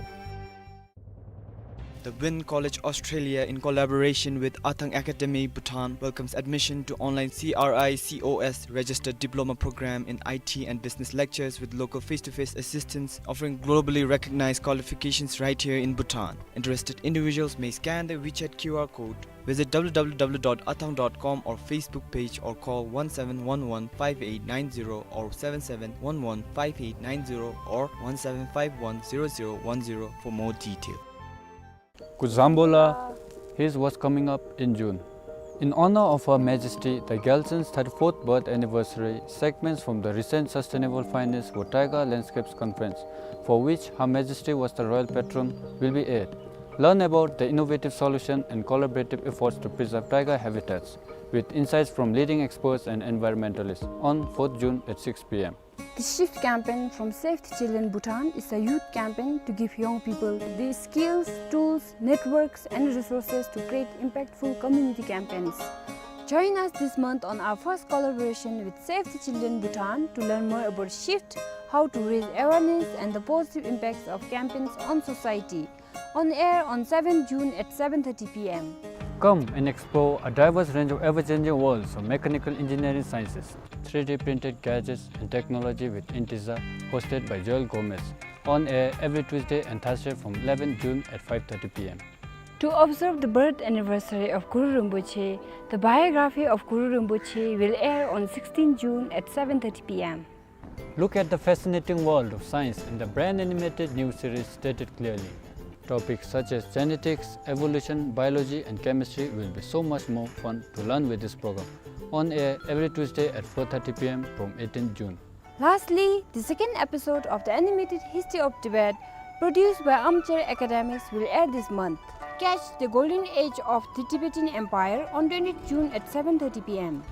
The Wynn College Australia, in collaboration with Athang Academy Bhutan, welcomes admission to online C R I C O S registered diploma program in I T and business lectures with local face-to-face assistance, offering globally recognized qualifications right here in Bhutan. Interested individuals may scan the WeChat Q R code, visit w w w dot athang dot com or Facebook page, or call one seven one one five eight nine zero or seven seven one one five eight nine zero or one seven five one zero zero one zero for more detail. Kuzambola, here's what's coming up in June. In honor of Her Majesty the Gyaltsen's thirty-fourth birth anniversary, segments from the recent Sustainable Finance for Taiga Landscapes Conference, for which Her Majesty was the royal patron, will be aired. Learn about the innovative solution and collaborative efforts to preserve taiga habitats, with insights from leading experts and environmentalists, on fourth June at six p m. The Shift campaign from Save the Children Bhutan is a youth campaign to give young people the skills, tools, networks, and resources to create impactful community campaigns. Join us this month on our first collaboration with Save the Children Bhutan to learn more about Shift, how to raise awareness, and the positive impacts of campaigns on society. On air on seventh June at seven thirty p m. Come and explore a diverse range of ever-changing worlds of mechanical engineering sciences, three D printed gadgets, and technology with Intiza, hosted by Joel Gomez. On air every Tuesday and Thursday from eleventh June at five thirty p m. To observe the birth anniversary of Guru Rinpoche, the biography of Guru Rinpoche will air on sixteenth June at seven thirty p m. Look at the fascinating world of science in the brand animated new series Stated Clearly. Topics such as genetics, evolution, biology, and chemistry will be so much more fun to learn with this program. On air every Tuesday at four thirty p m from eighteenth June. Lastly, the second episode of the animated History of Tibet, produced by Armchair Academics, will air this month. Catch the golden age of the Tibetan Empire on twentieth June at seven thirty p m.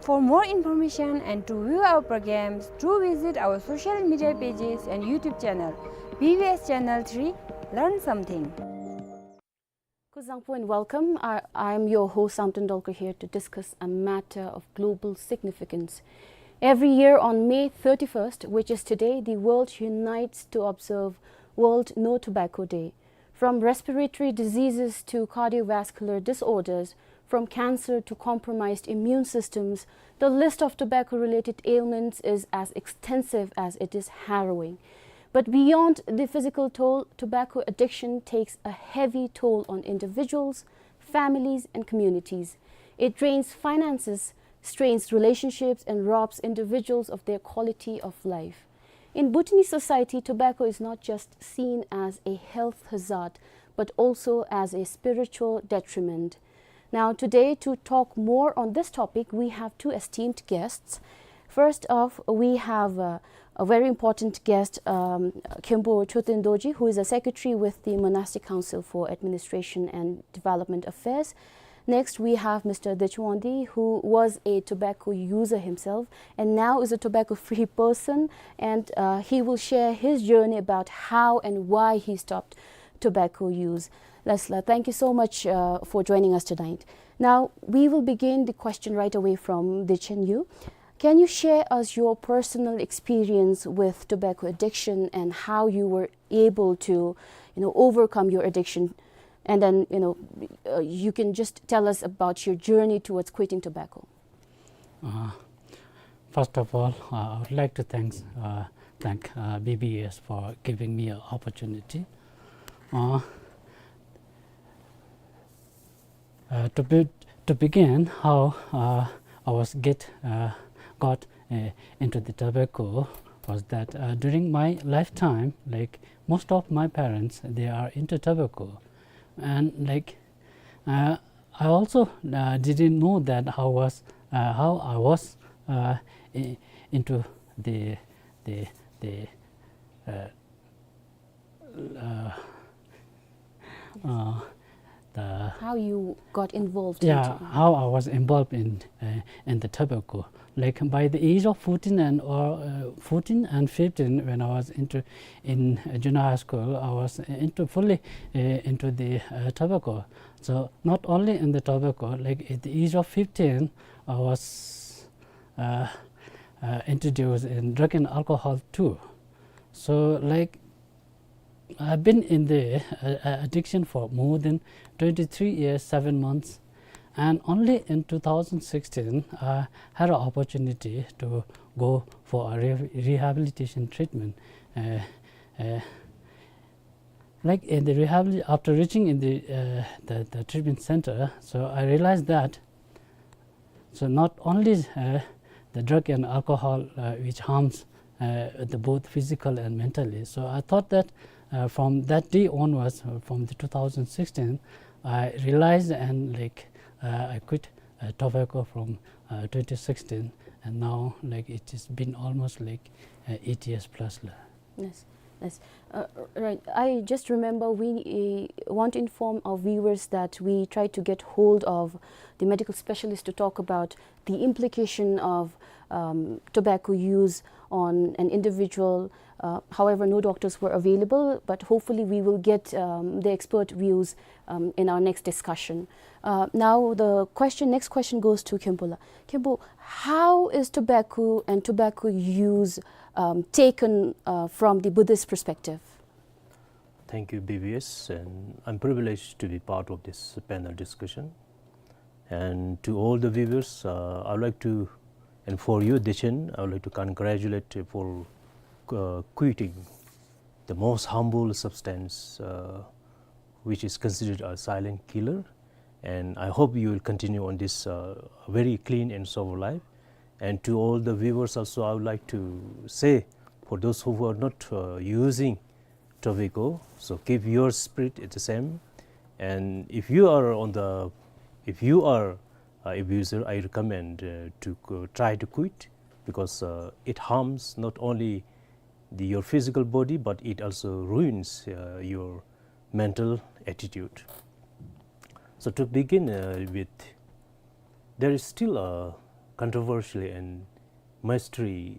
For more information and to view our programs, do visit our social media pages and YouTube channel, B B S Channel three. Learn something. Kuzangpo and welcome. I, I am your host, Samten Dolkar, here to discuss a matter of global significance. Every year on May thirty-first, which is today, the world unites to observe World No Tobacco Day. From respiratory diseases to cardiovascular disorders, from cancer to compromised immune systems, the list of tobacco-related ailments is as extensive as it is harrowing. But beyond the physical toll, tobacco addiction takes a heavy toll on individuals, families, and communities. It drains finances, strains relationships, and robs individuals of their quality of life. In Bhutanese society, tobacco is not just seen as a health hazard, but also as a spiritual detriment. Now, today, to talk more on this topic, we have two esteemed guests. First off, we have, uh, a very important guest, um, Khenpo Choten Dorji, who is a secretary with the Monastic Council for Administration and Development Affairs. Next, we have Mister Dechwandi, who was a tobacco user himself and now is a tobacco-free person, and, uh, he will share his journey about how and why he stopped tobacco use. Lesla, thank you so much, uh, for joining us tonight. Now, we will begin the question right away from Dechen Yu. Can you share us your personal experience with tobacco addiction and how you were able to, you know, overcome your addiction? And then, you know, uh, you can just tell us about your journey towards quitting tobacco. Uh, first of all, uh, I would like to thanks, uh, thank, uh, B B S for giving me an opportunity. Uh, uh, to be, to begin, how, uh, I was get, uh, got, uh, into the tobacco was that, uh, during my lifetime, like, most of my parents, they are into tobacco. And, like, uh, I also, uh, didn't know that how was, uh, how I was, uh, i- into the the the uh, uh, uh, the How you got involved yeah, into how I was involved in uh, in the tobacco. Like by the age of fourteen and or uh, fourteen and fifteen, when I was into in uh, junior high school, I was into fully uh, into the uh, tobacco. So not only in the tobacco, like at the age of fifteen, I was uh, uh, introduced in drug and alcohol too. So like I've been in the uh, uh, addiction for more than twenty-three years, seven months, and only in two thousand sixteen, I had an opportunity to go for a re- rehabilitation treatment. Uh, uh, like in the rehab, after reaching in the, uh, the the treatment center, so I realized that so not only uh, the drug and alcohol uh, which harms uh, the both physical and mentally. So I thought that uh, from that day onwards, uh, from the two thousand sixteen, I realized and like uh, I quit uh, tobacco from uh, twenty sixteen, and now like it has been almost like uh, eight years plus. La. Yes, yes. Uh, right. I just remember we uh, want to inform our viewers that we tried to get hold of the medical specialist to talk about the implication of um, tobacco use on an individual. Uh, however, no doctors were available, but hopefully we will get um, the expert views um, in our next discussion. Uh, now, the question, next question goes to Khenpo la. Khenpo, how is tobacco and tobacco use um, taken uh, from the Buddhist perspective? Thank you, B B S, and I'm privileged to be part of this panel discussion. And to all the viewers, uh, I'd like to, and for you, Dechen, I'd like to congratulate you for uh, quitting the most harmful substance, uh, which is considered a silent killer. And I hope you will continue on this uh, very clean and sober life. And to all the viewers also, I would like to say, for those who are not uh, using tobacco, so keep your spirit the same. And if you are on the, if you are a abuser, I recommend uh, to qu- try to quit, because uh, it harms not only the, your physical body, but it also ruins uh, your mental attitude. So to begin uh, with, there is still a controversial and mystery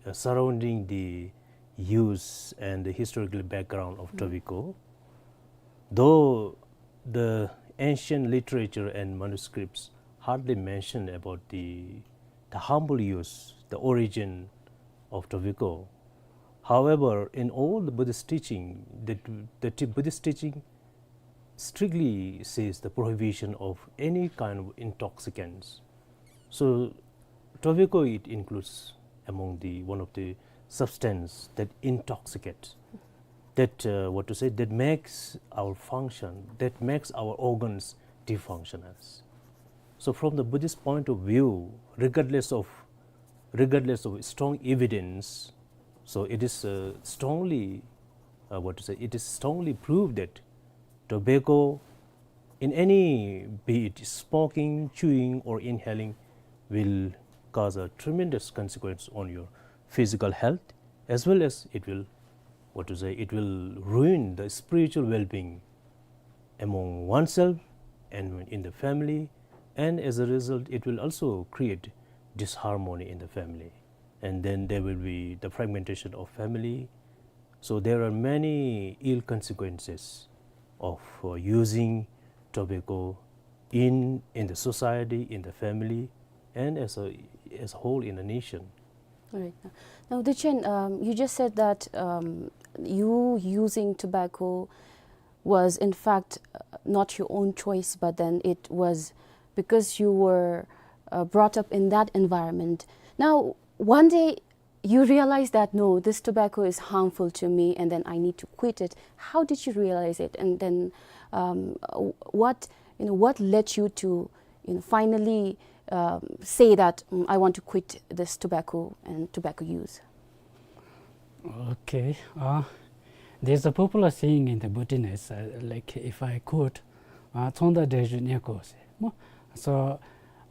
uh, surrounding the use and the historical background of tobacco. Though the ancient literature and manuscripts hardly mention about the, the humble use, the origin of tobacco. However, in all the Buddhist teaching, the, the t- Buddhist teaching strictly says the prohibition of any kind of intoxicants. So tobacco, it includes among the one of the substance that intoxicate, that uh, what to say, that makes our function, that makes our organs dysfunctional. So from the Buddhist point of view, regardless of regardless of strong evidence, so it is uh, strongly uh, what to say, it is strongly proved that tobacco, in any, be it smoking, chewing, or inhaling, will cause a tremendous consequence on your physical health, as well as it will, what to say, it will ruin the spiritual well-being among oneself and in the family, and as a result, it will also create disharmony in the family, and then there will be the fragmentation of family. So there are many ill consequences of uh, using tobacco in in the society, in the family, and as a as a whole in the nation. All right. Now, Dechen, um, you just said that um, you using tobacco was, in fact, uh, not your own choice, but then it was because you were uh, brought up in that environment. Now, one day you realize that, no, this tobacco is harmful to me, and then I need to quit it. How did you realize it? And then, um, w- what you know, what led you to you know, finally um, say that, "Mm, I want to quit this tobacco and tobacco use"? Okay. Uh, there's a popular saying in the Bhutanese, uh, like, if I could, uh, ཚོང་བདག་འདྲེ་ཞུ་ཉེན་དགོས་ཟེར་སྨོ། So,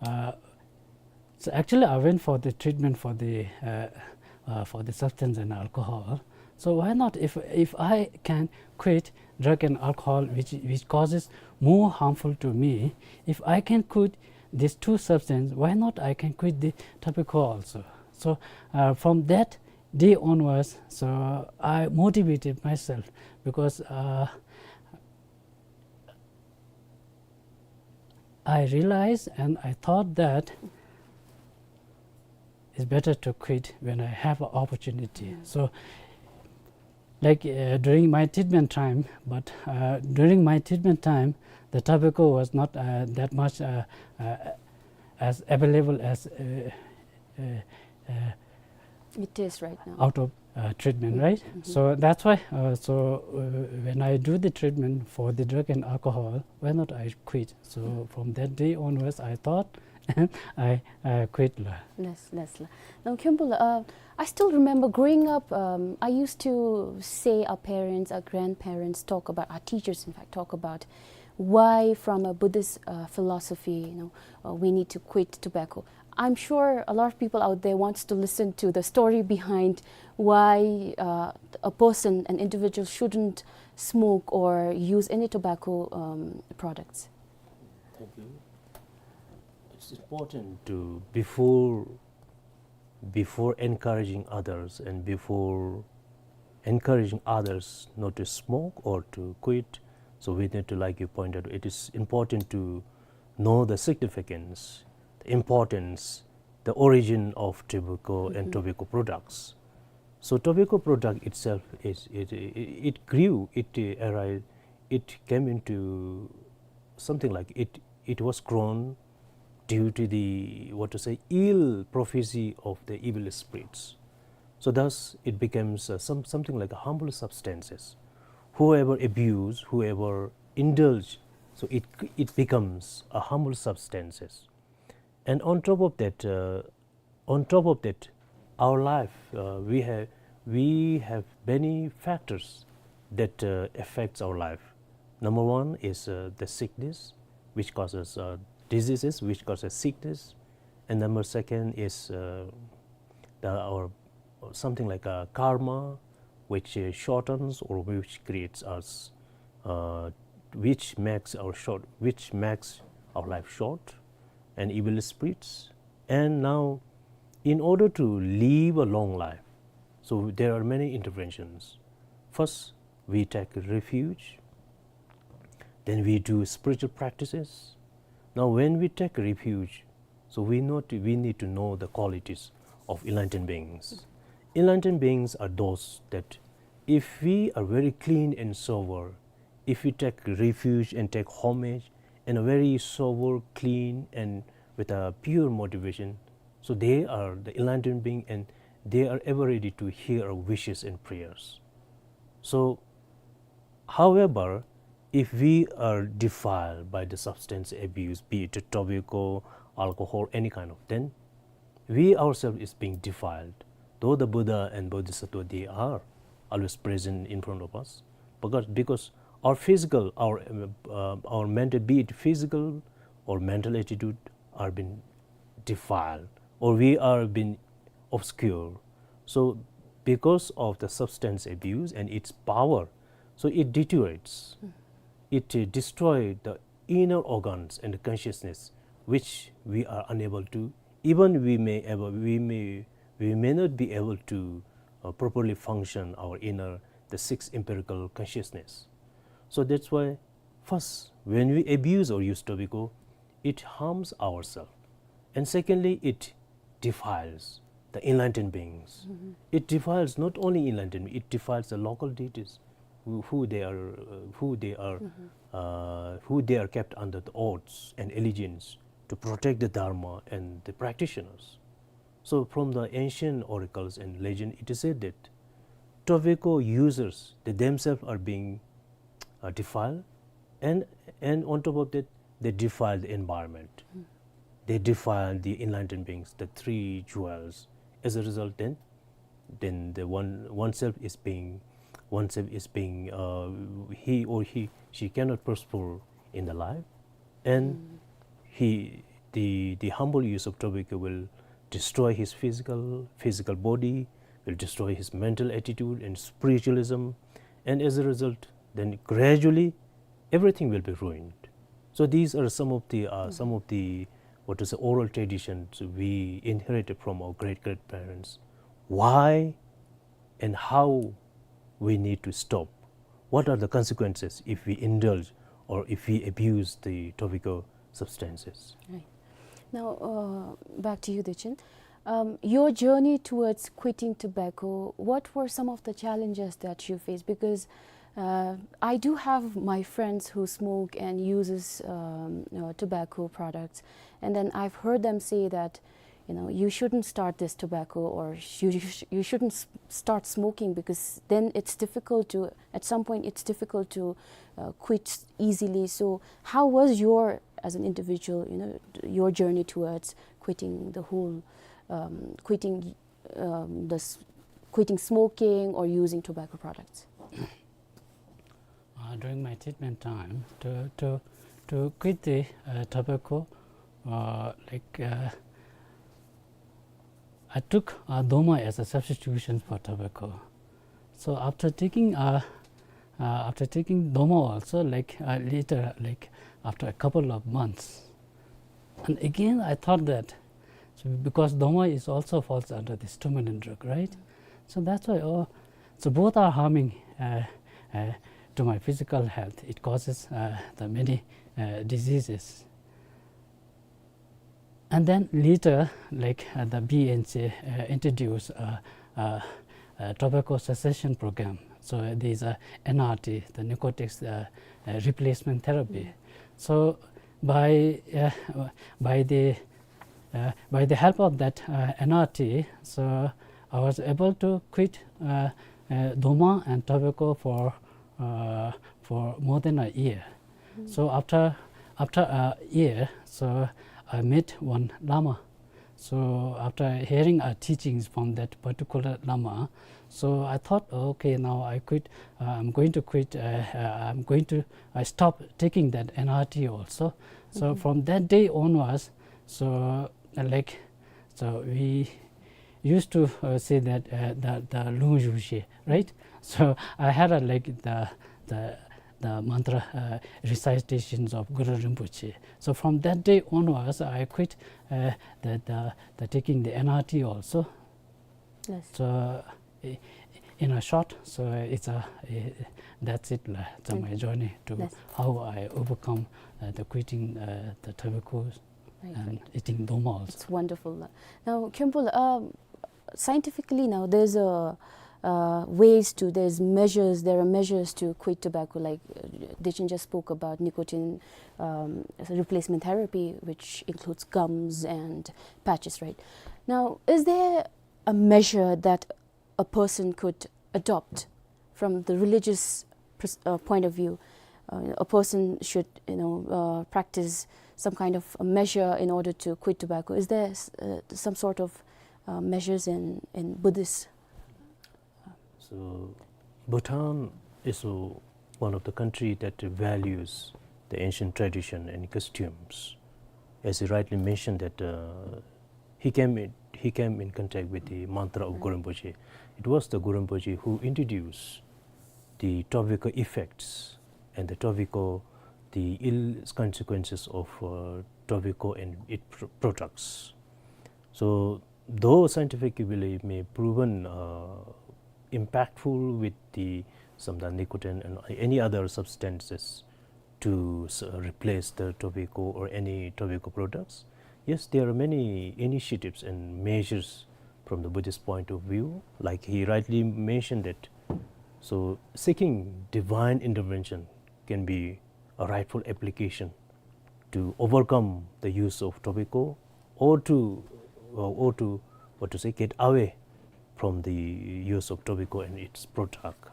uh, So actually, I went for the treatment for the, uh, uh, for the substance and alcohol. So why not, if, if I can quit drug and alcohol, which, which causes more harmful to me, if I can quit these two substances, why not I can quit the tobacco also? So, uh, from that day onwards, so I motivated myself because, uh, I realized and I thought that it's better to quit when I have an opportunity. Mm. So, like, uh, during my treatment time, but, uh, during my treatment time, the tobacco was not, uh, that much, uh, uh, as available as, uh, uh, uh, It is right now. out of, uh, treatment, Mm, right? Mm-hmm. So that's why, uh, so, uh, when I do the treatment for the drug and alcohol, why not I quit? So Mm. from that day onwards, I thought I, I quit la. Yes, yes la. Now, Khyumpu la, uh, I still remember growing up, um, I used to say our parents, our grandparents talk about, our teachers, in fact, talk about why from a Buddhist, uh, philosophy, you know, uh, we need to quit tobacco. I'm sure a lot of people out there wants to listen to the story behind why, uh, a person, an individual shouldn't smoke or use any tobacco, um, products. Thank you. It's important to, before, before encouraging others and before encouraging others not to smoke or to quit, so we need to, like you pointed, it is important to know the significance, the importance, the origin of tobacco and Mm-hmm. tobacco products. So tobacco product itself is, it, it, it grew, it, uh, arrived, it came into something like it, it was grown due to the, what to say, ill prophecy of the evil spirits. So thus it becomes, uh, some, something like a harmful substances. Whoever abuse, whoever indulge, so it, it becomes a harmful substances. And on top of that, uh, on top of that, our life, uh, we have, we have many factors that, uh, affects our life. Number one is, uh, the sickness, which causes, uh, diseases, which causes sickness. And number second is, uh, the, our, something like a karma, which, uh, shortens or which creates us, uh, which makes our short, which makes our life short, and evil spirits. And now, in order to live a long life, so there are many interventions. First, we take refuge, then we do spiritual practices. Now, when we take refuge, so we not, we need to know the qualities of enlightened beings. Enlightened beings are those that if we are very clean and sober, if we take refuge and take homage and a very sober, clean, and with a pure motivation, so they are the enlightened being and they are ever ready to hear our wishes and prayers. So, however, if we are defiled by the substance abuse, be it tobacco, alcohol, any kind of, then we ourselves is being defiled. Though the Buddha and Bodhisattva, they are always present in front of us, because, because our physical, our, um, uh, our mental, be it physical or mental attitude, are being defiled, or we are being obscure. So because of the substance abuse and its power, so it deteriorates. Mm. It, uh, destroy the inner organs and the consciousness, which we are unable to, even we may ever, we may, we may not be able to, uh, properly function our inner, the six empirical consciousness. So that's why first, when we abuse or use tobacco, it harms ourselves. And secondly, it defiles the enlightened beings. Mm-hmm. It defiles not only enlightened, it defiles the local deities who, who they are, uh, who they are, Mm-hmm. uh, who they are kept under the oaths and allegiance to protect the Dharma and the practitioners. So from the ancient oracles and legend, it is said that tobacco users, they themselves are being, uh, defiled, and, and on top of that, they defile the environment. Hmm. They defile the enlightened beings, the three jewels. As a result, then, then the one, oneself is being, oneself is being, uh, he or he, she cannot prosper in the life, and Hmm. he, the, the humble use of tobacco will destroy his physical, physical body, will destroy his mental attitude and spiritualism, and as a result, then gradually everything will be ruined. So these are some of the, uh, some of the, what is the oral traditions we inherited from our great-great-parents. Why and how we need to stop? What are the consequences if we indulge or if we abuse the tobacco substances? Right. Now, uh, back to you, Dechin. Um, your journey towards quitting tobacco, what were some of the challenges that you faced? Because, uh, I do have my friends who smoke and uses, um, uh, tobacco products, and then I've heard them say that, you know, you shouldn't start this tobacco, or sh-, you, you sh-, you shouldn't s-, start smoking, because then it's difficult to, at some point, it's difficult to, uh, quit easily. So how was your, as an individual, you know, your journey towards quitting the whole, um, quitting, um, the s-, quitting smoking or using tobacco products? Uh, during my treatment time, to, to, to quit the, uh, tobacco, uh, like, uh, I took, uh, doma as a substitution for tobacco. So after taking, uh, uh, after taking doma also, like, uh, later, like, after a couple of months, and again, I thought that, so because doma is also falls under the stimulant drug, right? So that's why, oh, so both are harming, uh, uh, to my physical health. It causes, uh, the many, uh, diseases. And then later, like, uh, the B N C, uh, introduced, uh, uh, uh, tobacco cessation program. So, uh, there's a N R T, the narcotics, uh, uh, replacement therapy. So by, uh, by the, uh, by the help of that, uh, N R T, so I was able to quit, uh, uh, doma and tobacco for, uh, for more than a year. So after, after a year, so I met one lama. So after hearing our teachings from that particular lama, so I thought, "Okay, now I quit, uh, I'm going to quit, uh, uh, I'm going to, I stop taking that N R T also." So from that day onwards, so, uh, like, so we used to, uh, say that, uh, the, the lung ju she, right? So I had a, like, the, the, the mantra, uh, recitations of Guru Rinpoche. So from that day onwards, I quit, uh, the, the, the taking the N R T also. Yes. So, i-, in a short, so it's a, i-, that's it, la. It's my journey to how I overcome, uh, the quitting, uh, the tobacco and eating doma also. It's wonderful, la. Now, Khyentse, um, scientifically now, there's a, uh, ways to, there's measures, there are measures to quit tobacco, like, uh, Dechin just spoke about nicotine, um, replacement therapy, which includes gums and patches, right? Now, is there a measure that a person could adopt from the religious pers-, uh, point of view? Uh, a person should, you know, uh, practice some kind of a measure in order to quit tobacco. Is there s-, uh, some sort of, uh, measures in, in Buddhist? So, Bhutan is, uh, one of the country that values the ancient tradition and costumes. As you rightly mentioned that, uh, he came in, he came in contact with the mantra of Guru Rinpoche. It was the Guru Rinpoche who introduced the tobacco effects and the tobacco, the ill consequences of, uh, tobacco and its pr-, products. So, though scientifically may proven, uh, impactful with the, some the nicotine and any other substances to s-, replace the tobacco or any tobacco products, yes, there are many initiatives and measures from the Buddhist point of view. Like he rightly mentioned that, so seeking divine intervention can be a rightful application to overcome the use of tobacco, or to, uh, or to, what to say, get away from the use of tobacco and its product.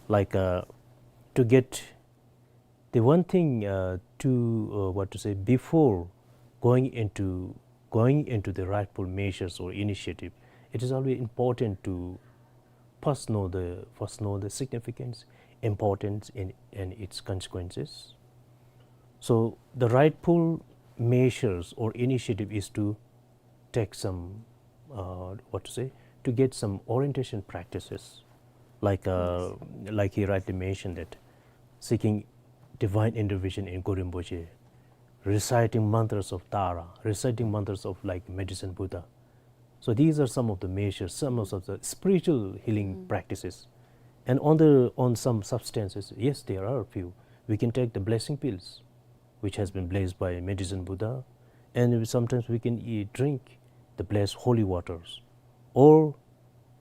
Like, uh, to get the one thing, uh, to, uh, what to say, before going into, going into the rightful measures or initiative, it is always important to first know the, first know the significance, importance, and, and its consequences. So the rightful measures or initiative is to take some, uh, what to say, to get some orientation practices, like, uh, like he rightly mentioned, that seeking divine intervention in Gorim Rinpoche, reciting mantras of Tara, reciting mantras of, like, Medicine Buddha. So these are some of the measures, some of the spiritual healing practices. And on the, on some substances, yes, there are a few. We can take the blessing pills, which has been blessed by Medicine Buddha, and sometimes we can eat, drink the blessed holy waters, or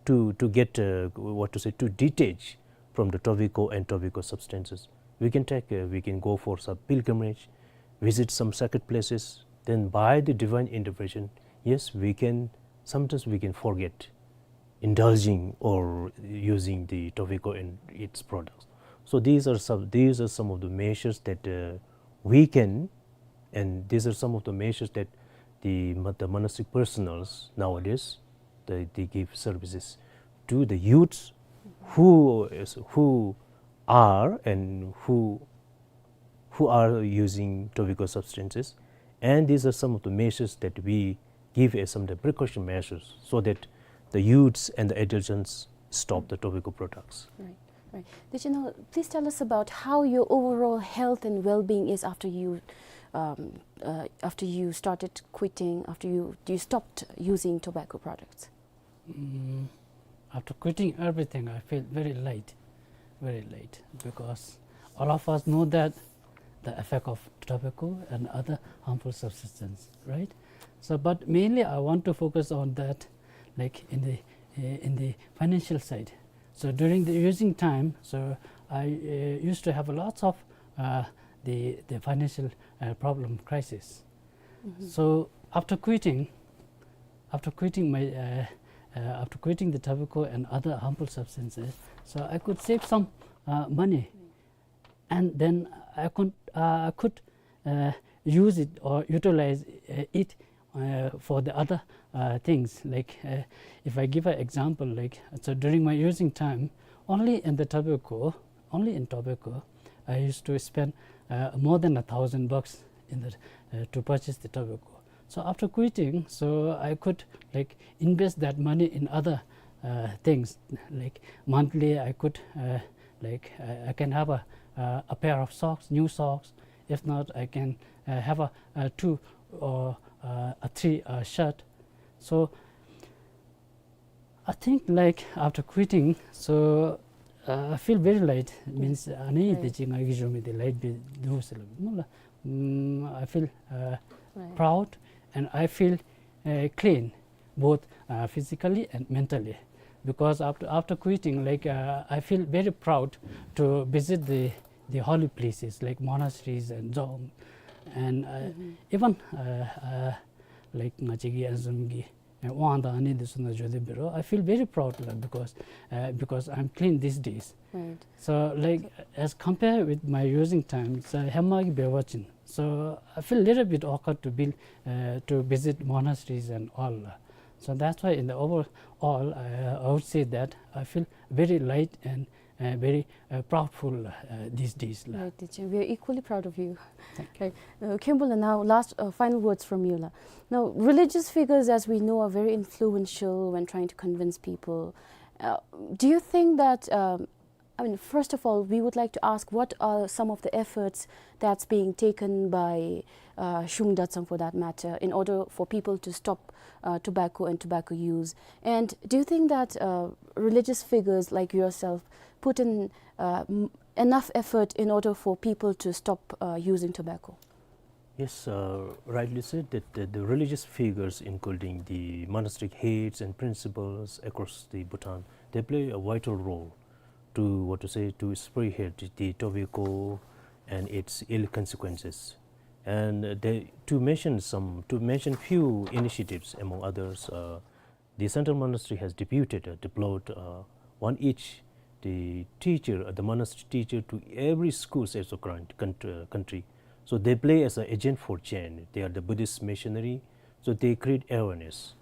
to, to get, uh, what to say, to detach from the tobacco and tobacco substances. We can take, uh, we can go for some pilgrimage, visit some sacred places. Then by the divine intervention, yes, we can, sometimes we can forget indulging or using the tobacco and its products. So these are some, these are some of the measures that, uh, we can, and these are some of the measures that the, the monastic personals nowadays, they, they give services to the youths who is, who are and who who are using tobacco substances, and these are some of the measures that we give as some of the precaution measures so that the youths and the adolescents stop the tobacco products. Right, right. Did you know, please tell us about how your overall health and well-being is after you, um, uh, after you started quitting, after you, you stopped using tobacco products. Mm, after quitting everything, I feel very light, very light, because all of us know that the effect of tobacco and other harmful substances, right? So, but mainly I want to focus on that, like, in the, uh, in the financial side. So during the using time, so I, uh, used to have a lots of, uh, the, the financial, uh, problem, crisis. So after quitting, after quitting my, uh, uh, after quitting the tobacco and other harmful substances, so I could save some, uh, money, and then I could, uh, I could, uh, use it or utilize, uh, it, uh, for the other, uh, things. Like, uh, if I give an example, like, so during my using time, only in the tobacco, only in tobacco, I used to spend, uh, more than a thousand bucks in the, uh, to purchase the tobacco. So after quitting, so I could, like, invest that money in other, uh, things. Like, monthly, I could, uh, like, I, I can have a, uh, a pair of socks, new socks. If not, I can, uh, have a, a two or, uh, a three, uh, shirt. So I think, like, after quitting, so, uh, I feel very light. Means, ani te chi nga gi jumi de light be do se la. Mm, I feel, uh, proud, and I feel, uh, clean, both, uh, physically and mentally. Because after, after quitting, like, uh, I feel very proud to visit the, the holy places like monasteries and dzong, and, uh, even, uh, uh, like, nga chi gi azum gi, uh, wang da ani de suna jode biro, I feel very proud, like, because, uh, because I'm clean these days. Right. So, like, as compared with my using time, so hema gi bewachin. So I feel little bit awkward to be, uh, to visit monasteries and all. So that's why in the overall, uh, I would say that I feel very light and, uh, very, uh, proudful, uh, these days la. Right, teacher. We are equally proud of you. Thank you. Right. Uh, Khenpo la, now last, uh, final words from you la. Now, religious figures, as we know, are very influential when trying to convince people. Uh, do you think that, um, I mean, first of all, we would like to ask, what are some of the efforts that's being taken by, uh, Shung Datsang, for that matter, in order for people to stop, uh, tobacco and tobacco use? And do you think that, uh, religious figures like yourself put in, uh, m-, enough effort in order for people to stop, uh, using tobacco? Yes, uh, rightly said that the, the religious figures, including the monastic heads and principals across the Bhutan, they play a vital role to, what to say, to spearhead the tobacco and its ill consequences. And, uh, they, to mention some, to mention few initiatives, among others, uh, the central monastery has deputed, uh, deployed, uh, one each, the teacher, uh, the monastery teacher to every school across the country. So they play as an agent for change. They are the Buddhist missionary, so they create awareness.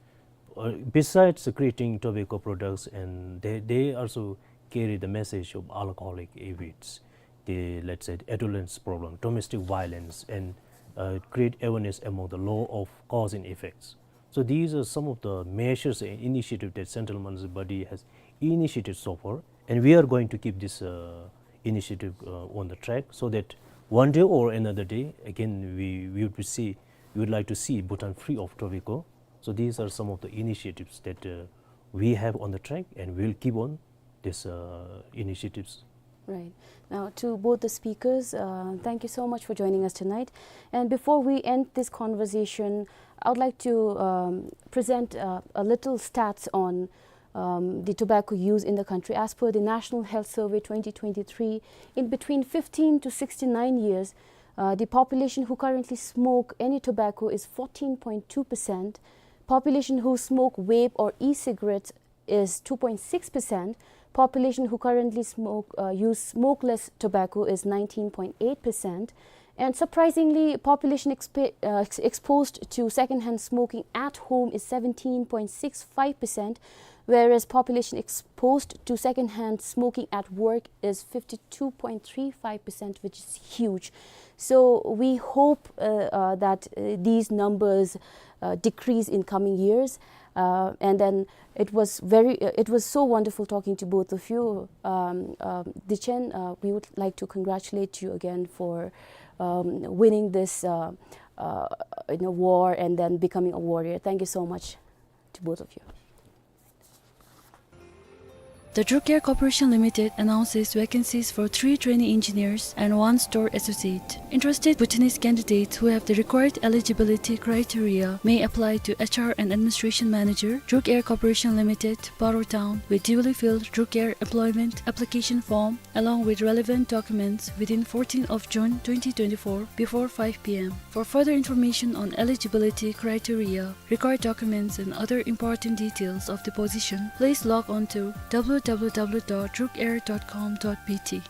Uh, besides creating tobacco products, and they, they also carry the message of alcoholic habits, the, let's say, adolescence problem, domestic violence, and uh, create awareness among the law of cause and effects. So these are some of the measures and initiative that central monitoring body has initiated so far, and we are going to keep this, uh, initiative, uh, on the track, so that one day or another day, again, we, we would see, we would like to see Bhutan free of tobacco. So these are some of the initiatives that, uh, we have on the track, and we'll keep on these, uh, initiatives. Right. Now, to both the speakers, uh, thank you so much for joining us tonight. And before we end this conversation, I would like to, um, present, uh, a little stats on, um, the tobacco use in the country. As per the National Health Survey twenty twenty-three, in between fifteen to sixty-nine years, uh, the population who currently smoke any tobacco is fourteen point two percent. Population who smoke vape or e-cigarettes is two point six percent. Population who currently smoke, uh, use smokeless tobacco is nineteen point eight percent. And surprisingly, population exp-, uh, ex-, exposed to secondhand smoking at home is seventeen point six five percent, whereas population exposed to secondhand smoking at work is fifty-two point three five percent, which is huge. So we hope, uh, uh, that, uh, these numbers, uh, decrease in coming years. Uh, and then it was very, uh, it was so wonderful talking to both of you. Um, um, Dichen, uh, we would like to congratulate you again for, um, winning this, uh, uh, you know, war and then becoming a warrior. Thank you so much to both of you. The Druk Air Corporation Limited announces vacancies for three trainee engineers and one store associate. Interested Bhutanese candidates who have the required eligibility criteria may apply to H R and Administration Manager, Druk Air Corporation Limited, Paro Town, with duly filled Druk Air employment application form along with relevant documents within fourteenth of June twenty twenty-four before five p m. For further information on eligibility criteria, required documents and other important details of the position, please log on to w w w dot druk air dot com dot b t.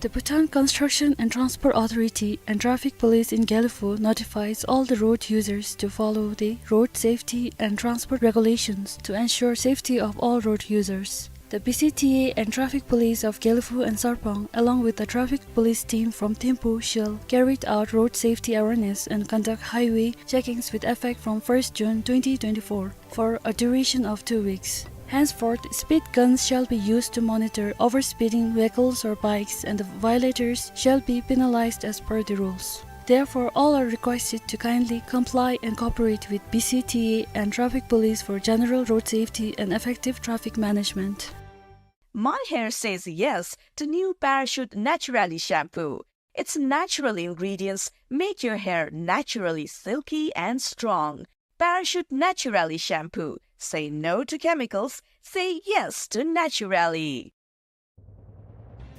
The Bhutan Construction and Transport Authority and Traffic Police in Gelephu notifies all the road users to follow the road safety and transport regulations to ensure safety of all road users. The B C T A and Traffic Police of Gelephu and Sarpang, along with the traffic police team from Thimphu, shall carried out road safety awareness and conduct highway checkings with effect from first June twenty twenty-four for a duration of two weeks. Henceforth, speed guns shall be used to monitor overspeeding vehicles or bikes, and the violators shall be penalized as per the rules. Therefore, all are requested to kindly comply and cooperate with B C T A and traffic police for general road safety and effective traffic management. My hair says yes to new Parachute Naturally shampoo. Its natural ingredients make your hair naturally silky and strong. Parachute Naturally shampoo. Say no to chemicals. Say yes to naturally.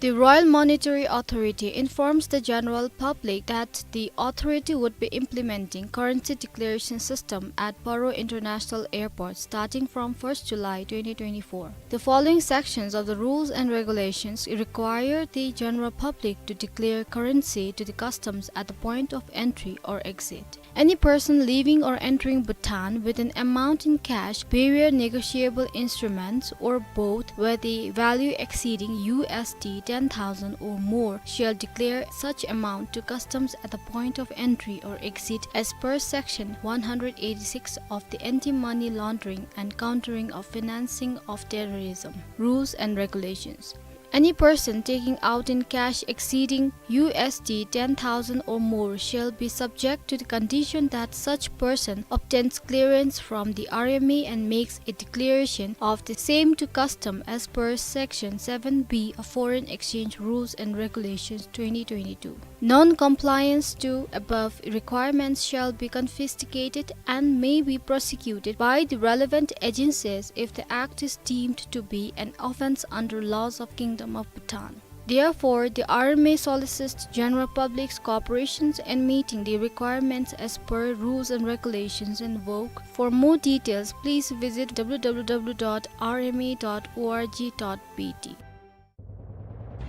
The Royal Monetary Authority informs the general public that the authority would be implementing currency declaration system at Paro International Airport starting from first July twenty twenty-four. The following sections of the rules and regulations require the general public to declare currency to the customs at the point of entry or exit. Any person leaving or entering Bhutan with an amount in cash, bearer negotiable instruments, or both, where the value exceeding U S D ten thousand or more, shall declare such amount to customs at the point of entry or exit as per section one hundred eighty-six of the Anti-Money Laundering and Countering of Financing of Terrorism rules and regulations. Any person taking out in cash exceeding U S D ten thousand or more shall be subject to the condition that such person obtains clearance from the R M A and makes a declaration of the same to custom as per section seven B of Foreign Exchange Rules and Regulations twenty twenty-two. Non-compliance to above requirements shall be confiscated and may be prosecuted by the relevant agencies if the act is deemed to be an offence under laws of Kingdom of Bhutan. Therefore, the R M A solicits general public's cooperations in meeting the requirements as per rules and regulations in vogue. For more details, please visit w w w dot r m a dot o r g dot b t.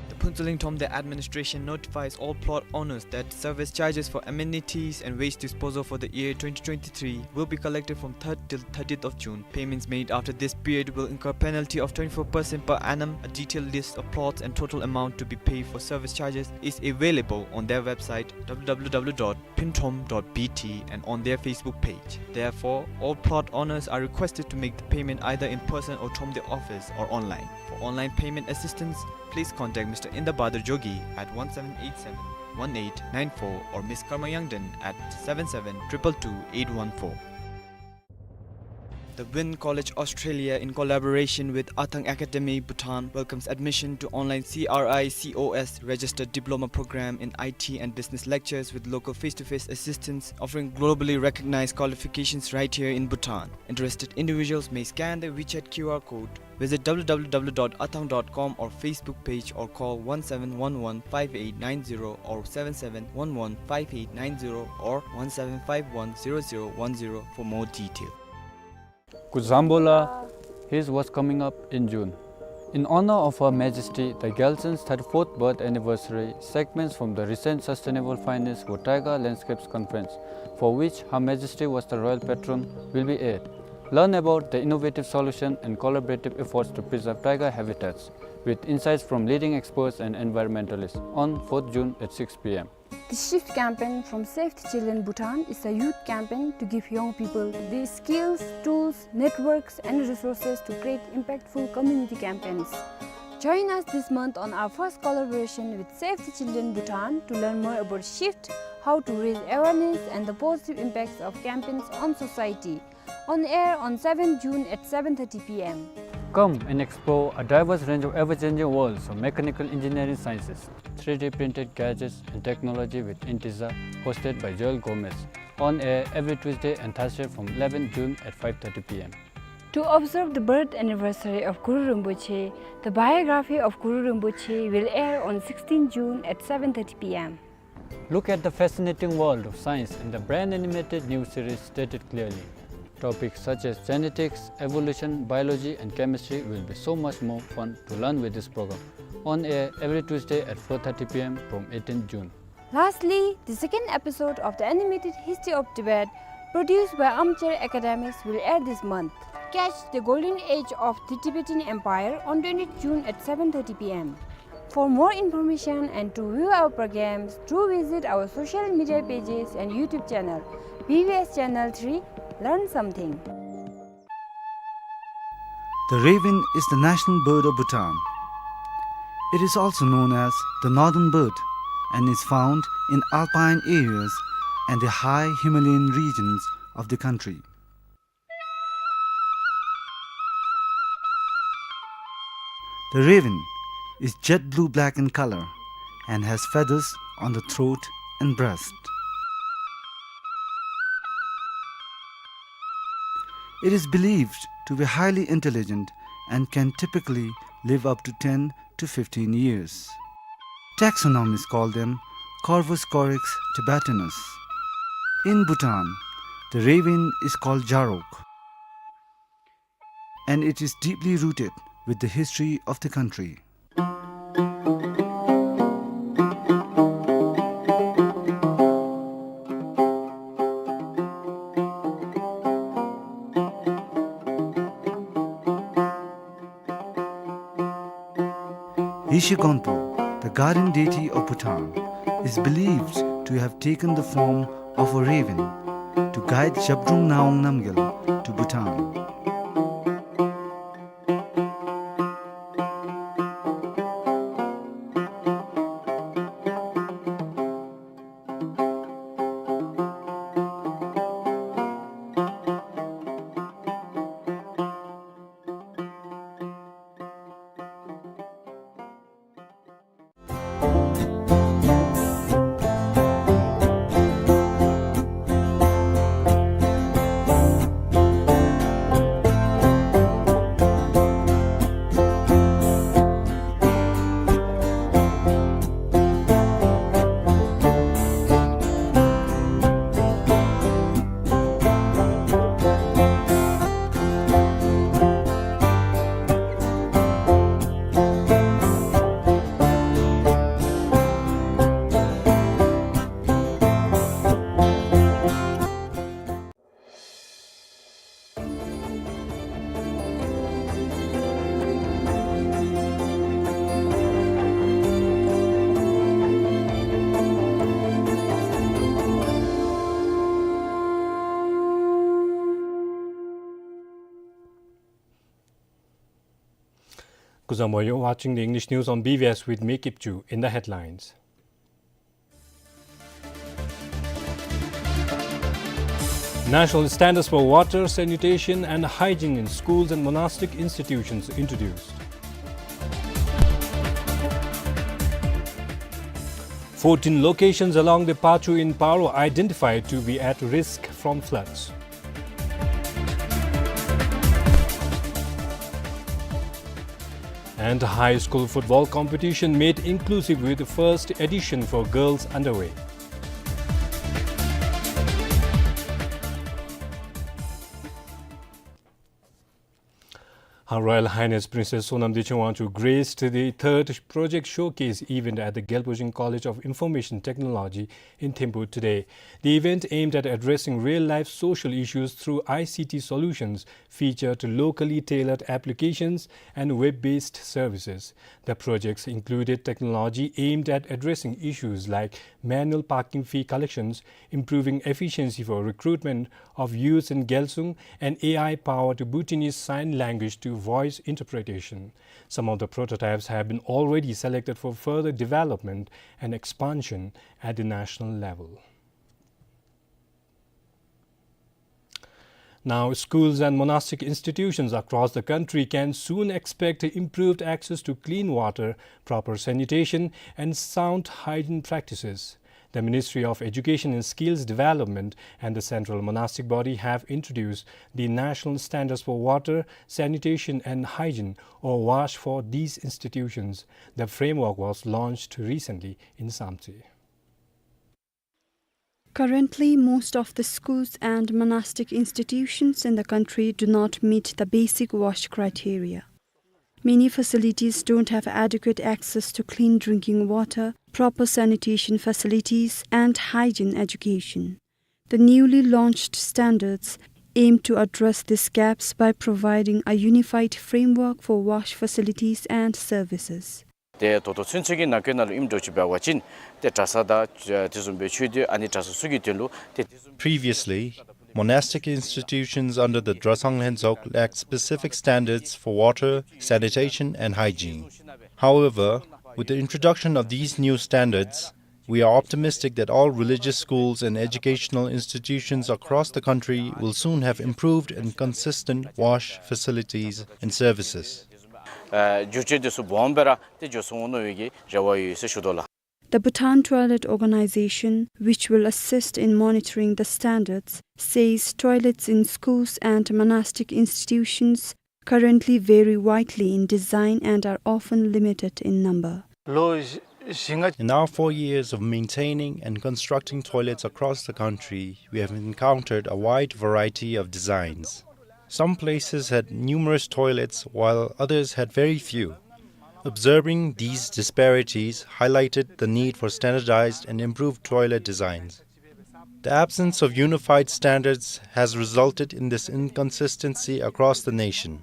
The Phuentsholing Thromde administration notifies all plot owners that service charges for amenities and waste disposal for the year twenty twenty-three will be collected from third till thirtieth of June. Payments made after this period will incur penalty of twenty-four percent per annum. A detailed list of plots and total amount to be paid for service charges is available on their website, w w w dot phuentrom dot b t, and on their Facebook page. Therefore, all plot owners are requested to make the payment either in person or Thromde office or online. For online payment assistance, please contact Mister Indabadur Jogi at one seven eight seven, one eight nine four or Miss Karma Yangden at seven seven triple two eight one four. The Win College Australia, in collaboration with Athang Academy Bhutan, welcomes admission to online C R I C O S registered diploma program in I T and business lectures with local face-to-face assistance, offering globally recognized qualifications right here in Bhutan. Interested individuals may scan the WeChat Q R code, visit w w w dot athang dot com or Facebook page, or call one seven one one five eight nine zero or seven seven one one five eight nine zero or one seven five one zero zero one zero for more detail. Kuzambola, here's what's coming up in June. In honor of Her Majesty the Gyaltsen's thirty-fourth birth anniversary, segments from the recent Sustainable Finance for Taiga Landscapes Conference, for which Her Majesty was the royal patron, will be aired. Learn about the innovative solution and collaborative efforts to preserve taiga habitats, with insights from leading experts and environmentalists, on fourth June at six p m. The Shift campaign from Save the Children Bhutan is a youth campaign to give young people the skills, tools, networks, and resources to create impactful community campaigns. Join us this month on our first collaboration with Save the Children Bhutan to learn more about Shift, how to raise awareness, and the positive impacts of campaigns on society. On air on seventh June at seven thirty p m. Come and explore a diverse range of ever-changing worlds of mechanical engineering sciences, three D printed gadgets and technology with Intiza, hosted by Joel Gomez. On air every Tuesday and Thursday from eleventh June at five thirty p m. To observe the birth anniversary of Guru Rinpoche, the biography of Guru Rinpoche will air on sixteenth June at seven thirty p m. Look at the fascinating world of science in the brand animated new series Stated Clearly. Topics such as genetics, evolution, biology, and chemistry will be so much more fun to learn with this program. On air every Tuesday at four thirty p m from eighteenth June. Lastly, the second episode of the animated History of Tibet, produced by Armchair Academics, will air this month. Catch the golden age of the Tibetan Empire on twentieth June at seven thirty p m. For more information and to view our programs, do visit our social media pages and YouTube channel, B B S Channel three. Learn something. The raven is the national bird of Bhutan. It is also known as the northern bird and is found in alpine areas and the high Himalayan regions of the country. The raven is jet blue-black in color and has feathers on the throat and breast. It is believed to be highly intelligent and can typically live up to ten to fifteen years. Taxonomists call them Corvus corax tibetanus. In Bhutan, the raven is called Jarok, and it is deeply rooted with the history of the country. Yeshe Gonpo, the guardian deity of Bhutan, is believed to have taken the form of a raven to guide Zhabdrung Ngawang Namgyal to Bhutan. You're watching the English news on B B S with me, Kipchu. In the headlines: National standards for water, sanitation and hygiene in schools and monastic institutions introduced. Fourteen locations along the Pachu in Paro identified to be at risk from floods. And high school football competition made inclusive with the first edition for girls underway. Her Royal Highness Princess Sonam Dechen Wangchuck graced the third Project Showcase event at the Gyalpo Jing College of Information Technology in Thimphu today. The event, aimed at addressing real-life social issues through I C T solutions, featured locally tailored applications and web-based services. The projects included technology aimed at addressing issues like manual parking fee collections, improving efficiency for recruitment of youths in Gyalsung, and A I-powered Bhutanese Sign Language to voice interpretation. Some of the prototypes have been already selected for further development and expansion at the national level. Now, schools and monastic institutions across the country can soon expect improved access to clean water, proper sanitation, and sound hygiene practices. The Ministry of Education and Skills Development and the Central Monastic Body have introduced the National Standards for Water, Sanitation and Hygiene, or WASH, for these institutions. The framework was launched recently in Samtse. Currently, most of the schools and monastic institutions in the country do not meet the basic WASH criteria. Many facilities don't have adequate access to clean drinking water, proper sanitation facilities, and hygiene education. The newly launched standards aim to address these gaps by providing a unified framework for WASH facilities and services. ཏེ་ད་ལྟོ་ཚུན་ཚོད་ཀྱི་ནང་འཁོད་ནང་ལུ་ཨིནམ་འདྲཝ་ཅིག་འབད་བ་ཅིན་ཏེ་གྲྭ་ས་དང་ཨ་དེ་བཟུམ་སྦེ་ཆོས་སྡེ་ཨ་ནི་གྲྭ་ས་ཚུ་གི་དོན་ལུ་ཏེ་དེ་བཟུམ། Previously, monastic institutions under the Dratshang Lhentso lacked specific standards for water, sanitation and hygiene. However, with the introduction of these new standards, we are optimistic that all religious schools and educational institutions across the country will soon have improved and consistent WASH facilities and services. ཨ་བསྒྱུར་བཅོས་དེ་ཚུ་སྦོམ་སྦེ་ར་ཏེ་འགྱོ་ཚུགས་འོང་མནོ་བའི་གི་རེ་བ་ཡོད་ཟེར་ཞུ་དོ་ལགས། The Bhutan Toilet Organization, which will assist in monitoring the standards, says toilets in schools and monastic institutions currently vary widely in design and are often limited in number. In our four years of maintaining and constructing toilets across the country, we have encountered a wide variety of designs. Some places had numerous toilets, while others had very few. Observing these disparities highlighted the need for standardized and improved toilet designs. The absence of unified standards has resulted in this inconsistency across the nation.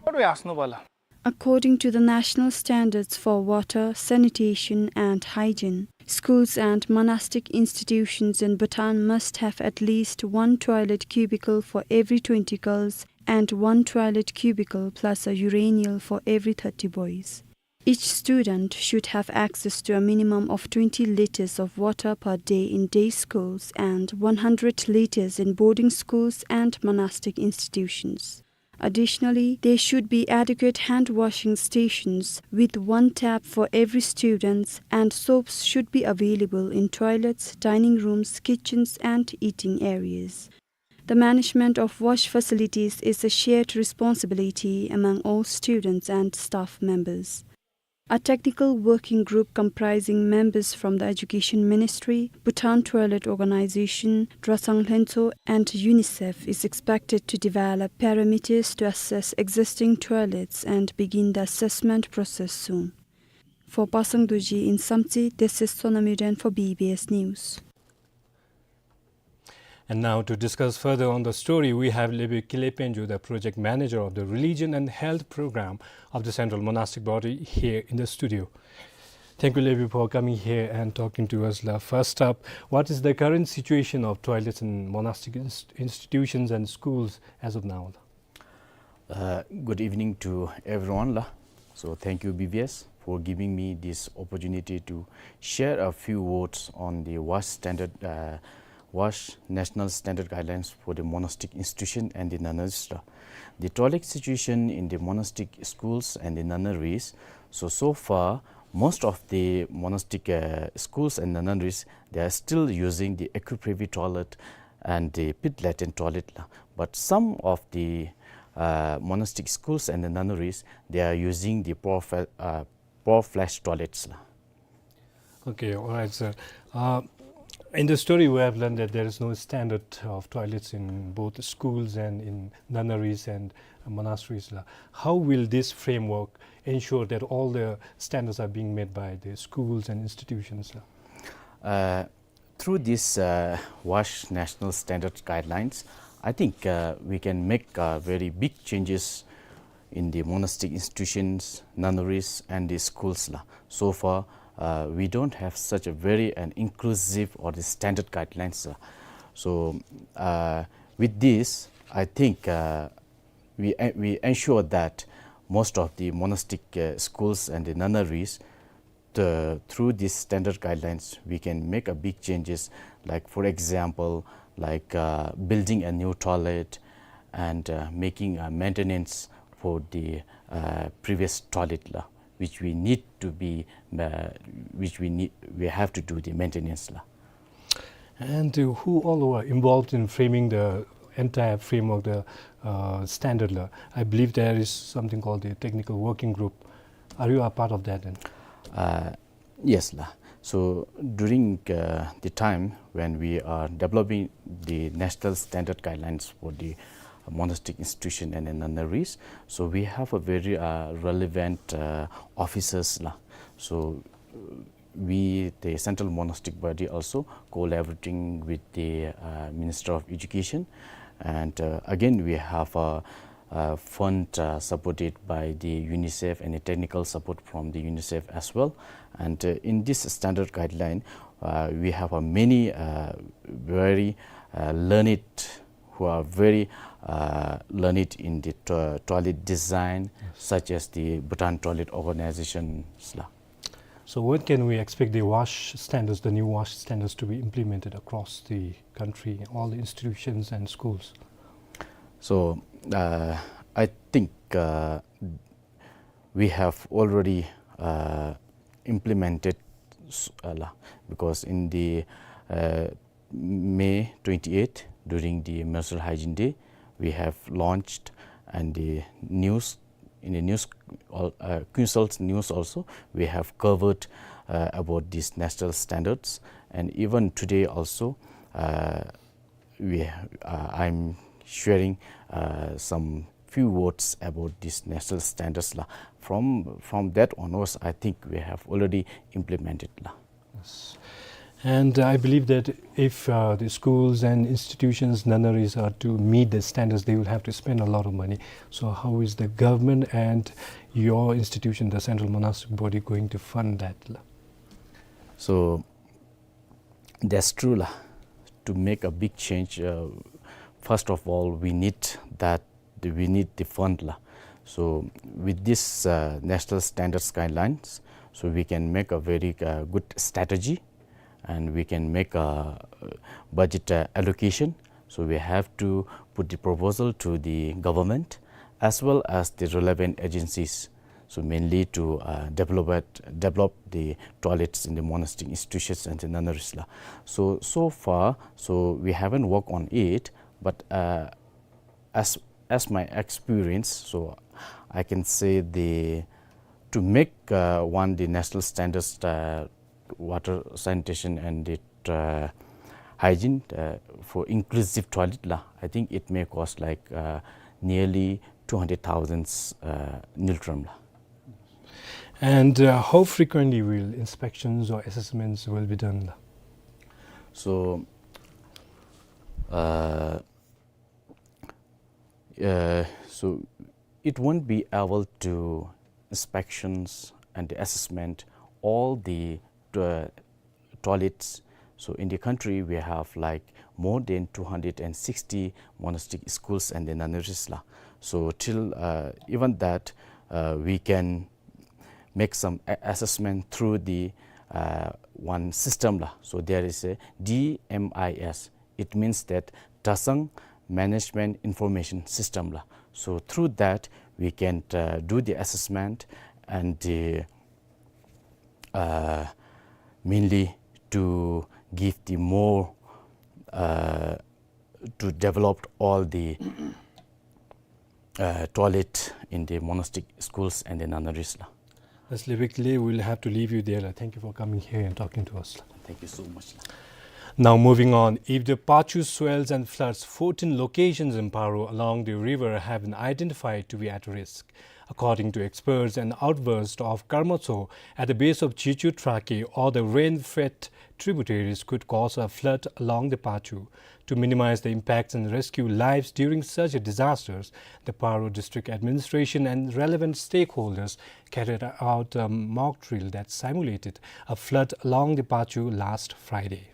According to the national standards for water, sanitation and hygiene, schools and monastic institutions in Bhutan must have at least one toilet cubicle for every twenty girls and one toilet cubicle plus a urinal for every thirty boys. Each student should have access to a minimum of twenty liters of water per day in day schools and one hundred liters in boarding schools and monastic institutions. Additionally, there should be adequate hand washing stations with one tap for every student, and soaps should be available in toilets, dining rooms, kitchens, and eating areas. The management of WASH facilities is a shared responsibility among all students and staff members. A technical working group comprising members from the Education Ministry, Bhutan Toilet Organization, Dratshang Lhentso, and UNICEF is expected to develop parameters to assess existing toilets and begin the assessment process soon. For Pasang Dorji in Samtse, this is Sonam Yuden for B B S News. And now, to discuss further on the story, we have Lebi Kile Penjo, the project manager of the Religion and Health Program of the Central Monastic Body, here in the studio. Thank you, Lebi, for coming here and talking to us. La, first up, what is the current situation of toilets in monastic ins-, institutions and schools as of now? Uh, good evening to everyone, la. So thank you, B V S, for giving me this opportunity to share a few words on the WASH standard, uh, WASH National Standard Guidelines for the monastic institution and the nunneries. The toilet situation in the monastic schools and the nunneries. So, so far, most of the monastic, uh, schools and nunneries, they are still using the equiprivy toilet and the pit latrine toilet la. But some of the, uh, monastic schools and the nunneries, they are using the pour fla-, uh, pour flash toilets la. Okay, all right, sir. Uh, in the story, we have learned that there is no standard of toilets in both schools and in nunneries and monasteries la. How will this framework ensure that all the standards are being met by the schools and institutions la? Uh, through this, uh, WASH National Standard Guidelines, I think, uh, we can make, uh, very big changes in the monastic institutions, nunneries, and the schools la. So far, uh, we don't have such a very an inclusive or the standard guidelines la. So, uh, with this, I think, uh, we, we ensure that most of the monastic, uh, schools and the nunneries, the, through these standard guidelines, we can make a big changes. Like, for example, like, uh, building a new toilet and, uh, making a maintenance for the, uh, previous toilet la, which we need to be, uh, which we need, we have to do the maintenance la. And, uh, who all were involved in framing the entire framework, the, uh, standard la? I believe there is something called the technical working group. Are you a part of that then? Uh, yes la. So during, uh, the time when we are developing the national standard guidelines for the monastic institution and the nunneries, so we have a very, uh, relevant, uh, officers la. So, uh, we, the Central Monastic Body, also collaborating with the, uh, Minister of Education. And, uh, again, we have a, a fund, uh, supported by the UNICEF and a technical support from the UNICEF as well. And, uh, in this standard guideline, uh, we have a many, uh, very, uh, learned, who are very, uh, learned in the to-, toilet design, such as the Bhutan Toilet Organizations la. So when can we expect the WASH standards, the new WASH standards to be implemented across the country, all the institutions and schools? So, uh, I think, uh, we have already, uh, implemented s-, uh, la, because in the, uh, May twenty-eighth, during the Menstrual Hygiene Day, we have launched, and the news, in the news, all, uh, Queen's Health News also, we have covered, uh, about these national standards. And even today also, uh, we, uh, I'm sharing, uh, some few words about these national standards la. From, from that onwards, I think we have already implemented la. Yes. And I believe that if, uh, the schools and institutions, nunneries are to meet the standards, they will have to spend a lot of money. So how is the government and your institution, the Central Monastic Body, going to fund that la? So that's true la. To make a big change, uh, first of all, we need that, we need the fund la. So with this, uh, national standards guidelines, so we can make a very, uh, good strategy, and we can make a, uh, budget, uh, allocation. So we have to put the proposal to the government as well as the relevant agencies. So mainly to, uh, develop it, develop the toilets in the monastic institutions and the nunneries la. So, so far, so we haven't worked on it, but, uh, as, as my experience, so I can say the, to make, uh, one the national standards, uh, water sanitation and it, uh, hygiene, uh, for inclusive toilet la, I think it may cost like, uh, nearly two hundred thousand, uh, ngultrum la. And, uh, how frequently will inspections or assessments will be done la? So, uh, uh, so it won't be able to inspections and assessment all the, uh, toilets. So in the country, we have, like, more than two hundred and sixty monastic schools and the nunneries la. So till, uh, even that, uh, we can make some a-, assessment through the, uh, one system la. So there is a D M I S. It means that Drasang Management Information System la. So through that, we can, uh, do the assessment and, uh, uh, mainly to give the more, uh, to develop all the, uh, toilet in the monastic schools and the nunneries la. Mister Levikli, we'll have to leave you there la. Thank you for coming here and talking to us la. Thank you so much la. Now moving on, if the Pachu swells and floods, fourteen locations in Paro along the river have been identified to be at risk. According to experts, an outburst of Karmatso at the base of Chichu Trake or the rain-fed tributaries could cause a flood along the Pachu. To minimize the impacts and rescue lives during such disasters, the Paro District Administration and relevant stakeholders carried out a mock drill that simulated a flood along the Pachu last Friday.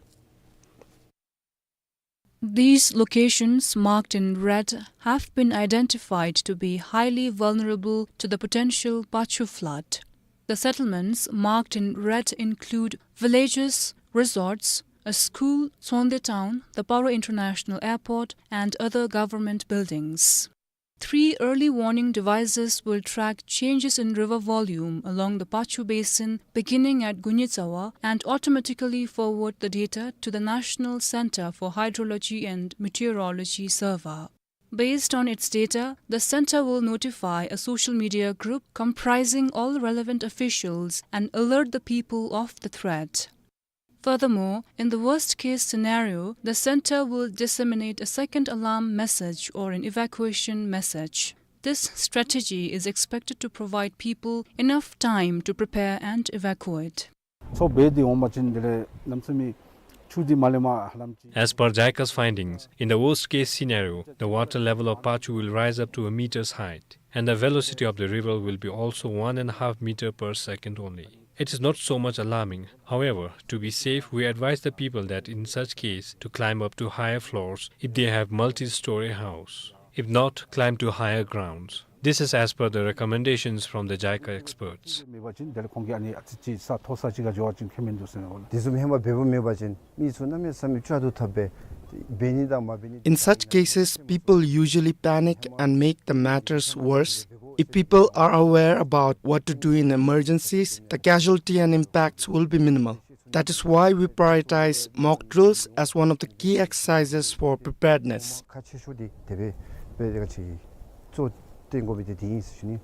These locations marked in red have been identified to be highly vulnerable to the potential Pachu flood. The settlements marked in red include villages, resorts, a school, Tsonde Town, the Paro International Airport, and other government buildings. Three early warning devices will track changes in river volume along the Pachu Basin, beginning at Gunyitsawa, and automatically forward the data to the National Center for Hydrology and Meteorology server. Based on its data, the center will notify a social media group comprising all relevant officials and alert the people of the threat. Furthermore, in the worst-case scenario, the center will disseminate a second alarm message or an evacuation message. This strategy is expected to provide people enough time to prepare and evacuate. མཚོ་སྦེ་འདི་འོང་པ་ཅིན་དེ་ལས་གནམ་མེད་ས་མེད་ཆུ་འདི་མ་ལེན་པར་ཧ་ལམ་ཅིག As per JICA's findings, in the worst-case scenario, the water level of Pachu will rise up to a meter's height, and the velocity of the river will be also one and a half meter per second only. It is not so much alarming. However, to be safe, we advise the people that in such case to climb up to higher floors if they have multi-story house. If not, climb to higher grounds. This is as per the recommendations from the JICA experts. མེད་པ་ཅིན་དེ་ལས་ཁོང་གིས་ཨ་ནི་ཨ་ཙི་ཅིག་ས་མཐོ་ས་ཅིག་ག་འགྱོ་བ་ཅིན་ཁྱད་མིན་འདུག་ཟེར་ནོ་ལགས། དེ་བཟུམ་ཧེ་མ་འབདཝ་མེད་པ་ཅིན་མི་ཚུ་གནམ་མེད་ས་མེད་ཅོག་འཐདཔ་སྦེ་འབད་ནི་དང་མ་འབད་ནི། In such cases, people usually panic and make the matters worse. If people are aware about what to do in emergencies, the casualty and impacts will be minimal. That is why we prioritize mock drills as one of the key exercises for preparedness. ཁག་ཆེ་ཤོས་འདི་དེ་སྦེ་དེ་ག་ཅིག་གཙོ་བོ་བཏོན་དགོ་པའི་དེ་འདི་ཨིན་ཟེར་ཞུ་ནི།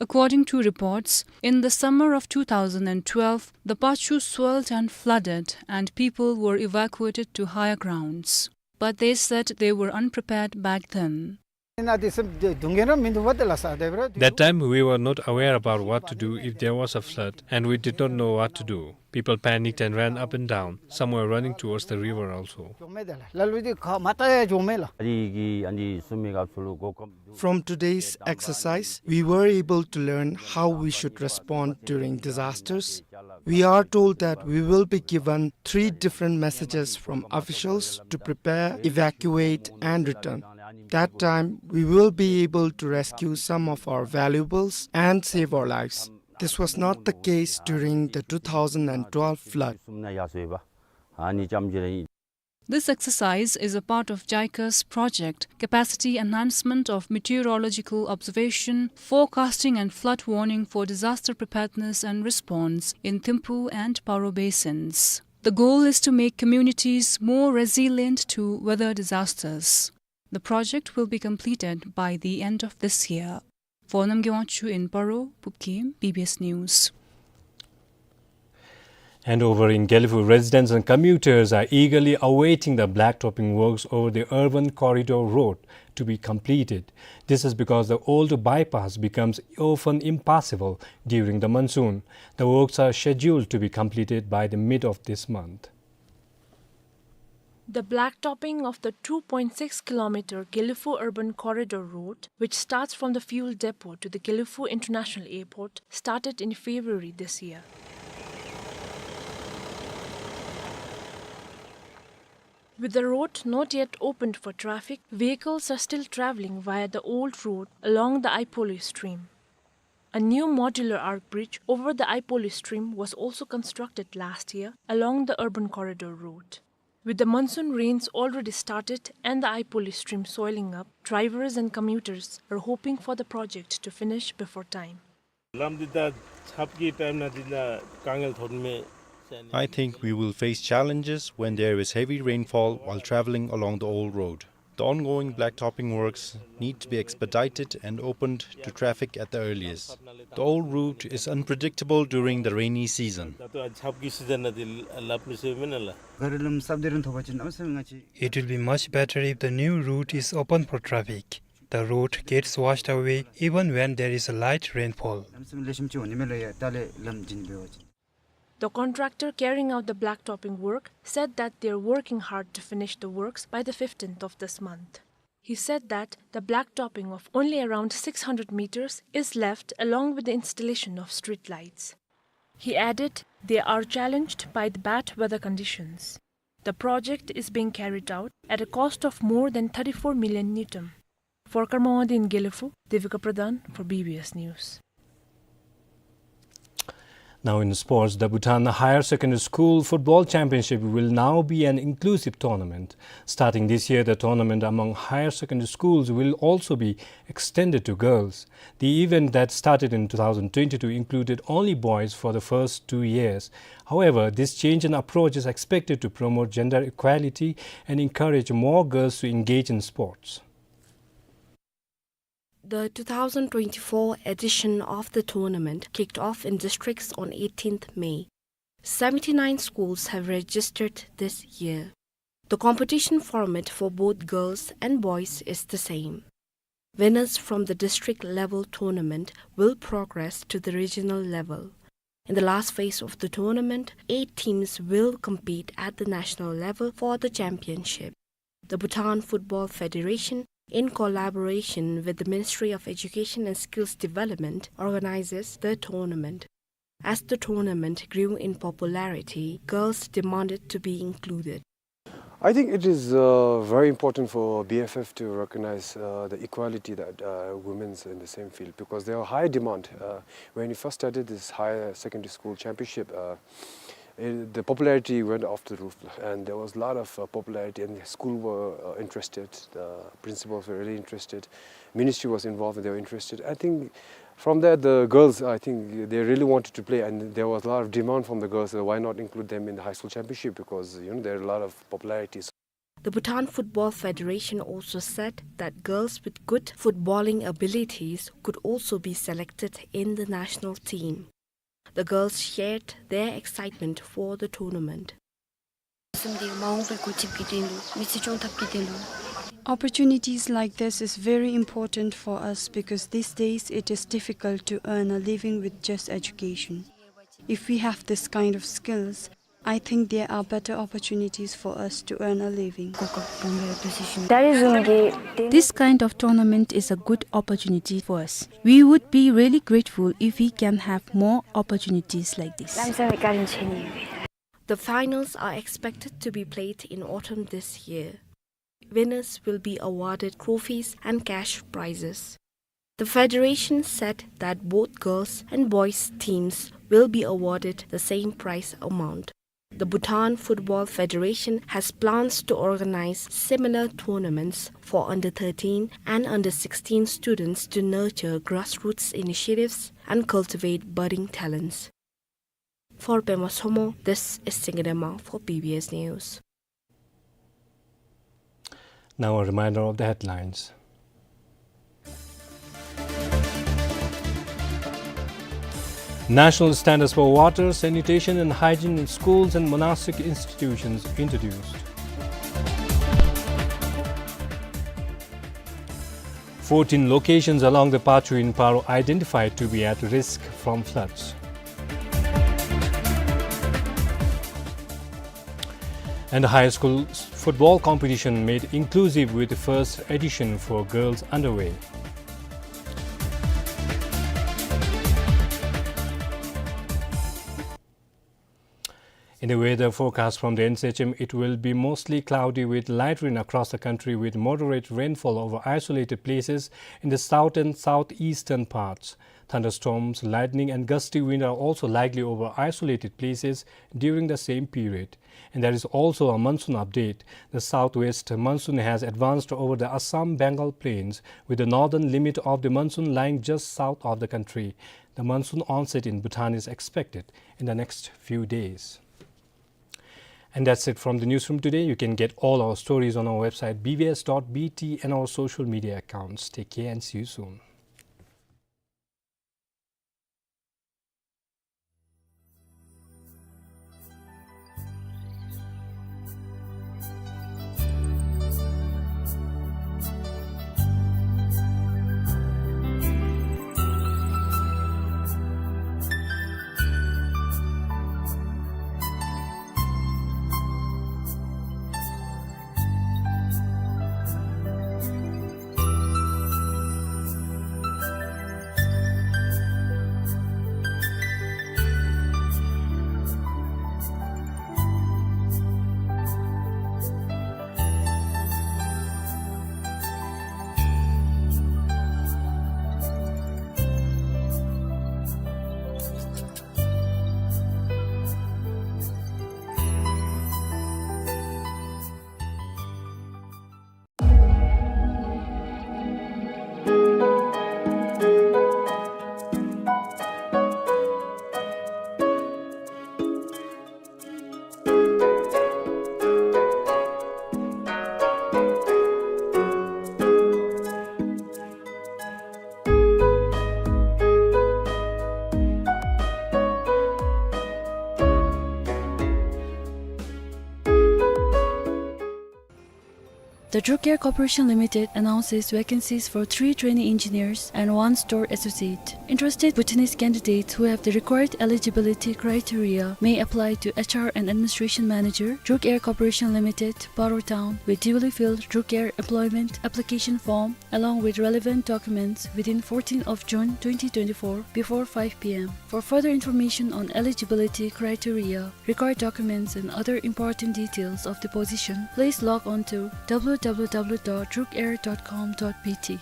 According to reports, in the summer of two thousand and twelve, the Pachu swelled and flooded, and people were evacuated to higher grounds. But they said they were unprepared back then. That time, we were not aware about what to do if there was a flood, and we did not know what to do. People panicked and ran up and down. Some were running towards the river also. From today's exercise, we were able to learn how we should respond during disasters. We are told that we will be given three different messages from officials to prepare, evacuate, and return. That time, we will be able to rescue some of our valuables and save our lives. This was not the case during the two thousand and twelve flood. This exercise is a part of JICA's project, Capacity Enhancement of Meteorological Observation, Forecasting and Flood Warning for Disaster Preparedness and Response in Thimphu and Paro basins. The goal is to make communities more resilient to weather disasters. The project will be completed by the end of this year. For Namgay Wangchuk in Paro, Pupkim, B B S News. And over in Gelephu, residents and commuters are eagerly awaiting the blacktopping works over the urban corridor road to be completed. This is because the old bypass becomes often impassable during the monsoon. The works are scheduled to be completed by the mid of this month. The blacktopping of the two point six kilometer Gelephu Urban Corridor Road, which starts from the fuel depot to the Gelephu International Airport, started in February this year. With the road not yet opened for traffic, vehicles are still travelling via the old road along the Aipoli stream. A new modular arch bridge over the Aipoli stream was also constructed last year along the urban corridor road. With the monsoon rains already started and the Aipoli stream soiling up, drivers and commuters are hoping for the project to finish before time. ལམ་འདི་ད་ཆརཔ་གི་ཊའིམ་ནང་འདི་ནང་དཀའ་ངལ་ཐོན་མས། I think we will face challenges when there is heavy rainfall while traveling along the old road. The ongoing blacktopping works need to be expedited and opened to traffic at the earliest. The old route is unpredictable during the rainy season. ད་ལྟོ་ཆརཔ་གི་སི་ཛན་ནང་འདི་ལམ་མི་སེ་མེན་ན་ལགས། ག་རི་ལམ་སབ་དེ་རིང་ཐོབ་པ་ཅིན་ཨ་སེམས་ང་ཅི། It will be much better if the new route is open for traffic. The road gets washed away even when there is a light rainfall. ལམ་སེམས་ལེགས་ཤོམ་ཅིག་འོང་ནི་མས་ལགས། ཡ་ད་ལས་ལམ་བྱིན་འབད་བ་ཅིན། The contractor carrying out the blacktopping work said that they're working hard to finish the works by the fifteenth of this month. He said that the blacktopping of only around six hundred meters is left, along with the installation of street lights. He added they are challenged by the bad weather conditions. The project is being carried out at a cost of more than thirty-four million ngultrum. For Karma Wangdi in Gelephu, Devika Pradhan for B B S News. Now in sports, the Bhutan Higher Secondary School Football Championship will now be an inclusive tournament. Starting this year, the tournament among higher secondary schools will also be extended to girls. The event that started in two thousand twenty-two included only boys for the first two years. However, this change in approach is expected to promote gender equality and encourage more girls to engage in sports. The two thousand twenty-four edition of the tournament kicked off in districts on eighteenth May. Seventy-nine schools have registered this year. The competition format for both girls and boys is the same. Winners from the district level tournament will progress to the regional level. In the last phase of the tournament, eight teams will compete at the national level for the championship. The Bhutan Football Federation, in collaboration with the Ministry of Education and Skills Development, organizes the tournament. As the tournament grew in popularity, girls demanded to be included. I think it is, uh, very important for B F F to recognize, uh, the equality that, uh, women's in the same field, because there are high demand. Uh, when you first started this higher secondary school championship, uh, it, the popularity went off the roof, and there was a lot of, uh, popularity, and the school were, uh, interested, the principals were really interested, ministry was involved, and they were interested. I think from there, the girls, I think they really wanted to play, and there was a lot of demand from the girls, so why not include them in the high school championship, because, you know, there are a lot of popularities. The Bhutan Football Federation also said that girls with good footballing abilities could also be selected in the national team. The girls shared their excitement for the tournament. Opportunities like this is very important for us because these days it is difficult to earn a living with just education. If we have this kind of skills, I think there are better opportunities for us to earn a living. This kind of tournament is a good opportunity for us. We would be really grateful if we can have more opportunities like this. The finals are expected to be played in autumn this year. Winners will be awarded trophies and cash prizes. The federation said that both girls and boys teams will be awarded the same prize amount. The Bhutan Football Federation has plans to organize similar tournaments for under thirteen and under sixteen students to nurture grassroots initiatives and cultivate budding talents. For Pema Somo, this is Singye Dema for B B S News. Now a reminder of the headlines. National standards for water, sanitation and hygiene in schools and monastic institutions introduced. Fourteen locations along the Pachu in Paro identified to be at risk from floods. And the high school s-, football competition made inclusive with the first edition for girls underway. In the weather forecast from the N C H M, it will be mostly cloudy with light rain across the country, with moderate rainfall over isolated places in the south and southeastern parts. Thunderstorms, lightning and gusty wind are also likely over isolated places during the same period. And there is also a monsoon update. The southwest monsoon has advanced over the Assam-Bengal plains, with the northern limit of the monsoon lying just south of the country. The monsoon onset in Bhutan is expected in the next few days. And that's it from the newsroom today. You can get all our stories on our website, B B S dot B T, and our social media accounts. Take care and see you soon. The Druk Air Corporation Limited announces vacancies for three trainee engineers and one store associate. Interested Bhutanese candidates who have the required eligibility criteria may apply to H R and Administration Manager, Druk Air Corporation Limited, Paro Town, with duly filled Druk Air employment application form, along with relevant documents within fourteenth of June twenty twenty-four before five P M. For further information on eligibility criteria, required documents and other important details of the position, please log on to W W W dot druk air dot com dot B T.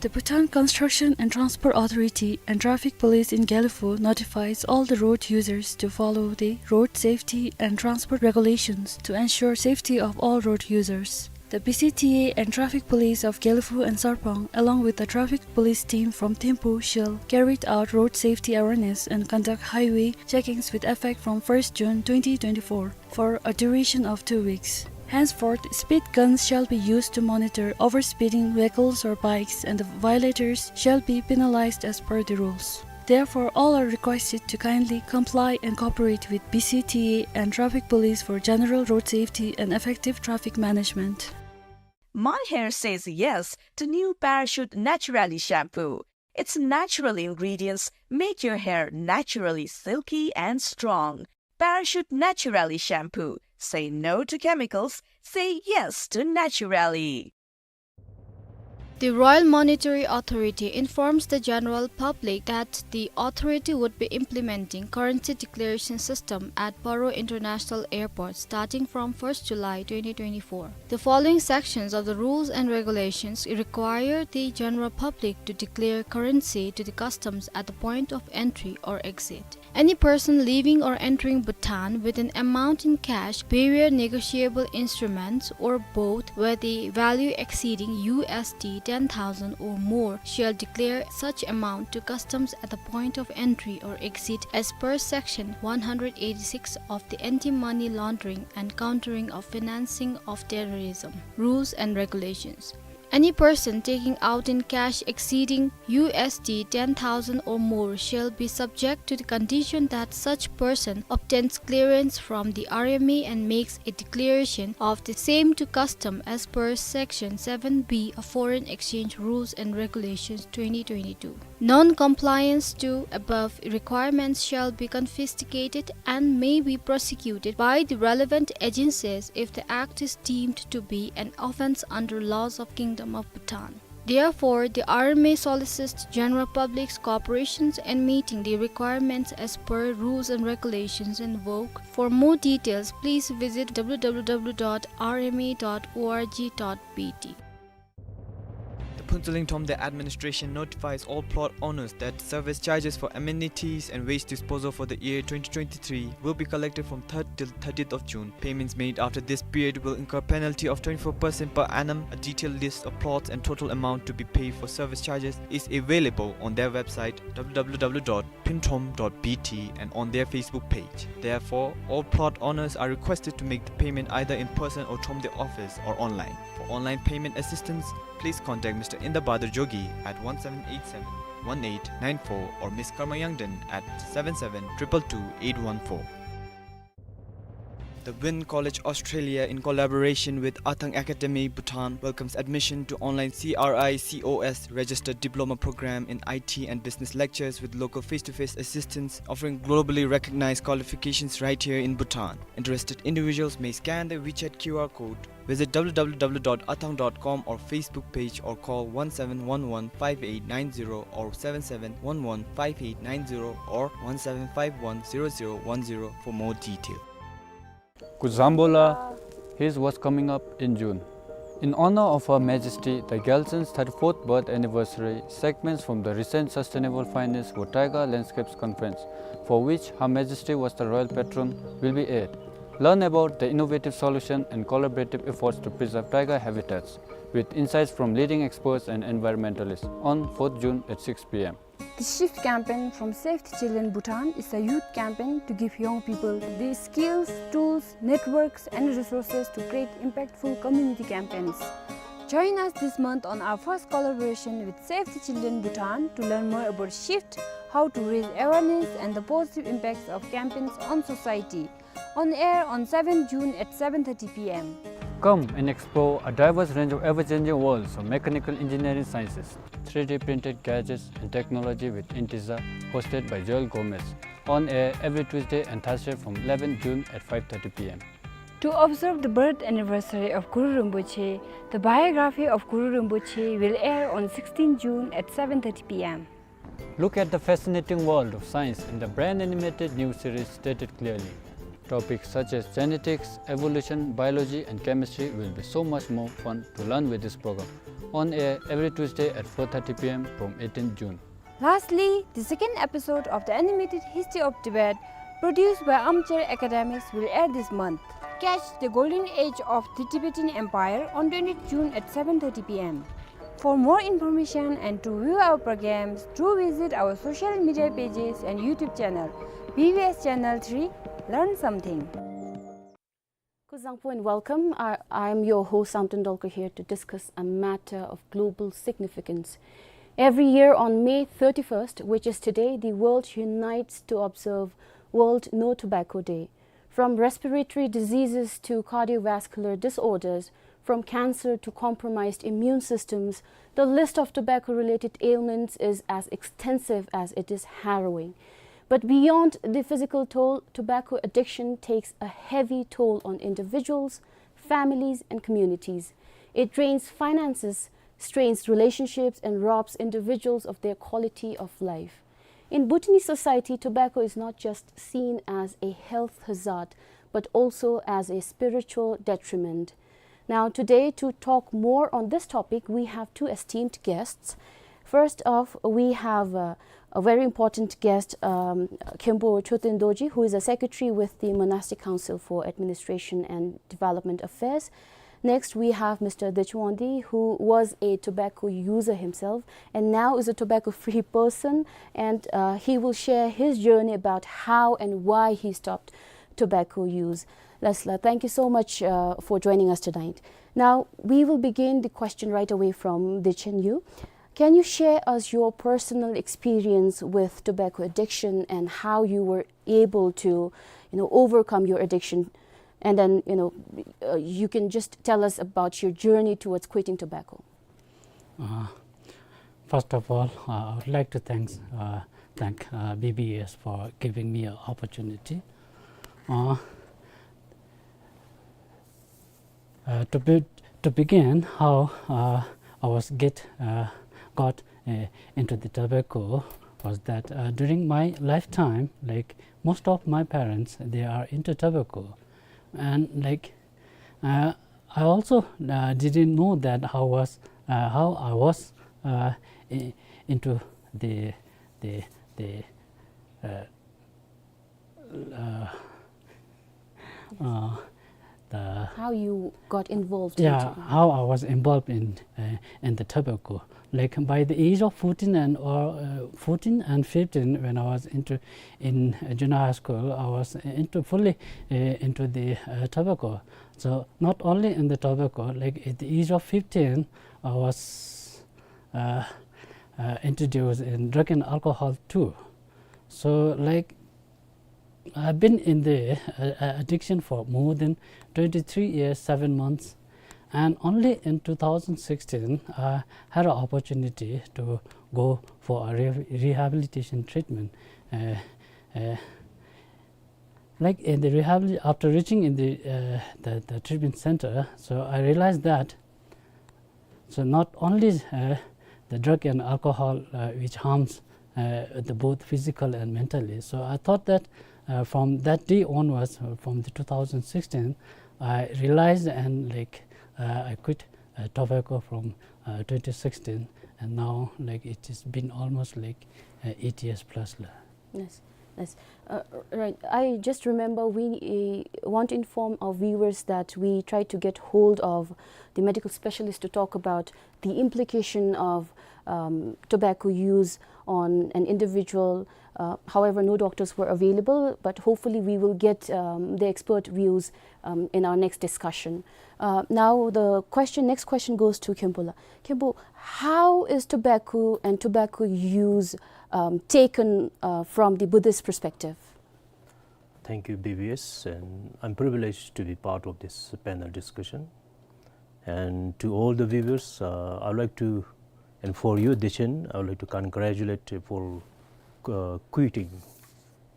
The Bhutan Construction and Transport Authority and Traffic Police in Gelephu notifies all the road users to follow the road safety and transport regulations to ensure safety of all road users. The B C T A and Traffic Police of Gelephu and Sarpang, along with the traffic police team from Thimphu, shall carry out road safety awareness and conduct highway checkings with effect from first June twenty twenty-four for a duration of two weeks. Henceforth, speed guns shall be used to monitor overspeeding vehicles or bikes, and the violators shall be penalized as per the rules. Therefore, all are requested to kindly comply and cooperate with B C T A and traffic police for general road safety and effective traffic management. My hair says yes to new Parachute Naturally shampoo. Its natural ingredients make your hair naturally silky and strong. Parachute Naturally shampoo. Say no to chemicals. Say yes to naturally. The Royal Monetary Authority informs the general public that the authority would be implementing currency declaration system at Paro International Airport starting from first July twenty twenty-four. The following sections of the rules and regulations require the general public to declare currency to the customs at the point of entry or exit. Any person leaving or entering Bhutan with an amount in cash, bearer negotiable instruments, or both, where the value exceeding U S D ten thousand or more, shall declare such amount to customs at the point of entry or exit as per section one hundred eighty-six of the Anti-Money Laundering and Countering of Financing of Terrorism rules and regulations. Any person taking out in cash exceeding U S D ten thousand or more shall be subject to the condition that such person obtains clearance from the R M A and makes a declaration of the same to custom as per section seven B of Foreign Exchange Rules and Regulations twenty twenty-two. Non-compliance to above requirements shall be confiscated and may be prosecuted by the relevant agencies if the act is deemed to be an offence under laws of Kingdom of Bhutan. Therefore, the R M A solicits general public's cooperation in meeting the requirements as per rules and regulations in vogue. For more details, please visit W W W dot R M A dot org dot B T. The Phuentsholing Thromde administration notifies all plot owners that service charges for amenities and waste disposal for the year twenty twenty-three will be collected from third till thirtieth of June. Payments made after this period will incur penalty of twenty-four percent per annum. A detailed list of plots and total amount to be paid for service charges is available on their website, w w w dot phuentrom dot b t, and on their Facebook page. Therefore, all plot owners are requested to make the payment either in person or Thromde office or online. For online payment assistance, please contact Mister Indabadur Jogi at one seven eight seven, one eight nine four or Miss Karma Yangden at seven seven triple two eight one four. The Wynn College Australia, in collaboration with Athang Academy Bhutan, welcomes admission to online C R I C O S registered diploma program in I T and business lectures with local face-to-face assistance, offering globally recognized qualifications right here in Bhutan. Interested individuals may scan the WeChat Q R code, visit w w w dot athang dot com or Facebook page, or call one seven one one five eight nine zero or seven seven one one five eight nine zero or one seven five one zero zero one zero for more detail. Kuzambola, here's what's coming up in June. In honor of Her Majesty the Gyaltsen's thirty-fourth birth anniversary, segments from the recent Sustainable Finance for Taiga Landscapes Conference, for which Her Majesty was the royal patron, will be aired. Learn about the innovative solution and collaborative efforts to preserve taiga habitats, with insights from leading experts and environmentalists, on fourth June at six p m. The Shift campaign from Save the Children Bhutan is a youth campaign to give young people the skills, tools, networks, and resources to create impactful community campaigns. Join us this month on our first collaboration with Save the Children Bhutan to learn more about Shift, how to raise awareness, and the positive impacts of campaigns on society. On air on seventh June at seven thirty p m. Come and explore a diverse range of ever-changing worlds of mechanical engineering sciences, three D printed gadgets and technology with Intiza, hosted by Joel Gomez. On air every Tuesday and Thursday from eleventh June at five thirty p m. To observe the birth anniversary of Guru Rinpoche, the biography of Guru Rinpoche will air on sixteenth June at seven thirty p m. Look at the fascinating world of science in the brand animated new series Stated Clearly. Topics such as genetics, evolution, biology, and chemistry will be so much more fun to learn with this program. On air every Tuesday at four thirty p m from eighteenth June. Lastly, the second episode of the animated History of Tibet, produced by Armchair Academics, will air this month. Catch the golden age of the Tibetan Empire on twentieth June at seven thirty p m. For more information and to view our programs, do visit our social media pages and YouTube channel, B B S Channel three. Learn something. Kuzangpo and welcome. I, I am your host, Samten Dolkar, here to discuss a matter of global significance. Every year on May thirty-first, which is today, the world unites to observe World No Tobacco Day. From respiratory diseases to cardiovascular disorders, from cancer to compromised immune systems, the list of tobacco-related ailments is as extensive as it is harrowing. But beyond the physical toll, tobacco addiction takes a heavy toll on individuals, families, and communities. It drains finances, strains relationships, and robs individuals of their quality of life. In Bhutanese society, tobacco is not just seen as a health hazard, but also as a spiritual detriment. Now, today, to talk more on this topic, we have two esteemed guests. First off, we have, uh, a very important guest, um, Khenpo Choten Dorji, who is a secretary with the Monastic Council for Administration and Development Affairs. Next, we have Mister Dechen Wangdi, who was a tobacco user himself and now is a tobacco-free person, and, uh, he will share his journey about how and why he stopped tobacco use. Lesla, thank you so much, uh, for joining us tonight. Now, we will begin the question right away from Dechen Yu. Can you share us your personal experience with tobacco addiction and how you were able to, you know, overcome your addiction? And then, you know, uh, you can just tell us about your journey towards quitting tobacco. Uh, first of all, uh, I would like to thanks, uh, thank, uh, B B S for giving me an opportunity. Uh, uh, to be, to begin, how, uh, I was get, uh, got, uh, into the tobacco was that, uh, during my lifetime, like, most of my parents, they are into tobacco. And, like, uh, I also, uh, didn't know that how was, uh, how I was, uh, i- into the the the uh, uh, uh, the How you got involved yeah, into how I was involved in uh, in the tobacco. Like by the age of fourteen and or uh, fourteen and fifteen, when I was into in uh, junior high school, I was into fully uh, into the uh, tobacco. So not only in the tobacco, like at the age of fifteen, I was uh, uh, introduced in drug and alcohol too. So like I've been in the uh, uh, addiction for more than twenty-three years, seven months, and only in two thousand sixteen, I had an opportunity to go for a re- rehabilitation treatment. Uh, uh, like in the rehab, after reaching in the, uh, the the treatment center, so I realized that so not only uh, the drug and alcohol uh, which harms uh, the both physical and mentally. So I thought that uh, from that day onwards, uh, from the two thousand sixteen, I realized and like uh, I quit uh, tobacco from uh, twenty sixteen, and now like it has been almost like uh, eight years plus. La. Yes, yes. Uh, right. I just remember we uh, want to inform our viewers that we tried to get hold of the medical specialist to talk about the implication of um, tobacco use on an individual. Uh, however, no doctors were available, but hopefully we will get um, the expert views um, in our next discussion. Uh, now, the question, next question goes to Khenpo la. Khenpo, how is tobacco and tobacco use um, taken uh, from the Buddhist perspective? Thank you, B B S, and I'm privileged to be part of this panel discussion. And to all the viewers, uh, I'd like to, and for you, Dechen, I'd like to congratulate you for uh, quitting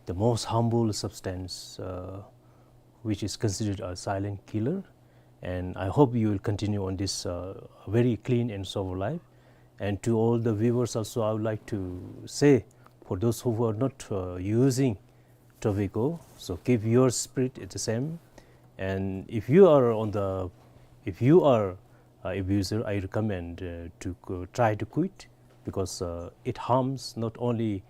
the most harmful substance, uh, which is considered a silent killer. And I hope you will continue on this uh, very clean and sober life. And to all the viewers also, I would like to say, for those who are not uh, using tobacco, so keep your spirit the same. And if you are on the, if you are a abuser, I recommend uh, to qu- try to quit, because uh, it harms not only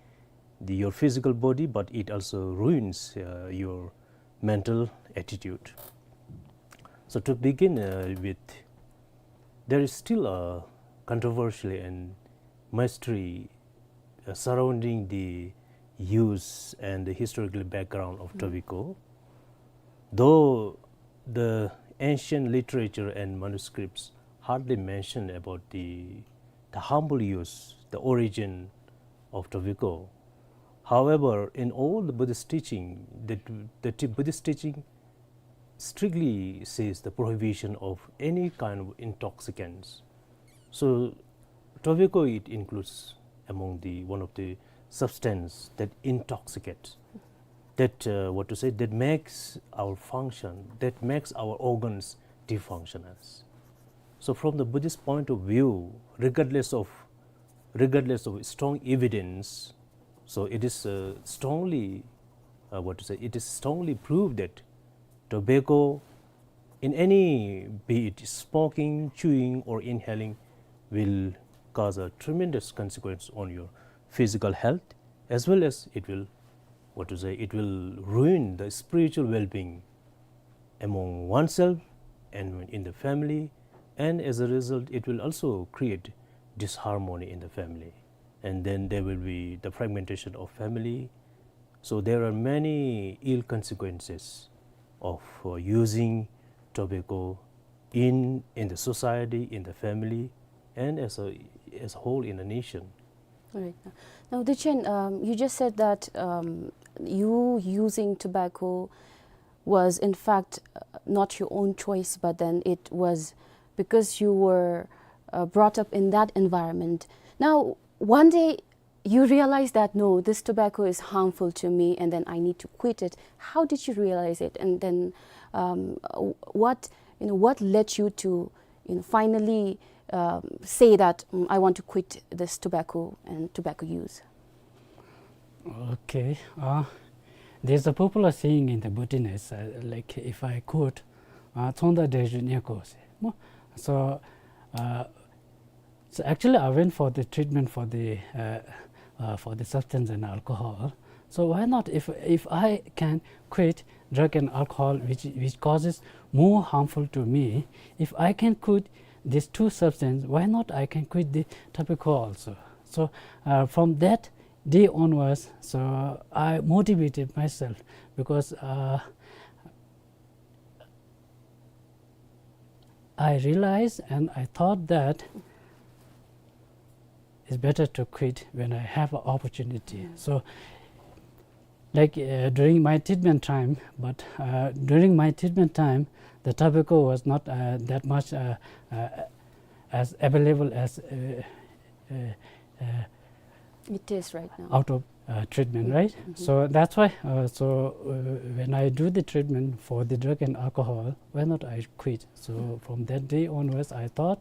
the, your physical body, but it also ruins uh, your mental attitude. So to begin uh, with, there is still a controversial and mystery uh, surrounding the use and the historical background of tobacco. Though the ancient literature and manuscripts hardly mention about the, the humble use, the origin of tobacco. However, in all the Buddhist teaching, the, the t- Buddhist teaching strictly says the prohibition of any kind of intoxicants. So tobacco, it includes among the one of the substance that intoxicate, that uh, what to say, that makes our function, that makes our organs dysfunctional. So from the Buddhist point of view, regardless of regardless of strong evidence, so it is uh, strongly uh, what to say, it is strongly proved that tobacco, in any, be it smoking, chewing, or inhaling, will cause a tremendous consequence on your physical health, as well as it will, what to say, it will ruin the spiritual well-being among oneself and in the family, and as a result, it will also create disharmony in the family, and then there will be the fragmentation of family. So there are many ill consequences of uh, using tobacco in in the society, in the family, and as a as a whole in the nation. Right. Now, Dechen, um, you just said that um, you using tobacco was, in fact, uh, not your own choice, but then it was because you were uh, brought up in that environment. Now, one day you realize that, no, this tobacco is harmful to me, and then I need to quit it. How did you realize it? And then, um, w- what you know, what led you to you know, finally um, say that, "Mm, I want to quit this tobacco and tobacco use"? Okay. Uh, there's a popular saying in the Bhutanese, uh, like, if I quote, uh, "Tsongda dreju nyeko" se. Mo? So, uh, So actually, I went for the treatment for the, uh, uh, for the substance and alcohol. So why not, if, if I can quit drug and alcohol, which, which causes more harmful to me, if I can quit these two substances, why not I can quit the tobacco also? So, uh, from that day onwards, so I motivated myself because, uh, I realized and I thought that it's better to quit when I have an opportunity. Mm. So, like, uh, during my treatment time, but, uh, during my treatment time, the tobacco was not, uh, that much, uh, uh, as available as, uh, uh, uh, It is right now. out of, uh, treatment, Mm, right? mm-hmm. So that's why, uh, so, uh, when I do the treatment for the drug and alcohol, why not I quit? So Mm. from that day onwards, I thought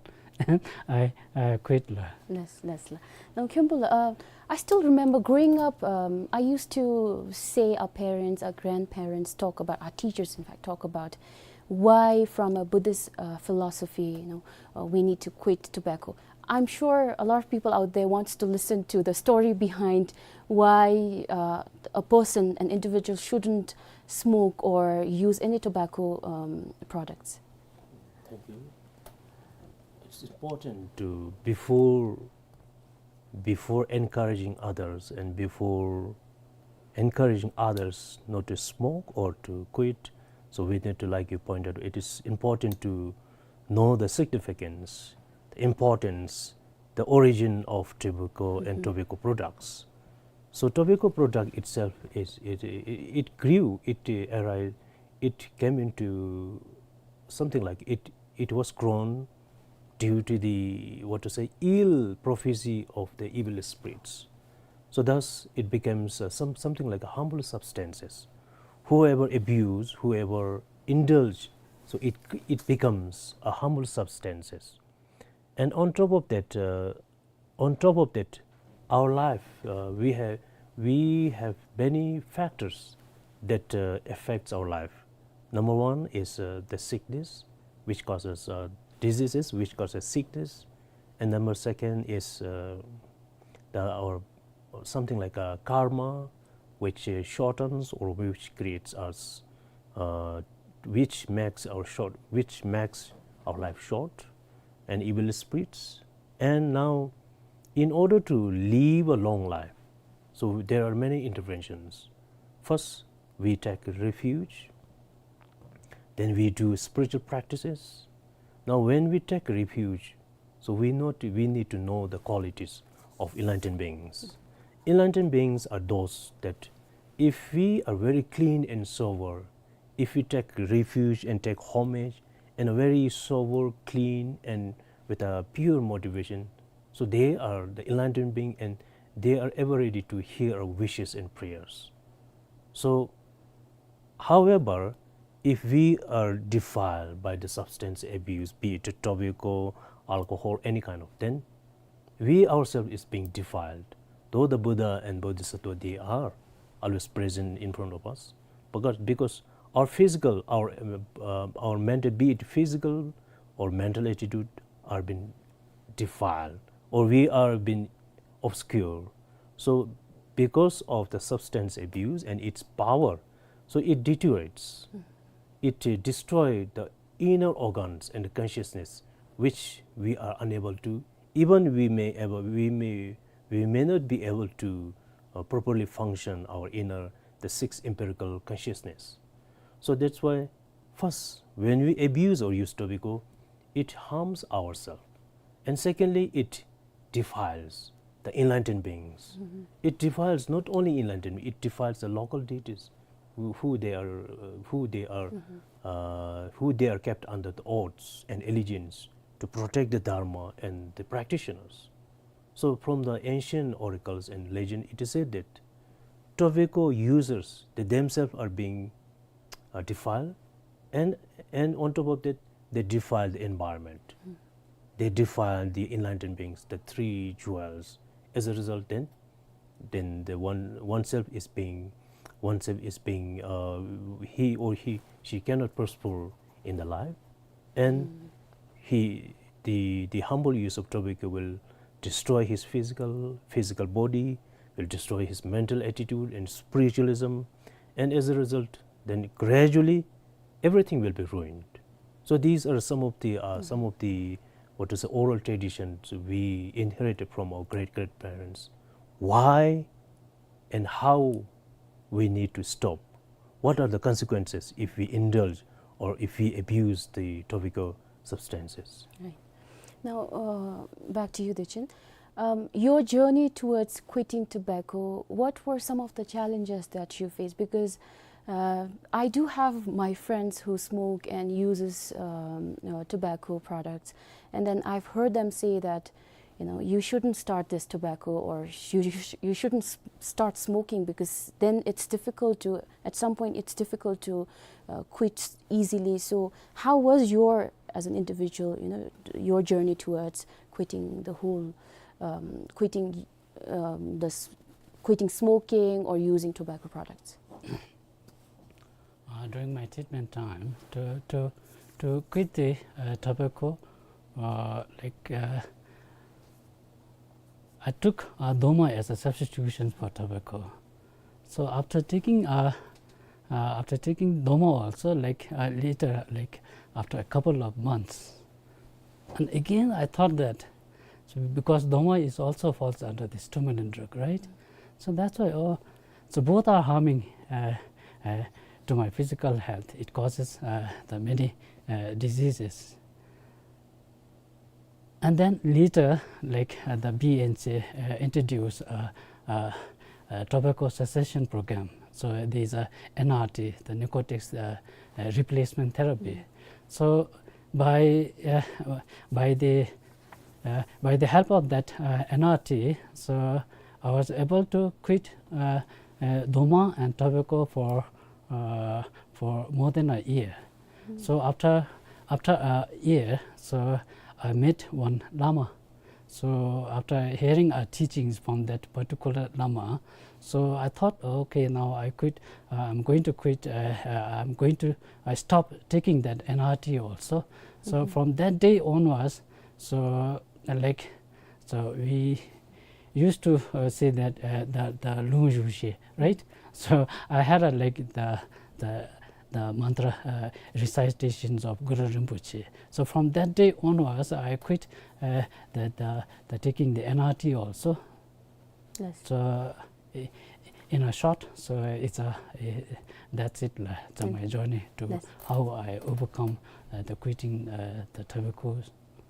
and I, uh, quit la. Yes, yes la. Now, Khyumpu la, uh, I still remember growing up, um, I used to say our parents, our grandparents talk about, our teachers, in fact, talk about why from a Buddhist, uh, philosophy, you know, uh, we need to quit tobacco. I'm sure a lot of people out there wants to listen to the story behind why, uh, a person, an individual shouldn't smoke or use any tobacco, um, products. Thank you. It's important to, before, before encouraging others and before encouraging others not to smoke or to quit, so we need to, like you pointed, it is important to know the significance, the importance, the origin of tobacco and Mm-hmm. tobacco products. So tobacco product itself is, it, it, it grew, it, uh, arrived, it came into something like it, it was grown due to the, what to say, ill prophecy of the evil spirits. So thus it becomes, uh, some, something like a harmful substances. Whoever abuse, whoever indulge, so it, it becomes a harmful substances. And on top of that, uh, on top of that, our life, uh, we have, we have many factors that, uh, affects our life. Number one is, uh, the sickness, which causes, uh, diseases, which causes sickness. And number second is, uh, the, our, something like a karma, which, uh, shortens or which creates us, uh, which makes our short, which makes our life short, and evil spirits. And now, in order to live a long life, so there are many interventions. First, we take refuge, then we do spiritual practices. Now, when we take refuge, so we not, we need to know the qualities of enlightened beings. Enlightened beings are those that if we are very clean and sober, if we take refuge and take homage and a very sober, clean, and with a pure motivation, so they are the enlightened being and they are ever ready to hear our wishes and prayers. So, however, if we are defiled by the substance abuse, be it tobacco, alcohol, any kind of, then we ourselves is being defiled. Though the Buddha and Bodhisattva, they are always present in front of us, because, because our physical, our, uh, our mental, be it physical or mental attitude, are being defiled, or we are being obscure. So because of the substance abuse and its power, so it deteriorates. Mm. It, uh, destroy the inner organs and the consciousness, which we are unable to, even we may ever, we may, we may not be able to, uh, properly function our inner, the six empirical consciousness. So that's why first, when we abuse or use tobacco, it harms ourselves. And secondly, it defiles the enlightened beings. Mm-hmm. It defiles not only enlightened, it defiles the local deities who, who they are, uh, who they are, Mm-hmm. uh, who they are kept under the oaths and allegiance to protect the Dharma and the practitioners. So from the ancient oracles and legend, it is said that tobacco users, they themselves are being, uh, defiled, and, and on top of that, they defile the environment. Mm. They defile the enlightened beings, the three jewels. As a result, then, then the one, oneself is being, oneself is being, uh, he or he, she cannot prosper in the life, and Mm. he, the, the humble use of tobacco will destroy his physical, physical body, will destroy his mental attitude and spiritualism, and as a result, then gradually everything will be ruined. So these are some of the, uh, some of the, what is the oral traditions we inherited from our great-great-parents. Why and how we need to stop? What are the consequences if we indulge or if we abuse the tobacco substances? Right. Now, uh, back to you, Dechin. Um, your journey towards quitting tobacco, what were some of the challenges that you faced? Because, uh, I do have my friends who smoke and uses, um, uh, tobacco products, and then I've heard them say that, you know, you shouldn't start this tobacco, or you, you sh-, you shouldn't s-, start smoking, because then it's difficult to, at some point, it's difficult to, uh, quit easily. So how was your, as an individual, you know, your journey towards quitting the whole, um, quitting, um, the s-, quitting smoking or using tobacco products? Uh, during my treatment time, to, to, to quit the, uh, tobacco, uh, like, uh, I took, uh, doma as a substitution for tobacco. So after taking, uh, uh, after taking doma also, like, uh, later, like, after a couple of months, and again, I thought that, so because doma is also falls under the stimulant drug, right? So that's why, oh, so both are harming, uh, uh, to my physical health. It causes, uh, the many, uh, diseases. And then later, like, uh, the B N C, uh, introduced, uh, uh, uh, tobacco cessation program. So, uh, there's a N R T, the narcotics, uh, uh, replacement therapy. So by, uh, by the, uh, by the help of that, uh, N R T, so I was able to quit, uh, uh, doma and tobacco for, uh, for more than a year. So after, after a year, so I met one lama. So after hearing our teachings from that particular lama, so I thought, "Okay, now I quit, uh, I'm going to quit, uh, uh, I'm going to, I stop taking that N R T also." So from that day onwards, so, uh, like, so we used to, uh, say that, uh, the, the lung ju she, right? So I had a, like, the, the, the mantra, uh, recitations of Gurkha Rinpoche. So from that day onwards, I quit, uh, the, the, the taking the N R T also. Yes. So, i-, in a short, so it's a, i-, that's it, la. It's my journey to how I overcome, uh, the quitting, uh, the tobacco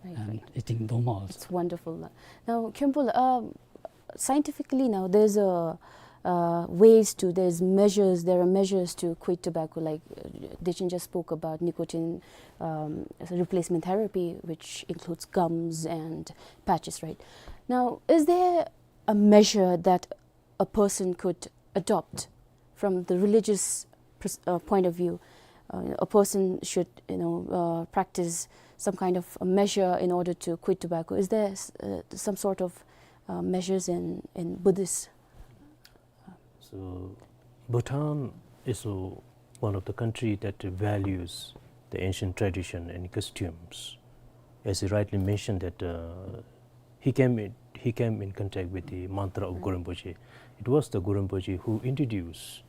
and eating doma also. It's wonderful, la. Now, Khenpo la, um, scientifically now, there's a, uh, ways to, there's measures, there are measures to quit tobacco, like, uh, Dechin just spoke about nicotine, um, replacement therapy, which includes gums and patches, right? Now, is there a measure that a person could adopt from the religious pers-, uh, point of view? Uh, a person should, you know, uh, practice some kind of a measure in order to quit tobacco. Is there s-, uh, some sort of, uh, measures in, in Buddhist? So, Bhutan is, uh, one of the country that values the ancient tradition and customs. As he rightly mentioned that, uh, he came in, he came in contact with the mantra of Gurkha Rinpoche. It was the Gurkha Rinpoche who introduced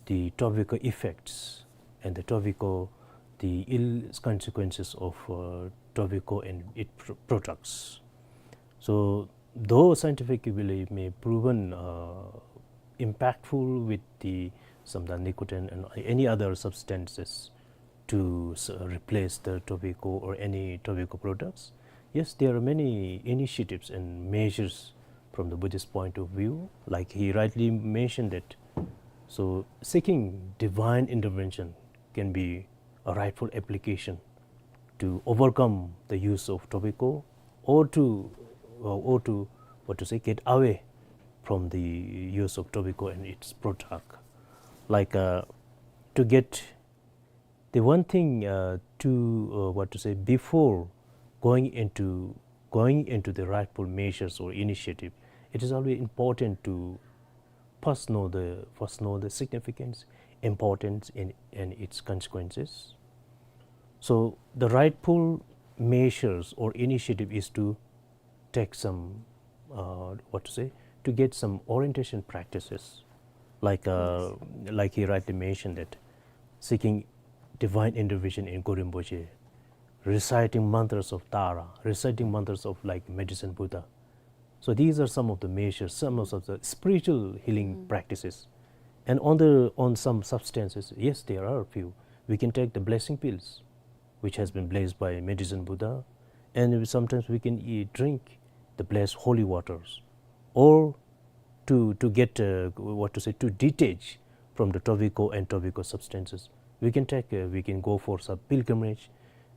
the tobacco effects and the tobacco, the ill consequences of, uh, tobacco and its pr-, products. So, though scientifically may proven, uh, impactful with the, some the nicotine and any other substances to s-, replace the tobacco or any tobacco products, yes, there are many initiatives and measures from the Buddhist point of view. Like he rightly mentioned that, so seeking divine intervention can be a rightful application to overcome the use of tobacco, or to, uh, or to, what to say, get away from the use of tobacco and its product. Like, uh, to get the one thing, uh, to, uh, what to say, before going into, going into the rightful measures or initiative, it is always important to first know the, first know the significance, importance, and, and its consequences. So the rightful measures or initiative is to take some, uh, what to say, to get some orientation practices, like, uh, like he rightly mentioned, that seeking divine intervention in Gorim Poche, reciting mantras of Tara, reciting mantras of, like, medicine Buddha. So these are some of the measures, some of the spiritual healing practices. And on the, on some substances, yes, there are a few. We can take the blessing pills, which has been blessed by medicine Buddha, and sometimes we can eat, drink the blessed holy waters, or to, to get, uh, what to say, to detach from the tobacco and tobacco substances. We can take, uh, we can go for some pilgrimage,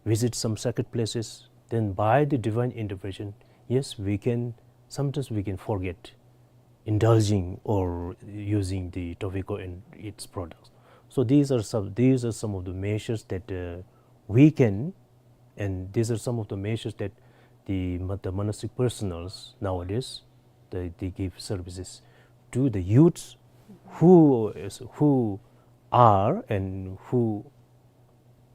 visit some sacred places. Then by the divine intervention, yes, we can, sometimes we can forget indulging or using the tobacco and its products. So these are some, these are some of the measures that, uh, we can, and these are some of the measures that the, the monastic personals nowadays, they, they give services to the youths who is, who are and who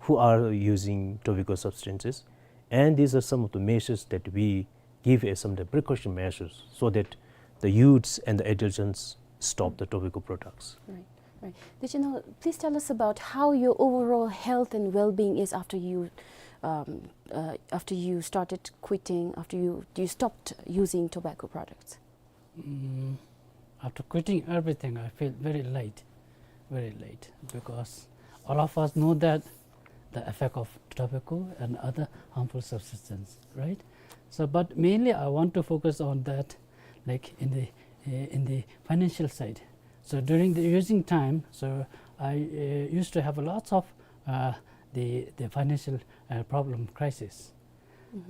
who are using tobacco substances, and these are some of the measures that we give as some of the precaution measures so that the youths and the adolescents stop the tobacco products. Right, right. Did you know, please tell us about how your overall health and well-being is after you, um, uh, after you started quitting, after you, you stopped using tobacco products. Mm, after quitting everything, I feel very light, very light, because all of us know that the effect of tobacco and other harmful substances, right? So, but mainly I want to focus on that, like, in the, uh, in the financial side. So during the using time, so I, uh, used to have lots of, uh, the, the financial, uh, problem crisis.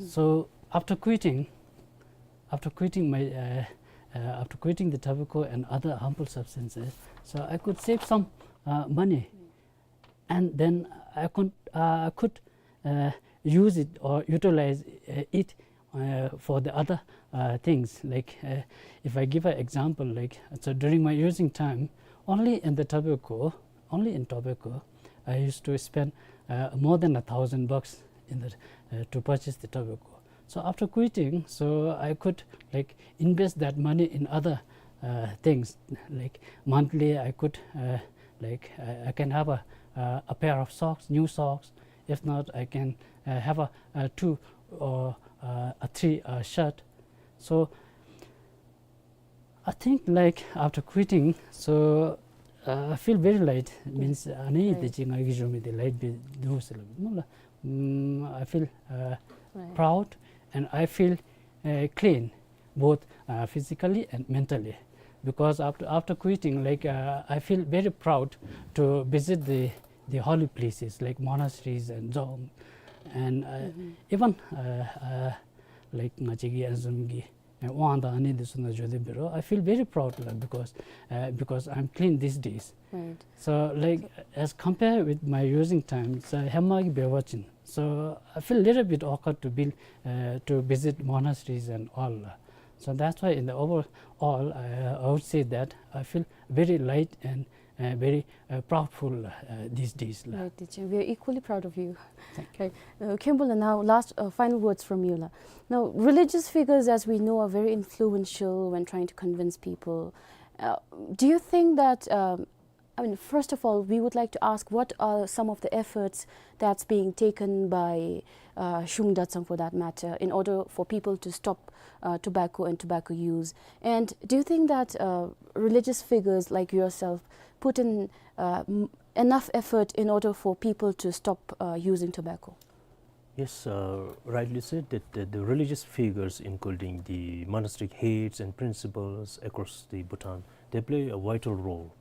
So after quitting, after quitting my, uh, uh, after quitting the tobacco and other harmful substances, so I could save some, uh, money, and then I could, uh, I could, uh, use it or utilize, uh, it, uh, for the other, uh, things. Like, uh, if I give an example, like, so during my using time, only in the tobacco, only in tobacco, I used to spend, uh, more than a thousand bucks in the, uh, to purchase the tobacco. So after quitting, so I could, like, invest that money in other, uh, things. Like, monthly, I could, uh, like, uh, I can have a, uh, a pair of socks, new socks. If not, I can, uh, have a, a two or, uh, a three, uh, shirt. So I think, like, after quitting, so, uh, I feel very light. Means, ཨ་ནི་དེ་ཅིག་ང་གིས་ཞུ་མི་དེ་light སྦེ་འདུག་ཟེར་སླབ་ཨིན་སྨོ་ལགས། Mm, I feel, uh, proud and I feel, uh, clean, both, uh, physically and mentally. Because after, after quitting, like, uh, I feel very proud to visit the, the holy places like monasteries and dzong. And, uh, even, uh, uh, like, ང་བཅས་ཀྱི་ཨ་ནི་བཟུམ་གྱི་ཨེ་དབང་དང་ཨ་ནི་འདི་ཚུ་ནང་འགྱོ་སྟེ་འབད་རུང་I feel very proud, like, because, uh, because I'm clean these days. Right. So, like, as compared with my using time, so ཧེ་མ་གི་འབད་བ་ཅིན། So I feel little bit awkward to be, uh, to visit monasteries and all. So that's why in the overall, uh, I would say that I feel very light and uh, very, uh, proudful, uh, these days, la. Right, teacher. We are equally proud of you. Thank you. Right. Uh, Khenpo la, now last, uh, final words from you, la. Now, religious figures, as we know, are very influential when trying to convince people. Uh, do you think that, um, I mean, first of all, we would like to ask, what are some of the efforts that's being taken by, uh, Shungdatsang, for that matter, in order for people to stop, uh, tobacco and tobacco use? And do you think that, uh, religious figures like yourself put in, uh, m-, enough effort in order for people to stop, uh, using tobacco? Yes, uh, rightly said that the, the religious figures, including the monastic heads and principals across the Bhutan, they play a vital role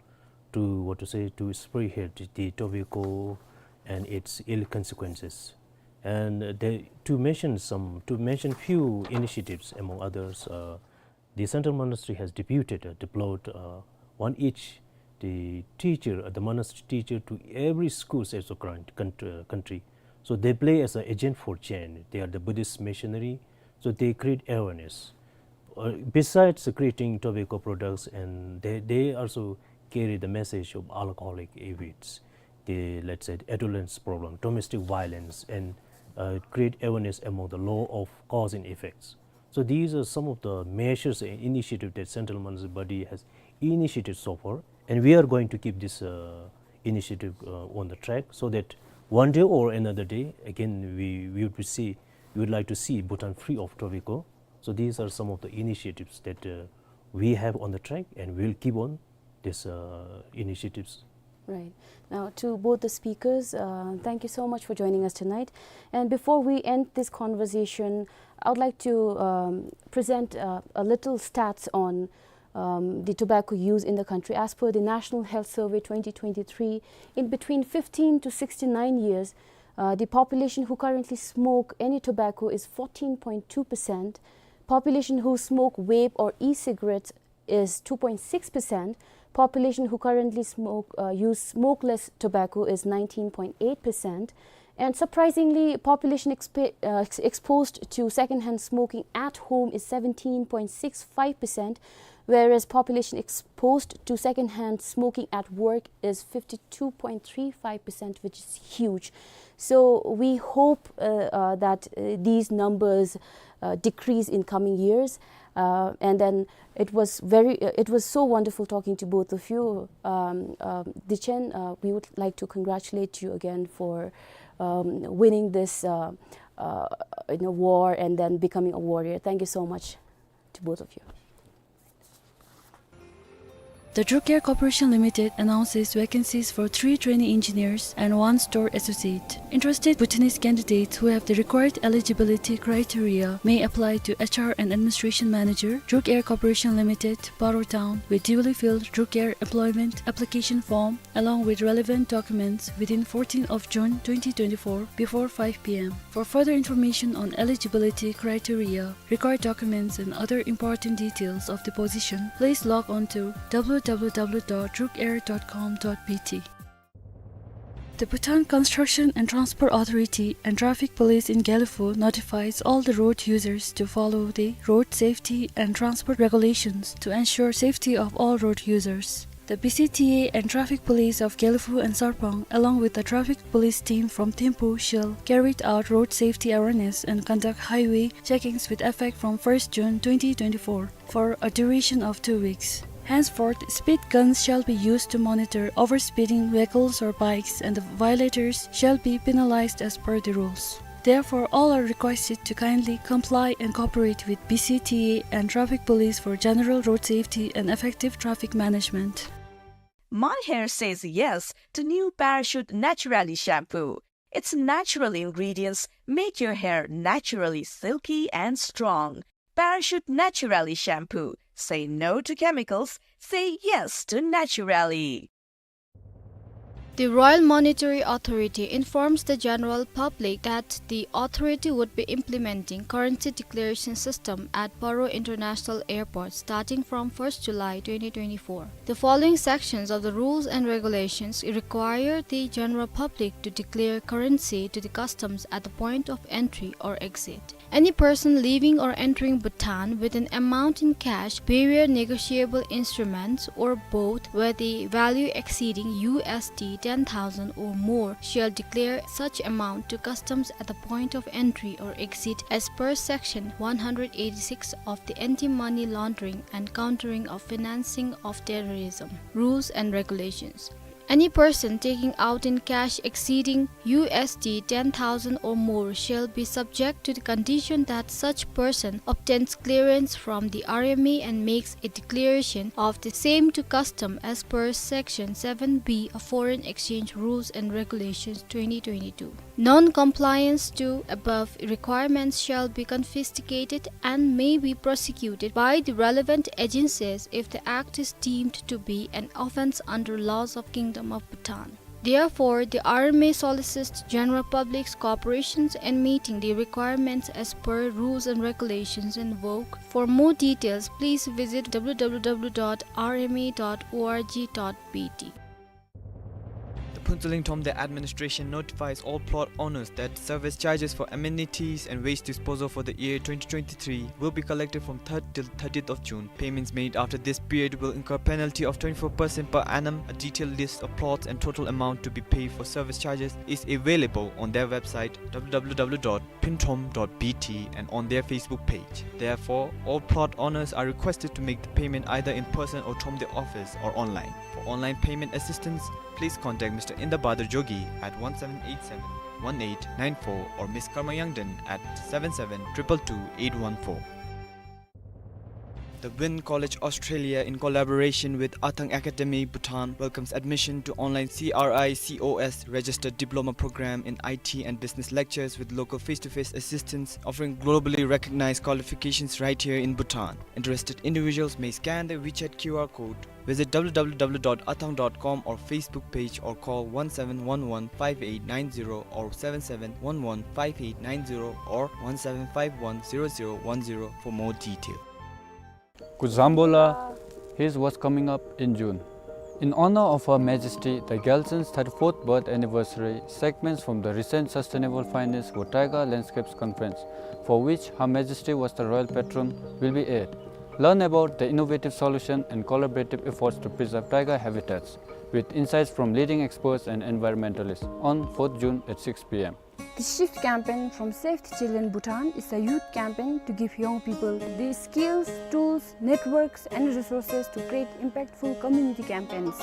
to, what to say, to spearhead the tobacco and its ill consequences. And, uh, they, to mention some, to mention few initiatives, among others, uh, the central monastery has deputed, uh, deployed, uh, one each the teacher, uh, the monastery teacher to every schools as a grant, count-, uh, country. So they play as an agent for change. They are the Buddhist missionary, so they create awareness. Uh, besides creating tobacco products, and they, they also carry the message of alcoholic habits, the, let's say, adolescence problem, domestic violence, and uh, create awareness among the law of cause and effects. So these are some of the measures and initiative that central monitoring body has initiated so far, and we are going to keep this, uh, initiative, uh, on the track, so that one day or another day, again, we, we would see, we would like to see Bhutan free of tobacco. So these are some of the initiatives that, uh, we have on the track, and we'll keep on these, uh, initiatives. Right. Now, to both the speakers, uh, thank you so much for joining us tonight. And before we end this conversation, I would like to, um, present, uh, a little stats on, um, the tobacco use in the country. As per the National Health Survey twenty twenty-three, in between fifteen to sixty-nine years, uh, the population who currently smoke any tobacco is fourteen point two percent. Population who smoke vape or e-cigarettes is two point six percent. Population who currently smoke, uh, use smokeless tobacco is nineteen point eight percent. And surprisingly, population exp-, uh, ex-, exposed to secondhand smoking at home is seventeen point six five percent, whereas population exposed to secondhand smoking at work is fifty-two point three five percent, which is huge. So we hope, uh, uh, that, uh, these numbers, uh, decrease in coming years. Uh, and then it was very, uh, it was so wonderful talking to both of you. Um, um, Dichen, uh, we would like to congratulate you again for, um, winning this, uh, uh, you know, war and then becoming a warrior. Thank you so much to both of you. The Druk Air Corporation Limited announces vacancies for three trainee engineers and one store associate. Interested Bhutanese candidates who have the required eligibility criteria may apply to H R and Administration Manager, Druk Air Corporation Limited, Paro Town, with duly filled Druk Air employment application form along with relevant documents within fourteenth of June twenty twenty-four before five p m. For further information on eligibility criteria, required documents and other important details of the position, please log on to w w w dot druk air dot com dot b t. The Bhutan Construction and Transport Authority and Traffic Police in Gelephu notifies all the road users to follow the road safety and transport regulations to ensure safety of all road users. The B C T A and Traffic Police of Gelephu and Sarpang, along with the traffic police team from Thimphu, shall carry out road safety awareness and conduct highway checkings with effect from first June twenty twenty-four for a duration of two weeks. Henceforth, speed guns shall be used to monitor overspeeding vehicles or bikes, and the violators shall be penalized as per the rules. Therefore, all are requested to kindly comply and cooperate with B C T A and traffic police for general road safety and effective traffic management. My hair says yes to new Parachute Naturally shampoo. Its natural ingredients make your hair naturally silky and strong. Parachute Naturally shampoo. Say no to chemicals. Say yes to naturally. The Royal Monetary Authority informs the general public that the authority would be implementing currency declaration system at Paro International Airport starting from first July twenty twenty-four. The following sections of the rules and regulations require the general public to declare currency to the customs at the point of entry or exit. Any person leaving or entering Bhutan with an amount in cash, bearer negotiable instruments, or both, where the value exceeding U S D ten thousand or more, shall declare such amount to customs at the point of entry or exit as per section one hundred eighty-six of the Anti-Money Laundering and Countering of Financing of Terrorism rules and regulations. Any person taking out in cash exceeding U S D ten thousand or more shall be subject to the condition that such person obtains clearance from the R M A and makes a declaration of the same to custom as per section seven B of Foreign Exchange Rules and Regulations twenty twenty-two. Non-compliance to above requirements shall be confiscated and may be prosecuted by the relevant agencies if the act is deemed to be an offence under laws of Kingdom of Bhutan. Therefore, the R M A solicits general public's cooperations in meeting the requirements as per rules and regulations in vogue. For more details, please visit w w w dot r m a dot o r g dot b t. The Phuentsholing Thromde administration notifies all plot owners that service charges for amenities and waste disposal for the year twenty twenty-three will be collected from third till thirtieth of June. Payments made after this period will incur penalty of twenty-four percent per annum. A detailed list of plots and total amount to be paid for service charges is available on their website, w w w dot phuenthromde dot b t, and on their Facebook page. Therefore, all plot owners are requested to make the payment either in person or Thromde office or online. For online payment assistance, please contact Mister Indabadur Jogi at one seven eight seven one eight nine four or Miss Karma Yangden at seven seven triple two eight one four. The Wynn College Australia, in collaboration with Athang Academy Bhutan, welcomes admission to online C R I C O S registered diploma program in I T and business lectures with local face-to-face assistance, offering globally recognized qualifications right here in Bhutan. Interested individuals may scan the WeChat Q R code, visit w w w dot athang dot com or Facebook page, or call one seven one one five eight nine zero or seven seven one one five eight nine zero or one seven five one zero zero one zero for more detail. Kuzambola, here's what's coming up in June. In honor of Her Majesty the Gyaltsund's thirty-fourth birth anniversary, segments from the recent Sustainable Finance for Taiga Landscapes Conference, for which Her Majesty was the royal patron, will be aired. Learn about the innovative solution and collaborative efforts to preserve taiga habitats, with insights from leading experts and environmentalists, on fourth June at six p m. The Shift campaign from Save the Children Bhutan is a youth campaign to give young people the skills, tools, networks, and resources to create impactful community campaigns.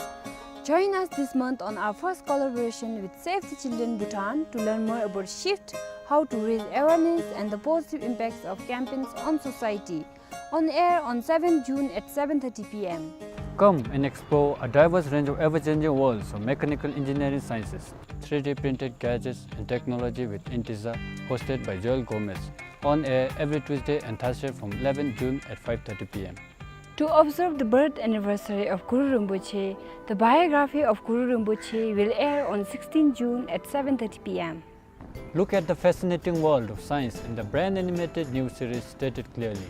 Join us this month on our first collaboration with Save the Children Bhutan to learn more about Shift, how to raise awareness, and the positive impacts of campaigns on society. On air on seventh June at seven thirty p m. Come and explore a diverse range of ever-changing worlds of mechanical engineering sciences, three D printed gadgets and technology with Intiza, hosted by Joel Gomez. On air every Tuesday and Thursday from eleventh June at five thirty p m. To observe the birth anniversary of Guru Rinpoche, the biography of Guru Rinpoche will air on sixteenth June at seven thirty p m. Look at the fascinating world of science in the brand animated new series Stated Clearly.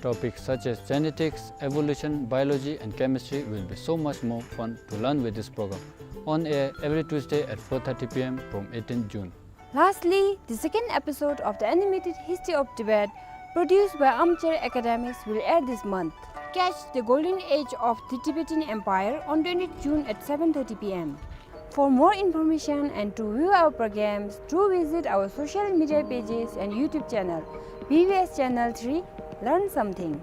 Topics such as genetics, evolution, biology, and chemistry will be so much more fun to learn with this program. On air every Tuesday at four thirty p m from eighteenth June. Lastly, the second episode of the animated History of Tibet, produced by Armchair Academics, will air this month. Catch the golden age of the Tibetan Empire on twentieth June at seven thirty p m. For more information and to view our programs, do visit our social media pages and YouTube channel, B B S Channel three. Learn something.